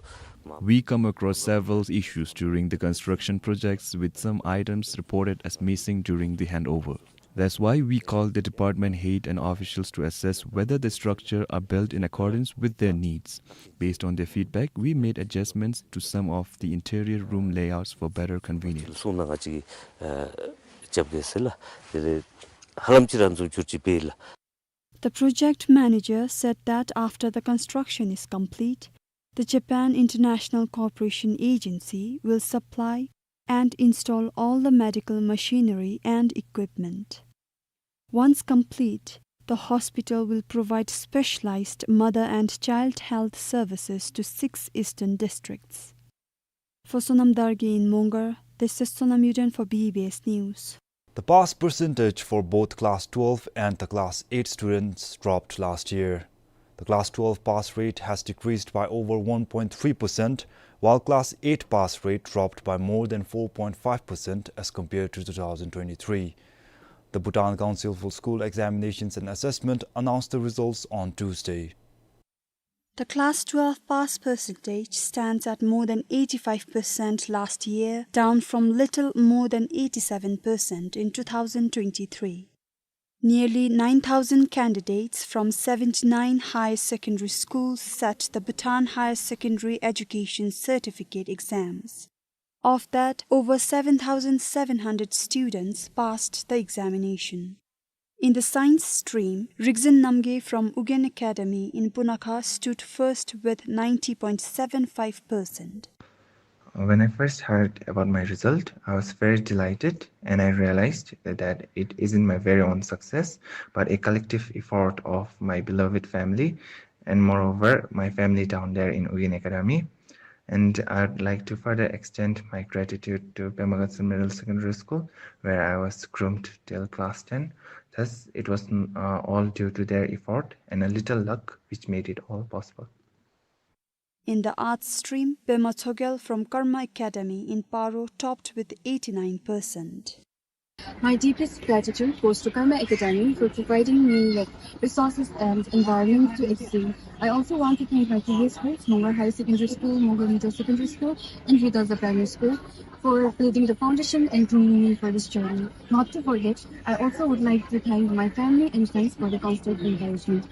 We come across several issues during the construction projects, with some items reported as missing during the handover. That's why we called the department head and officials to assess whether the structure are built in accordance with their needs. Based on their feedback, we made adjustments to some of the interior room layouts for better convenience. གསུངས་ནུག། ང་བཅས་ཀྱིས་ཨ་རྐྱབ་གེ་ཟེར་ལགས། དེ་ལས་ཧ་ལམ་ཅིག་ར་འཛུགས་བསྒྱུར་ཅིག་འབད་ལགས། The project manager said that after the construction is complete, the Japan International Cooperation Agency will supply and install all the medical machinery and equipment. Once complete, the hospital will provide specialized mother and child health services to six eastern districts. For Sonam Dargye in Mongar, this is Sonam Yuden for B B S News. The pass percentage for both class twelve and the class eight students dropped last year. The class twelve pass rate has decreased by over one point three percent, while class eight pass rate dropped by more than four point five percent as compared to two thousand twenty-three. The Bhutan Council for School Examinations and Assessment announced the results on Tuesday. The class twelve pass percentage stands at more than eighty-five percent last year, down from little more than eighty-seven percent in two thousand twenty-three. Nearly nine thousand candidates from seventy-nine higher secondary schools sat the Bhutan Higher Secondary Education Certificate exams. Of that, over seven thousand seven hundred students passed the examination. In the science stream, Rigzin Namgay from Ugyen Academy in Punakha stood first with ninety point seven five percent. When I first heard about my result, I was very delighted, and I realized that it isn't my very own success, but a collective effort of my beloved family, and moreover, my family down there in Ugyen Academy. And I'd like to further extend my gratitude to Pema Gatsen Middle Secondary School, where I was groomed till class ten. Thus, it was, uh, all due to their effort and a little luck which made it all possible. In the arts stream, Pema Tshogel from Karma Academy in Paro topped with eighty-nine percent. My deepest gratitude goes to Karma Academy for providing me with resources and environment to excel. I also want to thank my previous schools, Mongar Higher Secondary School, Mongar Middle Secondary School, and Vidalda Primary School, for building the foundation and grooming me for this journey. Not to forget, I also would like to thank my family and friends for the constant encouragement.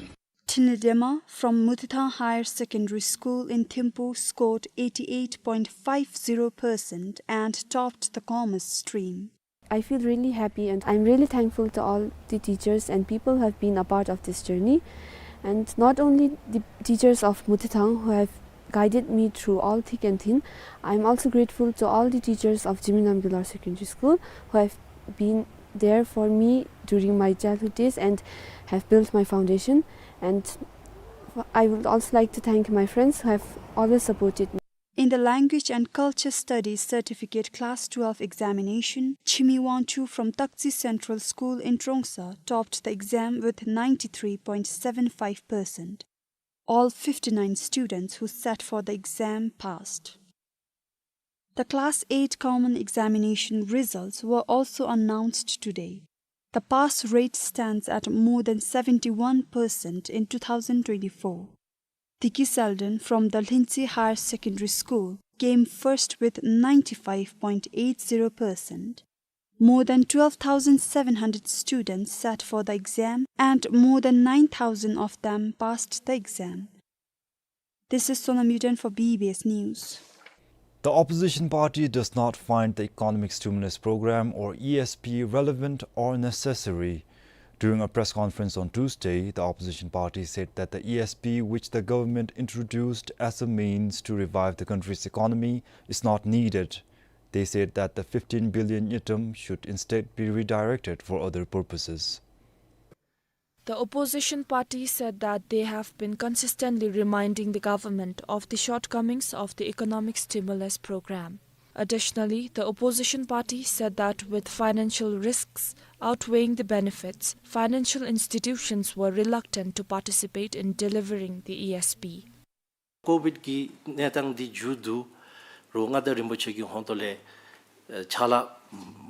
Thinley Dema from Muthithang Higher Secondary School in Thimphu scored eighty-eight point five zero percent and topped the commerce stream. I feel really happy and I'm really thankful to all the teachers and people who have been a part of this journey. And not only the teachers of Muthithang who have guided me through all thick and thin, I'm also grateful to all the teachers of Jigme Namgay Lower Secondary School who have been there for me during my childhood days and have built my foundation. And I would also like to thank my friends who have always supported me. In the Language and Culture Studies Certificate Class twelve examination, Chimi Wangchuk from Taktse Central School in Trongsa topped the exam with ninety-three point seven five percent. All fifty-nine students who sat for the exam passed. The Class eight common examination results were also announced today. The pass rate stands at more than seventy-one percent in two thousand twenty-four. Diki Seldon from the Lhintse Higher Secondary School came first with ninety-five point eight zero percent. More than twelve thousand seven hundred students sat for the exam, and more than nine thousand of them passed the exam. This is Sonam Yuden for B B S News. The opposition party does not find the Economic Stimulus Program, or E S P, relevant or necessary. During a press conference on Tuesday, the opposition party said that the E S P, which the government introduced as a means to revive the country's economy, is not needed. They said that the fifteen billion ngultrum should instead be redirected for other purposes. The opposition party said that they have been consistently reminding the government of the shortcomings of the economic stimulus program. Additionally, the opposition party said that with financial risks outweighing the benefits, financial institutions were reluctant to participate in delivering the E S P. COVID གི་གནས་སྟངས་འདི་མཇུག་བསྡུ་རུང་མངའ་བདག་རིན་པོ་ཆེ་གི་ཧོངས་ཏོ་ལས་ཨེ་ཕྱག་ལཱ་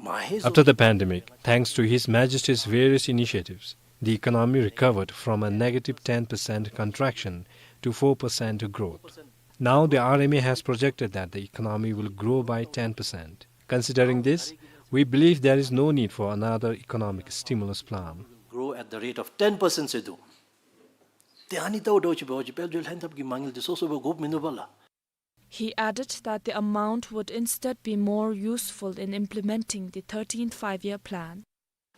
མ་ཧེ་བཟོ། After the pandemic, thanks to His Majesty's various initiatives, the economy recovered from a negative ten percent contraction to four percent growth. Now the R M A has projected that the economy will grow by ten percent. Considering this, we believe there is no need for another economic stimulus plan. Grow at the rate of ten percent ཟེར་འདུག། ཏེ་ཨ་ནི་ལྟ་བུ་འདྲཝ་ཅིག་འབད་བ་ཅིན་དཔལ་འབྱོར་ལྷན་ཐབས་ཀྱི་མ་དངུལ་འདི་སོ་སོ་སྦེ་དགོཔ་མིན་ནུག་པ་ལགས། He added that the amount would instead be more useful in implementing the thirteenth Five-Year Plan.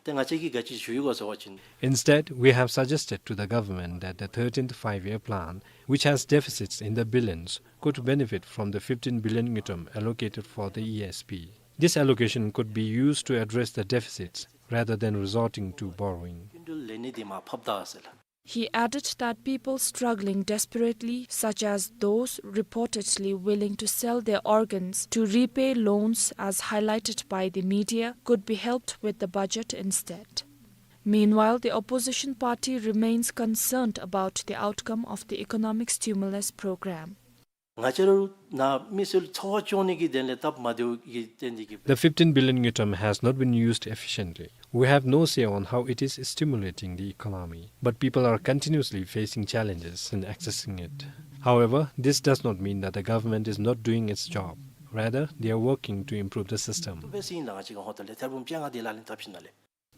ཏེ་ང་བཅས་ཀྱིས་ག་ཅི་ཞུ་ཡི་ག་ཟེར་བ་ཅིན། Instead, we have suggested to the government that the thirteenth Five-Year Plan, which has deficits in the billions, could benefit from the fifteen billion ngultrum allocated for the E S P. This allocation could be used to address the deficits rather than resorting to borrowing. He added that people struggling desperately, such as those reportedly willing to sell their organs to repay loans as highlighted by the media, could be helped with the budget instead. Meanwhile, the opposition party remains concerned about the outcome of the economic stimulus program. ང་བཅས་ར་ནཱ་མི་སེར་འཚོ་བ་སྐྱོང་ནི་གི་དོན་ལས་སྟབས་མ་བདེཝ་གི་དོན་འདི་གིས། The fifteen billion ngultrum has not been used efficiently. We have no say on how it is stimulating the economy, but people are continuously facing challenges in accessing it. However, this does not mean that the government is not doing its job. Rather, they are working to improve the system.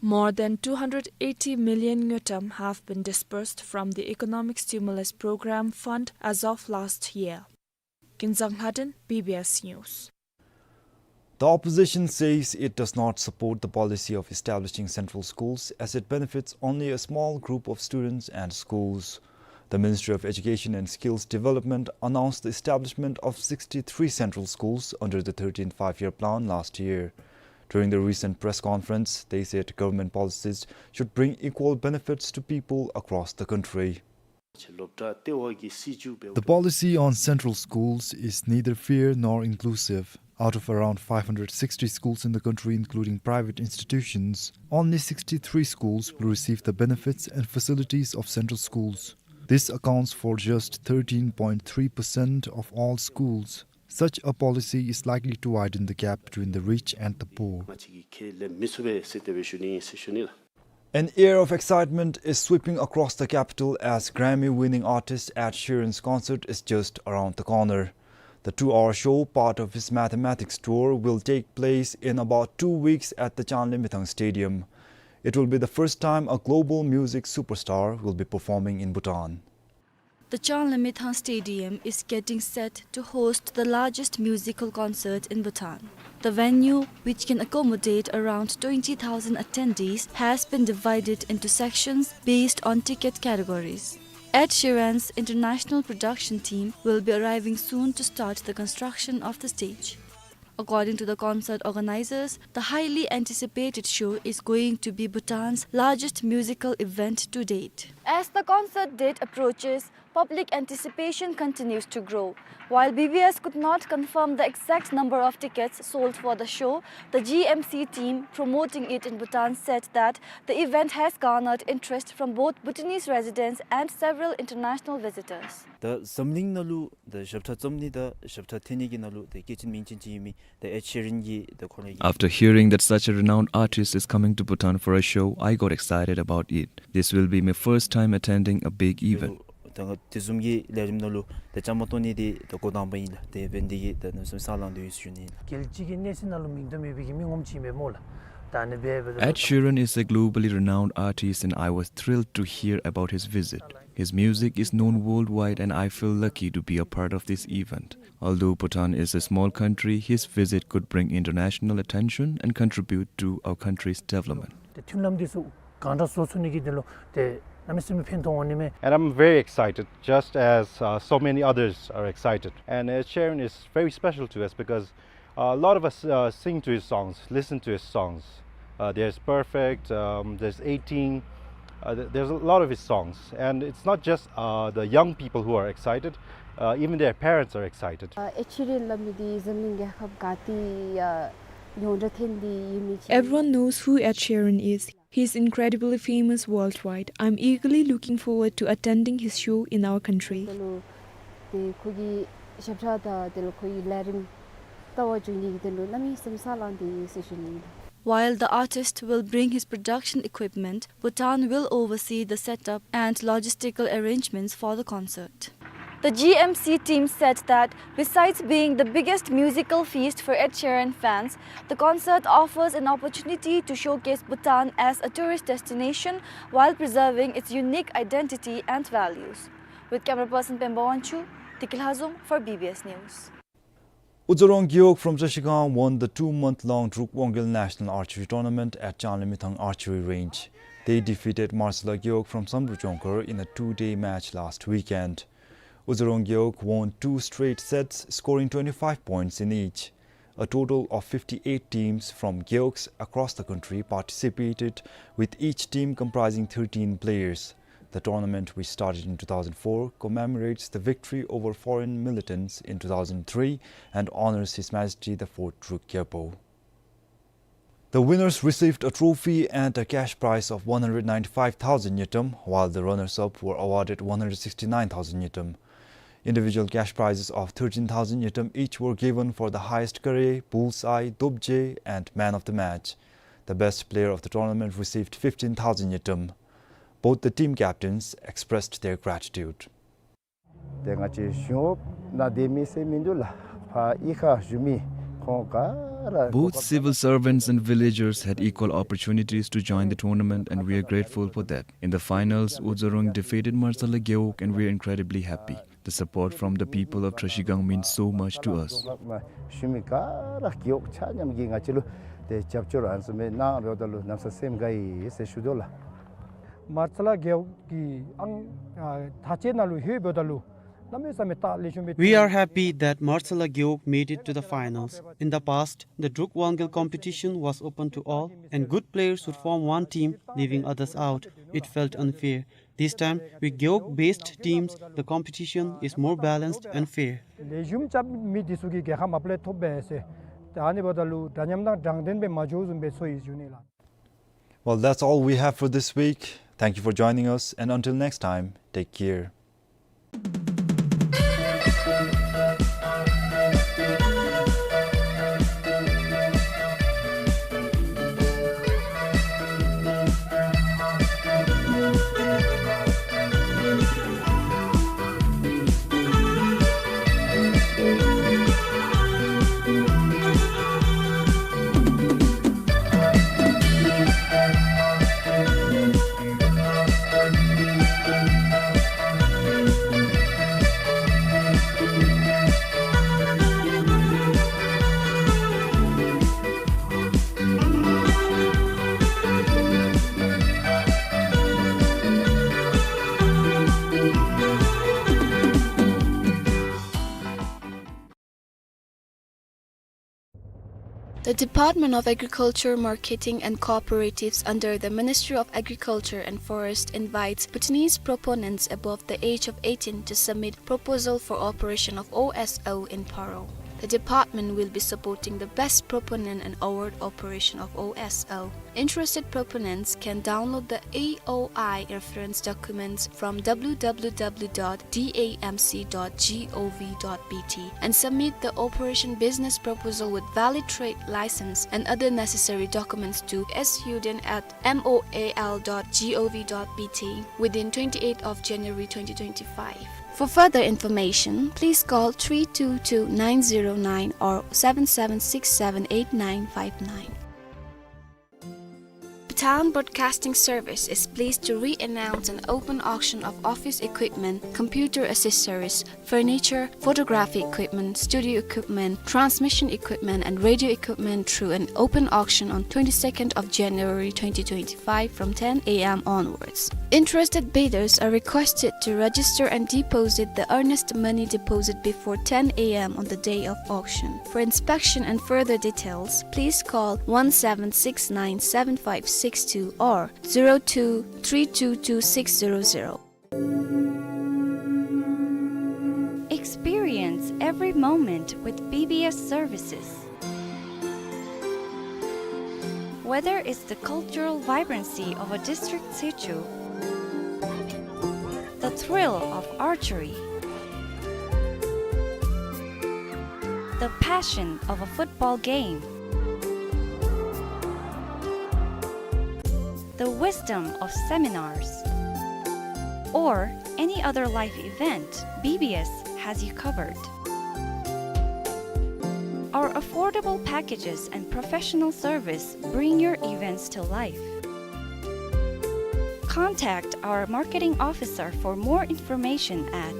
More than two hundred eighty million ngultrum have been disbursed from the Economic Stimulus Program Fund as of last year. Kinzang Lhaden, B B S News. The opposition says it does not support the policy of establishing central schools as it benefits only a small group of students and schools. The Ministry of Education and Skills Development announced the establishment of sixty-three central schools under the thirteenth Five-Year Plan last year. During the recent press conference, they said government policies should bring equal benefits to people across the country. The policy on central schools is neither fair nor inclusive. Out of around five hundred sixty schools in the country, including private institutions, only sixty-three schools will receive the benefits and facilities of central schools. This accounts for just thirteen point three percent of all schools. Such a policy is likely to widen the gap between the rich and the poor. An air of excitement is sweeping across the capital as Grammy-winning artist Ed Sheeran's concert is just around the corner. The two-hour show, part of his Mathematics tour, will take place in about two weeks at the Chanlimithang Stadium. It will be the first time a global music superstar will be performing in Bhutan. The Chanlimithang Stadium is getting set to host the largest musical concert in Bhutan. The venue, which can accommodate around twenty thousand attendees, has been divided into sections based on ticket categories. Ed Sheeran's international production team will be arriving soon to start the construction of the stage. According to the concert organizers, the highly anticipated show is going to be Bhutan's largest musical event to date. As the concert date approaches, public anticipation continues to grow. While B B S could not confirm the exact number of tickets sold for the show, the G M C team promoting it in Bhutan said that the event has garnered interest from both Bhutanese residents and several international visitors. ད་འཛམ་གླིང་ནང་ལུ་ད་ཞབས་ཁྲ་བརྩམ་ནི་དང་ཞབས་ཁྲ་འཐེན་ནི་གི་ནང་ལུ་ད་སྐྱེས་ཆེན་མིང་ཅན་ཅིག་ཨིན་མི་ད་Ed Sheeran གི་ད་ཁོ་རའི་གི། After hearing that such a renowned artist is coming to Bhutan for a show, I got excited about it. This will be my first time attending a big event. ད་ང་དེ་བཟུམ་གྱི་ལས་རིམ་ནང་ལུ་ད་བཅའ་མར་གཏོགས་ནི་དེ་ད་འགོ་དང་པ་ཨིན་ལགས། དེ་འབད་ནི་དེ་གིས་ད་གནམ་མེད་ས་མེད་སེམས་ཚ་ལང་དོ་ཡོད་ཟེར་ཞུ་ནི་ཨིན་ལགས། རྒྱལ་སྤྱི་གི་གནས་ཚད་ནང་ལུ་མིང་དོ་མེད་པའི་གི་མི་ངོམ་ཅིག་ཨིན་པས་སྨོ་ལགས། ད་ཨ་ནི་འབད་འབདཝ་ད། Ed Sheeran is a globally renowned artist and I was thrilled to hear about his visit. His music is known worldwide and I feel lucky to be a part of this event. Although Bhutan is a small country, his visit could bring international attention and contribute to our country's development. ཏེ་མཐུན་ལམ་འདི་ཚུ་གང་དྲག་བཟོ་ཚུགས་ནི་གི་དོན་ལུ་ཏེ་གནམ་མེད་ས་མེད་ཕན་ཐོགས་འོང་ནི་མས། And I'm very excited, just as, uh, so many others are excited. And Ed Sheeran is very special to us because, uh, a lot of us, uh, sing to his songs, listen to his songs. Uh, there's Perfect, um, there's eighteen, uh, th- there's a lot of his songs. And it's not just, uh, the young people who are excited, uh, even their parents are excited. ཨེཌ་ཤི་རན་སླབ་མི་འདི་འཛམ་གླིང་རྒྱལ་ཁབ་ག་ཏེ་ཡང་ཡོངས་གྲགས་ཐོན་ཏེ་ཡོད་མི་ཅིག། Everyone knows who Ed Sheeran is. He is incredibly famous worldwide. I'm eagerly looking forward to attending his show in our country. དེ་ལུ་ཏེ་ཁོ་གི་ཞབས་ཁྲ་དང་དེ་ལུ་ཁོ་གི་ལས་རིམ་བལྟ་བར་འགྱོ་ནི་གི་དོན་ལུ་གནམ་མེད་ས་མེད་སེམས་ཚ་ལང་དོ་ཡོད་ཟེར་ཞུ་ནི། While the artist will bring his production equipment, Bhutan will oversee the setup and logistical arrangements for the concert. The G M C team said that besides being the biggest musical feast for Ed Sheeran fans, the concert offers an opportunity to showcase Bhutan as a tourist destination while preserving its unique identity and values. With camera person Pemba Wangchuk, Diki Lhazom for B B S News. Uzorong Gewog from Trashigang won the two-month-long Druk Wangyal National Archery Tournament at Changlimithang Archery Range. They defeated Marcella Gewog from Samdrup Jongkhar in a two-day match last weekend. Uzorong Gewog won two straight sets, scoring twenty-five points in each. A total of fifty-eight teams from Gewogs across the country participated, with each team comprising thirteen players. The tournament, which started in two thousand four, commemorates the victory over foreign militants in two thousand three and honors His Majesty the Fourth Druk Gyalpo. The winners received a trophy and a cash prize of one hundred ninety-five thousand ngultrum, while the runners-up were awarded one hundred sixty-nine thousand ngultrum. Individual cash prizes of thirteen thousand ngultrum each were given for the highest kare, bullseye, dobje, and man of the match. The best player of the tournament received fifteen thousand ngultrum. Both the team captains expressed their gratitude. ཏེ་ང་བཅས་གཞུང་གནང་སྡོད་མི་ཟེར་མིན་འདུག་ལགས། ཕར་གཡུས་ཁར་བཞུགས་མི་ཁོང་ག་ར། Both civil servants and villagers had equal opportunities to join the tournament, and we are grateful for that. In the finals, Uzorong defeated Marcella Gewog, and we are incredibly happy. The support from the people of Trashigang means so much to us. བཞུགས་མི་ག་ར་རྒེད་འོག་ཆ་མཉམ་གྱིས་ང་བཅས་ལུ་ཏེ་རྒྱབ་སྐྱོར་ཨ་ནི་བཟུམ་སྦེ་གནང་འབདཝ་ད་ལུ་གནམ་མེད་ས་མེད་སེམས་དགའ་ཡི་ཟེར་ཞུ་དོ་ལགས། མར་ཚ་ལ་རྒེད་འོག་གི་ཨང་ཨ་ད་ཅི་ནང་ལུ་ལྷོད་འབདཝ་ད་ལུ་གནམ་མེད་ས་མེད་སྟག་ལེགས་ཤོམ་སྦེ། We are happy that Marcella Gewog made it to the finals. In the past, the Druk Wangyal competition was open to all, and good players would form one team, leaving others out. It felt unfair. This time, with Gewog-based teams, the competition is more balanced and fair. ལེགས་ཤོམ་རྐྱབ་མི་འདི་ཚུ་གིས་རྒྱལ་ཁ་མ་པ་ལས་ཐོབ་པས་ཟེར། ཏེ་ཨ་ནི་འབདཝ་ད་ལུ་འདྲ་མཉམ་དང་དྲང་བདེན་སྦེ་མ་འགྱོ་བཟུམ་སྦེ་ཚོར་ཡི་ཞུ་ནི་ལགས། Well, that's all we have for this week. Thank you for joining us, and until next time, take care. The Department of Agriculture, Marketing and Cooperatives under the Ministry of Agriculture and Forest invites Bhutanese proponents above the age of eighteen to submit proposal for operation of O S L in Paro. The department will be supporting the best proponent and award operation of O S L. Interested proponents can download the A O I reference documents from W W W dot D A M C dot gov dot B T and submit the operation business proposal with valid trade license and other necessary documents to S U D N at M O A L dot gov dot B T within twenty-eighth of January twenty twenty-five. For further information, please call three two two nine zero nine or seven seven six seven eight nine five nine. Bhutan Broadcasting Service is pleased to re-announce an open auction of office equipment, computer accessories, furniture, photography equipment, studio equipment, transmission equipment, and radio equipment through an open auction on twenty-second of January twenty twenty-five from ten A M onwards. Interested bidders are requested to register and deposit the earnest money deposit before ten A M on the day of auction. For inspection and further details, please call one seven six nine seven five six two or zero two three two two six zero zero. Experience every moment with B B S services. Whether it's the cultural vibrancy of a district situ, the thrill of archery, the passion of a football game, the wisdom of seminars, or any other life event, B B S has you covered. Our affordable packages and professional service bring your events to life. Contact our marketing officer for more information at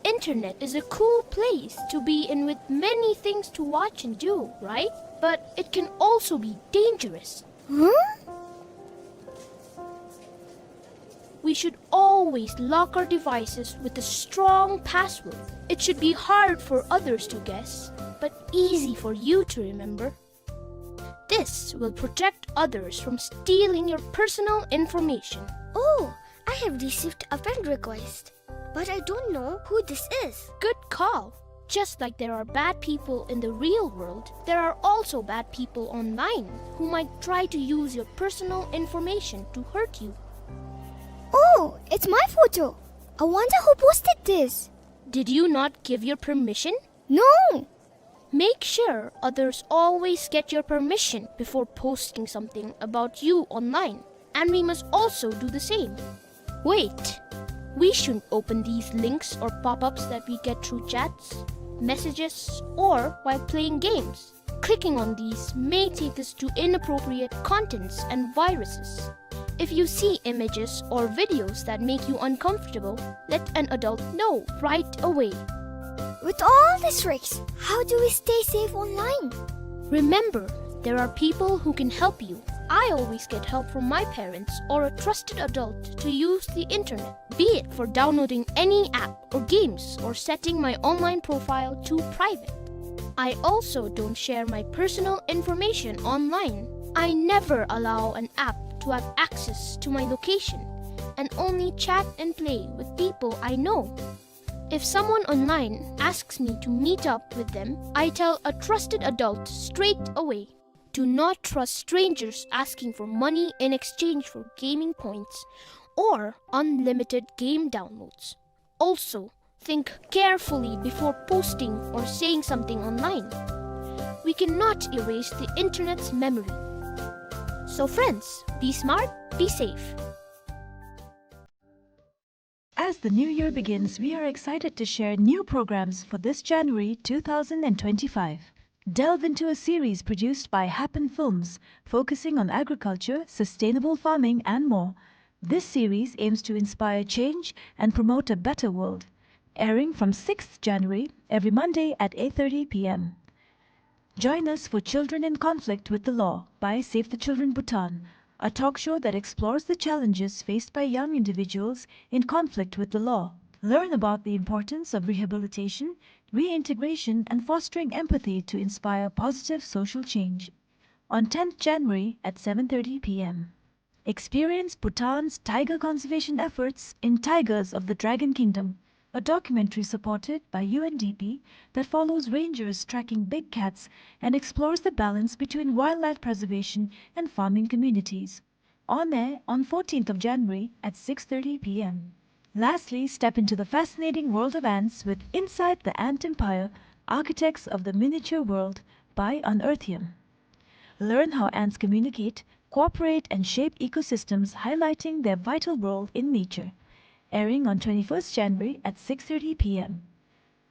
Internet is a cool place to be in with many things to watch and do, right? But it can also be dangerous. Huh? We should always lock our devices with a strong password. It should be hard for others to guess, but easy for you to remember. This will protect others from stealing your personal information. Oh, I have received a friend request, but I don't know who this is. Good call. Just like there are bad people in the real world, there are also bad people online who might try to use your personal information to hurt you. Oh, it's my photo. I wonder who posted this. Did you not give your permission? No! Make sure others always get your permission before posting something about you online, and we must also do the same. Wait! We shouldn't open these links or pop-ups that we get through chats, messages, or while playing games. Clicking on these may take us to inappropriate contents and viruses. If you see images or videos that make you uncomfortable, let an adult know right away. With all these risks, how do we stay safe online? Remember, there are people who can help you. I always get help from my parents or a trusted adult to use the internet, be it for downloading any app or games or setting my online profile to private. I also don't share my personal information online. I never allow an app to have access to my location and only chat and play with people I know. If someone online asks me to meet up with them, I tell a trusted adult straight away. Do not trust strangers asking for money in exchange for gaming points or unlimited game downloads. Also, think carefully before posting or saying something online. We cannot erase the internet's memory. So friends, be smart, be safe. As the new year begins, we are excited to share new programs for this January two thousand and twenty-five. Delve into a series produced by Happen Films, focusing on agriculture, sustainable farming, and more. This series aims to inspire change and promote a better world. Airing from sixth January, every Monday at eight thirty P M. Join us for Children in Conflict with the Law by Save the Children Bhutan, a talk show that explores the challenges faced by young individuals in conflict with the law, Learn about the importance of rehabilitation, reintegration, and fostering empathy to inspire positive social change. On tenth January at seven thirty p m, experience Bhutan's tiger conservation efforts in Tigers of the Dragon Kingdom, a documentary supported by U N D P that follows rangers tracking big cats and explores the balance between wildlife preservation and farming communities. On air on fourteenth of January at six thirty p m. Lastly, step into the fascinating world of ants with Inside the Ant Empire, Architects of the Miniature World by Unearthium. Learn how ants communicate, cooperate, and shape ecosystems, highlighting their vital role in nature. Airing on twenty-first January at six thirty p m.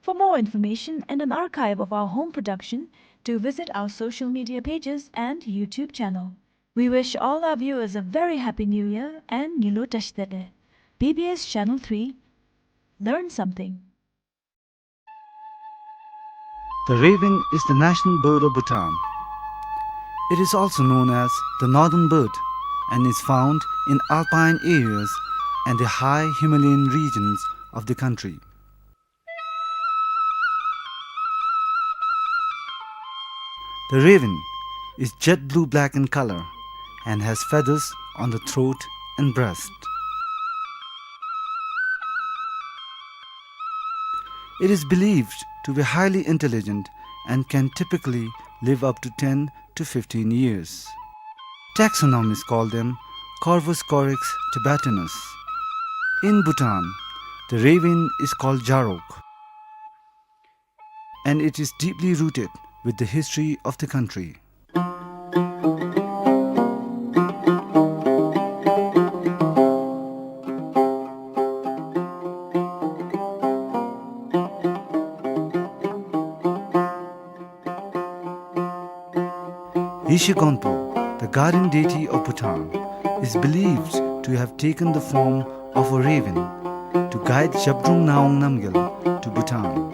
For more information and an archive of our home production, do visit our social media pages and YouTube channel. We wish all our viewers a very happy New Year and Nyilu Tashitele. B B S Channel three, learn something. The raven is the national bird of Bhutan. It is also known as the northern bird and is found in alpine areas and the high Himalayan regions of the country. The raven is jet blue-black in color and has feathers on the throat and breast. It is believed to be highly intelligent and can typically live up to ten to fifteen years. Taxonomists call them Corvus corax tibetanus. In Bhutan, the raven is called Jarok, and it is deeply rooted with the history of the country. Yeshe Gonpo, the guardian deity of Bhutan, is believed to have taken the form of a raven to guide Zhabdrung Ngawang Namgyal to Bhutan.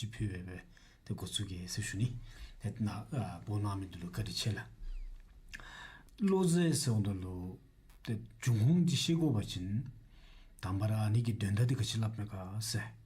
ཅིག་ཕུལ་སྦེ་སྦེ་ཏེ་འགོ་བཙུགས་གེ་ཟེར་ཞུ་ནི། ཏེ་ནཱ་ཨ་འབོ་གནང་མི་འདི་ལུ་བཀའ་དྲིན་ཆེ་ལགས། བློ་རྩེ་ཟེརཝ་ད་ལུ་ཏེ་འབྱུང་ཁུངས་འདི་ཤེས་དགོ་པ་ཅིན་དང་པ་ར་ཨ་ནི་གི་དོན་དག་འདི་ག་ཅི་སླབ་མས་ག་ཟེར།